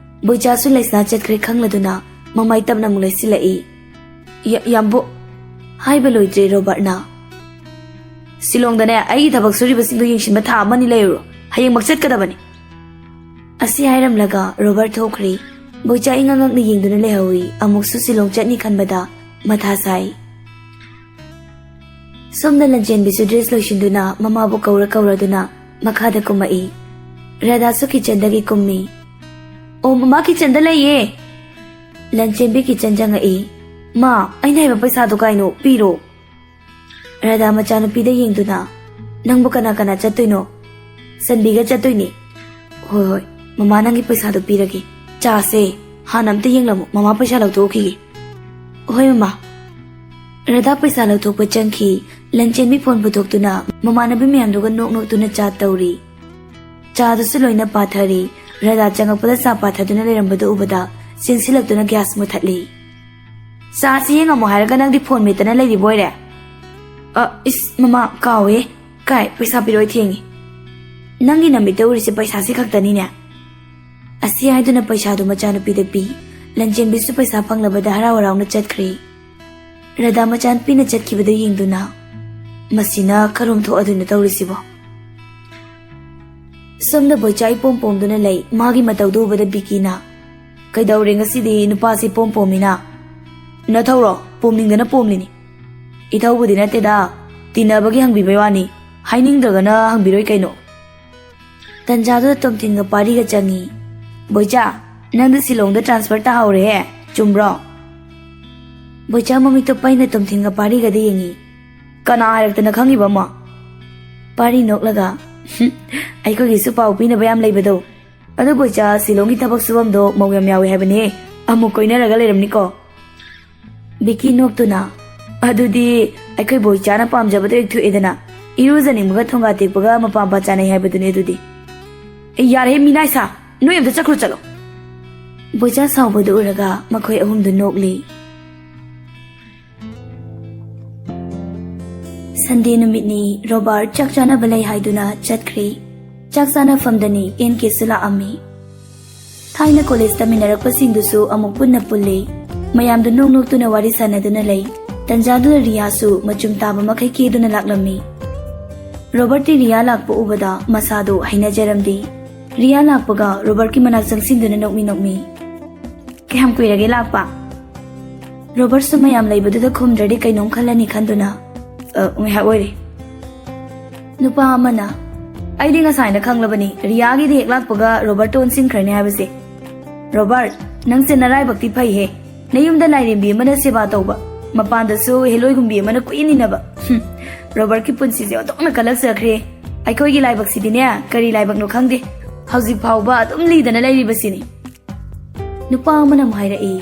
ꯕꯣꯏꯆꯥꯁꯨ ꯂꯩꯁꯅꯥ ꯆꯠꯈ꯭ꯔꯦ ꯈꯪꯂꯗꯨꯅ ꯃꯃꯥꯏ ꯇꯞꯅ ꯑꯃꯨꯛ ꯂꯩꯁꯤꯜꯂꯛꯏ꯫ "ꯌꯥ-, ꯌꯥꯝꯕꯨ," ꯍꯥꯏꯕ ꯂꯣꯏꯗ꯭ꯔꯦ ꯔꯣꯕꯔꯠꯅ꯫ "ꯁꯤꯂꯣꯡꯗꯅꯦ ꯑꯩꯒꯤ ꯊꯕꯛ ꯁꯨꯔꯤꯕꯁꯤꯡꯗꯣ ꯌꯦꯡꯁꯤꯟꯕ ꯊꯥ ꯑꯃꯅꯤ ꯂꯩꯔꯨꯔꯣ꯫ ꯍꯌꯦꯡꯃꯛ ꯆꯠꯀꯗꯕꯅꯤ꯫" ꯑꯁꯤ ꯍꯥꯏꯔꯝꯂꯒ ꯔꯣꯕꯔꯠ ꯊꯣꯛꯈ꯭ꯔꯦ꯫ ꯕꯣꯏꯆꯥ ꯏꯉꯛ ꯉꯛꯅ ꯌꯦꯡꯗꯨꯅ ꯂꯩꯍꯧꯏ꯫ ꯑꯃꯨꯛꯁꯨ ꯁꯤꯂꯣꯡ ꯆꯠꯅꯤ ꯈꯟꯕꯗ ꯃꯊꯥ ꯁꯥꯏ꯫ ꯁꯣꯝꯗ ꯂꯟꯆꯦꯟꯕꯤꯁꯨ ꯗ꯭ꯔꯦꯁ ꯂꯣꯏꯁꯤꯟꯗꯨꯅ ꯃꯃꯥꯕꯨ ꯀꯧꯔ ꯀꯧꯔꯗꯨꯅ ꯃꯈꯥꯗ ꯀꯨꯝꯃꯛꯏ꯫ ꯔꯥꯙꯥꯁꯨ ꯀꯤꯆꯟꯗꯒꯤ ꯀꯨꯝꯃꯤ꯫ "ꯑꯣ, ꯃꯃꯥ ꯀꯤꯆꯟꯗ ꯂꯩꯌꯦ꯫" ꯂꯟꯆꯦꯟꯕꯤ ꯀꯤꯆꯟ ꯆꯪꯉꯛꯏ꯫ "ꯃꯥ, ꯑꯩꯅ ꯍꯥꯏꯕ ꯄꯩꯁꯥꯗꯣ ꯀꯥꯏꯅꯣ? ꯄꯤꯔꯣ꯫" ꯔꯥꯙꯥ ꯃꯆꯥꯅꯨꯄꯤꯗ ꯌꯦꯡꯗꯨꯅ, "ꯅꯪꯕꯨ ꯀꯅꯥ ꯀꯅꯥ ꯆꯠꯇꯣꯏꯅꯣ?" "ꯁꯟꯕꯤꯒ ꯆꯠꯇꯣꯏꯅꯦ꯫" "ꯍꯣꯏ, ꯍꯣꯏ, ꯃꯃꯥ ꯅꯪꯒꯤ ꯄꯩꯁꯥꯗꯣ ꯄꯤꯔꯒꯦ꯫ ꯆꯥꯁꯦ, ꯍꯥꯟꯅ ꯑꯝꯇ ꯌꯦꯡꯂꯝꯃꯨ, ꯃꯃꯥ ꯄꯩꯁꯥ ꯂꯧꯊꯣꯛꯈꯤꯒꯦ꯫" "ꯍꯣꯏ, ꯃꯃꯥ꯫" ꯔꯥꯙꯥ ꯄꯩꯁꯥ ꯂꯧꯊꯣꯛꯄ ꯆꯪꯈꯤ꯫ ꯂꯟꯆꯦꯟꯕꯤ ꯐꯣꯟ ꯄꯨꯊꯣꯛꯇꯨꯅ ꯃꯃꯥꯟꯅꯕꯤ ꯃꯌꯥꯝꯗꯨꯒ ꯅꯣꯛ ꯅꯣꯛꯇꯨꯅ ꯆꯥ ꯇꯧꯔꯤ꯫ ꯆꯥꯗꯨꯁꯨ ꯂꯣꯏꯅ ꯄꯥꯊꯔꯤ꯫ ꯔꯥꯙꯥ ꯆꯪꯉꯛꯄꯗ ꯆꯥ ꯄꯥꯊꯗꯨꯅ ꯂꯩꯔꯝꯕꯗꯨ ꯎꯕꯗ ꯆꯦꯟꯁꯤꯜꯂꯛꯇꯨꯅ ꯒ꯭ꯌꯥꯁ ꯃꯨꯊꯠꯂꯤ꯫ "ꯆꯥꯁꯤ ꯌꯦꯡꯉꯝꯃꯣ ꯍꯥꯏꯔꯒ ꯅꯪꯗꯤ ꯐꯣꯟ ꯃꯦꯠꯇꯅ ꯂꯩꯔꯤꯕ ꯑꯣꯏꯔꯦ?" "ꯑ, ꯏꯁ, ꯃꯃꯥ, ꯀꯥꯎꯋꯦ꯫ ꯀꯥꯏ, ꯄꯩꯁꯥ ꯄꯤꯔꯣꯏ, ꯊꯦꯡꯉꯤ꯫" "ꯅꯪꯒꯤ ꯅꯃꯤꯠꯇ ꯎꯔꯤꯁꯦ ꯄꯩꯁꯥꯁꯤ ꯈꯛꯇꯅꯤꯅꯦ꯫" ꯑꯁꯤ ꯍꯥꯏꯗꯨꯅ ꯄꯩꯁꯥꯗꯨ ꯃꯆꯥꯅꯨꯄꯤꯗ ꯄꯤ꯫ ꯂꯟꯆꯦꯟꯕꯤꯁꯨ ꯄꯩꯁꯥ ꯐꯪꯂꯕꯗ ꯍꯔꯥꯎ ꯍꯔꯥꯎꯅ ꯆꯠꯈ꯭ꯔꯦ꯫ ꯔꯥꯙꯥ ꯃꯆꯥꯅꯨꯄꯤꯅ ꯆꯠꯈꯤꯕꯗꯨ ꯌꯦꯡꯗꯨꯅ, "ꯃꯁꯤꯅ ꯀꯔꯣꯝ ꯊꯣꯛꯑꯗꯣꯏꯅꯣ ꯇꯧꯔꯤꯁꯤꯕꯣ?" ꯁꯣꯝꯗ ꯕꯣꯏꯆꯥ ꯏꯄꯣꯝ ꯄꯣꯝꯗꯨꯅ ꯂꯩ꯫ ꯃꯥꯒꯤ ꯃꯇꯧꯗꯨ ꯎꯕꯗ ꯕꯤꯀꯤꯅ, "ꯀꯩꯗꯧꯔꯦ ꯉꯁꯤꯗꯤ ꯅꯨꯄꯥꯁꯤ ꯏꯄꯣꯝ ꯄꯣꯝꯃꯤꯅ?" "ꯅꯊꯧꯔꯣ? ꯄꯣꯝꯅꯤꯡꯗꯅ ꯄꯣꯝꯂꯤꯅꯤ꯫" "ꯏꯊꯧꯕꯨꯗꯤ ꯅꯠꯇꯦꯗ, ꯇꯤꯟꯅꯕꯒꯤ ꯍꯪꯕꯤꯕꯩ ꯋꯥꯅꯤ꯫ ꯍꯥꯏꯅꯤꯡꯗ꯭ꯔꯒꯅ ꯍꯪꯕꯤꯔꯣꯏ ꯀꯩꯅꯣ꯫" ꯇꯟꯖꯥꯗꯨꯗ ꯇꯣꯝꯊꯤꯟꯒ ꯄꯥꯔꯤꯒ ꯆꯪꯉꯤ꯫ "ꯕꯣꯏꯆꯥ, ꯅꯪꯗꯤ ꯁꯤꯂꯣꯡꯗ ꯇ꯭ꯔꯥꯟꯁꯐꯔ ꯇꯥꯍꯧꯔꯦꯍꯦ, ꯆꯨꯝꯕ꯭ꯔꯣ?" ꯕꯣꯏꯆꯥ ꯃꯃꯤꯠꯇꯣ ꯄꯩꯅ ꯇꯣꯝꯊꯤꯟꯒ ꯄꯥꯔꯤꯒꯗ ꯌꯦꯡꯉꯤ꯫ "ꯀꯅꯥ ꯍꯥꯏꯔꯛꯇꯅ ꯈꯪꯉꯤꯕ ꯑꯃ?" ꯄꯥꯔꯤ ꯅꯣꯛꯂꯒ, "ꯍꯨꯝ, ꯑꯩꯈꯣꯏꯒꯤꯁꯨ ꯄꯥꯎ ꯄꯤꯅꯕ ꯌꯥꯝ ꯂꯩꯕꯗꯣ꯫ ꯑꯗꯨ ꯕꯣꯏꯆꯥ, ꯁꯤꯂꯣꯡꯒꯤ ꯊꯕꯛ ꯁꯨꯐꯝꯗꯣ ꯃꯧ ꯌꯥꯝ ꯌꯥꯎꯏ ꯍꯥꯏꯕꯅꯦ꯫ ꯑꯃꯨꯛ ꯀꯣꯏꯅꯔꯒ ꯂꯩꯔꯝꯅꯤꯀꯣ?" ꯕꯤꯀꯤ ꯅꯣꯛꯇꯨꯅ, "ꯑꯗꯨꯗꯤ ꯑꯩꯈꯣꯏ ꯕꯣꯏꯆꯥꯅ ꯄꯥꯝꯖꯕꯗꯣ ꯍꯦꯛ ꯊꯣꯛꯑꯦꯗꯅ꯫ ꯏꯔꯨꯖꯅꯤꯡꯕꯒ ꯊꯣꯡꯒꯥ ꯇꯦꯛꯄꯒ ꯃꯄꯥ ꯃꯄꯥ ꯆꯥꯅꯩ ꯍꯥꯏꯕꯗꯨꯅꯤ ꯑꯗꯨꯗꯤ꯫" "ꯑꯦ, ꯌꯥꯔꯦꯍꯦ, ꯃꯤꯅꯥꯏ ꯁꯥ! ꯅꯣꯏ ꯑꯝꯇ ꯆꯠꯈ꯭ꯔꯣ, ꯆꯠꯂꯣ꯫" ꯕꯣꯏꯆꯥ ꯁꯥꯎꯕꯗꯨ ꯎꯔꯒ ꯃꯈꯣꯏ ꯑꯍꯨꯝꯗꯨ ꯅꯣꯛꯂꯤ꯫ ꯁꯟꯗꯦ ꯅꯨꯃꯤꯠꯅꯤ꯫ ꯔꯣꯕꯥꯔꯠ ꯆꯥꯛ ꯆꯥꯅꯕ ꯂꯩ ꯍꯥꯏꯗꯨꯅ ꯆꯠꯈ꯭ꯔꯤ꯫ ꯆꯥꯛ ꯆꯥꯅꯐꯝꯗꯅꯤ ꯑꯦꯟ ꯀꯦꯁꯨ ꯂꯥꯛꯑꯝꯃꯤ꯫ ꯊꯥꯏꯅ ꯀꯣꯂꯦꯖ ꯇꯝꯃꯤꯟꯅꯔꯛꯄꯁꯤꯡꯗꯨꯁꯨ ꯑꯃꯨꯛ ꯄꯨꯟꯅ ꯄꯨꯜꯂꯤ꯫ ꯃꯌꯥꯝꯗꯨ ꯅꯣꯛ ꯅꯣꯛꯇꯨꯅ ꯋꯥꯔꯤ ꯁꯥꯟꯅꯗꯨꯅ ꯂꯩ꯫ ꯇꯟꯖꯥꯗꯨꯗ ꯔꯤꯌꯥꯁꯨ ꯃꯆꯨꯝ ꯇꯥꯕ ꯃꯈꯩ ꯀꯦꯗꯨꯅ ꯂꯥꯛꯂꯝꯃꯤ꯫ ꯔꯣꯕꯔꯠꯇꯤ ꯔꯤꯌꯥ ꯂꯥꯛꯄ ꯎꯕꯗ ꯃꯁꯥꯗꯨ ꯍꯩꯅꯖꯔꯝꯗꯦ꯫ ꯔꯤꯌꯥ ꯂꯥꯛꯄꯒ ꯔꯣꯕꯔꯠꯀꯤ ꯃꯅꯥꯛ ꯆꯪꯁꯤꯟꯗꯨꯅ ꯅꯣꯛꯃꯤ ꯅꯣꯛꯃꯤ꯫ "ꯀꯌꯥꯝ ꯀꯨꯏꯔꯒꯦ ꯂꯥꯛꯄ?" ꯔꯣꯕꯔꯠꯁꯨ ꯃꯌꯥꯝ ꯂꯩꯕꯗꯨꯗ ꯈꯨꯝꯗ꯭ꯔꯗꯤ ꯀꯩꯅꯣꯝ ꯈꯜꯂꯅꯤ ꯈꯟꯗꯨꯅ, "ꯑ, ꯉꯥꯏꯍꯥꯛ ꯑꯣꯏꯔꯦ꯫" ꯅꯨꯄꯥ ꯑꯃꯅ, "ꯑꯩꯗꯤ ꯉꯁꯥꯏꯅ ꯈꯪꯂꯕꯅꯤ, ꯔꯤꯌꯥꯒꯤꯗꯤ ꯍꯦꯛ ꯂꯥꯛꯄꯒ ꯔꯣꯕꯔꯠꯇ ꯑꯣꯟꯁꯤꯟꯈ꯭ꯔꯅꯤ ꯍꯥꯏꯕꯁꯦ꯫ ꯔꯣꯕꯔꯠ, ꯅꯪꯁꯦ ꯅꯔꯥꯏꯕꯛꯇꯤ ꯐꯩꯍꯦ꯫ ꯅꯌꯨꯝꯗ ꯂꯥꯏꯔꯦꯝꯕꯤ ꯑꯃꯅ ꯁꯦꯕꯥ ꯇꯧꯕ, ꯃꯄꯥꯟꯗꯁꯨ ꯍꯦꯂꯣꯏꯒꯨꯝꯕꯤ ꯑꯃꯅ ꯀꯨꯏꯅ ꯏꯟꯅꯕ꯫ ꯍꯨꯝ, ꯔꯣꯕꯔꯠꯀꯤ ꯄꯨꯟꯁꯤꯁꯦ ꯑꯣꯟꯊꯣꯛꯅ ꯀꯜꯂꯛꯆꯈ꯭ꯔꯦ꯫ ꯑꯩꯈꯣꯏꯒꯤ ꯂꯥꯏꯕꯛꯁꯤꯗꯤꯅꯦ, ꯀꯔꯤ ꯂꯥꯏꯕꯛꯅꯣ ꯈꯪꯗꯦ, ꯍꯧꯖꯤꯛ ꯐꯥꯎꯕ ꯑꯗꯨꯝ ꯂꯤꯗꯅ ꯂꯩꯔꯤꯕꯁꯤꯅꯤ꯫" ꯅꯨꯄꯥ ꯑꯃꯅ ꯑꯃꯨꯛ ꯍꯥꯏꯔꯛꯏ,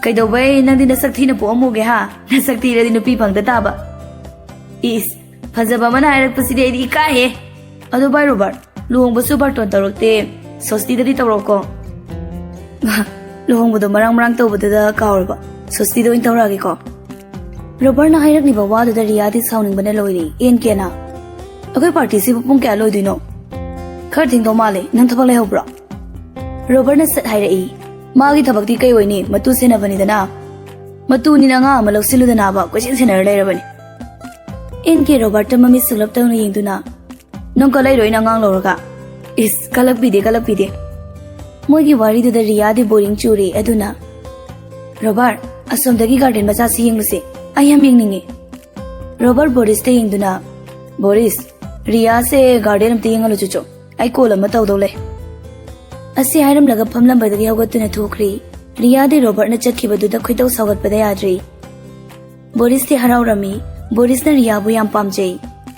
"ꯀꯩꯗꯧꯕꯩ ꯅꯪꯗꯤ ꯅꯁꯛ ꯊꯤꯅ ꯄꯣꯛꯑꯝꯃꯨꯒꯦ ꯍꯥ? ꯅꯁꯛ ꯊꯤꯔꯗꯤ ꯅꯨꯄꯤ ꯐꯪꯗ ꯇꯥꯕ꯫" ꯏꯁ, ꯐꯖꯕ ꯑꯃꯅ ꯍꯥꯏꯔꯛꯄꯁꯤꯗꯤ ꯑꯩꯗꯤ ꯏꯀꯥꯏꯍꯦ꯫ ꯑꯗꯣ ꯚꯥꯏ ꯔꯣꯕꯥꯔꯠ, ꯂꯨꯍꯣꯡꯕꯁꯨ ꯕꯥꯔꯇꯣꯟ ꯇꯧꯔꯛꯇꯦ, ꯁꯣꯁꯇꯤꯗꯗꯤ ꯇꯧꯔꯛꯀꯣ꯫ ꯂꯨꯍꯣꯡꯕꯗꯣ ꯃꯔꯥꯡ ꯃꯔꯥꯡ ꯇꯧꯕꯗꯨꯗ ꯀꯥꯎꯔꯕ, ꯁꯣꯁꯇꯤꯗ ꯑꯣꯏꯅ ꯇꯧꯔꯛꯑꯒꯦꯀꯣ꯫ ꯔꯣꯕꯔꯠꯅ ꯍꯥꯏꯔꯛꯂꯤꯕ ꯋꯥꯗꯨꯗ ꯔꯤꯌꯥꯗꯤ ꯁꯥꯎꯅꯤꯡꯕꯅ ꯂꯣꯏꯔꯦ꯫ ꯑꯦꯟ ꯀꯦꯅ, "ꯑꯩꯈꯣꯏ ꯄꯥꯔꯇꯤꯁꯤꯕꯨ ꯄꯨꯡ ꯀꯌꯥ ꯂꯣꯏꯗꯣꯏꯅꯣ? ꯈꯔ ꯊꯦꯡꯗꯧ ꯃꯥꯜꯂꯦ, ꯅꯪ ꯊꯕꯛ ꯂꯩꯍꯧꯕ꯭ꯔꯣ?" ꯔꯣꯕꯔꯠꯅ ꯁꯠ ꯍꯥꯏꯔꯛꯏ, "ꯃꯥꯒꯤ ꯊꯕꯛꯇꯤ ꯀꯩ ꯑꯣꯏꯅꯤ, ꯃꯇꯨ ꯁꯦꯟꯅꯕꯅꯤꯗꯅ꯫ ꯃꯇꯨꯅꯤꯅ ꯑꯉꯥꯡ ꯑꯃ ꯂꯧꯁꯤꯜꯂꯨꯗꯅꯕ ꯀꯣꯏꯁꯦꯟ ꯁꯦꯟꯅꯔ ꯂꯩꯔꯕꯅꯤ꯫" ꯑꯦꯟ ꯀꯦ ꯔꯣꯕꯔꯠꯇ ꯃꯃꯤꯠ ꯁꯨꯡꯂꯞ ꯇꯧꯅ ꯌꯦꯡꯗꯨꯅ, "ꯅꯪ ꯀꯜꯂꯛꯏꯔꯣ ꯑꯩꯅ ꯑꯉꯥꯡ ꯂꯧꯔꯒ?" ꯏꯁ, ꯀꯜꯂꯛꯄꯤꯗꯦ, ꯀꯜꯂꯛꯄꯤꯗꯦ꯫ ꯃꯣꯏꯒꯤ ꯋꯥꯔꯤꯗꯨꯗ ꯔꯤꯌꯥꯗꯤ ꯕꯣꯔꯤꯡ ꯆꯨꯔꯦ꯫ ꯑꯗꯨꯅ, "ꯔꯣꯕꯥꯔꯠ, ꯑꯁꯣꯝꯗꯒꯤ ꯒꯥꯔꯗꯦꯟ ꯃꯆꯥꯁꯤ ꯌꯦꯡꯂꯨꯁꯦ, ꯑꯩ ꯌꯥꯝ ꯌꯦꯡꯅꯤꯡꯉꯤ꯫" ꯔꯣꯕꯥꯔꯠ ꯕꯣꯔꯤꯁꯇ ꯌꯦꯡꯗꯨꯅ, "ꯕꯣꯔꯤꯁ, ꯔꯤꯌꯥꯁꯦ ꯒꯥꯔꯗꯦꯟ ꯑꯝꯇ ꯌꯦꯡꯍꯜꯂꯨ ꯆꯣꯆꯣ, ꯑꯩ ꯀꯣꯜ ꯑꯃ ꯇꯧꯗꯧ ꯂꯩ꯫" ꯑꯁꯤ ꯍꯥꯏꯔꯝꯂꯒ ꯐꯝꯂꯝꯕꯗꯒꯤ ꯍꯧꯒꯠꯇꯨꯅ ꯊꯣꯛꯈ꯭ꯔꯤ꯫ ꯔꯤꯌꯥꯗꯤ ꯔꯣꯕꯥꯔꯠꯅ ꯆꯠꯈꯤꯕꯗꯨꯗ ꯈꯣꯏꯗꯧ ꯁꯥꯎꯒꯠꯄꯗ ꯌꯥꯗ꯭ꯔꯤ꯫ ꯕꯣꯔꯤꯁꯇꯤ ꯍꯔꯥꯎꯔꯝꯃꯤ꯫ ꯕꯣꯔꯤꯁꯅ ꯔꯤꯌꯥꯕꯨ ꯌꯥꯝ ꯄꯥꯝꯖꯩ꯫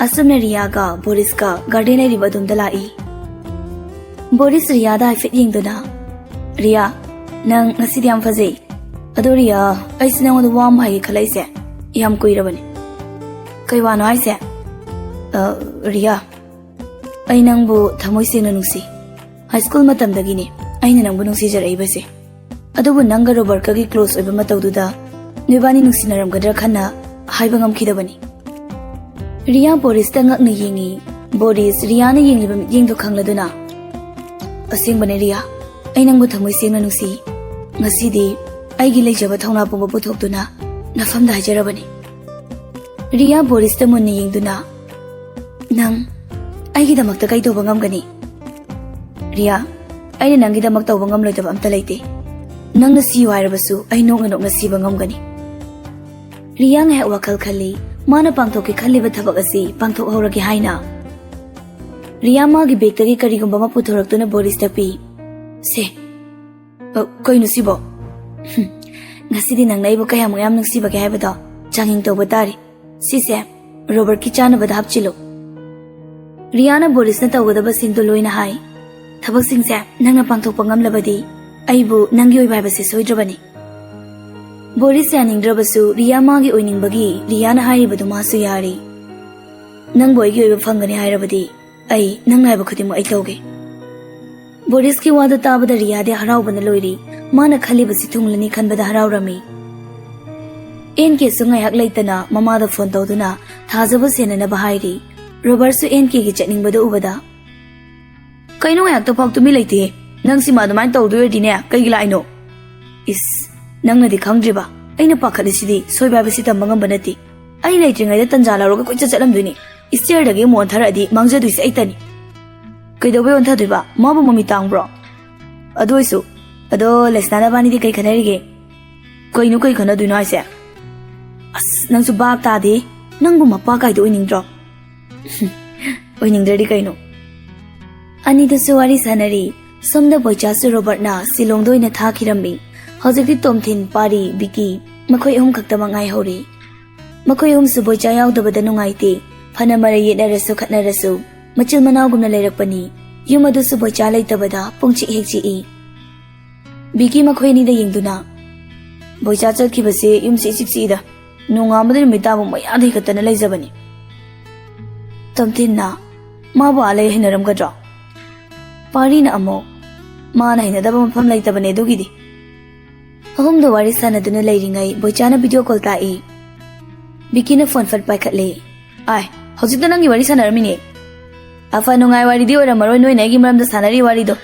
ꯑꯁꯨꯝꯅ ꯔꯤꯌꯥꯒ ꯕꯣꯔꯤꯁꯀ ꯒꯥꯔꯗꯦꯟ ꯂꯩꯔꯤꯕ ꯑꯗꯨꯝꯗ ꯂꯥꯛꯏ꯫ ꯕꯣꯔꯤꯁ ꯔꯤꯌꯥꯗ ꯍꯥꯏꯐꯦꯠ ꯌꯦꯡꯗꯨꯅ, "ꯔꯤꯌꯥ, ꯅꯪ ꯉꯁꯤꯗꯤ ꯌꯥꯝ ꯐꯖꯩ꯫ ꯑꯗꯣ ꯔꯤꯌꯥ, ꯑꯩꯁꯦ ꯅꯪꯉꯣꯟꯗ ꯋꯥ ꯑꯃ ꯍꯥꯏꯒꯦ ꯈꯜꯂꯛꯏꯁꯦ ꯌꯥꯝ ꯀꯨꯏꯔꯕꯅꯤ꯫" "ꯀꯩ ꯋꯥꯅꯣ ꯍꯥꯏꯁꯦ?" "ꯑ, ꯔꯤꯌꯥ, ꯑꯩ ꯅꯪꯕꯨ ꯊꯃꯣꯏ ꯁꯦꯡꯅ ꯅꯨꯡꯁꯤ꯫ ꯍꯥꯏ ꯁ꯭ꯀꯨꯜ ꯃꯇꯝꯗꯒꯤꯅꯤ ꯑꯩꯅ ꯅꯪꯕꯨ ꯅꯨꯡꯁꯤꯖꯔꯛꯏꯕꯁꯦ꯫ ꯑꯗꯨꯕꯨ ꯅꯪꯒ ꯔꯣꯕꯔꯠꯀꯒꯤ ꯀ꯭ꯂꯣꯁ ꯑꯣꯏꯕ ꯃꯇꯧꯗꯨꯗ ꯅꯣꯏꯕꯥꯅꯤ ꯅꯨꯡꯁꯤꯅꯔꯝꯒꯗ꯭ꯔꯥ ꯈꯟꯅ ꯍꯥꯏꯕ ꯉꯝꯈꯤꯗꯕꯅꯤ꯫" ꯔꯤꯌꯥ ꯕꯣꯔꯤꯁꯇ ꯉꯛꯅ ꯌꯦꯡꯉꯤ꯫ ꯕꯣꯔꯤꯁ ꯔꯤꯌꯥꯅ ꯌꯦꯡꯂꯤꯕ ꯃꯤꯠꯌꯦꯡꯗꯨ ꯈꯪꯂꯗꯨꯅ, "ꯑꯁꯦꯡꯕꯅꯦ ꯔꯤꯌꯥ, ꯑꯩ ꯅꯪꯕꯨ ꯊꯃꯣꯏ ꯁꯦꯡꯅ ꯅꯨꯡꯁꯤ꯫ ꯉꯁꯤꯗꯤ ꯑꯩꯒꯤ ꯂꯩꯖꯕ ꯊꯧꯅꯥ ꯄꯨꯝꯕ ꯄꯨꯊꯣꯛꯇꯨꯅ ꯅꯐꯝꯗ ꯍꯥꯏꯖꯔꯕꯅꯤ꯫" ꯔꯤꯌꯥ ꯕꯣꯔꯤꯁꯇ ꯃꯨꯟꯅ ꯌꯦꯡꯗꯨꯅ, "ꯅꯪ ꯑꯩꯒꯤꯗꯃꯛꯇ ꯀꯩ ꯇꯧꯕ ꯉꯝꯒꯅꯤ?" "ꯔꯤꯌꯥ, ꯑꯩꯅ ꯅꯪꯒꯤꯗꯃꯛ ꯇꯧꯕ ꯉꯝꯂꯣꯏꯗꯕ ꯑꯝꯇ ꯂꯩꯇꯦ꯫ ꯅꯪꯅ ꯁꯤꯌꯨ ꯍꯥꯏꯔꯕꯁꯨ ꯑꯩ ꯅꯣꯛꯅ ꯅꯣꯛꯅ ꯁꯤꯕ ꯉꯝꯒꯅꯤ꯫" ꯔꯤꯌꯥ ꯉꯥꯏꯍꯥꯛ ꯋꯥꯈꯜ ꯈꯜꯂꯤ꯫ ꯃꯥꯅ ꯄꯥꯡꯊꯣꯛꯀꯦ ꯈꯜꯂꯤꯕ ꯊꯕꯛ ꯑꯁꯤ ꯄꯥꯡꯊꯣꯛꯍꯧꯔꯒꯦ ꯍꯥꯏꯅ꯫ ꯔꯤꯌꯥ ꯃꯥꯒꯤ ꯕꯦꯒꯇꯒꯤ ꯀꯔꯤꯒꯨꯝꯕ ꯑꯃ ꯄꯨꯊꯣꯔꯛꯇꯨꯅ ꯕꯣꯔꯤꯁꯇ ꯄꯤ꯫ "ꯁꯦ꯫" "ꯑ, ꯀꯩꯅꯣ ꯁꯤꯕꯣ?" "ꯍꯨꯝ, ꯉꯁꯤꯗꯤ ꯅꯪꯅ ꯑꯩꯕꯨ ꯀꯌꯥꯃꯨꯛ ꯌꯥꯝ ꯅꯨꯡꯁꯤꯕꯒꯦ ꯍꯥꯏꯕꯗꯣ ꯆꯥꯡꯌꯦꯡ ꯇꯧꯕ ꯇꯥꯔꯦ꯫ ꯁꯤꯁꯦ ꯔꯣꯕꯔꯠꯀꯤ ꯆꯥꯅꯕꯗ ꯍꯥꯞꯆꯤꯜꯂꯨ꯫" ꯔꯤꯌꯥꯅ ꯕꯣꯔꯤꯁꯅ ꯇꯧꯒꯗꯕꯁꯤꯡꯗꯣ ꯂꯣꯏꯅ ꯍꯥꯏ꯫ "ꯊꯕꯛꯁꯤꯡꯁꯦ ꯅꯪꯅ ꯄꯥꯡꯊꯣꯛꯄ ꯉꯝꯂꯕꯗꯤ ꯑꯩꯕꯨ ꯅꯪꯒꯤ ꯑꯣꯏꯕ ꯍꯥꯏꯕꯁꯦ ꯁꯣꯏꯗ꯭ꯔꯕꯅꯤ꯫" ꯕꯣꯔꯤꯁ ꯌꯥꯅꯤꯡꯗ꯭ꯔꯕꯁꯨ ꯔꯤꯌꯥ ꯃꯥꯒꯤ ꯑꯣꯏꯅꯤꯡꯕꯒꯤ ꯔꯤꯌꯥꯅ ꯍꯥꯏꯔꯤꯕꯗꯨ ꯃꯥꯁꯨ ꯌꯥꯔꯤ꯫ "ꯅꯪꯕꯨ ꯑꯩꯒꯤ ꯑꯣꯏꯕ ꯐꯪꯒꯅꯤ ꯍꯥꯏꯔꯕꯗꯤ ꯑꯩ ꯅꯪꯅ ꯍꯥꯏꯕ ꯈꯨꯗꯤꯡꯃꯛ ꯑꯩ ꯇꯧꯒꯦ꯫" ꯕꯣꯔꯤꯁꯀꯤ ꯋꯥꯗꯨ ꯇꯥꯕꯗ ꯔꯤꯌꯥꯗꯤ ꯍꯔꯥꯎꯕꯅ ꯂꯣꯏꯔꯤ꯫ ꯃꯥꯅ ꯈꯜꯂꯤꯕꯁꯤ ꯊꯨꯡꯂꯅꯤ ꯈꯟꯕꯗ ꯍꯔꯥꯎꯔꯝꯃꯤ꯫ ꯑꯦꯟ ꯀꯦꯁꯨ ꯉꯥꯏꯍꯥꯛ ꯂꯩꯇꯅ ꯃꯃꯥꯗ ꯐꯣꯟ ꯇꯧꯗꯨꯅ ꯊꯥꯖꯕ ꯁꯦꯟꯅꯅꯕ ꯍꯥꯏꯔꯤ꯫ ꯔꯣꯕꯔꯠꯁꯨ ꯑꯦꯟ ꯀꯦꯒꯤ ꯆꯠꯅꯤꯡꯕꯗꯨ ꯎꯕꯗ, "ꯀꯩꯅꯣ ꯉꯥꯏꯍꯥꯛꯇ ꯐꯥꯎ ꯇꯨꯃꯤꯟ ꯂꯩꯇꯦ? ꯅꯪ ꯁꯤꯃ ꯑꯗꯨꯃꯥꯏꯅ ꯇꯧꯗꯣꯏ ꯑꯣꯏꯔꯗꯤꯅꯦ, ꯀꯩꯒꯤ ꯂꯥꯛꯏꯅꯣ?" "ꯏꯁ, ꯅꯪꯅꯗꯤ ꯈꯪꯗ꯭ꯔꯤꯕ, ꯑꯩꯅ ꯄꯥꯈꯠꯂꯤꯁꯤꯗꯤ ꯁꯣꯏꯕ ꯍꯥꯏꯕꯁꯤ ꯇꯝꯕ ꯉꯝꯕ ꯅꯠꯇꯦ꯫ ꯑꯩ ꯂꯩꯇ꯭ꯔꯤꯉꯩꯗ ꯇꯟꯖꯥ ꯂꯧꯔꯒ ꯀꯣꯏꯆꯠ ꯆꯠꯂꯝꯗꯣꯏꯅꯤ꯫ ꯏꯁꯇꯤꯌꯔꯗꯒꯤ ꯑꯃꯨꯛ ꯑꯣꯟꯊꯔꯛꯑꯗꯤ ꯃꯥꯡꯖꯗꯣꯏꯁꯦ ꯑꯩꯇꯅꯤ꯫" "ꯀꯩꯗꯧꯕꯩ ꯑꯣꯟꯊꯗꯣꯏꯕ? ꯃꯥꯕꯨ ꯃꯃꯤ ꯇꯥꯡꯕ꯭ꯔꯣ?" "ꯑꯗꯨ ꯑꯣꯏꯁꯨ, ꯑꯗꯣ ꯂꯩꯁꯅꯥ ꯅꯕꯥꯅꯤꯗꯤ ꯀꯩ ꯈꯟꯅꯔꯤꯒꯦ?" "ꯀꯩꯅꯣ ꯀꯩ ꯈꯟꯅꯗꯣꯏꯅꯣ ꯍꯥꯏꯁꯦ? ꯑꯁ, ꯅꯪꯁꯨ ꯚꯥꯞ ꯇꯥꯗꯦ꯫ ꯅꯪꯕꯨ ꯃꯄꯥ ꯀꯥꯏꯗꯣ ꯑꯣꯏꯅꯤꯡꯗ꯭ꯔꯣ?" "ꯑꯣꯏꯅꯤꯡꯗ꯭ꯔꯗꯤ ꯀꯩꯅꯣ?" ꯑꯅꯤꯗꯨꯁꯨ ꯋꯥꯔꯤ ꯁꯥꯟꯅꯔꯤ꯫ ꯁꯣꯝꯗ ꯕꯣꯏꯆꯥꯁꯨ ꯔꯣꯕꯔꯠꯅ ꯁꯤꯂꯣꯡꯗ ꯑꯣꯏꯅ ꯊꯥꯈꯤꯔꯝꯃꯤ꯫ ꯍꯧꯖꯤꯛꯇꯤ ꯇꯣꯝꯊꯤꯟ, ꯄꯥꯔꯤ, ꯕꯤꯀꯤ, ꯃꯈꯣꯏ ꯑꯍꯨꯝ ꯈꯛꯇꯃꯛ ꯉꯥꯏꯍꯧꯔꯤ꯫ ꯃꯈꯣꯏ ꯑꯍꯨꯝꯁꯨ ꯕꯣꯏꯆꯥ ꯌꯥꯎꯗꯕꯗ ꯅꯨꯡꯉꯥꯏꯇꯦ꯫ ꯐꯅ ꯃꯔꯩ ꯌꯦꯠꯅꯔꯁꯨ ꯈꯠꯅꯔꯁꯨ ꯃꯆꯤꯜ ꯃꯅꯥꯎꯒꯨꯝꯅ ꯂꯩꯔꯛꯄꯅꯤ꯫ ꯌꯨꯝ ꯑꯗꯨꯁꯨ ꯕꯣꯏꯆꯥ ꯂꯩꯇꯕꯗ ꯄꯨꯡꯆꯤꯛ ꯍꯦꯛ ꯆꯤꯛꯏ꯫ ꯕꯤꯀꯤ ꯃꯈꯣꯏ ꯑꯅꯤꯗ ꯌꯦꯡꯗꯨꯅ, "ꯕꯣꯏꯆꯥ ꯆꯠꯈꯤꯕꯁꯦ ꯌꯨꯝꯁꯦ ꯏꯆꯤꯛ ꯆꯤꯛꯏꯗ꯫ ꯅꯣꯡꯉꯥꯟꯕꯗ ꯅꯨꯃꯤꯠ ꯇꯥꯕ ꯃꯌꯥꯗ ꯍꯤꯒꯠꯇꯅ ꯂꯩꯖꯕꯅꯤ꯫" ꯇꯣꯝꯊꯤꯟꯅ, "ꯃꯥꯕꯨ ꯑꯥ ꯂꯩ ꯍꯩꯅꯔꯝꯒꯗ꯭ꯔꯣ?" ꯄꯥꯔꯤꯅ ꯑꯃꯨꯛ, "ꯃꯥꯅ ꯍꯩꯅꯗꯕ ꯃꯐꯝ ꯂꯩꯇꯕꯅꯦ ꯑꯗꯨꯒꯤꯗꯤ꯫" ꯑꯍꯨꯝꯗꯣ ꯋꯥꯔꯤ ꯁꯥꯟꯅꯗꯨꯅ ꯂꯩꯔꯤꯉꯩ ꯕꯣꯏꯆꯥꯅ ꯚꯤꯗꯤꯑꯣ ꯀꯣꯜ ꯂꯥꯛꯏ꯫ ꯕꯤꯀꯤꯅ ꯐꯣꯟ ꯐꯠ ꯄꯥꯏꯈꯠꯂꯦ꯫ ꯑꯥꯏ, ꯍꯧꯖꯤꯛꯇ ꯅꯪꯒꯤ ꯋꯥꯔꯤ ꯁꯥꯟꯅꯔꯝꯃꯤꯅꯦ꯫ ꯑꯐ ꯅꯨꯡꯉꯥꯏ ꯋꯥꯔꯤꯗꯤ ꯑꯣꯏꯔꯝꯃꯔꯣꯏ, ꯅꯣꯏꯅ ꯑꯩꯒꯤ ꯃꯔꯝꯗ ꯁꯥꯟꯅꯔꯤ ꯋꯥꯔꯤꯗꯣ꯫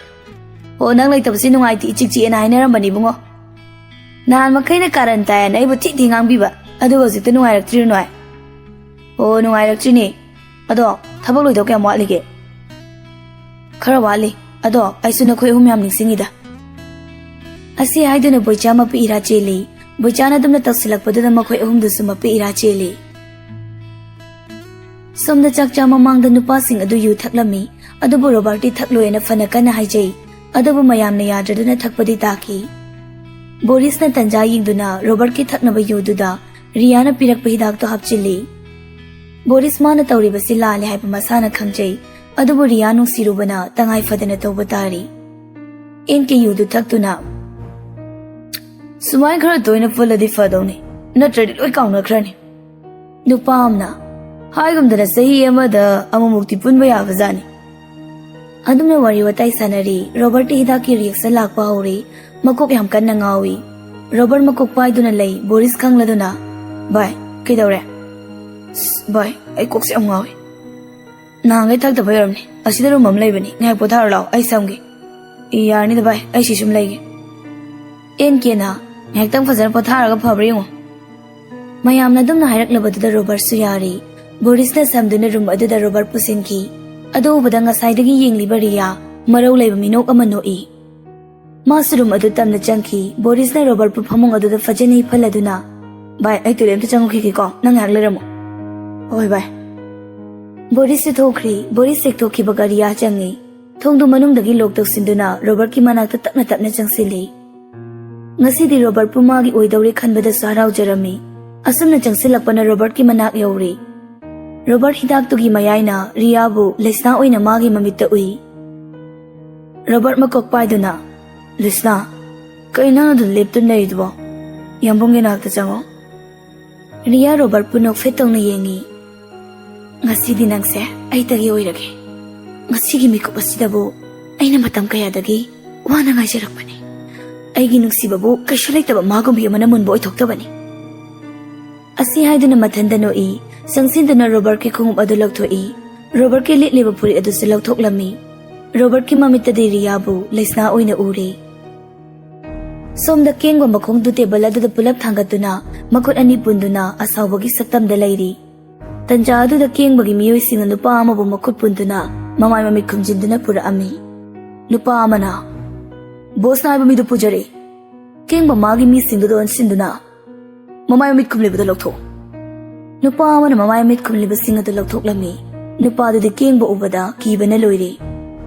ꯑꯣ, ꯅꯪ ꯂꯩꯇꯕꯁꯤ ꯅꯨꯡꯉꯥꯏꯇꯦ, ꯏꯆꯤꯛ ꯆꯤꯛꯑꯦꯅ ꯍꯥꯏꯅꯔꯝꯕꯅꯤ ꯏꯕꯨꯡꯉꯣ꯫ ꯅꯍꯥꯟ ꯃꯈꯩꯅ ꯀꯥꯔꯟ ꯇꯥꯏꯌꯦꯅ ꯑꯩꯕꯨ ꯊꯤ ꯊꯤ ꯉꯥꯡꯕꯤꯕ, ꯑꯗꯨꯒ ꯍꯧꯖꯤꯛꯇ ꯅꯨꯡꯉꯥꯏꯔꯛꯇ꯭ꯔꯤꯔꯣ ꯅꯣꯏ? ꯑꯣ, ꯅꯨꯡꯉꯥꯏꯔꯛꯇ꯭ꯔꯤꯅꯦ꯫ ꯑꯗꯣ ꯊꯕꯛ ꯂꯣꯏꯗꯧ ꯀꯌꯥꯝ ꯋꯥꯠꯂꯤꯒꯦ? ꯈꯔ ꯋꯥꯠꯂꯤ꯫ ꯑꯗꯣ ꯑꯩꯁꯨ ꯅꯈꯣꯏ ꯑꯍꯨꯝ ꯌꯥꯝ ꯅꯤꯡꯁꯤꯡꯉꯤꯗ꯫ ꯑꯁꯤ ꯍꯥꯏꯗꯨꯅ ꯕꯣꯏꯆꯥ ꯃꯄꯤ ꯏꯔꯥ ꯆꯦꯜꯂꯤ꯫ ꯕꯣꯏꯆꯥꯅ ꯑꯗꯨꯝꯅ ꯇꯧꯁꯤꯜꯂꯛꯄꯗꯨꯗ ꯃꯈꯣꯏ ꯑꯍꯨꯝꯗꯨꯁꯨ ꯃꯄꯤ ꯏꯔꯥ ꯆꯦꯜꯂꯤ꯫ ꯁꯣꯝꯗ ꯆꯥꯛ ꯆꯥ ꯃꯃꯥꯡꯗ ꯅꯨꯄꯥꯁꯤꯡ ꯑꯗꯨ ꯌꯨ ꯊꯛꯂꯝꯃꯤ, ꯑꯗꯨꯕꯨ ꯔꯣꯕꯥꯔꯠꯇꯤ ꯊꯛꯂꯣꯏꯅ ꯐꯅ ꯀꯟꯅ ꯍꯥꯏꯖꯩ, ꯑꯗꯨꯕꯨ ꯃꯌꯥꯝꯅ ꯌꯥꯗ꯭ꯔꯗꯨꯅ ꯊꯛꯄꯗꯤ ꯇꯥꯈꯤ꯫ ꯕꯣꯔꯤꯁꯅ ꯇꯟꯖꯥ ꯌꯦꯡꯗꯨꯅ ꯔꯣꯕꯥꯔꯠꯀꯤ ꯊꯛꯅꯕ ꯌꯨꯗꯨꯗ ꯔꯤꯌꯥꯅ ꯄꯤꯔꯛꯄ ꯍꯤꯗꯥꯛꯇꯣ ꯍꯥꯞꯆꯤꯜꯂꯤ꯫ ꯕꯣꯔꯤꯁ ꯃꯥꯅ ꯇꯧꯔꯤꯕꯁꯤ ꯂꯥꯜꯂꯦ ꯍꯥꯏꯕ ꯃꯁꯥꯅ ꯈꯪꯖꯩ, ꯑꯗꯨꯕꯨ ꯔꯤꯌꯥ ꯅꯨꯡꯁꯤꯔꯨꯕꯅ ꯇꯉꯥꯏ ꯐꯗꯅ ꯇꯧꯕ ꯇꯥꯔꯤ꯫ ꯑꯦꯟ ꯀꯦ ꯌꯨꯗꯨ ꯊꯛꯇꯨꯅ, "ꯁꯨꯃꯥꯏꯅ ꯈꯔ ꯇꯣꯏꯅ ꯄꯨꯜꯂꯗꯤ ꯐꯗꯧꯅꯤ, ꯅꯠꯇ꯭ꯔꯗꯤ ꯂꯣꯏ ꯀꯥꯎꯅꯈ꯭ꯔꯅꯤ꯫" ꯅꯨꯄꯥ ꯑꯃꯅ, "ꯍꯥꯏꯒꯨꯝꯗꯅ ꯆꯍꯤ ꯑꯃꯗ ꯑꯃꯨꯛꯃꯨꯛꯇꯤ ꯄꯨꯟꯕ ꯌꯥꯕꯖꯥꯠꯅꯤ꯫" ꯑꯗꯨꯝꯅ ꯋꯥꯔꯤ ꯋꯥꯇꯥꯏ ꯁꯥꯟꯅꯔꯤ꯫ ꯔꯣꯕꯔꯠꯀꯤ ꯍꯤꯗꯥꯛꯀꯤ ꯔꯤꯌꯦꯛꯁꯟ ꯂꯥꯛꯄ ꯍꯧꯔꯤ꯫ ꯃꯀꯣꯛ ꯌꯥꯝ ꯀꯟꯅ ꯉꯥꯎꯏ꯫ ꯔꯣꯕꯔꯠ ꯃꯀꯣꯛ ꯄꯥꯏꯗꯨꯅ ꯂꯩ꯫ ꯕꯣꯔꯤꯁ ꯈꯪꯂꯗꯨꯅ, "ꯚꯥꯏ, ꯀꯩꯗꯧꯔꯦ?" "ꯑꯁ, ꯚꯥꯏ, ꯑꯩ ꯀꯣꯛꯁꯦ ꯌꯥꯝ ꯉꯥꯎꯏ꯫ ꯅꯍꯥꯟꯈꯩ ꯊꯛꯇꯕ ꯑꯣꯏꯔꯝꯅꯤ꯫ ꯑꯁꯤꯗ ꯔꯨꯝ ꯑꯃ ꯂꯩꯕꯅꯤ, ꯉꯥꯏꯍꯥꯛ ꯄꯣꯊꯥꯔꯨ ꯂꯥꯎ, ꯑꯩ ꯁꯝꯒꯦ꯫" "ꯏ, ꯌꯥꯔꯅꯤꯗ ꯚꯥꯏ, ꯑꯩ ꯁꯤ ꯁꯨꯝ ꯂꯩꯒꯦ꯫" ꯑꯦꯟ ꯀꯦꯅ, "ꯉꯥꯏꯍꯥꯛꯇꯪ ꯐꯖꯅ ꯄꯣꯊꯥꯔꯒ ꯐꯕ꯭ꯔꯥ ꯌꯦꯡꯉꯣ꯫" ꯃꯌꯥꯝꯅ ꯑꯗꯨꯝꯅ ꯍꯥꯏꯔꯛꯂꯕꯗꯨꯗ ꯔꯣꯕꯔꯠꯁꯨ ꯌꯥꯔꯤ꯫ ꯕꯣꯔꯤꯁꯅ ꯁꯝꯗꯨꯅ ꯔꯨꯝ ꯑꯗꯨꯗ ꯔꯣꯕꯔꯠ ꯄꯨꯁꯤꯟꯈꯤ꯫ ꯑꯗꯨ ꯎꯕꯗ ꯉꯁꯥꯏꯗꯒꯤ ꯌꯦꯡꯂꯤꯕ ꯔꯤꯌꯥ ꯃꯔꯧ ꯂꯩꯕ ꯃꯤꯅꯣꯛ ꯑꯃ ꯅꯣꯛꯏ꯫ ꯃꯥꯁꯨ ꯔꯨꯝ ꯑꯗꯨ ꯇꯝꯅ ꯆꯪꯈꯤ꯫ ꯕꯣꯔꯤꯁꯅ ꯔꯣꯕꯔꯠꯄꯨ ꯐꯃꯨꯡ ꯑꯗꯨꯗ ꯐꯖꯅ ꯍꯤꯞꯍꯜꯂꯗꯨꯅ, "ꯚꯥꯏ, ꯑꯩ ꯇꯣꯏꯂꯦꯠ ꯑꯝꯇ ꯆꯪꯉꯨꯈꯤꯒꯦꯀꯣ, ꯅꯪ ꯉꯥꯏꯍꯥꯛ ꯂꯩꯔꯝꯃꯣ꯫" "ꯍꯣꯏ ꯚꯥꯏ꯫" ꯕꯣꯔꯤꯁꯁꯨ ꯊꯣꯛꯈ꯭ꯔꯤ꯫ ꯕꯣꯔꯤꯁ ꯆꯦꯛꯊꯣꯛꯈꯤꯕꯒ ꯔꯤꯌꯥ ꯆꯪꯉꯤ꯫ ꯊꯣꯡꯗꯨ ꯃꯅꯨꯡꯗꯒꯤ ꯂꯣꯛ ꯇꯧꯁꯤꯟꯗꯨꯅ ꯔꯣꯕꯔꯠꯀꯤ ꯃꯅꯥꯛꯇ ꯇꯞꯅ ꯇꯞꯅ ꯆꯪꯁꯤꯜꯂꯤ꯫ ꯉꯁꯤꯗꯤ ꯔꯣꯕꯔꯠꯄꯨ ꯃꯥꯒꯤ ꯑꯣꯏꯗꯧꯔꯦ ꯈꯟꯕꯗꯁꯨ ꯍꯔꯥꯎꯖꯔꯝꯃꯤ꯫ ꯑꯁꯨꯝꯅ ꯆꯪꯁꯤꯜꯂꯛꯄꯅ ꯔꯣꯕꯔꯠꯀꯤ ꯃꯅꯥꯛ ꯌꯧꯔꯦ꯫ ꯔꯣꯕꯔꯠ ꯍꯤꯗꯥꯛꯇꯨꯒꯤ ꯃꯌꯥꯏꯅ ꯔꯤꯌꯥꯕꯨ ꯂꯩꯁꯅꯥ ꯑꯣꯏꯅ ꯃꯥꯒꯤ ꯃꯃꯤꯠꯇ ꯎꯏ꯫ ꯔꯣꯕꯔꯠ ꯃꯀꯣꯛ ꯄꯥꯏꯗꯨꯅ, "ꯂꯩꯁꯅꯥ, ꯀꯩ ꯅꯪ ꯑꯗꯨ ꯂꯦꯞꯇꯨꯅ ꯂꯩꯔꯤꯗꯨꯕꯣ? ꯌꯥꯝꯕꯨꯡꯒꯤ ꯅꯥꯛꯇ ꯆꯪꯉꯣ꯫" ꯔꯤꯌꯥ ꯔꯣꯕꯔꯠꯄꯨ ꯅꯣꯛꯐꯦꯠ ꯇꯧꯅ ꯌꯦꯡꯉꯤ꯫ "ꯉꯁꯤꯗꯤ ꯅꯪꯁꯦ ꯑꯩꯇꯒꯤ ꯑꯣꯏꯔꯒꯦ꯫ ꯉꯁꯤꯒꯤ ꯃꯤꯀꯨꯞ ꯑꯁꯤꯗꯕꯨ ꯑꯩꯅ ꯃꯇꯝ ꯀꯌꯥꯗꯒꯤ ꯋꯥꯅ ꯉꯥꯏꯖꯔꯛꯄꯅꯤ꯫ ꯑꯩꯒꯤ ꯅꯨꯡꯁꯤꯕꯕꯨ ꯀꯩꯁꯨ ꯂꯩꯇꯕ ꯃꯥꯒꯨꯝꯕꯤ ꯑꯃꯅ ꯃꯨꯟꯕ ꯑꯣꯏꯊꯣꯛꯇꯕꯅꯤ꯫" ꯑꯁꯤ ꯍꯥꯏꯗꯨꯅ ꯃꯊꯟꯇ ꯅꯣꯛꯏ꯫ ꯆꯪꯁꯤꯟꯗꯨꯅ ꯔꯣꯕꯔꯠꯀꯤ ꯈꯣꯡꯎꯞ ꯑꯗꯨ ꯂꯧꯊꯣꯛꯏ꯫ ꯔꯣꯕꯔꯠꯀꯤ ꯂꯤꯠꯂꯤꯕ ꯐꯨꯔꯤꯠ ꯑꯗꯨꯁꯨ ꯂꯧꯊꯣꯛꯂꯝꯃꯤ꯫ ꯔꯣꯕꯔꯠꯀꯤ ꯃꯃꯤꯠꯇꯗꯤ ꯔꯤꯌꯥꯕꯨ ꯂꯩꯁꯅꯥ ꯑꯣꯏꯅ ꯎꯔꯦ꯫ ꯁꯣꯝꯗ ꯀꯦꯡꯕ ꯃꯈꯣꯡꯗꯨ ꯇꯦꯕꯜ ꯑꯗꯨꯗ ꯄꯨꯂꯞ ꯊꯥꯡꯒꯠꯇꯨꯅ ꯃꯈꯨꯠ ꯑꯅꯤ ꯄꯨꯟꯗꯨꯅ ꯑꯁꯥꯎꯕꯒꯤ ꯁꯛꯇꯝꯗ ꯂꯩꯔꯤ꯫ ꯇꯟꯖꯥ ꯑꯗꯨꯗ ꯀꯦꯡꯕꯒꯤ ꯃꯤꯑꯣꯏꯁꯤꯡꯅ ꯅꯨꯄꯥ ꯑꯃꯕꯨ ꯃꯈꯨꯠ ꯄꯨꯟꯗꯨꯅ ꯃꯃꯥꯏ ꯃꯃꯤꯠ ꯈꯨꯝꯖꯤꯟꯗꯨꯅ ꯄꯨꯔꯛꯑꯝꯃꯤ꯫ ꯅꯨꯄꯥ ꯑꯃꯅ, "ꯕꯣꯁꯅ ꯍꯥꯏꯕ ꯃꯤꯗꯨ ꯄꯨꯖꯔꯦ꯫ ꯀꯦꯡꯕ ꯃꯥꯒꯤ ꯃꯤꯁꯤꯡꯗꯨꯗ ꯑꯣꯟꯁꯤꯟꯗꯨꯅ ꯃꯃꯥꯏ ꯃꯃꯤꯠ ꯈꯨꯝꯂꯤꯕꯗꯨ ꯂꯧꯊꯣꯛ"꯫ ꯅꯨꯄꯥ ꯑꯃꯅ ꯃꯃꯥꯏ ꯃꯃꯤꯠ ꯈꯨꯝꯂꯤꯕꯁꯤꯡ ꯑꯗꯨ ꯂꯧꯊꯣꯛꯂꯝꯃꯤ꯫ ꯅꯨꯄꯥꯗꯨꯗꯤ ꯀꯦꯡꯕ ꯎꯕꯗ ꯀꯤꯕꯅ ꯂꯣꯏꯔꯦ꯫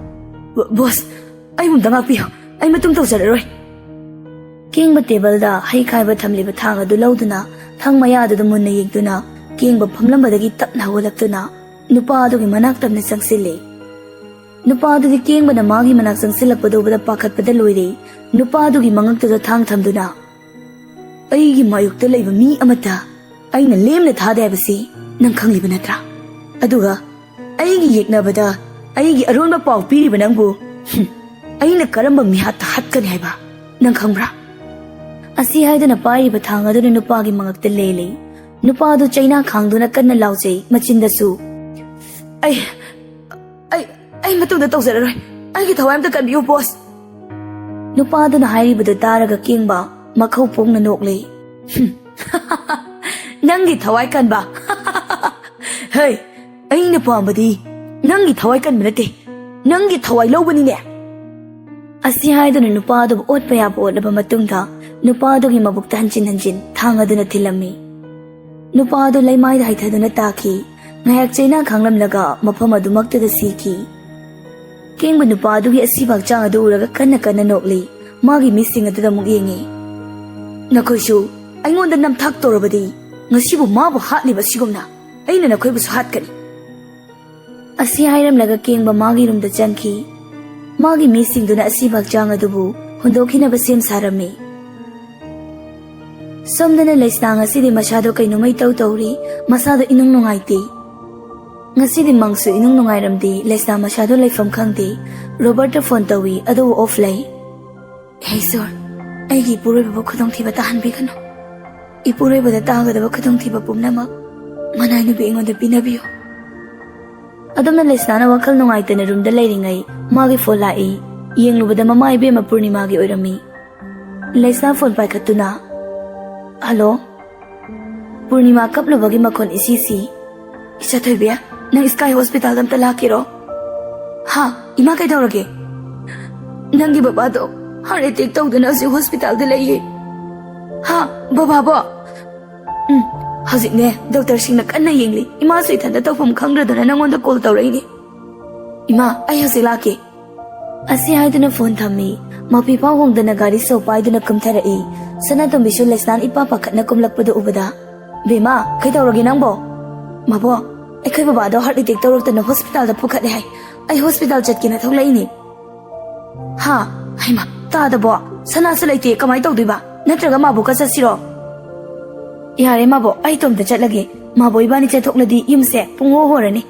"ꯕ-, ꯕꯣꯁ, ꯑꯩꯕꯨ ꯑꯝꯇ ꯉꯥꯛꯄꯤꯌꯨ꯫ ꯑꯩ ꯃꯇꯨꯡ ꯇꯧꯖꯔꯔꯣꯏ"꯫ ꯀꯦꯡꯕ ꯇꯦꯕꯜꯗ ꯍꯩ ꯈꯥꯏꯕ ꯊꯝꯂꯤꯕ ꯊꯥꯡ ꯑꯗꯨ ꯂꯧꯗꯨꯅ ꯊꯥꯡ ꯃꯌꯥꯗꯨꯗ ꯃꯨꯟꯅ ꯌꯦꯡꯗꯨꯅ ꯀꯦꯡꯕ ꯐꯝꯂꯝꯕꯗꯒꯤ ꯇꯞꯅ ꯍꯧꯒꯠꯂꯛꯇꯨꯅ ꯅꯨꯄꯥ ꯑꯗꯨꯒꯤ ꯃꯅꯥꯛ ꯇꯝꯅ ꯆꯪꯁꯤꯜꯂꯤ꯫ ꯅꯨꯄꯥ ꯑꯗꯨꯗꯤ ꯀꯦꯡꯕꯅ ꯃꯥꯒꯤ ꯃꯅꯥꯛ ꯆꯪꯁꯤꯜꯂꯛꯄꯗ ꯎꯕꯗ ꯄꯥꯈꯠꯄꯗ ꯂꯣꯏꯔꯦ꯫ ꯅꯨꯄꯥ ꯑꯗꯨꯒꯤ ꯃꯉꯛꯇꯨꯗ ꯊꯥꯡ ꯊꯝꯗꯨꯅ, "ꯑꯩꯒꯤ ꯃꯥꯌꯣꯛꯇ ꯂꯩꯕ ꯃꯤ ꯑꯃꯠꯇ ꯑꯩꯅ ꯂꯦꯝꯅ ꯊꯥꯗꯦ ꯍꯥꯏꯕꯁꯤ ꯅꯪ ꯈꯪꯂꯤꯕ ꯅꯠꯇ꯭ꯔꯥ? ꯑꯗꯨꯒ ꯑꯩꯒꯤ ꯌꯦꯛꯅꯕꯗ ꯑꯩꯒꯤ ꯑꯔꯣꯟꯕ ꯄꯥꯎ ꯄꯤꯔꯤꯕ ꯅꯪꯕꯨ, ꯍꯨꯝ, ꯑꯩꯅ ꯀꯔꯝꯕ ꯃꯤꯍꯥꯠꯇ ꯍꯥꯠꯀꯅꯤ ꯍꯥꯏꯕ ꯅꯪ ꯈꯪꯕ꯭ꯔꯥ?" ꯑꯁꯤ ꯍꯥꯏꯗꯨꯅ ꯄꯥꯏꯔꯤꯕ ꯊꯥꯡ ꯑꯗꯨꯅ ꯅꯨꯄꯥꯒꯤ ꯃꯉꯛꯇ ꯂꯦꯜꯂꯤ꯫ ꯅꯨꯄꯥ ꯑꯗꯨ ꯆꯩꯅꯥ ꯈꯥꯡꯗꯨꯅ ꯀꯟꯅ ꯂꯥꯎꯖꯩ, ꯃꯆꯤꯟꯗꯁꯨ, "ꯑꯩ, ꯑꯩ, ꯑꯩ ꯃꯇꯨꯡꯗ ꯇꯧꯖꯔꯔꯣꯏ꯫ ꯑꯩꯒꯤ ꯊꯋꯥꯏ ꯑꯝꯇ ꯀꯟꯕꯤꯌꯨ, ꯕꯣꯁ"꯫ ꯅꯨꯄꯥ ꯑꯗꯨꯅ ꯍꯥꯏꯔꯤꯕꯗꯨ ꯇꯥꯔꯒ ꯀꯦꯡꯕ ꯃꯈꯧ ꯄꯣꯡꯅ ꯅꯣꯛꯂꯦ꯫ "ꯍꯨꯝ, ꯅꯪꯒꯤ ꯊꯋꯥꯏ ꯀꯟꯕ? ꯍꯩ, ꯑꯩꯅ ꯄꯥꯝꯕꯗꯤ ꯅꯪꯒꯤ ꯊꯋꯥꯏ ꯀꯟꯕ ꯅꯠꯇꯦ, ꯅꯪꯒꯤ ꯊꯋꯥꯏ ꯂꯧꯕꯅꯤꯅꯦ"꯫ ꯑꯁꯤ ꯍꯥꯏꯗꯨꯅ ꯅꯨꯄꯥ ꯑꯗꯨꯕꯨ ꯑꯣꯠꯄ ꯌꯥꯕ ꯑꯣꯠꯂꯕ ꯃꯇꯨꯡꯗ ꯅꯨꯄꯥ ꯑꯗꯨꯒꯤ ꯃꯕꯨꯛꯇ ꯍꯟꯖꯤꯟ ꯍꯟꯖꯤꯟ ꯊꯥꯡ ꯑꯗꯨꯅ ꯊꯤꯜꯂꯝꯃꯤ꯫ ꯅꯨꯄꯥ ꯑꯗꯨ ꯂꯩꯃꯥꯏꯗ ꯍꯩꯊꯗꯨꯅ ꯇꯥꯈꯤ꯫ ꯉꯥꯏꯍꯥꯛ ꯆꯩꯅꯥ ꯈꯥꯡꯂꯝꯂꯒ ꯃꯐꯝ ꯑꯗꯨꯃꯛꯇꯗ ꯁꯤꯈꯤ꯫ ꯀꯦꯡꯕ ꯅꯨꯄꯥ ꯑꯗꯨꯒꯤ ꯑꯁꯤꯕ ꯍꯛꯆꯥꯡ ꯑꯗꯨ ꯎꯔꯒ ꯀꯟꯅ ꯀꯟꯅ ꯅꯣꯛꯂꯤ꯫ ꯃꯥꯒꯤ ꯃꯤꯁꯤꯡ ꯑꯗꯨꯗ ꯑꯃꯨꯛ ꯌꯦꯡꯉꯤ꯫ "ꯅꯈꯣꯏꯁꯨ ꯑꯩꯉꯣꯟꯗ ꯅꯝꯊꯥꯛ ꯇꯧꯔꯕꯗꯤ ꯉꯁꯤꯕꯨ ꯃꯥꯕꯨ ꯍꯥꯠꯂꯤꯕ ꯑꯁꯤꯒꯨꯝꯅ ꯑꯩꯅ ꯅꯈꯣꯏꯕꯨꯁꯨ ꯍꯥꯠꯀꯅꯤ"꯫ ꯑꯁꯤ ꯍꯥꯏꯔꯝꯂꯒ ꯀꯦꯡꯕ ꯃꯥꯒꯤ ꯔꯨꯝꯗ ꯆꯪꯈꯤ꯫ ꯃꯥꯒꯤ ꯃꯤꯁꯤꯡꯗꯨꯅ ꯑꯁꯤꯕ ꯍꯛꯆꯥꯡ ꯑꯗꯨꯕꯨ ꯍꯨꯟꯗꯣꯛꯈꯤꯅꯕ ꯁꯦꯝ ꯁꯥꯔꯝꯃꯤ꯫ ꯁꯣꯝꯗꯅ ꯂꯩꯁꯅꯥ ꯉꯁꯤꯗꯤ ꯃꯁꯥꯗꯣ ꯀꯩꯅꯣꯃ ꯏꯇꯧ ꯇꯧꯔꯤ, ꯃꯁꯥꯗꯣ ꯏꯅꯨꯡ ꯅꯨꯡꯉꯥꯏꯇꯦ꯫ ꯉꯁꯤꯗꯤ ꯃꯪꯁꯨ ꯏꯅꯨꯡ ꯅꯨꯡꯉꯥꯏꯔꯝꯗꯦ, ꯂꯩꯁꯅꯥ ꯃꯁꯥꯗꯣ ꯂꯩꯐꯝ ꯈꯪꯗꯦ꯫ ꯔꯣꯕꯔꯠꯇ ꯐꯣꯟ ꯇꯧꯏ, ꯑꯗꯨꯕꯨ ꯑꯣꯐ ꯂꯩ꯫ "ꯍꯦ ꯏꯁꯣꯔ, ꯑꯩꯒꯤ ꯏꯄꯨꯔꯣꯏꯕꯕꯨ ꯈꯨꯗꯣꯡꯊꯤꯕ ꯇꯥꯍꯟꯕꯤꯒꯅꯨ"꯫ ꯏꯄꯨꯔꯣꯏꯕꯗ ꯇꯥꯒꯗꯕ ꯈꯨꯗꯣꯡꯊꯤꯕ ꯄꯨꯝꯅꯃꯛ ꯃꯅꯥꯏ ꯅꯨꯄꯤ ꯑꯩꯉꯣꯟꯗ ꯄꯤꯅꯕꯤꯌꯨ꯫ ꯑꯗꯨꯝꯅ ꯂꯩꯁꯅꯥꯅ ꯋꯥꯈꯜ ꯅꯨꯡꯉꯥꯏꯇꯅ ꯔꯨꯝꯗ ꯂꯩꯔꯤꯉꯩ ꯃꯥꯒꯤ ꯐꯣꯟ ꯂꯥꯛꯏ꯫ ꯌꯦꯡꯂꯨꯕꯗ ꯃꯃꯥ ꯏꯕꯦꯝꯃ ꯄꯨꯔꯅꯤꯃꯥꯒꯤ ꯑꯣꯏꯔꯝꯃꯤ꯫ ꯂꯩꯁꯅꯥ ꯐꯣꯟ ꯄꯥꯏꯈꯠꯇꯨꯅ, "ꯍꯜꯂꯣ?" ꯄꯨꯔꯅꯤꯃꯥ ꯀꯞꯂꯨꯕꯒꯤ ꯃꯈꯣꯟ ꯏꯁꯤ ꯁꯤ꯫ "ꯏꯆꯥ ꯊꯣꯏꯕꯤ, ꯅꯪ ꯁ꯭ꯀꯥꯏ ꯍꯣꯁꯄꯤꯇꯥꯜꯗ ꯑꯝꯇ ꯂꯥꯛꯀꯦꯔꯣ?" "ꯍꯥ? ꯏꯃꯥ, ꯀꯩꯗꯧꯔꯒꯦ?" "ꯅꯪꯒꯤ ꯕꯕꯥꯗꯣ ꯍꯥꯔꯠ ꯑꯦꯇꯦꯛ ꯇꯧꯗꯨꯅ ꯍꯧꯖꯤꯛ ꯍꯣꯁꯄꯤꯇꯥꯜꯗ ꯂꯩꯌꯦ꯫" "ꯍꯥ? ꯕꯕꯥꯕꯣ?" "ꯎꯝ, ꯍꯧꯖꯤꯛꯅꯦ ꯗꯣꯛꯇꯔꯁꯤꯡꯅ ꯀꯟꯅ ꯌꯦꯡꯂꯤ꯫ ꯏꯃꯥꯁꯨ ꯏꯊꯟꯇ ꯇꯧꯐꯝ ꯈꯪꯗ꯭ꯔꯗꯅ ꯅꯪꯉꯣꯟꯗ ꯀꯣꯜ ꯇꯧꯔꯛꯏꯅꯦ꯫ ꯏꯃꯥ, ꯑꯩ ꯍꯧꯖꯤꯛ ꯂꯥꯛꯀꯦ꯫" ꯑꯁꯤ ꯍꯥꯏꯗꯨꯅ ꯐꯣꯟ ꯊꯝꯃꯤ꯫ ꯃꯄꯤ ꯄꯥꯎ ꯍꯣꯡꯗꯅ ꯒꯥꯔꯤ ꯁꯣ ꯄꯥꯏꯗꯨꯅ ꯀꯨꯝꯊꯔꯛꯏ꯫ ꯁꯅꯥꯇꯣꯝꯕꯤꯁꯨ ꯂꯩꯁꯅꯥꯟ ꯏꯄꯥ ꯄꯥꯈꯠꯅ ꯀꯨꯝꯂꯛꯄꯗꯨ ꯎꯕꯗ, "ꯕꯦꯝꯃ, ꯀꯩꯗꯧꯔꯒꯦ ꯅꯪꯕꯣ?" "ꯃꯕꯣꯛ, ꯑꯩꯈꯣꯏ ꯕꯕꯥꯗꯣ ꯍꯥꯔꯠ ꯑꯦꯇꯦꯛ ꯇꯧꯔꯛꯇꯅ ꯍꯣꯁꯄꯤꯇꯥꯜꯗ ꯄꯨꯈꯠꯂꯦ ꯍꯥꯏ꯫ ꯑꯩ ꯍꯣꯁꯄꯤꯇꯥꯜ ꯆꯠꯀꯦꯅ ꯊꯣꯛꯂꯛꯏꯅꯤ꯫" "ꯍꯥ? ꯍꯩꯃꯥ, ꯇꯥꯗꯕꯣ? ꯁꯅꯥꯁꯨ ꯂꯩꯇꯦ, ꯀꯃꯥꯏꯅ ꯇꯧꯗꯣꯏꯕ? ꯅꯠꯇ꯭ꯔꯒ ꯃꯥꯕꯣꯛꯀ ꯆꯠꯁꯤꯔꯣ?" "ꯌꯥꯔꯦ ꯃꯥꯕꯣꯛ, ꯑꯩ ꯏꯇꯣꯝꯇ ꯆꯠꯂꯒꯦ꯫ ꯃꯥꯕꯣꯛ ꯏꯕꯥꯅꯤ ꯆꯠꯊꯣꯛꯂꯗꯤ ꯌꯨꯝꯁꯦ ꯄꯨꯡꯍꯣ ꯍꯣꯔꯅꯤ꯫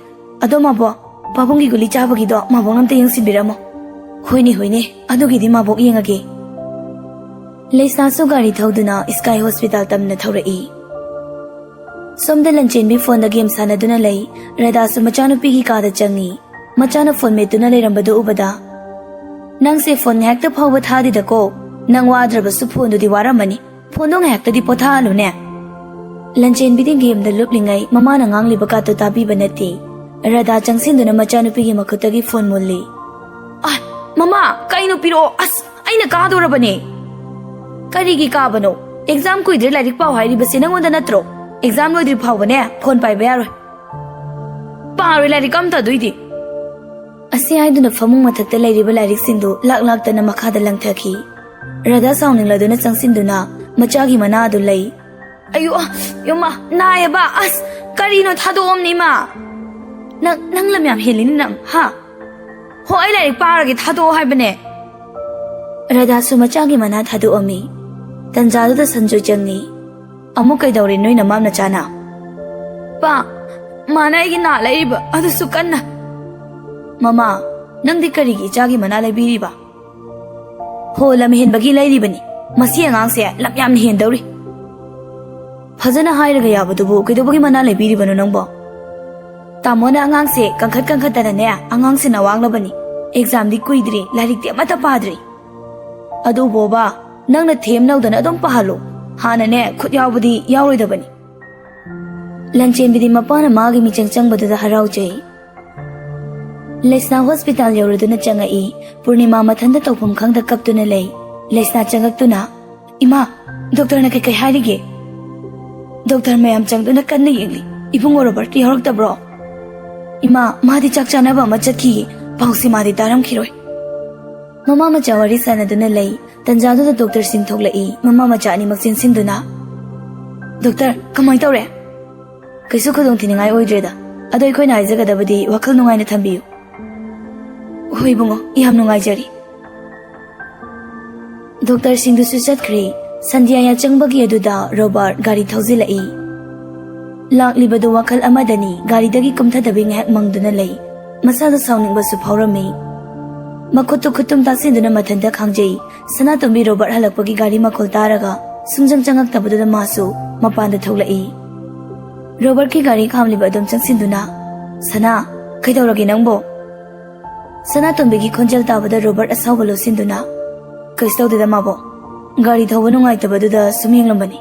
ꯑꯗꯣ ꯃꯥꯕꯣꯛ, ꯄꯥꯕꯨꯡꯒꯤ ꯒꯨꯂꯤ ꯆꯥꯕꯒꯤꯗꯣ ꯃꯥꯕꯣꯛꯅ ꯑꯝꯇ ꯌꯦꯡꯁꯤꯟꯕꯤꯔꯝꯃꯣ꯫" "ꯍꯣꯏꯅꯦ, ꯍꯣꯏꯅꯦ, ꯑꯗꯨꯒꯤꯗꯤ ꯃꯥꯕꯣꯛ ꯌꯦꯡꯉꯒꯦ꯫" ꯂꯩꯁꯥꯁꯨ ꯒꯥꯔꯤ ꯊꯧꯗꯨꯅ ꯁ꯭ꯀꯥꯏ ꯍꯣꯁꯄꯤꯇꯥꯜ ꯇꯝꯅ ꯊꯧꯔꯛꯏ꯫ ꯁꯣꯝꯗ ꯂꯟꯆꯦꯟꯕꯤ ꯐꯣꯟꯗ ꯒꯦꯝ ꯁꯥꯟꯅꯗꯨꯅ ꯂꯩ꯫ ꯔꯥꯙꯥꯁꯨ ꯃꯆꯥꯅꯨꯄꯤꯒꯤ ꯀꯥꯗ ꯆꯪꯉꯤ꯫ ꯃꯆꯥꯅ ꯐꯣꯟ ꯃꯦꯠꯇꯨꯅ ꯂꯩꯔꯝꯕꯗꯨ ꯎꯕꯗ, "ꯅꯪꯁꯦ ꯐꯣꯟ ꯉꯥꯏꯍꯥꯛꯇ ꯐꯥꯎꯕ ꯊꯥꯗꯦꯗꯀꯣ꯫ ꯅꯪ ꯋꯥꯗ꯭ꯔꯕꯁꯨ ꯐꯣꯟꯗꯨꯗꯤ ꯋꯥꯔꯝꯃꯅꯤ꯫ ꯐꯣꯟꯗꯣ ꯉꯥꯏꯍꯥꯛꯇꯗꯤ ꯄꯣꯊꯥꯍꯜꯂꯨꯅꯦ꯫" ꯂꯟꯆꯦꯟꯕꯤꯗꯤ ꯒꯦꯝꯗ ꯂꯨꯞꯂꯤꯉꯩ ꯃꯃꯥꯅ ꯉꯥꯡꯂꯤꯕ ꯀꯥꯇꯨ ꯇꯥꯕꯤꯕ ꯅꯠꯇꯦ꯫ ꯔꯥꯙꯥ ꯆꯪꯁꯤꯟꯗꯨꯅ ꯃꯆꯥꯅꯨꯄꯤꯒꯤ ꯃꯈꯨꯠꯇꯒꯤ ꯐꯣꯟ ꯃꯨꯜꯂꯤ꯫ "ꯑꯥꯏ, ꯃꯃꯥ, ꯀꯩꯅꯣ ꯄꯤꯔꯛꯑꯣ꯫ ꯑꯁ, ꯑꯩꯅ ꯀꯥꯗꯣꯔꯕꯅꯦ꯫" "ꯀꯔꯤꯒꯤ ꯀꯥꯕꯅꯣ? ꯑꯦꯛꯖꯥꯝ ꯀꯨꯏꯗ꯭ꯔꯦ, ꯂꯥꯏꯔꯤꯛ ꯄꯥꯎ ꯍꯥꯏꯔꯤꯕꯁꯦ ꯅꯪꯉꯣꯟꯗ ꯅꯠꯇ꯭ꯔꯣ? ꯑꯦꯛꯖꯥꯝ ꯂꯣꯏꯗ꯭ꯔꯤ ꯐꯥꯎꯕꯅꯦ ꯐꯣꯟ ꯄꯥꯏꯕ ꯌꯥꯔꯣꯏ꯫" "ꯄꯥꯔꯣꯏ ꯂꯥꯏꯔꯤꯛ ꯑꯝꯇ ꯑꯗꯨꯏꯗꯤ꯫" ꯑꯁꯤ ꯍꯥꯏꯗꯨꯅ ꯐꯃꯨꯡ ꯃꯊꯛꯇ ꯂꯩꯔꯤꯕ ꯂꯥꯏꯔꯤꯛꯁꯤꯡꯗꯨ ꯂꯥꯛ ꯂꯥꯛꯇꯅ ꯃꯈꯥꯗ ꯂꯪꯊꯈꯤ꯫ ꯔꯥꯙꯥ ꯁꯥꯎꯅꯤꯡꯂꯗꯨꯅ ꯆꯪꯁꯤꯟꯗꯨꯅ ꯃꯆꯥꯒꯤ ꯃꯅꯥ ꯑꯗꯨ ꯂꯩ꯫ "ꯑꯌꯣ, ꯌꯣꯃꯥ, ꯅꯥꯏꯌꯦꯕ꯫ ꯑꯁ, ꯀꯔꯤꯅꯣ? ꯊꯥꯗꯣꯛꯑꯝꯅꯤ, ꯏꯃꯥ꯫ ꯅꯪ, ꯅꯪ ꯂꯝ ꯌꯥꯝ ꯍꯦꯜꯂꯤꯅꯤ ꯅꯪ, ꯍꯥ? ꯍꯣ, ꯑꯩ ꯂꯥꯏꯔꯤꯛ ꯄꯥꯔꯒꯦ, ꯊꯥꯗꯣꯛꯑꯣ ꯍꯥꯏꯕꯅꯦ꯫" ꯔꯥꯙꯥꯁꯨ ꯃꯆꯥꯒꯤ ꯃꯅꯥ ꯊꯥꯗꯣꯛꯑꯝꯃꯤ꯫ ꯇꯟꯖꯥꯗꯨꯗ ꯁꯟꯖꯣꯏ ꯆꯪꯉꯤ꯫ "ꯑꯃꯨꯛ ꯀꯩꯗꯧꯔꯦ ꯅꯣꯏ ꯅꯃꯥꯝ ꯅꯆꯥꯅ?" "ꯄꯥ, ꯃꯥꯅ ꯑꯩꯒꯤ ꯅꯥ ꯂꯩꯔꯤꯕ, ꯑꯗꯨꯁꯨ ꯀꯟꯅ꯫" "ꯃꯃꯥ, ꯅꯪꯗꯤ ꯀꯔꯤꯒꯤ ꯏꯆꯥꯒꯤ ꯃꯅꯥ ꯂꯩꯕꯤꯔꯤꯕ?" "ꯍꯣ, ꯂꯝ ꯍꯦꯟꯕꯒꯤ ꯂꯩꯔꯤꯕꯅꯤ꯫ ꯃꯁꯤ ꯑꯉꯥꯡꯁꯦ ꯂꯝ ꯌꯥꯝꯅ ꯍꯦꯟꯗꯧꯔꯤ꯫" ꯐꯖꯅ ꯍꯥꯏꯔꯒ ꯌꯥꯕꯗꯨꯕꯨ ꯀꯩꯗꯧꯕꯒꯤ ꯃꯅꯥ ꯂꯩꯕꯤꯔꯤꯕꯅꯣ ꯅꯪꯕꯣ? ꯇꯥꯃꯣꯅ ꯑꯉꯥꯡꯁꯦ ꯀꯟꯈꯠ ꯀꯟꯈꯠꯇꯅꯅꯦ, ꯑꯉꯥꯡꯁꯦ ꯅꯋꯥꯡꯂꯕꯅꯤ꯫ ꯑꯦꯛꯖꯥꯝꯗꯤ ꯀꯨꯏꯗ꯭ꯔꯤ, ꯂꯥꯏꯔꯤꯛꯇꯤ ꯑꯃꯠꯇ ꯄꯥꯗ꯭ꯔꯤ꯫ ꯑꯗꯨꯕꯣꯕ, ꯅꯪꯅ ꯊꯦꯝꯅꯧꯗꯅ ꯑꯗꯨꯝ ꯄꯥꯍꯜꯂꯨ꯫ ꯍꯥꯟꯅꯅꯦ ꯈꯨꯠ ꯌꯥꯎꯕꯗꯤ ꯌꯥꯎꯔꯣꯏꯗꯕꯅꯤ꯫ ꯂꯟꯆꯦꯟꯕꯤꯗꯤ ꯃꯄꯥꯅ ꯃꯥꯒꯤ ꯃꯤꯆꯪ ꯆꯪꯕꯗꯨꯗ ꯍꯔꯥꯎꯖꯩ꯫ ꯂꯩꯁꯅꯥ ꯍꯣꯁꯄꯤꯇꯥꯜ ꯌꯧꯔꯗꯨꯅ ꯆꯪꯉꯛꯏ꯫ ꯄꯨꯔꯅꯤꯃꯥ ꯃꯊꯟꯇ ꯇꯧꯐꯝ ꯈꯪꯗ ꯀꯞꯇꯨꯅ ꯂꯩ꯫ ꯂꯩꯁꯅꯥ ꯆꯪꯉꯛꯇꯨꯅ, "ꯏꯃꯥ, ꯗꯣꯛꯇꯔꯅ ꯀꯩꯀꯩ ꯍꯥꯏꯔꯤꯒꯦ?" "ꯗꯣꯛꯇꯔ ꯃꯌꯥꯝ ꯆꯪꯗꯨꯅ ꯀꯟꯅ ꯌꯦꯡꯂꯤ꯫ ꯏꯕꯨꯡꯉꯣ ꯔꯣꯕꯔꯠꯇꯤ ꯌꯥꯎꯔꯛꯇꯕ꯭ꯔꯣ?" "ꯏꯃꯥ, ꯃꯥꯗꯤ ꯆꯥꯛ ꯆꯥꯅꯕ ꯑꯃ ꯆꯠꯈꯤꯌꯦ꯫ ꯄꯥꯎꯁꯤ ꯃꯥꯗꯤ ꯇꯥꯔꯝꯈꯤꯔꯣꯏ꯫" ꯃꯃꯥ ꯃꯆꯥ ꯋꯥꯔꯤ ꯁꯥꯟꯅꯗꯨꯅ ꯂꯩ꯫ ꯇꯟꯖꯥꯗꯨꯗ ꯗꯣꯛꯇꯔꯁꯤꯡ ꯊꯣꯛꯂꯛꯏ꯫ ꯃꯃꯥ ꯃꯆꯥ ꯑꯅꯤꯃꯛ ꯆꯦꯟꯁꯤꯟꯗꯨꯅ, "ꯗꯣꯛꯇꯔ, ꯀꯃꯥꯏ ꯇꯧꯔꯦ?" "ꯀꯩꯁꯨ ꯈꯨꯗꯣꯡꯊꯤꯅꯤꯡꯉꯥꯏ ꯑꯣꯏꯗ꯭ꯔꯦꯗ꯫ ꯑꯗꯣ ꯑꯩꯈꯣꯏꯅ ꯍꯥꯏꯖꯒꯗꯕꯗꯤ ꯋꯥꯈꯜ ꯅꯨꯡꯉꯥꯏꯅ ꯊꯝꯕꯤꯌꯨ꯫" "ꯍꯣꯏ ꯏꯕꯨꯡꯉꯣ, ꯌꯥꯝ ꯅꯨꯡꯉꯥꯏꯖꯔꯤ꯫" ꯗꯣꯛꯇꯔꯁꯤꯡꯗꯨꯁꯨ ꯆꯠꯈ꯭ꯔꯦ꯫ ꯁꯟꯙ꯭ꯌꯥ ꯌꯥꯆꯪꯕꯒꯤ ꯑꯗꯨꯗ ꯔꯣꯕꯥꯔꯠ ꯒꯥꯔꯤ ꯊꯧꯖꯤꯜꯂꯛꯏ꯫ ꯂꯥꯛꯂꯤꯕꯗꯨ ꯋꯥꯈꯜ ꯑꯃꯗꯅꯤ꯫ ꯒꯥꯔꯤꯗꯒꯤ ꯀꯨꯝꯊꯗꯕꯤ ꯉꯥꯏꯍꯥꯛ ꯃꯪꯗꯨꯅ ꯂꯩ꯫ ꯃꯁꯥꯗ ꯁꯥꯎꯅꯤꯡꯕꯁꯨ ꯐꯥꯎꯔꯝꯃꯤ꯫ ꯃꯈꯨꯠꯇꯨ ꯈꯨꯠꯇꯨꯝ ꯇꯥꯁꯤꯟꯗꯨꯅ ꯃꯊꯟꯇ ꯈꯥꯡꯖꯩ꯫ ꯁꯅꯥꯇꯣꯝꯕꯤ ꯔꯣꯕꯥꯔꯠ ꯍꯜꯂꯛꯄꯒꯤ ꯒꯥꯔꯤ ꯃꯈꯣꯜ ꯇꯥꯔꯒ ꯁꯨꯡꯆꯪ ꯆꯪꯉꯛꯇꯕꯗꯨꯗ ꯃꯥꯁꯨ ꯃꯄꯥꯟꯗ ꯊꯣꯛꯂꯛꯏ꯫ ꯔꯣꯕꯥꯔꯠꯀꯤ ꯒꯥꯔꯤ ꯈꯥꯝꯂꯤꯕ ꯑꯗꯨꯝ ꯆꯪꯁꯤꯟꯗꯨꯅ, "ꯁꯅꯥ, ꯀꯩꯗꯧꯔꯒꯦ ꯅꯪꯕꯣ?" ꯁꯅꯥꯇꯣꯝꯕꯤꯒꯤ ꯈꯣꯟꯖꯦꯜ ꯇꯥꯕꯗ ꯔꯣꯕꯥꯔꯠ ꯑꯁꯥꯎꯕ ꯂꯣꯠꯁꯤꯟꯗꯨꯅ, "ꯀꯩꯁꯨ ꯇꯧꯗꯦꯗ ꯃꯥꯕꯣ, ꯒꯥꯔꯤ ꯊꯧꯕ ꯅꯨꯡꯉꯥꯏꯇꯕꯗꯨꯗ ꯁꯨꯝ ꯌꯦꯡꯂꯝꯕꯅꯤ꯫"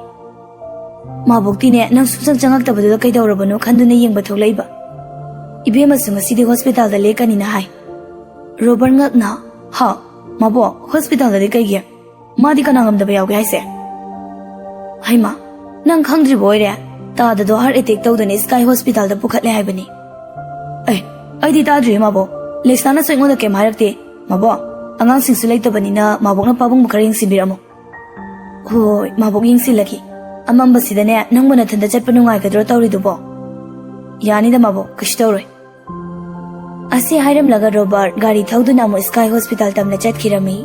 "ꯃꯥꯕꯣꯛꯇꯤꯅꯦ, ꯅꯪ ꯁꯨꯡꯆꯪ ꯆꯪꯉꯛꯇꯕꯗꯨꯗ ꯀꯩꯗꯧꯔꯕꯅꯣ ꯈꯟꯗꯨꯅ ꯌꯦꯡꯕ ꯊꯣꯛꯂꯛꯏꯕ꯫ ꯏꯕꯦꯝꯃꯁꯨ ꯉꯁꯤꯗꯤ ꯍꯣꯁꯄꯤꯇꯥꯜꯗ ꯂꯦꯛꯀꯅꯤꯅ ꯍꯥꯏ꯫" ꯔꯣꯕꯥꯔꯠ ꯉꯛꯅ, "ꯍꯥ? ꯃꯥꯕꯣꯛ, ꯍꯣꯁꯄꯤꯇꯥꯜꯗꯗꯤ ꯀꯩꯒꯤ? ꯃꯥꯗꯤ ꯀꯅꯥ ꯉꯝꯗꯕ ꯌꯥꯎꯒꯦ ꯍꯥꯏꯁꯦ?" "ꯍꯩꯃꯥ, ꯅꯪ ꯈꯪꯗ꯭ꯔꯤꯕ ꯑꯣꯏꯔꯦ? ꯇꯥꯗꯗꯣ ꯍꯥꯔꯠ ꯑꯦꯇꯦꯛ ꯇꯧꯗꯅ ꯁ꯭ꯀꯥꯏ ꯍꯣꯁꯄꯤꯇꯥꯜꯗ ꯄꯨꯈꯠꯂꯦ ꯍꯥꯏꯕꯅꯤ꯫" "ꯑꯦ, ꯑꯩꯗꯤ ꯇꯥꯗ꯭ꯔꯤꯌꯦ ꯃꯥꯕꯣꯛ꯫ ꯂꯩꯁꯅꯥꯅꯁꯨ ꯑꯩꯉꯣꯟꯗ ꯀꯩꯝ ꯍꯥꯏꯔꯛꯇꯦ꯫ ꯃꯥꯕꯣꯛ, ꯑꯉꯥꯡꯁꯤꯡꯁꯨ ꯂꯩꯇꯕꯅꯤꯅ ꯃꯥꯕꯣꯛꯅ ꯄꯥꯕꯨꯡꯕꯨ ꯈꯔ ꯌꯦꯡꯁꯤꯟꯕꯤꯔꯝꯃꯣ꯫" "ꯍꯣꯏ, ꯃꯥꯕꯣꯛ ꯌꯦꯡꯁꯤꯜꯂꯒꯦ꯫ ꯑꯃꯝꯕꯁꯤꯗꯅꯦ ꯅꯪꯕꯨ ꯅꯊꯟꯗ ꯆꯠꯄ ꯅꯨꯡꯉꯥꯏꯒꯗ꯭ꯔꯣ ꯇꯧꯔꯤꯗꯨꯕꯣ?" "ꯌꯥꯅꯤꯗ ꯃꯥꯕꯣꯛ, ꯀꯩꯁꯨ ꯇꯧꯔꯣꯏ꯫" ꯑꯁꯤ ꯍꯥꯏꯔꯝꯂꯒ ꯔꯣꯕꯥꯔꯠ ꯒꯥꯔꯤ ꯊꯧꯗꯨꯅ ꯑꯃꯨꯛ ꯁ꯭ꯀꯥꯏ ꯍꯣꯁꯄꯤꯇꯥꯜ ꯇꯝꯅ ꯆꯠꯈꯤꯔꯝꯃꯤ꯫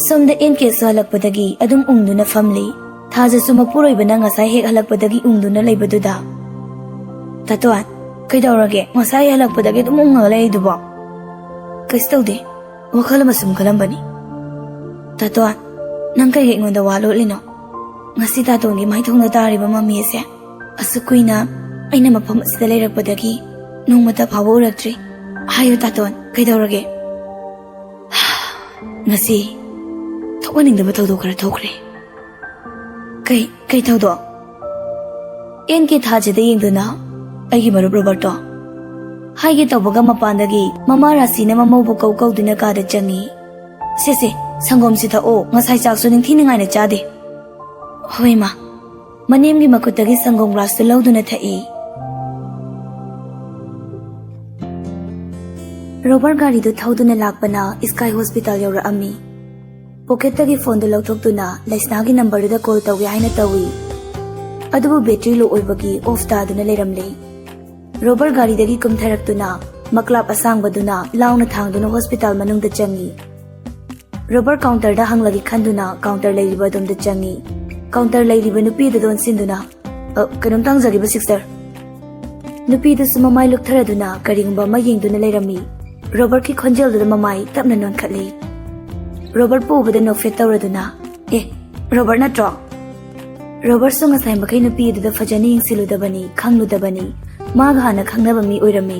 ꯁꯣꯝꯗ ꯑꯦꯟ ꯀꯦꯁꯨ ꯍꯜꯂꯛꯄꯗꯒꯤ ꯑꯗꯨꯝ ꯎꯪꯗꯨꯅ ꯐꯝꯂꯤ꯫ ꯊꯥꯖꯁꯨ ꯃꯄꯨꯔꯣꯏꯕꯅ ꯉꯁꯥꯏ ꯍꯦꯛ ꯍꯜꯂꯛꯄꯗꯒꯤ ꯎꯪꯗꯨꯅ ꯂꯩꯕꯗꯨꯗ, "ꯇꯥꯇꯣꯟ, ꯀꯩꯗꯧꯔꯒꯦ? ꯉꯁꯥꯏ ꯍꯜꯂꯛꯄꯗꯒꯤ ꯑꯗꯨꯝ ꯎꯪꯉꯒ ꯂꯩꯔꯤꯗꯨꯕꯣ?" "ꯀꯩꯁꯨ ꯇꯧꯗꯦ, ꯋꯥꯈꯜ ꯑꯃ ꯁꯨꯝ ꯈꯜꯂꯝꯕꯅꯤ꯫" "ꯇꯥꯇꯣꯟ, ꯅꯪ ꯀꯩꯒꯤ ꯑꯩꯉꯣꯟꯗ ꯋꯥ ꯂꯣꯠꯂꯤꯅꯣ?" ꯉꯁꯤ ꯇꯥꯇꯣꯟꯒꯤ ꯃꯥꯏꯊꯣꯡꯗ ꯇꯥꯔꯤꯕ ꯃꯃꯤ ꯑꯁꯦ ꯑꯁꯨꯛ ꯀꯨꯏꯅ ꯑꯩꯅ ꯃꯐꯝ ꯑꯁꯤꯗ ꯂꯩꯔꯛꯄꯗꯒꯤ ꯅꯣꯡꯃꯇ ꯐꯥꯎꯕ ꯎꯔꯛꯇ꯭ꯔꯤ꯫ ꯍꯥꯏꯌꯨ ꯇꯥꯇꯣꯟ, ꯀꯩꯗꯧꯔꯒꯦ? ꯉꯁꯤ ꯊꯣꯛꯍꯟꯅꯤꯡꯗꯕ ꯊꯧꯗꯣꯛ ꯈꯔ ꯊꯣꯛꯈ꯭ꯔꯦ꯫ ꯀꯩ, ꯀꯩ ꯊꯧꯗꯣꯛ? ꯑꯦꯟ ꯀꯦ ꯊꯥꯖꯗ ꯌꯦꯡꯗꯨꯅ ꯑꯩꯒꯤ ꯃꯔꯨꯞ ꯔꯣꯕꯔꯠꯇꯣ ꯍꯥꯏꯒꯦ ꯇꯧꯕꯒ ꯃꯄꯥꯟꯗꯒꯤ ꯃꯃꯥ ꯔꯥꯁꯤꯅ ꯃꯃꯧꯕꯨ ꯀꯧ ꯀꯧꯗꯨꯅ ꯀꯥꯗ ꯆꯪꯉꯤ꯫ "ꯁꯦ ꯁꯦ, ꯁꯪꯒꯣꯝꯁꯤ ꯊꯛꯑꯣ, ꯉꯁꯥꯏ ꯆꯥꯛꯁꯨ ꯅꯤꯡꯊꯤ ꯅꯨꯡꯉꯥꯏꯅ ꯆꯥꯗꯦ"꯫ "ꯍꯣꯏ ꯃꯥ"꯫ ꯃꯅꯦꯝꯒꯤ ꯃꯈꯨꯠꯇꯒꯤ ꯁꯪꯒꯣꯝ ꯒ꯭ꯂꯥꯁꯇꯨ ꯂꯧꯗꯨꯅ ꯊꯛꯏ꯫ ꯔꯣꯕꯔꯠ ꯒꯥꯔꯤꯗꯨ ꯊꯧꯗꯨꯅ ꯂꯥꯛꯄꯅ ꯏꯁꯀꯥꯏ ꯍꯣꯁꯄꯤꯇꯥꯜ ꯌꯧꯔꯛꯑꯝꯃꯤ꯫ ꯄꯣꯀꯦꯠꯇꯒꯤ ꯐꯣꯟꯗꯨ ꯂꯧꯊꯣꯛꯇꯨꯅ ꯂꯩꯁꯅꯥꯒꯤ ꯅꯝꯕꯔꯗꯨꯗ ꯀꯣꯜ ꯇꯧꯒꯦ ꯍꯥꯏꯅ ꯇꯧꯏ꯫ ꯑꯗꯨꯕꯨ ꯕꯦꯇ꯭ꯔꯤ ꯂꯣ ꯑꯣꯏꯕꯒꯤ ꯑꯣꯐ ꯇꯥꯗꯨꯅ ꯂꯩꯔꯝꯂꯦ꯫ ꯔꯣꯕꯔꯠ ꯒꯥꯔꯤꯗꯒꯤ ꯀꯨꯝꯊꯔꯛꯇꯨꯅ ꯃꯀ꯭ꯂꯥꯞ ꯑꯁꯥꯡꯕꯗꯨꯅ ꯂꯥꯎꯅ ꯊꯥꯡꯗꯨꯅ ꯍꯣꯁꯄꯤꯇꯥꯜ ꯃꯅꯨꯡꯗ ꯆꯪꯉꯤ꯫ ꯔꯣꯕꯔꯠ ꯀꯥꯎꯟꯇꯔꯗ ꯍꯪꯂꯒꯦ ꯈꯟꯗꯨꯅ ꯀꯥꯎꯟꯇꯔ ꯂꯩꯔꯤꯕ ꯑꯗꯣꯝꯗ ꯆꯪꯉꯤ꯫ ꯀꯥꯎꯟꯇꯔ ꯂꯩꯔꯤꯕ ꯅꯨꯄꯤꯗꯨꯗ ꯑꯣꯟꯁꯤꯟꯗꯨꯅ, "ꯑ, ꯀꯩꯅꯣꯝꯇ ꯍꯪꯖꯒꯦꯕ, ꯁꯤꯁꯇꯔ?" ꯅꯨꯄꯤꯗꯨꯁꯨ ꯃꯃꯥꯏ ꯂꯨꯞꯊꯔꯗꯨꯅ ꯀꯔꯤꯒꯨꯝꯕ ꯑꯃ ꯌꯦꯡꯗꯨꯅ ꯂꯩꯔꯝꯃꯤ꯫ ꯔꯣꯕꯔꯠꯀꯤ ꯈꯣꯟꯖꯦꯜꯗꯨꯗ ꯃꯃꯥꯏ ꯇꯞꯅ ꯅꯣꯟꯈꯠꯂꯤ꯫ ꯔꯣꯕꯔꯠꯄꯨ ꯎꯕꯗ ꯅꯣꯛꯐꯦꯠ ꯇꯧꯔꯗꯨꯅ, "ꯑꯦ, ꯔꯣꯕꯔꯠ ꯅꯠꯇ꯭ꯔꯣ?" ꯔꯣꯕꯔꯠꯁꯨ ꯉꯁꯥꯏ ꯃꯈꯩ ꯅꯨꯄꯤ ꯑꯗꯨꯗ ꯐꯖꯅ ꯌꯦꯡꯁꯤꯜꯂꯨꯗꯕꯅꯤ, ꯈꯪꯂꯨꯗꯕꯅꯤ꯫ ꯃꯥꯒ ꯍꯥꯟꯅ ꯈꯪꯅꯕ ꯃꯤ ꯑꯣꯏꯔꯝꯃꯤ꯫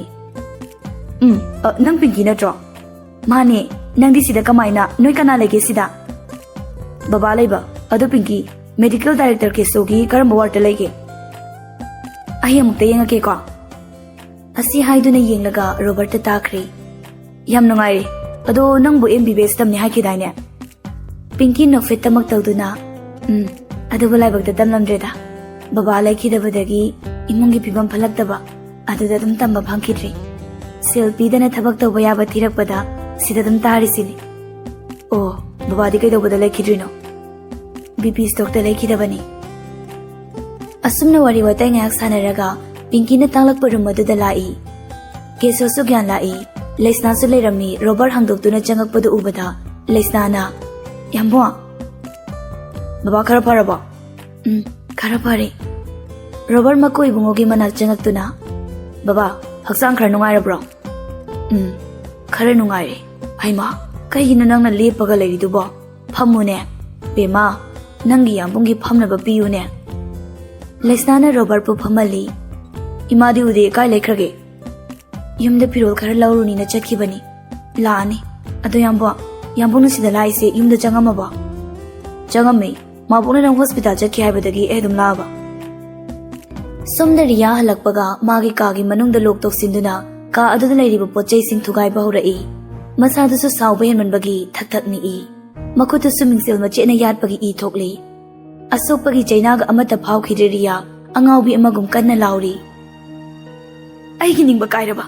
"ꯎꯝ, ꯑ, ꯅꯪ ꯄꯤꯡꯀꯤ ꯅꯠꯇ꯭ꯔꯣ?" "ꯃꯥꯅꯦ꯫ ꯅꯪꯗꯤ ꯁꯤꯗ ꯀꯃꯥꯏꯅ? ꯅꯣꯏ ꯀꯅꯥ ꯂꯩꯒꯦ ꯁꯤꯗ?" "ꯕꯕꯥ ꯂꯩꯕ꯫ ꯑꯗꯣ ꯄꯤꯡꯀꯤ, ꯃꯦꯗꯤꯀꯦꯜ ꯗꯥꯏꯔꯦꯛꯇꯔ ꯀꯦꯁꯣꯒꯤ ꯀꯔꯝꯕ ꯋꯥꯔꯗꯇ ꯂꯩꯒꯦ?" "ꯑꯩ ꯑꯃꯨꯛꯇ ꯌꯦꯡꯉꯛꯀꯦꯀꯣ"꯫ ꯑꯁꯤ ꯍꯥꯏꯗꯨꯅ ꯌꯦꯡꯂꯒ ꯔꯣꯕꯔꯠꯇ ꯇꯥꯈ꯭ꯔꯦ꯫ "ꯌꯥꯝ ꯅꯨꯡꯉꯥꯏꯔꯦ꯫ ꯑꯗꯣ ꯅꯪꯕꯨ ꯑꯦꯝ ꯕꯤ ꯕꯤ ꯑꯦꯁ ꯇꯝꯅꯤ ꯍꯥꯏꯈꯤꯗꯥꯏꯅꯦ?" ꯄꯤꯡꯀꯤ ꯅꯣꯛꯐꯦꯠꯇꯃꯛ ꯇꯧꯗꯨꯅ, "ꯎꯝ, ꯑꯗꯨꯕꯨ ꯂꯥꯏꯕꯛꯇ ꯇꯝꯂꯝꯗ꯭ꯔꯦꯗ꯫ ꯕꯕꯥ ꯂꯩꯈꯤꯗꯕꯗꯒꯤ ꯏꯃꯨꯡꯒꯤ ꯐꯤꯕꯝ ꯐꯠꯂꯛꯇꯕ, ꯑꯗꯨꯗ ꯑꯗꯨꯝ ꯇꯝꯕ ꯐꯪꯈꯤꯗ꯭ꯔꯦ꯫ ꯁꯦꯜ ꯄꯤꯗꯅ ꯊꯕꯛ ꯇꯧꯕ ꯌꯥꯕ ꯊꯤꯔꯛꯄꯗ ꯁꯤꯗ ꯑꯗꯨꯝ ꯇꯥꯔꯤꯁꯤꯅꯤ"꯫ "ꯑꯣ, ꯕꯕꯥꯗꯤ ꯀꯩꯗꯧꯕꯗ ꯂꯩꯈꯤꯗ꯭ꯔꯤꯅꯣ?" "B P ꯁ꯭ꯇꯣꯛꯇ ꯂꯩꯈꯤꯗꯕꯅꯤ"꯫ ꯑꯁꯨꯝꯅ ꯋꯥꯔꯤ ꯋꯥꯇꯥꯏ ꯉꯥꯏꯍꯥꯛ ꯁꯥꯟꯅꯔꯒ ꯄꯤꯡꯀꯤꯅ ꯇꯥꯡꯂꯛꯄ ꯔꯨꯝ ꯑꯗꯨꯗ ꯂꯥꯛꯏ꯫ ꯀꯦꯁꯣꯁꯨ ꯒ꯭ꯌꯥꯟ ꯂꯥꯛꯏ꯫ ꯂꯩꯁꯅꯥꯁꯨ ꯂꯩꯔꯝꯃꯤ꯫ ꯔꯣꯕꯔꯠ ꯍꯥꯡꯗꯣꯛꯇꯨꯅ ꯆꯪꯉꯛꯄꯗꯨ ꯎꯕꯗ ꯂꯩꯁꯅꯥꯅ, "ꯌꯥꯝꯕꯨꯡ, ꯕꯕꯥ ꯈꯔ ꯐꯔꯕꯣ?" "ꯎꯝ, ꯈꯔ ꯐꯔꯦ"꯫ ꯔꯣꯕꯔꯠ ꯃꯀꯣꯏ ꯏꯕꯨꯡꯉꯣꯒꯤ ꯃꯅꯥꯛ ꯆꯪꯉꯛꯇꯨꯅ, "ꯕꯕꯥ, ꯍꯛꯆꯥꯡ ꯈꯔ ꯅꯨꯡꯉꯥꯏꯔꯕ꯭ꯔꯣ?" "ꯎꯝ, ꯈꯔ ꯅꯨꯡꯉꯥꯏꯔꯦ"꯫ "ꯍꯩꯃꯥ, ꯀꯩꯒꯤꯅꯣ ꯅꯪꯅ ꯂꯦꯞꯄꯒ ꯂꯩꯔꯤꯗꯨꯕꯣ? ꯐꯝꯃꯨꯅꯦ"꯫ "ꯕꯦꯝꯃ, ꯅꯪꯒꯤ ꯌꯥꯝꯕꯨꯡꯒꯤ ꯐꯝꯅꯕ ꯄꯤꯌꯨꯅꯦ꯫ ꯂꯩꯁꯅꯥꯅ ꯔꯣꯕꯔꯠꯄꯨ ꯐꯝꯍꯜꯂꯤ꯫ ꯏꯃꯥꯗꯤ ꯎꯗꯦ, ꯀꯥꯏ ꯂꯩꯈ꯭ꯔꯒꯦ? ꯌꯨꯝꯗ ꯐꯤꯔꯣꯜ ꯈꯔ ꯂꯧꯔꯨꯅꯤꯅ ꯆꯠꯈꯤꯕꯅꯤ꯫ ꯂꯥꯛꯑꯅꯤ꯫ ꯑꯗꯣ ꯌꯥꯝꯕꯣ, ꯌꯥꯝꯕꯨꯡꯅ ꯁꯤꯗ ꯂꯥꯛꯏꯁꯦ ꯌꯨꯝꯗ ꯆꯪꯉꯝꯃꯕꯣ? ꯆꯪꯉꯝꯃꯦ꯫ ꯃꯥꯕꯣꯛꯅ ꯅꯪ ꯍꯣꯁꯄꯤꯇꯥꯜ ꯆꯠꯈꯤ ꯍꯥꯏꯕꯗꯒꯤ ꯑꯩ ꯑꯗꯨꯝ ꯂꯥꯛꯑꯕ꯫ ꯁꯣꯝꯗ ꯔꯤꯌꯥ ꯍꯜꯂꯛꯄꯒ ꯃꯥꯒꯤ ꯀꯥꯒꯤ ꯃꯅꯨꯡꯗ ꯂꯣꯛ ꯇꯧꯁꯤꯟꯗꯨꯅ ꯀꯥ ꯑꯗꯨꯗ ꯂꯩꯔꯤꯕ ꯄꯣꯠ ꯆꯩꯁꯤꯡ ꯊꯨꯒꯥꯏꯕ ꯍꯧꯔꯛꯏ꯫ ꯃꯁꯥꯗꯨꯁꯨ ꯁꯥꯎꯕ ꯍꯦꯟꯃꯟꯕꯒꯤ ꯊꯛ ꯊꯛ ꯅꯤꯛꯏ꯫ ꯃꯈꯨꯠꯇꯁꯨ ꯃꯤꯡꯁꯦꯜ ꯃꯆꯦꯠꯅ ꯌꯥꯠꯄꯒꯤ ꯏ ꯊꯣꯛꯂꯤ꯫ ꯑꯁꯣꯛꯄꯒꯤ ꯆꯩꯅꯥꯒ ꯑꯃꯠꯇ ꯐꯥꯎꯈꯤꯗ꯭ꯔꯦ ꯔꯤꯌꯥ꯫ ꯑꯉꯥꯎꯕꯤ ꯑꯃꯒꯨꯝ ꯀꯟꯅ ꯂꯥꯎꯔꯤ꯫ "ꯑꯩꯒꯤ ꯅꯤꯡꯕ ꯀꯥꯏꯔꯕ,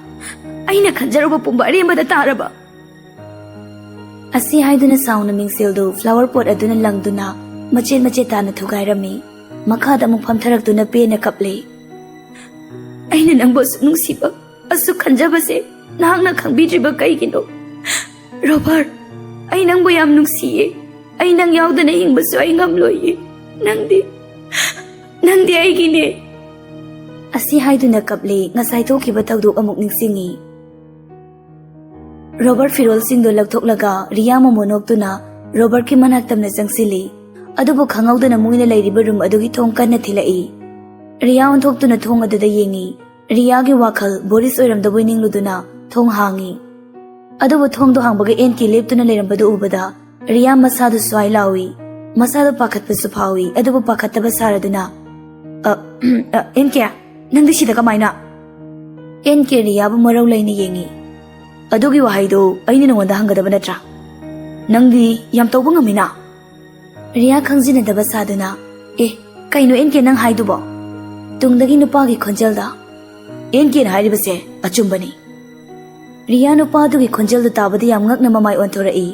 ꯑꯩꯅ ꯈꯟꯖꯔꯨꯕ ꯄꯨꯝꯕ ꯑꯔꯦꯝꯕꯗ ꯇꯥꯔꯕ!" ꯑꯁꯤ ꯍꯥꯏꯗꯨꯅ ꯁꯥꯎꯅ ꯃꯤꯡꯁꯦꯜꯗꯨ ꯐ꯭ꯂꯥꯋꯔ ꯄꯣꯠ ꯑꯗꯨꯅ ꯂꯪꯗꯨꯅ ꯃꯆꯦꯠ ꯃꯆꯦꯠ ꯇꯥꯅ ꯊꯨꯒꯥꯏꯔꯝꯃꯤ꯫ ꯃꯈꯥꯗ ꯑꯃꯨꯛ ꯐꯝꯊꯔꯛꯇꯨꯅ ꯄꯦꯟꯅ ꯀꯞꯂꯦ꯫ "ꯑꯩꯅ ꯅꯪꯕꯨ ꯑꯁꯨꯛ ꯅꯨꯡꯁꯤꯕ, ꯑꯁꯨꯛ ꯈꯟꯖꯕꯁꯦ ꯅꯍꯥꯛꯅ ꯈꯪꯕꯤꯗ꯭ꯔꯤꯕ ꯀꯩꯒꯤꯅꯣ? ꯔꯣꯕꯔꯠ, ꯑꯩ ꯅꯪꯕꯨ ꯌꯥꯝ ꯅꯨꯡꯁꯤꯌꯦ꯫ ꯑꯩ ꯅꯪ ꯌꯥꯎꯗꯅ ꯍꯤꯡꯕꯁꯨ ꯑꯩ ꯉꯝꯂꯣꯏꯌꯦ꯫ ꯅꯪꯗꯤ, ꯅꯪꯗꯤ ꯑꯩꯒꯤꯅꯦ!" ꯑꯁꯤ ꯍꯥꯏꯗꯨꯅ ꯀꯞꯂꯦ꯫ ꯉꯁꯥꯏ ꯊꯣꯛꯈꯤꯕ ꯊꯧꯗꯣꯛ ꯑꯃꯨꯛ ꯅꯤꯡꯁꯤꯡꯉꯤ꯫ ꯔꯣꯕꯔꯠ ꯐꯤꯔꯣꯜꯁꯤꯡꯗꯨ ꯂꯧꯊꯣꯛꯂꯒ ꯔꯤꯌꯥ ꯃꯃꯣ ꯅꯣꯛꯇꯨꯅ ꯔꯣꯕꯔꯠꯀꯤ ꯃꯅꯥꯛ ꯇꯝꯅ ꯆꯪꯁꯤꯜꯂꯤ꯫ ꯑꯗꯨꯕꯨ ꯈꯪꯍꯧꯗꯅ ꯃꯣꯏꯅ ꯂꯩꯔꯤꯕ ꯔꯨꯝ ꯑꯗꯨꯒꯤ ꯊꯣꯡ ꯀꯟꯅ ꯊꯤꯜꯂꯛꯏ꯫ ꯔꯤꯌꯥ ꯑꯣꯟꯊꯣꯛꯇꯨꯅ ꯊꯣꯡ ꯑꯗꯨꯗ ꯌꯦꯡꯉꯤ꯫ ꯔꯤꯌꯥꯒꯤ ꯋꯥꯈꯜ ꯕꯣꯔꯤꯁ ꯑꯣꯏꯔꯝꯗꯕꯣꯏ ꯅꯤꯡꯂꯨꯗꯨꯅ ꯊꯣꯡ ꯍꯥꯡꯉꯤ꯫ ꯑꯗꯨꯕꯨ ꯊꯣꯡꯗꯣ ꯍꯥꯡꯕꯒ ꯑꯦꯟ ꯀꯦ ꯂꯦꯞꯇꯨꯅ ꯂꯩꯔꯝꯕꯗꯨ ꯎꯕꯗ ꯔꯤꯌꯥ ꯃꯁꯥꯗꯨ ꯁ꯭ꯋꯥꯏ ꯂꯥꯎꯏ꯫ ꯃꯁꯥꯗꯨ ꯄꯥꯈꯠꯄꯁꯨ ꯐꯥꯎꯏ, ꯑꯗꯨꯕꯨ ꯄꯥꯈꯠꯇꯕ ꯁꯥꯔꯗꯨꯅ, "ꯑ, ꯑ, ꯑꯦꯟ ꯀꯦ, ꯅꯪꯗꯤ ꯁꯤꯗ ꯀꯃꯥꯏꯅ?" ꯑꯦꯟ ꯀꯦ ꯔꯤꯌꯥꯕꯨ ꯃꯔꯧ ꯂꯩꯅ ꯌꯦꯡꯏ꯫ "ꯑꯗꯨꯒꯤ ꯋꯥꯍꯩꯗꯨ ꯑꯩꯅ ꯅꯉꯣꯟꯗ ꯍꯪꯒꯗꯕ ꯅꯠꯇ꯭ꯔꯥ? ꯅꯪꯗꯤ ꯌꯥꯝ ꯇꯧꯕ ꯉꯝꯃꯤꯅ!" ꯔꯤꯌꯥ ꯈꯪꯖꯤꯟꯅꯗꯕ ꯁꯥꯗꯨꯅ, "ꯑꯦ, ꯀꯩꯅꯣ ꯑꯦꯟ ꯀꯦ ꯅꯪ ꯍꯥꯏꯗꯨꯕꯣ?" ꯇꯨꯡꯗꯒꯤ ꯅꯨꯄꯥꯒꯤ ꯈꯣꯟꯖꯦꯜꯗ, "ꯑꯦꯟ ꯀꯦꯅ ꯍꯥꯏꯔꯤꯕꯁꯦ ꯑꯆꯨꯝꯕꯅꯤ꯫" ꯔꯤꯌꯥ ꯅꯨꯄꯥꯗꯨꯒꯤ ꯈꯣꯟꯖꯦꯜꯗꯨ ꯇꯥꯕꯗ ꯌꯥꯝ ꯉꯛꯅ ꯃꯃꯥꯏ ꯑꯣꯟꯊꯣꯔꯛꯏ꯫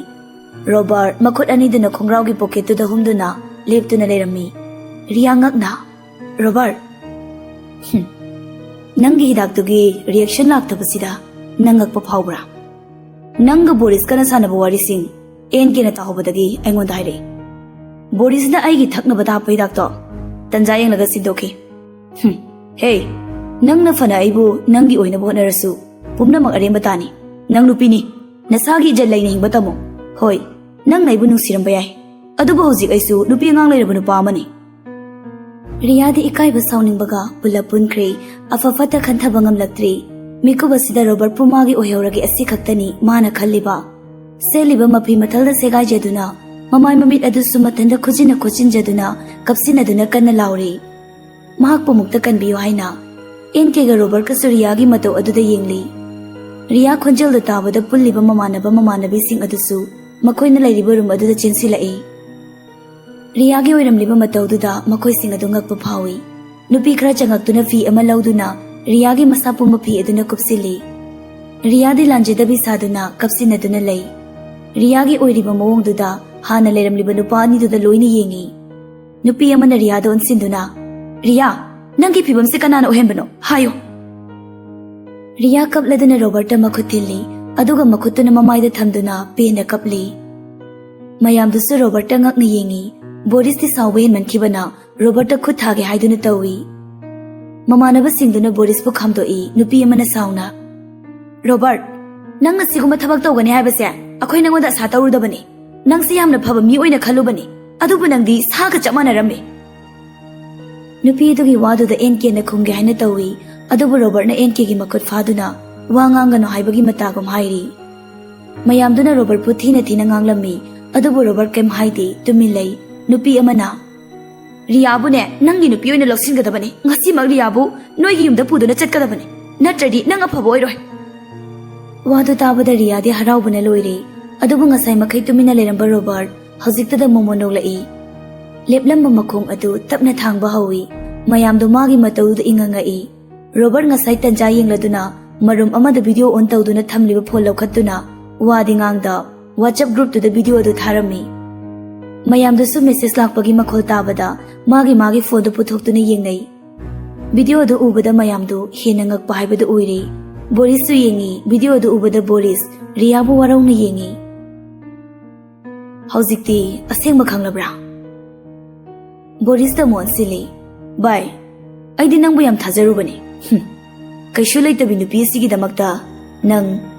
ꯔꯣꯕꯥꯔꯠ ꯃꯈꯨꯠ ꯑꯅꯤꯗꯨꯅ ꯈꯣꯡꯒ꯭ꯔꯥꯎꯒꯤ ꯄꯣꯀꯦꯠꯇꯨꯗ ꯍꯨꯝꯗꯨꯅ ꯂꯦꯞꯇꯨꯅ ꯂꯩꯔꯝꯃꯤ꯫ ꯔꯤꯌꯥ ꯉꯛꯅ, "ꯔꯣꯕꯥꯔꯠ, ꯍꯨꯝ, ꯅꯪꯒꯤ ꯍꯤꯗꯥꯛꯇꯨꯒꯤ ꯔꯤꯌꯦꯛꯁꯟ ꯂꯥꯛꯇꯕꯁꯤꯗ ꯅꯪ ꯉꯛꯄ ꯐꯥꯎꯕ꯭ꯔꯥ? ꯅꯪꯒ ꯕꯣꯔꯤꯁꯀꯅ ꯁꯥꯟꯅꯕ ꯋꯥꯔꯤꯁꯤꯡ ꯑꯦꯟ ꯀꯦꯅ ꯇꯥꯍꯧꯕꯗꯒꯤ ꯑꯩꯉꯣꯟꯗ ꯍꯥꯏꯔꯛꯏ꯫ ꯕꯣꯔꯤꯁꯅ ꯑꯩꯒꯤ ꯊꯛꯅꯕꯗ ꯍꯥꯞꯄ ꯍꯤꯗꯥꯛꯇꯣ ꯇꯟꯖꯥ ꯌꯦꯡꯂꯒ ꯁꯤꯟꯗꯣꯛꯈꯤ꯫ ꯍꯨꯝ, ꯍꯦ, ꯅꯪꯅ ꯐꯅ ꯑꯩꯕꯨ ꯅꯪꯒꯤ ꯑꯣꯏꯅꯕ ꯍꯣꯠꯅꯔꯁꯨ ꯄꯨꯝꯅꯃꯛ ꯑꯔꯦꯝꯕ ꯇꯥꯅꯤ꯫ ꯅꯪ ꯅꯨꯄꯤꯅꯤ, ꯅꯁꯥꯒꯤ ꯏꯖꯠ ꯂꯩꯅ ꯍꯤꯡꯕ ꯇꯝꯃꯨ꯫ ꯍꯣꯏ, ꯅꯪꯅ ꯑꯩꯕꯨ ꯅꯨꯡꯁꯤꯔꯝꯕ ꯌꯥꯏ, ꯑꯗꯨꯕꯨ ꯍꯧꯖꯤꯛ ꯑꯩꯁꯨ ꯅꯨꯄꯤ ꯑꯉꯥꯡ ꯂꯩꯔꯕ ꯅꯨꯄꯥ ꯑꯃꯅꯤ꯫ ꯔꯤꯌꯥꯗꯤ ꯏꯀꯥꯏꯕ ꯁꯥꯎꯅꯤꯡꯕꯒ ꯄꯨꯜꯂꯞ ꯄꯨꯟꯈ꯭ꯔꯦ꯫ ꯑꯐ ꯐꯠꯇ ꯈꯟꯊꯕ ꯉꯝꯂꯛꯇ꯭ꯔꯦ꯫ ꯃꯤꯀꯨꯞ ꯑꯁꯤꯗ ꯔꯣꯕꯔꯠꯄꯨ ꯃꯥꯒꯤ ꯑꯣꯏꯍꯧꯔꯒꯦ ꯑꯁꯤ ꯈꯛꯇꯅꯤ ꯃꯥꯅ ꯈꯜꯂꯤꯕ꯫ ꯁꯦꯠꯂꯤꯕ ꯃꯐꯤ ꯃꯊꯜꯗ ꯁꯦꯒꯥꯏꯖꯗꯨꯅ, ꯃꯃꯥꯏ ꯃꯃꯤꯠ ꯑꯗꯨꯁꯨ ꯃꯊꯟꯇ ꯈꯨꯖꯤꯟꯅ ꯈꯣꯠꯆꯤꯟꯖꯗꯨꯅ, ꯀꯞꯁꯤꯟꯅꯗꯨꯅ ꯀꯟꯅ ꯂꯥꯎꯔꯤ꯫ ꯃꯍꯥꯛꯄꯨ ꯑꯃꯨꯛꯇ ꯀꯟꯕꯤꯌꯨ ꯍꯥꯏꯅ꯫ ꯑꯦꯟ ꯀꯦꯒ ꯔꯣꯕꯔꯠꯀꯁꯨ ꯔꯤꯌꯥꯒꯤ ꯃꯇꯧ ꯑꯗꯨꯗ ꯌꯦꯡꯂꯤ꯫ ꯔꯤꯌꯥ ꯈꯣꯟꯖꯦꯜꯗꯨ ꯇꯥꯕꯗ ꯄꯨꯜꯂꯤꯕ ꯃꯃꯥꯟꯅꯕ ꯃꯃꯥꯟꯅꯕꯤꯁꯤꯡ ꯑꯗꯨꯁꯨ ꯃꯈꯣꯏꯅ ꯂꯩꯔꯤꯕ ꯔꯨꯝ ꯑꯗꯨꯗ ꯆꯦꯟꯁꯤꯜꯂꯛꯏ꯫ ꯔꯤꯌꯥꯒꯤ ꯑꯣꯏꯔꯝꯂꯤꯕ ꯃꯇꯧꯗꯨꯗ ꯃꯈꯣꯏꯁꯤꯡ ꯑꯗꯨ ꯉꯛꯄ ꯐꯥꯎꯏ꯫ ꯅꯨꯄꯤ ꯈꯔ ꯆꯪꯉꯛꯇꯨꯅ ꯐꯤ ꯑꯃ ꯂꯧꯗꯨꯅ ꯔꯤꯌꯥꯒꯤ ꯃꯁꯥ ꯄꯨꯝꯕ ꯐꯤ ꯑꯗꯨꯅ ꯀꯨꯞꯁꯤꯜꯂꯤ꯫ ꯔꯤꯌꯥꯗꯤ ꯂꯥꯟꯖꯗꯕꯤ ꯁꯥꯗꯨꯅ ꯀꯞꯁꯤꯟꯅꯗꯨꯅ ꯂꯩ꯫ ꯔꯤꯌꯥꯒꯤ ꯑꯣꯏꯔꯤꯕ ꯃꯑꯣꯡꯗꯨꯗ ꯍꯥꯟꯅ ꯂꯩꯔꯝꯂꯤꯕ ꯅꯨꯄꯥ ꯑꯅꯤꯗꯨꯗ ꯂꯣꯏꯅ ꯌꯦꯡꯏ꯫ ꯅꯨꯄꯤ ꯑꯃꯅ ꯔꯤꯌꯥꯗ ꯑꯣꯟꯁꯤꯟꯗꯨꯅ, "ꯔꯤꯌꯥ, ꯅꯪꯒꯤ ꯐꯤꯕꯝꯁꯤ ꯀꯅꯥꯅ ꯑꯣꯏꯍꯟꯕꯅꯣ? ꯍꯥꯏꯌꯨ!" ꯔꯤꯌꯥ ꯀꯞꯂꯗꯨꯅ ꯔꯣꯕꯔꯠꯇ ꯃꯈꯨꯠ ꯊꯤꯜꯂꯤ, ꯑꯗꯨꯒ ꯃꯈꯨꯠꯇꯨꯅ ꯃꯃꯥꯏꯗ ꯊꯝꯗꯨꯅ ꯄꯦꯟꯅ ꯀꯞꯂꯤ꯫ ꯃꯌꯥꯝꯗꯨꯁꯨ ꯔꯣꯕꯔꯠꯇ ꯉꯛꯅ ꯌꯦꯡꯏ꯫ ꯕꯣꯔꯤꯁꯇꯤ ꯁꯥꯎꯕ ꯍꯦꯟꯃꯟꯈꯤꯕꯅ ꯔꯣꯕꯔꯠꯇ ꯈꯨꯠ ꯊꯥꯒꯦ ꯍꯥꯏꯗꯨꯅ ꯇꯧꯏ꯫ ꯃꯃꯥꯟꯅꯕꯁꯤꯡꯗꯨꯅ ꯕꯣꯔꯤꯁꯄꯨ ꯈꯥꯝꯗꯣꯛꯏ, ꯅꯨꯄꯤ ꯑꯃꯅ ꯁꯥꯎꯅ, "ꯔꯣꯕꯔꯠ, ꯅꯪꯅ ꯁꯤꯒꯨꯝꯕ ꯊꯕꯛ ꯇꯧꯒꯅꯤ ꯍꯥꯏꯕꯁꯦ ꯑꯩꯈꯣꯏ ꯅꯪꯉꯣꯟꯗ ꯑꯁꯥ ꯇꯧꯔꯨꯗꯕꯅꯤ꯫ ꯅꯪꯁꯤ ꯌꯥꯝꯅ ꯐꯕ ꯃꯤ ꯑꯣꯏꯅ ꯈꯜꯂꯨꯕꯅꯤ, ꯑꯗꯨꯕꯨ ꯅꯪꯗꯤ ꯁꯥꯒ ꯆꯞ ꯃꯥꯟꯅꯔꯝꯃꯤ꯫" ꯅꯨꯄꯤ ꯑꯗꯨꯒꯤ ꯋꯥꯗꯨꯗ ꯑꯦꯟ ꯀꯦꯅ ꯈꯨꯝꯒꯦ ꯍꯥꯏꯅ ꯇꯧꯏ, ꯑꯗꯨꯕꯨ ꯔꯣꯕꯔꯠꯅ ꯑꯦꯟ ꯀꯦꯒꯤ ꯃꯈꯨꯠ ꯐꯥꯗꯨꯅ ꯋꯥ ꯉꯥꯡꯒꯅꯨ ꯍꯥꯏꯕꯒꯤ ꯃꯇꯥꯒꯨꯝ ꯍꯥꯏꯔꯤ꯫ ꯃꯌꯥꯝꯗꯨꯅ ꯔꯣꯕꯔꯠꯄꯨ ꯊꯤꯅ ꯊꯤꯅ ꯉꯥꯡꯂꯝꯃꯤ, ꯑꯗꯨꯕꯨ ꯔꯣꯕꯔꯠ ꯀꯩꯝ ꯍꯥꯏꯗꯦ, ꯇꯨꯃꯤꯟ ꯂꯩ꯫ ꯅꯨꯄꯤ ꯑꯃꯅ, "ꯔꯤꯌꯥꯕꯨꯅꯦ, ꯅꯪꯒꯤ ꯅꯨꯄꯤ ꯑꯣꯏꯅ ꯂꯧꯁꯤꯟꯒꯗꯕꯅꯤ꯫ ꯉꯁꯤꯃꯛ ꯔꯤꯌꯥꯕꯨ ꯅꯣꯏꯒꯤ ꯌꯨꯝꯗ ꯄꯨꯗꯨꯅ ꯆꯠꯀꯗꯕꯅꯤ, ꯅꯠꯇ꯭ꯔꯗꯤ ꯅꯪ ꯑꯐꯕ ꯑꯣꯏꯔꯣꯏ꯫" ꯋꯥꯗꯨ ꯇꯥꯕꯗ ꯔꯤꯌꯥꯗꯤ ꯍꯔꯥꯎꯕꯅ ꯂꯣꯏꯔꯦ, ꯑꯗꯨꯕꯨ ꯉꯁꯥꯏ ꯃꯈꯩ ꯇꯨꯃꯤꯟꯅ ꯂꯩꯔꯝꯕ ꯔꯣꯕꯔꯠ ꯍꯧꯖꯤꯛꯇꯗ ꯃꯣꯃꯣ ꯅꯣꯛꯂꯛꯏ꯫ ꯂꯦꯞꯂꯝꯕ ꯃꯈꯣꯡ ꯑꯗꯨ ꯇꯞꯅ ꯊꯥꯡꯕ ꯍꯧꯏ꯫ ꯃꯌꯥꯝꯗꯨ ꯃꯥꯒꯤ ꯃꯇꯧꯗꯨꯗ ꯏꯉꯛꯉꯛꯏ꯫ ꯔꯣꯕꯔꯠ ꯉꯁꯥꯏ ꯇꯟꯖꯥ ꯌꯦꯡꯂꯗꯨꯅ ꯃꯔꯨꯝ ꯑꯃꯗ ꯚꯤꯗꯤꯑꯣ ꯑꯣꯟ ꯇꯧꯗꯨꯅ ꯊꯝꯂꯤꯕ ꯐꯣꯟ ꯂꯧꯈꯠꯇꯨꯅ ꯋꯥꯗꯤ ꯉꯥꯡꯗ WhatsApp ꯒ꯭ꯔꯨꯞꯇꯨꯗ ꯚꯤꯗꯤꯑꯣ ꯑꯗꯨ ꯊꯥꯔꯝꯃꯤ꯫ ꯃꯌꯥꯝꯗꯨꯁꯨ ꯃꯦꯁꯦꯖ ꯂꯥꯛꯄꯒꯤ ꯃꯈꯣꯜ ꯇꯥꯕꯗ ꯃꯥꯒꯤ ꯃꯥꯒꯤ ꯐꯣꯟꯗꯨ ꯄꯨꯊꯣꯛꯇꯨꯅ ꯌꯦꯡꯅꯩ꯫ ꯚꯤꯗꯤꯑꯣ ꯑꯗꯨ ꯎꯕꯗ ꯃꯌꯥꯝꯗꯨ ꯍꯦꯟꯅ ꯉꯛꯄ ꯍꯥꯏꯕꯗꯨ ꯑꯣꯏꯔꯦ꯫ ꯕꯣꯔꯤꯁꯁꯨ ꯌꯦꯡꯉꯤ꯫ ꯚꯤꯗꯤꯑꯣ ꯑꯗꯨ ꯎꯕꯗ ꯕꯣꯔꯤꯁ ꯔꯤꯌꯥꯕꯨ ꯋꯥꯔꯧꯅ ꯌꯦꯡꯉꯤ꯫ "ꯍꯧꯖꯤꯛꯇꯤ ꯑꯁꯦꯡꯕ ꯈꯪꯂꯕ꯭ꯔꯥ?" ꯕꯣꯔꯤꯁꯇ ꯑꯃꯨꯛ ꯑꯣꯟꯁꯤꯜꯂꯤ꯫ "ꯚꯥꯏ, ꯑꯩꯗꯤ ꯅꯪꯕꯨ ꯌꯥꯝ ꯊꯥꯖꯔꯨꯕꯅꯤ꯫ ꯍꯨꯝ, ꯀꯩꯁꯨ ꯂꯩꯇꯕꯤ ꯅꯨꯄꯤ ꯑꯁꯤꯒꯤꯗꯃꯛꯇ ꯅꯪ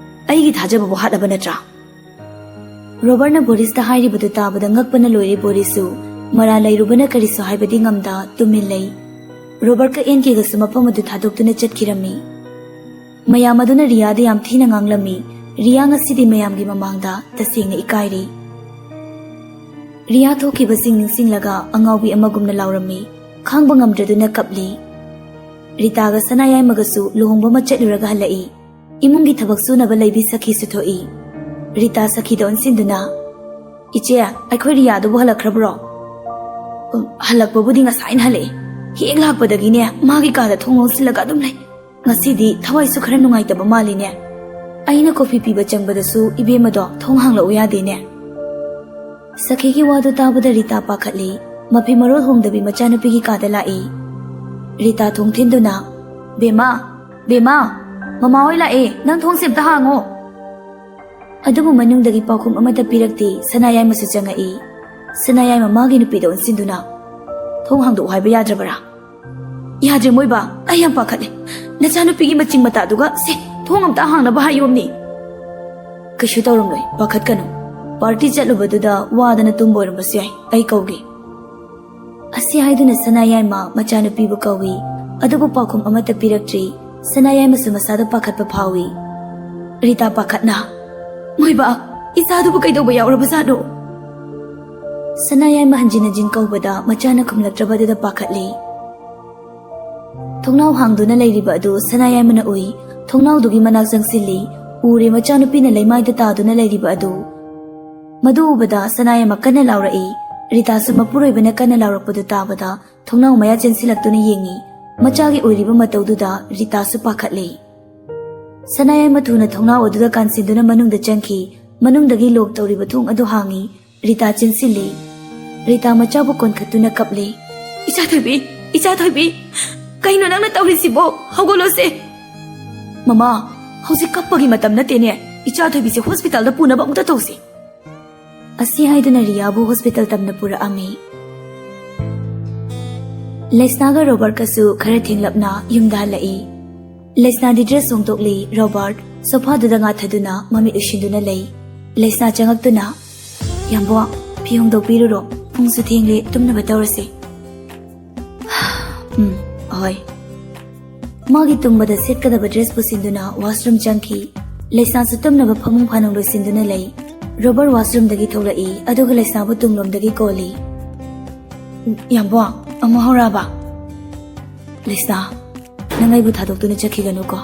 ꯑꯩꯒꯤ ꯊꯥꯖꯕꯕꯨ ꯍꯥꯠꯂꯕ ꯅꯠꯇ꯭ꯔꯥ?" ꯔꯣꯕꯔꯠꯅ ꯕꯣꯔꯤꯁꯇ ꯍꯥꯏꯔꯤꯕꯗꯨ ꯇꯥꯕꯗ ꯉꯛꯄꯅ ꯂꯣꯏꯔꯦ ꯕꯣꯔꯤꯁꯁꯨ꯫ ꯃꯔꯥꯜ ꯂꯩꯔꯨꯕꯅ ꯀꯔꯤꯁꯨ ꯍꯥꯏꯕꯗꯤ ꯉꯝꯗ ꯇꯨꯃꯤꯟ ꯂꯩ꯫ ꯔꯣꯕꯔꯠꯀ ꯑꯦꯟ ꯀꯦꯒꯁꯨ ꯃꯐꯝ ꯑꯗꯨ ꯊꯥꯗꯣꯛꯇꯨꯅ ꯆꯠꯈꯤꯔꯝꯃꯤ꯫ ꯃꯌꯥꯝ ꯑꯗꯨꯅ ꯔꯤꯌꯥꯗ ꯌꯥꯝ ꯊꯤꯅ ꯉꯥꯡꯂꯝꯃꯤ꯫ ꯔꯤꯌꯥ ꯉꯁꯤꯗꯤ ꯃꯌꯥꯝꯒꯤ ꯃꯃꯥꯡꯗ ꯇꯁꯦꯡꯅ ꯏꯀꯥꯏꯔꯤ꯫ ꯔꯤꯌꯥ ꯊꯣꯛꯈꯤꯕꯁꯤꯡ ꯅꯤꯡꯁꯤꯡꯂꯒ ꯑꯉꯥꯎꯕꯤ ꯑꯃꯒꯨꯝꯅ ꯂꯥꯎꯔꯝꯃꯤ꯫ ꯈꯥꯡꯕ ꯉꯝꯗ꯭ꯔꯗꯨꯅ ꯀꯞꯂꯤ꯫ ꯔꯤꯇꯥꯒ ꯁꯅꯥꯌꯥꯏꯃꯒꯁꯨ ꯂꯨꯍꯣꯡꯕ ꯑꯃ ꯆꯠꯂꯨꯔꯒ ꯍꯜꯂꯛꯏ꯫ ꯏꯃꯨꯡꯒꯤ ꯊꯕꯛ ꯁꯨꯅꯕ ꯂꯩꯕꯤ ꯁꯈꯤꯁꯨ ꯊꯣꯛꯏ꯫ ꯔꯤꯇꯥ ꯁꯈꯤꯗ ꯑꯣꯟꯁꯤꯟꯗꯨꯅ, "ꯏꯆꯦ, ꯑꯩꯈꯣꯏ ꯔꯤꯌꯥꯗꯨꯕꯨ ꯍꯜꯂꯛꯈ꯭ꯔꯕ꯭ꯔꯣ?" "ꯎꯝ, ꯍꯜꯂꯛꯄꯕꯨꯗꯤ ꯉꯁꯥꯏꯅ ꯍꯜꯂꯛꯑꯦ꯫ ꯍꯦꯛ ꯂꯥꯛꯄꯗꯒꯤꯅꯦ ꯃꯥꯒꯤ ꯀꯥꯗ ꯊꯣꯡ ꯂꯣꯟꯁꯤꯜꯂꯒ ꯑꯗꯨꯝ ꯂꯩ꯫ ꯉꯁꯤꯗꯤ ꯊꯋꯥꯏꯁꯨ ꯈꯔ ꯅꯨꯡꯉꯥꯏꯇꯕ ꯃꯥꯜꯂꯤꯅꯦ꯫ ꯑꯩꯅ ꯀꯣꯐꯤ ꯄꯤꯕ ꯆꯪꯕꯗꯁꯨ ꯏꯕꯦꯝꯃꯗꯣ ꯊꯣꯡ ꯍꯥꯡꯂꯛꯎ ꯌꯥꯗꯦꯅꯦ꯫" ꯁꯈꯤꯒꯤ ꯋꯥꯗꯨ ꯇꯥꯕꯗ ꯔꯤꯇꯥ ꯄꯥꯈꯠꯂꯤ꯫ ꯃꯐꯤ ꯃꯔꯣꯜ ꯍꯣꯡꯗꯕꯤ ꯃꯆꯥꯅꯨꯄꯤꯒꯤ ꯀꯥꯗ ꯂꯥꯛꯏ꯫ ꯔꯤꯇꯥ ꯊꯣꯡ ꯊꯤꯟꯗꯨꯅ, "ꯕꯦꯝꯃ, ꯕꯦꯝꯃ, ꯃꯃꯥ ꯍꯣꯏ ꯂꯥꯛꯑꯦ, ꯅꯪ ꯊꯣꯡꯁꯦ ꯑꯝꯇ ꯍꯥꯡꯉꯣ꯫" ꯑꯗꯨꯕꯨ ꯃꯅꯨꯡꯗꯒꯤ ꯄꯥꯎꯈꯨꯝ ꯑꯃꯠꯇ ꯄꯤꯔꯛꯇꯦ꯫ ꯁꯅꯥꯌꯥꯏꯃꯁꯨ ꯆꯪꯉꯛꯏ꯫ ꯁꯅꯥꯌꯥꯏꯃ ꯃꯥꯒꯤ ꯅꯨꯄꯤꯗ ꯑꯣꯟꯁꯤꯟꯗꯨꯅ, "ꯊꯣꯡ ꯍꯥꯡꯗꯣꯛꯎ ꯍꯥꯏꯕ ꯌꯥꯗ꯭ꯔꯕꯔꯥ?" "ꯌꯥꯗ꯭ꯔꯦ ꯃꯣꯏꯕꯥ, ꯑꯩ ꯌꯥꯝ ꯄꯥꯈꯠꯂꯦ꯫ ꯅꯆꯥꯅꯨꯄꯤꯒꯤ ꯃꯆꯤꯡ ꯃꯇꯥꯗꯨꯒ꯫ ꯁꯦ, ꯊꯣꯡ ꯑꯝꯇ ꯍꯥꯡꯅꯕ ꯍꯥꯏꯌꯣꯝꯅꯤ꯫" "ꯀꯩꯁꯨ ꯇꯧꯔꯝꯂꯣꯏ, ꯄꯥꯈꯠꯀꯅꯨ꯫ ꯄꯥꯔꯇꯤ ꯆꯠꯂꯨꯕꯗꯨꯗ ꯋꯥꯗꯅ ꯇꯨꯝꯕ ꯑꯣꯏꯔꯝꯕꯁꯨ ꯌꯥꯏ, ꯑꯩ ꯀꯧꯒꯦ꯫" ꯑꯁꯤ ꯍꯥꯏꯗꯨꯅ ꯁꯅꯥꯌꯥꯏꯃ ꯃꯆꯥꯅꯨꯄꯤꯕꯨ ꯀꯧꯏ꯫ ꯑꯗꯨꯕꯨ ꯄꯥꯎꯈꯨꯝ ꯑꯃꯠꯇ ꯄꯤꯔꯛꯇ꯭ꯔꯤ꯫ ꯁꯅꯥꯌꯥꯏꯃꯁꯨ ꯃꯁꯥꯗ ꯄꯥꯈꯠꯄ ꯐꯥꯎꯏ꯫ ꯔꯤꯇꯥ ꯄꯥꯈꯠꯅ, "ꯃꯣꯏꯕꯥ, ꯏꯆꯥꯗꯨꯕꯨ ꯀꯩꯗꯧꯕ ꯌꯥꯎꯔꯕꯖꯥꯠꯅꯣ?" ꯁꯅꯥꯌꯥꯏꯃ ꯍꯟꯖꯤꯟ ꯍꯟꯖꯤꯟ ꯀꯧꯕꯗ ꯃꯆꯥꯅ ꯈꯨꯝꯂꯛꯇ꯭ꯔꯕꯗꯨꯗ ꯄꯥꯈꯠꯂꯤ꯫ ꯊꯣꯡꯅꯥꯎ ꯍꯥꯡꯗꯨꯅ ꯂꯩꯔꯤꯕ ꯑꯗꯨ ꯁꯅꯥꯌꯥꯏꯃꯅ ꯎꯏ꯫ ꯊꯣꯡꯅꯥꯎꯗꯨꯒꯤ ꯃꯅꯥꯛ ꯆꯪꯁꯤꯜꯂꯤ꯫ ꯎꯔꯦ ꯃꯆꯥꯅꯨꯄꯤꯅ ꯂꯩꯃꯥꯏꯗ ꯇꯥꯗꯨꯅ ꯂꯩꯔꯤꯕ ꯑꯗꯨ꯫ ꯃꯗꯨ ꯎꯕꯗ ꯁꯅꯥꯌꯥꯏꯃ ꯀꯟꯅ ꯂꯥꯎꯔꯛꯏ꯫ ꯔꯤꯇꯥꯁꯨ ꯃꯄꯨꯔꯣꯏꯕꯅ ꯀꯟꯅ ꯂꯥꯎꯔꯛꯄꯗꯨ ꯇꯥꯕꯗ ꯊꯣꯡꯅꯥꯎ ꯃꯌꯥ ꯆꯦꯟꯁꯤꯜꯂꯛꯇꯨꯅ ꯌꯦꯡꯉꯤ꯫ ꯃꯆꯥꯒꯤ ꯑꯣꯏꯔꯤꯕ ꯃꯇꯧꯗꯨꯗ ꯔꯤꯇꯥꯁꯨ ꯄꯥꯈꯠꯂꯤ꯫ ꯁꯅꯥꯌꯥꯏꯃ ꯊꯨꯅ ꯊꯣꯡꯅꯥꯎ ꯑꯗꯨꯗ ꯀꯥꯟꯁꯤꯟꯗꯨꯅ ꯃꯅꯨꯡꯗ ꯆꯪꯈꯤ꯫ ꯃꯅꯨꯡꯗꯒꯤ ꯂꯣꯛ ꯇꯧꯔꯤꯕ ꯊꯣꯡ ꯑꯗꯨ ꯍꯥꯡꯉꯤ꯫ ꯔꯤꯇꯥ ꯆꯦꯟꯁꯤꯜꯂꯤ꯫ ꯔꯤꯇꯥ ꯃꯆꯥꯕꯨ ꯀꯣꯟꯈꯠꯇꯨꯅ ꯀꯞꯂꯤ꯫ "ꯏꯆꯥ ꯊꯣꯏꯕꯤ, ꯏꯆꯥ ꯊꯣꯏꯕꯤ, ꯀꯩꯅꯣ ꯅꯪꯅ ꯇꯧꯔꯤꯁꯤꯕꯣ? ꯍꯧꯒꯠꯂꯣꯁꯦ꯫" "ꯃꯃꯥ, ꯍꯧꯖꯤꯛ ꯀꯞꯄꯒꯤ ꯃꯇꯝ ꯅꯠꯇꯦꯅꯦ꯫ ꯏꯆꯥ ꯊꯣꯏꯕꯤꯁꯦ ꯍꯣꯁꯄꯤꯇꯥꯜꯗ ꯄꯨꯅꯕ ꯑꯃꯨꯛꯇ ꯇꯧꯁꯤ꯫" ꯑꯁꯤ ꯍꯥꯏꯗꯨꯅ ꯔꯤꯌꯥꯕꯨ ꯍꯣꯁꯄꯤꯇꯥꯜ ꯇꯝꯅ ꯄꯨꯔꯛꯑꯝꯃꯤ꯫ ꯂꯩꯁꯅꯥꯒ ꯔꯣꯕꯔꯠꯀꯁꯨ ꯈꯔ ꯊꯦꯡꯂꯞꯅ ꯌꯨꯝꯗ ꯍꯜꯂꯛꯏ꯫ ꯂꯩꯁꯅꯥꯗꯤ ꯗ꯭ꯔꯦꯁ ꯍꯣꯡꯗꯣꯛꯂꯤ꯫ ꯔꯣꯕꯔꯠ ꯁꯣꯐꯥꯗꯨꯗ ꯉꯥꯊꯗꯨꯅ ꯃꯃꯤꯠ ꯎꯏꯁꯤꯟꯗꯨꯅ ꯂꯩ꯫ ꯂꯩꯁꯅꯥ ꯆꯪꯉꯛꯇꯨꯅ, "ꯌꯥꯝꯕꯣ, ꯐꯤ ꯍꯣꯡꯗꯣꯛꯄꯤꯔꯨꯔꯣ, ꯄꯨꯡꯁꯨ ꯊꯦꯡꯂꯦ, ꯇꯨꯝꯅꯕ ꯇꯧꯔꯁꯤ꯫" "ꯎꯝ, ꯍꯣꯏ꯫" ꯃꯥꯒꯤ ꯇꯨꯝꯕꯗ ꯁꯦꯠꯀꯗꯕ ꯗ꯭ꯔꯦꯁ ꯄꯨꯁꯤꯟꯗꯨꯅ ꯋꯥꯁꯔꯨꯝ ꯆꯪꯈꯤ꯫ ꯂꯩꯁꯅꯥꯁꯨ ꯇꯨꯝꯅꯕ ꯐꯃꯨꯡ ꯐꯥꯅꯨꯡ ꯂꯣꯏꯁꯤꯟꯗꯨꯅ ꯂꯩ꯫ ꯔꯣꯕꯔꯠ ꯋꯥꯁꯔꯨꯝꯗꯒꯤ ꯊꯣꯛꯂꯛꯏ, ꯑꯗꯨꯒ ꯂꯩꯁꯅꯥꯕꯨ ꯇꯨꯡꯂꯣꯝꯗꯒꯤ ꯀꯣꯜꯂꯤ꯫ "ꯌꯥꯝꯕꯣ, ꯑꯃꯨꯛ ꯍꯧꯔꯛꯑꯕ?" "ꯂꯩꯁꯅꯥ, ꯅꯪ ꯑꯩꯕꯨ ꯊꯥꯗꯣꯛꯇꯨꯅ ꯆꯠꯈꯤꯒꯅꯨꯀꯣ꯫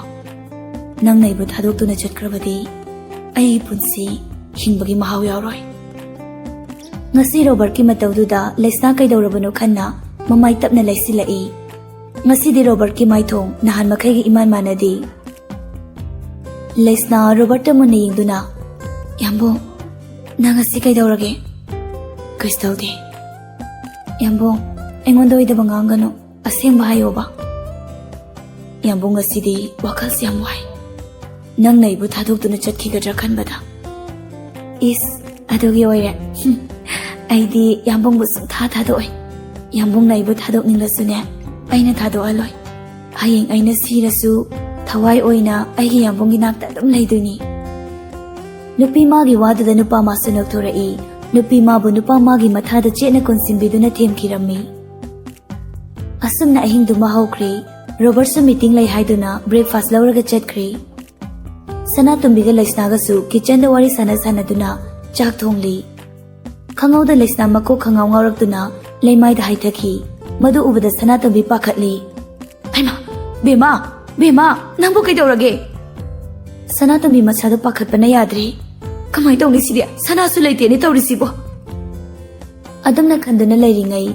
ꯅꯪꯅ ꯑꯩꯕꯨ ꯊꯥꯗꯣꯛꯇꯨꯅ ꯆꯠꯈ꯭ꯔꯕꯗꯤ ꯑꯩꯒꯤ ꯄꯨꯟꯁꯤ ꯍꯤꯡꯕꯒꯤ ꯃꯍꯥꯎ ꯌꯥꯎꯔꯣꯏ꯫" ꯉꯁꯤ ꯔꯣꯕꯔꯠꯀꯤ ꯃꯇꯧꯗꯨꯗ ꯂꯩꯁꯅꯥ ꯀꯩꯗꯧꯔꯕꯅꯣ ꯈꯟꯅ ꯃꯃꯥꯏ ꯇꯞꯅ ꯂꯩꯁꯤꯜꯂꯛꯏ꯫ ꯉꯁꯤꯗꯤ ꯔꯣꯕꯔꯠꯀꯤ ꯃꯥꯏꯊꯣꯡ ꯅꯍꯥꯟ ꯃꯈꯩꯒ ꯏꯃꯥꯟ ꯃꯥꯟꯅꯗꯦ꯫ ꯂꯩꯁꯅꯥ ꯔꯣꯕꯔꯠꯇ ꯃꯨꯟꯅ ꯌꯦꯡꯗꯨꯅ, "ꯌꯥꯝꯕꯨꯡ, ꯅꯪ ꯉꯁꯤ ꯀꯩꯗꯧꯔꯒꯦ?" "ꯀꯩꯁꯨ ꯇꯧꯗꯦ꯫" "ꯌꯥꯝꯕꯨꯡ, ꯑꯩꯉꯣꯟꯗ ꯑꯣꯏꯗꯕ ꯉꯥꯡꯒꯅꯨ, ꯑꯁꯦꯡꯕ ꯍꯥꯏꯌꯣꯕ꯫" "ꯌꯥꯝꯕꯨꯡ, ꯉꯁꯤꯗꯤ ꯋꯥꯈꯜꯁꯦ ꯌꯥꯝ ꯋꯥꯏ, ꯅꯪꯅ ꯑꯩꯕꯨ ꯊꯥꯗꯣꯛꯇꯨꯅ ꯆꯠꯈꯤꯒꯗ꯭ꯔꯥ ꯈꯟꯕꯗ꯫" "ꯏꯁ, ꯑꯗꯨꯒꯤ ꯑꯣꯏꯔꯦ꯫ ꯍꯨꯝ, ꯑꯩꯗꯤ ꯌꯥꯝꯕꯨꯡꯕꯨ ꯁꯨꯡꯊꯥ ꯊꯥꯗꯣꯛꯑꯣꯏ꯫ ꯌꯥꯝꯕꯨꯡꯅ ꯑꯩꯕꯨ ꯊꯥꯗꯣꯛꯅꯤꯡꯂꯁꯨꯅꯦ, ꯑꯩꯅ ꯊꯥꯗꯣꯛꯍꯜꯂꯣꯏ꯫ ꯍꯌꯦꯡ ꯑꯩꯅ ꯁꯤꯔꯁꯨ ꯊꯋꯥꯏ ꯑꯣꯏꯅ ꯑꯩꯒꯤ ꯌꯥꯝꯕꯨꯡꯒꯤ ꯅꯥꯛꯇ ꯑꯗꯨꯝ ꯂꯩꯗꯣꯏꯅꯤ꯫" ꯅꯨꯄꯤ ꯃꯥꯒꯤ ꯋꯥꯗꯨꯗ ꯅꯨꯄꯥ ꯃꯥꯁꯨ ꯅꯣꯛꯊꯣꯔꯛꯏ꯫ ꯅꯨꯄꯤ ꯃꯥꯕꯨ ꯅꯨꯄꯥ ꯃꯥꯒꯤ ꯃꯊꯥꯗ ꯆꯦꯠꯅ ꯀꯣꯟꯁꯤꯟꯕꯤꯗꯨꯅ ꯊꯦꯝꯈꯤꯔꯝꯃꯤ꯫ ꯑꯁꯨꯝꯅ ꯑꯍꯤꯡꯗꯨꯃ ꯍꯧꯈ꯭ꯔꯦ꯫ ꯔꯣꯕꯔꯠꯁꯨ ꯃꯤꯇꯤꯡ ꯂꯩ ꯍꯥꯏꯗꯨꯅ ꯕ꯭ꯔꯦꯛꯐꯥꯁ ꯂꯧꯔꯒ ꯆꯠꯈ꯭ꯔꯦ꯫ ꯁꯅꯥꯇꯣꯝꯕꯤꯒ ꯂꯩꯁꯅꯥꯒꯁꯨ ꯀꯤꯆꯟꯗ ꯋꯥꯔꯤ ꯁꯥꯟꯅ ꯁꯥꯟꯅꯗꯨꯅ ꯆꯥꯛ ꯊꯣꯡꯂꯤ꯫ ꯈꯪꯍꯧꯗ ꯂꯩꯁꯅꯥ ꯃꯀꯣꯛ ꯈꯪꯉꯥꯎ ꯉꯥꯎꯔꯛꯇꯨꯅ ꯂꯩꯃꯥꯏꯗ ꯍꯥꯏꯊꯈꯤ꯫ ꯃꯗꯨ ꯎꯕꯗ ꯁꯅꯥꯇꯣꯝꯕꯤ ꯄꯥꯈꯠꯂꯤ꯫ "ꯍꯩꯃꯥ! ꯕꯦꯝꯃ! ꯕꯦꯝꯃ! ꯅꯪꯕꯨ ꯀꯩꯗꯧꯔꯒꯦ?" ꯁꯅꯥꯇꯣꯝꯕꯤ ꯃꯁꯥꯗꯣ ꯄꯥꯈꯠꯄꯅ ꯌꯥꯗ꯭ꯔꯦ꯫ "ꯀꯃꯥꯏ ꯇꯧꯅꯤ ꯁꯤꯗꯤ? ꯁꯅꯥꯁꯨ ꯂꯩꯇꯦꯅꯦ ꯇꯧꯔꯤꯁꯤꯕꯣ!" ꯑꯗꯨꯝꯅ ꯈꯟꯗꯨꯅ ꯂꯩꯔꯤꯉꯩ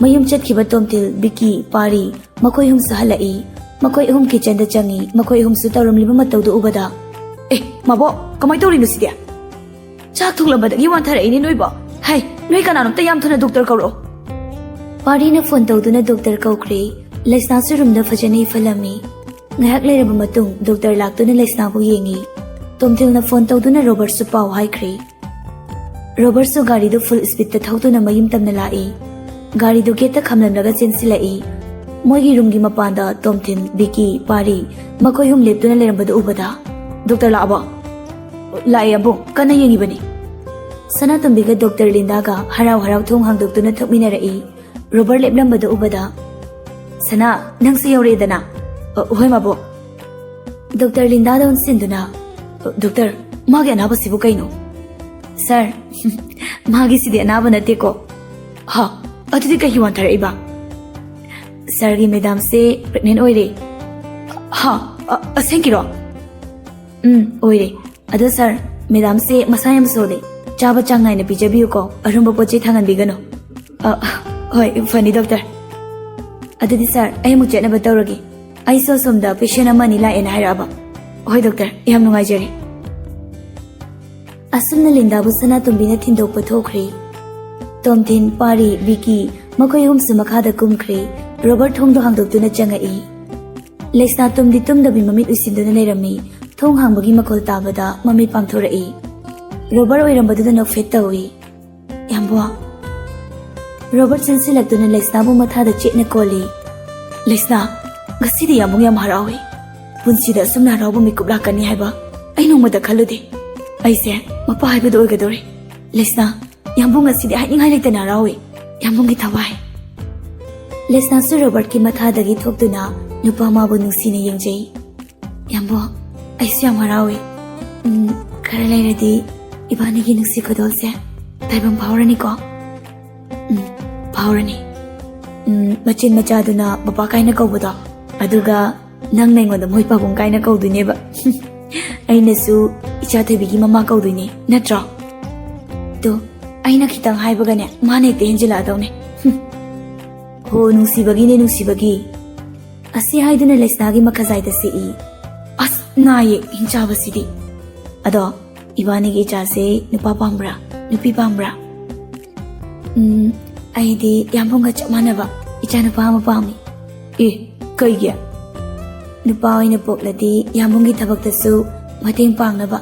ꯃꯌꯨꯝ ꯆꯠꯈꯤꯕ ꯇꯣꯝꯊꯤꯜ, ꯕꯤꯀꯤ, ꯄꯥꯔꯤ ꯃꯈꯣꯏ ꯑꯍꯨꯝꯁꯨ ꯍꯜꯂꯛꯏ꯫ ꯃꯈꯣꯏ ꯑꯍꯨꯝ ꯀꯤꯆꯟꯗ ꯆꯪꯉꯤ꯫ ꯃꯈꯣꯏ ꯑꯍꯨꯝꯁꯨ ꯇꯧꯔꯝꯂꯤꯕ ꯃꯇꯧꯗꯨ ꯎꯕꯗ, "ꯑꯦ, ꯃꯥꯕꯣꯛ, ꯀꯃꯥꯏ ꯇꯧꯔꯤꯅꯣ ꯁꯤꯗꯤ? ꯆꯥꯛ ꯊꯣꯡꯂꯝꯕꯗꯒꯤ ꯋꯥꯟꯊꯔꯛꯏꯅꯦ ꯅꯣꯏꯕꯣ꯫ ꯍꯩ, ꯅꯣꯏ ꯀꯅꯥꯅꯣꯝꯇ ꯌꯥꯝ ꯊꯨꯅ ꯗꯣꯛꯇꯔ ꯀꯧꯔꯛꯑꯣ꯫" ꯄꯥꯔꯤꯅ ꯐꯣꯟ ꯇꯧꯗꯨꯅ ꯗꯣꯛꯇꯔ ꯀꯧꯈ꯭ꯔꯦ꯫ ꯂꯩꯁꯅꯥꯁꯨ ꯔꯨꯝꯗ ꯐꯖꯅ ꯍꯤꯞꯍꯜꯂꯝꯃꯤ꯫ ꯉꯥꯏꯍꯥꯛ ꯂꯩꯔꯕ ꯃꯇꯨꯡ ꯗꯣꯛꯇꯔ ꯂꯥꯛꯇꯨꯅ ꯂꯩꯁꯅꯥꯕꯨ ꯌꯦꯡꯉꯤ꯫ ꯇꯣꯝꯊꯤꯜꯅ ꯐꯣꯟ ꯇꯧꯗꯨꯅ ꯔꯣꯕꯔꯠꯁꯨ ꯄꯥꯎ ꯍꯥꯏꯈ꯭ꯔꯦ꯫ ꯔꯣꯕꯔꯠꯁꯨ ꯒꯥꯔꯤꯗꯨ ꯐꯨꯜ ꯁ꯭ꯄꯤꯗꯇ ꯊꯧꯗꯨꯅ ꯃꯌꯨꯝ ꯇꯝꯅ ꯂꯥꯛꯏ꯫ ꯒꯥꯔꯤꯗꯨ ꯒꯦꯠꯇ ꯈꯥꯝꯂꯝꯂꯒ ꯆꯦꯟꯁꯤꯜꯂꯛꯏ꯫ ꯃꯣꯏꯒꯤ ꯔꯨꯝꯒꯤ ꯃꯄꯥꯟꯗ ꯇꯣꯝꯊꯤꯟ, ꯕꯤꯀꯤ, ꯄꯥꯔꯤ ꯃꯈꯣꯏ ꯑꯍꯨꯝ ꯂꯦꯞꯇꯨꯅ ꯂꯩꯔꯝꯕꯗꯨ ꯎꯕꯗ, "ꯗꯣꯛꯇꯔ ꯂꯥꯛꯑꯕꯣ?" ꯂꯥꯛꯑꯦ, ꯌꯥꯝꯕꯨꯡ, ꯀꯟꯅ ꯌꯦꯡꯉꯤꯕꯅꯤ꯫ ꯁꯅꯥꯇꯣꯝꯕꯤꯒ ꯗꯣꯛꯇꯔ ꯂꯤꯟꯗꯥꯒ ꯍꯔꯥꯎ ꯍꯔꯥꯎ ꯊꯣꯡ ꯍꯥꯡꯗꯣꯛꯇꯨꯅ ꯊꯣꯛꯃꯤꯟꯅꯔꯛꯏ꯫ ꯔꯣꯕꯔꯠ ꯂꯦꯞꯂꯝꯕꯗꯨ ꯎꯕꯗ, "ꯁꯅꯥ, ꯅꯪꯁꯨ ꯌꯧꯔꯛꯑꯦꯗꯅ?" "ꯑ, ꯍꯣꯏ, ꯃꯥꯕꯣꯛ꯫" ꯗꯣꯛꯇꯔ ꯂꯤꯟꯗꯥꯗ ꯑꯣꯟꯁꯤꯟꯗꯨꯅ, "ꯑ, ꯗꯣꯛꯇꯔ, ꯃꯥꯒꯤ ꯑꯅꯥꯕꯁꯤꯕꯨ ꯀꯩꯅꯣ?" "ꯁꯥꯔ, ꯃꯥꯒꯤꯁꯤꯗꯤ ꯑꯅꯥꯕ ꯅꯠꯇꯦꯀꯣ꯫" "ꯍꯥ? ꯑꯗꯨꯗꯤ ꯀꯩꯒꯤ ꯋꯥꯟꯊꯔꯛꯏꯕ?" "ꯁꯥꯔꯒꯤ ꯃꯦꯗꯥꯝꯁꯦ ꯄ꯭ꯔꯦꯒꯅꯦꯟ ꯑꯣꯏꯔꯦ꯫" "ꯍꯥ? ꯑ, ꯑꯁꯦꯡꯀꯤꯔꯣ?" "ꯎꯝ, ꯑꯣꯏꯔꯦ꯫ ꯑꯗꯣ ꯁꯥꯔ, ꯃꯦꯗꯥꯝꯁꯦ ꯃꯁꯥ ꯌꯥꯝ ꯁꯣꯜꯂꯤ꯫ ꯆꯥꯕ ꯆꯥꯡ ꯅꯥꯏꯅ ꯄꯤꯖꯕꯤꯌꯨꯀꯣ, ꯑꯔꯨꯝꯕ ꯄꯣꯠ ꯆꯩ ꯊꯥꯡꯍꯟꯕꯤꯒꯅꯨ꯫" "ꯑ, ꯍꯣꯏ, ꯐꯅꯤ ꯗꯣꯛꯇꯔ꯫ ꯑꯗꯨꯗꯤ ꯁꯥꯔ, ꯑꯩ ꯑꯃꯨꯛ ꯆꯠꯅꯕ ꯇꯧꯔꯒꯦ꯫ ꯑꯩꯁꯨ ꯑꯁꯣꯝꯗ ꯄꯦꯁꯦꯟ ꯑꯃ ꯑꯅꯤ ꯂꯥꯛꯑꯦꯅ ꯍꯥꯏꯔꯛꯑꯕ꯫" "ꯍꯣꯏ ꯗꯣꯛꯇꯔ, ꯌꯥꯝ ꯅꯨꯡꯉꯥꯏꯖꯔꯦ꯫" ꯑꯁꯨꯝꯅ ꯂꯤꯟꯗꯥꯕꯨ ꯁꯅꯥꯇꯣꯝꯕꯤꯅ ꯊꯤꯟꯗꯣꯛꯄ ꯊꯣꯛꯈ꯭ꯔꯦ꯫ ꯇꯣꯝꯊꯤꯟ, ꯄꯥꯔꯤ, ꯕꯤꯀꯤ, ꯃꯈꯣꯏ ꯑꯍꯨꯝꯁꯨ ꯃꯈꯥꯗ ꯀꯨꯝꯈ꯭ꯔꯦ꯫ ꯔꯣꯕꯔꯠ ꯊꯣꯡꯗꯣ ꯍꯥꯡꯗꯣꯛꯇꯨꯅ ꯆꯪꯉꯛꯏ꯫ ꯂꯩꯁꯅꯥ ꯇꯨꯝꯗꯤ ꯇꯨꯝꯗꯕꯤ ꯃꯃꯤꯠ ꯎꯏꯁꯤꯟꯗꯨꯅ ꯂꯩꯔꯝꯃꯤ꯫ ꯊꯣꯡ ꯍꯥꯡꯕꯒꯤ ꯃꯈꯣꯜ ꯇꯥꯕꯗ ꯃꯃꯤꯠ ꯄꯥꯡꯊꯣꯔꯛꯏ꯫ ꯔꯣꯕꯔꯠ ꯑꯣꯏꯔꯝꯕꯗꯨꯗ ꯅꯣꯛꯐꯦꯠ ꯇꯧꯏ꯫ "ꯌꯥꯝꯕꯣ꯫" ꯔꯣꯕꯔꯠ ꯆꯪꯁꯤꯜꯂꯛꯇꯨꯅ ꯂꯩꯁꯅꯥꯕꯨ ꯃꯊꯥꯗ ꯆꯦꯠꯅ ꯀꯣꯜꯂꯤ꯫ "ꯂꯩꯁꯅꯥ, ꯉꯁꯤꯗꯤ ꯌꯥꯝꯕꯨꯡ ꯌꯥꯝ ꯍꯔꯥꯎꯏ꯫ ꯄꯨꯟꯁꯤꯗ ꯑꯁꯨꯝꯅ ꯍꯔꯥꯎꯕ ꯃꯤꯀꯨꯞ ꯂꯥꯛꯀꯅꯤ ꯍꯥꯏꯕ ꯑꯩ ꯅꯣꯡꯃꯇ ꯈꯜꯂꯨꯗꯦ꯫ ꯑꯩꯁꯦ ꯃꯄꯥ ꯍꯥꯏꯕꯗꯨ ꯑꯣꯏꯒꯗꯧꯔꯦ꯫ ꯂꯩꯁꯅꯥ, ꯌꯥꯝꯕꯨꯡ ꯉꯁꯤꯗꯤ ꯍꯥꯏꯅꯤꯡꯉꯥꯏ ꯂꯩꯇꯅ ꯍꯔꯥꯎꯏ꯫ ꯌꯥꯝꯕꯨꯡꯒꯤ ꯊꯋꯥꯏ꯫" ꯂꯩꯁꯅꯥꯁꯨ ꯔꯣꯕꯔꯠꯀꯤ ꯃꯊꯥꯗꯒꯤ ꯊꯣꯛꯇꯨꯅ ꯅꯨꯄꯥ ꯑꯃꯕꯨ ꯅꯨꯡꯁꯤꯅ ꯌꯦꯡꯖꯩ꯫ "ꯌꯥꯝꯕꯨꯡ, ꯑꯩꯁꯨ ꯌꯥꯝ ꯍꯔꯥꯎꯏ꯫ ꯎꯝ, ꯈꯔ ꯂꯩꯔꯗꯤ ꯏꯕꯥꯅꯤꯒꯤ ꯅꯨꯡꯁꯤ ꯈꯨꯗꯣꯜꯁꯦ ꯇꯥꯏꯕꯪ ꯐꯥꯎꯔꯅꯤꯀꯣ?" "ꯎꯝ, ꯐꯥꯎꯔꯅꯤ꯫ ꯎꯝ, ꯃꯆꯤꯟ ꯃꯆꯥꯗꯨꯅ ꯄꯄꯥ ꯀꯥꯏꯅ ꯀꯧꯕꯗꯣ, ꯑꯗꯨꯒ ꯅꯪꯅ ꯑꯩꯉꯣꯟꯗ ꯃꯣꯏ ꯄꯥꯕꯨꯡ ꯀꯥꯏꯅ ꯀꯧꯗꯣꯏꯅꯦꯕ꯫ ꯑꯩꯅꯁꯨ ꯏꯆꯥ ꯊꯣꯏꯕꯤꯒꯤ ꯃꯃꯥ ꯀꯧꯗꯣꯏꯅꯦ, ꯅꯠꯇ꯭ꯔꯣ?" "ꯇꯣ, ꯑꯩꯅ ꯈꯤꯇꯪ ꯍꯥꯏꯕꯒꯅꯦ, ꯃꯥꯅ ꯍꯦꯛꯇ ꯍꯦꯟꯖꯤꯜꯂꯛꯑꯗꯧꯅꯦ꯫" "ꯍꯨꯝ꯫ ꯍꯣ, ꯅꯨꯡꯁꯤꯕꯒꯤꯅꯦ, ꯅꯨꯡꯁꯤꯕꯒꯤ꯫" ꯑꯁꯤ ꯍꯥꯏꯗꯨꯅ ꯂꯩꯁꯅꯥꯒꯤ ꯃꯈꯖꯥꯏꯗ ꯁꯤꯛꯏ꯫ "ꯑꯁ, ꯅꯥꯏꯌꯦ, ꯍꯤꯡꯆꯥꯕꯁꯤꯗꯤ꯫ ꯑꯗꯣ, ꯏꯕꯥꯅꯤꯒꯤ ꯏꯆꯥꯁꯦ ꯅꯨꯄꯥ ꯄꯥꯝꯕ꯭ꯔꯥ, ꯅꯨꯄꯤ ꯄꯥꯝꯕ꯭ꯔꯥ?" "ꯎꯝ, ꯑꯩꯗꯤ ꯌꯥꯝꯕꯨꯡꯒ ꯆꯞ ꯃꯥꯟꯅꯕ ꯏꯆꯥ ꯅꯨꯄꯥ ꯑꯃ ꯄꯥꯝꯃꯤ꯫" "ꯑꯦ, ꯀꯩꯒꯤ?" "ꯅꯨꯄꯥ ꯑꯣꯏꯅ ꯄꯣꯛꯂꯗꯤ ꯌꯥꯝꯕꯨꯡꯒꯤ ꯊꯕꯛꯇꯁꯨ ꯃꯇꯦꯡ ꯄꯥꯡꯅꯕ,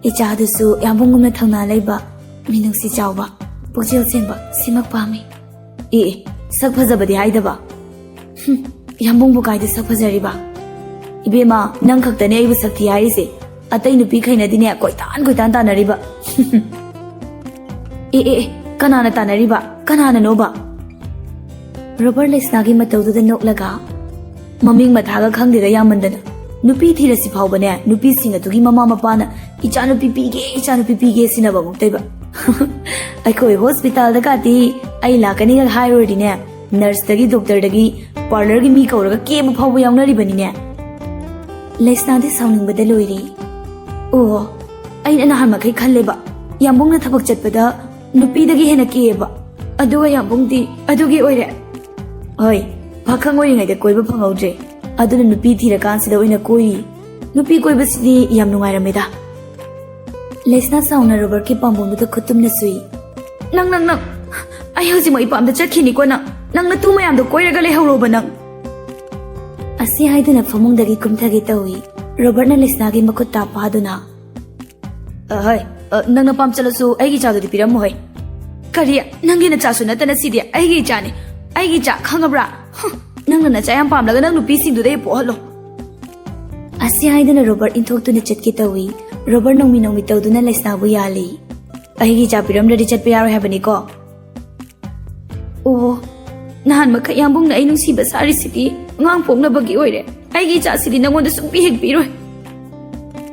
ꯏꯆꯥꯗꯨꯁꯨ ꯌꯥꯝꯕꯨꯡꯒꯨꯝꯅ ꯊꯧꯅꯥ ꯂꯩꯕ, ꯃꯤꯅꯨꯡꯁꯤ ꯆꯥꯎꯕ, ꯄꯨꯛꯆꯦꯜ ꯁꯦꯡꯕ, ꯁꯤꯃꯛ ꯄꯥꯝꯃꯤ꯫" "ꯑꯦ, ꯑꯦ, ꯁꯛ ꯐꯖꯕꯗꯤ ꯍꯥꯏꯗꯕ?" "ꯍꯨꯝ, ꯌꯥꯝꯕꯨꯡꯕꯨ ꯀꯥꯏꯗ ꯁꯛ ꯐꯖꯔꯤꯕ? ꯏꯕꯦꯝꯃ, ꯅꯪ ꯈꯛꯇꯅꯦ ꯑꯩꯕꯨ ꯁꯛ ꯊꯤ ꯍꯥꯏꯔꯤꯁꯦ꯫ ꯑꯇꯩ ꯅꯨꯄꯤꯈꯩꯅꯗꯤꯅꯦ ꯀꯣꯏꯇꯥꯟ ꯀꯣꯏꯇꯥꯟ ꯇꯥꯟꯅꯔꯤꯕ꯫ ꯑꯦ ꯑꯦ ꯑꯦ, ꯀꯅꯥꯅ ꯇꯥꯟꯅꯔꯤꯕ? ꯀꯅꯥꯅꯅꯣꯕ? ꯔꯣꯕꯔꯠ ꯂꯩꯁꯅꯥꯒꯤ ꯃꯇꯧꯗꯨꯗ ꯅꯣꯛꯂꯒ, ꯃꯃꯤꯡ ꯃꯊꯥꯒ ꯈꯪꯗꯦꯗ ꯌꯥꯝꯃꯟꯗꯅ꯫ ꯅꯨꯄꯤ ꯊꯤꯔꯁꯤ ꯐꯥꯎꯕꯅꯦ, ꯅꯨꯄꯤꯁꯤꯡ ꯑꯗꯨꯒꯤ ꯃꯃꯥ ꯃꯄꯥꯅ "ꯏꯆꯥꯅꯨꯄꯤ ꯄꯤꯒꯦ, ꯏꯆꯥꯅꯨꯄꯤ ꯄꯤꯒꯦ" ꯁꯤꯟꯅꯕ ꯑꯃꯨꯛꯇꯩꯕ꯫ ꯑꯩꯈꯣꯏ ꯍꯣꯁꯄꯤꯇꯥꯜꯗ ꯀꯥꯇꯤ ꯑꯩ ꯂꯥꯛꯀꯅꯤꯒ ꯍꯥꯏꯔꯨꯔꯗꯤꯅꯦ, ꯅꯔꯁꯇꯒꯤ, ꯗꯣꯛꯇꯔꯗꯒꯤ, ꯄꯥꯔꯂꯔꯒꯤ ꯃꯤ ꯀꯧꯔꯒ ꯀꯦꯕ ꯐꯥꯎꯕ ꯌꯥꯎꯅꯔꯤꯕꯅꯤꯅꯦ꯫ ꯂꯩꯁꯅꯥꯗꯤ ꯁꯥꯎꯅꯤꯡꯕꯗ ꯂꯣꯏꯔꯦ꯫ ꯑꯣ, ꯑꯩꯅ ꯅꯍꯥꯟ ꯃꯈꯩ ꯈꯜꯂꯦꯕ, ꯌꯥꯝꯕꯨꯡꯅ ꯊꯕꯛ ꯆꯠꯄꯗ ꯅꯨꯄꯤꯗꯒꯤ ꯍꯦꯟꯅ ꯀꯦꯑꯦꯕ꯫ ꯑꯗꯨꯒ ꯌꯥꯝꯕꯨꯡꯗꯤ ꯑꯗꯨꯒꯤ ꯑꯣꯏꯔꯦ꯫ ꯍꯣꯏ, ꯄꯥꯈꯪ ꯑꯣꯏꯔꯤꯉꯩꯗ ꯀꯣꯏꯕ ꯐꯪꯍꯧꯗ꯭ꯔꯦ, ꯑꯗꯨꯅ ꯅꯨꯄꯤ ꯊꯤꯔꯀꯥꯟꯁꯤꯗ ꯑꯣꯏꯅ ꯀꯣꯏꯔꯤ꯫ ꯅꯨꯄꯤ ꯀꯣꯏꯕꯁꯤꯗꯤ ꯌꯥꯝ ꯅꯨꯡꯉꯥꯏꯔꯝꯃꯦꯗ꯫ ꯂꯩꯁꯅꯥ ꯁꯥꯎꯅ ꯔꯣꯕꯔꯠꯀꯤ ꯄꯥꯝꯕꯣꯝꯗꯨꯗ ꯈꯨꯠꯇꯨꯝꯅ ꯁꯨꯏ꯫ "ꯅꯪ, ꯅꯪ, ꯅꯪ! ꯑꯩ ꯍꯧꯖꯤꯛꯃꯛ ꯏꯄꯥꯝꯗ ꯆꯠꯈꯤꯅꯤꯀꯣ ꯅꯪ! ꯅꯪ ꯅꯇꯨ ꯃꯌꯥꯝꯗꯣ ꯀꯣꯏꯔꯒ ꯂꯩꯍꯧꯔꯣꯕ ꯅꯪ!" ꯑꯁꯤ ꯍꯥꯏꯗꯨꯅ ꯐꯃꯨꯡꯗꯒꯤ ꯀꯨꯝꯊꯒꯦ ꯇꯧꯏ꯫ ꯔꯣꯕꯔꯠꯅ ꯂꯩꯁꯅꯥꯒꯤ ꯃꯈꯨꯠ ꯇꯥ ꯐꯥꯗꯨꯅ, "ꯑꯍꯣꯏ, ꯑ, ꯅꯪꯅ ꯄꯥꯝ ꯆꯠꯂꯁꯨ ꯑꯩꯒꯤ ꯏꯆꯥꯗꯨꯗꯤ ꯄꯤꯔꯝꯃꯣꯍꯦ꯫" "ꯀꯔꯤ? ꯅꯪꯒꯤ ꯅꯆꯥꯁꯨ ꯅꯠꯇꯅ ꯁꯤꯗꯤ ꯑꯩꯒꯤ ꯏꯆꯥꯅꯤ꯫ ꯑꯩꯒꯤ ꯏꯆꯥ ꯈꯪꯉꯕ꯭ꯔꯥ? ꯍꯨꯝ, ꯅꯪꯅ ꯅꯆꯥ ꯌꯥꯝ ꯄꯥꯝꯂꯒ ꯅꯪ ꯅꯨꯄꯤꯁꯤꯡꯗꯨꯗ ꯍꯦꯛ ꯄꯣꯛꯍꯜꯂꯣ꯫" ꯑꯁꯤ ꯍꯥꯏꯗꯨꯅ ꯔꯣꯕꯔꯠ ꯏꯟꯊꯣꯛꯇꯨꯅ ꯆꯠꯀꯦ ꯇꯧꯏ꯫ ꯔꯣꯕꯔꯠ ꯅꯣꯡꯃꯤ ꯅꯣꯡꯃꯤ ꯇꯧꯗꯨꯅ ꯂꯩꯁꯅꯥꯕꯨ ꯌꯥꯜꯂꯤ꯫ "ꯑꯩꯒꯤ ꯏꯆꯥ ꯄꯤꯔꯝꯗ꯭ꯔꯗꯤ ꯆꯠꯄ ꯌꯥꯔꯣꯏ ꯍꯥꯏꯕꯅꯤꯀꯣ?" "ꯑꯣ, ꯅꯍꯥꯟ ꯃꯈꯩ ꯌꯥꯝꯕꯨꯡꯅ ꯑꯩ ꯅꯨꯡꯁꯤꯕ ꯁꯥꯔꯤꯁꯤꯗꯤ ꯑꯉꯥꯡ ꯄꯣꯛꯅꯕꯒꯤ ꯑꯣꯏꯔꯦ꯫ ꯑꯩꯒꯤ ꯏꯆꯥꯁꯤꯗꯤ ꯅꯪꯉꯣꯟꯗ ꯁꯨꯡꯄꯤ ꯍꯦꯛ ꯄꯤꯔꯣꯏ꯫"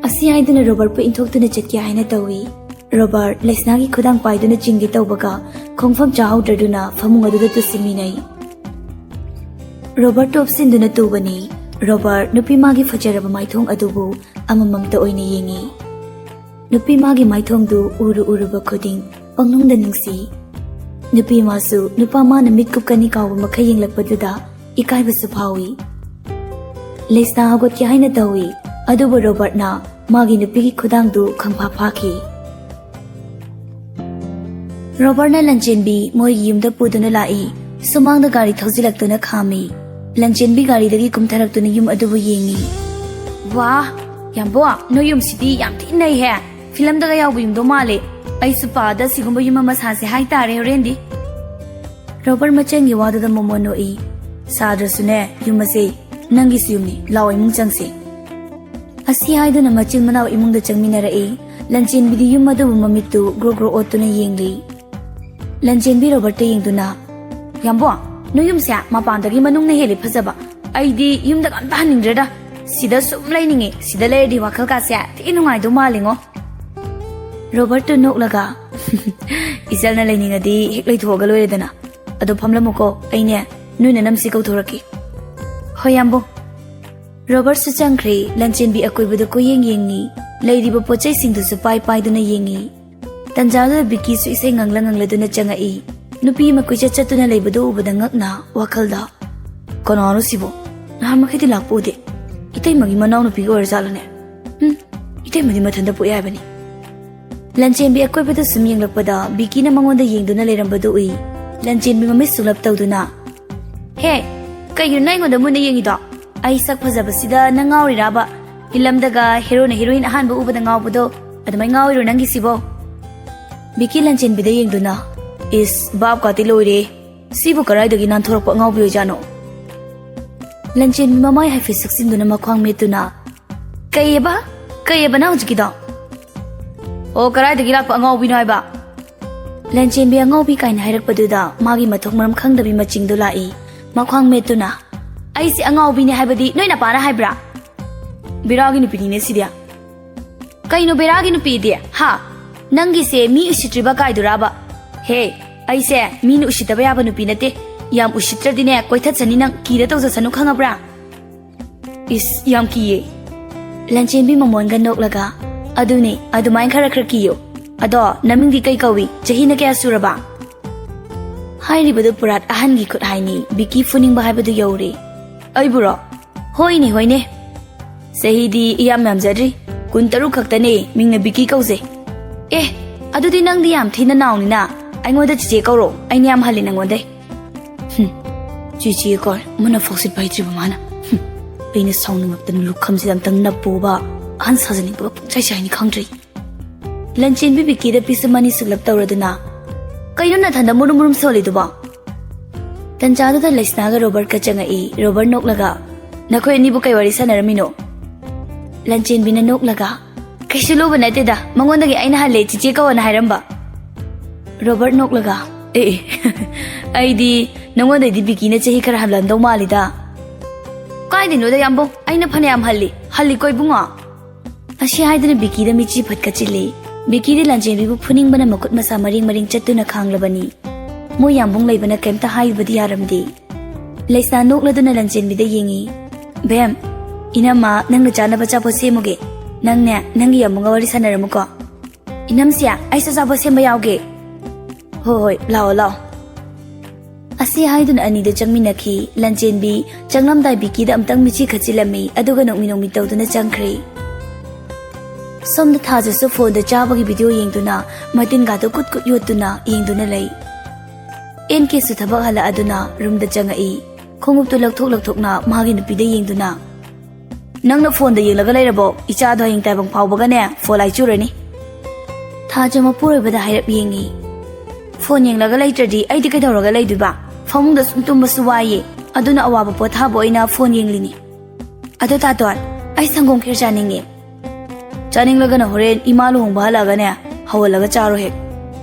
ꯑꯁꯤ ꯍꯥꯏꯗꯨꯅ ꯔꯣꯕꯔꯠꯄꯨ ꯏꯟꯊꯣꯛꯇꯨꯅ ꯆꯠꯀꯦ ꯍꯥꯏꯅ ꯇꯧꯏ꯫ ꯔꯣꯕꯔꯠ ꯂꯩꯁꯅꯥꯒꯤ ꯈꯨꯗꯥꯡ ꯄꯥꯏꯗꯨꯅ ꯆꯤꯡꯒꯦ ꯇꯧꯕꯒ ꯈꯣꯡꯐꯝ ꯆꯥꯍꯧꯗ꯭ꯔꯗꯨꯅ ꯐꯃꯨꯡ ꯑꯗꯨꯗ ꯇꯨꯁꯤꯟꯃꯤꯟꯅꯩ꯫ ꯔꯣꯕꯔꯠ ꯇꯣꯞꯁꯤꯟꯗꯨꯅ ꯇꯨꯕꯅꯤ꯫ ꯔꯣꯕꯔꯠ ꯅꯨꯄꯤ ꯃꯥꯒꯤ ꯐꯖꯔꯕ ꯃꯥꯏꯊꯣꯡ ꯑꯗꯨꯕꯨ ꯑꯃꯃꯝꯇ ꯑꯣꯏꯅ ꯌꯦꯡꯉꯤ꯫ ꯅꯨꯄꯤ ꯃꯥꯒꯤ ꯃꯥꯏꯊꯣꯡꯗꯨ ꯎꯔꯨ ꯎꯔꯨꯕ ꯈꯨꯗꯤꯡ ꯄꯪꯅꯨꯡꯗ ꯅꯨꯡꯁꯤ꯫ ꯅꯨꯄꯤ ꯃꯥꯁꯨ ꯅꯨꯄꯥ ꯃꯥꯅ ꯃꯤꯠ ꯀꯨꯞꯀꯅꯤ ꯀꯥꯎꯕ ꯃꯈꯩ ꯌꯦꯡꯂꯛꯄꯗꯨꯗ ꯏꯀꯥꯏꯕꯁꯨ ꯐꯥꯎꯏ꯫ ꯂꯤꯁꯅꯥ ꯍꯧꯒꯠꯀꯦ ꯍꯥꯏꯅ ꯇꯧꯏ, ꯑꯗꯨꯕꯨ ꯔꯣꯕꯔꯠꯅ ꯃꯥꯒꯤ ꯅꯨꯄꯤꯒꯤ ꯈꯨꯗꯥꯡꯗꯨ ꯈꯪꯐꯥ ꯐꯥꯈꯤ꯫ ꯔꯣꯕꯔꯠꯅ ꯂꯟꯆꯦꯟꯕꯤ ꯃꯣꯏꯒꯤ ꯌꯨꯝꯗ ꯄꯨꯗꯨꯅ ꯂꯥꯛꯏ꯫ ꯁꯨꯃꯥꯡꯗ ꯒꯥꯔꯤ ꯊꯧꯖꯤꯜꯂꯛꯇꯨꯅ ꯈꯥꯝꯃꯤ꯫ ꯂꯟꯆꯦꯟꯕꯤ ꯒꯥꯔꯤꯗꯒꯤ ꯀꯨꯝꯊꯔꯛꯇꯨꯅ ꯌꯨꯝ ꯑꯗꯨꯕꯨ ꯌꯦꯡꯉꯤ꯫ "ꯋꯥ, ꯌꯥꯝꯕꯣ, ꯅꯣꯏ ꯌꯨꯝꯁꯤꯗꯤ ꯌꯥꯝ ꯊꯤ ꯅꯩꯍꯦ꯫ ꯐꯤꯂꯝꯗꯒ ꯌꯥꯎꯕ ꯌꯨꯝꯗꯣ ꯃꯥꯜꯂꯦ꯫ ꯑꯩꯁꯨ ꯄꯥꯗ ꯁꯤꯒꯨꯝꯕ ꯌꯨꯝ ꯑꯃ ꯁꯥꯁꯦ ꯍꯥꯏꯇꯥꯔꯦ ꯍꯣꯔꯦꯟꯗꯤ꯫" ꯔꯣꯕꯔꯠ ꯃꯆꯟꯒꯤ ꯋꯥꯗꯨꯗ ꯃꯣꯃꯣꯟ ꯅꯣꯛꯏ꯫ "ꯁꯥꯗ꯭ꯔꯁꯨꯅꯦ, ꯌꯨꯝ ꯑꯁꯦ ꯅꯪꯒꯤꯁꯨ ꯌꯨꯝꯅꯤ꯫ ꯂꯥꯛꯑꯣ, ꯏꯃꯨꯡ ꯆꯪꯁꯦ꯫" ꯑꯁꯤ ꯍꯥꯏꯗꯨꯅ ꯃꯆꯤꯟ ꯃꯅꯥꯎ ꯏꯃꯨꯡꯗ ꯆꯪꯃꯤꯟꯅꯔꯛꯏ꯫ ꯂꯟꯆꯦꯟꯕꯤꯗꯤ ꯌꯨꯝ ꯑꯗꯨꯕꯨ ꯃꯃꯤꯠꯇꯨ ꯒ꯭ꯔꯣ ꯒ꯭ꯔꯣ ꯑꯣꯠꯇꯨꯅ ꯌꯦꯡꯂꯤ꯫ ꯂꯟꯆꯦꯟꯕꯤ ꯔꯣꯕꯔꯠꯇ ꯌꯦꯡꯗꯨꯅ, "ꯌꯥꯝꯕꯣ, ꯅꯣꯏ ꯌꯨꯝꯁꯦ ꯃꯄꯥꯟꯗꯒꯤ ꯃꯅꯨꯡꯅ ꯍꯦꯜꯂꯤ ꯐꯖꯕ꯫ ꯑꯩꯗꯤ ꯌꯨꯝꯗꯒ ꯑꯝꯇ ꯍꯟꯅꯤꯡꯗ꯭ꯔꯦꯗ꯫ ꯁꯤꯗ ꯁꯨꯝ ꯂꯩꯅꯤꯡꯉꯤ꯫ ꯁꯤꯗ ꯂꯩꯔꯗꯤ ꯋꯥꯈꯜ ꯀꯥꯁꯦ ꯊꯤ ꯅꯨꯡꯉꯥꯏꯗꯧ ꯃꯥꯜꯂꯤꯉꯣ꯫" ꯔꯣꯕꯔꯠꯇꯨ ꯅꯣꯛꯂꯒ, "ꯏꯆꯜꯅ ꯂꯩꯅꯤꯡꯉꯗꯤ ꯍꯦꯛ ꯂꯩꯊꯣꯛꯑꯒ ꯂꯣꯏꯔꯦꯗꯅ꯫ ꯑꯗꯣ ꯐꯝꯂꯝꯃꯨꯀꯣ, ꯑꯩꯅꯦ ꯅꯣꯏ ꯅꯅꯝꯁꯤ ꯀꯧꯊꯣꯔꯛꯀꯦ꯫" "ꯍꯣꯏ ꯌꯥꯝꯕꯨꯡ꯫" ꯔꯣꯕꯔꯠꯁꯨ ꯆꯪꯈ꯭ꯔꯦ꯫ ꯂꯟꯆꯦꯟꯕꯤ ꯑꯀꯣꯏꯕꯗ ꯀꯣꯏꯌꯦꯡ ꯌꯦꯡꯉꯤ꯫ ꯂꯩꯔꯤꯕ ꯄꯣꯠꯆꯩꯁꯤꯡꯗꯨꯁꯨ ꯄꯥꯏ ꯄꯥꯏꯗꯨꯅ ꯌꯦꯡꯉꯤ꯫ ꯇꯟꯖꯥꯗꯨꯗ ꯕꯤꯀꯤꯁꯨ ꯏꯁꯩ ꯉꯪꯂ ꯉꯪꯂꯗꯨꯅ ꯆꯪꯉꯛꯏ꯫ ꯅꯨꯄꯤ ꯑꯃ ꯀꯣꯏꯆꯠ ꯆꯠꯇꯨꯅ ꯂꯩꯕꯗꯨ ꯎꯕꯗ ꯉꯛꯅ ꯋꯥꯈꯜꯗ, "ꯀꯅꯥꯅꯣ ꯁꯤꯕꯣ? ꯅꯍꯥꯟ ꯃꯈꯩꯗꯤ ꯂꯥꯛꯄ ꯎꯗꯦ꯫ ꯏꯇꯩꯃꯒꯤ ꯃꯅꯥꯎꯅꯨꯄꯤꯒ ꯑꯣꯏꯔꯖꯥꯠꯂꯅꯦ? ꯍꯨꯝ, ꯏꯇꯩꯃꯗꯤ ꯃꯊꯟꯇ ꯄꯣꯛꯑꯦ ꯍꯥꯏꯕꯅꯤ꯫" ꯂꯟꯆꯦꯟꯕꯤ ꯑꯀꯣꯏꯕꯗ ꯁꯨꯝ ꯌꯦꯡꯂꯛꯄꯗ ꯕꯤꯀꯤꯅ ꯃꯉꯣꯟꯗ ꯌꯦꯡꯗꯨꯅ ꯂꯩꯔꯝꯕꯗꯨ ꯎꯏ꯫ ꯂꯟꯆꯦꯟꯕꯤ ꯃꯃꯤꯠ ꯁꯨꯡꯂꯞ ꯇꯧꯗꯨꯅ, "ꯍꯦ, ꯀꯩꯒꯤꯅꯣ ꯅꯪ ꯑꯩꯉꯣꯟꯗ ꯃꯨꯟꯅ ꯌꯦꯡꯉꯤꯗꯣ? ꯑꯩ ꯁꯛ ꯐꯖꯕꯁꯤꯗ ꯅꯪ ꯉꯥꯎꯔꯤꯔꯥꯕ? ꯐꯤꯂꯝꯗꯒ ꯍꯦꯔꯣꯅ ꯍꯦꯔꯣꯏꯟ ꯑꯍꯥꯟꯕ ꯎꯕꯗ ꯉꯥꯎꯕꯗꯣ, ꯑꯗꯨꯃꯥꯏ ꯉꯥꯎꯔꯤꯔꯣ ꯅꯪꯒꯤꯁꯤꯕꯣ?" ꯕꯤꯀꯤ ꯂꯟꯆꯦꯟꯕꯤꯗ ꯌꯦꯡꯗꯨꯅ, "ꯏꯁ, ꯚꯥꯞ ꯀꯥꯇꯤ ꯂꯣꯏꯔꯦ꯫ ꯁꯤꯕꯨ ꯀꯗꯥꯏꯗꯒꯤ ꯅꯥꯟꯊꯣꯔꯛꯄ ꯑꯉꯥꯎꯕꯤ ꯑꯣꯏꯖꯥꯠꯅꯣ?" ꯂꯟꯆꯦꯟꯕꯤ ꯃꯃꯥꯏ ꯍꯥꯏꯐꯦꯠ ꯁꯛꯆꯤꯟꯗꯨꯅ ꯃꯈ꯭ꯋꯥꯡ ꯃꯦꯠꯇꯨꯅ, "ꯀꯩꯑꯕ? ꯀꯩꯑꯕ ꯅꯪ ꯍꯧꯖꯤꯛꯀꯤꯗꯣ?" "ꯑꯣ, ꯀꯗꯥꯏꯗꯒꯤ ꯂꯥꯛꯄ ꯑꯉꯥꯎꯕꯤꯅꯣ ꯍꯥꯏꯕ?" ꯂꯟꯆꯦꯟꯕꯤ ꯑꯉꯥꯎꯕꯤ ꯀꯥꯏꯅ ꯍꯥꯏꯔꯛꯄꯗꯨꯗ ꯃꯥꯒꯤ ꯃꯊꯣꯡ ꯃꯔꯝ ꯈꯪꯗꯕꯤ ꯃꯆꯤꯡꯗꯣ ꯂꯥꯛꯏ꯫ ꯃꯈ꯭ꯋꯥꯡ ꯃꯦꯠꯇꯨꯅ, "ꯑꯩꯁꯦ ꯑꯉꯥꯎꯕꯤꯅꯦ ꯍꯥꯏꯕꯗꯤ ꯅꯣꯏ ꯅꯄꯥꯅ ꯍꯥꯏꯕ꯭ꯔꯥ?" "ꯕꯦꯔꯥꯒꯤ ꯅꯨꯄꯤꯅꯤꯅꯦ ꯁꯤꯗꯤ꯫" "ꯀꯩꯅꯣ ꯕꯦꯔꯥꯒꯤ ꯅꯨꯄꯤꯗꯤ? ꯍꯥ? ꯅꯪꯒꯤꯁꯦ ꯃꯤ ꯎꯁꯤꯠꯇ꯭ꯔꯤꯕ ꯀꯥꯏꯗꯨꯔꯥꯕ?" "ꯍꯦ, ꯑꯩꯁꯦ ꯃꯤꯅ ꯎꯁꯤꯠꯇꯕ ꯌꯥꯕ ꯅꯨꯄꯤ ꯅꯠꯇꯦ꯫ ꯌꯥꯝ ꯎꯁꯤꯠꯇ꯭ꯔꯗꯤꯅꯦ ꯀꯣꯏꯊꯠꯆꯅꯤ ꯅꯪ꯫ ꯀꯤꯔ ꯇꯧꯖꯁꯅꯨ, ꯈꯪꯉꯕ꯭ꯔꯥ?" "ꯏꯁ, ꯌꯥꯝ ꯀꯤꯌꯦ꯫" ꯂꯟꯆꯦꯟꯕꯤ ꯃꯃꯣꯟꯒ ꯅꯣꯛꯂꯒ, "ꯑꯗꯨꯅꯦ, ꯑꯗꯨꯃꯥꯏꯅ ꯈꯔ ꯈꯔ ꯀꯤꯌꯣ꯫ ꯑꯗꯣ ꯅꯃꯤꯡꯗꯤ ꯀꯩ ꯀꯧꯏ? ꯆꯍꯤꯅ ꯀꯌꯥ ꯁꯨꯔꯕ?" ꯍꯥꯏꯔꯤꯕꯗꯨ ꯄꯨꯔꯥꯠ ꯑꯍꯟꯒꯤ ꯈꯨꯠ ꯍꯥꯏꯅꯤ꯫ ꯕꯤꯀꯤ ꯐꯨꯅꯤꯡꯕ ꯍꯥꯏꯕꯗꯨ ꯌꯧꯔꯦ꯫ "ꯑꯩꯕꯨꯔꯣ?" "ꯍꯣꯏꯅꯦ, ꯍꯣꯏꯅꯦ꯫ ꯆꯍꯤꯗꯤ ꯏꯌꯥꯝ ꯌꯥꯝꯖꯗ꯭ꯔꯤ꯫ ꯀꯨꯟꯇꯔꯨꯛ ꯈꯛꯇꯅꯦ, ꯃꯤꯡꯅ ꯕꯤꯀꯤ ꯀꯧꯖꯩ꯫" "ꯑꯦ, ꯑꯗꯨꯗꯤ ꯅꯪꯗꯤ ꯌꯥꯝ ꯊꯤꯅ ꯅꯥꯎꯅꯤꯅ꯫ ꯑꯩꯉꯣꯟꯗ ꯆꯤꯆꯦ ꯀꯧꯔꯣ, ꯑꯩꯅ ꯌꯥꯝ ꯍꯜꯂꯤ ꯅꯪꯉꯣꯟꯗꯩ꯫" "ꯍꯨꯝ, ꯆꯤꯆꯦ ꯀꯧꯔꯦ, ꯃꯅꯝ ꯐꯥꯎ ꯁꯤꯠꯄ ꯍꯩꯇ꯭ꯔꯤꯕ ꯃꯥꯅ꯫ ꯍꯨꯝ, ꯑꯩꯅ ꯁꯥꯎꯅꯤꯡꯉꯛꯇꯅ ꯂꯨꯈꯝꯁꯤꯗ ꯑꯝꯇꯪ ꯅꯞꯄꯨꯕ, ꯑꯍꯟ ꯁꯥꯖꯅꯤꯡꯕꯒ ꯄꯨꯡꯆꯥꯏ ꯆꯥꯏꯅꯤ ꯈꯪꯗ꯭ꯔꯤ꯫" ꯂꯟꯆꯦꯟꯕꯤ ꯕꯤꯀꯤꯗ ꯄꯤꯁꯨꯝ ꯑꯅꯤ ꯁꯨꯡꯂꯞ ꯇꯧꯔꯗꯨꯅ, "ꯀꯩꯅꯣ ꯅꯊꯟꯗ ꯃꯨꯔꯨꯝ ꯃꯨꯔꯨꯝ ꯁꯣꯜꯂꯤꯗꯨꯕꯣ?" ꯇꯟꯖꯥꯗꯨꯗ ꯂꯩꯁꯅꯥꯒ ꯔꯣꯕꯔꯠꯀ ꯆꯪꯉꯛꯏ꯫ ꯔꯣꯕꯔꯠ ꯅꯣꯛꯂꯒ, "ꯅꯈꯣꯏ ꯑꯅꯤꯕꯨ ꯀꯩ ꯋꯥꯔꯤ ꯁꯥꯟꯅꯔꯝꯃꯤꯅꯣ?" ꯂꯟꯆꯦꯟꯕꯤꯅ ꯅꯣꯛꯂꯒ, "ꯀꯩꯁꯨ ꯂꯨꯕ ꯅꯠꯇꯦꯗ, ꯃꯉꯣꯟꯗꯒꯤ ꯑꯩꯅ ꯍꯜꯂꯦ ꯆꯤꯆꯦ ꯀꯧꯑꯣꯅ ꯍꯥꯏꯔꯝꯕ꯫" ꯔꯣꯕꯔꯠ ꯅꯣꯛꯂꯒ, "ꯑꯦ ꯑꯦ, ꯑꯩꯗꯤ ꯅꯉꯣꯟꯗꯩꯗꯤ ꯕꯤꯀꯤꯅ ꯆꯍꯤ ꯈꯔ ꯍꯜꯂꯝꯗꯧ ꯃꯥꯜꯂꯤꯗ꯫" "ꯀꯥꯏꯗꯩꯅꯣꯗ ꯌꯥꯝꯕꯨꯡ, ꯑꯩꯅ ꯐꯅꯌꯥꯝ ꯍꯜꯂꯤ, ꯍꯜꯂꯤꯀꯣ ꯏꯕꯨꯡꯉꯣ?" ꯑꯁꯤ ꯍꯥꯏꯗꯨꯅ ꯕꯤꯀꯤꯗ ꯃꯤꯠꯆꯤ ꯐꯠꯀꯠꯆꯤꯜꯂꯤ꯫ ꯕꯤꯀꯤꯗꯤ ꯂꯟꯆꯦꯟꯕꯤꯕꯨ ꯐꯨꯅꯤꯡꯕꯅ ꯃꯈꯨꯠ ꯃꯁꯥ ꯃꯔꯤꯡ ꯃꯔꯤꯡ ꯆꯠꯇꯨꯅ ꯈꯥꯡꯂꯕꯅꯤ꯫ ꯃꯣꯏ ꯌꯥꯝꯕꯨꯡ ꯂꯩꯕꯅ ꯀꯩꯝꯇ ꯍꯥꯏꯕꯗꯤ ꯌꯥꯔꯝꯗꯦ꯫ ꯂꯩꯁꯅꯥ ꯅꯣꯛꯂꯗꯨꯅ ꯂꯟꯆꯦꯟꯕꯤꯗ ꯌꯦꯡꯉꯤ꯫ "ꯕꯦꯝ, ꯏꯅꯝꯃ ꯅꯪꯅ ꯆꯥꯅꯕ ꯑꯆꯥꯄꯣꯠ ꯁꯦꯝꯃꯨꯒꯦ꯫ ꯅꯪꯅꯦ, ꯅꯪꯒꯤ ꯌꯥꯝꯕꯨꯡꯒ ꯋꯥꯔꯤ ꯁꯥꯟꯅꯔꯝꯃꯨꯀꯣ꯫" "ꯏꯅꯝꯁꯦ, ꯑꯩꯁꯨ ꯑꯆꯥꯄꯣꯠ ꯁꯦꯝꯕ ꯌꯥꯎꯒꯦ꯫" "ꯍꯣꯏ ꯍꯣꯏ, ꯂꯥꯛꯑꯣ ꯂꯥꯛꯑꯣ꯫" ꯑꯁꯤ ꯍꯥꯏꯗꯨꯅ ꯑꯅꯤꯗꯨ ꯆꯪꯃꯤꯟꯅꯈꯤ꯫ ꯂꯟꯆꯦꯟꯕꯤ ꯆꯪꯂꯝꯗꯥꯏ ꯕꯤꯀꯤꯗ ꯑꯃꯨꯛꯇꯪ ꯃꯤꯠꯆꯤ ꯈꯠꯆꯤꯜꯂꯝꯃꯤ, ꯑꯗꯨꯒ ꯅꯣꯛꯃꯤ ꯅꯣꯛꯃꯤ ꯇꯧꯗꯨꯅ ꯆꯪꯈ꯭ꯔꯦ꯫ ꯁꯣꯝꯗ ꯊꯥꯖꯁꯨ ꯐꯣꯟꯗ ꯆꯥꯕꯒꯤ ꯚꯤꯗꯤꯑꯣ ꯌꯦꯡꯗꯨꯅ ꯃꯇꯤꯟꯒꯥꯗꯨ ꯀꯨꯠ ꯀꯨꯠ ꯌꯣꯠꯇꯨꯅ ꯌꯦꯡꯗꯨꯅ ꯂꯩ꯫ ꯑꯦꯟ ꯀꯦꯁꯨ ꯊꯕꯛ ꯍꯜꯂꯛꯑꯗꯨꯅ ꯔꯨꯝꯗ ꯆꯪꯉꯛꯏ꯫ ꯈꯣꯡꯎꯞꯇꯨ ꯂꯧꯊꯣꯛ ꯂꯧꯊꯣꯛꯅ ꯃꯥꯒꯤ ꯅꯨꯄꯤꯗ ꯌꯦꯡꯗꯨꯅ, "ꯅꯪꯅ ꯐꯣꯟꯗ ꯌꯦꯡꯂꯒ ꯂꯩꯔꯕꯣ? ꯏꯆꯥꯗꯣ ꯍꯌꯦꯡ ꯇꯥꯏꯕꯪ ꯐꯥꯎꯕꯒꯅꯦ ꯐꯣꯟ ꯂꯥꯏ ꯆꯨꯔꯅꯤ꯫" ꯊꯥꯖ ꯃꯄꯨꯔꯣꯏꯕꯗ ꯍꯥꯏꯔꯞ ꯌꯦꯡꯉꯤ꯫ "ꯐꯣꯟ ꯌꯦꯡꯂꯒ ꯂꯩꯇ꯭ꯔꯗꯤ ꯑꯩꯗꯤ ꯀꯩꯗꯧꯔꯒ ꯂꯩꯗꯣꯏꯕ? ꯐꯃꯨꯡꯗ ꯁꯨꯝ ꯇꯨꯝꯕꯁꯨ ꯋꯥꯏꯌꯦ, ꯑꯗꯨꯅ ꯑꯋꯥꯕ ꯄꯣꯊꯥꯕ ꯑꯣꯏꯅ ꯐꯣꯟ ꯌꯦꯡꯂꯤꯅꯤ꯫ ꯑꯗꯣ ꯇꯥꯇꯣꯟ, ꯑꯩ ꯁꯪꯒꯣꯝ ꯈꯦꯔ ꯆꯥꯅꯤꯡꯉꯦ꯫" "ꯆꯥꯅꯤꯡꯂꯒꯅ ꯍꯣꯔꯦꯟ ꯏꯃꯥ ꯂꯨꯍꯣꯡꯕ ꯍꯜꯂꯛꯑꯒꯅꯦ ꯍꯧꯍꯜꯂꯒ ꯆꯥꯔꯣ ꯍꯦꯛ꯫"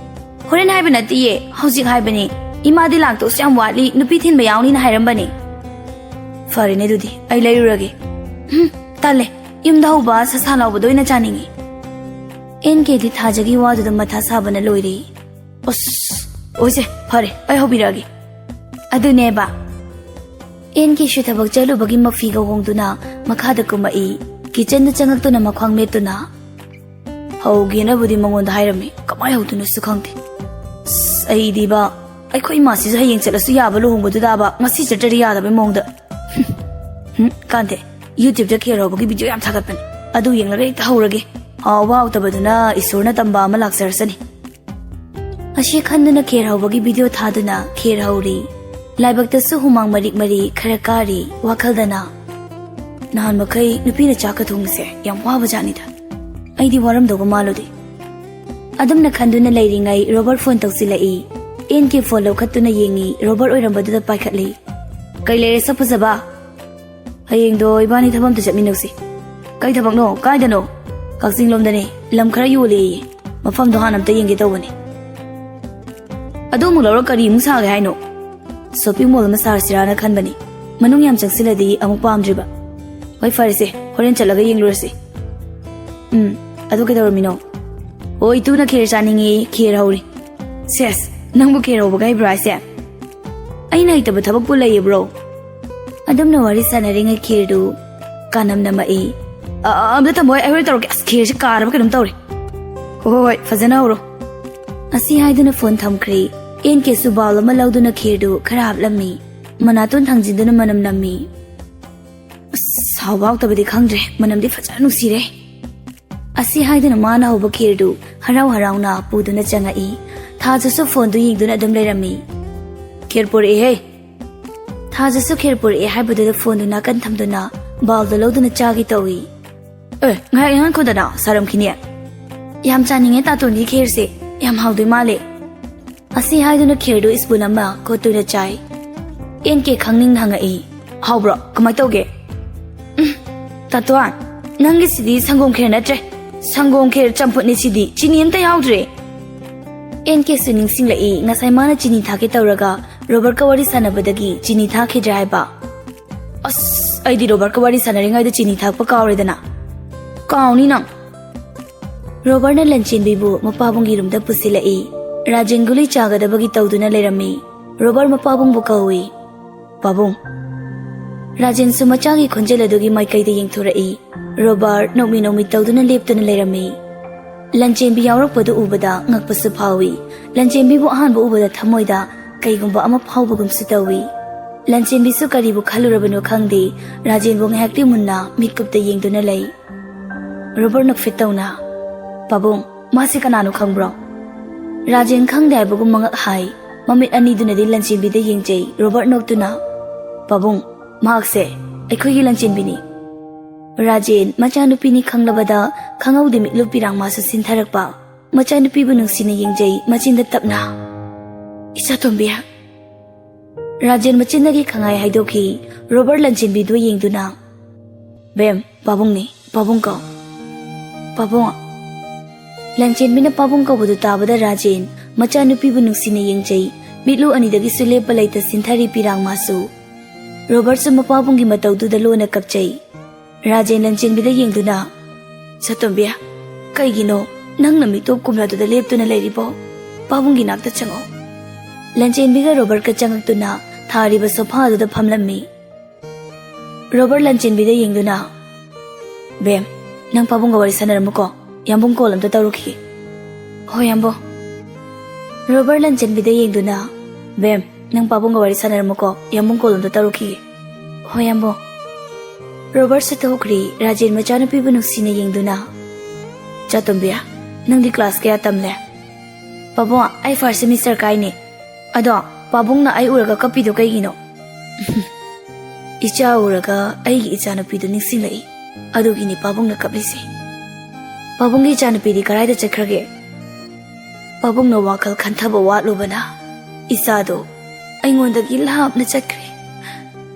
"ꯍꯣꯔꯦꯟ ꯍꯥꯏꯕ ꯅꯠꯇꯤꯌꯦ, ꯍꯧꯖꯤꯛ ꯍꯥꯏꯕꯅꯤ꯫ ꯏꯃꯥꯗꯤ ꯂꯥꯛꯇꯧꯁꯨ ꯌꯥꯝ ꯋꯥꯠꯂꯤ, ꯅꯨꯄꯤ ꯊꯤꯟꯕ ꯌꯥꯎꯅꯤꯅ ꯍꯥꯏꯔꯝꯕꯅꯤ꯫" "ꯐꯔꯦꯅꯦ, ꯑꯗꯨꯗꯤ ꯑꯩ ꯂꯩꯔꯨꯔꯒꯦ꯫" "ꯍꯨꯝ, ꯇꯜꯂꯦ, ꯌꯨꯝꯗ ꯍꯧꯕ ꯁꯥꯁꯥ ꯂꯥꯎꯕꯗꯣ ꯑꯣꯏꯅ ꯆꯥꯅꯤꯡꯉꯤ꯫" ꯑꯦꯟ ꯀꯦꯗꯤ ꯊꯥꯖꯒꯤ ꯋꯥꯗꯨꯗ ꯃꯊꯥ ꯁꯥꯕꯅ ꯂꯣꯏꯔꯦ꯫ "ꯑꯁ, ꯑꯣꯏꯁꯦ, ꯐꯔꯦ, ꯑꯩ ꯍꯧꯕꯤꯔꯛꯑꯒꯦ꯫" ꯑꯗꯨꯅꯦꯕ꯫ ꯑꯦꯟ ꯀꯦꯁꯨ ꯊꯕꯛ ꯆꯠꯂꯨꯕꯒꯤ ꯃꯐꯤꯒ ꯍꯣꯡꯗꯨꯅ ꯃꯈꯥꯗ ꯀꯨꯝꯃꯛꯏ꯫ ꯀꯤꯆꯟꯗ ꯆꯪꯉꯛꯇꯨꯅ ꯃꯈ꯭ꯋꯥꯡ ꯃꯦꯠꯇꯨꯅ, "ꯍꯧꯒꯦꯅꯕꯨꯗꯤ ꯃꯉꯣꯟꯗ ꯍꯥꯏꯔꯝꯃꯤ, ꯀꯃꯥꯏ ꯍꯧꯗꯣꯏꯅꯣꯁꯨ ꯈꯪꯗꯦ꯫ ꯑꯁ, ꯑꯩꯗꯤꯕ, ꯑꯩꯈꯣꯏ ꯏꯃꯥꯁꯤꯁꯨ ꯍꯌꯦꯡ ꯆꯠꯂꯁꯨ ꯌꯥꯕ ꯂꯨꯍꯣꯡꯕꯗꯨꯗꯕ ꯉꯁꯤ ꯆꯠꯇ꯭ꯔꯗꯤ ꯌꯥꯗꯕꯩ ꯃꯑꯣꯡꯗ꯫" ꯍꯨꯝ, ꯀꯥꯟꯗꯦ, YouTube-ꯇ ꯈꯦꯔ ꯍꯧꯕꯒꯤ ꯚꯤꯗꯤꯑꯣ ꯌꯥꯝ ꯊꯥꯒꯠꯄꯅꯦ, ꯑꯗꯨ ꯌꯦꯡꯂꯒ ꯍꯦꯛꯇ ꯍꯧꯔꯒꯦ꯫ ꯍꯥꯎꯕ ꯍꯥꯎꯇꯕꯗꯨꯅ ꯏꯁꯣꯔꯅ ꯇꯝꯕ ꯑꯃ ꯂꯥꯛꯆꯔꯁꯅꯤ꯫ ꯑꯁꯤ ꯈꯟꯗꯨꯅ ꯈꯦꯔ ꯍꯧꯕꯒꯤ ꯚꯤꯗꯤꯑꯣ ꯊꯥꯗꯨꯅ ꯈꯦꯔ ꯍꯧꯔꯤ꯫ ꯂꯥꯏꯕꯛꯇꯁꯨ ꯍꯨꯃꯥꯡ ꯃꯔꯤꯛ ꯃꯔꯤꯛ ꯈꯔ ꯀꯥꯔꯤ꯫ ꯋꯥꯈꯜꯗꯅ, "ꯅꯍꯥꯟ ꯃꯈꯩ ꯅꯨꯄꯤꯅ ꯆꯥꯛꯀ ꯊꯣꯡꯕꯁꯦ ꯌꯥꯝ ꯋꯥꯕ ꯖꯥꯠꯅꯤꯗ꯫ ꯑꯩꯗꯤ ꯋꯥꯔꯝꯗꯧꯒ ꯃꯥꯜꯂꯨꯗꯦ꯫" ꯑꯗꯨꯝꯅ ꯈꯟꯗꯨꯅ ꯂꯩꯔꯤꯉꯩ ꯔꯣꯕꯔꯠ ꯐꯣꯟ ꯇꯧꯁꯤꯜꯂꯛꯏ꯫ ꯑꯦꯟ ꯀꯦ ꯐꯣꯟ ꯂꯧꯈꯠꯇꯨꯅ ꯌꯦꯡꯉꯤ, ꯔꯣꯕꯔꯠ ꯑꯣꯏꯔꯝꯕꯗꯨꯗ ꯄꯥꯏꯈꯠꯂꯤ꯫ "ꯀꯩ ꯂꯩꯔꯦ ꯁꯛ ꯐꯖꯕ?" "ꯍꯌꯦꯡꯗꯣ ꯏꯕꯥꯅꯤ ꯊꯕꯛ ꯑꯝꯇ ꯆꯠꯃꯤꯟꯅꯧꯁꯤ꯫" "ꯀꯩ ꯊꯕꯛꯅꯣ? ꯀꯥꯏꯗꯅꯣ?" "ꯀꯛꯆꯤꯡ ꯂꯣꯝꯗꯅꯦ, ꯂꯝ ꯈꯔ ꯌꯣꯜꯂꯦꯌꯦ, ꯃꯐꯝꯗꯣ ꯍꯥꯟꯅ ꯑꯝꯇ ꯌꯦꯡꯒꯦ ꯇꯧꯕꯅꯦ꯫" "ꯑꯗꯨ ꯑꯃꯨꯛ ꯂꯧꯔ ꯀꯔꯤ ꯑꯃꯨꯛ ꯁꯥꯒꯦ ꯍꯥꯏꯅꯣ?" "ꯁꯣꯞꯄꯤꯡ ꯃꯣꯜ ꯑꯃ ꯁꯥꯔꯁꯤꯔꯥꯅ ꯈꯟꯕꯅꯤ, ꯃꯅꯨꯡ ꯌꯥꯝ ꯆꯪꯁꯤꯜꯂꯗꯤ ꯑꯃꯨꯛ ꯄꯥꯝꯗ꯭ꯔꯤꯕ꯫" "ꯍꯣꯏ, ꯐꯔꯦꯁꯦ, ꯍꯣꯔꯦꯟ ꯆꯠꯂꯒ ꯌꯦꯡꯂꯨꯔꯁꯤ꯫" "ꯎꯝ, ꯑꯗꯨ ꯀꯩꯗꯧꯔꯝꯃꯤꯅꯣ?" "ꯑꯣ, ꯏꯇꯨꯅ ꯈꯦꯔ ꯆꯥꯅꯤꯡꯉꯦ, ꯈꯦꯔ ꯍꯧꯔꯤ꯫" "ꯁꯦꯁ, ꯅꯪꯕꯨ ꯈꯦꯔ ꯍꯧꯕꯒ ꯍꯩꯕ꯭ꯔꯣ ꯍꯥꯏꯁꯦ? ꯑꯩꯅ ꯍꯩꯇꯕ ꯊꯕꯛꯄꯨ ꯂꯩꯌꯦꯕ꯭ꯔꯣ?" ꯑꯗꯨꯝꯅ ꯋꯥꯔꯤ ꯁꯥꯟꯅꯔꯤꯉꯩ ꯈꯦꯔꯗꯨ ꯀꯥꯅꯝ ꯅꯝꯃꯛꯏ꯫ "ꯑ, ꯑ, ꯑꯝꯇ ꯊꯝꯃꯣ, ꯑꯩ ꯍꯣꯔꯦꯟ ꯇꯧꯔꯛꯀꯦ꯫ ꯑꯁ, ꯈꯦꯔꯁꯦ ꯀꯥꯔꯕ ꯀꯩꯅꯣꯝ ꯇꯧꯔꯦ꯫ ꯍꯣꯏ, ꯍꯣꯏ, ꯍꯣꯏ, ꯐꯖꯅ ꯍꯧꯔꯣ꯫" ꯑꯁꯤ ꯍꯥꯏꯗꯨꯅ ꯐꯣꯟ ꯊꯝꯈ꯭ꯔꯦ꯫ ꯑꯦꯟ ꯀꯦꯁꯨ ꯕꯥꯎꯜ ꯑꯃ ꯂꯧꯗꯨꯅ ꯈꯦꯔꯗꯨ ꯈꯔ ꯍꯥꯞꯂꯝꯃꯤ꯫ ꯃꯅꯥꯇꯣꯟ ꯊꯥꯡꯖꯤꯟꯗꯨꯅ ꯃꯅꯝ ꯅꯝꯃꯤ꯫ "ꯑꯁ, ꯍꯥꯎꯕ ꯍꯥꯎꯇꯕꯗꯤ ꯈꯪꯗ꯭ꯔꯦ, ꯃꯅꯝꯗꯤ ꯐꯖꯅ ꯅꯨꯡꯁꯤꯔꯦ꯫" ꯑꯁꯤ ꯍꯥꯏꯗꯨꯅ ꯃꯥꯅ ꯍꯧꯕ ꯈꯦꯔꯗꯨ ꯍꯔꯥꯎ ꯍꯔꯥꯎꯅ ꯄꯨꯗꯨꯅ ꯆꯪꯉꯛꯏ꯫ ꯊꯥꯖꯁꯨ ꯐꯣꯟꯗꯨ ꯌꯦꯡꯗꯨꯅ ꯑꯗꯨꯝ ꯂꯩꯔꯝꯃꯤ꯫ "ꯈꯦꯔ ꯄꯨꯔꯛꯑꯦꯍꯦ!" ꯊꯥꯖꯁꯨ ꯈꯦꯔ ꯄꯨꯔꯛꯑꯦ ꯍꯥꯏꯕꯗꯨꯗ ꯐꯣꯟꯗꯨ ꯅꯥꯀꯟ ꯊꯝꯗꯨꯅ ꯕꯥꯎꯜꯗꯨ ꯂꯧꯗꯨꯅ ꯆꯥꯒꯦ ꯇꯧꯏ꯫ "ꯑꯦ, ꯉꯥꯏꯍꯥꯛ ꯏꯪꯍꯟꯈꯣꯗꯅ, ꯁꯥꯔꯝꯈꯤꯅꯤ꯫" "ꯌꯥꯝ ꯆꯥꯅꯤꯡꯉꯦ ꯇꯥꯇꯣꯟꯒꯤ ꯈꯦꯔꯁꯦ, ꯌꯥꯝ ꯍꯥꯎꯗꯣꯏ ꯃꯥꯜꯂꯦ꯫" ꯑꯁꯤ ꯍꯥꯏꯗꯨꯅ ꯈꯦꯔꯗꯨ ꯁ꯭ꯄꯨꯟ ꯑꯃ ꯀꯣꯠꯇꯨꯅ ꯆꯥꯏ꯫ ꯑꯦꯟ ꯀꯦ ꯈꯪꯅꯤꯡꯅ ꯍꯪꯉꯛꯏ꯫ "ꯍꯥꯎꯕ꯭ꯔꯣ? ꯀꯃꯥꯏ ꯇꯧꯒꯦ?" "ꯎꯝ, ꯇꯥꯇꯣꯟ, ꯅꯪꯒꯤꯁꯤꯗꯤ ꯁꯪꯒꯣꯝ ꯈꯦꯔ ꯅꯠꯇ꯭ꯔꯦ꯫ ꯁꯪꯒꯣꯝ ꯈꯦꯔ ꯆꯝꯐꯨꯠꯅꯤ ꯁꯤꯗꯤ, ꯆꯤꯅꯤ ꯑꯝꯇ ꯌꯥꯎꯗ꯭ꯔꯦ꯫" ꯑꯦꯟ ꯀꯦꯁꯨ ꯅꯤꯡꯁꯤꯡꯂꯛꯏ, ꯉꯁꯥꯏ ꯃꯥꯅ ꯆꯤꯅꯤ ꯊꯥꯛꯀꯦ ꯇꯧꯔꯒ ꯔꯣꯕꯔꯠꯀ ꯋꯥꯔꯤ ꯁꯥꯟꯅꯕꯗꯒꯤ ꯆꯤꯅꯤ ꯊꯥꯛꯈꯤꯗ꯭ꯔꯦ ꯍꯥꯏꯕ꯫ "ꯑꯁ, ꯑꯩꯗꯤ ꯔꯣꯕꯔꯠꯀ ꯋꯥꯔꯤ ꯁꯥꯟꯅꯔꯤꯉꯩꯗ ꯆꯤꯅꯤ ꯊꯥꯛꯄ ꯀꯥꯎꯔꯦꯗꯅ꯫" "ꯀꯥꯎꯅꯤ ꯅꯪ꯫" ꯔꯣꯕꯔꯠꯅ ꯂꯟꯆꯦꯟꯕꯤꯕꯨ ꯃꯄꯥꯕꯨꯡꯒꯤ ꯔꯨꯝꯗ ꯄꯨꯁꯤꯜꯂꯛꯏ꯫ ꯔꯥꯖꯦꯟ ꯒꯨꯂꯤ ꯆꯥꯒꯗꯕꯒꯤ ꯇꯧꯗꯨꯅ ꯂꯩꯔꯝꯃꯤ꯫ ꯔꯣꯕꯔꯠ ꯃꯄꯥꯕꯨꯡꯕꯨ ꯀꯧꯏ꯫ "ꯄꯥꯕꯨꯡ꯫" ꯔꯥꯖꯦꯟꯁꯨ ꯃꯆꯥꯒꯤ ꯈꯣꯟꯖꯦꯜ ꯑꯗꯨꯒꯤ ꯃꯥꯏꯀꯩꯗ ꯌꯦꯡꯊꯣꯔꯛꯏ꯫ ꯔꯣꯕꯔꯠ ꯅꯣꯛꯃꯤ ꯅꯣꯛꯃꯤ ꯇꯧꯗꯨꯅ ꯂꯦꯞꯇꯨꯅ ꯂꯩꯔꯝꯃꯤ꯫ ꯂꯟꯆꯦꯟꯕꯤ ꯌꯥꯎꯔꯛꯄꯗꯨ ꯎꯕꯗ ꯉꯛꯄꯁꯨ ꯐꯥꯎꯏ꯫ ꯂꯟꯆꯦꯟꯕꯤꯕꯨ ꯑꯍꯥꯟꯕ ꯎꯕꯗ ꯊꯃꯣꯏꯗ ꯀꯩꯒꯨꯝꯕ ꯑꯃ ꯐꯥꯎꯕꯒꯨꯝꯁꯨ ꯇꯧꯏ꯫ ꯂꯟꯆꯦꯟꯕꯤꯁꯨ ꯀꯔꯤꯕꯨ ꯈꯜꯂꯨꯔꯕꯅꯣ ꯈꯪꯗꯦ, ꯔꯥꯖꯦꯟꯕꯨ ꯉꯥꯏꯍꯥꯛꯇꯤ ꯃꯨꯟꯅ ꯃꯤꯠꯀꯨꯞꯇ ꯌꯦꯡꯗꯨꯅ ꯂꯩ꯫ ꯔꯣꯕꯔꯠ ꯅꯣꯛꯐꯦꯠ ꯇꯧꯅ, "ꯄꯥꯕꯨꯡ, ꯃꯥꯁꯤ ꯀꯅꯥꯅꯣ ꯈꯪꯕ꯭ꯔꯣ?" ꯔꯥꯖꯦꯟ ꯈꯪꯗꯦ ꯍꯥꯏꯕꯒꯨꯝ ꯃꯉꯛ ꯍꯥꯏ꯫ ꯃꯃꯤꯠ ꯑꯅꯤꯗꯨꯅꯗꯤ ꯂꯟꯆꯦꯟꯕꯤꯗ ꯌꯦꯡꯖꯩ꯫ ꯔꯣꯕꯔꯠ ꯅꯣꯛꯇꯨꯅ, "ꯄꯥꯕꯨꯡ, ꯃꯍꯥꯛꯁꯦ ꯑꯩꯈꯣꯏꯒꯤ ꯂꯟꯆꯦꯟꯕꯤꯅꯤ꯫" ꯔꯥꯖꯦꯟ ꯃꯆꯥꯅꯨꯄꯤꯅꯤ ꯈꯪꯂꯕꯗ ꯈꯪꯍꯧꯗꯦ ꯃꯤꯠꯂꯨ ꯄꯤꯔꯥꯡ ꯃꯥꯁꯨ ꯁꯤꯟꯊꯔꯛꯄ꯫ ꯃꯆꯥꯅꯨꯄꯤꯕꯨ ꯅꯨꯡꯁꯤꯅ ꯌꯦꯡꯖꯩ, ꯃꯆꯤꯟꯗ ꯇꯞꯅ, "ꯏꯆꯥꯇꯣꯝꯕꯤ꯫" ꯔꯥꯖꯦꯟ ꯃꯆꯤꯟꯗꯒꯤ ꯈꯪꯍꯥꯏ ꯍꯥꯏꯗꯣꯛꯈꯤ꯫ ꯔꯣꯕꯔꯠ ꯂꯟꯆꯦꯟꯕꯤꯗꯨ ꯌꯦꯡꯗꯨꯅ, "ꯕꯦꯝ, ꯄꯥꯕꯨꯡꯅꯤ, "ꯄꯥꯕꯨꯡ ꯀꯧ, ꯄꯥꯕꯨꯡ꯫" ꯂꯟꯆꯦꯟꯕꯤꯅ ꯄꯥꯕꯨꯡ ꯀꯧꯕꯗꯨ ꯇꯥꯕꯗ ꯔꯥꯖꯦꯟ ꯃꯆꯥꯅꯨꯄꯤꯕꯨ ꯅꯨꯡꯁꯤꯅ ꯌꯦꯡꯖꯩ꯫ ꯃꯤꯠꯂꯨ ꯑꯅꯤꯗꯒꯤꯁꯨ ꯂꯦꯞꯄ ꯂꯩꯇ ꯁꯤꯟꯊꯔꯤ ꯄꯤꯔꯥꯡꯃꯥꯁꯨ꯫ ꯔꯣꯕꯔꯠꯁꯨ ꯃꯄꯥꯕꯨꯡꯒꯤ ꯃꯇꯧꯗꯨꯗ ꯂꯣꯟꯅ ꯀꯞꯆꯩ꯫ ꯔꯥꯖꯦꯟ ꯂꯟꯆꯦꯟꯕꯤꯗ ꯌꯦꯡꯗꯨꯅ, "ꯆꯥꯇꯣꯝꯕꯤ, ꯀꯩꯒꯤꯅꯣ ꯅꯪꯅ ꯃꯤꯇꯣꯞ ꯀꯨꯝꯂꯥꯗꯨꯗ ꯂꯦꯞꯇꯨꯅ ꯂꯩꯔꯤꯕꯣ? ꯄꯥꯕꯨꯡꯒꯤ ꯅꯥꯛꯇ ꯆꯪꯉꯣ꯫" ꯂꯟꯆꯦꯟꯕꯤꯒ ꯔꯣꯕꯔꯠꯀ ꯆꯪꯉꯛꯇꯨꯅ ꯊꯥꯔꯤꯕ ꯁꯣꯐꯥ ꯑꯗꯨꯗ ꯐꯝꯂꯝꯃꯤ꯫ ꯔꯣꯕꯔꯠ ꯂꯟꯆꯦꯟꯕꯤꯗ ꯌꯦꯡꯗꯨꯅ, "ꯕꯦꯝ, ꯅꯪ ꯄꯥꯕꯨꯡꯒ ꯋꯥꯔꯤ ꯁꯥꯟꯅꯔꯝꯃꯨꯀꯣ, ꯌꯥꯝꯕꯨꯡ ꯀꯣꯜ ꯑꯝꯇ ꯇꯧꯔꯨꯈꯤꯒꯦ꯫" "ꯍꯣꯏ, ꯌꯥꯝꯕꯨꯡ꯫" ꯔꯣꯕꯔꯠ ꯂꯟꯆꯦꯟꯕꯤꯗ ꯌꯦꯡꯗꯨꯅ, "ꯕꯦꯝ, ꯅꯪ ꯄꯥꯕꯨꯡꯒ ꯋꯥꯔꯤ ꯁꯥꯟꯅꯔꯝꯃꯨꯀꯣ, ꯌꯥꯝꯕꯨꯡ ꯀꯣꯜ ꯑꯝꯇ ꯇꯧꯔꯨꯈꯤꯒꯦ꯫" "ꯍꯣꯏ, ꯌꯥꯝꯕꯨꯡ꯫" ꯔꯣꯕꯔꯠꯁꯨ ꯊꯣꯛꯈ꯭ꯔꯤ, ꯔꯥꯖꯦꯟ ꯃꯆꯥꯅꯨꯄꯤꯕꯨ ꯅꯨꯡꯁꯤꯅ ꯌꯦꯡꯗꯨꯅ꯫ "ꯆꯥꯇꯣꯝꯕꯤ, ꯅꯪꯗꯤ ꯀ꯭ꯂꯥꯁ ꯀꯌꯥ ꯇꯝꯂꯦ?" "ꯄꯥꯕꯨꯡ, ꯑꯩ ꯐꯥꯔꯁ ꯁꯦꯃꯤꯁꯇꯔ ꯀꯥꯏꯅꯦ꯫ ꯑꯗꯣ ꯄꯥꯕꯨꯡꯅ ꯑꯩ ꯎꯔꯒ ꯀꯞꯄꯤꯗꯣ ꯀꯩꯒꯤꯅꯣ?" "ꯏꯆꯥ ꯎꯔꯒ ꯑꯩꯒꯤ ꯏꯆꯥꯅꯨꯄꯤꯗꯨ ꯅꯤꯡꯁꯤꯡꯂꯛꯏ, ꯑꯗꯨꯒꯤꯅꯤ ꯄꯥꯕꯨꯡꯅ ꯀꯞꯂꯤꯁꯦ꯫" "ꯄꯥꯕꯨꯡꯒꯤ ꯏꯆꯥꯅꯨꯄꯤꯗꯤ ꯀꯗꯥꯏꯗ ꯆꯠꯈ꯭ꯔꯒꯦ?" "ꯄꯥꯕꯨꯡꯅ ꯋꯥꯈꯜ ꯈꯟꯊꯕ ꯋꯥꯠꯂꯨꯕꯅ ꯏꯆꯥꯗꯣ ꯑꯩꯉꯣꯟꯗꯒꯤ ꯂꯥꯞꯅ ꯆꯠꯈ꯭ꯔꯦ꯫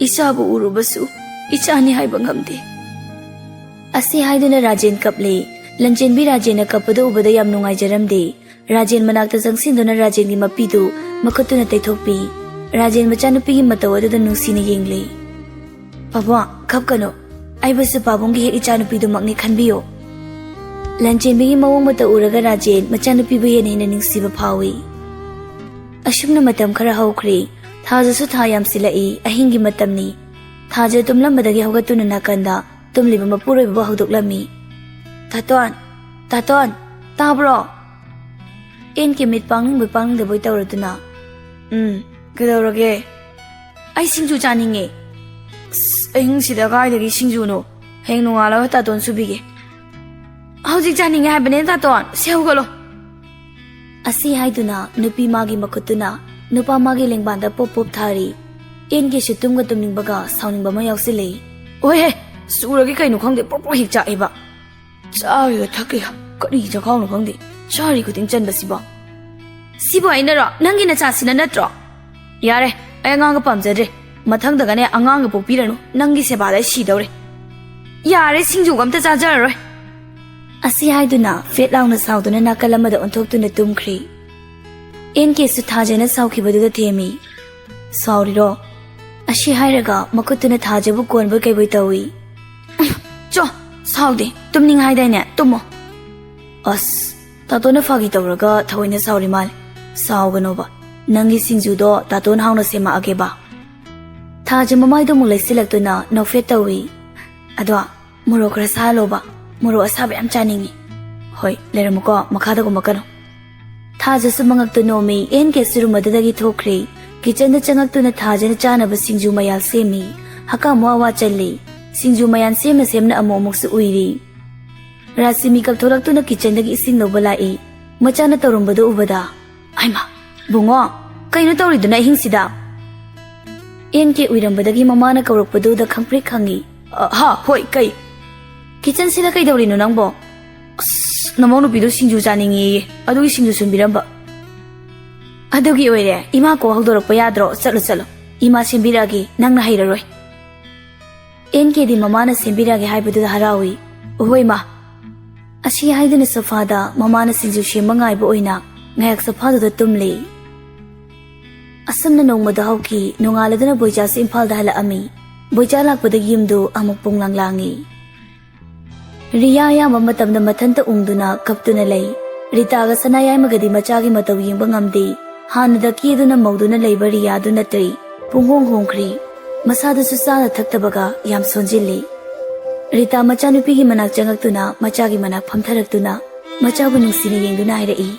ꯏꯆꯥꯕꯨ ꯎꯔꯨꯕꯁꯨ ꯏꯆꯥꯅꯤ ꯍꯥꯏꯕ ꯉꯝꯗꯦ꯫" ꯑꯁꯤ ꯍꯥꯏꯗꯨꯅ ꯔꯥꯖꯦꯟ ꯀꯞꯂꯦ꯫ ꯂꯟꯆꯦꯟꯕꯤ ꯔꯥꯖꯦꯟꯅ ꯀꯞꯄꯗ ꯎꯕꯗ ꯌꯥꯝ ꯅꯨꯡꯉꯥꯏꯖꯔꯝꯗꯦ꯫ ꯔꯥꯖꯦꯟ ꯃꯅꯥꯛꯇ ꯆꯪꯁꯤꯟꯗꯨꯅ ꯔꯥꯖꯦꯟꯒꯤ ꯃꯄꯤꯗꯨ ꯃꯈꯨꯠꯇꯨꯅ ꯇꯩꯊꯣꯛꯄꯤ꯫ ꯔꯥꯖꯦꯟ ꯃꯆꯥꯅꯨꯄꯤꯒꯤ ꯃꯇꯧ ꯑꯗꯨꯗ ꯅꯨꯡꯁꯤꯅ ꯌꯦꯡꯂꯤ꯫ "ꯄꯥꯕꯨꯡ, ꯀꯞꯀꯅꯨ꯫ ꯑꯩꯕꯨꯁꯨ ꯄꯥꯕꯨꯡꯒꯤ ꯍꯦꯛ ꯏꯆꯥꯅꯨꯄꯤꯗꯨꯃꯛꯅꯤ ꯈꯟꯕꯤꯌꯨ꯫" ꯂꯟꯆꯦꯟꯕꯤꯒꯤ ꯃꯑꯣꯡ ꯃꯇꯧ ꯎꯔꯒ ꯔꯥꯖꯦꯟ ꯃꯆꯥꯅꯨꯄꯤꯕꯨ ꯍꯦꯟꯅ ꯍꯦꯟꯅ ꯅꯨꯡꯁꯤꯕ ꯐꯥꯎꯏ꯫ ꯑꯁꯨꯝꯅ ꯃꯇꯝ ꯈꯔ ꯍꯧꯈ꯭ꯔꯦ꯫ ꯊꯥꯗꯁꯨ ꯊꯥ ꯌꯥꯝꯁꯤꯜꯂꯛꯏ, ꯑꯍꯤꯡꯒꯤ ꯃꯇꯝꯅꯤ꯫ ꯊꯥꯖ ꯇꯨꯝꯂꯝꯕꯗꯒꯤ ꯍꯧꯒꯠꯇꯨꯅ ꯅꯥꯀꯟꯗ ꯇꯨꯝꯂꯤꯕ ꯃꯄꯨꯔꯣꯏꯕꯕꯨ ꯍꯧꯗꯣꯛꯂꯝꯃꯤ꯫ "ꯇꯥꯇꯣꯟ, ꯇꯥꯇꯣꯟ, ꯇꯥꯕ꯭ꯔꯣ?" ꯑꯦꯟ ꯀꯦ ꯃꯤꯠ ꯄꯥꯡꯅꯤꯡꯕꯣꯏ ꯄꯥꯡꯅꯤꯡꯗꯕꯣꯏ ꯇꯧꯔꯗꯨꯅ, "ꯎꯝ, ꯀꯩꯗꯧꯔꯒꯦ?" "ꯑꯩ ꯁꯤꯡꯖꯨ ꯆꯥꯅꯤꯡꯉꯦ꯫" "ꯑꯁ, ꯑꯍꯤꯡꯁꯤꯗ ꯀꯥꯏꯗꯒꯤ ꯁꯤꯡꯖꯨꯅꯣ? ꯍꯌꯦꯡ ꯅꯣꯡꯉꯥꯜꯂꯒ ꯇꯥꯇꯣꯟ ꯁꯨꯕꯤꯒꯦ꯫" "ꯍꯧꯖꯤꯛ ꯆꯥꯅꯤꯡꯉꯦ ꯍꯥꯏꯕꯅꯦ ꯇꯥꯇꯣꯟ, ꯁꯦ ꯍꯧꯒꯠꯂꯣ꯫" ꯑꯁꯤ ꯍꯥꯏꯗꯨꯅ ꯅꯨꯄꯤ ꯃꯥꯒꯤ ꯃꯈꯨꯠꯇꯨꯅ ꯅꯨꯄꯥ ꯃꯥꯒꯤ ꯂꯦꯡꯕꯥꯟꯗ ꯄꯣꯞ ꯄꯣꯞ ꯊꯥꯔꯤ꯫ ꯑꯦꯟ ꯀꯦꯁꯨ ꯇꯨꯝꯒ ꯇꯨꯝꯅꯤꯡꯕꯒ ꯁꯥꯎꯅꯤꯡꯕ ꯑꯃ ꯌꯥꯎꯁꯤꯜꯂꯛꯏ꯫ "ꯑꯣꯏꯍꯦ, ꯆꯨꯔꯒꯦ ꯀꯩꯅꯣ ꯈꯪꯗꯦ, ꯄ꯭ꯔꯣꯛ ꯄ꯭ꯔꯣꯛ ꯍꯦꯛ ꯆꯥꯛꯑꯦꯕ꯫ ꯆꯥꯔꯤꯒ ꯊꯛꯂꯤꯒ ꯀꯔꯤ ꯆꯈꯥꯎꯅꯣ ꯈꯪꯗꯦ, ꯆꯥꯔꯤ ꯈꯨꯗꯤꯡ ꯆꯟꯕꯁꯤꯕꯣ꯫" "ꯁꯤꯕꯨ ꯑꯩꯅꯔꯣ? ꯅꯪꯒꯤ ꯅꯆꯥꯁꯤꯅ ꯅꯠꯇ꯭ꯔꯣ?" "ꯌꯥꯔꯦ, ꯑꯩ ꯑꯉꯥꯡꯒ ꯄꯥꯝꯖꯗ꯭ꯔꯦ꯫ ꯃꯊꯪꯗꯒꯅꯦ ꯑꯉꯥꯡꯒ ꯄꯣꯛꯄꯤꯔꯅꯨ, ꯅꯪꯒꯤ ꯁꯦꯕꯥꯗ ꯑꯩ ꯁꯤꯗꯧꯔꯦ꯫" "ꯌꯥꯔꯦ, ꯁꯤꯡꯖꯨꯒ ꯑꯝꯇ ꯆꯥꯖꯔꯔꯣꯏ"꯫ ꯑꯁꯤ ꯍꯥꯏꯗꯨꯅ ꯐꯦꯠ ꯂꯥꯎꯅ ꯁꯥꯎꯗꯨꯅ ꯅꯥꯀꯜ ꯑꯃꯗ ꯑꯣꯟꯊꯣꯛꯇꯨꯅ ꯇꯨꯝꯈ꯭ꯔꯤ꯫ ꯑꯦꯟ ꯀꯦꯁꯨ ꯊꯥꯖꯅ ꯁꯥꯎꯈꯤꯕꯗꯨꯗ ꯊꯦꯝꯃꯤ꯫ "ꯁꯥꯎꯔꯤꯔꯣ?" ꯑꯁꯤ ꯍꯥꯏꯔꯒ ꯃꯈꯨꯠꯇꯨꯅ ꯊꯥꯖꯕꯨ ꯀꯣꯟꯕꯣꯏ ꯀꯩꯕꯣꯏ ꯇꯧꯏ꯫ "ꯆꯣ, ꯁꯥꯎꯗꯦ, ꯇꯨꯝꯅꯤꯡ ꯍꯥꯏꯗꯥꯏꯅꯦ, ꯇꯨꯝꯃꯣ"꯫ "ꯑꯁ, ꯇꯥꯇꯣꯅ ꯐꯥꯒꯤ ꯇꯧꯔꯒ ꯊꯑꯣꯏꯅ ꯁꯥꯎꯔꯤ ꯃꯥꯜꯂꯦ꯫ ꯁꯥꯎꯒꯅꯣꯕ, ꯅꯪꯒꯤ ꯁꯤꯡꯖꯨꯗꯣ ꯇꯥꯇꯣꯅ ꯍꯥꯎꯅ ꯁꯦꯝꯃꯛꯑꯒꯦꯕ"꯫ ꯊꯥꯖ ꯃꯃꯥꯏꯗꯣ ꯑꯃꯨꯛ ꯂꯩꯁꯤꯜꯂꯛꯇꯨꯅ ꯅꯣꯛꯐꯦꯠ ꯇꯧꯏ꯫ "ꯑꯗꯣ ꯃꯣꯔꯣꯛ ꯈꯔ ꯁꯥꯍꯜꯂꯣꯕ, ꯃꯣꯔꯣꯛ ꯑꯁꯥꯕ ꯌꯥꯝ ꯆꯥꯅꯤꯡꯉꯤ"꯫ "ꯍꯣꯏ, ꯂꯩꯔꯝꯃꯨꯀꯣ, ꯃꯈꯥꯗ ꯀꯨꯝꯃꯛꯀꯅꯨ"꯫ ꯊꯥꯖꯁꯨ ꯃꯉꯛꯇꯨ ꯅꯣꯝꯃꯤ꯫ ꯑꯦꯟ ꯀꯦꯁꯨ ꯔꯨꯝ ꯑꯗꯨꯗꯒꯤ ꯊꯣꯛꯈ꯭ꯔꯦ꯫ ꯀꯤꯆꯟꯗ ꯆꯪꯉꯛꯇꯨꯅ ꯊꯥꯖꯅ ꯆꯥꯅꯕ ꯁꯤꯡꯖꯨ ꯃꯌꯥꯜ ꯁꯦꯝꯃꯤ꯫ ꯍꯀꯥꯝ ꯋꯥ ꯋꯥ ꯆꯜꯂꯤ꯫ ꯁꯤꯡꯖꯨ ꯃꯌꯥꯜ ꯁꯦꯝꯅ ꯁꯦꯝꯅ ꯑꯃꯨꯛ ꯑꯃꯨꯛꯁꯨ ꯎꯏꯔꯤ꯫ ꯔꯥꯁꯤ ꯃꯤꯀꯞ ꯊꯣꯛꯂꯛꯇꯨꯅ ꯀꯤꯆꯟꯗꯒꯤ ꯏꯁꯤꯡ ꯂꯧꯕ ꯂꯥꯛꯏ꯫ ꯃꯆꯥꯅ ꯇꯧꯔꯝꯕꯗꯨ ꯎꯕꯗ, "ꯍꯩꯃꯥ, ꯕꯨꯡꯉꯣ, ꯀꯩꯅꯣ ꯇꯧꯔꯤꯗꯨꯅ ꯑꯍꯤꯡꯁꯤꯗ?" ꯑꯦꯟ ꯀꯦ ꯎꯏꯔꯝꯕꯗꯒꯤ ꯃꯃꯥꯅ ꯀꯧꯔꯛꯄꯗꯨꯗ ꯈꯪꯄ꯭ꯔꯤꯛ ꯈꯪꯉꯤ꯫ "ꯑ, ꯍꯥ, ꯍꯣꯏ, ꯀꯩ?" "ꯀꯤꯆꯟꯁꯤꯗ ꯀꯩꯗꯧꯔꯤꯅꯣ ꯅꯪꯕꯣ?" "ꯑꯁ, ꯅꯃꯧ ꯅꯨꯄꯤꯗꯣ ꯁꯤꯡꯖꯨ ꯆꯥꯅꯤꯡꯉꯦꯌꯦ, ꯑꯗꯨꯒꯤ ꯁꯤꯡꯖꯨ ꯁꯨꯟꯕꯤꯔꯝꯕ"꯫ "ꯑꯗꯨꯒꯤ ꯑꯣꯏꯔꯦ, ꯏꯃꯥ ꯀꯣꯛ ꯍꯧꯗꯣꯔꯛꯄ ꯌꯥꯗ꯭ꯔꯣ? ꯆꯠꯂꯣ, ꯆꯠꯂꯣ, ꯏꯃꯥ ꯁꯦꯝꯕꯤꯔꯛꯑꯒꯦ, ꯅꯪꯅ ꯍꯩꯔꯔꯣꯏ"꯫ ꯑꯦꯟ ꯀꯦꯗꯤ ꯃꯃꯥꯅ ꯁꯦꯝꯕꯤꯔꯛꯑꯒꯦ ꯍꯥꯏꯕꯗꯨꯗ ꯍꯔꯥꯎꯏ꯫ "ꯍꯣꯏ, ꯃꯥ"꯫ ꯑꯁꯤ ꯍꯥꯏꯗꯨꯅ ꯁꯣꯐꯥꯗ ꯃꯃꯥꯅ ꯁꯤꯡꯖꯨ ꯁꯦꯝꯕ ꯉꯥꯏꯕ ꯑꯣꯏꯅ ꯉꯥꯏꯍꯥꯛ ꯁꯣꯐꯥꯗꯨꯗ ꯇꯨꯝꯂꯤ꯫ ꯑꯁꯨꯝꯅ ꯅꯣꯡꯃꯗꯨ ꯍꯧꯈꯤ꯫ ꯅꯣꯡꯉꯥꯜꯂꯗꯨꯅ ꯕꯣꯏꯆꯥꯁꯨ ꯏꯝꯐꯥꯜꯗ ꯍꯜꯂꯛꯑꯝꯃꯤ꯫ ꯕꯣꯏꯆꯥ ꯂꯥꯛꯄꯗꯒꯤ ꯌꯨꯝꯗꯨ ꯑꯃꯨꯛ ꯄꯨꯡꯂꯥꯡ ꯂꯥꯡꯉꯤ꯫ ꯔꯤꯌꯥ ꯑꯌꯥꯝꯕ ꯃꯇꯝꯗ ꯃꯊꯟꯇ ꯎꯪꯗꯨꯅ ꯀꯞꯇꯨꯅ ꯂꯩ꯫ ꯔꯤꯇꯥꯒ ꯁꯅꯥꯌꯥꯏꯃꯒꯗꯤ ꯃꯆꯥꯒꯤ ꯃꯇꯧ ꯌꯦꯡꯕ ꯉꯝꯗꯦ꯫ ꯍꯥꯟꯅꯗ ꯀꯦꯗꯨꯅ ꯃꯧꯗꯨꯅ ꯂꯩꯕ ꯔꯤꯌꯥꯗꯨ ꯅꯠꯇ꯭ꯔꯤ꯫ ꯄꯨꯡꯍꯣꯡ ꯍꯣꯡꯈ꯭ꯔꯤ꯫ ꯃꯁꯥꯗꯨꯁꯨ ꯆꯥꯅ ꯊꯛꯇꯕꯒ ꯌꯥꯝ ꯁꯣꯟꯖꯤꯜꯂꯤ꯫ ꯔꯤꯇꯥ ꯃꯆꯥꯅꯨꯄꯤꯒꯤ ꯃꯅꯥꯛ ꯆꯪꯉꯛꯇꯨꯅ ꯃꯆꯥꯒꯤ ꯃꯅꯥꯛ ꯐꯝꯊꯔꯛꯇꯨꯅ ꯃꯆꯥꯕꯨ ꯅꯨꯡꯁꯤꯅ ꯌꯦꯡꯗꯨꯅ ꯍꯥꯏꯔꯛꯏ,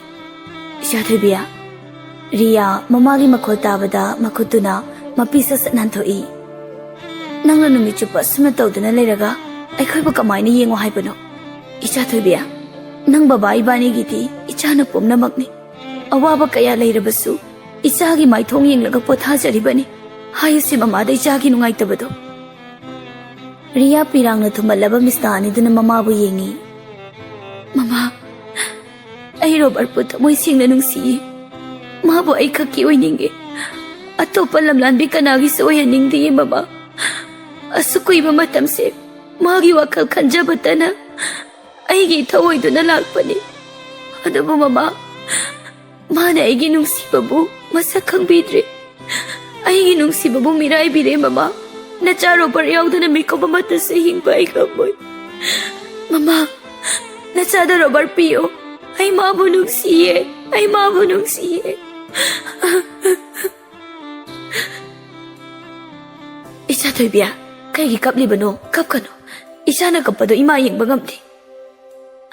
"ꯏꯆꯥ ꯊꯣꯏꯕꯤ"꯫ ꯔꯤꯌꯥ ꯃꯃꯥꯒꯤ ꯃꯈꯣꯜ ꯇꯥꯕꯗ ꯃꯈꯨꯠꯇꯨꯅ ꯃꯄꯤ ꯁꯠ ꯁꯠ ꯅꯥꯟꯊꯣꯛꯏ꯫ "ꯅꯪꯅ ꯅꯨꯃꯤꯠ ꯆꯨꯞꯄ ꯑꯁꯨꯝꯅ ꯇꯧꯗꯨꯅ ꯂꯩꯔꯒ ꯑꯩꯈꯣꯏꯕꯨ ꯀꯃꯥꯏꯅ ꯌꯦꯡꯉꯣ ꯍꯥꯏꯕꯅꯣ? ꯏꯆꯥ ꯊꯣꯏꯕꯤ, ꯅꯪ ꯕꯕꯥ ꯏꯕꯥꯅꯤꯒꯤꯗꯤ ꯏꯆꯥꯅ ꯄꯨꯝꯅꯃꯛꯅꯤ꯫ ꯑꯋꯥꯕ ꯀꯌꯥ ꯂꯩꯔꯕꯁꯨ ꯏꯆꯥꯒꯤ ꯃꯥꯏꯊꯣꯡ ꯌꯦꯡꯂꯒ ꯄꯣꯊꯥꯖꯔꯤꯕꯅꯤ꯫ ꯍꯥꯏꯁꯤ ꯃꯃꯥꯗ ꯏꯆꯥꯒꯤ ꯅꯨꯡꯉꯥꯏꯇꯕꯗꯣ"꯫ ꯔꯤꯌꯥ ꯄꯤꯔꯥꯡꯅ ꯊꯨꯝꯍꯜꯂꯕ ꯃꯤꯁꯅꯥ ꯑꯅꯤꯗꯨꯅ ꯃꯃꯥꯕꯨ ꯌꯦꯡꯉꯤ꯫ "ꯃꯃꯥ, ꯑꯩ ꯔꯣꯕꯔꯠꯄꯨ ꯊꯃꯣꯏ ꯁꯦꯡꯅ ꯅꯨꯡꯁꯤꯌꯦ꯫ ꯃꯥꯕꯨ ꯑꯩ ꯈꯛꯀꯤ ꯑꯣꯏꯅꯤꯡꯉꯦ꯫ ꯑꯇꯣꯞꯄ ꯂꯝꯂꯥꯟꯕꯤ ꯀꯅꯥꯒꯤꯁꯨ ꯑꯣꯏꯍꯟꯅꯤꯡꯗꯤꯌꯦ ꯃꯃꯥ꯫ ꯑꯁꯨꯛ ꯀꯨꯏꯕ ꯃꯇꯝꯁꯦ ꯃꯥꯒꯤ ꯋꯥꯈꯜ ꯈꯟꯖꯕꯇꯅ ꯑꯩꯒꯤ ꯏꯊꯧ ꯑꯣꯏꯗꯨꯅ ꯂꯥꯛꯄꯅꯤ꯫ ꯑꯗꯨꯕꯨ ꯃꯃꯥ, ꯃꯥꯅ ꯑꯩꯒꯤ ꯅꯨꯡꯁꯤꯕꯕꯨ ꯃꯁꯛ ꯈꯪꯕꯤꯗ꯭ꯔꯦ꯫ ꯑꯩꯒꯤ ꯅꯨꯡꯁꯤꯕꯕꯨ ꯃꯤꯔꯥꯏꯕꯤꯔꯦ ꯃꯃꯥ꯫ ꯅꯆꯥ ꯔꯣꯕꯔꯠ ꯌꯥꯎꯗꯅ ꯃꯤꯀꯨꯞ ꯑꯃꯠꯇꯁꯨ ꯍꯤꯡꯕ ꯑꯩ ꯉꯝꯃꯣꯏ꯫ ꯃꯃꯥ, ꯅꯆꯥꯗ ꯔꯣꯕꯔꯠ ꯄꯤꯌꯣ꯫ ꯑꯩ ꯃꯥꯕꯨ ꯅꯨꯡꯁꯤꯌꯦ꯫ ꯑꯩ ꯃꯥꯕꯨ ꯅꯨꯡꯁꯤꯌꯦ꯫ ꯏꯆꯥ ꯊꯣꯏꯕꯤ, ꯀꯩꯒꯤ ꯀꯞꯂꯤꯕꯅꯣ? ꯀꯞꯀꯅꯨ꯫ ꯏꯆꯥꯅ ꯀꯞꯄꯗꯣ ꯏꯃꯥ ꯌꯦꯡꯕ ꯉꯝꯗꯦ꯫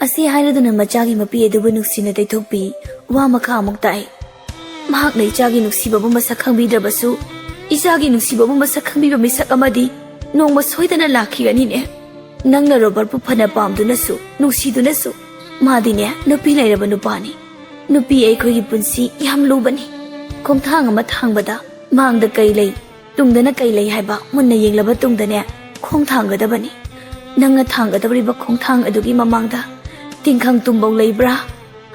ꯑꯁꯤ ꯍꯥꯏꯔꯗꯨꯅ ꯃꯆꯥꯒꯤ ꯃꯄꯤ ꯑꯗꯨꯕꯨ ꯅꯨꯡꯁꯤꯅ ꯇꯩꯊꯣꯛꯄꯤ꯫ ꯋꯥ ꯃꯈꯥ ꯑꯃꯨꯛ ꯇꯥꯛꯏ꯫ ꯃꯍꯥꯛꯅ ꯏꯆꯥꯒꯤ ꯅꯨꯡꯁꯤꯕꯕꯨ ꯃꯁꯛ ꯈꯪꯕꯤꯗ꯭ꯔꯕꯁꯨ, ꯏꯆꯥꯒꯤ ꯅꯨꯡꯁꯤꯕꯕꯨ ꯃꯁꯛ ꯈꯪꯕꯤꯕ ꯃꯤꯁꯛ ꯑꯃꯗꯤ ꯅꯣꯡꯃ ꯁꯣꯏꯗꯅ ꯂꯥꯛꯈꯤꯒꯅꯤꯅꯦ꯫ ꯅꯪꯅ ꯔꯣꯕꯔꯠꯄꯨ ꯐꯅ ꯄꯥꯝꯗꯨꯅꯁꯨ, ꯅꯨꯡꯁꯤꯗꯨꯅꯁꯨ, ꯃꯥꯗꯤꯅꯦ, ꯅꯨꯄꯤ ꯂꯩꯔꯕ ꯅꯨꯄꯥꯅꯤ꯫ ꯅꯨꯄꯤ ꯑꯩꯈꯣꯏꯒꯤ ꯄꯨꯟꯁꯤ ꯌꯥꯝ ꯂꯨꯕꯅꯤ꯫ ꯈꯣꯡꯊꯥꯡ ꯑꯃ ꯊꯥꯡꯕꯗ ꯃꯥꯡꯗ ꯀꯩ ꯂꯩ, ꯇꯨꯡꯗꯅ ꯀꯩ ꯂꯩ ꯍꯥꯏꯕ ꯃꯨꯟꯅ ꯌꯦꯡꯂꯕ ꯇꯨꯡꯗꯅꯦ ꯈꯣꯡ ꯊꯥꯡꯒꯗꯕꯅꯤ꯫ ꯅꯪꯅ ꯊꯥꯡꯒꯗꯧꯔꯤꯕ ꯈꯣꯡꯊꯥꯡ ꯑꯗꯨꯒꯤ ꯃꯃꯥꯡꯗ ꯇꯤꯡꯈꯪ ꯇꯨꯝꯕꯧ ꯂꯩꯕ꯭ꯔꯥ?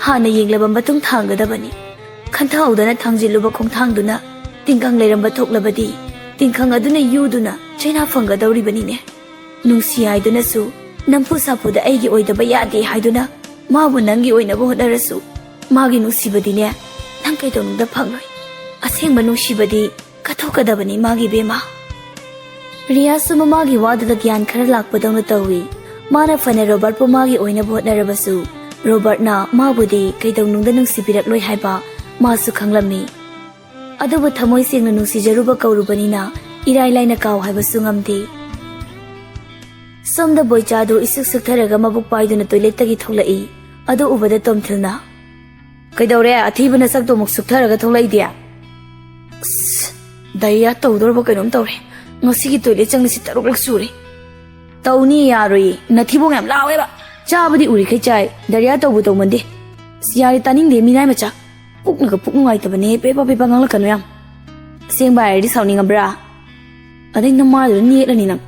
ꯍꯥꯟꯅ ꯌꯦꯡꯂꯕ ꯃꯇꯨꯡ ꯊꯥꯡꯒꯗꯕꯅꯤ꯫ ꯈꯟꯊꯍꯧꯗꯅ ꯊꯥꯡꯖꯤꯜꯂꯨꯕ ꯈꯣꯡꯊꯥꯡꯗꯨꯅ ꯇꯤꯡꯈꯪ ꯂꯩꯔꯝꯕ ꯊꯣꯛꯂꯕꯗꯤ, ꯇꯤꯡꯈꯪ ꯑꯗꯨꯅ ꯌꯨꯗꯨꯅ ꯆꯩꯅꯥ ꯐꯪꯒꯗꯧꯔꯤꯕꯅꯤꯅꯦ꯫ ꯅꯨꯡꯁꯤ ꯍꯥꯏꯗꯨꯅꯁꯨ, ꯅꯝꯐꯨ ꯁꯥꯐꯨꯗ ꯑꯩꯒꯤ ꯑꯣꯏꯗꯕ ꯌꯥꯗꯦ ꯍꯥꯏꯗꯨꯅ ꯃꯥꯕꯨ ꯅꯪꯒꯤ ꯑꯣꯏꯅꯕ ꯍꯣꯠꯅꯔꯁꯨ, ꯃꯥꯒꯤ ꯅꯨꯡꯁꯤꯕꯗꯤꯅꯦ, ꯅꯪ ꯀꯩꯗꯧꯅꯨꯡꯗ ꯐꯪꯂꯣꯏ꯫ ꯑꯁꯦꯡꯕ ꯅꯨꯡꯁꯤꯕꯗꯤ ꯀꯠꯊꯣꯛꯀꯗꯕꯅꯤ ꯃꯥꯒꯤ ꯏꯕꯦꯝꯃ꯫ ꯔꯤꯌꯥꯁꯨ ꯃꯃꯥꯒꯤ ꯋꯥꯗꯨꯗ ꯒ꯭ꯌꯥꯟ ꯈꯔ ꯂꯥꯛꯄꯗꯧꯅ ꯇꯧꯏ꯫ ꯃꯥꯅ ꯐꯅ ꯔꯣꯕꯔꯠꯄꯨ ꯃꯥꯒꯤ ꯑꯣꯏꯅꯕ ꯍꯣꯠꯅꯔꯕꯁꯨ, ꯔꯣꯕꯔꯠꯅ ꯃꯥꯕꯨꯗꯤ ꯀꯩꯗꯧꯅꯨꯡꯗ ꯅꯨꯡꯁꯤꯕꯤꯔꯛꯂꯣꯏ ꯍꯥꯏꯕ ꯃꯥꯁꯨ ꯈꯪꯂꯝꯃꯤ꯫ ꯑꯗꯨꯕꯨ ꯊꯃꯣꯏ ꯁꯦꯡꯅ ꯅꯨꯡꯁꯤꯖꯔꯨꯕ ꯀꯧꯔꯨꯕꯅꯤꯅ ꯏꯔꯥꯏ ꯂꯥꯏꯅ ꯀꯥꯎ ꯍꯥꯏꯕꯁꯨ ꯉꯝꯗꯦ꯫ ꯁꯣꯝꯗ ꯕꯣꯏꯆꯥꯗꯨ ꯏꯁꯨꯛ ꯁꯨꯛꯊꯔꯒ ꯃꯕꯨꯛ ꯄꯥꯏꯗꯨꯅ ꯇꯣꯏꯂꯦꯠꯇꯒꯤ ꯊꯣꯛꯂꯛꯏ꯫ ꯑꯗꯨ ꯎꯕꯗ ꯇꯣꯝꯊꯤꯜꯅ, "ꯀꯩꯗꯧꯔꯦ? ꯑꯊꯤꯕ ꯅꯁꯛꯇꯣ ꯑꯃꯨꯛ ꯁꯨꯛꯊꯔꯒ ꯊꯣꯛꯂꯛꯏꯗꯤ?" "ꯑꯁ, ꯗꯥꯏꯔꯤꯌꯥ ꯇꯧꯗꯧꯔꯕ ꯀꯩꯅꯣꯝ ꯇꯧꯔꯦ꯫ ꯉꯁꯤꯒꯤ ꯇꯣꯏꯂꯦꯠ ꯆꯪꯂꯤꯁꯤ ꯇꯔꯨꯛꯂꯛ ꯁꯨꯔꯦ꯫ ꯇꯧꯅꯤ, ꯌꯥꯔꯣꯏꯌꯦ꯫ ꯅꯊꯤꯕꯣꯡ ꯌꯥꯝ ꯂꯥꯎꯋꯦꯕ꯫ ꯆꯥꯕꯗꯤ ꯎꯔꯤꯈꯩ ꯆꯥꯏ, ꯗꯥꯏꯔꯤꯌꯥ ꯇꯧꯕꯨ ꯇꯧꯃꯟꯗꯦ꯫ ꯑꯁ, ꯌꯥꯔꯦ, ꯇꯥꯅꯤꯡꯗꯦ ꯃꯤꯅꯥꯏ ꯃꯆꯥ꯫ ꯄꯨꯛꯅꯒ ꯄꯨꯛ ꯅꯨꯡꯉꯥꯏꯇꯕꯅꯦ, ꯄꯦꯄꯥ ꯄꯦꯄꯥ ꯉꯥꯡꯂꯛꯀꯅꯨ ꯌꯥꯝ꯫ ꯑꯁꯦꯡꯕ ꯍꯥꯏꯔꯗꯤ ꯁꯥꯎꯅꯤꯡꯉꯕ꯭ꯔꯥ? ꯑꯗꯩ ꯅꯃꯥꯗꯨꯅ ꯅꯦꯠꯂꯅꯤ ꯅꯪ꯫"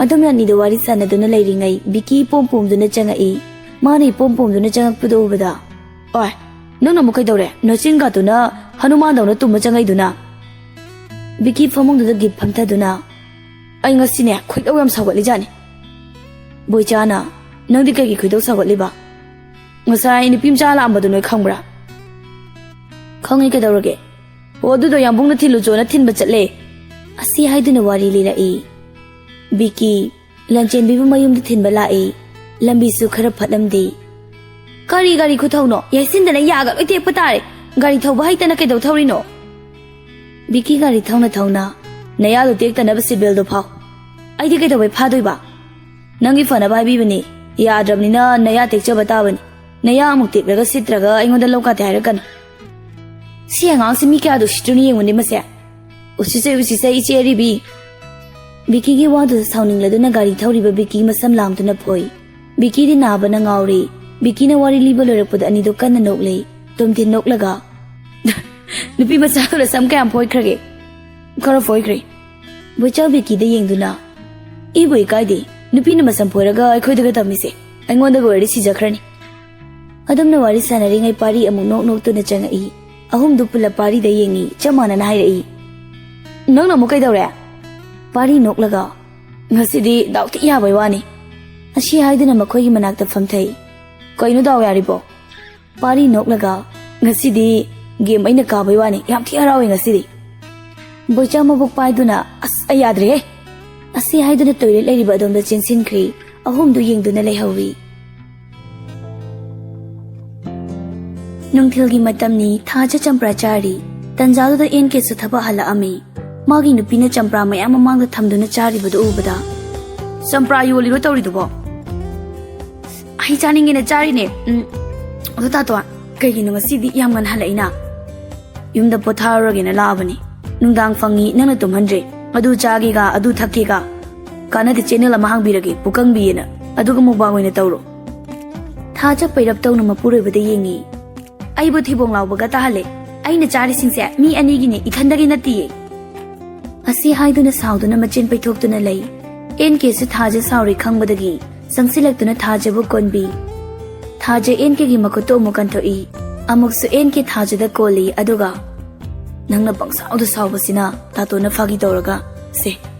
ꯑꯗꯨꯝ ꯑꯅꯤꯗꯣ ꯋꯥꯔꯤ ꯁꯥꯟꯅꯗꯨꯅ ꯂꯩꯔꯤꯉꯩ ꯕꯤꯀꯤ ꯏꯄꯣꯝ ꯄꯣꯝꯗꯨꯅ ꯆꯪꯉꯛꯏ꯫ ꯃꯥꯅ ꯏꯄꯣꯝ ꯄꯣꯝꯗꯨꯅ ꯆꯪꯉꯛꯄꯗꯣ ꯎꯕꯗ, "ꯑꯣꯏ, ꯅꯪꯅ ꯑꯃꯨꯛ ꯀꯩꯗꯧꯔꯦ? ꯅꯆꯤꯟꯒꯥꯗꯨꯅ ꯍꯅꯨꯃꯥꯟꯗꯧꯅ ꯇꯨꯝꯃ ꯆꯪꯉꯛꯏꯗꯨꯅ?" ꯕꯤꯀꯤ ꯐꯃꯨꯡꯗꯨꯗ ꯒꯤꯠ ꯐꯝꯊꯗꯨꯅ, ꯑꯩ ꯉꯁꯤꯅꯦ ꯈꯣꯏꯗꯧ ꯌꯥꯝ ꯁꯥꯎꯒꯠꯂꯤꯖꯥꯠꯅꯤ꯫ ꯕꯣꯏꯆꯥꯅ, "ꯅꯪꯗꯤ ꯀꯩꯒꯤ ꯈꯣꯏꯗꯧ ꯁꯥꯎꯒꯠꯂꯤꯕ? ꯉꯁꯥꯏ ꯅꯨꯄꯤ ꯃꯆꯥ ꯂꯥꯛꯑꯝꯕꯗꯣ ꯅꯣꯏ ꯈꯪꯕ꯭ꯔꯥ?" "ꯈꯪꯉꯤ, ꯀꯩꯗꯧꯔꯒꯦ?" "ꯑꯣ, ꯑꯗꯨꯗꯣ ꯌꯥꯝꯕꯨꯡꯅ ꯊꯤꯜꯂꯨꯆꯣꯅ ꯊꯤꯟꯕ ꯆꯠꯂꯦ" ꯑꯁꯤ ꯍꯥꯏꯗꯨꯅ ꯋꯥꯔꯤ ꯂꯤꯔꯛꯏ꯫ ꯕꯤꯀꯤ, ꯂꯟꯆꯦꯟꯕꯤꯕꯨ ꯃꯌꯨꯝꯗ ꯊꯤꯟꯕ ꯂꯥꯛꯏ꯫ ꯂꯝꯕꯤꯁꯨ ꯈꯔ ꯐꯠꯂꯝꯗꯦ꯫ "ꯀꯔꯤ ꯒꯥꯔꯤ ꯈꯨꯊꯧꯅꯣ? ꯌꯥꯏꯁꯤꯟꯗꯅ ꯌꯥꯒ ꯂꯣꯏ ꯇꯦꯛꯄ ꯇꯥꯔꯦ꯫ ꯒꯥꯔꯤ ꯊꯧꯕ ꯍꯩꯇꯅ ꯀꯩꯗꯧ ꯊꯧꯔꯤꯅꯣ?" ꯕꯤꯀꯤ ꯒꯥꯔꯤ ꯊꯧꯅ ꯊꯧꯅ, "ꯅꯌꯥꯗꯣ ꯇꯦꯛꯇꯅꯕ ꯁꯤꯠ ꯕꯦꯜꯗꯣ ꯐꯥꯎ꯫" "ꯑꯩꯗꯤ ꯀꯩꯗꯧꯕꯩ ꯐꯥꯗꯣꯏꯕ? ꯅꯪꯒꯤ ꯐꯅꯕ ꯍꯥꯏꯕꯤꯕꯅꯤ꯫ ꯌꯥꯗ꯭ꯔꯕꯅꯤꯅ ꯅꯌꯥ ꯇꯦꯛꯆꯕ ꯇꯥꯕꯅꯤ꯫ ꯅꯌꯥ ꯑꯃꯨꯛ ꯇꯦꯛꯂꯒ ꯁꯤꯠꯇ꯭ꯔꯒ ꯑꯩꯉꯣꯟꯗ ꯂꯧ ꯀꯥꯇꯦ ꯍꯥꯏꯔꯛꯀꯅꯨ꯫" "ꯁꯤ ꯑꯉꯥꯡꯁꯤ ꯃꯤ ꯀꯌꯥꯗ ꯎꯁꯤꯠꯇ꯭ꯔꯤꯅꯣ ꯌꯦꯡꯉꯨꯅꯦ ꯃꯁꯦ꯫ ꯎꯁꯤꯠꯆꯩ, ꯎꯁꯤꯠꯆꯩ, ꯏꯆꯦ ꯑꯔꯤꯕꯤ꯫" ꯕꯤꯀꯤꯒꯤ ꯋꯥꯗꯨꯗ ꯁꯥꯎꯅꯤꯡꯂꯗꯨꯅ ꯒꯥꯔꯤ ꯊꯧꯔꯤꯕ ꯕꯤꯀꯤ ꯃꯁꯝ ꯂꯥꯝꯗꯨꯅ ꯐꯣꯏ꯫ ꯕꯤꯀꯤꯗꯤ ꯅꯥꯕꯅ ꯉꯥꯎꯔꯦ꯫ ꯕꯤꯀꯤꯅ ꯋꯥꯔꯤ ꯂꯤꯕ ꯂꯣꯏꯔꯛꯄꯗ ꯑꯅꯤꯗꯣ ꯀꯟꯅ ꯅꯣꯛꯂꯦ꯫ ꯇꯣꯝꯊꯤꯟ ꯅꯣꯛꯂꯒ, "ꯅꯨꯄꯤ ꯃꯆꯥꯗꯨꯅ ꯁꯝ ꯀꯌꯥꯝ ꯐꯣꯏꯈ꯭ꯔꯒꯦ?" "ꯈꯔ ꯐꯣꯏꯈ꯭ꯔꯦ꯫" ꯕꯣꯏꯆꯥ ꯕꯤꯀꯤꯗ ꯌꯦꯡꯗꯨꯅ, "ꯏꯕꯨ ꯏꯀꯥꯏꯗꯦ꯫ ꯅꯨꯄꯤꯅ ꯃꯁꯝ ꯐꯣꯏꯔꯒ ꯑꯩꯈꯣꯏꯗꯒ ꯇꯝꯃꯤꯁꯦ꯫ ꯑꯩꯉꯣꯟꯗꯒ ꯑꯣꯏꯔꯗꯤ ꯁꯤꯖꯈ꯭ꯔꯅꯤ꯫" ꯑꯗꯨꯝꯅ ꯋꯥꯔꯤ ꯁꯥꯟꯅꯔꯤꯉꯩ ꯄꯥꯔꯤ ꯑꯃꯨꯛ ꯅꯣꯛ ꯅꯣꯛꯇꯨꯅ ꯆꯪꯉꯛꯏ꯫ ꯑꯍꯨꯝꯗꯨ ꯄꯨꯂꯞ ꯄꯥꯔꯤꯗ ꯌꯦꯡꯉꯤ꯫ ꯆꯞ ꯃꯥꯟꯅꯅ ꯍꯥꯏꯔꯛꯏ, "ꯅꯪꯅ ꯑꯃꯨꯛ ꯀꯩꯗꯧꯔꯦ?" ꯄꯥꯔꯤ ꯅꯣꯛꯂꯒ, "ꯉꯁꯤꯗꯤ ꯗꯥꯎ ꯊꯤ ꯌꯥꯕꯩ ꯋꯥꯅꯤ꯫" ꯑꯁꯤ ꯍꯥꯏꯗꯨꯅ ꯃꯈꯣꯏꯒꯤ ꯃꯅꯥꯛꯇ ꯐꯝꯊꯩ꯫ "ꯀꯩꯅꯣ ꯗꯥꯎ ꯌꯥꯔꯤꯕꯣ?" ꯄꯥꯔꯤ ꯅꯣꯛꯂꯒ, "ꯉꯁꯤꯗꯤ ꯒꯦꯝ ꯑꯩꯅ ꯀꯥꯕꯩ ꯋꯥꯅꯤ, ꯌꯥꯝ ꯊꯤ ꯍꯔꯥꯎꯋꯦ ꯉꯁꯤꯗꯤ꯫" ꯕꯣꯏꯆꯥ ꯃꯕꯨꯛ ꯄꯥꯏꯗꯨꯅ, "ꯑꯁ, ꯑꯩ ꯌꯥꯗ꯭ꯔꯦꯍꯦ꯫" ꯑꯁꯤ ꯍꯥꯏꯗꯨꯅ ꯇꯣꯏꯂꯦꯠ ꯂꯩꯔꯤꯕ ꯑꯗꯣꯝꯗ ꯆꯦꯟꯁꯤꯟꯈ꯭ꯔꯦ꯫ ꯑꯍꯨꯝꯗꯨ ꯌꯦꯡꯗꯨꯅ ꯂꯩꯍꯧꯔꯤ꯫ ꯅꯨꯡꯊꯤꯜꯒꯤ ꯃꯇꯝꯅꯤ꯫ ꯊꯥꯖ ꯆꯝꯄ꯭ꯔꯥ ꯆꯥꯔꯤ꯫ ꯇꯟꯖꯥꯗꯨꯗ ꯑꯦꯟ ꯀꯦꯁꯨ ꯊꯕꯛ ꯍꯜꯂꯛꯑꯝꯃꯤ꯫ ꯃꯥꯒꯤ ꯅꯨꯄꯤꯅ ꯆꯝꯄ꯭ꯔꯥ ꯃꯌꯥꯝ ꯃꯃꯥꯡꯗ ꯊꯝꯗꯨꯅ ꯆꯥꯔꯤꯕꯗꯨ ꯎꯕꯗ, "ꯆꯝꯄ꯭ꯔꯥ ꯌꯣꯜꯂꯤꯔꯣ ꯇꯧꯔꯤꯗꯨꯕꯣ?" "ꯑꯩ ꯆꯥꯅꯤꯡꯉꯦꯅ ꯆꯥꯔꯤꯅꯦ꯫ ꯎꯝ, ꯑꯗꯣ ꯇꯥꯇꯣꯟ, ꯀꯩꯒꯤꯅꯣ ꯉꯁꯤꯗꯤ ꯌꯥꯝ ꯉꯟꯍꯜꯂꯛꯏꯅ?" "ꯌꯨꯝꯗ ꯄꯣꯊꯥꯔꯨꯔꯒꯦꯅ ꯂꯥꯛꯑꯕꯅꯤ꯫ ꯅꯨꯡꯗꯥꯡ ꯐꯪꯉꯤ ꯅꯪꯅ ꯇꯨꯝꯍꯟꯗ꯭ꯔꯦ꯫ ꯑꯗꯨ ꯆꯥꯒꯦꯒ ꯑꯗꯨ ꯊꯛꯀꯦꯒ꯫ ꯀꯥꯟꯅꯗꯦ, ꯆꯦꯅꯦꯜ ꯑꯃ ꯍꯥꯡꯕꯤꯔꯒꯦ, ꯄꯨꯀꯪꯕꯤꯑꯅ꯫ ꯑꯗꯨꯒ ꯃꯨꯛꯕꯥꯡ ꯑꯣꯏꯅ ꯇꯧꯔꯣ꯫" ꯊꯥꯖ ꯄꯩꯔꯞ ꯇꯧꯅ ꯃꯄꯨꯔꯣꯏꯕꯗ ꯌꯦꯡꯉꯤ꯫ "ꯑꯩꯕꯨ ꯊꯤꯕꯣꯡ ꯂꯥꯎꯕꯒ ꯇꯥꯍꯜꯂꯦ꯫ ꯑꯩꯅ ꯆꯥꯔꯤꯁꯤꯡꯁꯦ ꯃꯤ ꯑꯅꯤꯒꯤꯅꯦ, ꯏꯊꯟꯗꯒꯤ ꯅꯠꯇꯤꯌꯦ꯫" ꯑꯁꯤ ꯍꯥꯏꯗꯨꯅ ꯁꯥꯎꯗꯨꯅ ꯃꯆꯤꯟ ꯄꯩꯊꯣꯛꯇꯨꯅ ꯂꯩ꯫ ꯑꯦꯟ ꯀꯦꯁꯨ ꯊꯥꯖ ꯁꯥꯎꯔꯦ ꯈꯪꯕꯗꯒꯤ ꯆꯪꯁꯤꯜꯂꯛꯇꯨꯅ ꯊꯥꯖꯕꯨ ꯀꯣꯟꯕꯤ꯫ ꯊꯥꯖ ꯑꯦꯟ ꯀꯦꯒꯤ ꯃꯈꯨꯠꯇꯨ ꯑꯃꯨꯛ ꯀꯟꯊꯣꯛꯏ꯫ ꯑꯃꯨꯛꯁꯨ ꯑꯦꯟ ꯀꯦ ꯊꯥꯖꯗ ꯀꯣꯜꯂꯤ, ꯑꯗꯨꯒ, "ꯅꯪꯅ ꯄꯪꯁꯥꯎꯗ ꯁꯥꯎꯕꯁꯤꯅ ꯇꯥꯇꯣꯟꯅ ꯐꯥꯒꯤ ꯇꯧꯔꯒ, ꯁꯦ,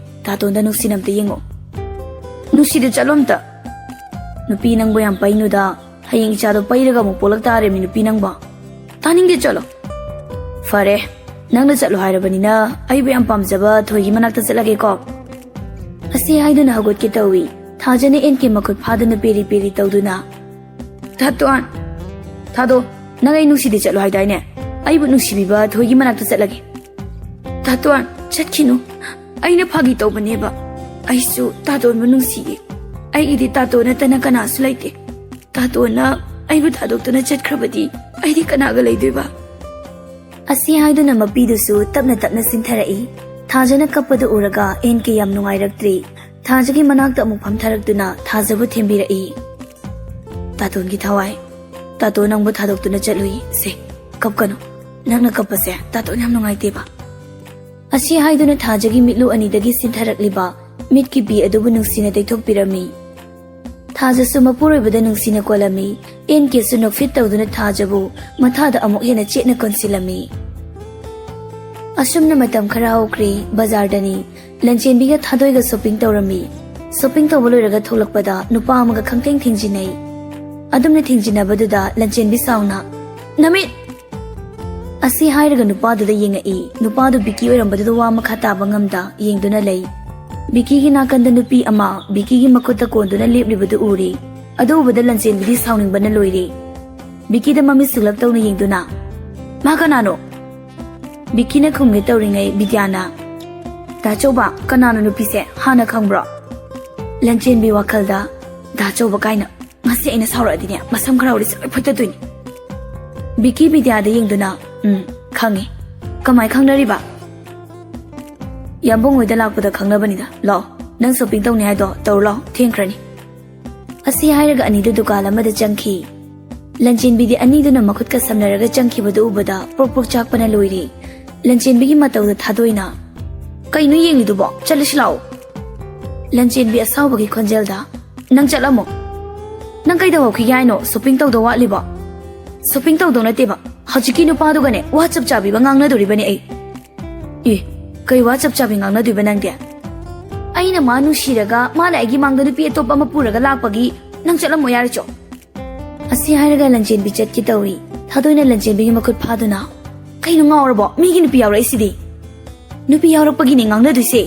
ꯇꯥꯇꯣꯟꯗ ꯅꯨꯡꯁꯤꯅ ꯑꯝꯇ ꯌꯦꯡꯉꯣ꯫ ꯅꯨꯡꯁꯤꯗ, ꯆꯠꯂꯣ ꯑꯝꯇ꯫ ꯅꯨꯄꯤ, ꯅꯪꯕꯨ ꯌꯥꯝ ꯄꯩꯅꯨꯗ꯫ ꯍꯌꯦꯡ ꯏꯆꯥꯗꯣ ꯄꯩꯔꯒ ꯑꯃꯨꯛ ꯄꯣꯛꯂꯛ ꯇꯥꯔꯦꯃꯤ, ꯅꯨꯄꯤ ꯅꯪꯕꯣ꯫ ꯇꯥꯅꯤꯡꯗꯦ, ꯆꯠꯂꯣ꯫ ꯐꯔꯦ, ꯅꯪꯅ ꯆꯠꯂꯣ ꯍꯥꯏꯔꯕꯅꯤꯅ ꯑꯩꯕꯨ ꯌꯥꯝ ꯄꯥꯝꯖꯕ ꯊꯣꯏꯒꯤ ꯃꯅꯥꯛꯇ ꯆꯠꯂꯒꯦꯀꯣ꯫ ꯑꯁꯤ ꯍꯥꯏꯗꯨꯅ ꯍꯧꯒꯠꯀꯦ ꯇꯧꯏ꯫ ꯊꯥꯖꯅ ꯑꯦꯟ ꯀꯦ ꯃꯈꯨꯠ ꯐꯥꯗꯨꯅ ꯄꯦꯔꯤ ꯄꯦꯔꯤ ꯇꯧꯗꯨꯅ, "ꯇꯥꯇꯣꯟ!" "ꯊꯥꯗꯣ, ꯅꯪ ꯑꯩ ꯅꯨꯡꯁꯤꯗꯦ ꯆꯠꯂꯣ ꯍꯥꯏꯗꯥꯏꯅꯦ? ꯑꯩꯕꯨ ꯅꯨꯡꯁꯤꯕꯤꯕ ꯊꯣꯏꯒꯤ ꯃꯅꯥꯛꯇ ꯆꯠꯂꯒꯦ꯫" "ꯇꯥꯇꯣꯟ, ꯆꯠꯈꯤꯅꯨ꯫ ꯑꯩꯅ ꯐꯥꯒꯤ ꯇꯧꯕꯅꯦꯕ꯫ ꯑꯩꯁꯨ ꯇꯥꯇꯣꯟꯕꯨ ꯅꯨꯡꯁꯤꯌꯦ꯫ ꯑꯩꯒꯤꯗꯤ ꯇꯥꯇꯣꯟ ꯅꯠꯇꯅ ꯀꯅꯥꯁꯨ ꯂꯩꯇꯦ꯫ ꯇꯥꯇꯣꯟꯅ ꯑꯩꯕꯨ ꯊꯥꯗꯣꯛꯇꯨꯅ ꯆꯠꯈ꯭ꯔꯕꯗꯤ ꯑꯩꯗꯤ ꯀꯅꯥꯒ ꯂꯩꯗꯣꯏꯕ?" ꯑꯁꯤ ꯍꯥꯏꯗꯨꯅ ꯃꯄꯤꯗꯨꯁꯨ ꯇꯞꯅ ꯇꯞꯅ ꯆꯤꯟꯊꯔꯛꯏ꯫ ꯊꯥꯖꯅ ꯀꯞꯄꯗꯨ ꯎꯔꯒ ꯑꯦꯟ ꯀꯦ ꯌꯥꯝ ꯅꯨꯡꯉꯥꯏꯔꯛꯇ꯭ꯔꯤ꯫ ꯊꯥꯖꯒꯤ ꯃꯅꯥꯛꯇ ꯑꯃꯨꯛ ꯐꯝꯊꯔꯛꯇꯨꯅ ꯊꯥꯖꯕꯨ ꯊꯦꯝꯕꯤꯔꯛꯏ꯫ "ꯇꯥꯇꯣꯟꯒꯤ ꯊꯋꯥꯏ, ꯇꯥꯇꯣꯟ ꯅꯪꯕꯨ ꯊꯥꯗꯣꯛꯇꯨꯅ ꯆꯠꯂꯨꯏ꯫ ꯁꯦ, ꯀꯞꯀꯅꯨ꯫ ꯅꯪꯅ ꯀꯞꯄꯁꯦ ꯇꯥꯇꯣꯟ ꯌꯥꯝ ꯅꯨꯡꯉꯥꯏꯇꯦꯕ꯫" ꯑꯁꯤ ꯍꯥꯏꯗꯨꯅ ꯊꯥꯖꯒꯤ ꯃꯤꯠꯂꯨ ꯑꯅꯤꯗꯒꯤ ꯆꯤꯟꯊꯔꯛꯂꯤꯕ ꯃꯤꯠꯀꯤ ꯄꯤ ꯑꯗꯨꯕꯨ ꯅꯨꯡꯁꯤꯅ ꯇꯩꯊꯣꯛꯄꯤꯔꯝꯃꯤ꯫ ꯊꯥꯖꯁꯨ ꯃꯄꯨꯔꯣꯏꯕꯗ ꯅꯨꯡꯁꯤꯅ ꯀꯣꯜꯂꯝꯃꯤ꯫ ꯑꯦꯟ ꯀꯦꯁꯨ ꯅꯣꯛꯐꯦꯠ ꯇꯧꯗꯨꯅ ꯊꯥꯖꯕꯨ ꯃꯊꯥꯗ ꯑꯃꯨꯛ ꯍꯦꯟꯅ ꯆꯦꯠꯅ ꯀꯣꯟꯁꯤꯜꯂꯝꯃꯤ꯫ ꯑꯁꯨꯝꯅ ꯃꯇꯝ ꯈꯔ ꯍꯧꯈ꯭ꯔꯦ꯫ ꯕꯖꯥꯔꯗꯅꯤ꯫ ꯂꯟꯆꯦꯟꯕꯤꯒ ꯊꯥꯗꯣꯏꯒ ꯁꯣꯄꯤꯡ ꯇꯧꯔꯝꯃꯤ꯫ ꯁꯣꯄꯤꯡ ꯇꯧꯕ ꯂꯣꯏꯔꯒ ꯊꯣꯛꯂꯛꯄꯗ ꯅꯨꯄꯥ ꯑꯃꯒ ꯈꯪꯊꯦꯡ ꯊꯦꯡꯖꯤꯟꯅꯩ꯫ ꯑꯗꯨꯝꯅ ꯊꯦꯡꯖꯤꯟꯅꯕꯗꯨꯗ ꯂꯟꯆꯦꯟꯕꯤ ꯁꯥꯎꯅ, "ꯅꯃꯤꯠ!" ꯑꯁꯤ ꯍꯥꯏꯔꯒ ꯅꯨꯄꯥꯗꯨꯗ ꯌꯦꯡꯉꯛꯏ꯫ ꯅꯨꯄꯥꯗꯨ ꯕꯤꯀꯤ ꯑꯣꯏꯔꯝꯕꯗꯨꯗ ꯋꯥ ꯃꯈꯥ ꯇꯥꯕ ꯉꯝꯗ ꯌꯦꯡꯗꯨꯅ ꯂꯩ꯫ ꯕꯤꯀꯤꯒꯤ ꯅꯥꯀꯟꯗ ꯅꯨꯄꯤ ꯑꯃ ꯕꯤꯀꯤꯒꯤ ꯃꯈꯨꯠꯇ ꯀꯣꯟꯗꯨꯅ ꯂꯦꯞꯂꯤꯕꯗꯨ ꯎꯔꯤ꯫ ꯑꯗꯨ ꯎꯕꯗ ꯂꯟꯆꯦꯟꯕꯤꯗꯤ ꯁꯥꯎꯅꯤꯡꯕꯅ ꯂꯣꯏꯔꯦ꯫ ꯕꯤꯀꯤꯗ ꯃꯃꯤꯠ ꯁꯤꯛꯂꯞ ꯇꯧꯅ ꯌꯦꯡꯗꯨꯅ, "ꯃꯥ ꯀꯅꯥꯅꯣ?" ꯕꯤꯀꯤꯅ ꯈꯨꯝꯒꯦ ꯇꯧꯔꯤꯉꯩ ꯕꯤꯗ꯭ꯌꯥꯅ, "ꯗꯥ ꯆꯧꯕ, ꯀꯅꯥꯅꯣ ꯅꯨꯄꯤꯁꯦ? ꯍꯥꯟꯅ ꯈꯪꯕ꯭ꯔꯣ?" ꯂꯟꯆꯦꯟꯕꯤ ꯋꯥꯈꯜꯗ, "ꯗꯥ ꯆꯧꯕ ꯀꯥꯏꯅ, ꯉꯁꯤ ꯑꯩꯅ ꯁꯥꯎꯔꯛꯑꯗꯤꯅꯦ, ꯃꯁꯝ ꯈꯔ ꯍꯧꯔꯤꯁꯦ ꯂꯣꯏ ꯐꯨꯠꯇꯗꯣꯏꯅꯤ꯫" ꯕꯤꯀꯤ ꯕꯤꯗ꯭ꯌꯥꯗ ꯌꯦꯡꯗꯨꯅ, "ꯎꯝ, ꯈꯪꯉꯦ꯫ ꯀꯃꯥꯏ ꯈꯪꯅꯔꯤꯕ?" "ꯌꯥꯝꯕꯨꯡ ꯍꯣꯏꯗ ꯂꯥꯛꯄꯗ ꯈꯪꯅꯕꯅꯤꯗ꯫ ꯂꯥꯛꯑꯣ, ꯅꯪ ꯁꯣꯄꯤꯡ ꯇꯧꯅꯤ ꯍꯥꯏꯗꯣ ꯇꯧꯔꯨ ꯂꯥꯛꯑꯣ, ꯊꯦꯡꯈ꯭ꯔꯅꯤ꯫" ꯑꯁꯤ ꯍꯥꯏꯔꯒ ꯑꯅꯤꯗꯨ ꯗꯨꯀꯥꯟ ꯑꯃꯗ ꯆꯪꯈꯤ꯫ ꯂꯟꯆꯦꯟꯕꯤꯗꯤ ꯑꯅꯤꯗꯨꯅ ꯃꯈꯨꯠꯀ ꯁꯝꯅꯔꯒ ꯆꯪꯈꯤꯕꯗꯨ ꯎꯕꯗ ꯄ꯭ꯔꯣꯛ ꯄ꯭ꯔꯣꯛ ꯆꯥꯛꯄꯅ ꯂꯣꯏꯔꯦ꯫ ꯂꯟꯆꯦꯟꯕꯤꯒꯤ ꯃꯇꯧꯗ ꯊꯥꯗꯣꯏꯅ, "ꯀꯩꯅꯣ ꯌꯦꯡꯂꯤꯗꯨꯕꯣ? ꯆꯠꯂꯁꯤ ꯂꯥꯛꯑꯣ꯫" ꯂꯟꯆꯦꯟꯕꯤ ꯑꯁꯥꯎꯕꯒꯤ ꯈꯣꯟꯖꯦꯜꯗ, "ꯅꯪ ꯆꯠꯂꯝꯃꯣ꯫ ꯅꯪ ꯀꯩꯗꯧꯍꯧꯈꯤꯒꯦ ꯍꯥꯏꯅꯣ? ꯁꯣꯄꯤꯡ ꯇꯧꯗꯧ ꯋꯥꯠꯂꯤꯕꯣ?" "ꯁꯣꯄꯤꯡ ꯇꯧꯗꯧ ꯅꯠꯇꯦꯕ, ꯍꯧꯖꯤꯛꯀꯤ ꯅꯨꯄꯥꯗꯨꯒꯅꯦ ꯋꯥ ꯆꯞ ꯆꯥꯕꯤꯕ ꯉꯥꯡꯅꯗꯣꯔꯤꯕꯅꯦ ꯑꯩ꯫" "ꯑꯦ, ꯀꯩ ꯋꯥ ꯆꯞ ꯆꯥꯕꯤ ꯉꯥꯡꯅꯗꯣꯏꯕ ꯅꯪꯗꯤ?" ꯑꯩꯅ ꯃꯥ ꯅꯨꯡꯁꯤꯔꯒ ꯃꯥꯅ ꯑꯩꯒꯤ ꯃꯥꯡꯗ ꯅꯨꯄꯤ ꯑꯇꯣꯞꯄ ꯑꯃ ꯄꯨꯔꯒ ꯂꯥꯛꯄꯒꯤ ꯅꯪ ꯆꯠꯂꯝꯃꯣ ꯌꯥꯔꯦ ꯆꯣ꯫ ꯑꯁꯤ ꯍꯥꯏꯔꯒ ꯂꯟꯆꯦꯟꯕꯤ ꯆꯠꯀꯦ ꯇꯧꯏ꯫ ꯊꯥꯗꯣꯏꯅ ꯂꯟꯆꯦꯟꯕꯤꯒꯤ ꯃꯈꯨꯠ ꯐꯥꯗꯨꯅ, "ꯀꯩꯅꯣ ꯉꯥꯎꯔꯕꯣ? ꯃꯤꯒꯤ ꯅꯨꯄꯤ ꯌꯥꯎꯔꯛꯏꯁꯤꯗꯤ꯫ ꯅꯨꯄꯤ ꯌꯥꯎꯔꯛꯄꯒꯤꯅꯦ ꯉꯥꯡꯅꯗꯣꯏꯁꯦ"꯫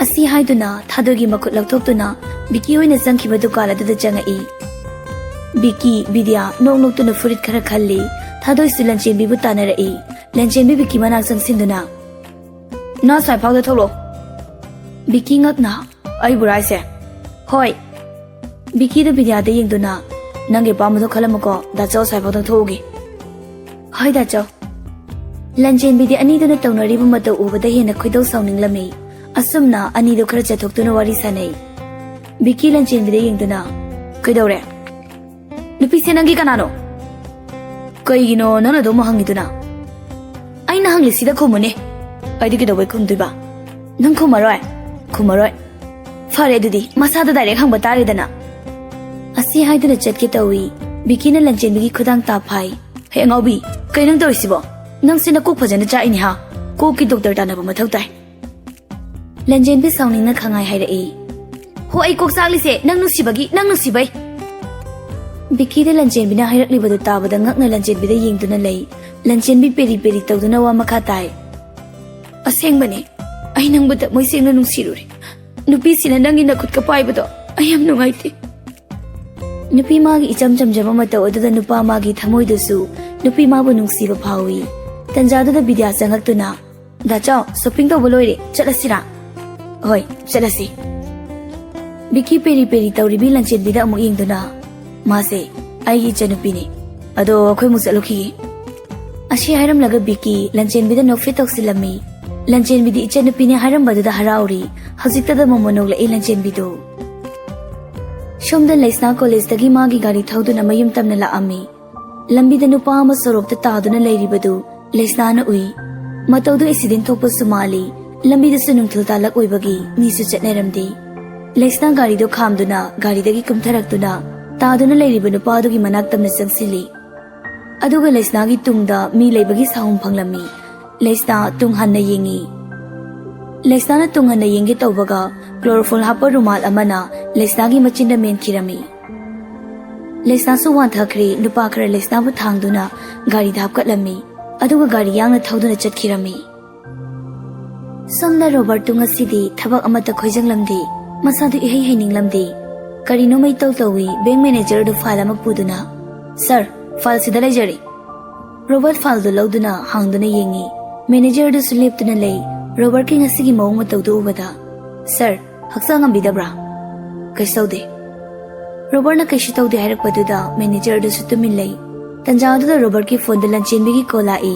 ꯑꯁꯤ ꯍꯥꯏꯗꯨꯅ ꯊꯥꯗꯣꯏꯒꯤ ꯃꯈꯨꯠ ꯂꯧꯊꯣꯛꯇꯨꯅ ꯕꯤꯀꯤ ꯍꯣꯏꯅ ꯆꯪꯈꯤꯕ ꯗꯨꯀꯥꯟ ꯑꯗꯨꯗ ꯆꯪꯉꯛꯏ꯫ ꯕꯤꯀꯤ, ꯕꯤꯗ꯭ꯌꯥ ꯅꯣꯛ ꯅꯣꯛꯇꯨꯅ ꯐꯨꯔꯤꯠ ꯈꯔ ꯈꯜꯂꯤ꯫ ꯊꯥꯗꯣꯏꯁꯨ ꯂꯟꯆꯦꯟꯕꯤꯕꯨ ꯇꯥꯟꯅꯔꯛꯏ꯫ ꯂꯟꯆꯦꯟꯕꯤ ꯕꯤꯀꯤ ꯃꯅꯥꯛ ꯆꯪꯁꯤꯟꯗꯨꯅ, "ꯅꯪ ꯑꯁ꯭ꯋꯥꯏꯐꯥꯎꯗ ꯊꯣꯛꯂꯛꯑꯣ"꯫ ꯕꯤꯀꯤ ꯉꯛꯅ, "ꯑꯩꯕꯨꯔꯥ ꯍꯥꯏꯁꯦ?" "ꯍꯣꯏ"꯫ ꯕꯤꯀꯤꯗ ꯕꯤꯗ꯭ꯌꯥꯗ ꯌꯦꯡꯗꯨꯅ, "ꯅꯪꯒꯤ ꯑꯄꯥꯝꯕꯗꯣ ꯈꯜꯂꯝꯃꯨꯀꯣ, ꯗꯥꯆꯧ ꯑꯁ꯭ꯋꯥꯏꯐꯥꯎꯗꯪ ꯊꯣꯛꯎꯒꯦ"꯫ "ꯍꯣꯏ ꯗꯥꯆꯧ"꯫ ꯂꯟꯆꯦꯟꯕꯤꯗꯤ ꯑꯅꯤꯗꯨꯅ ꯇꯧꯅꯔꯤꯕ ꯃꯇꯧ ꯎꯕꯗ ꯍꯦꯟꯅ ꯈꯣꯏꯗꯧ ꯁꯥꯎꯅꯤꯡꯂꯝꯃꯤ꯫ ꯑꯁꯨꯝꯅ ꯑꯅꯤꯗꯨ ꯈꯔ ꯆꯠꯊꯣꯛꯇꯨꯅ ꯋꯥꯔꯤ ꯁꯥꯅꯩ꯫ ꯕꯤꯀꯤ ꯂꯟꯆꯦꯟꯕꯤꯗ ꯌꯦꯡꯗꯨꯅ, "ꯀꯩꯗꯧꯔꯦ? ꯅꯨꯄꯤꯁꯦ ꯅꯪꯒꯤ ꯀꯅꯥꯅꯣ? ꯀꯩꯒꯤꯅꯣ ꯅꯪꯅ ꯑꯗꯨꯝ ꯍꯪꯉꯤꯗꯨꯅ? ꯑꯩꯅ ꯍꯪꯂꯤꯁꯤꯗ ꯈꯨꯝꯃꯨꯅꯦ꯫ ꯑꯩꯗꯤ ꯀꯩꯗꯧꯕꯩ ꯈꯨꯝꯗꯣꯏꯕ? ꯅꯪ ꯈꯨꯝꯃꯔꯣꯏ? ꯈꯨꯝꯃꯔꯣꯏ꯫ ꯐꯔꯦ ꯑꯗꯨꯗꯤ, ꯃꯁꯥꯗ ꯗꯥꯏꯔꯦꯛ ꯍꯪꯕ ꯇꯥꯔꯦꯗꯅ"꯫ ꯑꯁꯤ ꯍꯥꯏꯗꯨꯅ ꯆꯠꯀꯦ ꯇꯧꯏ꯫ ꯕꯤꯀꯤꯅ ꯂꯟꯆꯦꯟꯕꯤꯒꯤ ꯈꯨꯗꯥꯡ ꯇꯥ ꯐꯥꯏ꯫ "ꯍꯦ ꯑꯉꯥꯎꯕꯤ, ꯀꯩ ꯅꯪ ꯇꯧꯔꯤꯁꯤꯕꯣ? ꯅꯪꯁꯦ ꯅꯀꯣꯛ ꯐꯖꯅ ꯆꯥꯛꯏꯅꯦ ꯍꯥ? ꯀꯣꯛꯀꯤ ꯗꯣꯛꯇꯔ ꯇꯥꯟꯅꯕ ꯃꯊꯧ ꯇꯥꯏ"꯫ ꯂꯟꯖꯦꯟꯕꯤ ꯁꯥꯎꯅꯤꯡꯅ ꯈꯪꯉꯥꯏ ꯍꯥꯏꯔꯛꯏ꯫ "ꯍꯣ, ꯑꯩ ꯀꯣꯛ ꯆꯥꯛꯂꯤꯁꯦ ꯅꯪ ꯅꯨꯡꯁꯤꯕꯒꯤ, ꯅꯪ ꯅꯨꯡꯁꯤꯕꯩ"꯫ ꯕꯤꯀꯤꯗ ꯂꯟꯖꯦꯟꯕꯤꯅ ꯍꯥꯏꯔꯛꯂꯤꯕꯗꯨ ꯇꯥꯕꯗ ꯉꯛꯅ ꯂꯟꯖꯦꯟꯕꯤꯗ ꯌꯦꯡꯗꯨꯅ ꯂꯩ꯫ ꯂꯟꯖꯦꯟꯕꯤ ꯄꯦꯔꯤ ꯄꯦꯔꯤ ꯇꯧꯗꯨꯅ ꯋꯥ ꯃꯈꯥ ꯇꯥꯏ꯫ "ꯑꯁꯦꯡꯕꯅꯦ, ꯑꯩ ꯅꯪꯕꯨ ꯊꯃꯣꯏ ꯁꯦꯡꯅ ꯅꯨꯡꯁꯤꯔꯨꯔꯦ꯫ ꯅꯨꯄꯤꯁꯤꯅ ꯅꯪꯒꯤ ꯅꯈꯨꯠꯀ ꯄꯥꯏꯕꯗꯣ ꯑꯩ ꯌꯥꯝ ꯅꯨꯡꯉꯥꯏꯇꯦ"꯫ ꯅꯨꯄꯤ ꯃꯥꯒꯤ ꯏꯆꯝ ꯆꯝꯖꯕ ꯃꯇꯧ ꯑꯗꯨꯗ ꯅꯨꯄꯥ ꯃꯥꯒꯤ ꯊꯃꯣꯏꯗꯨꯁꯨ ꯅꯨꯄꯤ ꯃꯥꯕꯨ ꯅꯨꯡꯁꯤꯕ ꯐꯥꯎꯏ꯫ ꯇꯟꯖꯥꯗꯨꯗ ꯕꯤꯗ꯭ꯌꯥ ꯆꯪꯉꯛꯇꯨꯅ, "ꯗꯥꯆꯥꯎ, ꯁꯣꯄꯤꯡ ꯇꯧꯕ ꯂꯣꯏꯔꯦ, ꯆꯠꯂꯁꯤꯔꯥ?" "ꯍꯣꯏ, ꯆꯠꯂꯁꯤ"꯫ ꯕꯤꯀꯤ ꯄꯦꯔꯤ ꯄꯦꯔꯤ ꯇꯧꯔꯤꯕꯤ ꯂꯟꯆꯦꯟꯕꯤꯗ ꯑꯃꯨꯛ ꯌꯦꯡꯗꯨꯅ, "ꯃꯥꯁꯦ ꯑꯩꯒꯤ ꯏꯆꯟꯅꯨꯄꯤꯅꯤ꯫ ꯑꯗꯣ ꯑꯩꯈꯣꯏ ꯑꯃꯨꯛ ꯆꯠꯂꯨꯈꯤꯒꯦ"꯫ ꯑꯁꯤ ꯍꯥꯏꯔꯝꯂꯒ ꯕꯤꯀꯤ ꯂꯟꯆꯦꯟꯕꯤꯗ ꯅꯣꯛꯐꯦꯠ ꯇꯧꯁꯤꯜꯂꯝꯃꯤ꯫ ꯂꯟꯆꯦꯟꯕꯤꯗꯤ ꯏꯆꯟꯅꯨꯄꯤꯅꯤ ꯍꯥꯏꯔꯝꯕꯗꯨꯗ ꯍꯔꯥꯎꯔꯤ꯫ ꯍꯧꯖꯤꯛꯇꯗ ꯃꯣꯃꯣ ꯅꯣꯛꯂꯛꯏ ꯂꯟꯆꯦꯟꯕꯤꯗꯨ꯫ ꯁꯣꯝꯗ ꯂꯩꯁꯅꯥ ꯀꯣꯂꯦꯖꯇꯒꯤ ꯃꯥꯒꯤ ꯒꯥꯔꯤ ꯊꯧꯗꯨꯅ ꯃꯌꯨꯝ ꯇꯝꯅ ꯂꯥꯛꯑꯝꯃꯤ꯫ ꯂꯝꯕꯤꯗ ꯅꯨꯄꯥ ꯑꯃ ꯁꯣꯔꯣꯛꯇ ꯇꯥꯗꯨꯅ ꯂꯩꯔꯤꯕꯗꯨ ꯂꯩꯁꯅꯥꯅ ꯎꯏ꯫ ꯃꯇꯧꯗꯨ ꯑꯦꯛꯁꯤꯗꯦꯟ ꯊꯣꯛꯄꯁꯨ ꯃꯥꯜꯂꯤ꯫ ꯂꯝꯕꯤꯗꯁꯨ ꯅꯨꯡꯊꯤꯜ ꯇꯥꯜꯂꯛ ꯑꯣꯏꯕꯒꯤ ꯃꯤꯁꯨ ꯆꯠꯅꯔꯝꯗꯦ꯫ ꯂꯩꯁꯅꯥ ꯒꯥꯔꯤꯗꯨ ꯈꯥꯝꯗꯨꯅ ꯒꯥꯔꯤꯗꯒꯤ ꯀꯨꯝꯊꯔꯛꯇꯨꯅ ꯇꯥꯗꯨꯅ ꯂꯩꯔꯤꯕ ꯅꯨꯄꯥꯗꯨꯒꯤ ꯃꯅꯥꯛ ꯇꯝꯅ ꯆꯪꯁꯤꯜꯂꯤ꯫ ꯑꯗꯨꯒ ꯂꯩꯁꯅꯥꯒꯤ ꯇꯨꯡꯗ ꯃꯤ ꯂꯩꯕꯒꯤ ꯁꯥꯍꯨꯝ ꯐꯪꯂꯝꯃꯤ꯫ ꯂꯩꯁꯅꯥ ꯇꯨꯡ ꯍꯟꯅ ꯌꯦꯡꯉꯤ꯫ ꯂꯩꯁꯅꯥꯅ ꯇꯨꯡꯍꯟꯅ ꯌꯦꯡꯒꯦ ꯇꯧꯕꯒ ꯀ꯭ꯂꯣꯔꯣꯐꯣꯜ ꯍꯥꯞꯄ ꯔꯨꯃꯥꯜ ꯑꯃꯅ ꯂꯩꯁꯅꯥꯒꯤ ꯃꯆꯤꯟꯗ ꯃꯦꯟꯈꯤꯔꯝꯃꯤ꯫ ꯂꯩꯁꯅꯥꯁꯨ ꯋꯥꯟꯊꯈ꯭ꯔꯦ꯫ ꯅꯨꯄꯥ ꯈꯔ ꯂꯩꯁꯅꯥꯕꯨ ꯊꯥꯡꯗꯨꯅ ꯒꯥꯔꯤꯗ ꯍꯥꯞꯀꯠꯂꯝꯃꯤ꯫ ꯑꯗꯨꯒ ꯒꯥꯔꯤ ꯌꯥꯡꯅ ꯊꯧꯗꯨꯅ ꯆꯠꯈꯤꯔꯝꯃꯤ꯫ ꯁꯣꯝꯗ ꯔꯣꯕꯔꯠꯇꯨ ꯉꯁꯤꯗꯤ ꯊꯕꯛ ꯑꯃꯠꯇ ꯈꯣꯏꯖꯪꯂꯝꯗꯦ꯫ ꯃꯁꯥꯗꯨ ꯏꯍꯩ ꯍꯩꯅꯤꯡꯂꯝꯗꯦ꯫ ꯀꯔꯤꯅꯣꯃ ꯏꯇꯧ ꯇꯧꯏ꯫ ꯕꯦꯡꯛ ꯃꯦꯅꯦꯖꯔ ꯑꯗꯨ ꯐꯥꯏꯜ ꯑꯃ ꯄꯨꯗꯨꯅ, "ꯁꯥꯔ, ꯐꯥꯏꯜ ꯁꯤꯗ ꯂꯩꯖꯔꯤ"꯫ ꯔꯣꯕꯔꯠ ꯐꯥꯏꯜꯗꯨ ꯂꯧꯗꯨꯅ ꯍꯥꯡꯗꯨꯅ ꯌꯦꯡꯏ꯫ ꯃꯦꯅꯦꯖꯔ ꯑꯗꯨꯁꯨ ꯂꯦꯞꯇꯨꯅ ꯂꯩ꯫ ꯔꯣꯕꯔꯠꯀꯤ ꯉꯁꯤꯒꯤ ꯃꯑꯣꯡ ꯃꯇꯧꯗꯨ ꯎꯕꯗ, "ꯁꯥꯔ, ꯍꯛꯆꯥꯡ ꯉꯝꯕꯤꯗꯕ꯭ꯔꯥ?" "ꯀꯩꯁꯨ ꯇꯧꯗꯦ"꯫ ꯔꯣꯕꯔꯠꯅ ꯀꯩꯁꯨ ꯇꯧꯗꯦ ꯍꯥꯏꯔꯛꯄꯗꯨꯗ ꯃꯦꯅꯦꯖꯔ ꯑꯗꯨꯁꯨ ꯇꯨꯃꯤꯟ ꯂꯩ꯫ ꯇꯟꯖꯥ ꯑꯗꯨꯗ ꯔꯣꯕꯔꯠꯀꯤ ꯐꯣꯟꯗ ꯂꯟꯆꯦꯟꯕꯤꯒꯤ ꯀꯣꯜ ꯂꯥꯛꯏ꯫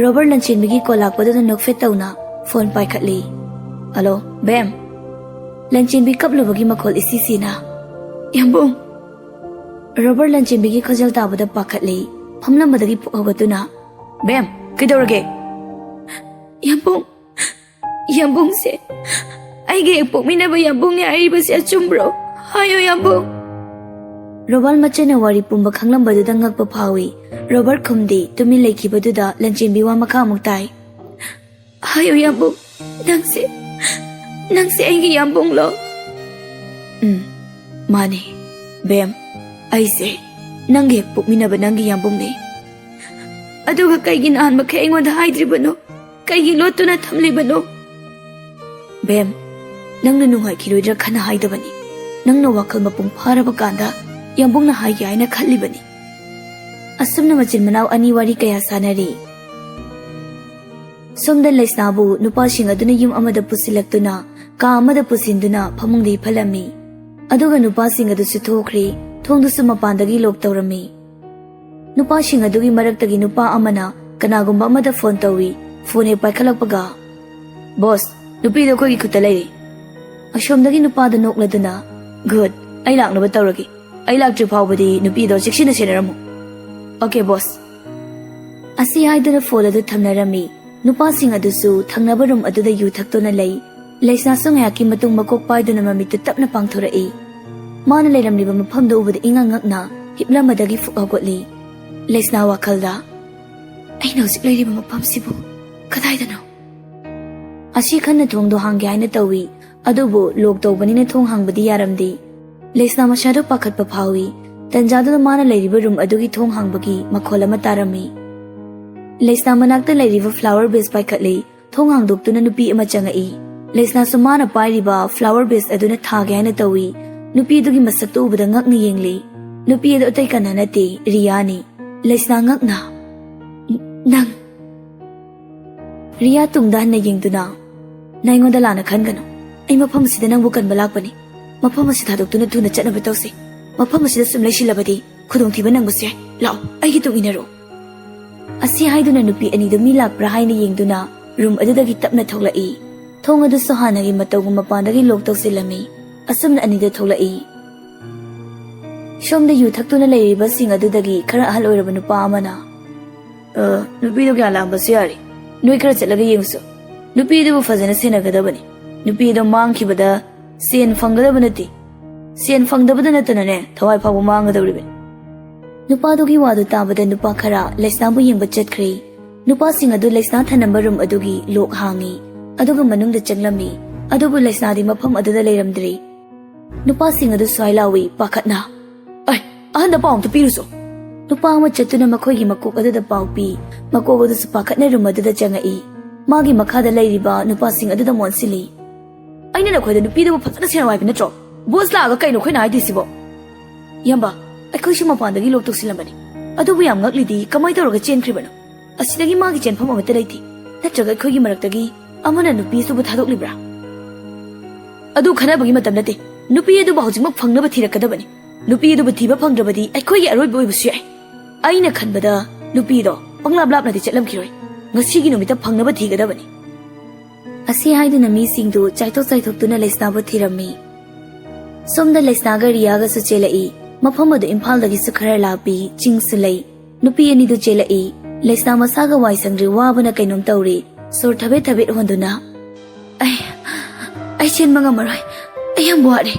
ꯔꯣꯕꯔꯠ ꯂꯟꯆꯦꯟꯕꯤꯒꯤ ꯀꯣꯜ ꯂꯥꯛꯄꯗꯨꯗ ꯅꯣꯛꯐꯦꯠ ꯇꯧꯅ ꯐꯣꯟ ꯄꯥꯏꯈꯠꯂꯤ꯫ "ꯍꯜꯂꯣ, ꯕꯦꯝ"꯫ ꯂꯟꯆꯦꯟꯕꯤ ꯀꯞꯂꯨꯕꯒꯤ ꯃꯈꯣꯜ ꯏꯁꯤ ꯁꯤꯅ, "ꯌꯥꯝꯕꯨꯡ"꯫ ꯔꯣꯕꯔꯠ ꯂꯟꯆꯦꯟꯕꯤꯒꯤ ꯈꯣꯟꯖꯦꯜ ꯇꯥꯕꯗ ꯄꯥꯈꯠꯂꯤ꯫ ꯐꯝꯂꯝꯕꯗꯒꯤ ꯄꯨꯛ ꯍꯧꯒꯠꯇꯨꯅ, "ꯕꯦꯝ, ꯀꯩꯗꯧꯔꯒꯦ?" "ꯌꯥꯝꯕꯨꯡ, ꯌꯥꯝꯕꯨꯡꯁꯦ, ꯑꯩꯒ ꯍꯦꯛ ꯄꯣꯛꯃꯤꯟꯅꯕ ꯌꯥꯝꯕꯨꯡꯅꯦ ꯍꯥꯏꯔꯤꯕꯁꯦ ꯑꯆꯨꯝꯕ꯭ꯔꯣ? ꯍꯥꯏꯌꯣ, ꯌꯥꯝꯕꯨꯡ"꯫ ꯔꯣꯕꯥꯜ ꯃꯆꯦꯅ ꯋꯥꯔꯤ ꯄꯨꯝꯕ ꯈꯪꯂꯝꯕꯗꯨꯗ ꯉꯛꯄ ꯐꯥꯎꯏ꯫ ꯔꯣꯕꯥꯔꯠ ꯈꯨꯝꯗꯦ꯫ ꯇꯨꯃꯤꯟ ꯂꯩꯈꯤꯕꯗꯨꯗ ꯂꯟꯆꯦꯟꯕꯤ ꯋꯥ ꯃꯈꯥ ꯑꯃꯨꯛ ꯇꯥꯏ꯫ "ꯍꯥꯏꯌꯨ, ꯌꯥꯝꯕꯨꯡ, ꯅꯪꯁꯦ, ꯅꯪꯁꯦ ꯑꯩꯒꯤ ꯌꯥꯝꯕꯨꯡꯂꯣ?" "ꯎꯝ, ꯃꯥꯅꯦ, ꯕꯦꯝ, ꯑꯩꯁꯦ ꯅꯪꯒ ꯍꯦꯛ ꯄꯣꯛꯃꯤꯟꯅꯕ ꯅꯪꯒꯤ ꯌꯥꯝꯕꯨꯡꯅꯦ"꯫ "ꯑꯗꯨꯒ ꯀꯩꯒꯤ ꯅꯍꯥꯟꯃꯈꯩ ꯑꯩꯉꯣꯟꯗ ꯍꯥꯏꯗ꯭ꯔꯤꯕꯅꯣ? ꯀꯩꯒꯤ ꯂꯣꯠꯇꯨꯅ ꯊꯝꯂꯤꯕꯅꯣ?" "ꯕꯦꯝ, ꯅꯪꯅ ꯅꯨꯡꯉꯥꯏꯈꯤꯔꯣꯏꯗ꯭ꯔꯥ ꯈꯟꯅ ꯍꯥꯏꯗꯕꯅꯤ꯫ ꯅꯪꯅ ꯋꯥꯈꯜ ꯃꯄꯨꯡ ꯐꯥꯔꯕ ꯀꯥꯟꯗ ꯌꯥꯝꯕꯨꯡꯅ ꯍꯥꯏꯒꯦ ꯍꯥꯏꯅ ꯈꯜꯂꯤꯕꯅꯤ"꯫ ꯑꯁꯨꯝꯅ ꯃꯆꯤꯟ ꯃꯅꯥꯎ ꯑꯅꯤ ꯋꯥꯔꯤ ꯀꯌꯥ ꯁꯥꯟꯅꯔꯤ꯫ ꯁꯣꯝꯗ ꯂꯩꯁꯅꯥꯕꯨ ꯅꯨꯄꯥꯁꯤꯡ ꯑꯗꯨꯅ ꯌꯨꯝ ꯑꯃꯗ ꯄꯨꯁꯤꯜꯂꯛꯇꯨꯅ ꯀꯥ ꯑꯃꯗ ꯄꯨꯁꯤꯟꯗꯨꯅ ꯐꯃꯨꯡꯗ ꯍꯤꯞꯍꯜꯂꯝꯃꯤ꯫ ꯑꯗꯨꯒ ꯅꯨꯄꯥꯁꯤꯡ ꯑꯗꯨꯁꯨ ꯊꯣꯛꯈ꯭ꯔꯦ꯫ ꯊꯣꯡꯗꯨꯁꯨ ꯃꯄꯥꯟꯗꯒꯤ ꯂꯣꯛ ꯇꯧꯔꯝꯃꯤ꯫ ꯅꯨꯄꯥꯁꯤꯡ ꯑꯗꯨꯒꯤ ꯃꯔꯛꯇꯒꯤ ꯅꯨꯄꯥ ꯑꯃꯅ ꯀꯅꯥꯒꯨꯝꯕ ꯑꯃꯗ ꯐꯣꯟ ꯇꯧꯏ꯫ ꯐꯣꯟ ꯍꯦꯛ ꯄꯥꯏꯈꯠꯂꯛꯄꯒ, "ꯕꯣꯁ, ꯅꯨꯄꯤꯗꯣ ꯑꯩꯈꯣꯏꯒꯤ ꯈꯨꯠꯇ ꯂꯩꯔꯦ"꯫ ꯑꯁꯣꯝꯗꯒꯤ ꯅꯨꯄꯥꯗꯨ ꯅꯣꯛꯂꯗꯨꯅ, "ꯒꯨꯗ, ꯑꯩ ꯂꯥꯛꯅꯕ ꯇꯧꯔꯒꯦ꯫ ꯑꯩ ꯂꯥꯛꯇ꯭ꯔꯤ ꯐꯥꯎꯕꯗꯤ ꯅꯨꯄꯤꯗꯣ ꯆꯦꯛꯁꯤꯟꯅ ꯁꯦꯟꯅꯔꯝꯃꯨ"꯫ "ꯑꯣꯀꯦ, ꯕꯣꯁ"꯫ ꯑꯁꯤ ꯍꯥꯏꯗꯨꯅ ꯐꯣꯟ ꯑꯗꯨ ꯊꯝꯅꯔꯝꯃꯤ꯫ ꯅꯨꯄꯥꯁꯤꯡ ꯑꯗꯨꯁꯨ ꯊꯪꯅꯕ ꯔꯨꯝ ꯑꯗꯨꯗ ꯌꯨ ꯊꯛꯇꯨꯅ ꯂꯩ꯫ ꯂꯩꯁꯅꯥꯁꯨ ꯉꯥꯏꯍꯥꯛꯀꯤ ꯃꯇꯨꯡ ꯃꯀꯣꯛ ꯄꯥꯏꯗꯨꯅ ꯃꯃꯤꯠꯇꯨ ꯇꯞꯅ ꯄꯥꯡꯊꯣꯔꯛꯏ꯫ ꯃꯥꯅ ꯂꯩꯔꯝꯂꯤꯕ ꯃꯐꯝꯗꯨ ꯎꯕꯗ ꯏꯉꯛ ꯉꯛꯅ ꯍꯤꯞꯂꯝꯕꯗꯒꯤ ꯐꯨꯛ ꯍꯧꯒꯠꯂꯤ꯫ ꯂꯩꯁꯅꯥ ꯋꯥꯈꯜꯗ, "ꯑꯩꯅ ꯍꯧꯖꯤꯛ ꯂꯩꯔꯤꯕ ꯃꯐꯝꯁꯤꯕꯨ ꯀꯗꯥꯏꯗꯅꯣ?" ꯑꯁꯤ ꯈꯟꯅ ꯊꯣꯡꯗꯣ ꯍꯥꯡꯒꯦ ꯍꯥꯏꯅ ꯇꯧꯏ, ꯑꯗꯨꯕꯨ ꯂꯣꯛ ꯇꯧꯕꯅꯤꯅ ꯊꯣꯡ ꯍꯥꯡꯕꯗꯤ ꯌꯥꯔꯝꯗꯦ꯫ ꯂꯩꯁꯅꯥ ꯃꯁꯥꯗꯣ ꯄꯥꯈꯠꯄ ꯐꯥꯎꯏ꯫ ꯇꯟꯖꯥꯗꯨꯗ ꯃꯥꯅ ꯂꯩꯔꯤꯕ ꯔꯨꯝ ꯑꯗꯨꯒꯤ ꯊꯣꯡ ꯍꯥꯡꯕꯒꯤ ꯃꯈꯣꯜ ꯑꯃ ꯇꯥꯔꯝꯃꯤ꯫ ꯂꯩꯁꯅꯥ ꯃꯅꯥꯛꯇ ꯂꯩꯔꯤꯕ ꯐ꯭ꯂꯥꯋꯔ ꯕꯦꯁ ꯄꯥꯏꯈꯠꯂꯤ꯫ ꯊꯣꯡ ꯍꯥꯡꯗꯣꯛꯇꯨꯅ ꯅꯨꯄꯤ ꯑꯃ ꯆꯪꯉꯛꯏ꯫ ꯂꯩꯁꯅꯥꯁꯨ ꯃꯥꯅ ꯄꯥꯏꯔꯤꯕ ꯐ꯭ꯂꯥꯋꯔ ꯕꯦꯁ ꯑꯗꯨꯅ ꯊꯥꯒꯦ ꯍꯥꯏꯅ ꯇꯧꯏ꯫ ꯅꯨꯄꯤ ꯑꯗꯨꯒꯤ ꯃꯁꯛꯇꯨ ꯎꯕꯗ ꯉꯛꯅ ꯌꯦꯡꯂꯤ꯫ ꯅꯨꯄꯤ ꯑꯗꯨ ꯑꯇꯩ ꯀꯅꯥ ꯅꯠꯇꯦ, ꯔꯤꯌꯥꯅꯤ꯫ ꯂꯩꯁꯅꯥ ꯉꯛꯅ, "ꯅꯪ?" ꯔꯤꯌꯥ ꯇꯨꯡꯗ ꯍꯟꯅ ꯌꯦꯡꯗꯨꯅ, "ꯅꯪ ꯑꯩꯉꯣꯟꯗ ꯂꯥꯟꯅ ꯈꯟꯒꯅꯨ꯫ ꯑꯩ ꯃꯐꯝ ꯑꯁꯤꯗ ꯅꯪꯕꯨ ꯀꯟꯕ ꯂꯥꯛꯄꯅꯤ꯫ ꯃꯐꯝ ꯑꯁꯤ ꯊꯥꯗꯣꯛꯇꯨꯅ ꯊꯨꯅ ꯆꯠꯅꯕ ꯇꯧꯁꯤ꯫ ꯃꯐꯝ ꯑꯁꯤꯗ ꯁꯨꯝ ꯂꯩꯁꯤꯜꯂꯕꯗꯤ ꯈꯨꯗꯣꯡꯊꯤꯕ ꯅꯪꯕꯁꯨ ꯌꯥꯏ꯫ ꯂꯥꯛꯑꯣ, ꯑꯩꯒꯤ ꯇꯨꯡ ꯏꯟꯅꯔꯣ꯫" ꯑꯁꯤ ꯍꯥꯏꯗꯨꯅ ꯅꯨꯄꯤ ꯑꯅꯤꯗꯨ ꯃꯤ ꯂꯥꯛꯄ꯭ꯔꯥ ꯍꯥꯏꯅ ꯌꯦꯡꯗꯨꯅ ꯔꯨꯝ ꯑꯗꯨꯗꯒꯤ ꯇꯞꯅ ꯊꯣꯛꯂꯛꯏ꯫ ꯊꯣꯡ ꯑꯗꯨꯁꯨ ꯍꯥꯟꯅꯒꯤ ꯃꯇꯧꯒꯨꯝ ꯃꯄꯥꯟꯗꯒꯤ ꯂꯣꯛ ꯇꯧꯁꯤꯜꯂꯝꯃꯤ꯫ ꯑꯁꯨꯝꯅ ꯑꯅꯤꯗꯨ ꯊꯣꯛꯂꯛꯏ꯫ ꯁꯣꯝꯗ ꯌꯨ ꯊꯛꯇꯨꯅ ꯂꯩꯔꯤꯕꯁꯤꯡ ꯑꯗꯨꯗꯒꯤ ꯈꯔ ꯑꯍꯜ ꯑꯣꯏꯔꯕ ꯅꯨꯄꯥ ꯑꯃꯅ, "ꯑ, ꯅꯨꯄꯤꯗꯣ ꯒ꯭ꯌꯥꯟ ꯂꯥꯝꯕꯁꯨ ꯌꯥꯔꯤ꯫ ꯅꯣꯏ ꯈꯔ ꯆꯠꯂꯒ ꯌꯦꯡꯉꯨꯁꯨ꯫ ꯅꯨꯄꯤꯗꯨꯕꯨ ꯐꯖꯅ ꯁꯦꯟꯅꯒꯗꯕꯅꯤ꯫ ꯅꯨꯄꯤꯗꯣ ꯃꯥꯡꯈꯤꯕꯗ ꯁꯦꯟ ꯐꯪꯒꯗꯕ ꯅꯠꯇꯦ꯫ ꯁꯦꯟ ꯐꯪꯗꯕꯗ ꯅꯠꯇꯅꯅꯦ, ꯊꯋꯥꯏ ꯐꯥꯎꯕ ꯃꯥꯡꯒꯗꯧꯔꯤꯕꯅꯤ꯫" ꯅꯨꯄꯥꯗꯨꯒꯤ ꯋꯥꯗꯨ ꯇꯥꯕꯗ ꯅꯨꯄꯥ ꯈꯔ ꯂꯩꯁꯅꯥꯕꯨ ꯌꯦꯡꯕ ꯆꯠꯈ꯭ꯔꯦ꯫ ꯅꯨꯄꯥꯁꯤꯡ ꯑꯗꯨ ꯂꯩꯁꯅꯥ ꯊꯅꯝꯕ ꯔꯨꯝ ꯑꯗꯨꯒꯤ ꯂꯣꯛ ꯍꯥꯡꯉꯤ, ꯑꯗꯨꯒ ꯃꯅꯨꯡꯗ ꯆꯪꯂꯝꯃꯤ꯫ ꯑꯗꯨꯕꯨ ꯂꯩꯁꯅꯥꯗꯤ ꯃꯐꯝ ꯑꯗꯨꯗ ꯂꯩꯔꯝꯗ꯭ꯔꯦ꯫ ꯅꯨꯄꯥꯁꯤꯡ ꯑꯗꯨ ꯁ꯭ꯋꯥꯏ ꯂꯥꯎꯏ, ꯄꯥꯈꯠꯅ, "ꯑꯩ, ꯑꯍꯟꯗ ꯄꯥꯎ ꯑꯝꯇ ꯄꯤꯔꯨꯆꯣ꯫" ꯅꯨꯄꯥ ꯑꯃ ꯆꯠꯇꯨꯅ ꯃꯈꯣꯏꯒꯤ ꯃꯀꯣꯛ ꯑꯗꯨꯗ ꯄꯥꯎ ꯄꯤ꯫ ꯃꯀꯣꯛ ꯑꯗꯨꯁꯨ ꯄꯥꯈꯠꯅ ꯔꯨꯝ ꯑꯗꯨꯗ ꯆꯪꯉꯛꯏ꯫ ꯃꯥꯒꯤ ꯃꯈꯥꯗ ꯂꯩꯔꯤꯕ ꯅꯨꯄꯥꯁꯤꯡ ꯑꯗꯨꯗ ꯃꯣꯟꯁꯤꯜꯂꯤ꯫ "ꯑꯩꯅ ꯅꯈꯣꯏꯗ ꯅꯨꯄꯤꯗꯨꯕꯨ ꯐꯖꯅ ꯁꯦꯟꯅꯧ ꯍꯥꯏꯕ ꯅꯠꯇ꯭ꯔꯣ? ꯕꯣꯁ ꯂꯥꯛꯑꯒ ꯀꯩꯅꯣ ꯑꯩꯈꯣꯏꯅ ꯍꯥꯏꯗꯣꯏꯁꯤꯕꯣ?" "ꯏꯌꯥꯝꯕ, ꯑꯩꯈꯣꯏꯁꯨ ꯃꯄꯥꯟꯗꯒꯤ ꯂꯣꯛ ꯇꯧꯁꯤꯜꯂꯝꯕꯅꯤ꯫ ꯑꯗꯨꯕꯨ ꯌꯥꯝ ꯉꯛꯂꯤꯗꯤ, ꯀꯃꯥꯏꯅ ꯇꯧꯔꯒ ꯆꯦꯟꯈ꯭ꯔꯤꯕꯅꯣ? ꯑꯁꯤꯗꯒꯤ ꯃꯥꯒꯤ ꯆꯦꯟꯐꯝ ꯑꯃꯠꯇ ꯂꯩꯇꯦ꯫ ꯅꯠꯇ꯭ꯔꯒ ꯑꯩꯈꯣꯏꯒꯤ ꯃꯔꯛꯇꯒꯤ ꯑꯃꯅ ꯅꯨꯄꯤꯁꯤꯕꯨ ꯊꯥꯗꯣꯛꯂꯤꯕ꯭ꯔꯥ?" "ꯑꯗꯨ ꯈꯟꯅꯕꯒꯤ ꯃꯇꯝ ꯅꯠꯇꯦ꯫ ꯅꯨꯄꯤ ꯑꯗꯨꯕꯨ ꯍꯧꯖꯤꯛꯃꯛ ꯐꯪꯅꯕ ꯊꯤꯔꯛꯀꯗꯕꯅꯤ꯫ ꯅꯨꯄꯤ ꯑꯗꯨꯕꯨ ꯊꯤꯕ ꯐꯪꯗ꯭ꯔꯕꯗꯤ ꯑꯩꯈꯣꯏꯒꯤ ꯑꯔꯣꯏꯕ ꯑꯣꯏꯕꯁꯨ ꯌꯥꯏ꯫ ꯑꯩꯅ ꯈꯟꯕꯗ ꯅꯨꯄꯤꯗꯣ ꯄꯪꯂꯥꯞ ꯂꯥꯞꯅꯗꯤ ꯆꯠꯂꯝꯈꯤꯔꯣꯏ꯫ ꯉꯁꯤꯒꯤ ꯅꯨꯃꯤꯠꯇ ꯐꯪꯅꯕ ꯊꯤꯒꯗꯕꯅꯤ꯫" ꯑꯁꯤ ꯍꯥꯏꯗꯨꯅ ꯃꯤꯁꯤꯡꯗꯨ ꯆꯥꯏꯊꯣꯛ ꯆꯥꯏꯊꯣꯛꯇꯨꯅ ꯂꯩꯁꯅꯥꯕꯨ ꯊꯤꯔꯝꯃꯤ꯫ ꯁꯣꯝꯗ ꯂꯩꯁꯅꯥꯒ ꯔꯤꯌꯥꯒꯁꯨ ꯆꯦꯜꯂꯛꯏ꯫ ꯃꯐꯝ ꯑꯗꯨ ꯏꯝꯐꯥꯜꯗꯒꯤꯁꯨ ꯈꯔ ꯂꯥꯞꯄꯤ, ꯆꯤꯡꯁꯨ ꯂꯩ꯫ ꯅꯨꯄꯤ ꯑꯅꯤꯗꯨ ꯆꯦꯜꯂꯛꯏ꯫ ꯂꯩꯁꯅꯥ ꯃꯁꯥꯒ ꯋꯥꯏ ꯁꯪꯗ꯭ꯔꯤ, ꯋꯥꯕꯅ ꯀꯩꯅꯣꯝ ꯇꯧꯔꯤ꯫ ꯁꯣꯔ ꯊꯕꯦꯠ ꯊꯕꯦꯠ ꯍꯣꯟꯗꯨꯅ, "ꯑꯩ, ꯑꯩ ꯆꯦꯟꯕ ꯉꯝꯃꯔꯣꯏ꯫ ꯑꯩ ꯌꯥꯝ ꯋꯥꯔꯦ꯫"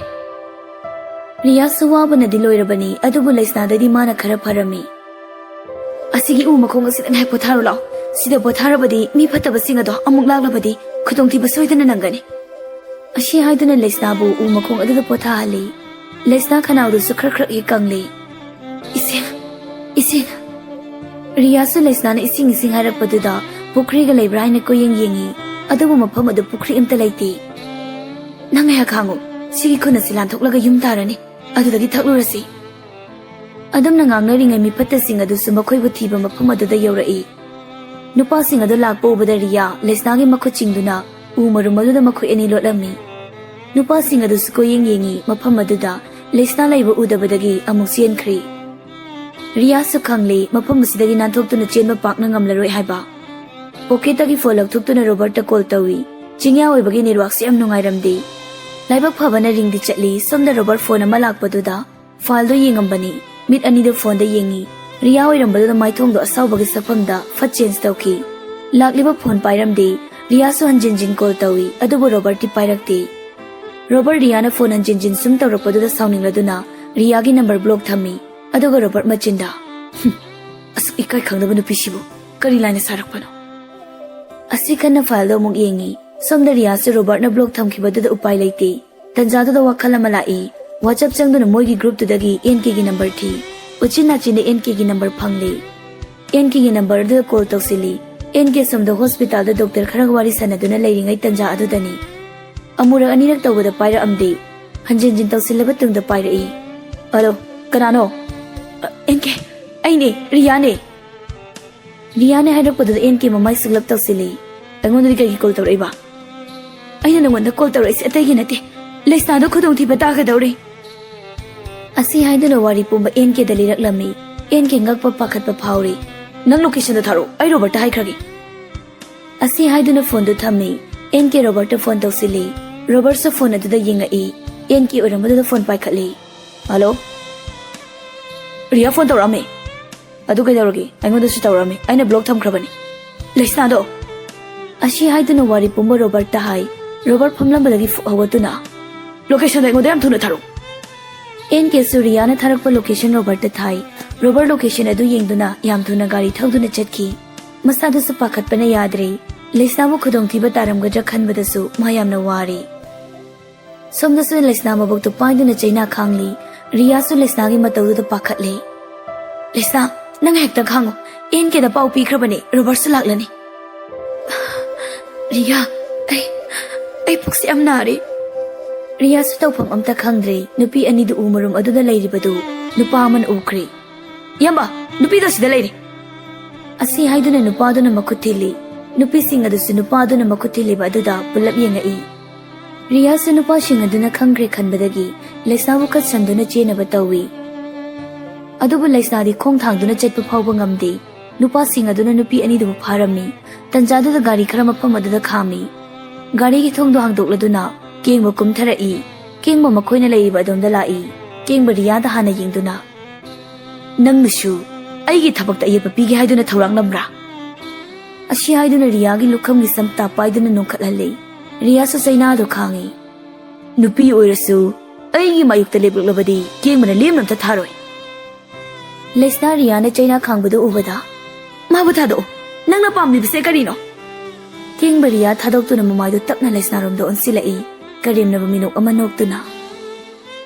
ꯔꯤꯌꯥꯁꯨ ꯋꯥꯕꯅꯗꯤ ꯂꯣꯏꯔꯕꯅꯤ, ꯑꯗꯨꯕꯨ ꯂꯩꯁꯅꯥꯗꯗꯤ ꯃꯥꯅ ꯈꯔ ꯐꯔꯝꯃꯤ꯫ "ꯑꯁꯤꯒꯤ ꯎ ꯃꯈꯣꯡ ꯑꯁꯤꯗ ꯉꯥꯏꯍꯥꯛ ꯄꯣꯊꯥꯔꯨ ꯂꯥꯎ꯫ ꯁꯤꯗ ꯄꯣꯊꯥꯔꯕꯗꯤ ꯃꯤ ꯐꯠꯇꯕꯁꯤꯡ ꯑꯗꯣ ꯑꯃꯨꯛ ꯂꯥꯛꯂꯕꯗꯤ ꯈꯨꯗꯣꯡꯊꯤꯕ ꯁꯣꯏꯗꯅ ꯅꯪꯒꯅꯤ꯫ ꯑꯁꯤ ꯍꯥꯏꯗꯨꯅ ꯂꯩꯁꯅꯥꯕꯨ ꯎ ꯃꯈꯣꯡ ꯑꯗꯨꯗ ꯄꯣꯊꯥꯍꯜꯂꯤ꯫ ꯂꯩꯁꯅꯥ ꯈꯅꯥꯎꯗꯨꯁꯨ ꯈꯔ ꯈꯔ ꯍꯦꯛ ꯀꯪꯂꯤ꯫ "ꯏꯁꯤꯡ, ꯏꯁꯤꯡ!" ꯔꯤꯌꯥꯁꯨ ꯂꯩꯁꯅꯥꯅ "ꯏꯁꯤꯡ, ꯏꯁꯤꯡ" ꯍꯥꯏꯔꯛꯄꯗꯨꯗ ꯄꯨꯈ꯭ꯔꯤꯒ ꯂꯩꯕ꯭ꯔꯥ ꯍꯥꯏꯅ ꯀꯣꯏꯌꯦꯡ ꯌꯦꯡꯉꯤ꯫ ꯑꯗꯨꯕꯨ ꯃꯐꯝ ꯑꯗꯨ ꯄꯨꯈ꯭ꯔꯤ ꯑꯝꯇ ꯂꯩꯇꯦ꯫ "ꯅꯪ ꯉꯥꯏꯍꯥꯛ ꯈꯥꯡꯉꯨ, ꯁꯤꯒꯤ ꯈꯨꯟ ꯑꯁꯤ ꯂꯥꯟꯊꯣꯛꯂꯒ ꯌꯨꯝ ꯇꯥꯔꯅꯤ, ꯑꯗꯨꯗꯒꯤ ꯊꯛꯂꯨꯔꯁꯤ꯫" ꯑꯗꯨꯝꯅ ꯉꯥꯡꯅꯔꯤꯉꯩ ꯃꯤꯐꯠꯇꯁꯤꯡ ꯑꯗꯨꯁꯨ ꯃꯈꯣꯏꯕꯨ ꯊꯤꯕ ꯃꯐꯝ ꯑꯗꯨꯗ ꯌꯧꯔꯛꯏ꯫ ꯅꯨꯄꯥꯁꯤꯡ ꯑꯗꯨ ꯂꯥꯛꯄ ꯎꯕꯗ ꯔꯤꯌꯥ ꯂꯩꯁꯅꯥꯒꯤ ꯃꯈꯨꯠ ꯆꯤꯡꯗꯨꯅ ꯎ ꯃꯔꯨꯝ ꯑꯗꯨꯗ ꯃꯈꯣꯏ ꯑꯅꯤ ꯂꯣꯠꯂꯝꯃꯤ꯫ ꯅꯨꯄꯥꯁꯤꯡ ꯑꯗꯨꯁꯨ ꯀꯣꯏꯌꯦꯡ ꯌꯦꯡꯉꯤ, ꯃꯐꯝ ꯑꯗꯨꯗ ꯂꯩꯁꯅꯥ ꯂꯩꯕ ꯎꯗꯕꯗꯒꯤ ꯑꯃꯨꯛ ꯆꯦꯟꯈ꯭ꯔꯦ꯫ ꯔꯤꯌꯥꯁꯨ ꯈꯪꯂꯦ ꯃꯐꯝ ꯑꯁꯤꯗꯒꯤ ꯅꯥꯟꯊꯣꯛꯇꯨꯅ ꯆꯦꯟꯕ ꯄꯥꯛꯅ ꯉꯝꯂꯔꯣꯏ ꯍꯥꯏꯕ꯫ ꯄꯣꯀꯦꯠꯇꯒꯤ ꯐꯣꯟ ꯂꯧꯊꯣꯛꯇꯨꯅ ꯔꯣꯕꯔꯠꯇ ꯀꯣꯜ ꯇꯧꯏ꯫ ꯆꯤꯡꯌꯥ ꯑꯣꯏꯕꯒꯤ ꯅꯦꯠꯋꯥꯛꯁꯨ ꯌꯥꯝ ꯅꯨꯡꯉꯥꯏꯔꯝꯗꯦ꯫ ꯂꯥꯏꯕꯛ ꯐꯕꯅ ꯔꯤꯡꯗꯤ ꯆꯠꯂꯤ꯫ ꯁꯣꯝꯗ ꯔꯣꯕꯔꯠ ꯐꯣꯟ ꯑꯃ ꯂꯥꯛꯄꯗꯨꯗ ꯐꯥꯏꯜꯗꯣ ꯌꯦꯡꯉꯝꯕꯅꯤ꯫ ꯃꯤꯠ ꯑꯅꯤꯗꯣ ꯐꯣꯟꯗ ꯌꯦꯡꯉꯤ꯫ ꯔꯤꯌꯥ ꯑꯣꯏꯔꯝꯕꯗꯨꯗ ꯃꯥꯏꯊꯣꯡꯗꯣ ꯑꯁꯥꯎꯕꯒꯤ ꯁꯛꯐꯝꯗ ꯐꯠ ꯆꯦꯟꯖ ꯇꯧꯈꯤ꯫ ꯂꯥꯛꯂꯤꯕ ꯐꯣꯟ ꯄꯥꯏꯔꯝꯗꯦ꯫ ꯔꯤꯌꯥꯁꯨ ꯍꯟꯖꯤꯟ ꯍꯟꯖꯤꯟ ꯀꯣꯜ ꯇꯧꯏ, ꯑꯗꯨꯕꯨ ꯔꯣꯕꯔꯠꯇꯤ ꯄꯥꯏꯔꯛꯇꯦ꯫ ꯔꯣꯕꯔꯠ ꯔꯤꯌꯥꯅ ꯐꯣꯟ ꯍꯟꯖꯤꯟ ꯍꯟꯖꯤꯟ ꯁꯨꯝ ꯇꯧꯔꯛꯄꯗꯨꯗ ꯁꯥꯎꯅꯤꯡꯂꯗꯨꯅ ꯔꯤꯌꯥꯒꯤ ꯅꯝꯕꯔ ꯕ꯭ꯂꯣꯛ ꯊꯝꯃꯤ꯫ ꯑꯗꯨꯒ ꯔꯣꯕꯔꯠ ꯃꯆꯤꯟꯗ, "ꯍꯨꯝ, ꯑꯁꯨꯛ ꯏꯀꯥꯏ ꯈꯪꯗꯕ ꯅꯨꯄꯤꯁꯤꯕꯨ ꯀꯔꯤ ꯂꯥꯏꯅ ꯁꯥꯔꯛꯄꯅꯣ?" ꯑꯁꯤ ꯈꯟꯅ ꯐꯥꯏꯜꯗꯣ ꯑꯃꯨꯛ ꯌꯦꯡꯉꯤ꯫ ꯁꯣꯝꯗ ꯔꯤꯌꯥꯁꯨ ꯔꯣꯕꯔꯠꯅ ꯕ꯭ꯂꯣꯛ ꯊꯝꯈꯤꯕꯗꯨꯗ ꯎꯄꯥꯏ ꯂꯩꯇꯦ꯫ ꯇꯟꯖꯥꯗꯨꯗ ꯋꯥꯈꯜ ꯑꯃ ꯂꯥꯛꯏ꯫ ꯋꯥꯆꯞ ꯆꯪꯗꯨꯅ ꯃꯣꯏꯒꯤ ꯒ꯭ꯔꯨꯞꯇꯨꯗꯒꯤ ꯑꯦꯟ ꯀꯦꯒꯤ ꯅꯝꯕꯔ ꯊꯤ꯫ ꯎꯆꯤꯟ ꯅꯥꯆꯤꯟꯅ ꯑꯦꯟ ꯀꯦꯒꯤ ꯅꯝꯕꯔ ꯐꯪꯂꯦ꯫ ꯑꯦꯟ ꯀꯦꯒꯤ ꯅꯝꯕꯔꯗꯨꯗ ꯀꯣꯜ ꯇꯧꯁꯤꯜꯂꯤ꯫ ꯑꯦꯟ ꯀꯦ ꯁꯣꯝꯗ ꯍꯣꯁꯄꯤꯇꯥꯜꯗ ꯗꯣꯛꯇꯔ ꯈꯔꯒ ꯋꯥꯔꯤ ꯁꯥꯟꯅꯗꯨꯅ ꯂꯩꯔꯤꯉꯩ ꯇꯟꯖꯥ ꯑꯗꯨꯗꯅꯤ꯫ ꯑꯃꯨꯔꯛ ꯑꯅꯤꯔꯛ ꯇꯧꯕꯗ ꯄꯥꯏꯔꯛꯑꯝꯗꯦ꯫ ꯍꯟꯖꯤꯟ ꯍꯟꯖꯤꯟ ꯇꯧꯁꯤꯜꯂꯕ ꯇꯨꯡꯗ ꯄꯥꯏꯔꯛꯏ꯫ "ꯍꯜꯂꯣ, ꯀꯅꯥꯅꯣ?" "ꯑ, ꯑꯦꯟ ꯀꯦ, ꯑꯩꯅꯦ, ꯔꯤꯌꯥꯅꯦ꯫" ꯔꯤꯌꯥꯅꯦ ꯍꯥꯏꯔꯛꯄꯗꯨꯗ ꯑꯦꯟ ꯀꯦ ꯃꯃꯥꯏ ꯁꯨꯡꯂꯞ ꯇꯧꯁꯤꯜꯂꯤ꯫ "ꯑꯩꯉꯣꯟꯗꯗꯤ ꯀꯩꯒꯤ ꯀꯣꯜ ꯇꯧꯔꯛꯏꯕ?" "ꯑꯩꯅ ꯅꯉꯣꯟꯗ ꯀꯣꯜ ꯇꯧꯔꯛꯏꯁꯦ ꯑꯇꯩꯒꯤ ꯅꯠꯇꯦ, ꯂꯩꯁꯅꯥꯗꯣ ꯈꯨꯗꯣꯡꯊꯤꯕ ꯇꯥꯒꯗꯧꯔꯦ꯫" ꯑꯁꯤ ꯍꯥꯏꯗꯨꯅ ꯋꯥꯔꯤ ꯄꯨꯝꯕ ꯑꯦꯟ ꯀꯦꯗ ꯂꯤꯔꯛꯂꯝꯃꯤ꯫ ꯑꯦꯟ ꯀꯦ ꯉꯛꯄ ꯄꯥꯈꯠꯄ ꯐꯥꯎꯔꯤ꯫ "ꯅꯪ ꯂꯣꯀꯦꯁꯟꯗꯣ ꯊꯥꯔꯛꯑꯣ, ꯑꯩ ꯔꯣꯕꯔꯠꯇ ꯍꯥꯏꯈ꯭ꯔꯒꯦ꯫" ꯑꯁꯤ ꯍꯥꯏꯗꯨꯅ ꯐꯣꯟꯗꯨ ꯊꯝꯃꯤ꯫ ꯑꯦꯟ ꯀꯦ ꯔꯣꯕꯔꯠꯇ ꯐꯣꯟ ꯇꯧꯁꯤꯜꯂꯤ꯫ ꯔꯣꯕꯔꯠꯁꯨ ꯐꯣꯟ ꯑꯗꯨꯗ ꯌꯦꯡꯉꯛꯏ꯫ ꯑꯦꯟ ꯀꯦ ꯑꯣꯏꯔꯝꯕꯗꯨꯗ ꯐꯣꯟ ꯄꯥꯏꯈꯠꯂꯤ꯫ "ꯍꯜꯂꯣ?" "ꯔꯤꯌꯥ ꯐꯣꯟ ꯇꯧꯔꯛꯑꯝꯃꯦ꯫" "ꯑꯗꯨ ꯀꯩꯗꯧꯔꯒꯦ? ꯑꯩꯉꯣꯟꯗꯁꯨ ꯇꯧꯔꯛꯑꯝꯃꯦ, ꯑꯩꯅ ꯕ꯭ꯂꯣꯛ ꯊꯝꯈ꯭ꯔꯕꯅꯤ꯫ ꯂꯩꯁꯅꯥꯗꯣ!" ꯑꯁꯤ ꯍꯥꯏꯗꯨꯅ ꯋꯥꯔꯤ ꯄꯨꯝꯕ ꯔꯣꯕꯔꯠꯇ ꯍꯥꯏ꯫ ꯔꯣꯕꯔꯠ ꯐꯝꯂꯝꯕꯗꯒꯤ ꯐꯨꯛ ꯍꯧꯒꯠꯇꯨꯅ, "ꯂꯣꯀꯦꯁꯟꯗꯣ ꯑꯩꯉꯣꯟꯗ ꯌꯥꯝ ꯊꯨꯅ ꯊꯥꯔꯛꯎ꯫" ꯑꯦꯟ ꯀꯦꯁꯨ ꯔꯤꯌꯥꯅ ꯊꯥꯔꯛꯄ ꯂꯣꯀꯦꯁꯟ ꯔꯣꯕꯔꯠꯇ ꯊꯥꯏ꯫ ꯔꯣꯕꯔꯠ ꯂꯣꯀꯦꯁꯟ ꯑꯗꯨ ꯌꯦꯡꯗꯨꯅ ꯌꯥꯝ ꯊꯨꯅ ꯒꯥꯔꯤ ꯊꯧꯗꯨꯅ ꯆꯠꯈꯤ꯫ ꯃꯁꯥꯗꯨꯁꯨ ꯄꯥꯈꯠꯄꯅ ꯌꯥꯗ꯭ꯔꯦ꯫ ꯂꯩꯁꯅꯥꯕꯨ ꯈꯨꯗꯣꯡꯊꯤꯕ ꯇꯥꯔꯝꯒꯗ꯭ꯔꯥ ꯈꯟꯕꯗꯁꯨ ꯃꯥ ꯌꯥꯝꯅ ꯋꯥꯔꯤ꯫ ꯁꯣꯝꯗꯁꯨ ꯂꯩꯁꯅꯥ ꯃꯕꯨꯛꯇꯨ ꯄꯥꯏꯗꯨꯅ ꯆꯩꯅꯥ ꯈꯥꯡꯂꯤ꯫ ꯔꯤꯌꯥꯁꯨ ꯂꯩꯁꯅꯥꯒꯤ ꯃꯇꯧꯗꯨꯗ ꯄꯥꯈꯠꯂꯦ꯫ "ꯂꯩꯁꯅꯥ, ꯅꯪ ꯍꯦꯛꯇ ꯈꯥꯡꯉꯨ꯫ ꯑꯦꯟ ꯀꯦꯗ ꯄꯥꯎ ꯄꯤꯈ꯭ꯔꯕꯅꯦ, ꯔꯣꯕꯔꯠꯁꯨ ꯂꯥꯛꯂꯅꯤ꯫" "ꯔꯤꯌꯥ, ꯑꯩ, ꯑꯩ ꯄꯨꯛꯁꯦ ꯌꯥꯝ ꯅꯥꯔꯦ꯫" ꯔꯤꯌꯥꯁꯨ ꯇꯧꯐꯝ ꯑꯝꯇ ꯈꯪꯗ꯭ꯔꯦ꯫ ꯅꯨꯄꯤ ꯑꯅꯤꯗꯨ ꯎ ꯃꯔꯨꯝ ꯑꯗꯨꯗ ꯂꯩꯔꯤꯕꯗꯨ ꯅꯨꯄꯥ ꯑꯃꯅ ꯎꯈ꯭ꯔꯦ꯫ "ꯏꯌꯥꯝꯕ, ꯅꯨꯄꯤꯗꯣ ꯁꯤꯗ ꯂꯩꯔꯦ!" ꯑꯁꯤ ꯍꯥꯏꯗꯨꯅ ꯅꯨꯄꯥꯗꯨꯅ ꯃꯈꯨꯠ ꯊꯤꯜꯂꯤ꯫ ꯅꯨꯄꯤꯁꯤꯡ ꯑꯗꯨꯁꯨ ꯅꯨꯄꯥꯗꯨꯅ ꯃꯈꯨꯠ ꯊꯤꯜꯂꯤꯕ ꯑꯗꯨꯗ ꯄꯨꯜꯂꯞ ꯌꯦꯡꯉꯛꯏ꯫ ꯔꯤꯌꯥꯁꯨ ꯅꯨꯄꯥꯁꯤꯡ ꯑꯗꯨꯅ ꯈꯪꯈ꯭ꯔꯦ ꯈꯟꯕꯗꯒꯤ ꯂꯩꯁꯅꯥꯕꯨ ꯈꯠ ꯁꯟꯗꯨꯅ ꯆꯦꯟꯅꯕ ꯇꯧꯏ꯫ ꯑꯗꯨꯕꯨ ꯂꯩꯁꯅꯥꯗꯤ ꯈꯣꯡ ꯊꯥꯡꯗꯨꯅ ꯆꯠꯄ ꯐꯥꯎꯕ ꯉꯝꯗꯦ꯫ ꯅꯨꯄꯥꯁꯤꯡ ꯑꯗꯨꯅ ꯅꯨꯄꯤ ꯑꯅꯤꯗꯨꯕꯨ ꯐꯥꯔꯝꯃꯤ꯫ ꯇꯟꯖꯥꯗꯨꯗ ꯒꯥꯔꯤ ꯈꯔ ꯃꯐꯝ ꯑꯗꯨꯗ ꯈꯥꯝꯃꯤ꯫ ꯒꯥꯔꯤꯒꯤ ꯊꯣꯡꯗꯨ ꯍꯥꯡꯗꯣꯛꯂꯗꯨꯅ ꯀꯦꯡꯕ ꯀꯨꯝꯊꯔꯛꯏ꯫ ꯀꯦꯡꯕ ꯃꯈꯣꯏꯅ ꯂꯩꯔꯤꯕ ꯑꯗꯣꯝꯗ ꯂꯥꯛꯏ꯫ ꯀꯦꯡꯕ ꯔꯤꯌꯥꯗ ꯍꯥꯟꯅ ꯌꯦꯡꯗꯨꯅ, "ꯅꯪꯅꯁꯨ ꯑꯩꯒꯤ ꯊꯕꯛꯇ ꯑꯌꯦꯠꯄ ꯄꯤꯒꯦ ꯍꯥꯏꯗꯨꯅ ꯊꯧꯔꯥꯡꯂꯝꯕ꯭ꯔꯥ?" ꯑꯁꯤ ꯍꯥꯏꯗꯨꯅ ꯔꯤꯌꯥꯒꯤ ꯂꯨꯈꯝꯒꯤ ꯁꯝ ꯇꯥꯞ ꯄꯥꯏꯗꯨꯅ ꯅꯣꯡꯈꯠꯍꯜꯂꯤ꯫ ꯔꯤꯌꯥꯁꯨ ꯆꯩꯅꯥꯗꯨ ꯈꯥꯡꯉꯤ꯫ "ꯅꯨꯄꯤ ꯑꯣꯏꯔꯁꯨ ꯑꯩꯒꯤ ꯃꯥꯌꯣꯛꯇ ꯂꯦꯞꯂꯛꯂꯕꯗꯤ ꯀꯦꯡꯕꯅ ꯂꯦꯝꯅ ꯑꯝꯇ ꯊꯥꯔꯣꯏ꯫" ꯂꯩꯁꯅꯥ ꯔꯤꯌꯥꯅ ꯆꯩꯅꯥ ꯈꯥꯡꯕꯗꯨ ꯎꯕꯗ, "ꯃꯥꯕꯨ ꯊꯥꯗꯣꯛꯑꯣ꯫ ꯅꯪꯅ ꯄꯥꯝꯂꯤꯕꯁꯦ ꯀꯔꯤꯅꯣ?" ꯀꯦꯡꯕ ꯔꯤꯌꯥ ꯊꯥꯗꯣꯛꯇꯨꯅ ꯃꯃꯥꯏꯗꯨ ꯇꯞꯅ ꯂꯩꯁꯅꯥꯔꯣꯝꯗ ꯑꯣꯟꯁꯤꯜꯂꯛꯏ꯫ ꯀꯔꯦꯝꯅꯕ ꯃꯤꯅꯣꯛ ꯑꯃ ꯅꯣꯛꯇꯨꯅ,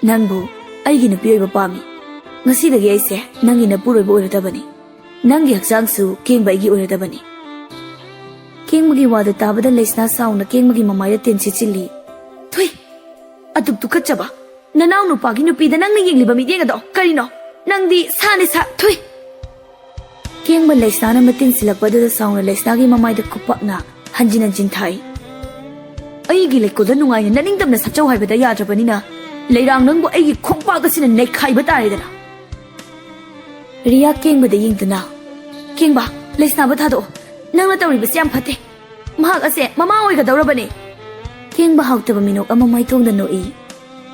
"ꯅꯪꯕꯨ ꯑꯩꯒꯤ ꯅꯨꯄꯤ ꯑꯣꯏꯕ ꯄꯥꯝꯃꯤ꯫ ꯉꯁꯤꯗꯒꯤ ꯑꯩꯁꯦ ꯅꯪꯒꯤ ꯅꯄꯨꯔꯣꯏꯕ ꯑꯣꯏꯔꯗꯕꯅꯤ꯫ ꯅꯪꯒꯤ ꯍꯛꯆꯥꯡꯁꯨ ꯀꯦꯡꯕ ꯑꯩꯒꯤ ꯑꯣꯏꯔꯗꯕꯅꯤ꯫" ꯀꯦꯡꯕꯒꯤ ꯋꯥꯗꯨ ꯇꯥꯕꯗ ꯂꯩꯁꯅꯥ ꯁꯥꯎꯅ ꯀꯦꯡꯕꯒꯤ ꯃꯃꯥꯏꯗ ꯇꯦꯟ ꯁꯤꯠꯆꯤꯜꯂꯤ꯫ "ꯊꯨꯏ! ꯑꯗꯨꯛ ꯇꯨꯀꯠꯆꯕ! ꯅꯅꯥꯎ ꯅꯨꯄꯥꯒꯤ ꯅꯨꯄꯤꯗ ꯅꯪꯅ ꯌꯦꯡꯂꯤꯕ ꯃꯤꯠꯌꯦꯡ ꯑꯗꯣ ꯀꯔꯤꯅꯣ? ꯅꯪꯗꯤ ꯁꯥꯅꯤ ꯁꯥ! ꯊꯨꯏ!" ꯀꯦꯡꯕ ꯂꯩꯁꯅꯥꯅ ꯃꯇꯤꯟ ꯁꯤꯜꯂꯛꯄ ꯑꯗꯨꯗ ꯁꯥꯎꯅ ꯂꯩꯁꯅꯥꯒꯤ ꯃꯃꯥꯏꯗ ꯈꯨꯄꯥꯛꯅ ꯍꯟꯖꯤꯟ ꯍꯟꯖꯤꯟ ꯊꯥꯏ꯫ "ꯑꯩꯒꯤ ꯂꯩꯀꯣꯜꯗ ꯅꯨꯡꯉꯥꯏꯅ ꯅꯅꯤꯡꯇꯝꯅ ꯁꯥꯆꯧ ꯍꯥꯏꯕꯗ ꯌꯥꯗ꯭ꯔꯕꯅꯤꯅ, ꯂꯩꯔꯥꯡ, ꯅꯪꯕꯨ ꯑꯩꯒꯤ ꯈꯣꯡꯄꯥꯛ ꯑꯁꯤꯅ ꯅꯩꯈꯥꯏꯕ ꯇꯥꯔꯦꯗꯅ꯫" ꯔꯤꯌꯥ ꯀꯦꯡꯕꯗ ꯌꯦꯡꯗꯨꯅ, "ꯀꯦꯡꯕ, ꯂꯩꯁꯅꯥꯕꯨ ꯊꯥꯗꯣꯛꯑꯣ꯫ ꯅꯪꯅ ꯇꯧꯔꯤꯕꯁꯤ ꯌꯥꯝ ꯐꯠꯇꯦ꯫ ꯃꯍꯥꯛ ꯑꯁꯦ ꯃꯃꯥ ꯑꯣꯏꯒꯗꯧꯔꯕꯅꯦ꯫" ꯀꯦꯡꯕ ꯍꯥꯎꯇꯕ ꯃꯤꯅꯣꯛ ꯑꯃ ꯃꯥꯏꯊꯣꯡꯗ ꯅꯣꯛꯏ꯫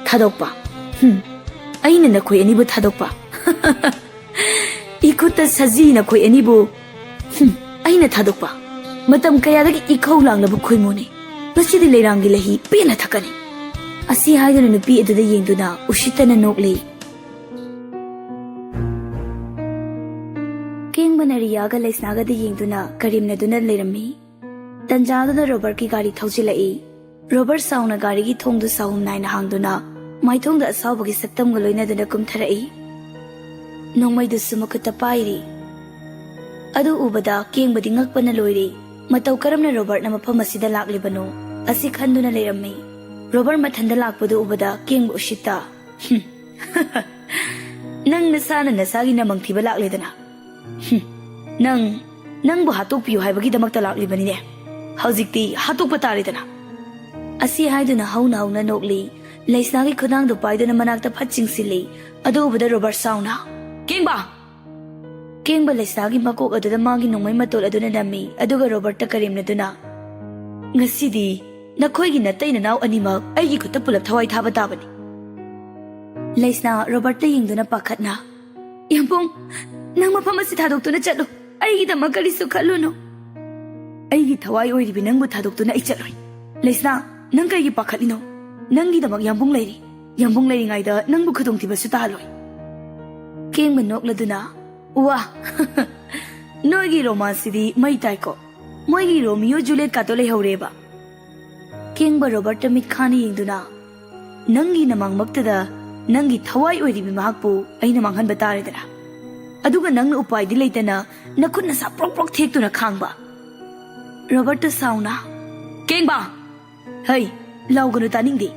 "ꯊꯥꯗꯣꯛꯄ? ꯍꯨꯝ, ꯑꯩꯅ ꯅꯈꯣꯏ ꯑꯅꯤꯕꯨ ꯊꯥꯗꯣꯛꯄ? ꯏꯈꯨꯠꯇ ꯁꯖꯤ ꯅꯈꯣꯏ ꯑꯅꯤꯕꯨ, ꯍꯨꯝ, ꯑꯩꯅ ꯊꯥꯗꯣꯛꯄ? ꯃꯇꯝ ꯀꯌꯥꯗꯒꯤ ꯏꯈꯧ ꯂꯥꯡꯂꯕ ꯈꯣꯏꯃꯨꯅꯤ꯫ ꯉꯁꯤꯗꯤ ꯂꯩꯔꯥꯡꯒꯤ ꯂꯩꯍꯤ ꯄꯦꯟꯅ ꯊꯛꯀꯅꯤ꯫" ꯑꯁꯤ ꯍꯥꯏꯗꯨꯅ ꯅꯨꯄꯤ ꯑꯗꯨꯗ ꯌꯦꯡꯗꯨꯅ ꯎꯁꯤꯠꯇꯅ ꯅꯣꯛꯂꯤ꯫ ꯀꯦꯡꯕꯅ ꯔꯤꯌꯥꯒ ꯂꯩꯁꯅꯥꯒꯗ ꯌꯦꯡꯗꯨꯅ ꯀꯔꯦꯝꯅꯗꯨꯅ ꯂꯩꯔꯝꯃꯤ꯫ ꯇꯟꯖꯥꯗꯨꯗ ꯔꯣꯕꯔꯠꯀꯤ ꯒꯥꯔꯤ ꯊꯧꯖꯤꯜꯂꯛꯏ꯫ ꯔꯣꯕꯔꯠ ꯁꯥꯎꯅ ꯒꯥꯔꯤꯒꯤ ꯊꯣꯡꯗꯨ ꯁꯥꯍꯨꯝ ꯅꯥꯏꯅ ꯍꯥꯡꯗꯨꯅ ꯃꯥꯏꯊꯣꯡꯗ ꯑꯁꯥꯎꯕꯒꯤ ꯁꯛꯇꯝꯒ ꯂꯣꯏꯅꯗꯨꯅ ꯀꯨꯝꯊꯔꯛꯏ꯫ ꯅꯣꯡꯃꯩꯗꯨꯁꯨ ꯃꯈꯨꯠꯇ ꯄꯥꯏꯔꯤ꯫ ꯑꯗꯨ ꯎꯕꯗ ꯀꯦꯡꯕꯗꯤ ꯉꯛꯄꯅ ꯂꯣꯏꯔꯤ꯫ ꯃꯇꯧ ꯀꯔꯝꯅ ꯔꯣꯕꯔꯠꯅ ꯃꯐꯝ ꯑꯁꯤꯗ ꯂꯥꯛꯂꯤꯕꯅꯣ ꯑꯁꯤ ꯈꯟꯗꯨꯅ ꯂꯩꯔꯝꯃꯤ꯫ ꯔꯣꯕꯔꯠ ꯃꯊꯟꯗ ꯂꯥꯛꯄꯗꯨ ꯎꯕꯗ ꯀꯦꯡꯕ ꯎꯁꯤꯠꯇ, "ꯍꯨꯝ, ꯅꯪ ꯅꯁꯥꯅ ꯅꯁꯥꯒꯤ ꯅꯃꯪ ꯊꯤꯕ ꯂꯥꯛꯂꯦꯗꯅ꯫ ꯍꯨꯝ, ꯅꯪ, ꯅꯪꯕꯨ ꯍꯥꯠꯇꯣꯛꯄꯤꯌꯨ ꯍꯥꯏꯕꯒꯤꯗꯃꯛꯇ ꯂꯥꯛꯂꯤꯕꯅꯤꯅꯦ꯫ ꯍꯧꯖꯤꯛꯇꯤ ꯍꯥꯠꯇꯣꯛꯄ ꯇꯥꯔꯦꯗꯅ"꯫ ꯑꯁꯤ ꯍꯥꯏꯗꯨꯅ ꯍꯧꯅ ꯍꯧꯅ ꯅꯣꯛꯂꯤ꯫ ꯂꯩꯁꯅꯥꯒꯤ ꯈꯨꯗꯥꯡꯗꯨ ꯄꯥꯏꯗꯨꯅ ꯃꯅꯥꯛꯇ ꯐꯠ ꯆꯤꯡꯁꯤꯜꯂꯤ꯫ ꯑꯗꯨ ꯎꯕꯗ ꯔꯣꯕꯔꯠ ꯁꯥꯎꯅ, "ꯀꯦꯡꯕ!" ꯀꯦꯡꯕ ꯂꯩꯁꯅꯥꯒꯤ ꯃꯀꯣꯛ ꯑꯗꯨꯗ ꯃꯥꯒꯤ ꯅꯣꯡꯃꯩ ꯃꯇꯣꯜ ꯑꯗꯨꯅ ꯅꯝꯃꯤ, ꯑꯗꯨꯒ ꯔꯣꯕꯔꯠꯇ ꯀꯔꯦꯝꯅꯗꯨꯅ, "ꯉꯁꯤꯗꯤ ꯅꯈꯣꯏꯒꯤ ꯅꯇꯩ ꯅꯅꯥꯎ ꯑꯅꯤꯃꯛ ꯑꯩꯒꯤ ꯈꯨꯠꯇ ꯄꯨꯂꯞ ꯊꯋꯥꯏ ꯊꯥꯕ ꯇꯥꯕꯅꯤ"꯫ ꯂꯩꯁꯅꯥ ꯔꯣꯕꯔꯠꯇ ꯌꯦꯡꯗꯨꯅ ꯄꯥꯈꯠꯅ, "ꯌꯥꯝꯕꯨꯡ, ꯅꯪ ꯃꯐꯝ ꯑꯁꯤ ꯊꯥꯗꯣꯛꯇꯨꯅ ꯆꯠꯂꯨ꯫ ꯑꯩꯒꯤꯗꯃꯛ ꯀꯔꯤꯁꯨ ꯈꯜꯂꯨꯅꯨ꯫ ꯑꯩꯒꯤ ꯊꯋꯥꯏ ꯑꯣꯏꯔꯤꯕꯤ ꯅꯪꯕꯨ ꯊꯥꯗꯣꯛꯇꯨꯅ ꯑꯩ ꯆꯠꯂꯣꯏ꯫ ꯂꯩꯁꯅꯥ, ꯅꯪ ꯀꯔꯤꯒꯤ ꯄꯥꯈꯠꯂꯤꯅꯣ? ꯅꯪꯒꯤꯗꯃꯛ ꯌꯥꯝꯕꯨꯡ ꯂꯩꯔꯤ꯫ ꯌꯥꯝꯕꯨꯡ ꯂꯩꯔꯤꯉꯩꯗ ꯅꯪꯕꯨ ꯈꯨꯗꯣꯡꯊꯤꯕꯁꯨ ꯇꯥꯍꯜꯂꯣꯏ"꯫ ꯀꯦꯡꯕ ꯅꯣꯛꯂꯗꯨꯅ, "ꯋꯥ, ꯅꯣꯏꯒꯤ ꯔꯣꯃꯥꯟꯁꯁꯤꯗꯤ ꯃꯩ ꯇꯥꯏꯀꯣ꯫ ꯃꯣꯏꯒꯤ ꯔꯣꯃꯤꯌꯣ ꯖꯨꯂꯤꯌꯦꯠ ꯀꯥꯇꯣ ꯂꯩꯍꯧꯔꯦꯕ"꯫ ꯀꯦꯡꯕ ꯔꯣꯕꯔꯠꯇ ꯃꯤꯠ ꯈꯥꯅ ꯌꯦꯡꯗꯨꯅ, "ꯅꯪꯒꯤ ꯅꯃꯥꯡꯃꯛꯇꯗ ꯅꯪꯒꯤ ꯊꯋꯥꯏ ꯑꯣꯏꯔꯤꯕꯤ ꯃꯍꯥꯛꯄꯨ ꯑꯩꯅ ꯃꯥꯡꯍꯟꯕ ꯇꯥꯔꯦꯗꯅ꯫ ꯑꯗꯨꯒ ꯅꯪꯅ ꯎꯄꯥꯏꯗꯤ ꯂꯩꯇꯅ ꯅꯈꯨꯠ ꯅꯁꯥ ꯄ꯭ꯔꯣꯛ ꯄ꯭ꯔꯣꯛ ꯊꯦꯛꯇꯨꯅ ꯈꯥꯡꯕ"꯫ ꯔꯣꯕꯔꯠꯇ ꯁꯥꯎꯅ, "ꯀꯦꯡꯕ! ꯍꯩ, ꯂꯥꯎꯒꯅꯨ, ꯇꯥꯅꯤꯡꯗꯦ꯫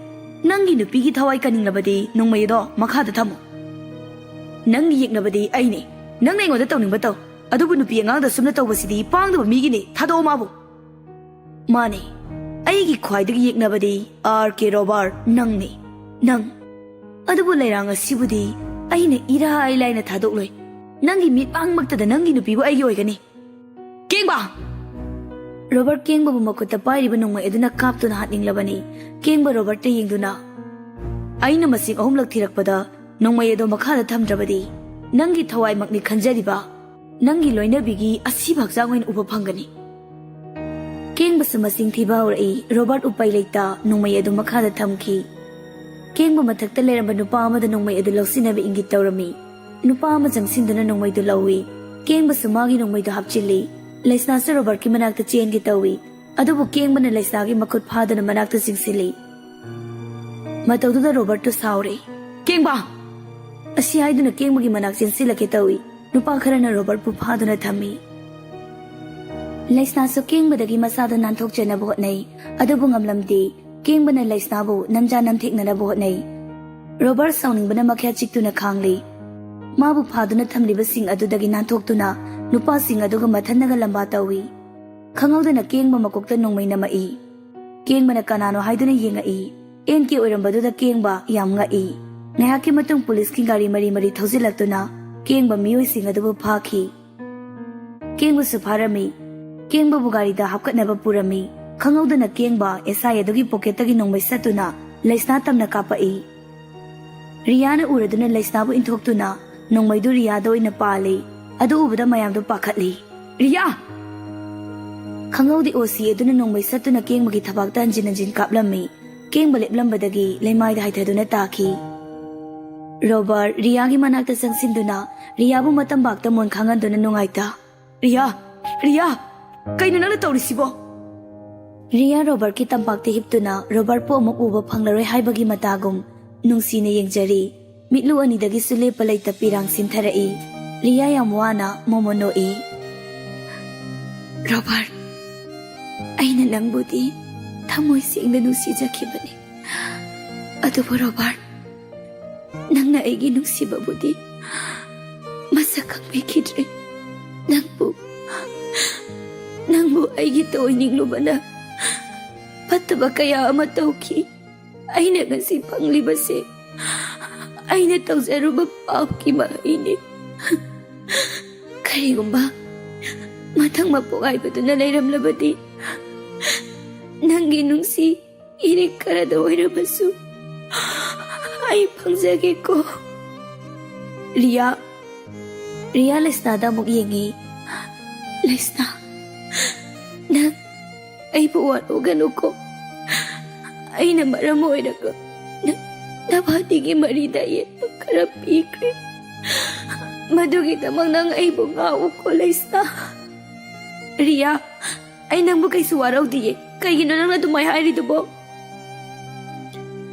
ꯅꯪꯒꯤ ꯅꯨꯄꯤꯒꯤ ꯊꯋꯥꯏ ꯀꯟꯅꯤꯡꯂꯕꯗꯤ ꯅꯣꯡꯃꯩ ꯑꯗꯣ ꯃꯈꯥꯗ ꯊꯝꯃꯨ꯫ ꯅꯪꯒꯤ ꯌꯦꯛꯅꯕꯗꯤ ꯑꯩꯅꯦ꯫ ꯅꯪꯅ ꯑꯩꯉꯣꯟꯗ ꯇꯧꯅꯤꯡꯕ ꯇꯧ꯫ ꯑꯗꯨꯕꯨ ꯅꯨꯄꯤ ꯑꯉꯥꯡꯗ ꯁꯨꯝꯅ ꯇꯧꯕꯁꯤꯗꯤ ꯄꯥꯡꯗꯕ ꯃꯤꯒꯤꯅꯦ꯫ ꯊꯥꯗꯣꯛꯑꯣ ꯃꯥꯕꯨ"꯫ "ꯃꯥꯅꯦ, ꯑꯩꯒꯤ ꯈ꯭ꯋꯥꯏꯗꯒꯤ ꯌꯦꯛꯅꯕꯗꯤ ꯑꯥꯔ ꯀꯦ ꯔꯣꯕꯥꯔꯠ ꯅꯪꯅꯦ꯫ ꯅꯪ꯫ ꯑꯗꯨꯕꯨ ꯂꯩꯔꯥꯡ ꯑꯁꯤꯕꯨꯗꯤ ꯑꯩꯅ ꯏꯔꯥꯏ ꯂꯥꯏꯅ ꯊꯥꯗꯣꯛꯂꯣꯏ꯫ ꯅꯪꯒꯤ ꯃꯤꯠꯃꯥꯡꯃꯛꯇꯗ ꯅꯪꯒꯤ ꯅꯨꯄꯤꯕꯨ ꯑꯩꯒꯤ ꯑꯣꯏꯒꯅꯤ꯫ ꯀꯦꯡꯕ!" ꯔꯣꯕꯔꯠ ꯀꯦꯡꯕꯕꯨ ꯃꯈꯨꯠꯇ ꯄꯥꯏꯔꯤꯕ ꯅꯣꯡꯃꯩ ꯑꯗꯨꯅ ꯀꯥꯞꯇꯨꯅ ꯍꯥꯠꯅꯤꯡꯂꯕꯅꯤ꯫ ꯀꯦꯡꯕ ꯔꯣꯕꯔꯠꯇ ꯌꯦꯡꯗꯨꯅ, "ꯑꯩꯅ ꯃꯁꯤꯡ ꯑꯍꯨꯝꯂꯛ ꯊꯤꯔꯛꯄꯗ ꯅꯣꯡꯃꯩ ꯑꯗꯨ ꯃꯈꯥꯗ ꯊꯝꯗ꯭ꯔꯕꯗꯤ ꯅꯪꯒꯤ ꯊꯋꯥꯏꯃꯛꯅꯤ ꯈꯟꯖꯔꯤꯕ ꯅꯪꯒꯤ ꯂꯣꯏꯅꯕꯤꯒꯤ ꯑꯁꯤꯕ ꯍꯛꯆꯥꯡ ꯑꯣꯏꯅ ꯎꯕ ꯐꯪꯒꯅꯤ"꯫ ꯀꯦꯡꯕꯁꯨ ꯃꯁꯤꯡ ꯊꯤꯕ ꯍꯧꯔꯛꯏ꯫ ꯔꯣꯕꯔꯠ ꯎꯄꯥꯏ ꯂꯩꯇ ꯅꯣꯡꯃꯩ ꯑꯗꯨ ꯃꯈꯥꯗ ꯊꯝꯈꯤ꯫ ꯀꯦꯡꯕ ꯃꯊꯛꯇ ꯂꯩꯔꯝꯕ ꯅꯨꯄꯥ ꯑꯃꯗ ꯅꯣꯡꯃꯩ ꯑꯗꯨ ꯂꯧꯁꯤꯟꯅꯕ ꯏꯪꯒꯤꯠ ꯇꯧꯔꯝꯃꯤ꯫ ꯅꯨꯄꯥ ꯑꯃ ꯆꯪꯁꯤꯟꯗꯨꯅ ꯅꯣꯡꯃꯩꯗꯨ ꯂꯧꯏ꯫ ꯀꯦꯡꯕꯁꯨ ꯃꯥꯒꯤ ꯅꯣꯡꯃꯩꯗꯨ ꯍꯥꯞꯆꯤꯜꯂꯤ꯫ ꯂꯩꯁꯅꯥꯁꯨ ꯔꯣꯕꯔꯠꯀꯤ ꯃꯅꯥꯛꯇ ꯆꯦꯟꯒꯦ ꯇꯧꯏ꯫ ꯑꯗꯨꯕꯨ ꯀꯦꯡꯕꯅ ꯂꯩꯁꯅꯥꯒꯤ ꯃꯈꯨꯠ ꯐꯥꯗꯨꯅ ꯃꯅꯥꯛꯇ ꯆꯤꯡꯁꯤꯜꯂꯤ꯫ ꯃꯇꯧꯗꯨꯗ ꯔꯣꯕꯔꯠꯇꯨ ꯁꯥꯎꯔꯦ꯫ "ꯀꯦꯡꯕ!" ꯑꯁꯤ ꯍꯥꯏꯗꯨꯅ ꯀꯦꯡꯕꯒꯤ ꯃꯅꯥꯛ ꯆꯦꯟꯁꯤꯜꯂꯛꯀꯦ ꯇꯧꯏ꯫ ꯅꯨꯄꯥ ꯈꯔꯅ ꯔꯣꯕꯔꯠꯄꯨ ꯐꯥꯗꯨꯅ ꯊꯝꯃꯤ꯫ ꯂꯩꯁꯅꯥꯁꯨ ꯀꯦꯡꯕꯗꯒꯤ ꯃꯁꯥꯗꯨ ꯅꯥꯟꯊꯣꯛꯆꯅꯕ ꯍꯣꯠꯅꯩ, ꯑꯗꯨꯕꯨ ꯉꯝꯂꯝꯗꯦ꯫ ꯀꯦꯡꯕꯅ ꯂꯩꯁꯅꯥꯕꯨ ꯅꯝꯖꯥ ꯅꯝꯊꯦꯛꯅꯅꯕ ꯍꯣꯠꯅꯩ꯫ ꯔꯣꯕꯔꯠ ꯁꯥꯎꯅꯤꯡꯕꯅ ꯃꯈ꯭ꯌꯥ ꯆꯤꯛꯇꯨꯅ ꯈꯥꯡꯂꯤ꯫ ꯃꯥꯕꯨ ꯐꯥꯗꯨꯅ ꯊꯝꯂꯤꯕꯁꯤꯡ ꯑꯗꯨꯗꯒꯤ ꯅꯥꯟꯊꯣꯛꯇꯨꯅ ꯅꯨꯄꯥꯁꯤꯡ ꯑꯗꯨꯒ ꯃꯊꯟꯅꯒ ꯂꯝꯕꯥ ꯇꯧꯏ꯫ ꯈꯪꯍꯧꯗꯅ ꯀꯦꯡꯕ ꯃꯀꯣꯛꯇ ꯅꯣꯡꯃꯩ ꯅꯝꯃꯛꯏ꯫ ꯀꯦꯡꯕꯅ ꯀꯅꯥꯅꯣ ꯍꯥꯏꯗꯨꯅ ꯌꯦꯡꯉꯛꯏ꯫ ꯑꯦꯟ ꯀꯦ ꯑꯣꯏꯔꯝꯕꯗꯨꯗ ꯀꯦꯡꯕ ꯌꯥꯝ ꯉꯛꯏ꯫ ꯉꯥꯏꯍꯥꯛꯀꯤ ꯃꯇꯨꯡ ꯄꯨꯂꯤꯁꯀꯤ ꯒꯥꯔꯤ ꯃꯔꯤ ꯃꯔꯤ ꯊꯧꯖꯤꯜꯂꯛꯇꯨꯅ ꯀꯦꯡꯕ ꯃꯤꯑꯣꯏꯁꯤꯡ ꯑꯗꯨꯕꯨ ꯐꯥꯈꯤ꯫ ꯀꯦꯡꯕꯁꯨ ꯐꯥꯔꯝꯃꯤ꯫ ꯀꯦꯡꯕꯕꯨ ꯒꯥꯔꯤꯗ ꯍꯥꯞꯀꯠꯅꯕ ꯄꯨꯔꯝꯃꯤ꯫ ꯈꯪꯍꯧꯗꯅ ꯀꯦꯡꯕ ꯑꯦꯁ ꯑꯥꯏ ꯑꯗꯨꯒꯤ ꯄꯣꯀꯦꯠꯇꯒꯤ ꯅꯣꯡꯃꯩ ꯁꯠꯇꯨꯅ ꯂꯩꯁꯅꯥ ꯇꯝꯅ ꯀꯥꯞꯄꯛꯏ꯫ ꯔꯤꯌꯥꯅ ꯎꯔꯗꯨꯅ ꯂꯩꯁꯅꯥꯕꯨ ꯏꯟꯊꯣꯛꯇꯨꯅ ꯅꯣꯡꯃꯩꯗꯨ ꯔꯤꯌꯥꯗ ꯑꯣꯏꯅ ꯄꯥꯜꯂꯤ꯫ ꯑꯗꯨ ꯎꯕꯗ ꯃꯌꯥꯝꯗꯨ ꯄꯥꯈꯠꯂꯤ꯫ "ꯔꯤꯌꯥ!" ꯈꯪꯍꯧꯗꯦ ꯑꯣ ꯁꯤ ꯑꯗꯨꯅ ꯅꯣꯡꯃꯩ ꯁꯠꯇꯨꯅ ꯀꯦꯡꯕꯒꯤ ꯊꯕꯥꯛꯇ ꯍꯟꯖꯤꯟ ꯍꯟꯖꯤꯟ ꯀꯥꯞꯂꯝꯃꯤ꯫ ꯀꯦꯡꯕ ꯂꯦꯞꯂꯝꯕꯗꯒꯤ ꯂꯩꯃꯥꯏꯗ ꯍꯥꯏꯊꯗꯨꯅ ꯇꯥꯈꯤ꯫ ꯔꯣꯕꯔꯠ ꯔꯤꯌꯥꯒꯤ ꯃꯅꯥꯛꯇ ꯆꯪꯁꯤꯟꯗꯨꯅ ꯔꯤꯌꯥꯕꯨ ꯃꯇꯝꯕꯥꯛꯇ ꯃꯣꯟ ꯈꯥꯡꯍꯟꯗꯨꯅ ꯅꯨꯡꯉꯥꯏꯇ, "ꯔꯤꯌꯥ! ꯔꯤꯌꯥ! ꯀꯩꯅꯣ ꯅꯪꯅ ꯇꯧꯔꯤꯁꯤꯕꯣ?" ꯔꯤꯌꯥ ꯔꯣꯕꯔꯠꯀꯤ ꯇꯝꯄꯥꯛꯇ ꯍꯤꯞꯇꯨꯅ ꯔꯣꯕꯔꯠꯄꯨ ꯑꯃꯨꯛ ꯎꯕ ꯐꯪꯂꯔꯣꯏ ꯍꯥꯏꯕꯒꯤ ꯃꯇꯥꯒꯨꯝ ꯅꯨꯡꯁꯤꯅ ꯌꯦꯡꯖꯔꯤ꯫ ꯃꯤꯠꯂꯨ ꯑꯅꯤꯗꯒꯤꯁꯨ ꯂꯦꯞꯄ ꯂꯩꯇ ꯄꯤꯔꯥꯡ ꯁꯤꯟꯊꯔꯛꯏ꯫ ꯔꯤꯌꯥ ꯌꯥꯝ ꯋꯥꯅ ꯃꯣꯃꯣꯟ ꯅꯣꯛꯏ꯫ "ꯔꯣꯕꯔꯠ, ꯑꯩꯅ ꯅꯪꯕꯨꯗꯤ ꯊꯃꯣꯏ ꯁꯦꯡꯅ ꯅꯨꯡꯁꯤꯖꯈꯤꯕꯅꯤ꯫ ꯑꯗꯨꯕꯨ ꯔꯣꯕꯔꯠ, ꯅꯪꯅ ꯑꯩꯒꯤ ꯅꯨꯡꯁꯤꯕꯕꯨꯗꯤ ꯃꯁꯛ ꯈꯪꯕꯤꯈꯤꯗ꯭ꯔꯦ꯫ ꯅꯪꯕꯨ, ꯅꯪꯕꯨ ꯑꯩꯒꯤ ꯇꯧꯑꯣꯏꯅꯤꯡꯂꯨꯕꯅ ꯐꯠꯇꯕ ꯀꯌꯥ ꯑꯃ ꯇꯧꯈꯤ꯫ ꯑꯩꯅ ꯉꯁꯤ ꯐꯪꯂꯤꯕꯁꯦ ꯑꯩꯅ ꯇꯧꯖꯔꯨꯕ ꯄꯥꯞꯀꯤ ꯃꯍꯩꯅꯤ꯫ ꯀꯔꯤꯒꯨꯝꯕ ꯃꯊꯪ ꯃꯄꯣꯛ ꯍꯥꯏꯕꯗꯨꯅ ꯂꯩꯔꯝꯂꯕꯗꯤ, ꯅꯪꯒꯤ ꯅꯨꯡꯁꯤ ꯏꯔꯤꯛ ꯈꯔꯗ ꯑꯣꯏꯔꯕꯁꯨ ꯑꯩ ꯐꯪꯖꯒꯦꯀꯣ, ꯔꯤꯌꯥ꯫" ꯔꯤꯌꯥ ꯂꯩꯁꯅꯥꯗ ꯑꯃꯨꯛ ꯌꯦꯡꯉꯤ꯫ "ꯂꯩꯁꯅꯥ, ꯅꯪ ꯑꯩꯕꯨ ꯋꯥꯔꯧꯒꯅꯨꯀꯣ꯫ ꯑꯩꯅ ꯃꯔꯝ ꯑꯣꯏꯔꯒ ꯅ-, ꯅꯕꯥꯅꯤꯒꯤ ꯃꯔꯤꯗ ꯑꯌꯦꯠꯄ ꯈꯔ ꯄꯤꯈ꯭ꯔꯦ꯫ ꯃꯗꯨꯒꯤꯗꯃꯛ ꯅꯪ ꯑꯩꯕꯨ ꯉꯥꯛꯎꯀꯣ, ꯂꯩꯁꯅꯥ꯫" "ꯔꯤꯌꯥ, ꯑꯩ ꯅꯪꯕꯨ ꯀꯩꯁꯨ ꯋꯥꯔꯧꯗꯤꯌꯦ꯫ ꯀꯩꯒꯤꯅꯣ ꯅꯪꯅ ꯑꯗꯨꯃꯥꯏ ꯍꯥꯏꯔꯤꯗꯨꯕꯣ?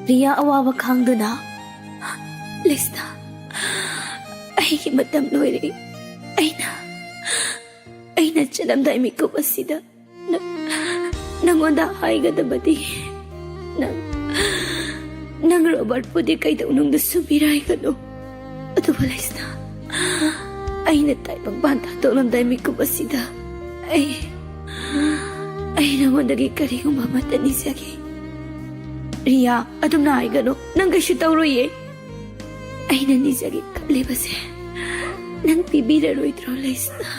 ꯔꯤꯌꯥ ꯑꯋꯥꯕ ꯈꯥꯡꯗꯨꯅ, "ꯂꯤꯁꯅꯥ, ꯑꯩꯒꯤ ꯃꯇꯝ ꯂꯣꯏꯔꯦ꯫ ꯑꯩꯅ, ꯑꯩꯅ ꯆꯠꯂꯝꯗꯥꯏ ꯃꯤꯀꯨꯞ ꯑꯁꯤꯗ ꯅ-, ꯅꯪꯉꯣꯟꯗ ꯍꯥꯏꯒꯗꯕꯗꯤ, ꯅꯪ, ꯅꯪ ꯔꯣꯕꯔꯠꯄꯨꯗꯤ ꯀꯩꯗꯧꯅꯨꯡꯗꯁꯨ ꯃꯤꯔꯥꯏꯒꯅꯨ꯫ ꯑꯗꯨꯕꯨ ꯂꯤꯁꯅꯥ, ꯑꯩꯅ ꯇꯥꯏꯕꯪꯄꯥꯟ ꯊꯥꯗꯣꯛꯂꯝꯗꯥꯏ ꯃꯤꯀꯨꯞ ꯑꯁꯤꯗ ꯑꯩ, ꯑꯩ ꯅꯉꯣꯟꯗꯒꯤ ꯀꯔꯤꯒꯨꯝꯕ ꯑꯃꯠꯇ ꯅꯤꯖꯒꯦ꯫" "ꯔꯤꯌꯥ, ꯑꯗꯨꯝꯅ ꯍꯥꯏꯒꯅꯨ꯫ ꯅꯪ ꯀꯩꯁꯨ ꯇꯧꯔꯣꯏꯌꯦ꯫ ꯑꯩꯅ ꯅꯤꯖꯒꯦ ꯈꯜꯂꯤꯕꯁꯦ ꯅꯪ ꯄꯤꯕꯤꯔꯔꯣꯏꯗ꯭ꯔꯣ ꯂꯤꯁꯅꯥ?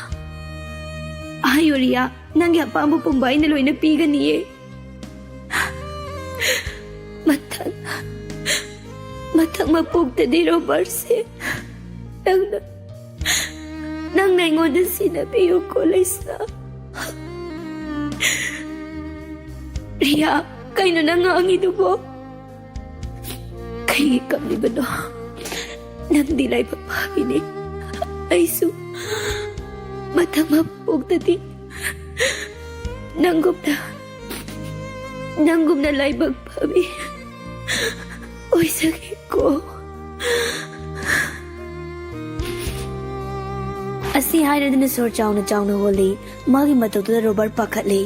ꯍꯥꯏꯌꯨ ꯔꯤꯌꯥ, ꯅꯪꯒꯤ ꯑꯄꯥꯝꯕ ꯄꯨꯝꯕ ꯑꯩꯅ ꯂꯣꯏꯅ ꯄꯤꯒꯅꯤꯌꯦ꯫ ꯃꯊꯪ, ꯃꯊꯪ ꯃꯄꯣꯛꯇꯗꯤ ꯔꯣꯕꯔꯠꯁꯦ ꯅꯪꯅ, ꯅꯪꯅ ꯑꯩꯉꯣꯟꯗ ꯁꯤꯟꯅꯕꯤꯌꯨꯀꯣ ꯂꯤꯁꯅꯥ꯫" "ꯔꯤꯌꯥ, ꯀꯩꯅꯣ ꯅꯪ ꯉꯥꯡꯉꯤꯗꯨꯕꯣ? ꯀꯩꯒꯤ ꯀꯞꯂꯤꯕꯅꯣ? ꯅꯪꯗꯤ ꯂꯥꯏꯕꯛ ꯐꯕꯤꯅꯤ꯫ ꯑꯩꯁꯨ ꯃꯊꯪ ꯃꯄꯣꯛꯇꯗꯤ ꯅꯪꯒꯨꯝꯅ, ꯅꯪꯒꯨꯝꯅ ꯂꯥꯏꯕꯛ ꯐꯕꯤ ꯑꯣꯏꯖꯒꯦꯀꯣ꯫" ꯑꯁꯤ ꯍꯥꯏꯔꯗꯨꯅ ꯁꯣꯔ ꯆꯥꯎꯅ ꯆꯥꯎꯅ ꯍꯣꯜꯂꯤ꯫ ꯃꯥꯒꯤ ꯃꯇꯧꯗꯨꯗ ꯔꯣꯕꯔꯠ ꯄꯥꯈꯠꯂꯤ꯫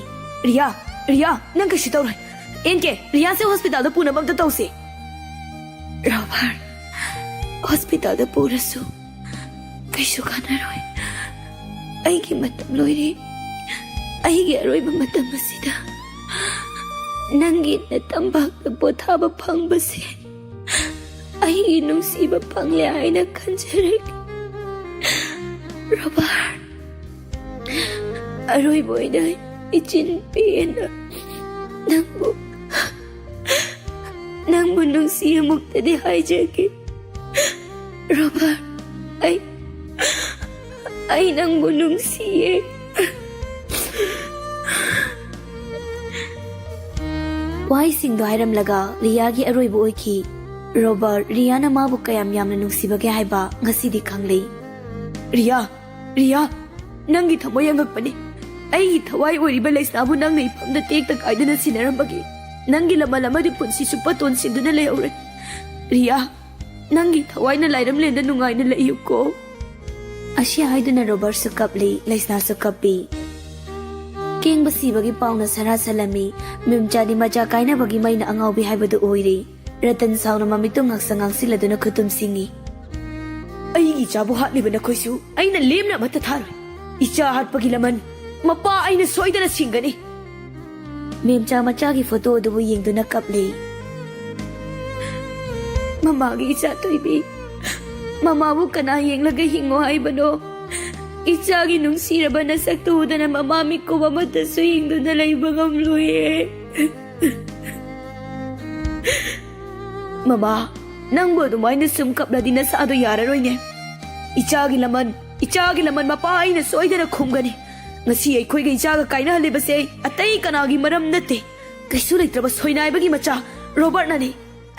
"ꯔꯤꯌꯥ, ꯔꯤꯌꯥ, ꯅꯪ ꯀꯩꯁꯨ ꯇꯧꯔꯣꯏ꯫ ꯑꯦꯟ ꯀꯦ, ꯔꯤꯌꯥꯁꯦ ꯍꯣꯁꯄꯤꯇꯥꯜꯗ ꯄꯨꯅꯕ ꯑꯝꯇ ꯇꯧꯁꯤ꯫" "ꯔꯣꯕꯔꯠ, ꯍꯣꯁꯄꯤꯇꯥꯜꯗ ꯄꯨꯔꯁꯨ ꯀꯩꯁꯨ ꯀꯥꯟꯅꯔꯣꯏ꯫ ꯑꯩꯒꯤ ꯃꯇꯝ ꯂꯣꯏꯔꯦ꯫ ꯑꯩꯒꯤ ꯑꯔꯣꯏꯕ ꯃꯇꯝ ꯑꯁꯤꯗ ꯅꯪꯒꯤ ꯅꯇꯝꯄꯥꯛꯇ ꯄꯣꯊꯥꯕ ꯐꯪꯕꯁꯦ ꯑꯩꯒꯤ ꯅꯨꯡꯁꯤꯕ ꯐꯪꯂꯦ ꯍꯥꯏꯅ ꯈꯟꯖꯔꯒꯦ꯫ ꯔꯣꯕꯥꯔꯠ, ꯑꯔꯣꯏꯕ ꯑꯣꯏꯅ ꯏꯆꯤꯟ ꯄꯦꯟꯅ ꯅꯪꯕꯨ, ꯅꯪꯕꯨ ꯅꯨꯡꯁꯤ ꯑꯃꯨꯛꯇꯗꯤ ꯍꯥꯏꯖꯒꯦ꯫ ꯔꯣꯕꯥꯔꯠ, ꯑꯩ, ꯑꯩ ꯅꯪꯕꯨ ꯅꯨꯡꯁꯤꯌꯦ꯫" ꯋꯥꯍꯩꯁꯤꯡꯗꯣ ꯍꯥꯏꯔꯝꯂꯒ ꯔꯤꯌꯥꯒꯤ ꯑꯔꯣꯏꯕ ꯑꯣꯏꯈꯤ꯫ ꯔꯣꯕꯥꯔꯠ, ꯔꯤꯌꯥꯅ ꯃꯥꯕꯨ ꯀꯌꯥꯝ ꯌꯥꯝꯅ ꯅꯨꯡꯁꯤꯕꯒꯦ ꯍꯥꯏꯕ ꯉꯁꯤꯗꯤ ꯈꯪꯂꯦ꯫ "ꯔꯤꯌꯥ, ꯔꯤꯌꯥ, ꯅꯪꯒꯤ ꯊꯃꯣꯏ ꯑꯉꯛꯄꯅꯤ꯫ ꯑꯩꯒꯤ ꯊꯋꯥꯏ ꯑꯣꯏꯔꯤꯕ ꯂꯩꯁꯅꯥꯕꯨ ꯅꯪꯅ ꯏꯐꯝꯗ ꯇꯦꯛꯇ ꯀꯥꯏꯗꯅ ꯁꯤꯟꯅꯔꯝꯕꯒꯤ ꯅꯪꯒꯤ ꯂꯃꯟ ꯑꯃꯗꯤ ꯄꯨꯟꯁꯤ ꯆꯨꯞꯄ ꯇꯣꯟꯁꯤꯟꯗꯨꯅ ꯂꯩꯍꯧꯔꯦ꯫ ꯔꯤꯌꯥ, ꯅꯪꯒꯤ ꯊꯋꯥꯏꯅ ꯂꯥꯏꯔꯝꯂꯦꯟꯗ ꯅꯨꯡꯉꯥꯏꯅ ꯂꯩꯌꯨꯀꯣ꯫ ꯑꯁꯤ ꯍꯥꯏꯗꯨꯅ ꯔꯣꯕꯔꯠꯁꯨ ꯀꯞꯂꯤ, ꯂꯩꯁꯅꯥꯁꯨ ꯀꯞꯄꯤ꯫ ꯀꯦꯡꯕ ꯁꯤꯕꯒꯤ ꯄꯥꯎꯅ ꯁꯔꯥ ꯁꯜꯂꯝꯃꯤ꯫ ꯃꯦꯝꯆꯥꯗꯤ ꯃꯆꯥ ꯀꯥꯏꯅꯕꯒꯤ ꯃꯩꯅ ꯑꯉꯥꯎꯕꯤ ꯍꯥꯏꯕꯗꯨ ꯑꯣꯏꯔꯤ꯫ ꯔꯇꯟ ꯁꯥꯎꯅ ꯃꯃꯤꯠꯇꯨ ꯉꯥꯡꯁꯪ ꯉꯥꯡꯁꯤꯜꯂꯗꯨꯅ ꯈꯨꯇꯨꯝ ꯁꯤꯡꯉꯤ꯫ ꯑꯩꯒꯤ ꯏꯆꯥꯕꯨ ꯍꯥꯠꯂꯤꯕ ꯅꯈꯣꯏꯁꯨ ꯑꯩꯅ ꯂꯦꯝꯅ ꯑꯃꯠꯇ ꯊꯥꯔꯣꯏ꯫ ꯏꯆꯥ ꯍꯥꯠꯄꯒꯤ ꯂꯃꯟ ꯃꯄꯥ ꯑꯩꯅ ꯁꯣꯏꯗꯅ ꯁꯤꯡꯒꯅꯤ꯫ ꯃꯦꯝꯆꯥ ꯃꯆꯥꯒꯤ ꯐꯣꯇꯣ ꯑꯗꯨꯕꯨ ꯌꯦꯡꯗꯨꯅ ꯀꯞꯂꯤ꯫ ꯃꯃꯥꯒꯤ ꯏꯆꯥ ꯊꯣꯏꯕꯤ, ꯃꯃꯥꯕꯨ ꯀꯅꯥ ꯌꯦꯡꯂꯒ ꯍꯤꯡꯉꯣ ꯍꯥꯏꯕꯅꯣ? ꯏꯆꯥꯒꯤ ꯅꯨꯡꯁꯤꯔꯕ ꯅꯁꯛꯇꯨ ꯎꯗꯅ ꯃꯃꯥ ꯃꯤꯀꯨꯞ ꯑꯃꯠꯇꯁꯨ ꯍꯤꯡꯗꯨꯅ ꯂꯩꯕ ꯉꯝꯂꯣꯏꯌꯦ꯫ ꯃꯃꯥ, ꯅꯪꯕꯨ ꯑꯗꯨꯃꯥꯏꯅ ꯁꯨꯝ ꯀꯞꯂꯗꯤ ꯅꯁꯥꯗꯣ ꯌꯥꯔꯔꯣꯏꯅꯦ꯫ ꯏꯆꯥꯒꯤ ꯂꯃꯟ, ꯏꯆꯥꯒꯤ ꯂꯃꯟ ꯃꯄꯥ ꯑꯩꯅ ꯁꯣꯏꯗꯅ ꯈꯨꯝꯒꯅꯤ꯫ ꯉꯁꯤ ꯑꯩꯈꯣꯏꯒ ꯏꯆꯥꯒ ꯀꯥꯏꯅꯍꯜꯂꯤꯕꯁꯦ ꯑꯇꯩ ꯀꯅꯥꯒꯤ ꯃꯔꯝ ꯅꯠꯇꯦ꯫ ꯀꯩꯁꯨ ꯂꯩꯇ꯭ꯔꯕ ꯁꯣꯏꯅꯥꯏꯕꯒꯤ ꯃꯆꯥ ꯔꯣꯕꯔꯠꯅꯅꯤ꯫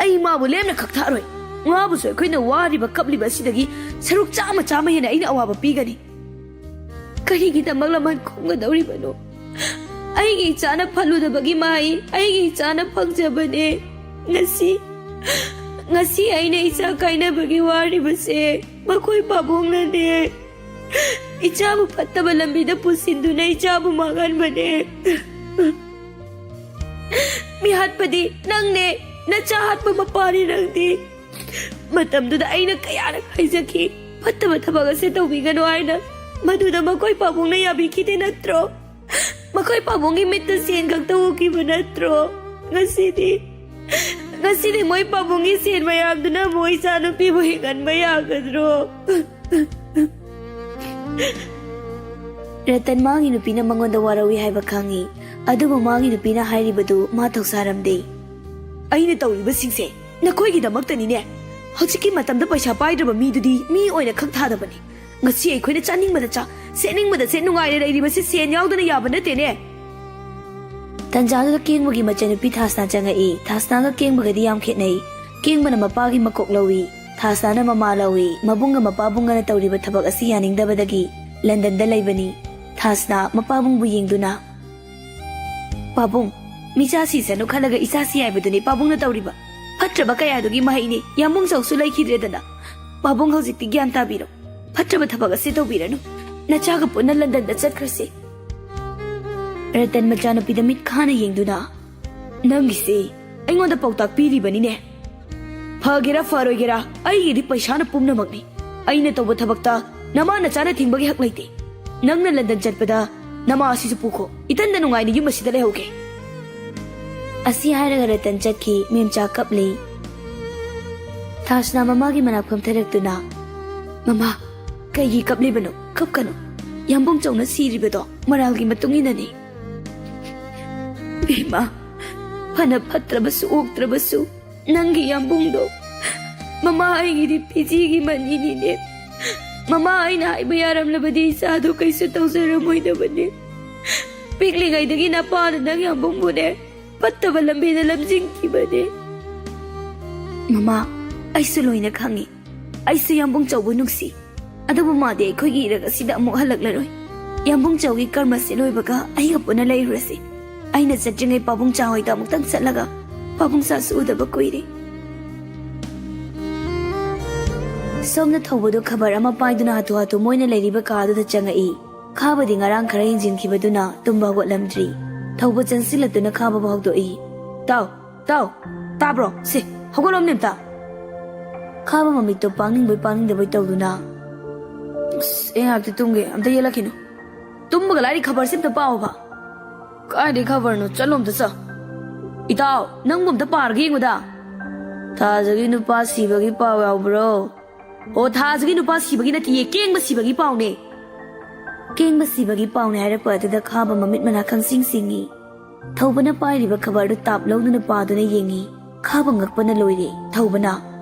ꯑꯩ ꯃꯥꯕꯨ ꯂꯦꯝꯅ ꯈꯛꯊꯥꯔꯣꯏ꯫ ꯃꯥꯕꯨꯁꯨ ꯑꯩꯈꯣꯏꯅ ꯋꯥꯔꯤꯕ ꯀꯞꯂꯤꯕ ꯑꯁꯤꯗꯒꯤ ꯁꯔꯨꯛ ꯆꯥꯝꯃ ꯆꯥꯝꯃ ꯍꯦꯟꯅ ꯑꯩꯅ ꯑꯋꯥꯕ ꯄꯤꯒꯅꯤ꯫ ꯀꯔꯤꯒꯤꯗꯃꯛ ꯂꯃꯟ ꯈꯨꯝꯒꯗꯧꯔꯤꯕꯅꯣ? ꯑꯩꯒꯤ ꯏꯆꯥꯅ ꯐꯜꯂꯨꯗꯕꯒꯤ ꯃꯍꯩ ꯑꯩꯒꯤ ꯏꯆꯥꯅ ꯐꯪꯖꯕꯅꯦ꯫ ꯉꯁꯤ, ꯉꯁꯤ ꯑꯩꯅ ꯏꯆꯥ ꯀꯥꯏꯅꯕꯒꯤ ꯋꯥꯔꯤꯕꯁꯦ ꯃꯈꯣꯏ ꯄꯥꯕꯨꯡꯅꯅꯦ꯫ ꯏꯆꯥꯕꯨ ꯐꯠꯇꯕ ꯂꯝꯕꯤꯗ ꯄꯨꯁꯤꯟꯗꯨꯅ ꯏꯆꯥꯕꯨ ꯃꯥꯡꯍꯟꯕꯅꯦ꯫ ꯃꯤꯍꯥꯠꯄꯗꯤ ꯅꯪꯅꯦ, ꯅꯆꯥ ꯍꯥꯠꯄ ꯃꯄꯥꯅꯤ ꯅꯪꯗꯤ꯫ ꯃꯇꯝꯗꯨꯗ ꯑꯩꯅ ꯀꯌꯥꯔꯛ ꯍꯥꯏꯖꯈꯤ, ꯐꯠꯇꯕ ꯊꯕꯛ ꯑꯁꯦ ꯇꯧꯕꯤꯒꯅꯨ ꯍꯥꯏꯅ꯫ ꯃꯗꯨꯗ ꯃꯈꯣꯏ ꯄꯥꯕꯨꯡꯅ ꯌꯥꯕꯤꯈꯤꯗꯦ ꯅꯠꯇ꯭ꯔꯣ? ꯃꯈꯣꯏ ꯄꯥꯕꯨꯡꯒꯤ ꯃꯤꯠꯇ ꯁꯦꯟ ꯈꯛꯇ ꯎꯈꯤꯕ ꯅꯠꯇ꯭ꯔꯣ? ꯉꯁꯤꯗꯤ, ꯉꯁꯤꯗꯤ ꯃꯣꯏ ꯄꯥꯕꯨꯡꯒꯤ ꯁꯦꯟ ꯃꯌꯥꯝꯗꯨꯅ ꯑꯃꯨꯛ ꯏꯆꯥ ꯅꯨꯄꯤꯕꯨ ꯍꯤꯡꯍꯟꯕ ꯌꯥꯒꯗ꯭ꯔꯣ? ꯔꯇꯟ ꯃꯥꯒꯤ ꯅꯨꯄꯤꯅ ꯃꯉꯣꯟꯗ ꯋꯥꯔꯧꯏ ꯍꯥꯏꯕ ꯈꯪꯏ, ꯑꯗꯨꯕꯨ ꯃꯥꯒꯤ ꯅꯨꯄꯤꯅ ꯍꯥꯏꯔꯤꯕꯗꯨ ꯃꯥ ꯊꯧꯁꯥꯔꯝꯗꯦ꯫ ꯑꯩꯅ ꯇꯧꯔꯤꯕꯁꯤꯡꯁꯦ ꯅꯈꯣꯏꯒꯤꯗꯃꯛꯇꯅꯤꯅꯦ꯫ ꯍꯧꯖꯤꯛꯀꯤ ꯃꯇꯝꯗ ꯄꯩꯁꯥ ꯄꯥꯏꯗ꯭ꯔꯕ ꯃꯤꯗꯨꯗꯤ ꯃꯤ ꯑꯣꯏꯅ ꯈꯛ ꯊꯥꯗꯕꯅꯤ꯫ ꯉꯁꯤ ꯑꯩꯈꯣꯏꯅ ꯆꯥꯅꯤꯡꯕꯗ ꯆꯥ, ꯁꯦꯠꯅꯤꯡꯕꯗ ꯁꯦꯠ, ꯅꯨꯡꯉꯥꯏꯅ ꯂꯩꯔꯤꯕꯁꯤ ꯁꯦꯟ ꯌꯥꯎꯗꯅ ꯌꯥꯕ ꯅꯠꯇꯦꯅꯦ꯫ ꯇꯟꯖꯥꯗꯨꯗ ꯀꯦꯡꯕꯒꯤ ꯃꯆꯟꯅꯨꯄꯤ ꯊꯥꯁꯅꯥ ꯆꯪꯉꯛꯏ꯫ ꯊꯥꯁꯅꯥꯒ ꯀꯦꯡꯕꯒꯗꯤ ꯌꯥꯝ ꯈꯦꯠꯅꯩ꯫ ꯀꯦꯡꯕꯅ ꯃꯄꯥꯒꯤ ꯃꯀꯣꯛ ꯂꯧꯏ, ꯊꯥꯁꯅꯥꯅ ꯃꯃꯥ ꯂꯧꯏ꯫ ꯃꯕꯨꯡꯒ ꯃꯄꯥꯕꯨꯡꯒꯅ ꯇꯧꯔꯤꯕ ꯊꯕꯛ ꯑꯁꯤ ꯌꯥꯅꯤꯡꯗꯕꯗꯒꯤ ꯂꯟꯗꯟꯗ ꯂꯩꯕꯅꯤ꯫ ꯊꯥꯁꯅ ꯃꯄꯥꯕꯨꯡꯕꯨ ꯌꯦꯡꯗꯨꯅ, "ꯄꯥꯕꯨꯡ, ꯃꯤꯆꯥ ꯁꯤꯁꯅꯨ ꯈꯜꯂꯒ ꯏꯆꯥ ꯁꯤ ꯍꯥꯏꯕꯗꯨꯅꯤ ꯄꯥꯕꯨꯡꯅ ꯇꯧꯔꯤꯕ꯫ ꯐꯠꯇ꯭ꯔꯕ ꯀꯌꯥꯗꯨꯒꯤ ꯃꯍꯩꯅꯤ꯫ ꯌꯥꯝꯕꯨꯡ ꯆꯥꯎꯁꯨ ꯂꯩꯈꯤꯗ꯭ꯔꯦꯗꯅ꯫ ꯄꯥꯕꯨꯡ ꯍꯧꯖꯤꯛꯇꯤ ꯒ꯭ꯌꯥꯟ ꯇꯥꯕꯤꯔꯣ꯫ ꯐꯠꯇ꯭ꯔꯕ ꯊꯕꯛ ꯑꯁꯤ ꯇꯧꯕꯤꯔꯅꯨ꯫ ꯅꯆꯥꯒ ꯄꯨꯟꯅ ꯂꯟꯗꯟꯗ ꯆꯠꯈ꯭ꯔꯁꯤ꯫" ꯔꯇꯟ ꯃꯆꯥꯅꯨꯄꯤꯗ ꯃꯤꯠ ꯈꯥꯅ ꯌꯦꯡꯗꯨꯅ, "ꯅꯪꯒꯤꯁꯤ ꯑꯩꯉꯣꯟꯗ ꯄꯥꯎꯇꯥꯛ ꯄꯤꯔꯤꯕꯅꯤꯅꯦ꯫ ꯐꯒꯦꯔꯥ ꯐꯔꯣꯏꯒꯦꯔꯥ, ꯑꯩꯒꯤꯗꯤ ꯄꯩꯁꯥꯅ ꯄꯨꯝꯅꯃꯛꯅꯤ꯫ ꯑꯩꯅ ꯇꯧꯕ ꯊꯕꯛꯇ ꯅꯃꯥ ꯅꯆꯥꯅ ꯊꯤꯡꯕꯒꯤ ꯍꯛ ꯂꯩꯇꯦ꯫ ꯅꯪꯅ ꯂꯟꯗꯟ ꯆꯠꯄꯗ ꯅꯃꯥ ꯑꯁꯤꯁꯨ ꯄꯨꯈꯣ꯫ ꯏꯊꯟꯗ ꯅꯨꯡꯉꯥꯏꯅ ꯌꯨꯝ ꯑꯁꯤꯗ ꯂꯩꯍꯧꯒꯦ꯫" ꯑꯁꯤ ꯍꯥꯏꯔꯒ ꯔꯇꯟ ꯆꯠꯈꯤ꯫ ꯃꯦꯝꯆꯥ ꯀꯞꯂꯤ꯫ ꯊꯥꯁꯅ ꯃꯃꯥꯒꯤ ꯃꯅꯥꯛ ꯐꯝꯊꯔꯛꯇꯨꯅ, "ꯃꯃꯥ, ꯀꯩꯒꯤ ꯀꯞꯂꯤꯕꯅꯣ? ꯀꯞꯀꯅꯨ꯫ ꯌꯥꯝꯕꯨꯡ ꯆꯧꯅ ꯁꯤꯔꯤꯕꯗꯣ ꯃꯔꯥꯜꯒꯤ ꯃꯇꯨꯡ ꯏꯟꯅꯅꯤ꯫" "ꯏꯃꯥ, ꯐꯅ ꯐꯠꯇ꯭ꯔꯕꯁꯨ ꯑꯣꯛꯇ꯭ꯔꯕꯁꯨ, ꯅꯪꯒꯤ ꯌꯥꯝꯕꯨꯡꯗꯣ ꯃꯃꯥ ꯑꯩꯒꯤꯗꯤ ꯄꯤꯖꯤꯒꯤ ꯃꯅꯤꯅꯤꯅꯦ꯫ ꯃꯃꯥ ꯑꯩꯅ ꯍꯥꯏꯕ ꯌꯥꯔꯝꯂꯕꯗꯤ ꯏꯆꯥꯗꯣ ꯀꯩꯁꯨ ꯇꯧꯖꯔꯝꯃꯣꯏꯗꯕꯅꯤ꯫ ꯄꯤꯛꯂꯤꯉꯩꯗꯒꯤ ꯅꯄꯥꯅ ꯅꯪ ꯌꯥꯝꯕꯨꯡꯕꯨꯅꯦ ꯐꯠꯇꯕ ꯂꯝꯕꯤꯗ ꯂꯝꯖꯤꯡꯈꯤꯕꯅꯦ꯫" "ꯃꯃꯥ, ꯑꯩꯁꯨ ꯂꯣꯏꯅ ꯈꯪꯉꯤ꯫ ꯑꯩꯁꯨ ꯌꯥꯝꯕꯨꯡ ꯆꯧꯕꯨ ꯅꯨꯡꯁꯤ꯫ ꯑꯗꯨꯕꯨ ꯃꯥꯗꯤ ꯑꯩꯈꯣꯏꯒꯤ ꯏꯔꯛ ꯑꯁꯤꯗ ꯑꯃꯨꯛ ꯍꯜꯂꯛꯂꯔꯣꯏ꯫ ꯌꯥꯝꯕꯨꯡ ꯆꯧꯒꯤ ꯀꯔꯃꯁꯦ ꯂꯣꯏꯕꯒ ꯑꯩꯒ ꯄꯨꯟꯅ ꯂꯩꯔꯨꯔꯁꯤ꯫ ꯑꯩꯅ ꯆꯠꯇ꯭ꯔꯤꯉꯩ ꯄꯥꯕꯨꯡ ꯆꯥ ꯍꯣꯏꯗ ꯑꯃꯨꯛꯇꯪ ꯆꯠꯂꯒ ꯄꯥꯕꯨꯡ ꯆꯥꯁꯨ ꯎꯗꯕ ꯀꯨꯏꯔꯦ꯫" ꯁꯣꯝꯅ ꯊꯧꯕꯗꯣ ꯈꯕꯔ ꯑꯃ ꯄꯥꯏꯗꯨꯅ ꯍꯥꯊꯨ ꯍꯥꯊꯨ ꯃꯣꯏꯅ ꯂꯩꯔꯤꯕ ꯀꯥꯗꯨꯗ ꯆꯪꯉꯛꯏ꯫ ꯈꯥꯕꯗꯤ ꯉꯔꯥꯡ ꯈꯔ ꯍꯦꯟꯖꯤꯟꯈꯤꯕꯗꯨꯅ ꯇꯨꯝꯕ ꯍꯧꯒꯠꯂꯝꯗ꯭ꯔꯤ꯫ ꯊꯧꯕ ꯆꯪꯁꯤꯜꯂꯛꯇꯨꯅ ꯈꯥꯕꯕꯨ ꯍꯧꯗꯣꯛꯏ꯫ "ꯇꯥꯎ, ꯇꯥꯎ, ꯇꯥꯕ꯭ꯔꯣ? ꯁꯦ, ꯍꯧꯒꯠꯂꯣ ꯑꯝꯇ꯫" ꯈꯥꯕ ꯃꯃꯤꯠꯇꯣ ꯄꯥꯡꯅꯤꯡꯕꯣꯏ ꯄꯥꯡꯅꯤꯡꯗꯕꯣꯏ ꯇꯧꯗꯨꯅ, "ꯑꯁ, ꯑꯩ ꯉꯥꯏꯍꯥꯛꯇꯤ ꯇꯨꯝꯒꯦ, ꯑꯝꯇ ꯌꯦꯜꯂꯛꯈꯤꯅꯨ꯫ ꯇꯨꯝꯕꯒ ꯂꯥꯏꯔꯤ, ꯈꯕꯔꯁꯤ ꯑꯝꯇ ꯄꯥꯎꯕ꯫" "ꯀꯥꯏꯗꯩ ꯈꯕꯔꯅꯣ? ꯆꯠꯂꯣ ꯑꯝꯇ ꯆꯣ꯫" "ꯏꯇꯥꯎ, ꯅꯪꯕꯨ ꯑꯝꯇ ꯄꯥꯔꯒ ꯌꯦꯡꯉꯨꯗ꯫" "ꯊꯥꯖꯒꯤ ꯅꯨꯄꯥ ꯁꯤꯕꯒꯤ ꯄꯥꯎ ꯌꯥꯎꯕ꯭ꯔꯣ?" "ꯑꯣ, ꯊꯥꯖꯒꯤ ꯅꯨꯄꯥ ꯁꯤꯕꯒꯤ ꯅꯠꯇꯤꯌꯦ, ꯀꯦꯡꯕ ꯁꯤꯕꯒꯤ ꯄꯥꯎꯅꯦ꯫" "ꯀꯦꯡꯕ ꯁꯤꯕꯒꯤ ꯄꯥꯎꯅꯦ" ꯍꯥꯏꯔꯛꯄ ꯑꯗꯨꯗ ꯈꯥꯕ ꯃꯃꯤꯠ ꯃꯅꯥ ꯈꯪꯁꯤꯡ ꯁꯤꯡꯉꯤ꯫ ꯊꯧꯕꯅ ꯄꯥꯏꯔꯤꯕ ꯈꯕꯔꯗꯨ ꯇꯥꯞ ꯂꯧꯗꯨꯅ ꯄꯥꯗꯨꯅ ꯌꯦꯡꯉꯤ꯫ ꯈꯥꯕ ꯉꯛꯄꯅ ꯂꯣꯏꯔꯦ꯫ ꯊꯧꯕꯅ,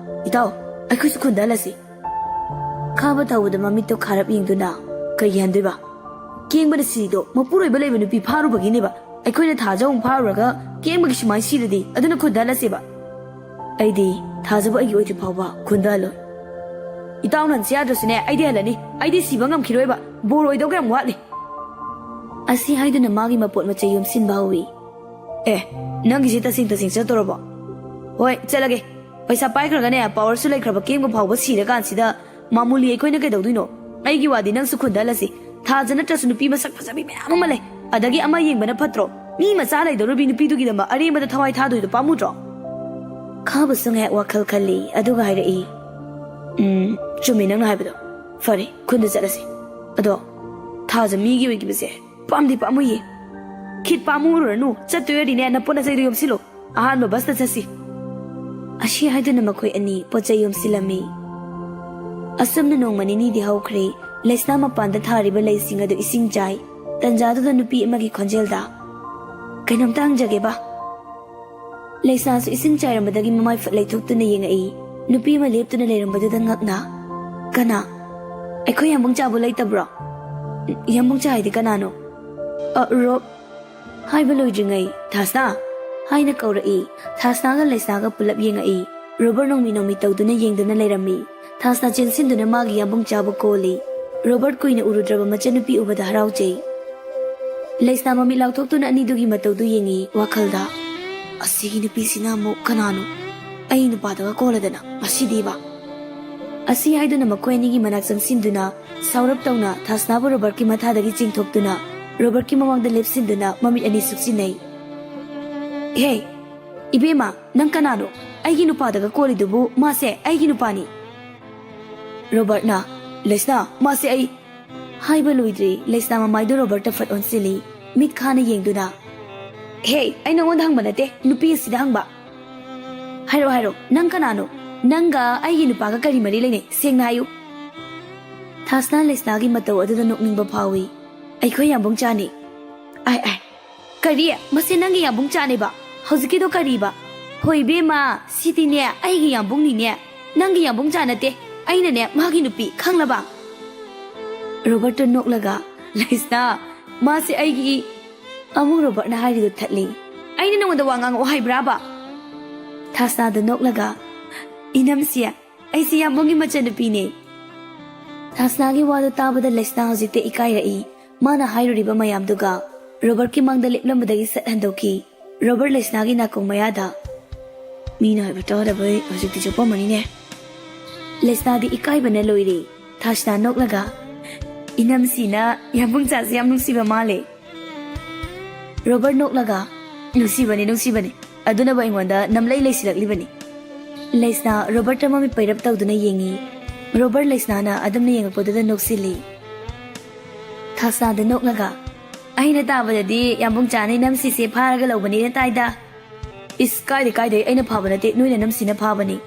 "ꯏꯇꯥꯎ, ꯑꯩꯈꯣꯏꯁꯨ ꯈꯨꯟꯗ ꯍꯜꯂꯁꯤ꯫" ꯈꯥꯕ ꯊꯧꯕꯗ ꯃꯃꯤꯠꯇꯣ ꯈꯥꯔꯞ ꯌꯦꯡꯗꯨꯅ, "ꯀꯩꯒꯤ ꯍꯟꯗꯣꯏꯕ? ꯀꯦꯡꯕꯅ ꯁꯤꯔꯤꯗꯣ ꯃꯄꯨꯔꯣꯏꯕ ꯂꯩꯕ ꯅꯨꯄꯤ ꯐꯥꯔꯨꯕꯒꯤꯅꯦꯕ꯫ ꯑꯩꯈꯣꯏꯅ ꯊꯥꯖ ꯑꯃꯨꯛ ꯐꯥꯔꯨꯔꯒ ꯀꯦꯡꯕꯒꯤ ꯁꯨꯃꯥꯏꯅ ꯁꯤꯔꯗꯤ, ꯑꯗꯨꯅ ꯈꯨꯟꯗ ꯍꯜꯂꯁꯦꯕ꯫" "ꯑꯩꯗꯤ ꯊꯥꯖꯕ ꯑꯩꯒꯤ ꯑꯣꯏꯗ꯭ꯔꯤ ꯐꯥꯎꯕ ꯈꯨꯟꯗ ꯍꯜꯂꯣꯏ꯫" "ꯏꯇꯥꯎꯅ ꯍꯟꯁꯦ ꯌꯥꯗ꯭ꯔꯁꯨꯅꯦ, ꯑꯩꯗꯤ ꯍꯜꯂꯅꯤ꯫ ꯑꯩꯗꯤ ꯁꯤꯕ ꯉꯝꯈꯤꯔꯣꯏꯕ꯫ ꯕꯣꯔ ꯑꯣꯏꯗꯧꯒ ꯌꯥꯝ ꯋꯥꯠꯂꯤ꯫" ꯑꯁꯤ ꯍꯥꯏꯗꯨꯅ ꯃꯥꯒꯤ ꯃꯄꯣꯠ ꯃꯆꯩ ꯌꯣꯝꯁꯤꯟꯕ ꯍꯧꯏ꯫ ꯑꯦ, ꯅꯪꯒꯤꯁꯦ ꯇꯁꯦꯡ ꯇꯁꯦꯡ ꯆꯠꯇꯣꯔꯕꯣ? ꯍꯣꯏ, ꯆꯠꯂꯒꯦ꯫ ꯄꯩꯁꯥ ꯄꯥꯏꯈ꯭ꯔꯒꯅꯦ, ꯄꯋꯥꯔꯁꯨ ꯂꯩꯈ꯭ꯔꯕ ꯀꯦꯝꯒ ꯐꯥꯎꯕ ꯁꯤꯔꯀꯥꯟꯁꯤꯗ ꯃꯥꯃꯨꯂꯤ ꯑꯩꯈꯣꯏꯅ ꯀꯩꯗꯧꯗꯣꯏꯅꯣ? ꯑꯩꯒꯤ ꯋꯥꯗꯤ ꯅꯪꯁꯨ ꯈꯨꯟꯗ ꯍꯜꯂꯁꯤ꯫ ꯊꯥꯖ ꯅꯠꯇ꯭ꯔꯁꯨ ꯅꯨꯄꯤ ꯃꯁꯛ ꯐꯖꯕꯤ ꯃꯌꯥꯝ ꯑꯃ ꯂꯩ꯫ ꯑꯗꯒꯤ ꯑꯃ ꯌꯦꯡꯕꯅ ꯐꯠꯇ꯭ꯔꯣ? ꯃꯤ ꯃꯆꯥ ꯂꯩꯗꯧꯔꯕꯤ ꯅꯨꯄꯤꯗꯨꯒꯤꯗꯃꯛ ꯑꯔꯦꯝꯕꯗ ꯊꯋꯥꯏ ꯊꯥꯗꯣꯏꯗꯣ ꯄꯥꯝꯃꯨꯗ꯭ꯔꯣ? ꯈꯥꯕꯁꯨ ꯉꯥꯏꯍꯥꯛ ꯋꯥꯈꯜ ꯈꯜꯂꯤ, ꯑꯗꯨꯒ ꯍꯥꯏꯔꯛꯏ, "ꯎꯝ, ꯆꯨꯝꯃꯤ ꯅꯪꯅ ꯍꯥꯏꯕꯗꯣ꯫ ꯐꯔꯦ, ꯈꯨꯟꯗ ꯆꯠꯂꯁꯤ꯫ ꯑꯗꯣ ꯊꯥꯖ ꯃꯤꯒꯤ ꯑꯣꯏꯈꯤꯕꯁꯦ ꯄꯥꯝꯗꯤ ꯄꯥꯝꯃꯨꯏꯌꯦ꯫ ꯈꯤꯠ ꯄꯥꯝꯃꯨꯔꯨꯔꯅꯨ, ꯆꯠꯇꯣꯏ ꯑꯣꯏꯔꯗꯤꯅꯦ ꯅꯄꯣꯠ ꯅꯆꯩꯗꯣ ꯌꯣꯝꯁꯤꯜꯂꯣ꯫ ꯑꯍꯥꯟꯕ ꯕꯁꯇ ꯆꯠꯁꯤ꯫" ꯑꯁꯤ ꯍꯥꯏꯗꯨꯅ ꯃꯈꯣꯏ ꯑꯅꯤ ꯄꯣꯠ ꯆꯩ ꯌꯣꯝꯁꯤꯜꯂꯝꯃꯤ꯫ ꯑꯁꯨꯝꯅ ꯅꯣꯡꯃ ꯅꯤꯅꯤꯗꯤ ꯍꯧꯈ꯭ꯔꯦ꯫ ꯂꯩꯁꯅꯥ ꯃꯄꯥꯟꯗ ꯊꯥꯔꯤꯕ ꯂꯩꯁꯤꯡ ꯑꯗꯨ ꯏꯁꯤꯡ ꯆꯥꯏ꯫ ꯇꯟꯖꯥꯗꯨꯗ ꯅꯨꯄꯤ ꯑꯃꯒꯤ ꯈꯣꯟꯖꯦꯜꯗ, "ꯀꯩꯅꯣꯝꯇ ꯍꯪꯖꯒꯦꯕ?" ꯂꯩꯁꯅꯥꯁꯨ ꯏꯁꯤꯡ ꯆꯥꯏꯔꯝꯕꯗꯒꯤ ꯃꯃꯥꯏ ꯐꯠ ꯂꯩꯊꯣꯛꯇꯨꯅ ꯌꯦꯡꯉꯛꯏ꯫ ꯅꯨꯄꯤ ꯑꯃ ꯂꯦꯞꯇꯨꯅ ꯂꯩꯔꯝꯕꯗꯨꯗ ꯉꯛꯅ, "ꯀꯅꯥ? ꯑꯩꯈꯣꯏ ꯌꯥꯝꯕꯨꯡ ꯆꯥꯕꯨ ꯂꯩꯇꯕ꯭ꯔꯣ?" "ꯌꯥꯝꯕꯨꯡ ꯆꯥ ꯍꯥꯏꯗꯤ ꯀꯅꯥꯅꯣ?" "ꯑ, ꯔꯣ-," ꯍꯥꯏꯕ ꯂꯣꯏꯗ꯭ꯔꯤꯉꯩ, "ꯊꯥꯁꯅꯥ!" ꯍꯥꯏꯅ ꯀꯧꯔꯛꯏ꯫ ꯊꯥꯁꯅꯥꯒ ꯂꯩꯁꯅꯥꯒ ꯄꯨꯂꯞ ꯌꯦꯡꯉꯛꯏ꯫ ꯔꯣꯕꯔꯠ ꯅꯣꯡꯃꯤ ꯅꯣꯡꯃꯤ ꯇꯧꯗꯨꯅ ꯌꯦꯡꯗꯨꯅ ꯂꯩꯔꯝꯃꯤ꯫ ꯊꯥꯁꯅꯥ ꯆꯦꯟꯁꯤꯟꯗꯨꯅ ꯃꯥꯒꯤ ꯌꯥꯝꯕꯨꯡ ꯆꯥꯕꯨ ꯀꯣꯜꯂꯤ꯫ ꯔꯣꯕꯔꯠ ꯀꯨꯏꯅ ꯎꯔꯨꯗ꯭ꯔꯕ ꯃꯆꯟꯅꯨꯄꯤ ꯎꯕꯗ ꯍꯔꯥꯎꯖꯩ꯫ ꯂꯩꯁꯅꯥ ꯃꯃꯤꯠ ꯂꯥꯎꯊꯣꯛꯇꯨꯅ ꯑꯅꯤꯗꯨꯒꯤ ꯃꯇꯧꯗꯨ ꯌꯦꯡꯉꯤ, ꯋꯥꯈꯜꯗ, "ꯑꯁꯤꯒꯤ ꯅꯨꯄꯤꯁꯤꯅ ꯑꯃꯨꯛ ꯀꯅꯥꯅꯣ? ꯑꯩ ꯅꯨꯄꯥꯗꯒ ꯀꯣꯜꯂꯗꯅ ꯃꯁꯤꯗꯤꯕ!" ꯑꯁꯤ ꯍꯥꯏꯗꯨꯅ ꯃꯈꯣꯏ ꯑꯅꯤꯒꯤ ꯃꯅꯥꯛ ꯆꯪꯁꯤꯟꯗꯨꯅ ꯁꯥꯎꯔꯞ ꯇꯧꯅ ꯊꯥꯁꯅꯥꯕꯨ ꯔꯣꯕꯔꯠꯀꯤ ꯃꯊꯥꯗꯒꯤ ꯆꯤꯡꯊꯣꯛꯇꯨꯅ ꯔꯣꯕꯔꯠꯀꯤ ꯃꯃꯥꯡꯗ ꯂꯦꯞꯁꯤꯟꯗꯨꯅ ꯃꯃꯤꯠ ꯑꯅꯤ ꯁꯨꯞꯆꯤꯟꯅꯩ꯫ "ꯍꯦ, ꯏꯕꯦꯝꯃ, ꯅꯪ ꯀꯅꯥꯅꯣ? ꯑꯩꯒꯤ ꯅꯨꯄꯥꯗꯒ ꯀꯣꯜꯂꯤꯗꯨꯕꯨ? ꯃꯥꯁꯦ ꯑꯩꯒꯤ ꯅꯨꯄꯥꯅꯤ꯫" ꯔꯣꯕꯔꯠꯅ, "ꯂꯩꯁꯅꯥ, ꯃꯥꯁꯦ ꯑꯩ꯫" ꯍꯥꯏꯕ ꯂꯣꯏꯗ꯭ꯔꯤ, ꯂꯩꯁꯅꯥ ꯃꯃꯥꯏꯗꯨ ꯔꯣꯕꯔꯠꯇ ꯐꯠ ꯑꯣꯟꯁꯤꯜꯂꯤ, ꯃꯤꯠ ꯈꯥꯅ ꯌꯦꯡꯗꯨꯅ, "ꯍꯦ, ꯑꯩ ꯅꯉꯣꯟꯗ ꯍꯪꯕ ꯅꯠꯇꯦ, ꯅꯨꯄꯤ ꯑꯁꯤꯗ ꯍꯪꯕ꯫ ꯍꯥꯏꯔꯛꯑꯣ, ꯍꯥꯏꯔꯛꯑꯣ, ꯅꯪ ꯀꯅꯥꯅꯣ? ꯅꯪꯒ ꯑꯩꯒꯤ ꯅꯨꯄꯥꯒ ꯀꯔꯤ ꯃꯔꯤ ꯂꯩꯅꯩ? ꯁꯦꯡꯅ ꯍꯥꯏꯌꯨ꯫" ꯊꯥꯁꯅꯥ ꯂꯩꯁꯅꯥꯒꯤ ꯃꯇꯧ ꯑꯗꯨꯗ ꯅꯣꯛꯅꯤꯡꯕ ꯐꯥꯎꯏ꯫ "ꯑꯩꯈꯣꯏ ꯌꯥꯝꯕꯨꯡ ꯆꯥꯅꯤ꯫" "ꯑꯥꯏ, ꯑꯥꯏ, ꯀꯔꯤ? ꯃꯁꯤ ꯅꯪꯒꯤ ꯌꯥꯝꯕꯨꯡ ꯆꯥꯅꯦꯕ? ꯍꯧꯖꯤꯛꯀꯤꯗꯣ ꯀꯔꯤꯕ?" "ꯍꯣꯏ ꯏꯕꯦꯝꯃ, ꯁꯤꯗꯤꯅꯦ ꯑꯩꯒꯤ ꯌꯥꯝꯕꯨꯡꯅꯤꯅꯦ꯫ ꯅꯪꯒꯤ ꯌꯥꯝꯕꯨꯡ ꯆꯥ ꯅꯠꯇꯦ, ꯑꯩꯅꯅꯦ ꯃꯥꯒꯤ ꯅꯨꯄꯤ, ꯈꯪꯂꯕ?" ꯔꯣꯕꯔꯠꯇ ꯅꯣꯛꯂꯒ, "ꯂꯩꯁꯅꯥ, ꯃꯥꯁꯦ ꯑꯩꯒꯤ꯫" ꯑꯃꯨꯛ ꯔꯣꯕꯔꯠꯅ ꯍꯥꯏꯔꯤꯗꯨ ꯊꯠꯂꯤ꯫ "ꯑꯩꯅ ꯅꯉꯣꯟꯗ ꯋꯥ ꯉꯥꯡꯉꯛꯑꯣ ꯍꯥꯏꯕ꯭ꯔꯥꯕ?" ꯊꯥꯁꯅꯥꯗ ꯅꯣꯛꯂꯒ, "ꯏꯅꯝꯁꯤ, ꯑꯩꯁꯤ ꯌꯥꯝꯕꯨꯡꯒꯤ ꯃꯆꯟꯅꯨꯄꯤꯅꯦ꯫" ꯊꯥꯁꯅꯥꯒꯤ ꯋꯥꯗꯨ ꯇꯥꯕꯗ ꯂꯩꯁꯅꯥ ꯍꯧꯖꯤꯛꯇ ꯏꯀꯥꯏꯔꯛꯏ꯫ ꯃꯥꯅ ꯍꯥꯏꯔꯨꯔꯤꯕ ꯃꯌꯥꯝꯗꯨꯒ ꯔꯣꯕꯔꯠꯀꯤ ꯃꯥꯡꯗ ꯂꯦꯞꯂꯝꯕꯗꯒꯤ ꯁꯠ ꯍꯟꯗꯣꯛꯈꯤ꯫ ꯔꯣꯕꯔꯠ ꯂꯩꯁꯅꯥꯒꯤ ꯅꯥꯀꯣꯡ ꯃꯌꯥꯗ, "ꯃꯤꯅ ꯍꯥꯏꯕ ꯇꯥꯗꯕꯩ ꯍꯧꯖꯤꯛꯇꯤ ꯆꯣꯞꯄꯝꯃꯅꯤꯅꯦ꯫ ꯂꯩꯁꯅꯥꯗꯤ ꯏꯀꯥꯏꯕꯅ ꯂꯣꯏꯔꯦ꯫" ꯊꯥꯁꯅꯥ ꯅꯣꯛꯂꯒ, "ꯏꯅꯝꯁꯤꯅ ꯌꯥꯝꯕꯨꯡ ꯆꯥꯁꯦ ꯌꯥꯝ ꯅꯨꯡꯁꯤꯕ ꯃꯥꯜꯂꯦ꯫" ꯔꯣꯕꯔꯠ ꯅꯣꯛꯂꯒ, "ꯅꯨꯡꯁꯤꯕꯅꯤ, ꯅꯨꯡꯁꯤꯕꯅꯤ꯫ ꯑꯗꯨꯅꯕꯨ ꯑꯩꯉꯣꯟꯗ ꯅꯝꯂꯩ ꯂꯩꯁꯤꯜꯂꯛꯂꯤꯕꯅꯤ꯫" ꯂꯩꯁꯅꯥ ꯔꯣꯕꯔꯠꯇ ꯃꯃꯤꯠ ꯄꯩꯔꯞ ꯇꯧꯗꯨꯅ ꯌꯦꯡꯉꯤ꯫ ꯔꯣꯕꯔꯠ ꯂꯩꯁꯅꯥꯅ ꯑꯗꯨꯝꯅ ꯌꯦꯡꯉꯛꯄꯗꯨꯗ ꯅꯣꯛꯁꯤꯜꯂꯤ꯫ ꯊꯥꯁꯅꯥꯗ ꯅꯣꯛꯂꯒ, "ꯑꯩꯅ ꯇꯥꯕꯗꯗꯤ ꯌꯥꯝꯕꯨꯡ ꯆꯥꯅ ꯏꯅꯝꯁꯤꯁꯦ ꯐꯥꯔꯒ ꯂꯧꯕꯅꯤꯅ ꯇꯥꯏꯗ꯫" "ꯏꯁ, ꯀꯥꯏꯗꯦ, ꯀꯥꯏꯗꯦ, ꯑꯩꯅ ꯐꯥꯕ ꯅꯠꯇꯦ, ꯅꯣꯏꯅ ꯅꯝꯁꯤꯅ ꯐꯥꯕꯅꯤ꯫"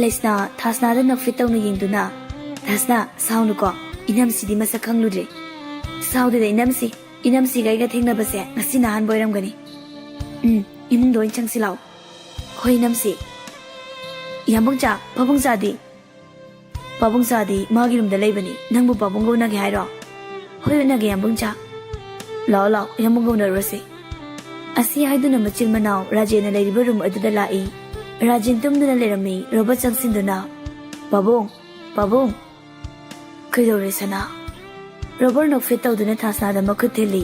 ꯂꯩꯁꯅꯥ ꯊꯥꯁꯅꯥꯗ ꯅꯣꯛꯐꯦꯠ ꯇꯧꯅ ꯌꯦꯡꯗꯨꯅ, "ꯊꯥꯁꯅꯥ, ꯁꯥꯎꯅꯨꯀꯣ, ꯏꯅꯝꯁꯤꯗꯤ ꯃꯁꯛ ꯈꯪꯂꯨꯗ꯭ꯔꯤ꯫" "ꯁꯥꯎꯗꯦꯗ ꯏꯅꯝꯁꯤ, ꯏꯅꯝꯁꯤꯒ ꯑꯩꯒ ꯊꯦꯡꯅꯕꯁꯦ ꯉꯁꯤꯅ ꯑꯍꯥꯟꯕ ꯑꯣꯏꯔꯝꯒꯅꯤ꯫" "ꯎꯝ, ꯏꯃꯨꯡꯗ ꯑꯣꯏꯅ ꯆꯪꯁꯤ ꯂꯥꯛꯑꯣ꯫" "ꯍꯣꯏ ꯏꯅꯝꯁꯤ꯫" "ꯌꯥꯝꯕꯨꯡꯆꯥ, ꯄꯥꯕꯨꯡꯆꯥꯗꯤ?" "ꯄꯥꯕꯨꯡꯆꯥꯗꯤ ꯃꯥꯒꯤ ꯔꯨꯝꯗ ꯂꯩꯕꯅꯤ꯫ ꯅꯪꯕꯨ ꯄꯥꯕꯨꯡꯒ ꯎꯅꯒꯦ ꯍꯥꯏꯔꯣ?" "ꯍꯣꯏ, ꯎꯅꯒꯦ ꯌꯥꯝꯕꯨꯡꯆꯥ꯫" "ꯂꯥꯛꯑꯣ, ꯂꯥꯛꯑꯣ, ꯌꯥꯝꯕꯨꯡꯒ ꯎꯅꯔꯨꯔꯁꯤ꯫" ꯑꯁꯤ ꯍꯥꯏꯗꯨꯅ ꯃꯆꯤꯟ ꯃꯅꯥꯎ ꯔꯥꯖꯦꯟꯅ ꯂꯩꯔꯤꯕ ꯔꯨꯝ ꯑꯗꯨꯗ ꯂꯥꯛꯏ꯫ ꯔꯥꯖꯦꯟ ꯇꯨꯝꯗꯨꯅ ꯂꯩꯔꯝꯃꯤ꯫ ꯔꯣꯕꯔꯠ ꯆꯪꯁꯤꯟꯗꯨꯅ, "ꯄꯥꯕꯨꯡ, ꯄꯥꯕꯨꯡ꯫" "ꯀꯩꯗꯧꯔꯦ ꯁꯅꯥ?" ꯔꯣꯕꯔꯠ ꯅꯣꯛꯐꯦꯠ ꯇꯧꯗꯨꯅ ꯊꯥꯁꯅꯥꯗ ꯃꯈꯨꯠ ꯊꯤꯜꯂꯤ꯫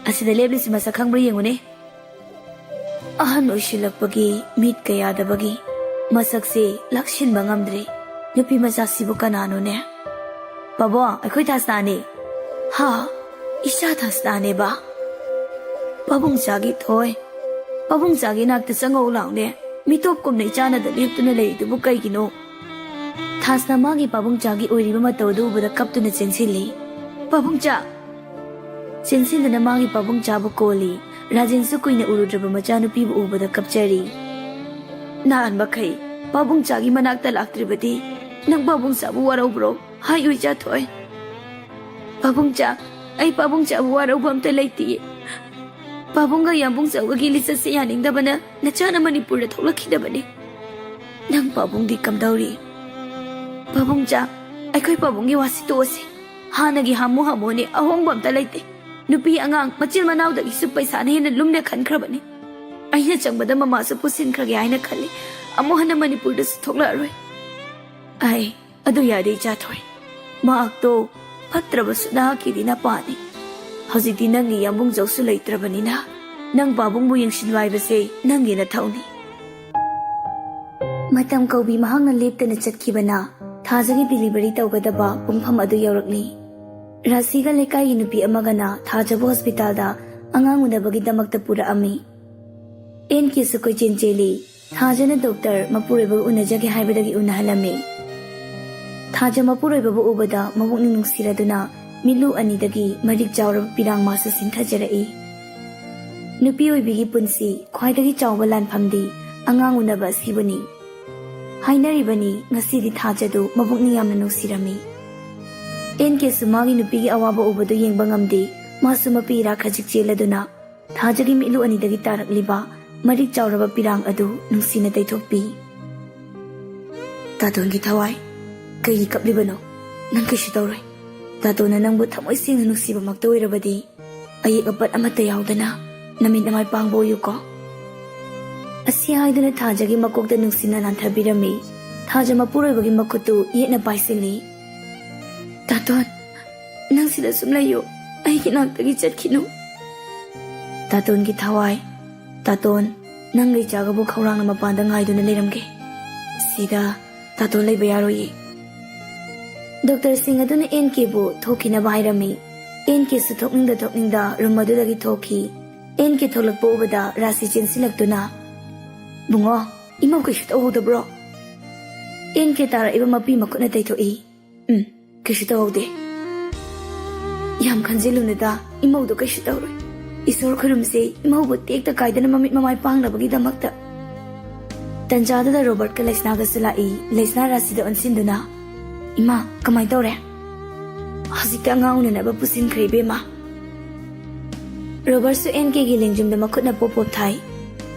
"ꯑꯁꯤꯗ ꯂꯦꯞꯂꯤꯁꯤ ꯃꯁꯛ ꯈꯪꯕ꯭ꯔꯥ ꯌꯦꯡꯉꯨꯅꯦ꯫" ꯑꯍꯟ ꯑꯣꯏꯁꯤꯜꯂꯛꯄꯒꯤ ꯃꯤꯠꯀ ꯌꯥꯗꯕꯒꯤ ꯃꯁꯛꯁꯦ ꯂꯥꯛꯁꯤꯟꯕ ꯉꯝꯗ꯭ꯔꯦ꯫ ꯅꯨꯄꯤ ꯃꯆꯥꯁꯤꯕꯨ ꯀꯅꯥꯅꯣꯅꯦ? "ꯄꯥꯕꯨꯡ, ꯑꯩꯈꯣꯏ ꯊꯥꯁꯅꯥꯅꯦ꯫" "ꯍꯥ? ꯏꯆꯥ ꯊꯥꯁꯅꯥꯅꯦꯕ? ꯄꯥꯕꯨꯡꯆꯥꯒꯤ ꯊꯣꯏ, ꯄꯥꯕꯨꯡꯆꯥꯒꯤ ꯅꯥꯛꯇ ꯆꯪꯉꯧ ꯂꯥꯎꯅꯦ꯫ ꯃꯤꯇꯣꯞꯀꯨꯝꯅ ꯏꯆꯥꯅꯗ ꯂꯦꯞꯇꯨꯅ ꯂꯩꯔꯤꯗꯨꯕꯨ ꯀꯩꯒꯤꯅꯣ?" ꯊꯥꯁꯅꯥ ꯃꯥꯒꯤ ꯄꯥꯕꯨꯡꯆꯥꯒꯤ ꯑꯣꯏꯔꯤꯕ ꯃꯇꯧ ꯑꯗꯨ ꯎꯕꯗ ꯀꯞꯇꯨꯅ ꯆꯦꯟꯁꯤꯜꯂꯤ꯫ "ꯄꯥꯕꯨꯡꯆꯥ!" ꯆꯦꯟꯁꯤꯟꯗꯨꯅ ꯃꯥꯒꯤ ꯄꯥꯕꯨꯡꯆꯥꯕꯨ ꯀꯣꯜꯂꯤ꯫ ꯔꯥꯖꯦꯟꯁꯨ ꯀꯨꯏꯅ ꯎꯔꯨꯗ꯭ꯔꯕ ꯃꯆꯥꯅꯨꯄꯤꯕꯨ ꯎꯕꯗ ꯀꯞꯆꯔꯤ꯫ "ꯅꯍꯥꯟ ꯃꯈꯩ ꯄꯥꯕꯨꯡꯆꯥꯒꯤ ꯃꯅꯥꯛꯇ ꯂꯥꯛꯇ꯭ꯔꯤꯕꯗꯤ ꯅꯪ ꯄꯥꯕꯨꯡꯆꯥꯕꯨ ꯋꯥꯔꯧꯕ꯭ꯔꯣ? ꯍꯥꯏꯌꯨ ꯏꯆꯥ ꯊꯣꯏ꯫" "ꯄꯥꯕꯨꯡꯆꯥ, ꯑꯩ ꯄꯥꯕꯨꯡꯆꯥꯕꯨ ꯋꯥꯔꯧꯕ ꯑꯝꯇ ꯂꯩꯇꯤꯌꯦ꯫ ꯄꯥꯕꯨꯡꯒ ꯌꯥꯝꯕꯨꯡꯆꯥꯒꯒꯤ ꯂꯤꯆꯠꯁꯦ ꯌꯥꯅꯤꯡꯗꯕꯅ ꯅꯆꯥꯅ ꯃꯅꯤꯄꯨꯔꯗ ꯊꯣꯛꯂꯛꯈꯤꯗꯕꯅꯤ꯫ ꯅꯪ ꯄꯥꯕꯨꯡꯗꯤ ꯀꯝꯗꯧꯔꯤ? ꯄꯥꯕꯨꯡꯆꯥ, ꯑꯩꯈꯣꯏ ꯄꯥꯕꯨꯡꯒꯤ ꯋꯥꯁꯤ ꯇꯣꯛꯑꯁꯤ꯫ ꯍꯥꯟꯅꯒꯤ ꯍꯥꯃꯨ ꯍꯥꯃꯨꯅꯤ, ꯑꯍꯣꯡꯕ ꯑꯝꯇ ꯂꯩꯇꯦ꯫ ꯅꯨꯄꯤ ꯑꯉꯥꯡ ꯃꯆꯤꯟ ꯃꯅꯥꯎꯗꯒꯤꯁꯨ ꯄꯩꯁꯥꯅ ꯍꯦꯟꯅ ꯂꯨꯝꯅ ꯈꯟꯈ꯭ꯔꯕꯅꯤ꯫ ꯑꯩꯅ ꯆꯪꯕꯗ ꯃꯃꯥꯁꯨ ꯄꯨꯁꯤꯟꯈ꯭ꯔꯒꯦ ꯍꯥꯏꯅ ꯈꯜꯂꯤ꯫ ꯑꯃꯨꯛ ꯍꯟꯅ ꯃꯅꯤꯄꯨꯔꯗꯁꯨ ꯊꯣꯛꯂꯛꯑꯔꯣꯏ꯫ ꯑꯩ ꯑꯗꯨ ꯌꯥꯗꯦ ꯏꯆꯥ ꯊꯣꯏ꯫ ꯃꯍꯥꯛꯇꯣ ꯐꯠꯇ꯭ꯔꯕꯁꯨ ꯅꯍꯥꯛꯀꯤꯗꯤ ꯅꯄꯥꯅꯤ꯫ ꯍꯧꯖꯤꯛꯇꯤ ꯅꯪꯒꯤ ꯌꯥꯝꯕꯨꯡꯖꯧꯁꯨ ꯂꯩꯇ꯭ꯔꯕꯅꯤꯅ ꯅꯪ ꯄꯥꯕꯨꯡꯕꯨ ꯌꯦꯡꯁꯤꯟꯕ ꯍꯥꯏꯕꯁꯦ ꯅꯪꯒꯤ ꯅꯊꯧꯅꯤ꯫ ꯃꯇꯝ ꯀꯧꯕꯤ ꯃꯍꯥꯛꯅ ꯂꯦꯞꯇꯅ ꯆꯠꯈꯤꯕꯅ ꯊꯥꯖꯒꯤ ꯗꯤꯂꯤꯚꯔꯤ ꯇꯧꯒꯗꯕ ꯄꯨꯡꯐꯝ ꯑꯗꯨ ꯌꯧꯔꯛꯂꯤ꯫ ꯔꯥꯁꯤꯒ ꯂꯩꯀꯥꯏꯒꯤ ꯅꯨꯄꯤ ꯑꯃꯒꯅ ꯊꯥꯖꯕꯨ ꯍꯣꯁꯄꯤꯇꯥꯜꯗ ꯑꯉꯥꯡ ꯎꯅꯕꯒꯤꯗꯃꯛꯇ ꯄꯨꯔꯛꯑꯝꯃꯤ꯫ ꯑꯦꯟ ꯀꯦꯁꯨ ꯀꯣꯏꯆꯦꯟ ꯆꯦꯜꯂꯤ꯫ ꯊꯥꯖꯅ ꯗꯣꯛꯇꯔ ꯃꯄꯨꯔꯣꯏꯕꯒ ꯎꯅꯖꯒꯦ ꯍꯥꯏꯕꯗꯒꯤ ꯎꯅꯍꯜꯂꯝꯃꯤ꯫ ꯊꯥꯖ ꯃꯄꯨꯔꯣꯏꯕꯕꯨ ꯎꯕꯗ ꯃꯕꯨꯛꯅꯤꯡ ꯅꯨꯡꯁꯤꯔꯗꯨꯅ ꯃꯤꯠꯂꯨ ꯑꯅꯤꯗꯒꯤ ꯃꯔꯤꯛ ꯆꯥꯎꯔꯕ ꯄꯤꯔꯥꯡ ꯃꯥꯁꯨ ꯆꯤꯡꯊꯖꯔꯛꯏ꯫ ꯅꯨꯄꯤ ꯑꯣꯏꯕꯤꯒꯤ ꯄꯨꯟꯁꯤ ꯈ꯭ꯋꯥꯏꯗꯒꯤ ꯆꯥꯎꯕ ꯂꯥꯟꯐꯝꯗꯤ ꯑꯉꯥꯡ ꯎꯅꯕ ꯑꯁꯤꯕꯨꯅꯤ꯫ ꯍꯥꯏꯅꯔꯤꯕꯅꯤ, ꯉꯁꯤꯗꯤ ꯊꯥꯖꯗꯨ ꯃꯕꯨꯛꯅꯤꯡ ꯌꯥꯝꯅ ꯅꯨꯡꯁꯤꯔꯝꯃꯤ꯫ ꯑꯦꯟ ꯀꯦꯁꯨ ꯃꯥꯒꯤ ꯅꯨꯄꯤꯒꯤ ꯑꯋꯥꯕ ꯎꯕꯗꯨ ꯌꯦꯡꯕ ꯉꯝꯗꯦ꯫ ꯃꯥꯁꯨ ꯃꯄꯤ ꯏꯔꯥ ꯈꯖꯤꯛ ꯆꯦꯜꯂꯗꯨꯅ ꯊꯥꯖꯒꯤ ꯃꯤꯠꯂꯨ ꯑꯅꯤꯗꯒꯤ ꯇꯥꯔꯛꯂꯤꯕ ꯃꯔꯤꯛ ꯆꯥꯎꯔꯕ ꯄꯤꯔꯥꯡ ꯑꯗꯨ ꯅꯨꯡꯁꯤꯅ ꯇꯩꯊꯣꯛꯄꯤ꯫ "ꯇꯥꯇꯣꯟꯒꯤ ꯊꯋꯥꯏ, ꯀꯩꯒꯤ ꯀꯞꯂꯤꯕꯅꯣ? ꯅꯪ ꯀꯩꯁꯨ ꯇꯧꯔꯣꯏ꯫ ꯇꯥꯇꯣꯟꯅ ꯅꯪꯕꯨ ꯊꯃꯣꯏ ꯁꯦꯡꯅ ꯅꯨꯡꯁꯤꯕꯃꯛꯇ ꯑꯣꯏꯔꯕꯗꯤ ꯑꯌꯦꯛ ꯑꯄꯟ ꯑꯃꯠꯇ ꯌꯥꯎꯗꯅ ꯅꯃꯤꯠ ꯅꯃꯥꯏ ꯄꯥꯡꯕ ꯑꯣꯏꯌꯨꯀꯣ"꯫ ꯑꯁꯤ ꯍꯥꯏꯗꯨꯅ ꯊꯥꯖꯒꯤ ꯃꯀꯣꯛꯇ ꯅꯨꯡꯁꯤꯅ ꯅꯥꯟꯊꯕꯤꯔꯝꯃꯤ꯫ ꯊꯥꯖ ꯃꯄꯨꯔꯣꯏꯕꯒꯤ ꯃꯈꯨꯠꯇꯨ ꯌꯦꯠꯅ ꯄꯥꯏꯁꯤꯜꯂꯤ꯫ "ꯇꯥꯇꯣꯟ, ꯅꯪ ꯁꯤꯗ ꯁꯨꯝ ꯂꯩꯌꯨ, ꯑꯩꯒꯤ ꯅꯥꯛꯇꯒꯤ ꯆꯠꯈꯤꯅꯨ꯫ ꯇꯥꯇꯣꯟꯒꯤ ꯊꯋꯥꯏ, ꯇꯥꯇꯣꯟ, ꯅꯪꯒ ꯏꯆꯥꯒꯕꯨ ꯈꯧꯔꯥꯡꯅ ꯃꯄꯥꯟꯗ ꯉꯥꯏꯗꯨꯅ ꯂꯩꯔꯝꯒꯦ꯫ ꯁꯤꯗ ꯇꯥꯇꯣꯟ ꯂꯩꯕ ꯌꯥꯔꯣꯏꯌꯦ"꯫ ꯗꯣꯛꯇꯔꯁꯤꯡ ꯑꯗꯨꯅ ꯑꯦꯟ ꯀꯦꯕꯨ ꯊꯣꯛꯈꯤꯅꯕ ꯍꯥꯏꯔꯝꯃꯤ꯫ ꯑꯦꯟ ꯀꯦꯁꯨ ꯊꯣꯛꯅꯤꯡꯗ ꯊꯣꯛꯅꯤꯡꯗ ꯔꯨꯝ ꯑꯗꯨꯗꯒꯤ ꯊꯣꯛꯈꯤ꯫ ꯑꯦꯟ ꯀꯦ ꯊꯣꯛꯂꯛꯄ ꯎꯕꯗ ꯔꯥꯁꯤ ꯆꯦꯟꯁꯤꯜꯂꯛꯇꯨꯅ, "ꯕꯨꯡꯉꯣ, ꯏꯃꯧ ꯀꯩꯁꯨ ꯇꯧꯍꯧꯗꯕ꯭ꯔꯣ?" ꯑꯦꯟ ꯀꯦ ꯇꯥꯔꯛꯏꯕ ꯃꯄꯤ ꯃꯈꯨꯠꯅ ꯇꯩꯊꯣꯛꯏ꯫ "ꯎꯝ, ꯀꯩꯁꯨ ꯇꯧꯍꯧꯗꯦ꯫ ꯌꯥꯝ ꯈꯟꯖꯤꯜꯂꯨꯅꯨꯗ, ꯏꯃꯧꯗꯣ ꯀꯩꯁꯨ ꯇꯧꯔꯣꯏ꯫ ꯏꯁꯣꯔ ꯈꯨꯔꯨꯝꯁꯦ, ꯏꯃꯧꯕꯨ ꯇꯦꯛꯇ ꯀꯥꯏꯗꯅ ꯃꯃꯤꯠ ꯃꯃꯥꯏ ꯄꯥꯡꯅꯕꯒꯤꯗꯃꯛꯇ"꯫ ꯇꯟꯖꯥꯗꯨꯗ ꯔꯣꯕꯔꯠꯀ ꯂꯩꯁꯅꯥꯒꯁꯨ ꯂꯥꯛꯏ꯫ ꯂꯩꯁꯅꯥ ꯔꯥꯁꯤꯗ ꯑꯣꯟꯁꯤꯟꯗꯨꯅ, "ꯏꯃꯥ, ꯀꯃꯥꯏ ꯇꯧꯔꯦ?" "ꯍꯧꯖꯤꯛꯇ ꯑꯉꯥꯡ ꯎꯅꯅꯕ ꯄꯨꯁꯤꯟꯈ꯭ꯔꯦ, ꯏꯕꯦꯝꯃ"꯫ ꯔꯣꯕꯔꯠꯁꯨ ꯑꯦꯟ ꯀꯦꯒꯤ ꯂꯦꯡꯖꯨꯝꯗ ꯃꯈꯨꯠꯅ ꯄꯣꯞ ꯄꯣꯞ ꯊꯥꯏ꯫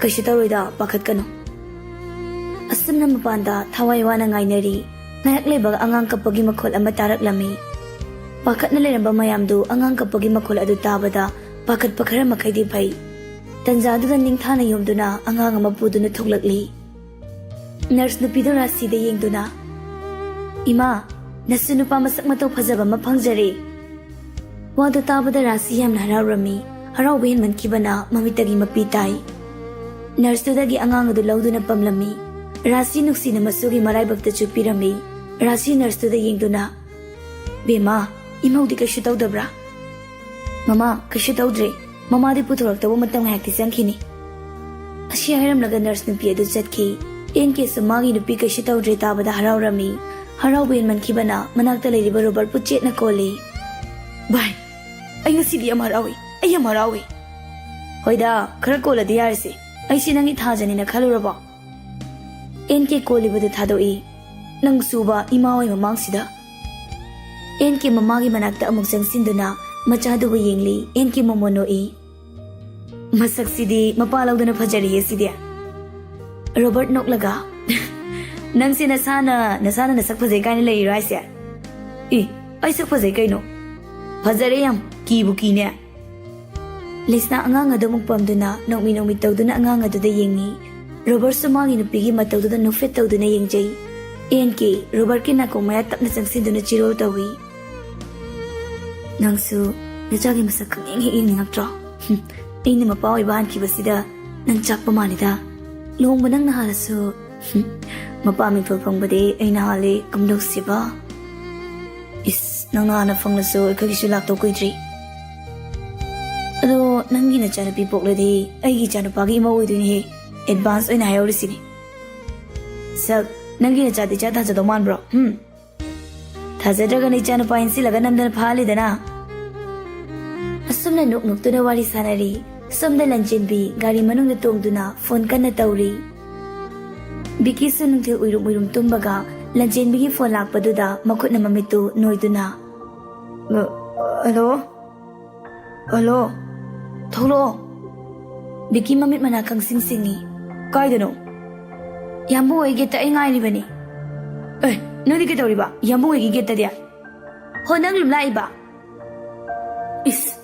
"ꯀꯩꯁꯨ ꯇꯧꯔꯣꯏꯗ, ꯄꯥꯈꯠꯀꯅꯨ"꯫ ꯑꯁꯨꯝꯅ ꯃꯄꯥꯟꯗ ꯊꯋꯥꯏ ꯋꯥꯅ ꯉꯥꯏꯅꯔꯤ꯫ ꯉꯥꯏꯍꯥꯛ ꯂꯩꯕꯒ ꯑꯉꯥꯡ ꯀꯞꯄꯒꯤ ꯃꯈꯣꯜ ꯑꯃ ꯇꯥꯔꯛꯂꯝꯃꯤ꯫ ꯄꯥꯈꯠꯅ ꯂꯩꯔꯝꯕ ꯃꯌꯥꯝꯗꯨ ꯑꯉꯥꯡ ꯀꯞꯄꯒꯤ ꯃꯈꯣꯜ ꯑꯗꯨ ꯇꯥꯕꯗ ꯄꯥꯈꯠꯄ ꯈꯔ ꯃꯈꯩꯗꯤ ꯐꯩ꯫ ꯇꯟꯖꯥꯗꯨꯗ ꯅꯤꯡꯊꯥꯅ ꯌꯣꯝꯗꯨꯅ ꯑꯉꯥꯡ ꯑꯃ ꯄꯨꯗꯨꯅ ꯊꯣꯛꯂꯛꯂꯤ꯫ ꯅꯔꯁ ꯅꯨꯄꯤꯗꯨ ꯔꯥꯁꯤꯗ ꯌꯦꯡꯗꯨꯅ, "ꯏꯃꯥ, ꯅꯁꯨ ꯅꯨꯄꯥ ꯃꯁꯛ ꯃꯇꯧ ꯐꯖꯕ ꯑꯃ ꯐꯪꯖꯔꯦ꯫ ꯋꯥꯗꯨ ꯇꯥꯕꯗ ꯔꯥꯁꯤ ꯌꯥꯝꯅ ꯍꯔꯥꯎꯔꯝꯃꯤ꯫ ꯍꯔꯥꯎꯕ ꯍꯦꯟꯃꯟꯈꯤꯕꯅ ꯃꯃꯤꯠꯇꯒꯤ ꯃꯄꯤ ꯇꯥꯏ꯫ ꯅꯔꯁꯇꯨꯗꯒꯤ ꯑꯉꯥꯡ ꯑꯗꯨ ꯂꯧꯗꯨꯅ ꯄꯝꯂꯝꯃꯤ꯫ ꯔꯥꯁꯤ ꯅꯨꯡꯁꯤꯅ ꯃꯆꯨꯒꯤ ꯃꯔꯥꯏꯕꯛꯇ ꯆꯨꯞꯄꯤꯔꯝꯃꯤ꯫ ꯔꯥꯁꯤ ꯅꯔꯁꯇꯨꯗ ꯌꯦꯡꯗꯨꯅ, "ꯕꯦꯝꯃ, ꯏꯃꯧꯗꯤ ꯀꯩꯁꯨ ꯇꯧꯗꯕ꯭ꯔꯥ?" "ꯃꯃꯥ, ꯀꯩꯁꯨ ꯇꯧꯗ꯭ꯔꯦ꯫ ꯃꯃꯥꯗꯤ ꯄꯨꯊꯣꯔꯛꯇꯧꯕ ꯃꯇꯝ ꯉꯥꯏꯍꯥꯛꯇꯤ ꯆꯪꯈꯤꯅꯤ"꯫ ꯑꯁꯤ ꯍꯥꯏꯔꯝꯂꯒ ꯅꯔꯁ ꯅꯨꯄꯤ ꯑꯗꯨ ꯆꯠꯈꯤ꯫ ꯑꯦꯟ ꯀꯦꯁꯨ ꯃꯥꯒꯤ ꯅꯨꯄꯤ ꯀꯩꯁꯨ ꯇꯧꯗ꯭ꯔꯦ ꯇꯥꯕꯗ ꯍꯔꯥꯎꯔꯝꯃꯤ꯫ ꯍꯔꯥꯎꯕ ꯍꯦꯟꯃꯟꯈꯤꯕꯅ ꯃꯅꯥꯛꯇ ꯂꯩꯔꯤꯕ ꯔꯣꯕꯔꯠꯄꯨ ꯆꯦꯠꯅ ꯀꯣꯜꯂꯤ꯫ "ꯚꯥꯏ, ꯑꯩ ꯉꯁꯤꯗꯤ ꯌꯥꯝ ꯍꯔꯥꯎꯏ, ꯑꯩ ꯌꯥꯝ ꯍꯔꯥꯎꯏ"꯫ "ꯍꯣꯏꯗ, ꯈꯔ ꯀꯣꯜꯂꯗꯤ ꯌꯥꯔꯁꯦ꯫ ꯑꯩꯁꯤ ꯅꯪꯒꯤ ꯊꯥꯖꯅꯤꯅ ꯈꯜꯂꯨꯔꯕꯣ?" ꯑꯦꯟ ꯀꯦ ꯀꯣꯜꯂꯤꯕꯗꯨ ꯊꯥꯗꯣꯛꯏ꯫ "ꯅꯪꯁꯨꯕ ꯏꯃꯥ ꯍꯣꯏ ꯃꯃꯥꯡꯁꯤꯗ"꯫ ꯑꯦꯟ ꯀꯦ ꯃꯃꯥꯒꯤ ꯃꯅꯥꯛꯇ ꯑꯃꯨꯛ ꯆꯪꯁꯤꯟꯗꯨꯅ ꯃꯆꯥꯗꯨꯕꯨ ꯌꯦꯡꯂꯤ꯫ ꯑꯦꯟ ꯀꯦ ꯃꯣꯃꯣꯟ ꯅꯣꯛꯏ꯫ "ꯃꯁꯛꯁꯤꯗꯤ ꯃꯄꯥ ꯂꯧꯗꯅ ꯐꯖꯔꯤꯌꯦ ꯁꯤꯗꯤ"꯫ ꯔꯣꯕꯔꯠ ꯅꯣꯛꯂꯒ, "ꯅꯪꯁꯦ ꯅꯁꯥꯅ, ꯅꯁꯥꯅ ꯅꯁꯛ ꯐꯖꯩ ꯀꯥꯏꯅ ꯂꯩꯔꯤꯔꯣ ꯍꯥꯏꯁꯦ?" "ꯑꯦ, ꯑꯩ ꯁꯛ ꯐꯖꯩ ꯀꯩꯅꯣ?" "ꯐꯖꯔꯦ ꯌꯥꯝ, ꯀꯤꯕꯨ ꯀꯤꯅꯦ"꯫ ꯂꯤꯁꯅꯥ ꯑꯉꯥꯡ ꯑꯗꯨ ꯑꯃꯨꯛ ꯄꯝꯗꯨꯅ ꯅꯣꯛꯃꯤ ꯅꯣꯛꯃꯤ ꯇꯧꯗꯨꯅ ꯑꯉꯥꯡ ꯑꯗꯨꯗ ꯌꯦꯡꯉꯤ꯫ ꯔꯣꯕꯔꯠꯁꯨ ꯃꯥꯒꯤ ꯅꯨꯄꯤꯒꯤ ꯃꯇꯧꯗꯨꯗ ꯅꯣꯛꯐꯦꯠ ꯇꯧꯗꯨꯅ ꯌꯦꯡꯖꯩ꯫ ꯑꯦꯟ ꯀꯦ ꯔꯣꯕꯔꯠꯀꯤ ꯅꯥꯀꯣꯡ ꯃꯌꯥ ꯇꯞꯅ ꯆꯪꯁꯤꯟꯗꯨꯅ ꯆꯤꯔꯣꯜ ꯇꯧꯏ꯫ "ꯅꯪꯁꯨ ꯅꯆꯥꯒꯤ ꯃꯁꯛ ꯈꯪꯌꯦꯡ ꯍꯦꯛ ꯌꯦꯡꯅꯤꯡꯉꯛꯇ꯭ꯔꯣ? ꯍꯨꯝ, ꯑꯩꯅ ꯃꯄꯥ ꯑꯣꯏꯕ ꯍꯥꯟꯈꯤꯕꯁꯤꯗ ꯅꯪ ꯆꯥꯛꯄ ꯃꯥꯜꯂꯤꯗ꯫ ꯂꯨꯍꯣꯡꯕ ꯅꯪꯅ ꯍꯥꯜꯂꯁꯨ, ꯍꯨꯝ, ꯃꯄꯥ ꯃꯤꯡꯊꯣꯜ ꯐꯪꯕꯗꯤ ꯑꯩꯅ ꯍꯥꯜꯂꯤ, ꯀꯝꯗꯧꯁꯤꯕ?" "ꯏꯁ, ꯅꯪꯅ ꯍꯥꯟꯅ ꯐꯪꯂꯁꯨ ꯑꯩꯈꯣꯏꯒꯤꯁꯨ ꯂꯥꯛꯇꯧ ꯀꯨꯏꯗ꯭ꯔꯤ꯫ ꯑꯗꯣ ꯅꯪꯒꯤ ꯅꯆꯥꯅꯨꯄꯤ ꯄꯣꯛꯂꯗꯤ ꯑꯩꯒꯤ ꯏꯆꯥꯅꯨꯄꯥꯒꯤ ꯏꯃꯧ ꯑꯣꯏꯗꯣꯏꯅꯤꯍꯦ꯫ ꯑꯦꯗꯚꯥꯟꯁ ꯑꯣꯏꯅ ꯍꯥꯏꯍꯧꯔꯤꯁꯤꯅꯤ꯫ ꯁꯛ, ꯅꯪꯒꯤ ꯅꯆꯥꯗꯤ ꯏꯆꯥ ꯊꯥꯖꯗꯧ ꯃꯥꯟꯕ꯭ꯔꯣ? ꯍꯨꯝ? ꯊꯥꯖꯗ꯭ꯔꯒꯅ ꯏꯆꯥꯅꯨꯄꯥ ꯏꯟꯁꯤꯜꯂꯒ ꯅꯝꯗꯅ ꯐꯥꯍꯜꯂꯤꯗꯅ"꯫ ꯑꯁꯨꯝꯅ ꯅꯣꯛ ꯅꯣꯛꯇꯨꯅ ꯋꯥꯔꯤ ꯁꯥꯟꯅꯔꯤ꯫ ꯁꯣꯝꯗ ꯂꯟꯆꯦꯟꯕꯤ ꯒꯥꯔꯤ ꯃꯅꯨꯡꯗ ꯇꯣꯡꯗꯨꯅ ꯐꯣꯟ ꯀꯟꯅ ꯇꯧꯔꯤ꯫ ꯕꯤꯀꯤꯁꯨ ꯅꯨꯡꯊꯤꯜ ꯎꯏꯔꯨꯝ ꯎꯏꯔꯨꯝ ꯇꯨꯝꯕꯒ ꯂꯟꯆꯦꯟꯕꯤꯒꯤ ꯐꯣꯟ ꯂꯥꯛꯄꯗꯨꯗ ꯃꯈꯨꯠꯅ ꯃꯃꯤꯠꯇꯨ ꯅꯣꯏꯗꯨꯅ, "ꯑ, ꯍꯜꯂꯣ? ꯍꯜꯂꯣ? ꯊꯣꯛꯂꯛꯑꯣ!" ꯕꯤꯀꯤ ꯃꯃꯤꯠ ꯃꯅꯥ ꯈꯪꯁꯤꯡ ꯁꯤꯡꯉꯤ꯫ "ꯀꯥꯏꯗꯅꯣ?" "ꯌꯥꯝꯕꯨꯡ ꯍꯣꯏ ꯒꯦꯠꯇ ꯑꯩ ꯉꯥꯏꯔꯤꯕꯅꯤ"꯫ "ꯑꯦ, ꯅꯪꯗꯤ ꯀꯩꯗꯧꯔꯤꯕ ꯌꯥꯝꯕꯨꯡ ꯍꯣꯏꯒꯤ ꯒꯦꯠꯇꯗꯤ?" "ꯍꯣ, ꯅꯪ ꯑꯗꯨꯝ ꯂꯥꯛꯏꯕ?" ꯏꯁ,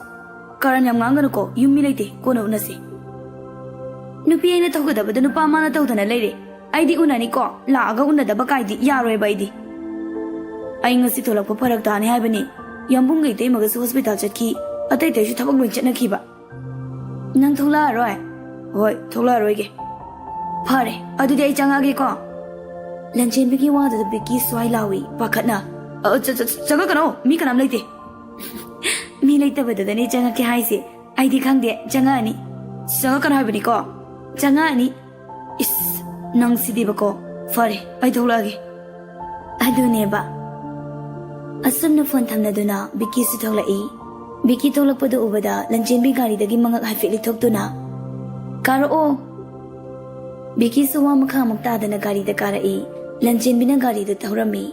ꯀꯔꯟ ꯌꯥꯝ ꯉꯥꯡꯒꯅꯨꯀꯣ, ꯌꯨꯝ ꯃꯤ ꯂꯩꯇꯦ, ꯀꯣꯟꯅ ꯎꯅꯁꯤ꯫ ꯅꯨꯄꯤ ꯑꯩꯅ ꯇꯧꯒꯗꯕꯗꯣ ꯅꯨꯄꯥ ꯃꯥꯅ ꯇꯧꯗꯅ ꯂꯩꯔꯦ꯫ ꯑꯩꯗꯤ ꯎꯅꯅꯤꯀꯣ, ꯂꯥꯛꯑꯒ ꯎꯅꯗꯕ ꯀꯥꯏꯗꯤ ꯌꯥꯔꯣꯏꯕ ꯑꯩꯗꯤ꯫ ꯑꯩ ꯉꯁꯤ ꯊꯣꯛꯂꯛꯄ ꯐꯔꯛ ꯇꯥꯅꯤ ꯍꯥꯏꯕꯅꯤ꯫ ꯌꯥꯝꯕꯨꯡꯒ ꯏꯇꯩꯃꯒꯁꯨ ꯍꯣꯁꯄꯤꯇꯥꯜ ꯆꯠꯈꯤ꯫ ꯑꯇꯩ ꯑꯇꯩꯁꯨ ꯊꯕꯛ ꯂꯣꯏ ꯆꯠꯅꯈꯤꯕ꯫ ꯅꯪ ꯊꯣꯛꯂꯛꯑꯔꯣꯏ? ꯍꯣꯏ, ꯊꯣꯛꯂꯛꯑꯔꯣꯏꯒꯦ꯫ ꯐꯔꯦ, ꯑꯗꯨꯗꯤ ꯑꯩ ꯆꯪꯉꯛꯑꯒꯦꯀꯣ꯫ ꯂꯟꯆꯦꯟꯕꯤꯒꯤ ꯋꯥꯗꯨꯗ ꯕꯤꯀꯤ ꯁ꯭ꯋꯥꯏ ꯂꯥꯎꯏ, ꯄꯥꯈꯠꯅ꯫ "ꯑ, ꯆ-, ꯆ-, ꯆꯪꯉꯛꯀꯅꯣ, ꯃꯤ ꯀꯅꯥꯝ ꯂꯩꯇꯦ꯫" "ꯃꯤ ꯂꯩꯇꯕꯗꯨꯗꯅꯦ ꯆꯪꯉꯛꯀꯦ ꯍꯥꯏꯁꯦ꯫ ꯑꯩꯗꯤ ꯈꯪꯗꯦ, ꯆꯪꯉꯛꯑꯅꯤ꯫" "ꯆꯪꯉꯛꯀꯅꯣ ꯍꯥꯏꯕꯅꯤꯀꯣ, ꯆꯪꯉꯛꯑꯅꯤ꯫" "ꯏꯁ, ꯅꯪ ꯁꯤꯗꯤꯕꯀꯣ꯫ ꯐꯔꯦ, ꯑꯩ ꯊꯣꯛꯂꯛꯑꯒꯦ꯫" ꯑꯗꯨꯅꯦꯕ꯫ ꯑꯁꯨꯝꯅ ꯐꯣꯟ ꯊꯝꯅꯗꯨꯅ ꯕꯤꯀꯤꯁꯨ ꯊꯣꯛꯂꯛꯏ꯫ ꯕꯤꯀꯤ ꯊꯣꯛꯂꯛꯄꯗꯨ ꯎꯕꯗ ꯂꯟꯆꯦꯟꯕꯤ ꯒꯥꯔꯤꯗꯒꯤ ꯃꯉꯛ ꯍꯥꯏꯐꯦꯠ ꯂꯤꯊꯣꯛꯇꯨꯅ, "ꯀꯥꯔꯛꯑꯣ꯫" ꯕꯤꯀꯤꯁꯨ ꯋꯥ ꯃꯈꯥ ꯑꯃꯨꯛ ꯇꯥꯗꯅ ꯒꯥꯔꯤꯗ ꯀꯥꯔꯛꯏ꯫ ꯂꯟꯆꯦꯟꯕꯤꯅ ꯒꯥꯔꯤꯗꯨ ꯊꯧꯔꯝꯃꯤ꯫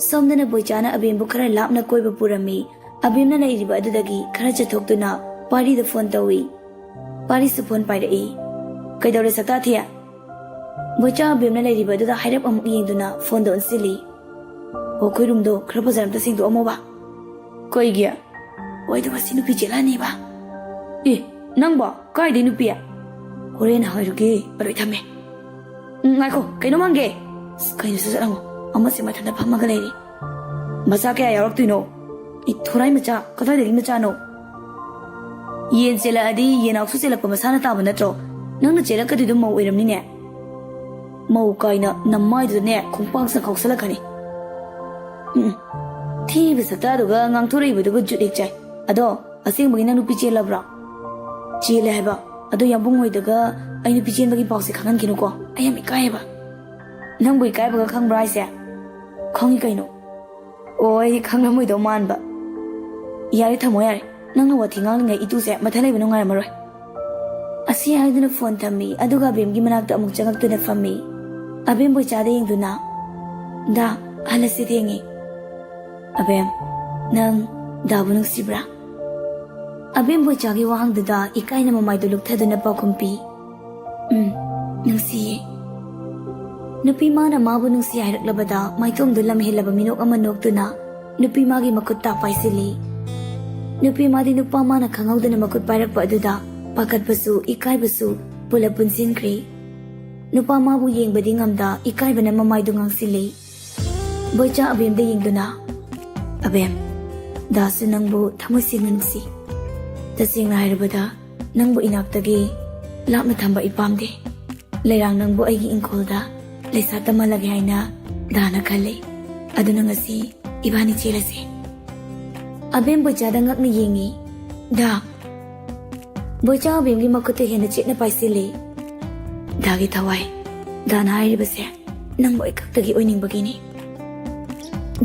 ꯁꯣꯝꯗꯅ ꯕꯣꯏꯆꯥꯅ ꯑꯕꯦꯝꯕꯨ ꯈꯔ ꯂꯥꯞꯅ ꯀꯣꯏꯕ ꯄꯨꯔꯝꯃꯤ꯫ ꯑꯕꯦꯝꯅ ꯂꯩꯔꯤꯕ ꯑꯗꯨꯗꯒꯤ ꯈꯔ ꯆꯠꯊꯣꯛꯇꯨꯅ ꯄꯥꯔꯤꯗ ꯐꯣꯟ ꯇꯧꯏ꯫ ꯄꯥꯔꯤꯁꯨ ꯐꯣꯟ ꯄꯥꯏꯔꯛꯏ꯫ "ꯀꯩꯗꯧꯔꯦ ꯁꯛꯇꯥꯊꯤ?" ꯕꯣꯏꯆꯥ ꯑꯕꯦꯝꯅ ꯂꯩꯔꯤꯕ ꯑꯗꯨꯗ ꯍꯥꯏꯔꯞ ꯑꯃꯨꯛ ꯌꯦꯡꯗꯨꯅ ꯐꯣꯟꯗ ꯑꯣꯟꯁꯤꯜꯂꯤ꯫ "ꯑꯣ, ꯑꯩꯈꯣꯏ ꯔꯨꯝꯗꯣ ꯈꯔ ꯐꯖꯅ ꯑꯝꯇ ꯁꯦꯡꯗꯣꯛꯑꯝꯃꯣꯕ꯫" "ꯀꯩꯒꯤ?" "ꯑꯣꯏꯗꯣ ꯉꯁꯤ ꯅꯨꯄꯤ ꯆꯦꯜꯂꯛꯑꯅꯤꯕ꯫" "ꯑꯦ, ꯅꯪꯕꯣ? ꯀꯥꯏꯗꯩ ꯅꯨꯄꯤ?" "ꯍꯣꯔꯦꯟ ꯍꯥꯏꯔꯒꯦ, ꯑꯔꯣꯏ ꯊꯝꯃꯦ꯫" "ꯎꯝ, ꯉꯥꯏꯈꯣ, ꯀꯩꯅꯣꯝ ꯍꯪꯒꯦ꯫" "ꯑꯁ, ꯀꯩꯅꯣ, ꯁꯠ ꯁꯠ ꯍꯪꯉꯣ, ꯑꯃꯁꯦ ꯃꯊꯟꯇ ꯐꯝꯃꯒ ꯂꯩꯔꯤ꯫" "ꯃꯆꯥ ꯀꯌꯥ ꯌꯥꯎꯔꯛꯇꯣꯏꯅꯣ?" "ꯏ, ꯊꯣꯔꯥꯏ ꯃꯆꯥ? ꯀꯗꯥꯏꯗꯒꯤ ꯃꯆꯥꯅꯣ?" "ꯌꯦꯟ ꯆꯦꯜꯂꯛꯑꯗꯤ ꯌꯦꯟꯅꯥꯎꯁꯨ ꯆꯦꯜꯂꯛꯄ ꯃꯁꯥꯅ ꯇꯥꯕ ꯅꯠꯇ꯭ꯔꯣ? ꯅꯪꯅ ꯆꯦꯜꯂꯛꯀꯗꯣꯏꯗꯣ ꯃꯧ ꯑꯣꯏꯔꯝꯅꯤꯅꯦ꯫" "ꯃꯧ ꯀꯥꯏꯅ ꯅꯃꯥꯏꯗꯨꯗꯅꯦ ꯈꯣꯡꯄꯥꯛ ꯆꯪꯈꯥꯎꯁꯜꯂꯛꯀꯅꯤ꯫" "ꯎꯝ, ꯊꯤꯔꯤꯕ ꯁꯛꯇꯥꯗꯨꯒ ꯉꯥꯡꯊꯣꯔꯛꯏꯕꯗꯨꯒ ꯖꯨꯠ ꯍꯦꯛ ꯆꯥꯏ꯫ ꯑꯗꯣ, ꯑꯁꯦꯡꯕꯒꯤ ꯅꯪ ꯅꯨꯄꯤ ꯆꯦꯜꯂꯕ꯭ꯔꯣ?" "ꯆꯦꯜꯂꯦ ꯍꯥꯏꯕ꯫ ꯑꯗꯣ ꯌꯥꯝꯕꯨꯡ ꯍꯣꯏꯗꯒ ꯑꯩ ꯅꯨꯄꯤ ꯆꯦꯟꯕꯒꯤ ꯄꯥꯎꯁꯦ ꯈꯪꯍꯟꯈꯤꯅꯨꯀꯣ꯫ ꯑꯩ ꯌꯥꯝ ꯏꯀꯥꯏꯌꯦꯕ꯫" "ꯅꯪꯕꯨ ꯏꯀꯥꯏꯕꯒ ꯈꯪꯕ꯭ꯔꯥ ꯍꯥꯏꯁꯦ?" "ꯈꯪꯉꯤ ꯀꯩꯅꯣ꯫" "ꯑꯣ, ꯑꯩ ꯈꯪꯂꯝꯃꯣꯏꯗꯧ ꯃꯥꯟꯕ꯫" "ꯌꯥꯔꯦ, ꯊꯝꯃꯣ ꯌꯥꯔꯦ꯫ ꯅꯪꯅ ꯋꯥꯊꯤ ꯉꯥꯡꯂꯤꯉꯩ ꯏꯇꯨꯁꯦ ꯃꯊꯟ ꯂꯩꯕ ꯅꯨꯡꯉꯥꯏꯔꯝꯃꯔꯣꯏ꯫" ꯑꯁꯤ ꯍꯥꯏꯗꯨꯅ ꯐꯣꯟ ꯊꯝꯃꯤ, ꯑꯗꯨꯒ ꯑꯕꯦꯝꯒꯤ ꯃꯅꯥꯛꯇ ꯑꯃꯨꯛ ꯆꯪꯉꯛꯇꯨꯅ ꯐꯝꯃꯤ꯫ ꯑꯕꯦꯝ ꯕꯣꯏꯆꯥꯗ ꯌꯦꯡꯗꯨꯅ, "ꯗꯥ, ꯍꯜꯂꯁꯤ, ꯊꯦꯡꯉꯦ꯫" "ꯑꯕꯦꯝ, ꯅꯪ ꯗꯥꯕꯨ ꯅꯨꯡꯁꯤꯕ꯭ꯔꯥ?" ꯑꯕꯦꯝ ꯕꯣꯏꯆꯥꯒꯤ ꯋꯥꯍꯪꯗꯨꯗ ꯏꯀꯥꯏꯅ ꯃꯃꯥꯏꯗꯨ ꯂꯨꯛꯊꯗꯨꯅ ꯄꯥꯎꯈꯨꯝ ꯄꯤ, "ꯎꯝ, ꯅꯨꯡꯁꯤꯌꯦ꯫" ꯅꯨꯄꯤ ꯃꯥꯅ ꯃꯥꯕꯨ ꯅꯨꯡꯁꯤ ꯍꯥꯏꯔꯛꯂꯕꯗ ꯃꯥꯏꯊꯣꯡꯗꯨ ꯂꯝꯍꯦꯜꯂꯕ ꯃꯤꯅꯣꯛ ꯑꯃ ꯅꯣꯛꯇꯨꯅ ꯅꯨꯄꯤ ꯃꯥꯒꯤ ꯃꯈꯨꯠ ꯇꯥ ꯄꯥꯏꯁꯤꯜꯂꯤ꯫ ꯅꯨꯄꯤ ꯃꯥꯗꯤ ꯅꯨꯄꯥ ꯃꯥꯅ ꯈꯪꯍꯧꯗꯅ ꯃꯈꯨꯠ ꯄꯥꯏꯔꯛꯄ ꯑꯗꯨꯗ ꯄꯥꯈꯠꯄꯁꯨ ꯏꯀꯥꯏꯕꯁꯨ ꯄꯨꯂꯞ ꯄꯨꯟꯁꯤꯟꯈ꯭ꯔꯦ꯫ ꯅꯨꯄꯥ ꯃꯥꯕꯨ ꯌꯦꯡꯕꯗꯤ ꯉꯝꯗ ꯏꯀꯥꯏꯕꯅ ꯃꯃꯥꯏꯗꯨ ꯉꯥꯡꯁꯤꯜꯂꯤ꯫ ꯕꯣꯏꯆꯥ ꯑꯕꯦꯝꯗ ꯌꯦꯡꯗꯨꯅ, "ꯑꯕꯦꯝ, ꯗꯥꯁꯨ ꯅꯪꯕꯨ ꯊꯃꯣꯏ ꯁꯦꯡꯅ ꯅꯨꯡꯁꯤ꯫ ꯇꯁꯦꯡꯅ ꯍꯥꯏꯔꯕꯗ ꯅꯪꯕꯨ ꯏꯅꯥꯛꯇꯒꯤ ꯂꯥꯞꯅ ꯊꯝꯕ ꯑꯩ ꯄꯥꯝꯗꯦ꯫ ꯂꯩꯔꯥꯡ ꯅꯪꯕꯨ ꯑꯩꯒꯤ ꯏꯪꯈꯣꯜꯗ ꯂꯩꯁꯥ ꯇꯝꯍꯜꯂꯒꯦ ꯍꯥꯏꯅ ꯗꯥꯅ ꯈꯜꯂꯤ꯫ ꯑꯗꯨꯅ ꯉꯁꯤ ꯏꯕꯥꯅꯤ ꯆꯦꯜꯂꯁꯦ꯫" ꯑꯕꯦꯝ ꯕꯣꯏꯆꯥꯗ ꯉꯛꯅ ꯌꯦꯡꯉꯤ꯫ "ꯗꯥ!" ꯕꯣꯏꯆꯥ ꯑꯕꯦꯝꯒꯤ ꯃꯈꯨꯠꯇ ꯍꯦꯟꯅ ꯆꯦꯠꯅ ꯄꯥꯏꯁꯤꯜꯂꯤ꯫ "ꯗꯥꯒꯤ ꯊꯋꯥꯏ, ꯗꯥꯅ ꯍꯥꯏꯔꯤꯕꯁꯦ ꯅꯪꯕꯨ ꯑꯩ ꯈꯛꯇꯒꯤ ꯑꯣꯏꯅꯤꯡꯕꯒꯤꯅꯤ꯫"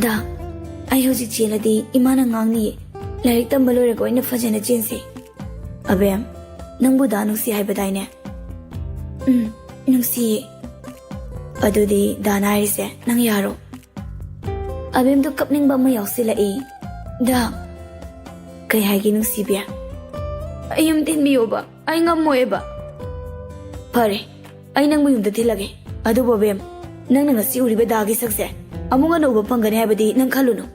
"ꯗꯥ, ꯑꯩ ꯍꯧꯖꯤꯛ ꯆꯦꯜꯂꯗꯤ ꯏꯃꯥꯅ ꯉꯥꯡꯅꯤꯌꯦ꯫ ꯂꯥꯏꯔꯤꯛ ꯇꯝꯕ ꯂꯣꯏꯔꯒ ꯑꯣꯏꯅ ꯐꯖꯅ ꯆꯦꯟꯁꯤ꯫" "ꯑꯕꯦꯝ, ꯅꯪꯕꯨ ꯗꯥ ꯅꯨꯡꯁꯤ ꯍꯥꯏꯕꯗꯥꯏꯅꯦ?" "ꯎꯝ, ꯅꯨꯡꯁꯤꯌꯦ꯫" "ꯑꯗꯨꯗꯤ ꯗꯥꯅ ꯍꯥꯏꯔꯤꯁꯦ ꯅꯪ ꯌꯥꯔꯣ?" ꯑꯕꯦꯝꯗꯣ ꯀꯞꯅꯤꯡꯕ ꯑꯃ ꯌꯥꯎꯁꯤꯜꯂꯛꯏ꯫ "ꯗꯥ!" "ꯀꯩ ꯍꯥꯏꯒꯦ ꯅꯨꯡꯁꯤꯕꯤ?" "ꯑꯩ ꯌꯨꯝ ꯊꯤꯟꯕꯤꯌꯣꯕ, ꯑꯩ ꯉꯝꯃꯣꯏꯕ꯫" "ꯐꯔꯦ, ꯑꯩ ꯅꯪꯕꯨ ꯌꯨꯝꯗ ꯊꯤꯜꯂꯒꯦ꯫ ꯑꯗꯨꯕꯨ ꯑꯕꯦꯝ, ꯅꯪꯅ ꯉꯁꯤ ꯎꯔꯤꯕ ꯗꯥꯒꯤ ꯁꯛꯁꯦ ꯑꯃꯨꯛ ꯍꯟꯅ ꯎꯕ ꯐꯪꯒꯅꯤ ꯍꯥꯏꯕꯗꯤ ꯅꯪ ꯈꯜꯂꯨꯅꯨ꯫"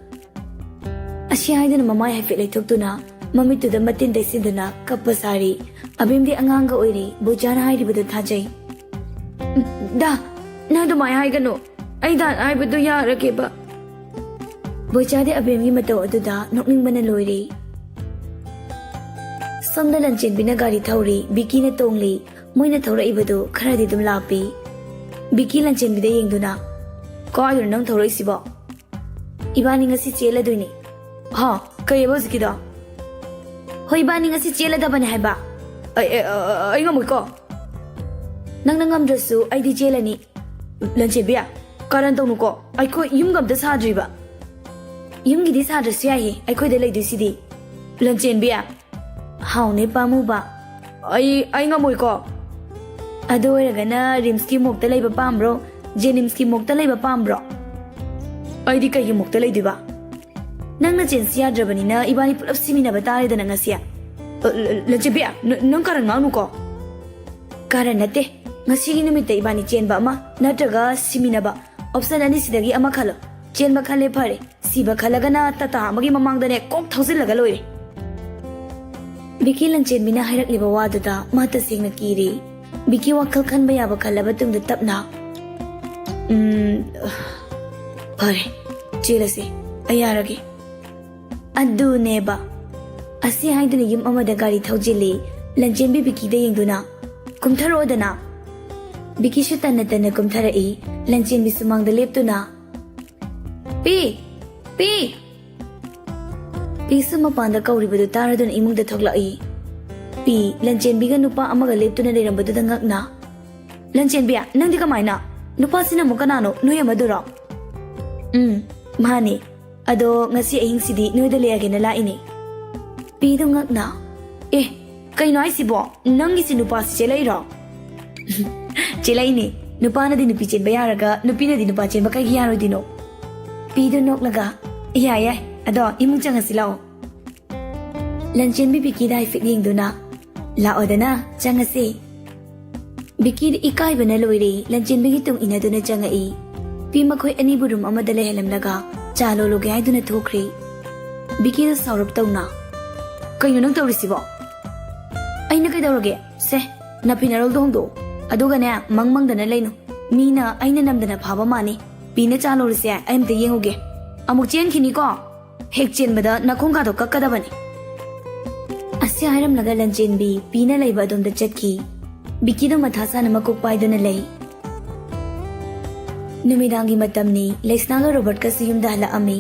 ꯑꯁꯤ ꯍꯥꯏꯗꯨꯅ ꯃꯃꯥꯏ ꯍꯥꯏꯐꯦꯠ ꯂꯩꯊꯣꯛꯇꯨꯅ ꯃꯃꯤꯠꯇꯨꯗ ꯃꯇꯤꯟ ꯇꯩꯁꯤꯟꯗꯨꯅ ꯀꯞꯄ ꯁꯥꯔꯤ꯫ ꯑꯕꯦꯝꯗꯤ ꯑꯉꯥꯡꯒ ꯑꯣꯏꯔꯤ, ꯕꯣꯏꯆꯥꯅ ꯍꯥꯏꯔꯤꯕꯗꯨ ꯊꯥꯖꯩ꯫ "ꯗꯥ, ꯅꯪ ꯑꯗꯨꯃꯥꯏ ꯍꯥꯏꯒꯅꯨ꯫ ꯑꯩ ꯗꯥ ꯍꯥꯏꯕꯗꯨ ꯌꯥꯔꯒꯦꯕ꯫" ꯕꯣꯏꯆꯥꯗꯤ ꯑꯕꯦꯝꯒꯤ ꯃꯇꯧ ꯑꯗꯨꯗ ꯅꯣꯛꯅꯤꯡꯕꯅ ꯂꯣꯏꯔꯦ꯫ ꯁꯣꯝꯗ ꯂꯟꯆꯦꯟꯕꯤꯅ ꯒꯥꯔꯤ ꯊꯧꯔꯤ, ꯕꯤꯀꯤꯅ ꯇꯣꯡꯂꯤ꯫ ꯃꯣꯏꯅ ꯊꯧꯔꯛꯏꯕꯗꯨ ꯈꯔꯗꯤ ꯑꯗꯨꯝ ꯂꯥꯞꯄꯤ꯫ ꯕꯤꯀꯤ ꯂꯟꯆꯦꯟꯕꯤꯗ ꯌꯦꯡꯗꯨꯅ, "ꯀꯥꯏꯗꯅꯣ ꯅꯪ ꯊꯧꯔꯛꯏꯁꯤꯕꯣ?" "ꯏꯕꯥꯅꯤ ꯉꯁꯤ ꯆꯦꯜꯂꯗꯣꯏꯅꯤ꯫" "ꯍꯥ? ꯀꯩꯑꯕ ꯍꯧꯖꯤꯛꯀꯤꯗꯣ?" "ꯍꯣꯏ, ꯏꯕꯥꯅꯤ ꯉꯁꯤ ꯆꯦꯜꯂꯗꯕꯅꯦ ꯍꯥꯏꯕ꯫" "ꯑꯩ, ꯑꯩ, ꯑꯩ, ꯑꯩ ꯉꯝꯃꯣꯏꯀꯣ꯫" "ꯅꯪꯅ ꯉꯝꯗ꯭ꯔꯁꯨ ꯑꯩꯗꯤ ꯆꯦꯜꯂꯅꯤ꯫" "ꯂꯟꯆꯦꯟꯕꯤ, ꯀꯥꯔꯟ ꯇꯧꯅꯨꯀꯣ꯫ ꯑꯩꯈꯣꯏ ꯌꯨꯝꯒ ꯑꯝꯇ ꯁꯥꯗ꯭ꯔꯤꯕ꯫" "ꯌꯨꯝꯒꯤꯗꯤ ꯁꯥꯗ꯭ꯔꯁꯨ ꯌꯥꯏꯌꯦ, ꯑꯩꯈꯣꯏꯗ ꯂꯩꯗꯣꯏꯁꯤꯗꯤ꯫" "ꯂꯟꯆꯦꯟꯕꯤ꯫" "ꯍꯥꯎꯅꯦ ꯄꯥꯝꯃꯨꯕ꯫" "ꯑꯩ, ꯑꯩ ꯉꯝꯃꯣꯏꯀꯣ꯫" "ꯑꯗꯨ ꯑꯣꯏꯔꯒꯅ ꯔꯤꯝꯁꯀꯤ ꯃꯣꯛꯇ ꯂꯩꯕ ꯄꯥꯝꯕ꯭ꯔꯣ, ꯖꯦꯅꯤꯝꯁꯀꯤ ꯃꯣꯛꯇ ꯂꯩꯕ ꯄꯥꯝꯕ꯭ꯔꯣ?" "ꯑꯩꯗꯤ ꯀꯩꯒꯤ ꯃꯣꯛꯇ ꯂꯩꯗꯣꯏꯕ?" "ꯅꯪꯅ ꯆꯦꯟꯁꯤ ꯌꯥꯗ꯭ꯔꯕꯅꯤꯅ ꯏꯕꯥꯅꯤ ꯄꯨꯂꯞ ꯁꯤꯃꯤꯟꯅꯕ ꯇꯥꯔꯦꯗꯅ ꯉꯁꯤ꯫" "ꯑ, ꯂ-, ꯂꯟꯆꯦꯟꯕꯤ, ꯅ-, ꯅꯪ ꯀꯥꯔꯟ ꯉꯥꯡꯅꯨꯀꯣ꯫" "ꯀꯥꯔꯟ ꯅꯠꯇꯦ꯫ ꯉꯁꯤꯒꯤ ꯅꯨꯃꯤꯠꯇ ꯏꯕꯥꯅꯤ ꯆꯦꯟꯕ ꯑꯃ ꯅꯠꯇ꯭ꯔꯒ ꯁꯤꯃꯤꯟꯅꯕ, ꯑꯣꯞꯁꯟ ꯑꯅꯤꯁꯤꯗꯒꯤ ꯑꯃ ꯈꯜꯂꯣ꯫ ꯆꯦꯟꯕ ꯈꯜꯂꯦ, ꯐꯔꯦ꯫ ꯁꯤꯕ ꯈꯜꯂꯒꯅ ꯇꯥꯇꯥ ꯑꯃꯒꯤ ꯃꯃꯥꯡꯗꯅꯦ ꯀꯣꯛ ꯊꯧꯖꯤꯜꯂꯒ ꯂꯣꯏꯔꯦ꯫" ꯕꯤꯀꯤ ꯂꯟꯆꯦꯟꯕꯤꯅ ꯍꯥꯏꯔꯛꯂꯤꯕ ꯋꯥꯗꯨꯗ ꯃꯥ ꯇꯁꯦꯡꯅ ꯀꯤꯔꯦ꯫ ꯕꯤꯀꯤ ꯋꯥꯈꯜ ꯈꯟꯕ ꯌꯥꯕ ꯈꯜꯂꯕ ꯇꯨꯡꯗ ꯇꯞꯅ, "ꯎꯝ, "ꯐꯔꯦ, ꯆꯦꯜꯂꯁꯤ, ꯑꯩ ꯌꯥꯔꯒꯦ"꯫ ꯑꯗꯨꯅꯦꯕ꯫ ꯑꯁꯤ ꯍꯥꯏꯗꯨꯅ ꯌꯨꯝ ꯑꯃꯗ ꯒꯥꯔꯤ ꯊꯧꯖꯤꯜꯂꯤ꯫ ꯂꯟꯆꯦꯟꯕꯤ ꯕꯤꯀꯤꯗ ꯌꯦꯡꯗꯨꯅ, "ꯀꯨꯝꯊꯔꯛꯑꯣꯗꯅ"꯫ ꯕꯤꯀꯤꯁꯨ ꯇꯟꯅ ꯇꯟꯅ ꯀꯨꯝꯊꯔꯛꯏ꯫ ꯂꯟꯆꯦꯟꯕꯤ ꯁꯨꯃꯥꯡꯗ ꯂꯦꯞꯇꯨꯅ, "ꯄꯤ! ꯄꯤ!" ꯄꯤꯁꯨ ꯃꯄꯥꯟꯗ ꯀꯧꯔꯤꯕꯗꯨ ꯇꯥꯔꯗꯨꯅ ꯏꯃꯨꯡꯗ ꯊꯣꯛꯂꯛꯏ꯫ ꯄꯤ, ꯂꯟꯆꯦꯟꯕꯤꯒ ꯅꯨꯄꯥ ꯑꯃꯒ ꯂꯦꯞꯇꯨꯅ ꯂꯩꯔꯝꯕꯗꯨꯗ ꯉꯛꯅ, "ꯂꯟꯆꯦꯟꯕꯤ, ꯅꯪꯗꯤ ꯀꯃꯥꯏꯅ? ꯅꯨꯄꯥꯁꯤꯅ ꯑꯃꯨꯛ ꯀꯅꯥꯅꯣ? ꯅꯣꯏ ꯑꯃꯗꯨꯔꯣ?" "ꯎꯝ, ꯃꯥꯅꯦ꯫ ꯑꯗꯣ ꯉꯁꯤ ꯑꯍꯤꯡꯁꯤꯗꯤ ꯅꯣꯏꯗ ꯂꯩꯔꯒꯦꯅ ꯂꯥꯛꯏꯅꯦ"꯫ ꯄꯤꯗꯣ ꯉꯛꯅ, "ꯑꯦ, ꯀꯩꯅꯣ ꯍꯥꯏꯁꯤꯕꯣ? ꯅꯪꯒꯤꯁꯤ ꯅꯨꯄꯥꯁꯤ ꯆꯦꯜꯂꯛꯏꯔꯣ?" "ꯆꯦꯜꯂꯛꯏꯅꯦ꯫ ꯅꯨꯄꯥꯅꯗꯤ ꯅꯨꯄꯤ ꯆꯦꯟꯕ ꯌꯥꯔꯒ ꯅꯨꯄꯤꯅꯗꯤ ꯅꯨꯄꯥ ꯆꯦꯟꯕ ꯀꯩꯒꯤ ꯌꯥꯔꯣꯏꯗꯣꯏꯅꯣ?" ꯄꯤꯗꯣ ꯅꯣꯛꯂꯒ, "ꯌꯥꯏ, ꯌꯥꯏ꯫ ꯑꯗꯣ ꯏꯃꯨꯡ ꯆꯪꯉꯁꯤ ꯂꯥꯛꯑꯣ"꯫ ꯂꯟꯆꯦꯟꯕꯤ ꯕꯤꯀꯤꯗ ꯍꯥꯏꯐꯦꯠ ꯌꯦꯡꯗꯨꯅ, "ꯂꯥꯛꯑꯣꯗꯅ, ꯆꯪꯉꯁꯤ"꯫ ꯕꯤꯀꯤꯗꯤ ꯏꯀꯥꯏꯕꯅ ꯂꯣꯏꯔꯦ꯫ ꯂꯟꯆꯦꯟꯕꯤꯒꯤ ꯇꯨꯡ ꯏꯟꯅꯗꯨꯅ ꯆꯪꯉꯛꯏ꯫ ꯄꯤ ꯃꯈꯣꯏ ꯑꯅꯤꯕꯨ ꯔꯨꯝ ꯑꯃꯗ ꯂꯩꯍꯜꯂꯝꯂꯒ ꯆꯥ ꯂꯣꯜꯂꯨꯒꯦ ꯍꯥꯏꯗꯨꯅ ꯊꯣꯛꯈ꯭ꯔꯦ꯫ ꯕꯤꯀꯤꯗ ꯁꯥꯎꯔꯞ ꯇꯧꯅ, "ꯀꯩꯅꯣ ꯅꯪ ꯇꯧꯔꯤꯁꯤꯕꯣ?" "ꯑꯩꯅ ꯀꯩꯗꯧꯔꯒꯦ? ꯁꯦ, ꯅꯐꯤ ꯅꯔꯣꯜꯗꯣ ꯍꯣꯡꯗꯣꯛꯎ꯫ ꯑꯗꯨꯒꯅꯦ, ꯃꯪ ꯃꯪꯗꯅ ꯂꯩꯅꯨ꯫ ꯃꯤꯅ ꯑꯩꯅ ꯅꯝꯗꯅ ꯐꯥꯕ ꯃꯥꯅꯤ꯫ ꯄꯤꯅ ꯆꯥ ꯂꯣꯜꯂꯤꯁꯦ ꯑꯩ ꯑꯝꯇ ꯌꯦꯡꯉꯨꯒꯦ꯫ ꯑꯃꯨꯛ ꯆꯦꯟꯈꯤꯅꯤꯀꯣ꯫ ꯍꯦꯛ ꯆꯦꯟꯕꯗ ꯅꯈꯣꯡꯒꯥꯗꯣ ꯀꯛꯀꯗꯕꯅꯤ"꯫ ꯑꯁꯤ ꯍꯥꯏꯔꯝꯂꯒ ꯂꯟꯆꯦꯟꯕꯤ ꯄꯤꯅ ꯂꯩꯕ ꯑꯗꯣꯝꯗ ꯆꯠꯈꯤ꯫ ꯕꯤꯀꯤꯗꯣ ꯃꯊꯥ ꯁꯥꯅ ꯃꯀꯣꯛ ꯄꯥꯏꯗꯨꯅ ꯂꯩ꯫ ꯅꯨꯃꯤꯗꯥꯡꯒꯤ ꯃꯇꯝꯅꯤ꯫ ꯂꯩꯁꯅꯥꯒ ꯔꯣꯕꯔꯠꯀꯁꯨ ꯌꯨꯝꯗ ꯍꯜꯂꯛꯑꯝꯃꯤ꯫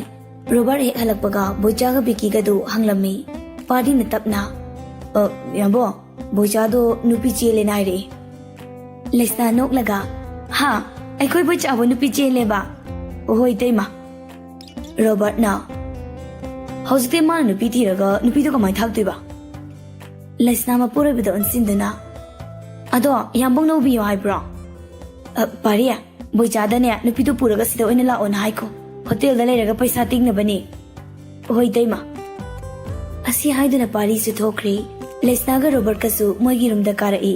ꯔꯣꯕꯔꯠ ꯍꯦꯛ ꯍꯜꯂꯛꯄꯒ ꯕꯣꯏꯆꯥꯒ ꯕꯤꯀꯤꯒꯗꯨ ꯍꯪꯂꯝꯃꯤ꯫ ꯄꯥꯔꯤꯅ ꯇꯞꯅ, "ꯑ, ꯌꯥꯝꯕꯣ, ꯕꯣꯏꯆꯥꯗꯣ ꯅꯨꯄꯤ ꯆꯦꯜꯂꯦꯅ ꯍꯥꯏꯔꯛꯏ"꯫ ꯂꯩꯁꯅꯥ ꯅꯣꯛꯂꯒ, "ꯍꯥ? ꯑꯩꯈꯣꯏ ꯕꯣꯏꯆꯥꯕꯨ ꯅꯨꯄꯤ ꯆꯦꯜꯂꯦꯕ?" "ꯍꯣꯏ, ꯏꯇꯩꯃ"꯫ ꯔꯣꯕꯔꯠꯅ, "ꯍꯧꯖꯤꯛꯇꯤ ꯃꯥꯅ ꯅꯨꯄꯤ ꯊꯤꯔꯒ ꯅꯨꯄꯤꯗꯣ ꯀꯃꯥꯏꯅ ꯊꯥꯛꯇꯣꯏꯕ?" ꯂꯩꯁꯅꯥ ꯃꯄꯨꯔꯣꯏꯕꯗ ꯑꯣꯟꯁꯤꯟꯗꯨꯅ, "ꯑꯗꯣ ꯌꯥꯝꯕꯨꯡ ꯂꯧꯕꯤꯌꯣ ꯍꯥꯏꯕ꯭ꯔꯣ?" "ꯑ, ꯄꯥꯔꯤ, ꯕꯣꯏꯆꯥꯗꯅꯦ ꯅꯨꯄꯤꯗꯣ ꯄꯨꯔꯒ ꯁꯤꯗ ꯑꯣꯏꯅ ꯂꯥꯛꯑꯣꯅ ꯍꯥꯏꯈꯣ꯫ ꯍꯣꯇꯦꯜꯗ ꯂꯩꯔꯒ ꯄꯩꯁꯥ ꯇꯤꯡꯅꯕꯅꯤ"꯫ "ꯍꯣꯏ, ꯏꯇꯩꯃ"꯫ ꯑꯁꯤ ꯍꯥꯏꯗꯨꯅ ꯄꯥꯔꯤꯁꯨ ꯊꯣꯛꯈ꯭ꯔꯦ꯫ ꯂꯩꯁꯅꯥꯒ ꯔꯣꯕꯔꯠꯀꯁꯨ ꯃꯣꯏꯒꯤ ꯔꯨꯝꯗ ꯀꯥꯔꯛꯏ꯫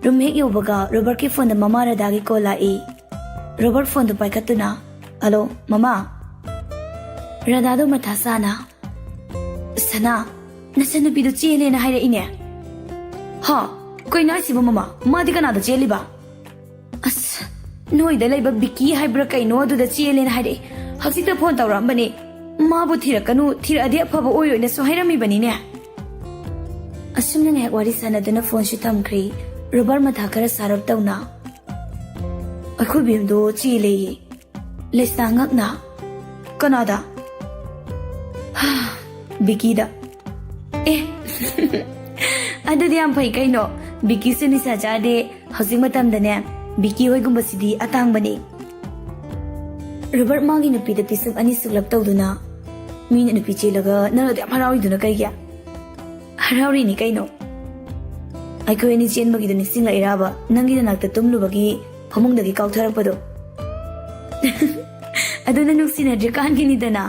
ꯔꯨꯝ ꯍꯦꯛ ꯌꯧꯕꯒ ꯔꯣꯕꯔꯠꯀꯤ ꯐꯣꯟꯗ ꯃꯃꯥ ꯔꯥꯙꯥꯒꯤ ꯀꯣꯜ ꯂꯥꯛꯏ꯫ ꯔꯣꯕꯔꯠ ꯐꯣꯟꯗꯨ ꯄꯥꯏꯈꯠꯇꯨꯅ, "ꯍꯜꯂꯣ, ꯃꯃꯥ"꯫ ꯔꯥꯙꯥꯗꯣ ꯃꯊꯥ ꯁꯥꯅ, "ꯁꯅꯥ, ꯅꯆꯟꯅꯨꯄꯤꯗꯣ ꯆꯦꯜꯂꯦꯅ ꯍꯥꯏꯔꯛꯏꯅꯦ"꯫ "ꯍꯥ? ꯀꯩꯅꯣ ꯍꯥꯏꯁꯤꯕꯣ ꯃꯃꯥ? ꯃꯥꯗꯤ ꯀꯅꯥꯗ ꯆꯦꯜꯂꯤꯕ?" "ꯑꯁ, ꯅꯣꯏꯗ ꯂꯩꯕ ꯕꯤꯀꯤ ꯍꯥꯏꯕ꯭ꯔꯥ ꯀꯩꯅꯣ, ꯑꯗꯨꯗ ꯆꯦꯜꯂꯦꯅ ꯍꯥꯏꯔꯛꯑꯦ꯫ ꯍꯧꯖꯤꯛꯇ ꯐꯣꯟ ꯇꯧꯔꯛꯑꯝꯕꯅꯤ꯫ ꯃꯥꯕꯨ ꯊꯤꯔꯛꯀꯅꯨ, ꯊꯤꯔꯛꯑꯗꯤ ꯑꯐꯕ ꯑꯣꯏꯔꯣꯏꯅꯁꯨ ꯍꯥꯏꯔꯝꯃꯤꯕꯅꯤꯅꯦ꯫ ꯑꯁꯨꯝꯅ ꯉꯥꯏꯍꯥꯛ ꯋꯥꯔꯤ ꯁꯥꯟꯅꯗꯨꯅ ꯐꯣꯟꯁꯨ ꯊꯝꯈ꯭ꯔꯦ꯫ ꯔꯣꯕꯔꯠ ꯃꯊꯥ ꯈꯔ ꯁꯥꯔꯞ ꯇꯧꯅ, "ꯑꯩꯈꯣꯏ ꯕꯦꯝꯗꯣ ꯆꯦꯜꯂꯦꯌꯦ, ꯂꯩꯁꯅꯥ ꯉꯛꯅ꯫ ꯀꯅꯥꯗ?" "ꯕꯤꯀꯤꯗ꯫ ꯑꯦ, ꯑꯗꯨꯗꯤ ꯌꯥꯝ ꯐꯩ ꯀꯩꯅꯣ꯫ ꯕꯤꯀꯤꯁꯨ ꯅꯤꯁꯥ ꯆꯥꯗꯦ꯫ ꯍꯧꯖꯤꯛ ꯃꯇꯝꯗꯅꯦ, ꯕꯤꯀꯤ ꯍꯣꯏꯒꯨꯝꯕꯁꯤꯗꯤ ꯑꯇꯥꯡꯕꯅꯦ꯫" ꯔꯣꯕꯔꯠ ꯃꯥꯒꯤ ꯅꯨꯄꯤꯗ ꯄꯤꯁꯨꯝ ꯑꯅꯤ ꯁꯨꯛꯂꯞ ꯇꯧꯗꯨꯅ, "ꯃꯤꯅ ꯅꯨꯄꯤ ꯆꯦꯜꯂꯒ ꯅꯪꯅ ꯑꯗꯨ ꯌꯥꯝ ꯍꯔꯥꯎꯔꯤꯗꯨꯅ ꯀꯩꯒꯤ?" "ꯍꯔꯥꯎꯔꯤꯅꯤ ꯀꯩꯅꯣ꯫ ꯑꯩꯈꯣꯏ ꯑꯅꯤ ꯆꯦꯟꯕꯒꯤꯗꯣ ꯅꯤꯡꯁꯤꯡꯂꯛꯏꯔꯕ? ꯅꯪꯒꯤ ꯅꯅꯥꯛꯇ ꯇꯨꯝꯂꯨꯕꯒꯤ ꯐꯃꯨꯡꯗꯒꯤ ꯀꯥꯎꯊꯔꯛꯄꯗꯣ꯫" "ꯑꯗꯨꯅ ꯅꯨꯡꯁꯤꯅꯗ꯭ꯔꯤꯀꯥꯟꯒꯤꯅꯤꯗꯅ꯫"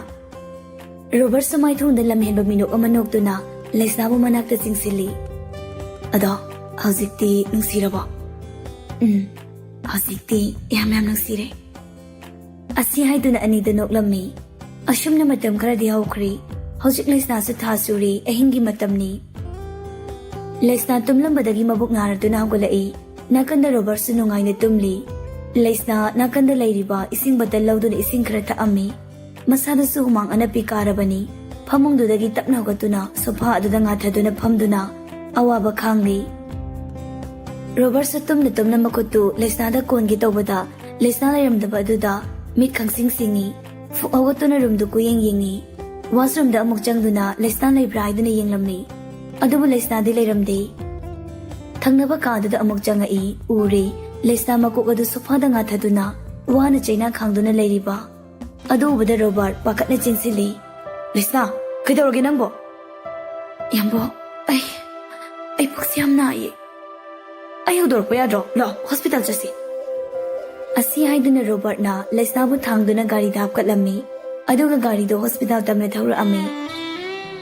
ꯔꯣꯕꯔꯠꯁꯨ ꯃꯥꯏꯊꯣꯡꯗ ꯂꯝꯍꯦꯟꯕ ꯃꯤꯅꯣꯛ ꯑꯃ ꯅꯣꯛꯇꯨꯅ ꯂꯩꯁꯅꯥꯕꯨ ꯃꯅꯥꯛꯇ ꯆꯤꯡꯁꯤꯜꯂꯤ꯫ "ꯑꯗꯣ, ꯍꯧꯖꯤꯛꯇꯤ ꯅꯨꯡꯁꯤꯔꯕꯣ?" "ꯎꯝ, ꯍꯧꯖꯤꯛꯇꯤ ꯌꯥꯝ ꯌꯥꯝ ꯅꯨꯡꯁꯤꯔꯦ꯫" ꯑꯁꯤ ꯍꯥꯏꯗꯨꯅ ꯑꯅꯤꯗ ꯅꯣꯛꯂꯝꯃꯤ꯫ ꯑꯁꯨꯝꯅ ꯃꯇꯝ ꯈꯔꯗꯤ ꯍꯧꯈ꯭ꯔꯦ꯫ ꯍꯧꯖꯤꯛ ꯂꯩꯁꯅꯥꯁꯨ ꯊꯥ ꯁꯨꯔꯦ, ꯑꯍꯤꯡꯒꯤ ꯃꯇꯝꯅꯤ꯫ ꯂꯩꯁꯅꯥ ꯇꯨꯝꯂꯝꯕꯗꯒꯤ ꯃꯕꯨꯛ ꯅꯥꯔꯗꯨꯅ ꯍꯧꯒꯠꯂꯛꯏ꯫ ꯅꯥꯀꯟꯗ ꯔꯣꯕꯔꯠꯁꯨ ꯅꯨꯡꯉꯥꯏꯅ ꯇꯨꯝꯂꯤ꯫ ꯂꯩꯁꯅꯥ ꯅꯥꯀꯟꯗ ꯂꯩꯔꯤꯕ ꯏꯁꯤꯡ ꯕꯇꯜ ꯂꯧꯗꯨꯅ ꯏꯁꯤꯡ ꯈꯔ ꯊꯛꯑꯝꯃꯤ꯫ ꯃꯁꯥꯗꯁꯨ ꯍꯨꯃꯥꯡ ꯑꯅꯞꯄꯤ ꯀꯥꯔꯕꯅꯤ꯫ ꯐꯃꯨꯡꯗꯨꯗꯒꯤ ꯇꯞꯅ ꯍꯧꯒꯠꯇꯨꯅ ꯁꯣꯐꯥ ꯑꯗꯨꯗ ꯉꯥꯊꯗꯨꯅ ꯐꯝꯗꯨꯅ ꯑꯋꯥꯕ ꯈꯥꯡꯂꯤ꯫ ꯔꯣꯕꯔꯠꯁꯨ ꯇꯨꯝꯅ ꯇꯨꯝꯅ ꯃꯈꯨꯠꯇꯨ ꯂꯩꯁꯅꯥꯗ ꯀꯣꯟꯒꯦ ꯇꯧꯕꯗ, ꯂꯩꯁꯅꯥ ꯂꯩꯔꯝꯗꯕ ꯑꯗꯨꯗ ꯃꯤꯠ ꯈꯪꯁꯤꯡ ꯁꯤꯡꯉꯤ꯫ ꯐꯨꯛ ꯍꯧꯒꯠꯇꯨꯅ ꯔꯨꯝꯗꯨ ꯀꯨꯌꯦꯡ ꯌꯦꯡꯉꯤ꯫ ꯋꯥꯁꯔꯨꯝꯗ ꯑꯃꯨꯛ ꯆꯪꯗꯨꯅ ꯂꯩꯁꯅꯥ ꯂꯩꯕ꯭ꯔꯥ ꯍꯥꯏꯗꯨꯅ ꯌꯦꯡꯂꯝꯃꯤ꯫ ꯑꯗꯨꯕꯨ ꯂꯩꯁꯅꯥꯗꯤ ꯂꯩꯔꯝꯗꯦ꯫ ꯊꯪꯅꯕ ꯀꯥꯗꯨꯗ ꯑꯃꯨꯛ ꯆꯪꯉꯛꯏ꯫ ꯎꯔꯦ, ꯂꯩꯁꯅꯥ ꯃꯀꯣꯛ ꯑꯗꯨ ꯁꯣꯐꯥꯗ ꯉꯥꯊꯗꯨꯅ ꯋꯥꯅ ꯆꯩꯅꯥ ꯈꯥꯡꯗꯨꯅ ꯂꯩꯔꯤꯕ꯫ ꯑꯗꯨ ꯎꯕꯗ ꯔꯣꯕꯔꯠ ꯄꯥꯈꯠꯅ ꯆꯦꯟꯁꯤꯜꯂꯤ꯫ "ꯂꯩꯁꯅꯥ, ꯀꯩꯗꯧꯔꯒꯦ ꯅꯪꯕꯣ?" "ꯌꯥꯝꯕꯣ, ꯑꯩ, ꯑꯩ ꯄꯨꯛꯁꯦ ꯌꯥꯝ ꯅꯥꯏꯌꯦ꯫ ꯑꯩ ꯍꯧꯗꯣꯔꯛꯄ ꯌꯥꯗ꯭ꯔꯣ? ꯂꯥꯛꯑꯣ, ꯍꯣꯁꯄꯤꯇꯥꯜ ꯆꯠꯁꯤ꯫" ꯑꯁꯤ ꯍꯥꯏꯗꯨꯅ ꯔꯣꯕꯔꯠꯅ ꯂꯩꯁꯅꯥꯕꯨ ꯊꯥꯡꯗꯨꯅ ꯒꯥꯔꯤꯗ ꯍꯥꯞꯀꯠꯂꯝꯃꯤ꯫ ꯑꯗꯨꯒ ꯒꯥꯔꯤꯗꯣ ꯍꯣꯁꯄꯤꯇꯥꯜ ꯇꯝꯅ ꯊꯧꯔꯛꯑꯝꯃꯤ꯫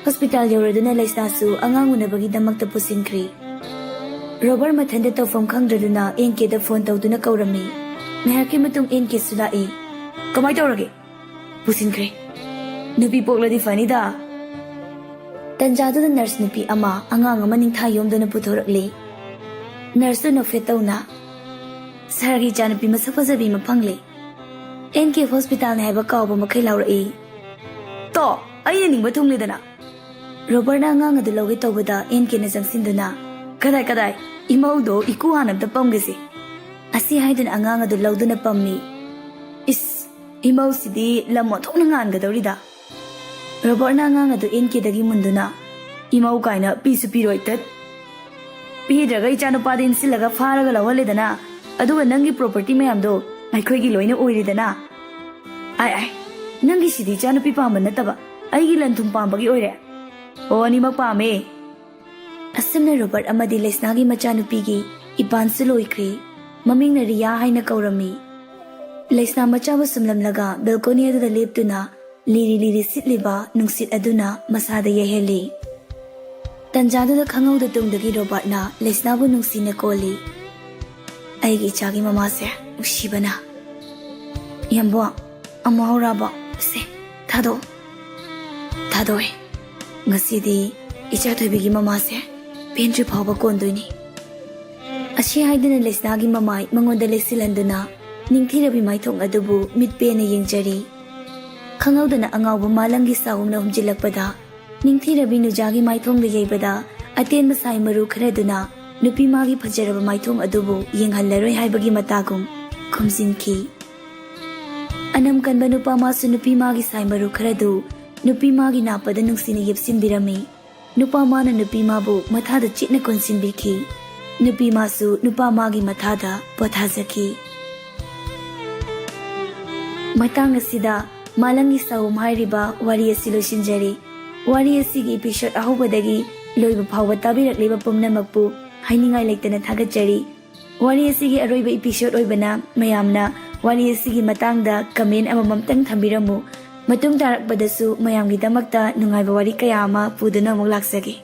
ꯍꯣꯁꯄꯤꯇꯥꯜ ꯌꯧꯔꯗꯨꯅ ꯂꯩꯁꯅꯥꯁꯨ ꯑꯉꯥꯡ ꯎꯅꯕꯒꯤꯗꯃꯛꯇ ꯄꯨꯁꯤꯟꯈ꯭ꯔꯤ꯫ ꯔꯣꯕꯔꯠ ꯃꯊꯟꯇ ꯇꯧꯐꯝ ꯈꯪꯗ꯭ꯔꯗꯨꯅ ꯑꯦꯟ ꯀꯦꯗ ꯐꯣꯟ ꯇꯧꯗꯨꯅ ꯀꯧꯔꯝꯃꯤ꯫ ꯉꯥꯏꯍꯥꯛꯀꯤ ꯃꯇꯨꯡ ꯑꯦꯟ ꯀꯦꯁꯨ ꯂꯥꯛꯏ꯫ "ꯀꯃꯥꯏ ꯇꯧꯔꯒꯦ?" "ꯄꯨꯁꯤꯟꯈ꯭ꯔꯦ꯫ ꯅꯨꯄꯤ ꯄꯣꯛꯂꯗꯤ ꯐꯅꯤꯗ꯫" ꯇꯟꯖꯥꯗꯨꯗ ꯅꯔꯁ ꯅꯨꯄꯤ ꯑꯃ ꯑꯉꯥꯡ ꯑꯃ ꯅꯤꯡꯊꯥ ꯌꯣꯝꯗꯨꯅ ꯄꯨꯊꯣꯔꯛꯂꯤ꯫ ꯅꯔꯁꯇꯨ ꯅꯣꯛꯐꯦꯠ ꯇꯧꯅ, "ꯁꯥꯔꯒꯤ ꯏꯆꯥꯅꯨꯄꯤ ꯃꯁꯛ ꯐꯖꯕꯤ ꯑꯃ ꯐꯪꯂꯦ꯫" ꯑꯦꯟ ꯀꯦ ꯍꯣꯁꯄꯤꯇꯥꯜꯅꯤ ꯍꯥꯏꯕ ꯀꯥꯎꯕ ꯃꯈꯩ ꯂꯥꯎꯔꯛꯏ꯫ "ꯇꯣ, ꯑꯩꯅ ꯅꯤꯡꯕ ꯊꯨꯡꯂꯦꯗꯅ!" ꯔꯣꯕꯔꯠꯅ ꯑꯉꯥꯡ ꯑꯗꯨ ꯂꯧꯒꯦ ꯇꯧꯕꯗ ꯑꯦꯟ ꯀꯦꯅ ꯆꯪꯁꯤꯟꯗꯨꯅ, "ꯀꯗꯥꯏ, ꯀꯗꯥꯏ? ꯏꯃꯧꯗꯣ ꯏꯀꯨ ꯍꯥꯟꯅ ꯑꯝꯇ ꯄꯝꯒꯦꯁꯦ!" ꯑꯁꯤ ꯍꯥꯏꯗꯨꯅ ꯑꯉꯥꯡ ꯑꯗꯨ ꯂꯧꯗꯨꯅ ꯄꯝꯃꯤ꯫ "ꯏꯁ, ꯏꯃꯧꯁꯤꯗꯤ ꯂꯝ ꯑꯣꯟꯊꯣꯛꯅ ꯉꯥꯟꯒꯗꯧꯔꯤꯗ!" ꯔꯣꯕꯔꯠꯅ ꯑꯉꯥꯡ ꯑꯗꯨ ꯑꯦꯟ ꯀꯦꯗꯒꯤ ꯃꯨꯟꯗꯨꯅ, "ꯏꯃꯧ ꯀꯥꯏꯅ ꯄꯤꯁꯨ ꯄꯤꯔꯣꯏ, ꯇꯠ! ꯄꯤꯗ꯭ꯔꯒ ꯏꯆꯥꯅꯨꯄꯥꯗ ꯏꯟꯁꯤꯜꯂꯒ ꯐꯥꯔꯒ ꯂꯧꯍꯜꯂꯦꯗꯅ, ꯑꯗꯨꯒ ꯅꯪꯒꯤ ꯄ꯭ꯔꯣꯄꯔꯇꯤ ꯃꯌꯥꯝꯗꯣ ꯑꯩꯈꯣꯏꯒꯤ ꯂꯣꯏꯅ ꯑꯣꯏꯔꯦꯗꯅ꯫ ꯑꯥꯏ, ꯑꯥꯏ, ꯅꯪꯒꯤꯁꯤꯗꯤ ꯏꯆꯥꯅꯨꯄꯤ ꯄꯥꯝꯕ ꯅꯠꯇꯕ, ꯑꯩꯒꯤ ꯂꯟ ꯊꯨꯝ ꯄꯥꯝꯕꯒꯤ ꯑꯣꯏꯔꯦ꯫ ꯑꯣ, ꯑꯅꯤꯃꯛ ꯄꯥꯝꯃꯦ!" ꯑꯁꯨꯝꯅ ꯔꯣꯕꯔꯠ ꯑꯃꯗꯤ ꯂꯩꯁꯅꯥꯒꯤ ꯃꯆꯥꯅꯨꯄꯤꯒꯤ ꯏꯄꯥꯟꯁꯨ ꯂꯣꯏꯈ꯭ꯔꯦ꯫ ꯃꯃꯤꯡꯅ ꯔꯤꯌꯥ ꯍꯥꯏꯅ ꯀꯧꯔꯝꯃꯤ꯫ ꯂꯩꯁꯅꯥ ꯃꯆꯥꯕꯨ ꯁꯨꯝꯂꯝꯂꯒ ꯕꯦꯜꯀꯣꯅꯤ ꯑꯗꯨꯗ ꯂꯦꯞꯇꯨꯅ ꯂꯤꯔꯤ ꯂꯤꯔꯤ ꯁꯤꯠꯂꯤꯕ ꯅꯨꯡꯁꯤꯠ ꯑꯗꯨꯅ ꯃꯁꯥꯗ ꯌꯩꯍꯜꯂꯤ꯫ ꯇꯟꯖꯥꯗꯨꯗ ꯈꯪꯍꯧꯗ ꯇꯨꯡꯗꯒꯤ ꯔꯣꯕꯥꯔꯠꯅ ꯂꯩꯁꯅꯥꯕꯨ ꯅꯨꯡꯁꯤꯅ ꯀꯣꯜꯂꯤ꯫ "ꯑꯩꯒꯤ ꯏꯆꯥꯒꯤ ꯃꯃꯥꯁꯦ ꯅꯨꯡꯁꯤꯕꯅ!" "ꯌꯥꯝꯕꯣ, ꯑꯃꯨꯛ ꯍꯧꯔꯛꯑꯕꯣ? ꯁꯦ, ꯊꯥꯗꯣꯛꯑꯣ꯫" "ꯊꯥꯗꯣꯛꯑꯦ꯫ ꯉꯁꯤꯗꯤ ꯏꯆꯥ ꯊꯣꯏꯕꯤꯒꯤ ꯃꯃꯥꯁꯦ ꯄꯦꯟꯗ꯭ꯔꯤ ꯐꯥꯎꯕ ꯀꯣꯟꯗꯣꯏꯅꯤ꯫" ꯑꯁꯤ ꯍꯥꯏꯗꯨꯅ ꯂꯩꯁꯅꯥꯒꯤ ꯃꯃꯥꯏ ꯃꯉꯣꯟꯗ ꯂꯩꯁꯤꯜꯍꯟꯗꯨꯅ ꯅꯤꯡꯊꯤꯔꯕꯤ ꯃꯥꯏꯊꯣꯡ ꯑꯗꯨꯕꯨ ꯃꯤꯠ ꯄꯦꯟꯅ ꯌꯦꯡꯖꯔꯤ꯫ ꯈꯪꯍꯧꯗꯅ ꯑꯉꯥꯎꯕ ꯃꯥꯂꯪꯒꯤ ꯁꯥꯍꯨꯝꯅ ꯍꯨꯝꯖꯤꯜꯂꯛꯄꯗ ꯅꯤꯡꯊꯤꯔꯕꯤ ꯅꯨꯖꯥꯒꯤ ꯃꯥꯏꯊꯣꯡꯗ ꯌꯩꯕꯗ ꯑꯇꯦꯟꯕ ꯁꯥꯏ ꯃꯔꯨ ꯈꯔꯗꯨꯅ ꯅꯨꯄꯤ ꯃꯥꯒꯤ ꯐꯖꯔꯕ ꯃꯥꯏꯊꯣꯡ ꯑꯗꯨꯕꯨ ꯌꯦꯡꯍꯜꯂꯔꯣꯏ ꯍꯥꯏꯕꯒꯤ ꯃꯇꯥꯒꯨꯝ ꯈꯨꯝꯖꯤꯟꯈꯤ꯫ ꯑꯅꯝ ꯀꯟꯕ ꯅꯨꯄꯥ ꯃꯥꯁꯨ ꯅꯨꯄꯤ ꯃꯥꯒꯤ ꯁꯥꯏ ꯃꯔꯨ ꯈꯔꯗꯨ ꯅꯨꯄꯤ ꯃꯥꯒꯤ ꯅꯥꯞꯄꯗ ꯅꯨꯡꯁꯤꯅ ꯌꯦꯞꯁꯤꯟꯕꯤꯔꯝꯃꯤ꯫ ꯅꯨꯄꯥ ꯃꯥꯅ ꯅꯨꯄꯤ ꯃꯥꯕꯨ ꯃꯊꯥꯗ ꯆꯤꯠꯅ ꯀꯣꯟꯁꯤꯟꯕꯤꯈꯤ꯫ ꯅꯨꯄꯤ ꯃꯥꯁꯨ ꯅꯨꯄꯥ ꯃꯥꯒꯤ ꯃꯊꯥꯗ ꯄꯣꯊꯥꯖꯈꯤ꯫ ꯃꯇꯥꯡ ꯑꯁꯤꯗ ꯃꯥꯂꯪꯒꯤ ꯁꯥꯍꯨꯝ ꯍꯥꯏꯔꯤꯕ ꯋꯥꯔꯤ ꯑꯁꯤ ꯂꯣꯏꯁꯤꯟꯖꯔꯤ꯫ ꯋꯥꯔꯤ ꯑꯁꯤꯒꯤ episode ꯑꯍꯧꯕꯗꯒꯤ ꯂꯣꯏꯕ ꯐꯥꯎꯕ ꯇꯥꯕꯤꯔꯛꯂꯤꯕ ꯄꯨꯝꯅꯃꯛꯄꯨ ꯍꯥꯏꯅꯤꯡꯉꯥꯏ ꯂꯩꯇꯅ ꯊꯥꯒꯠꯆꯔꯤ꯫ ꯋꯥꯔꯤ ꯑꯁꯤꯒꯤ ꯑꯔꯣꯏꯕ episode ꯑꯣꯏꯕꯅ ꯃꯌꯥꯝꯅ ꯋꯥꯔꯤ ꯑꯁꯤꯒꯤ ꯃꯇꯥꯡꯗ comment ꯑꯃꯃꯝꯇꯪ ꯊꯝꯕꯤꯔꯝꯃꯨ꯫ ꯃꯇꯨꯡ ꯇꯥꯔꯛꯄꯗꯁꯨ ꯃꯌꯥꯝꯒꯤꯗꯃꯛꯇ ꯅꯨꯡꯉꯥꯏꯕ ꯋꯥꯔꯤ ꯀꯌꯥ ꯑꯃ ꯄꯨꯗꯨꯅ ꯑꯃꯨꯛ ꯂꯥꯛꯆꯒꯦ꯫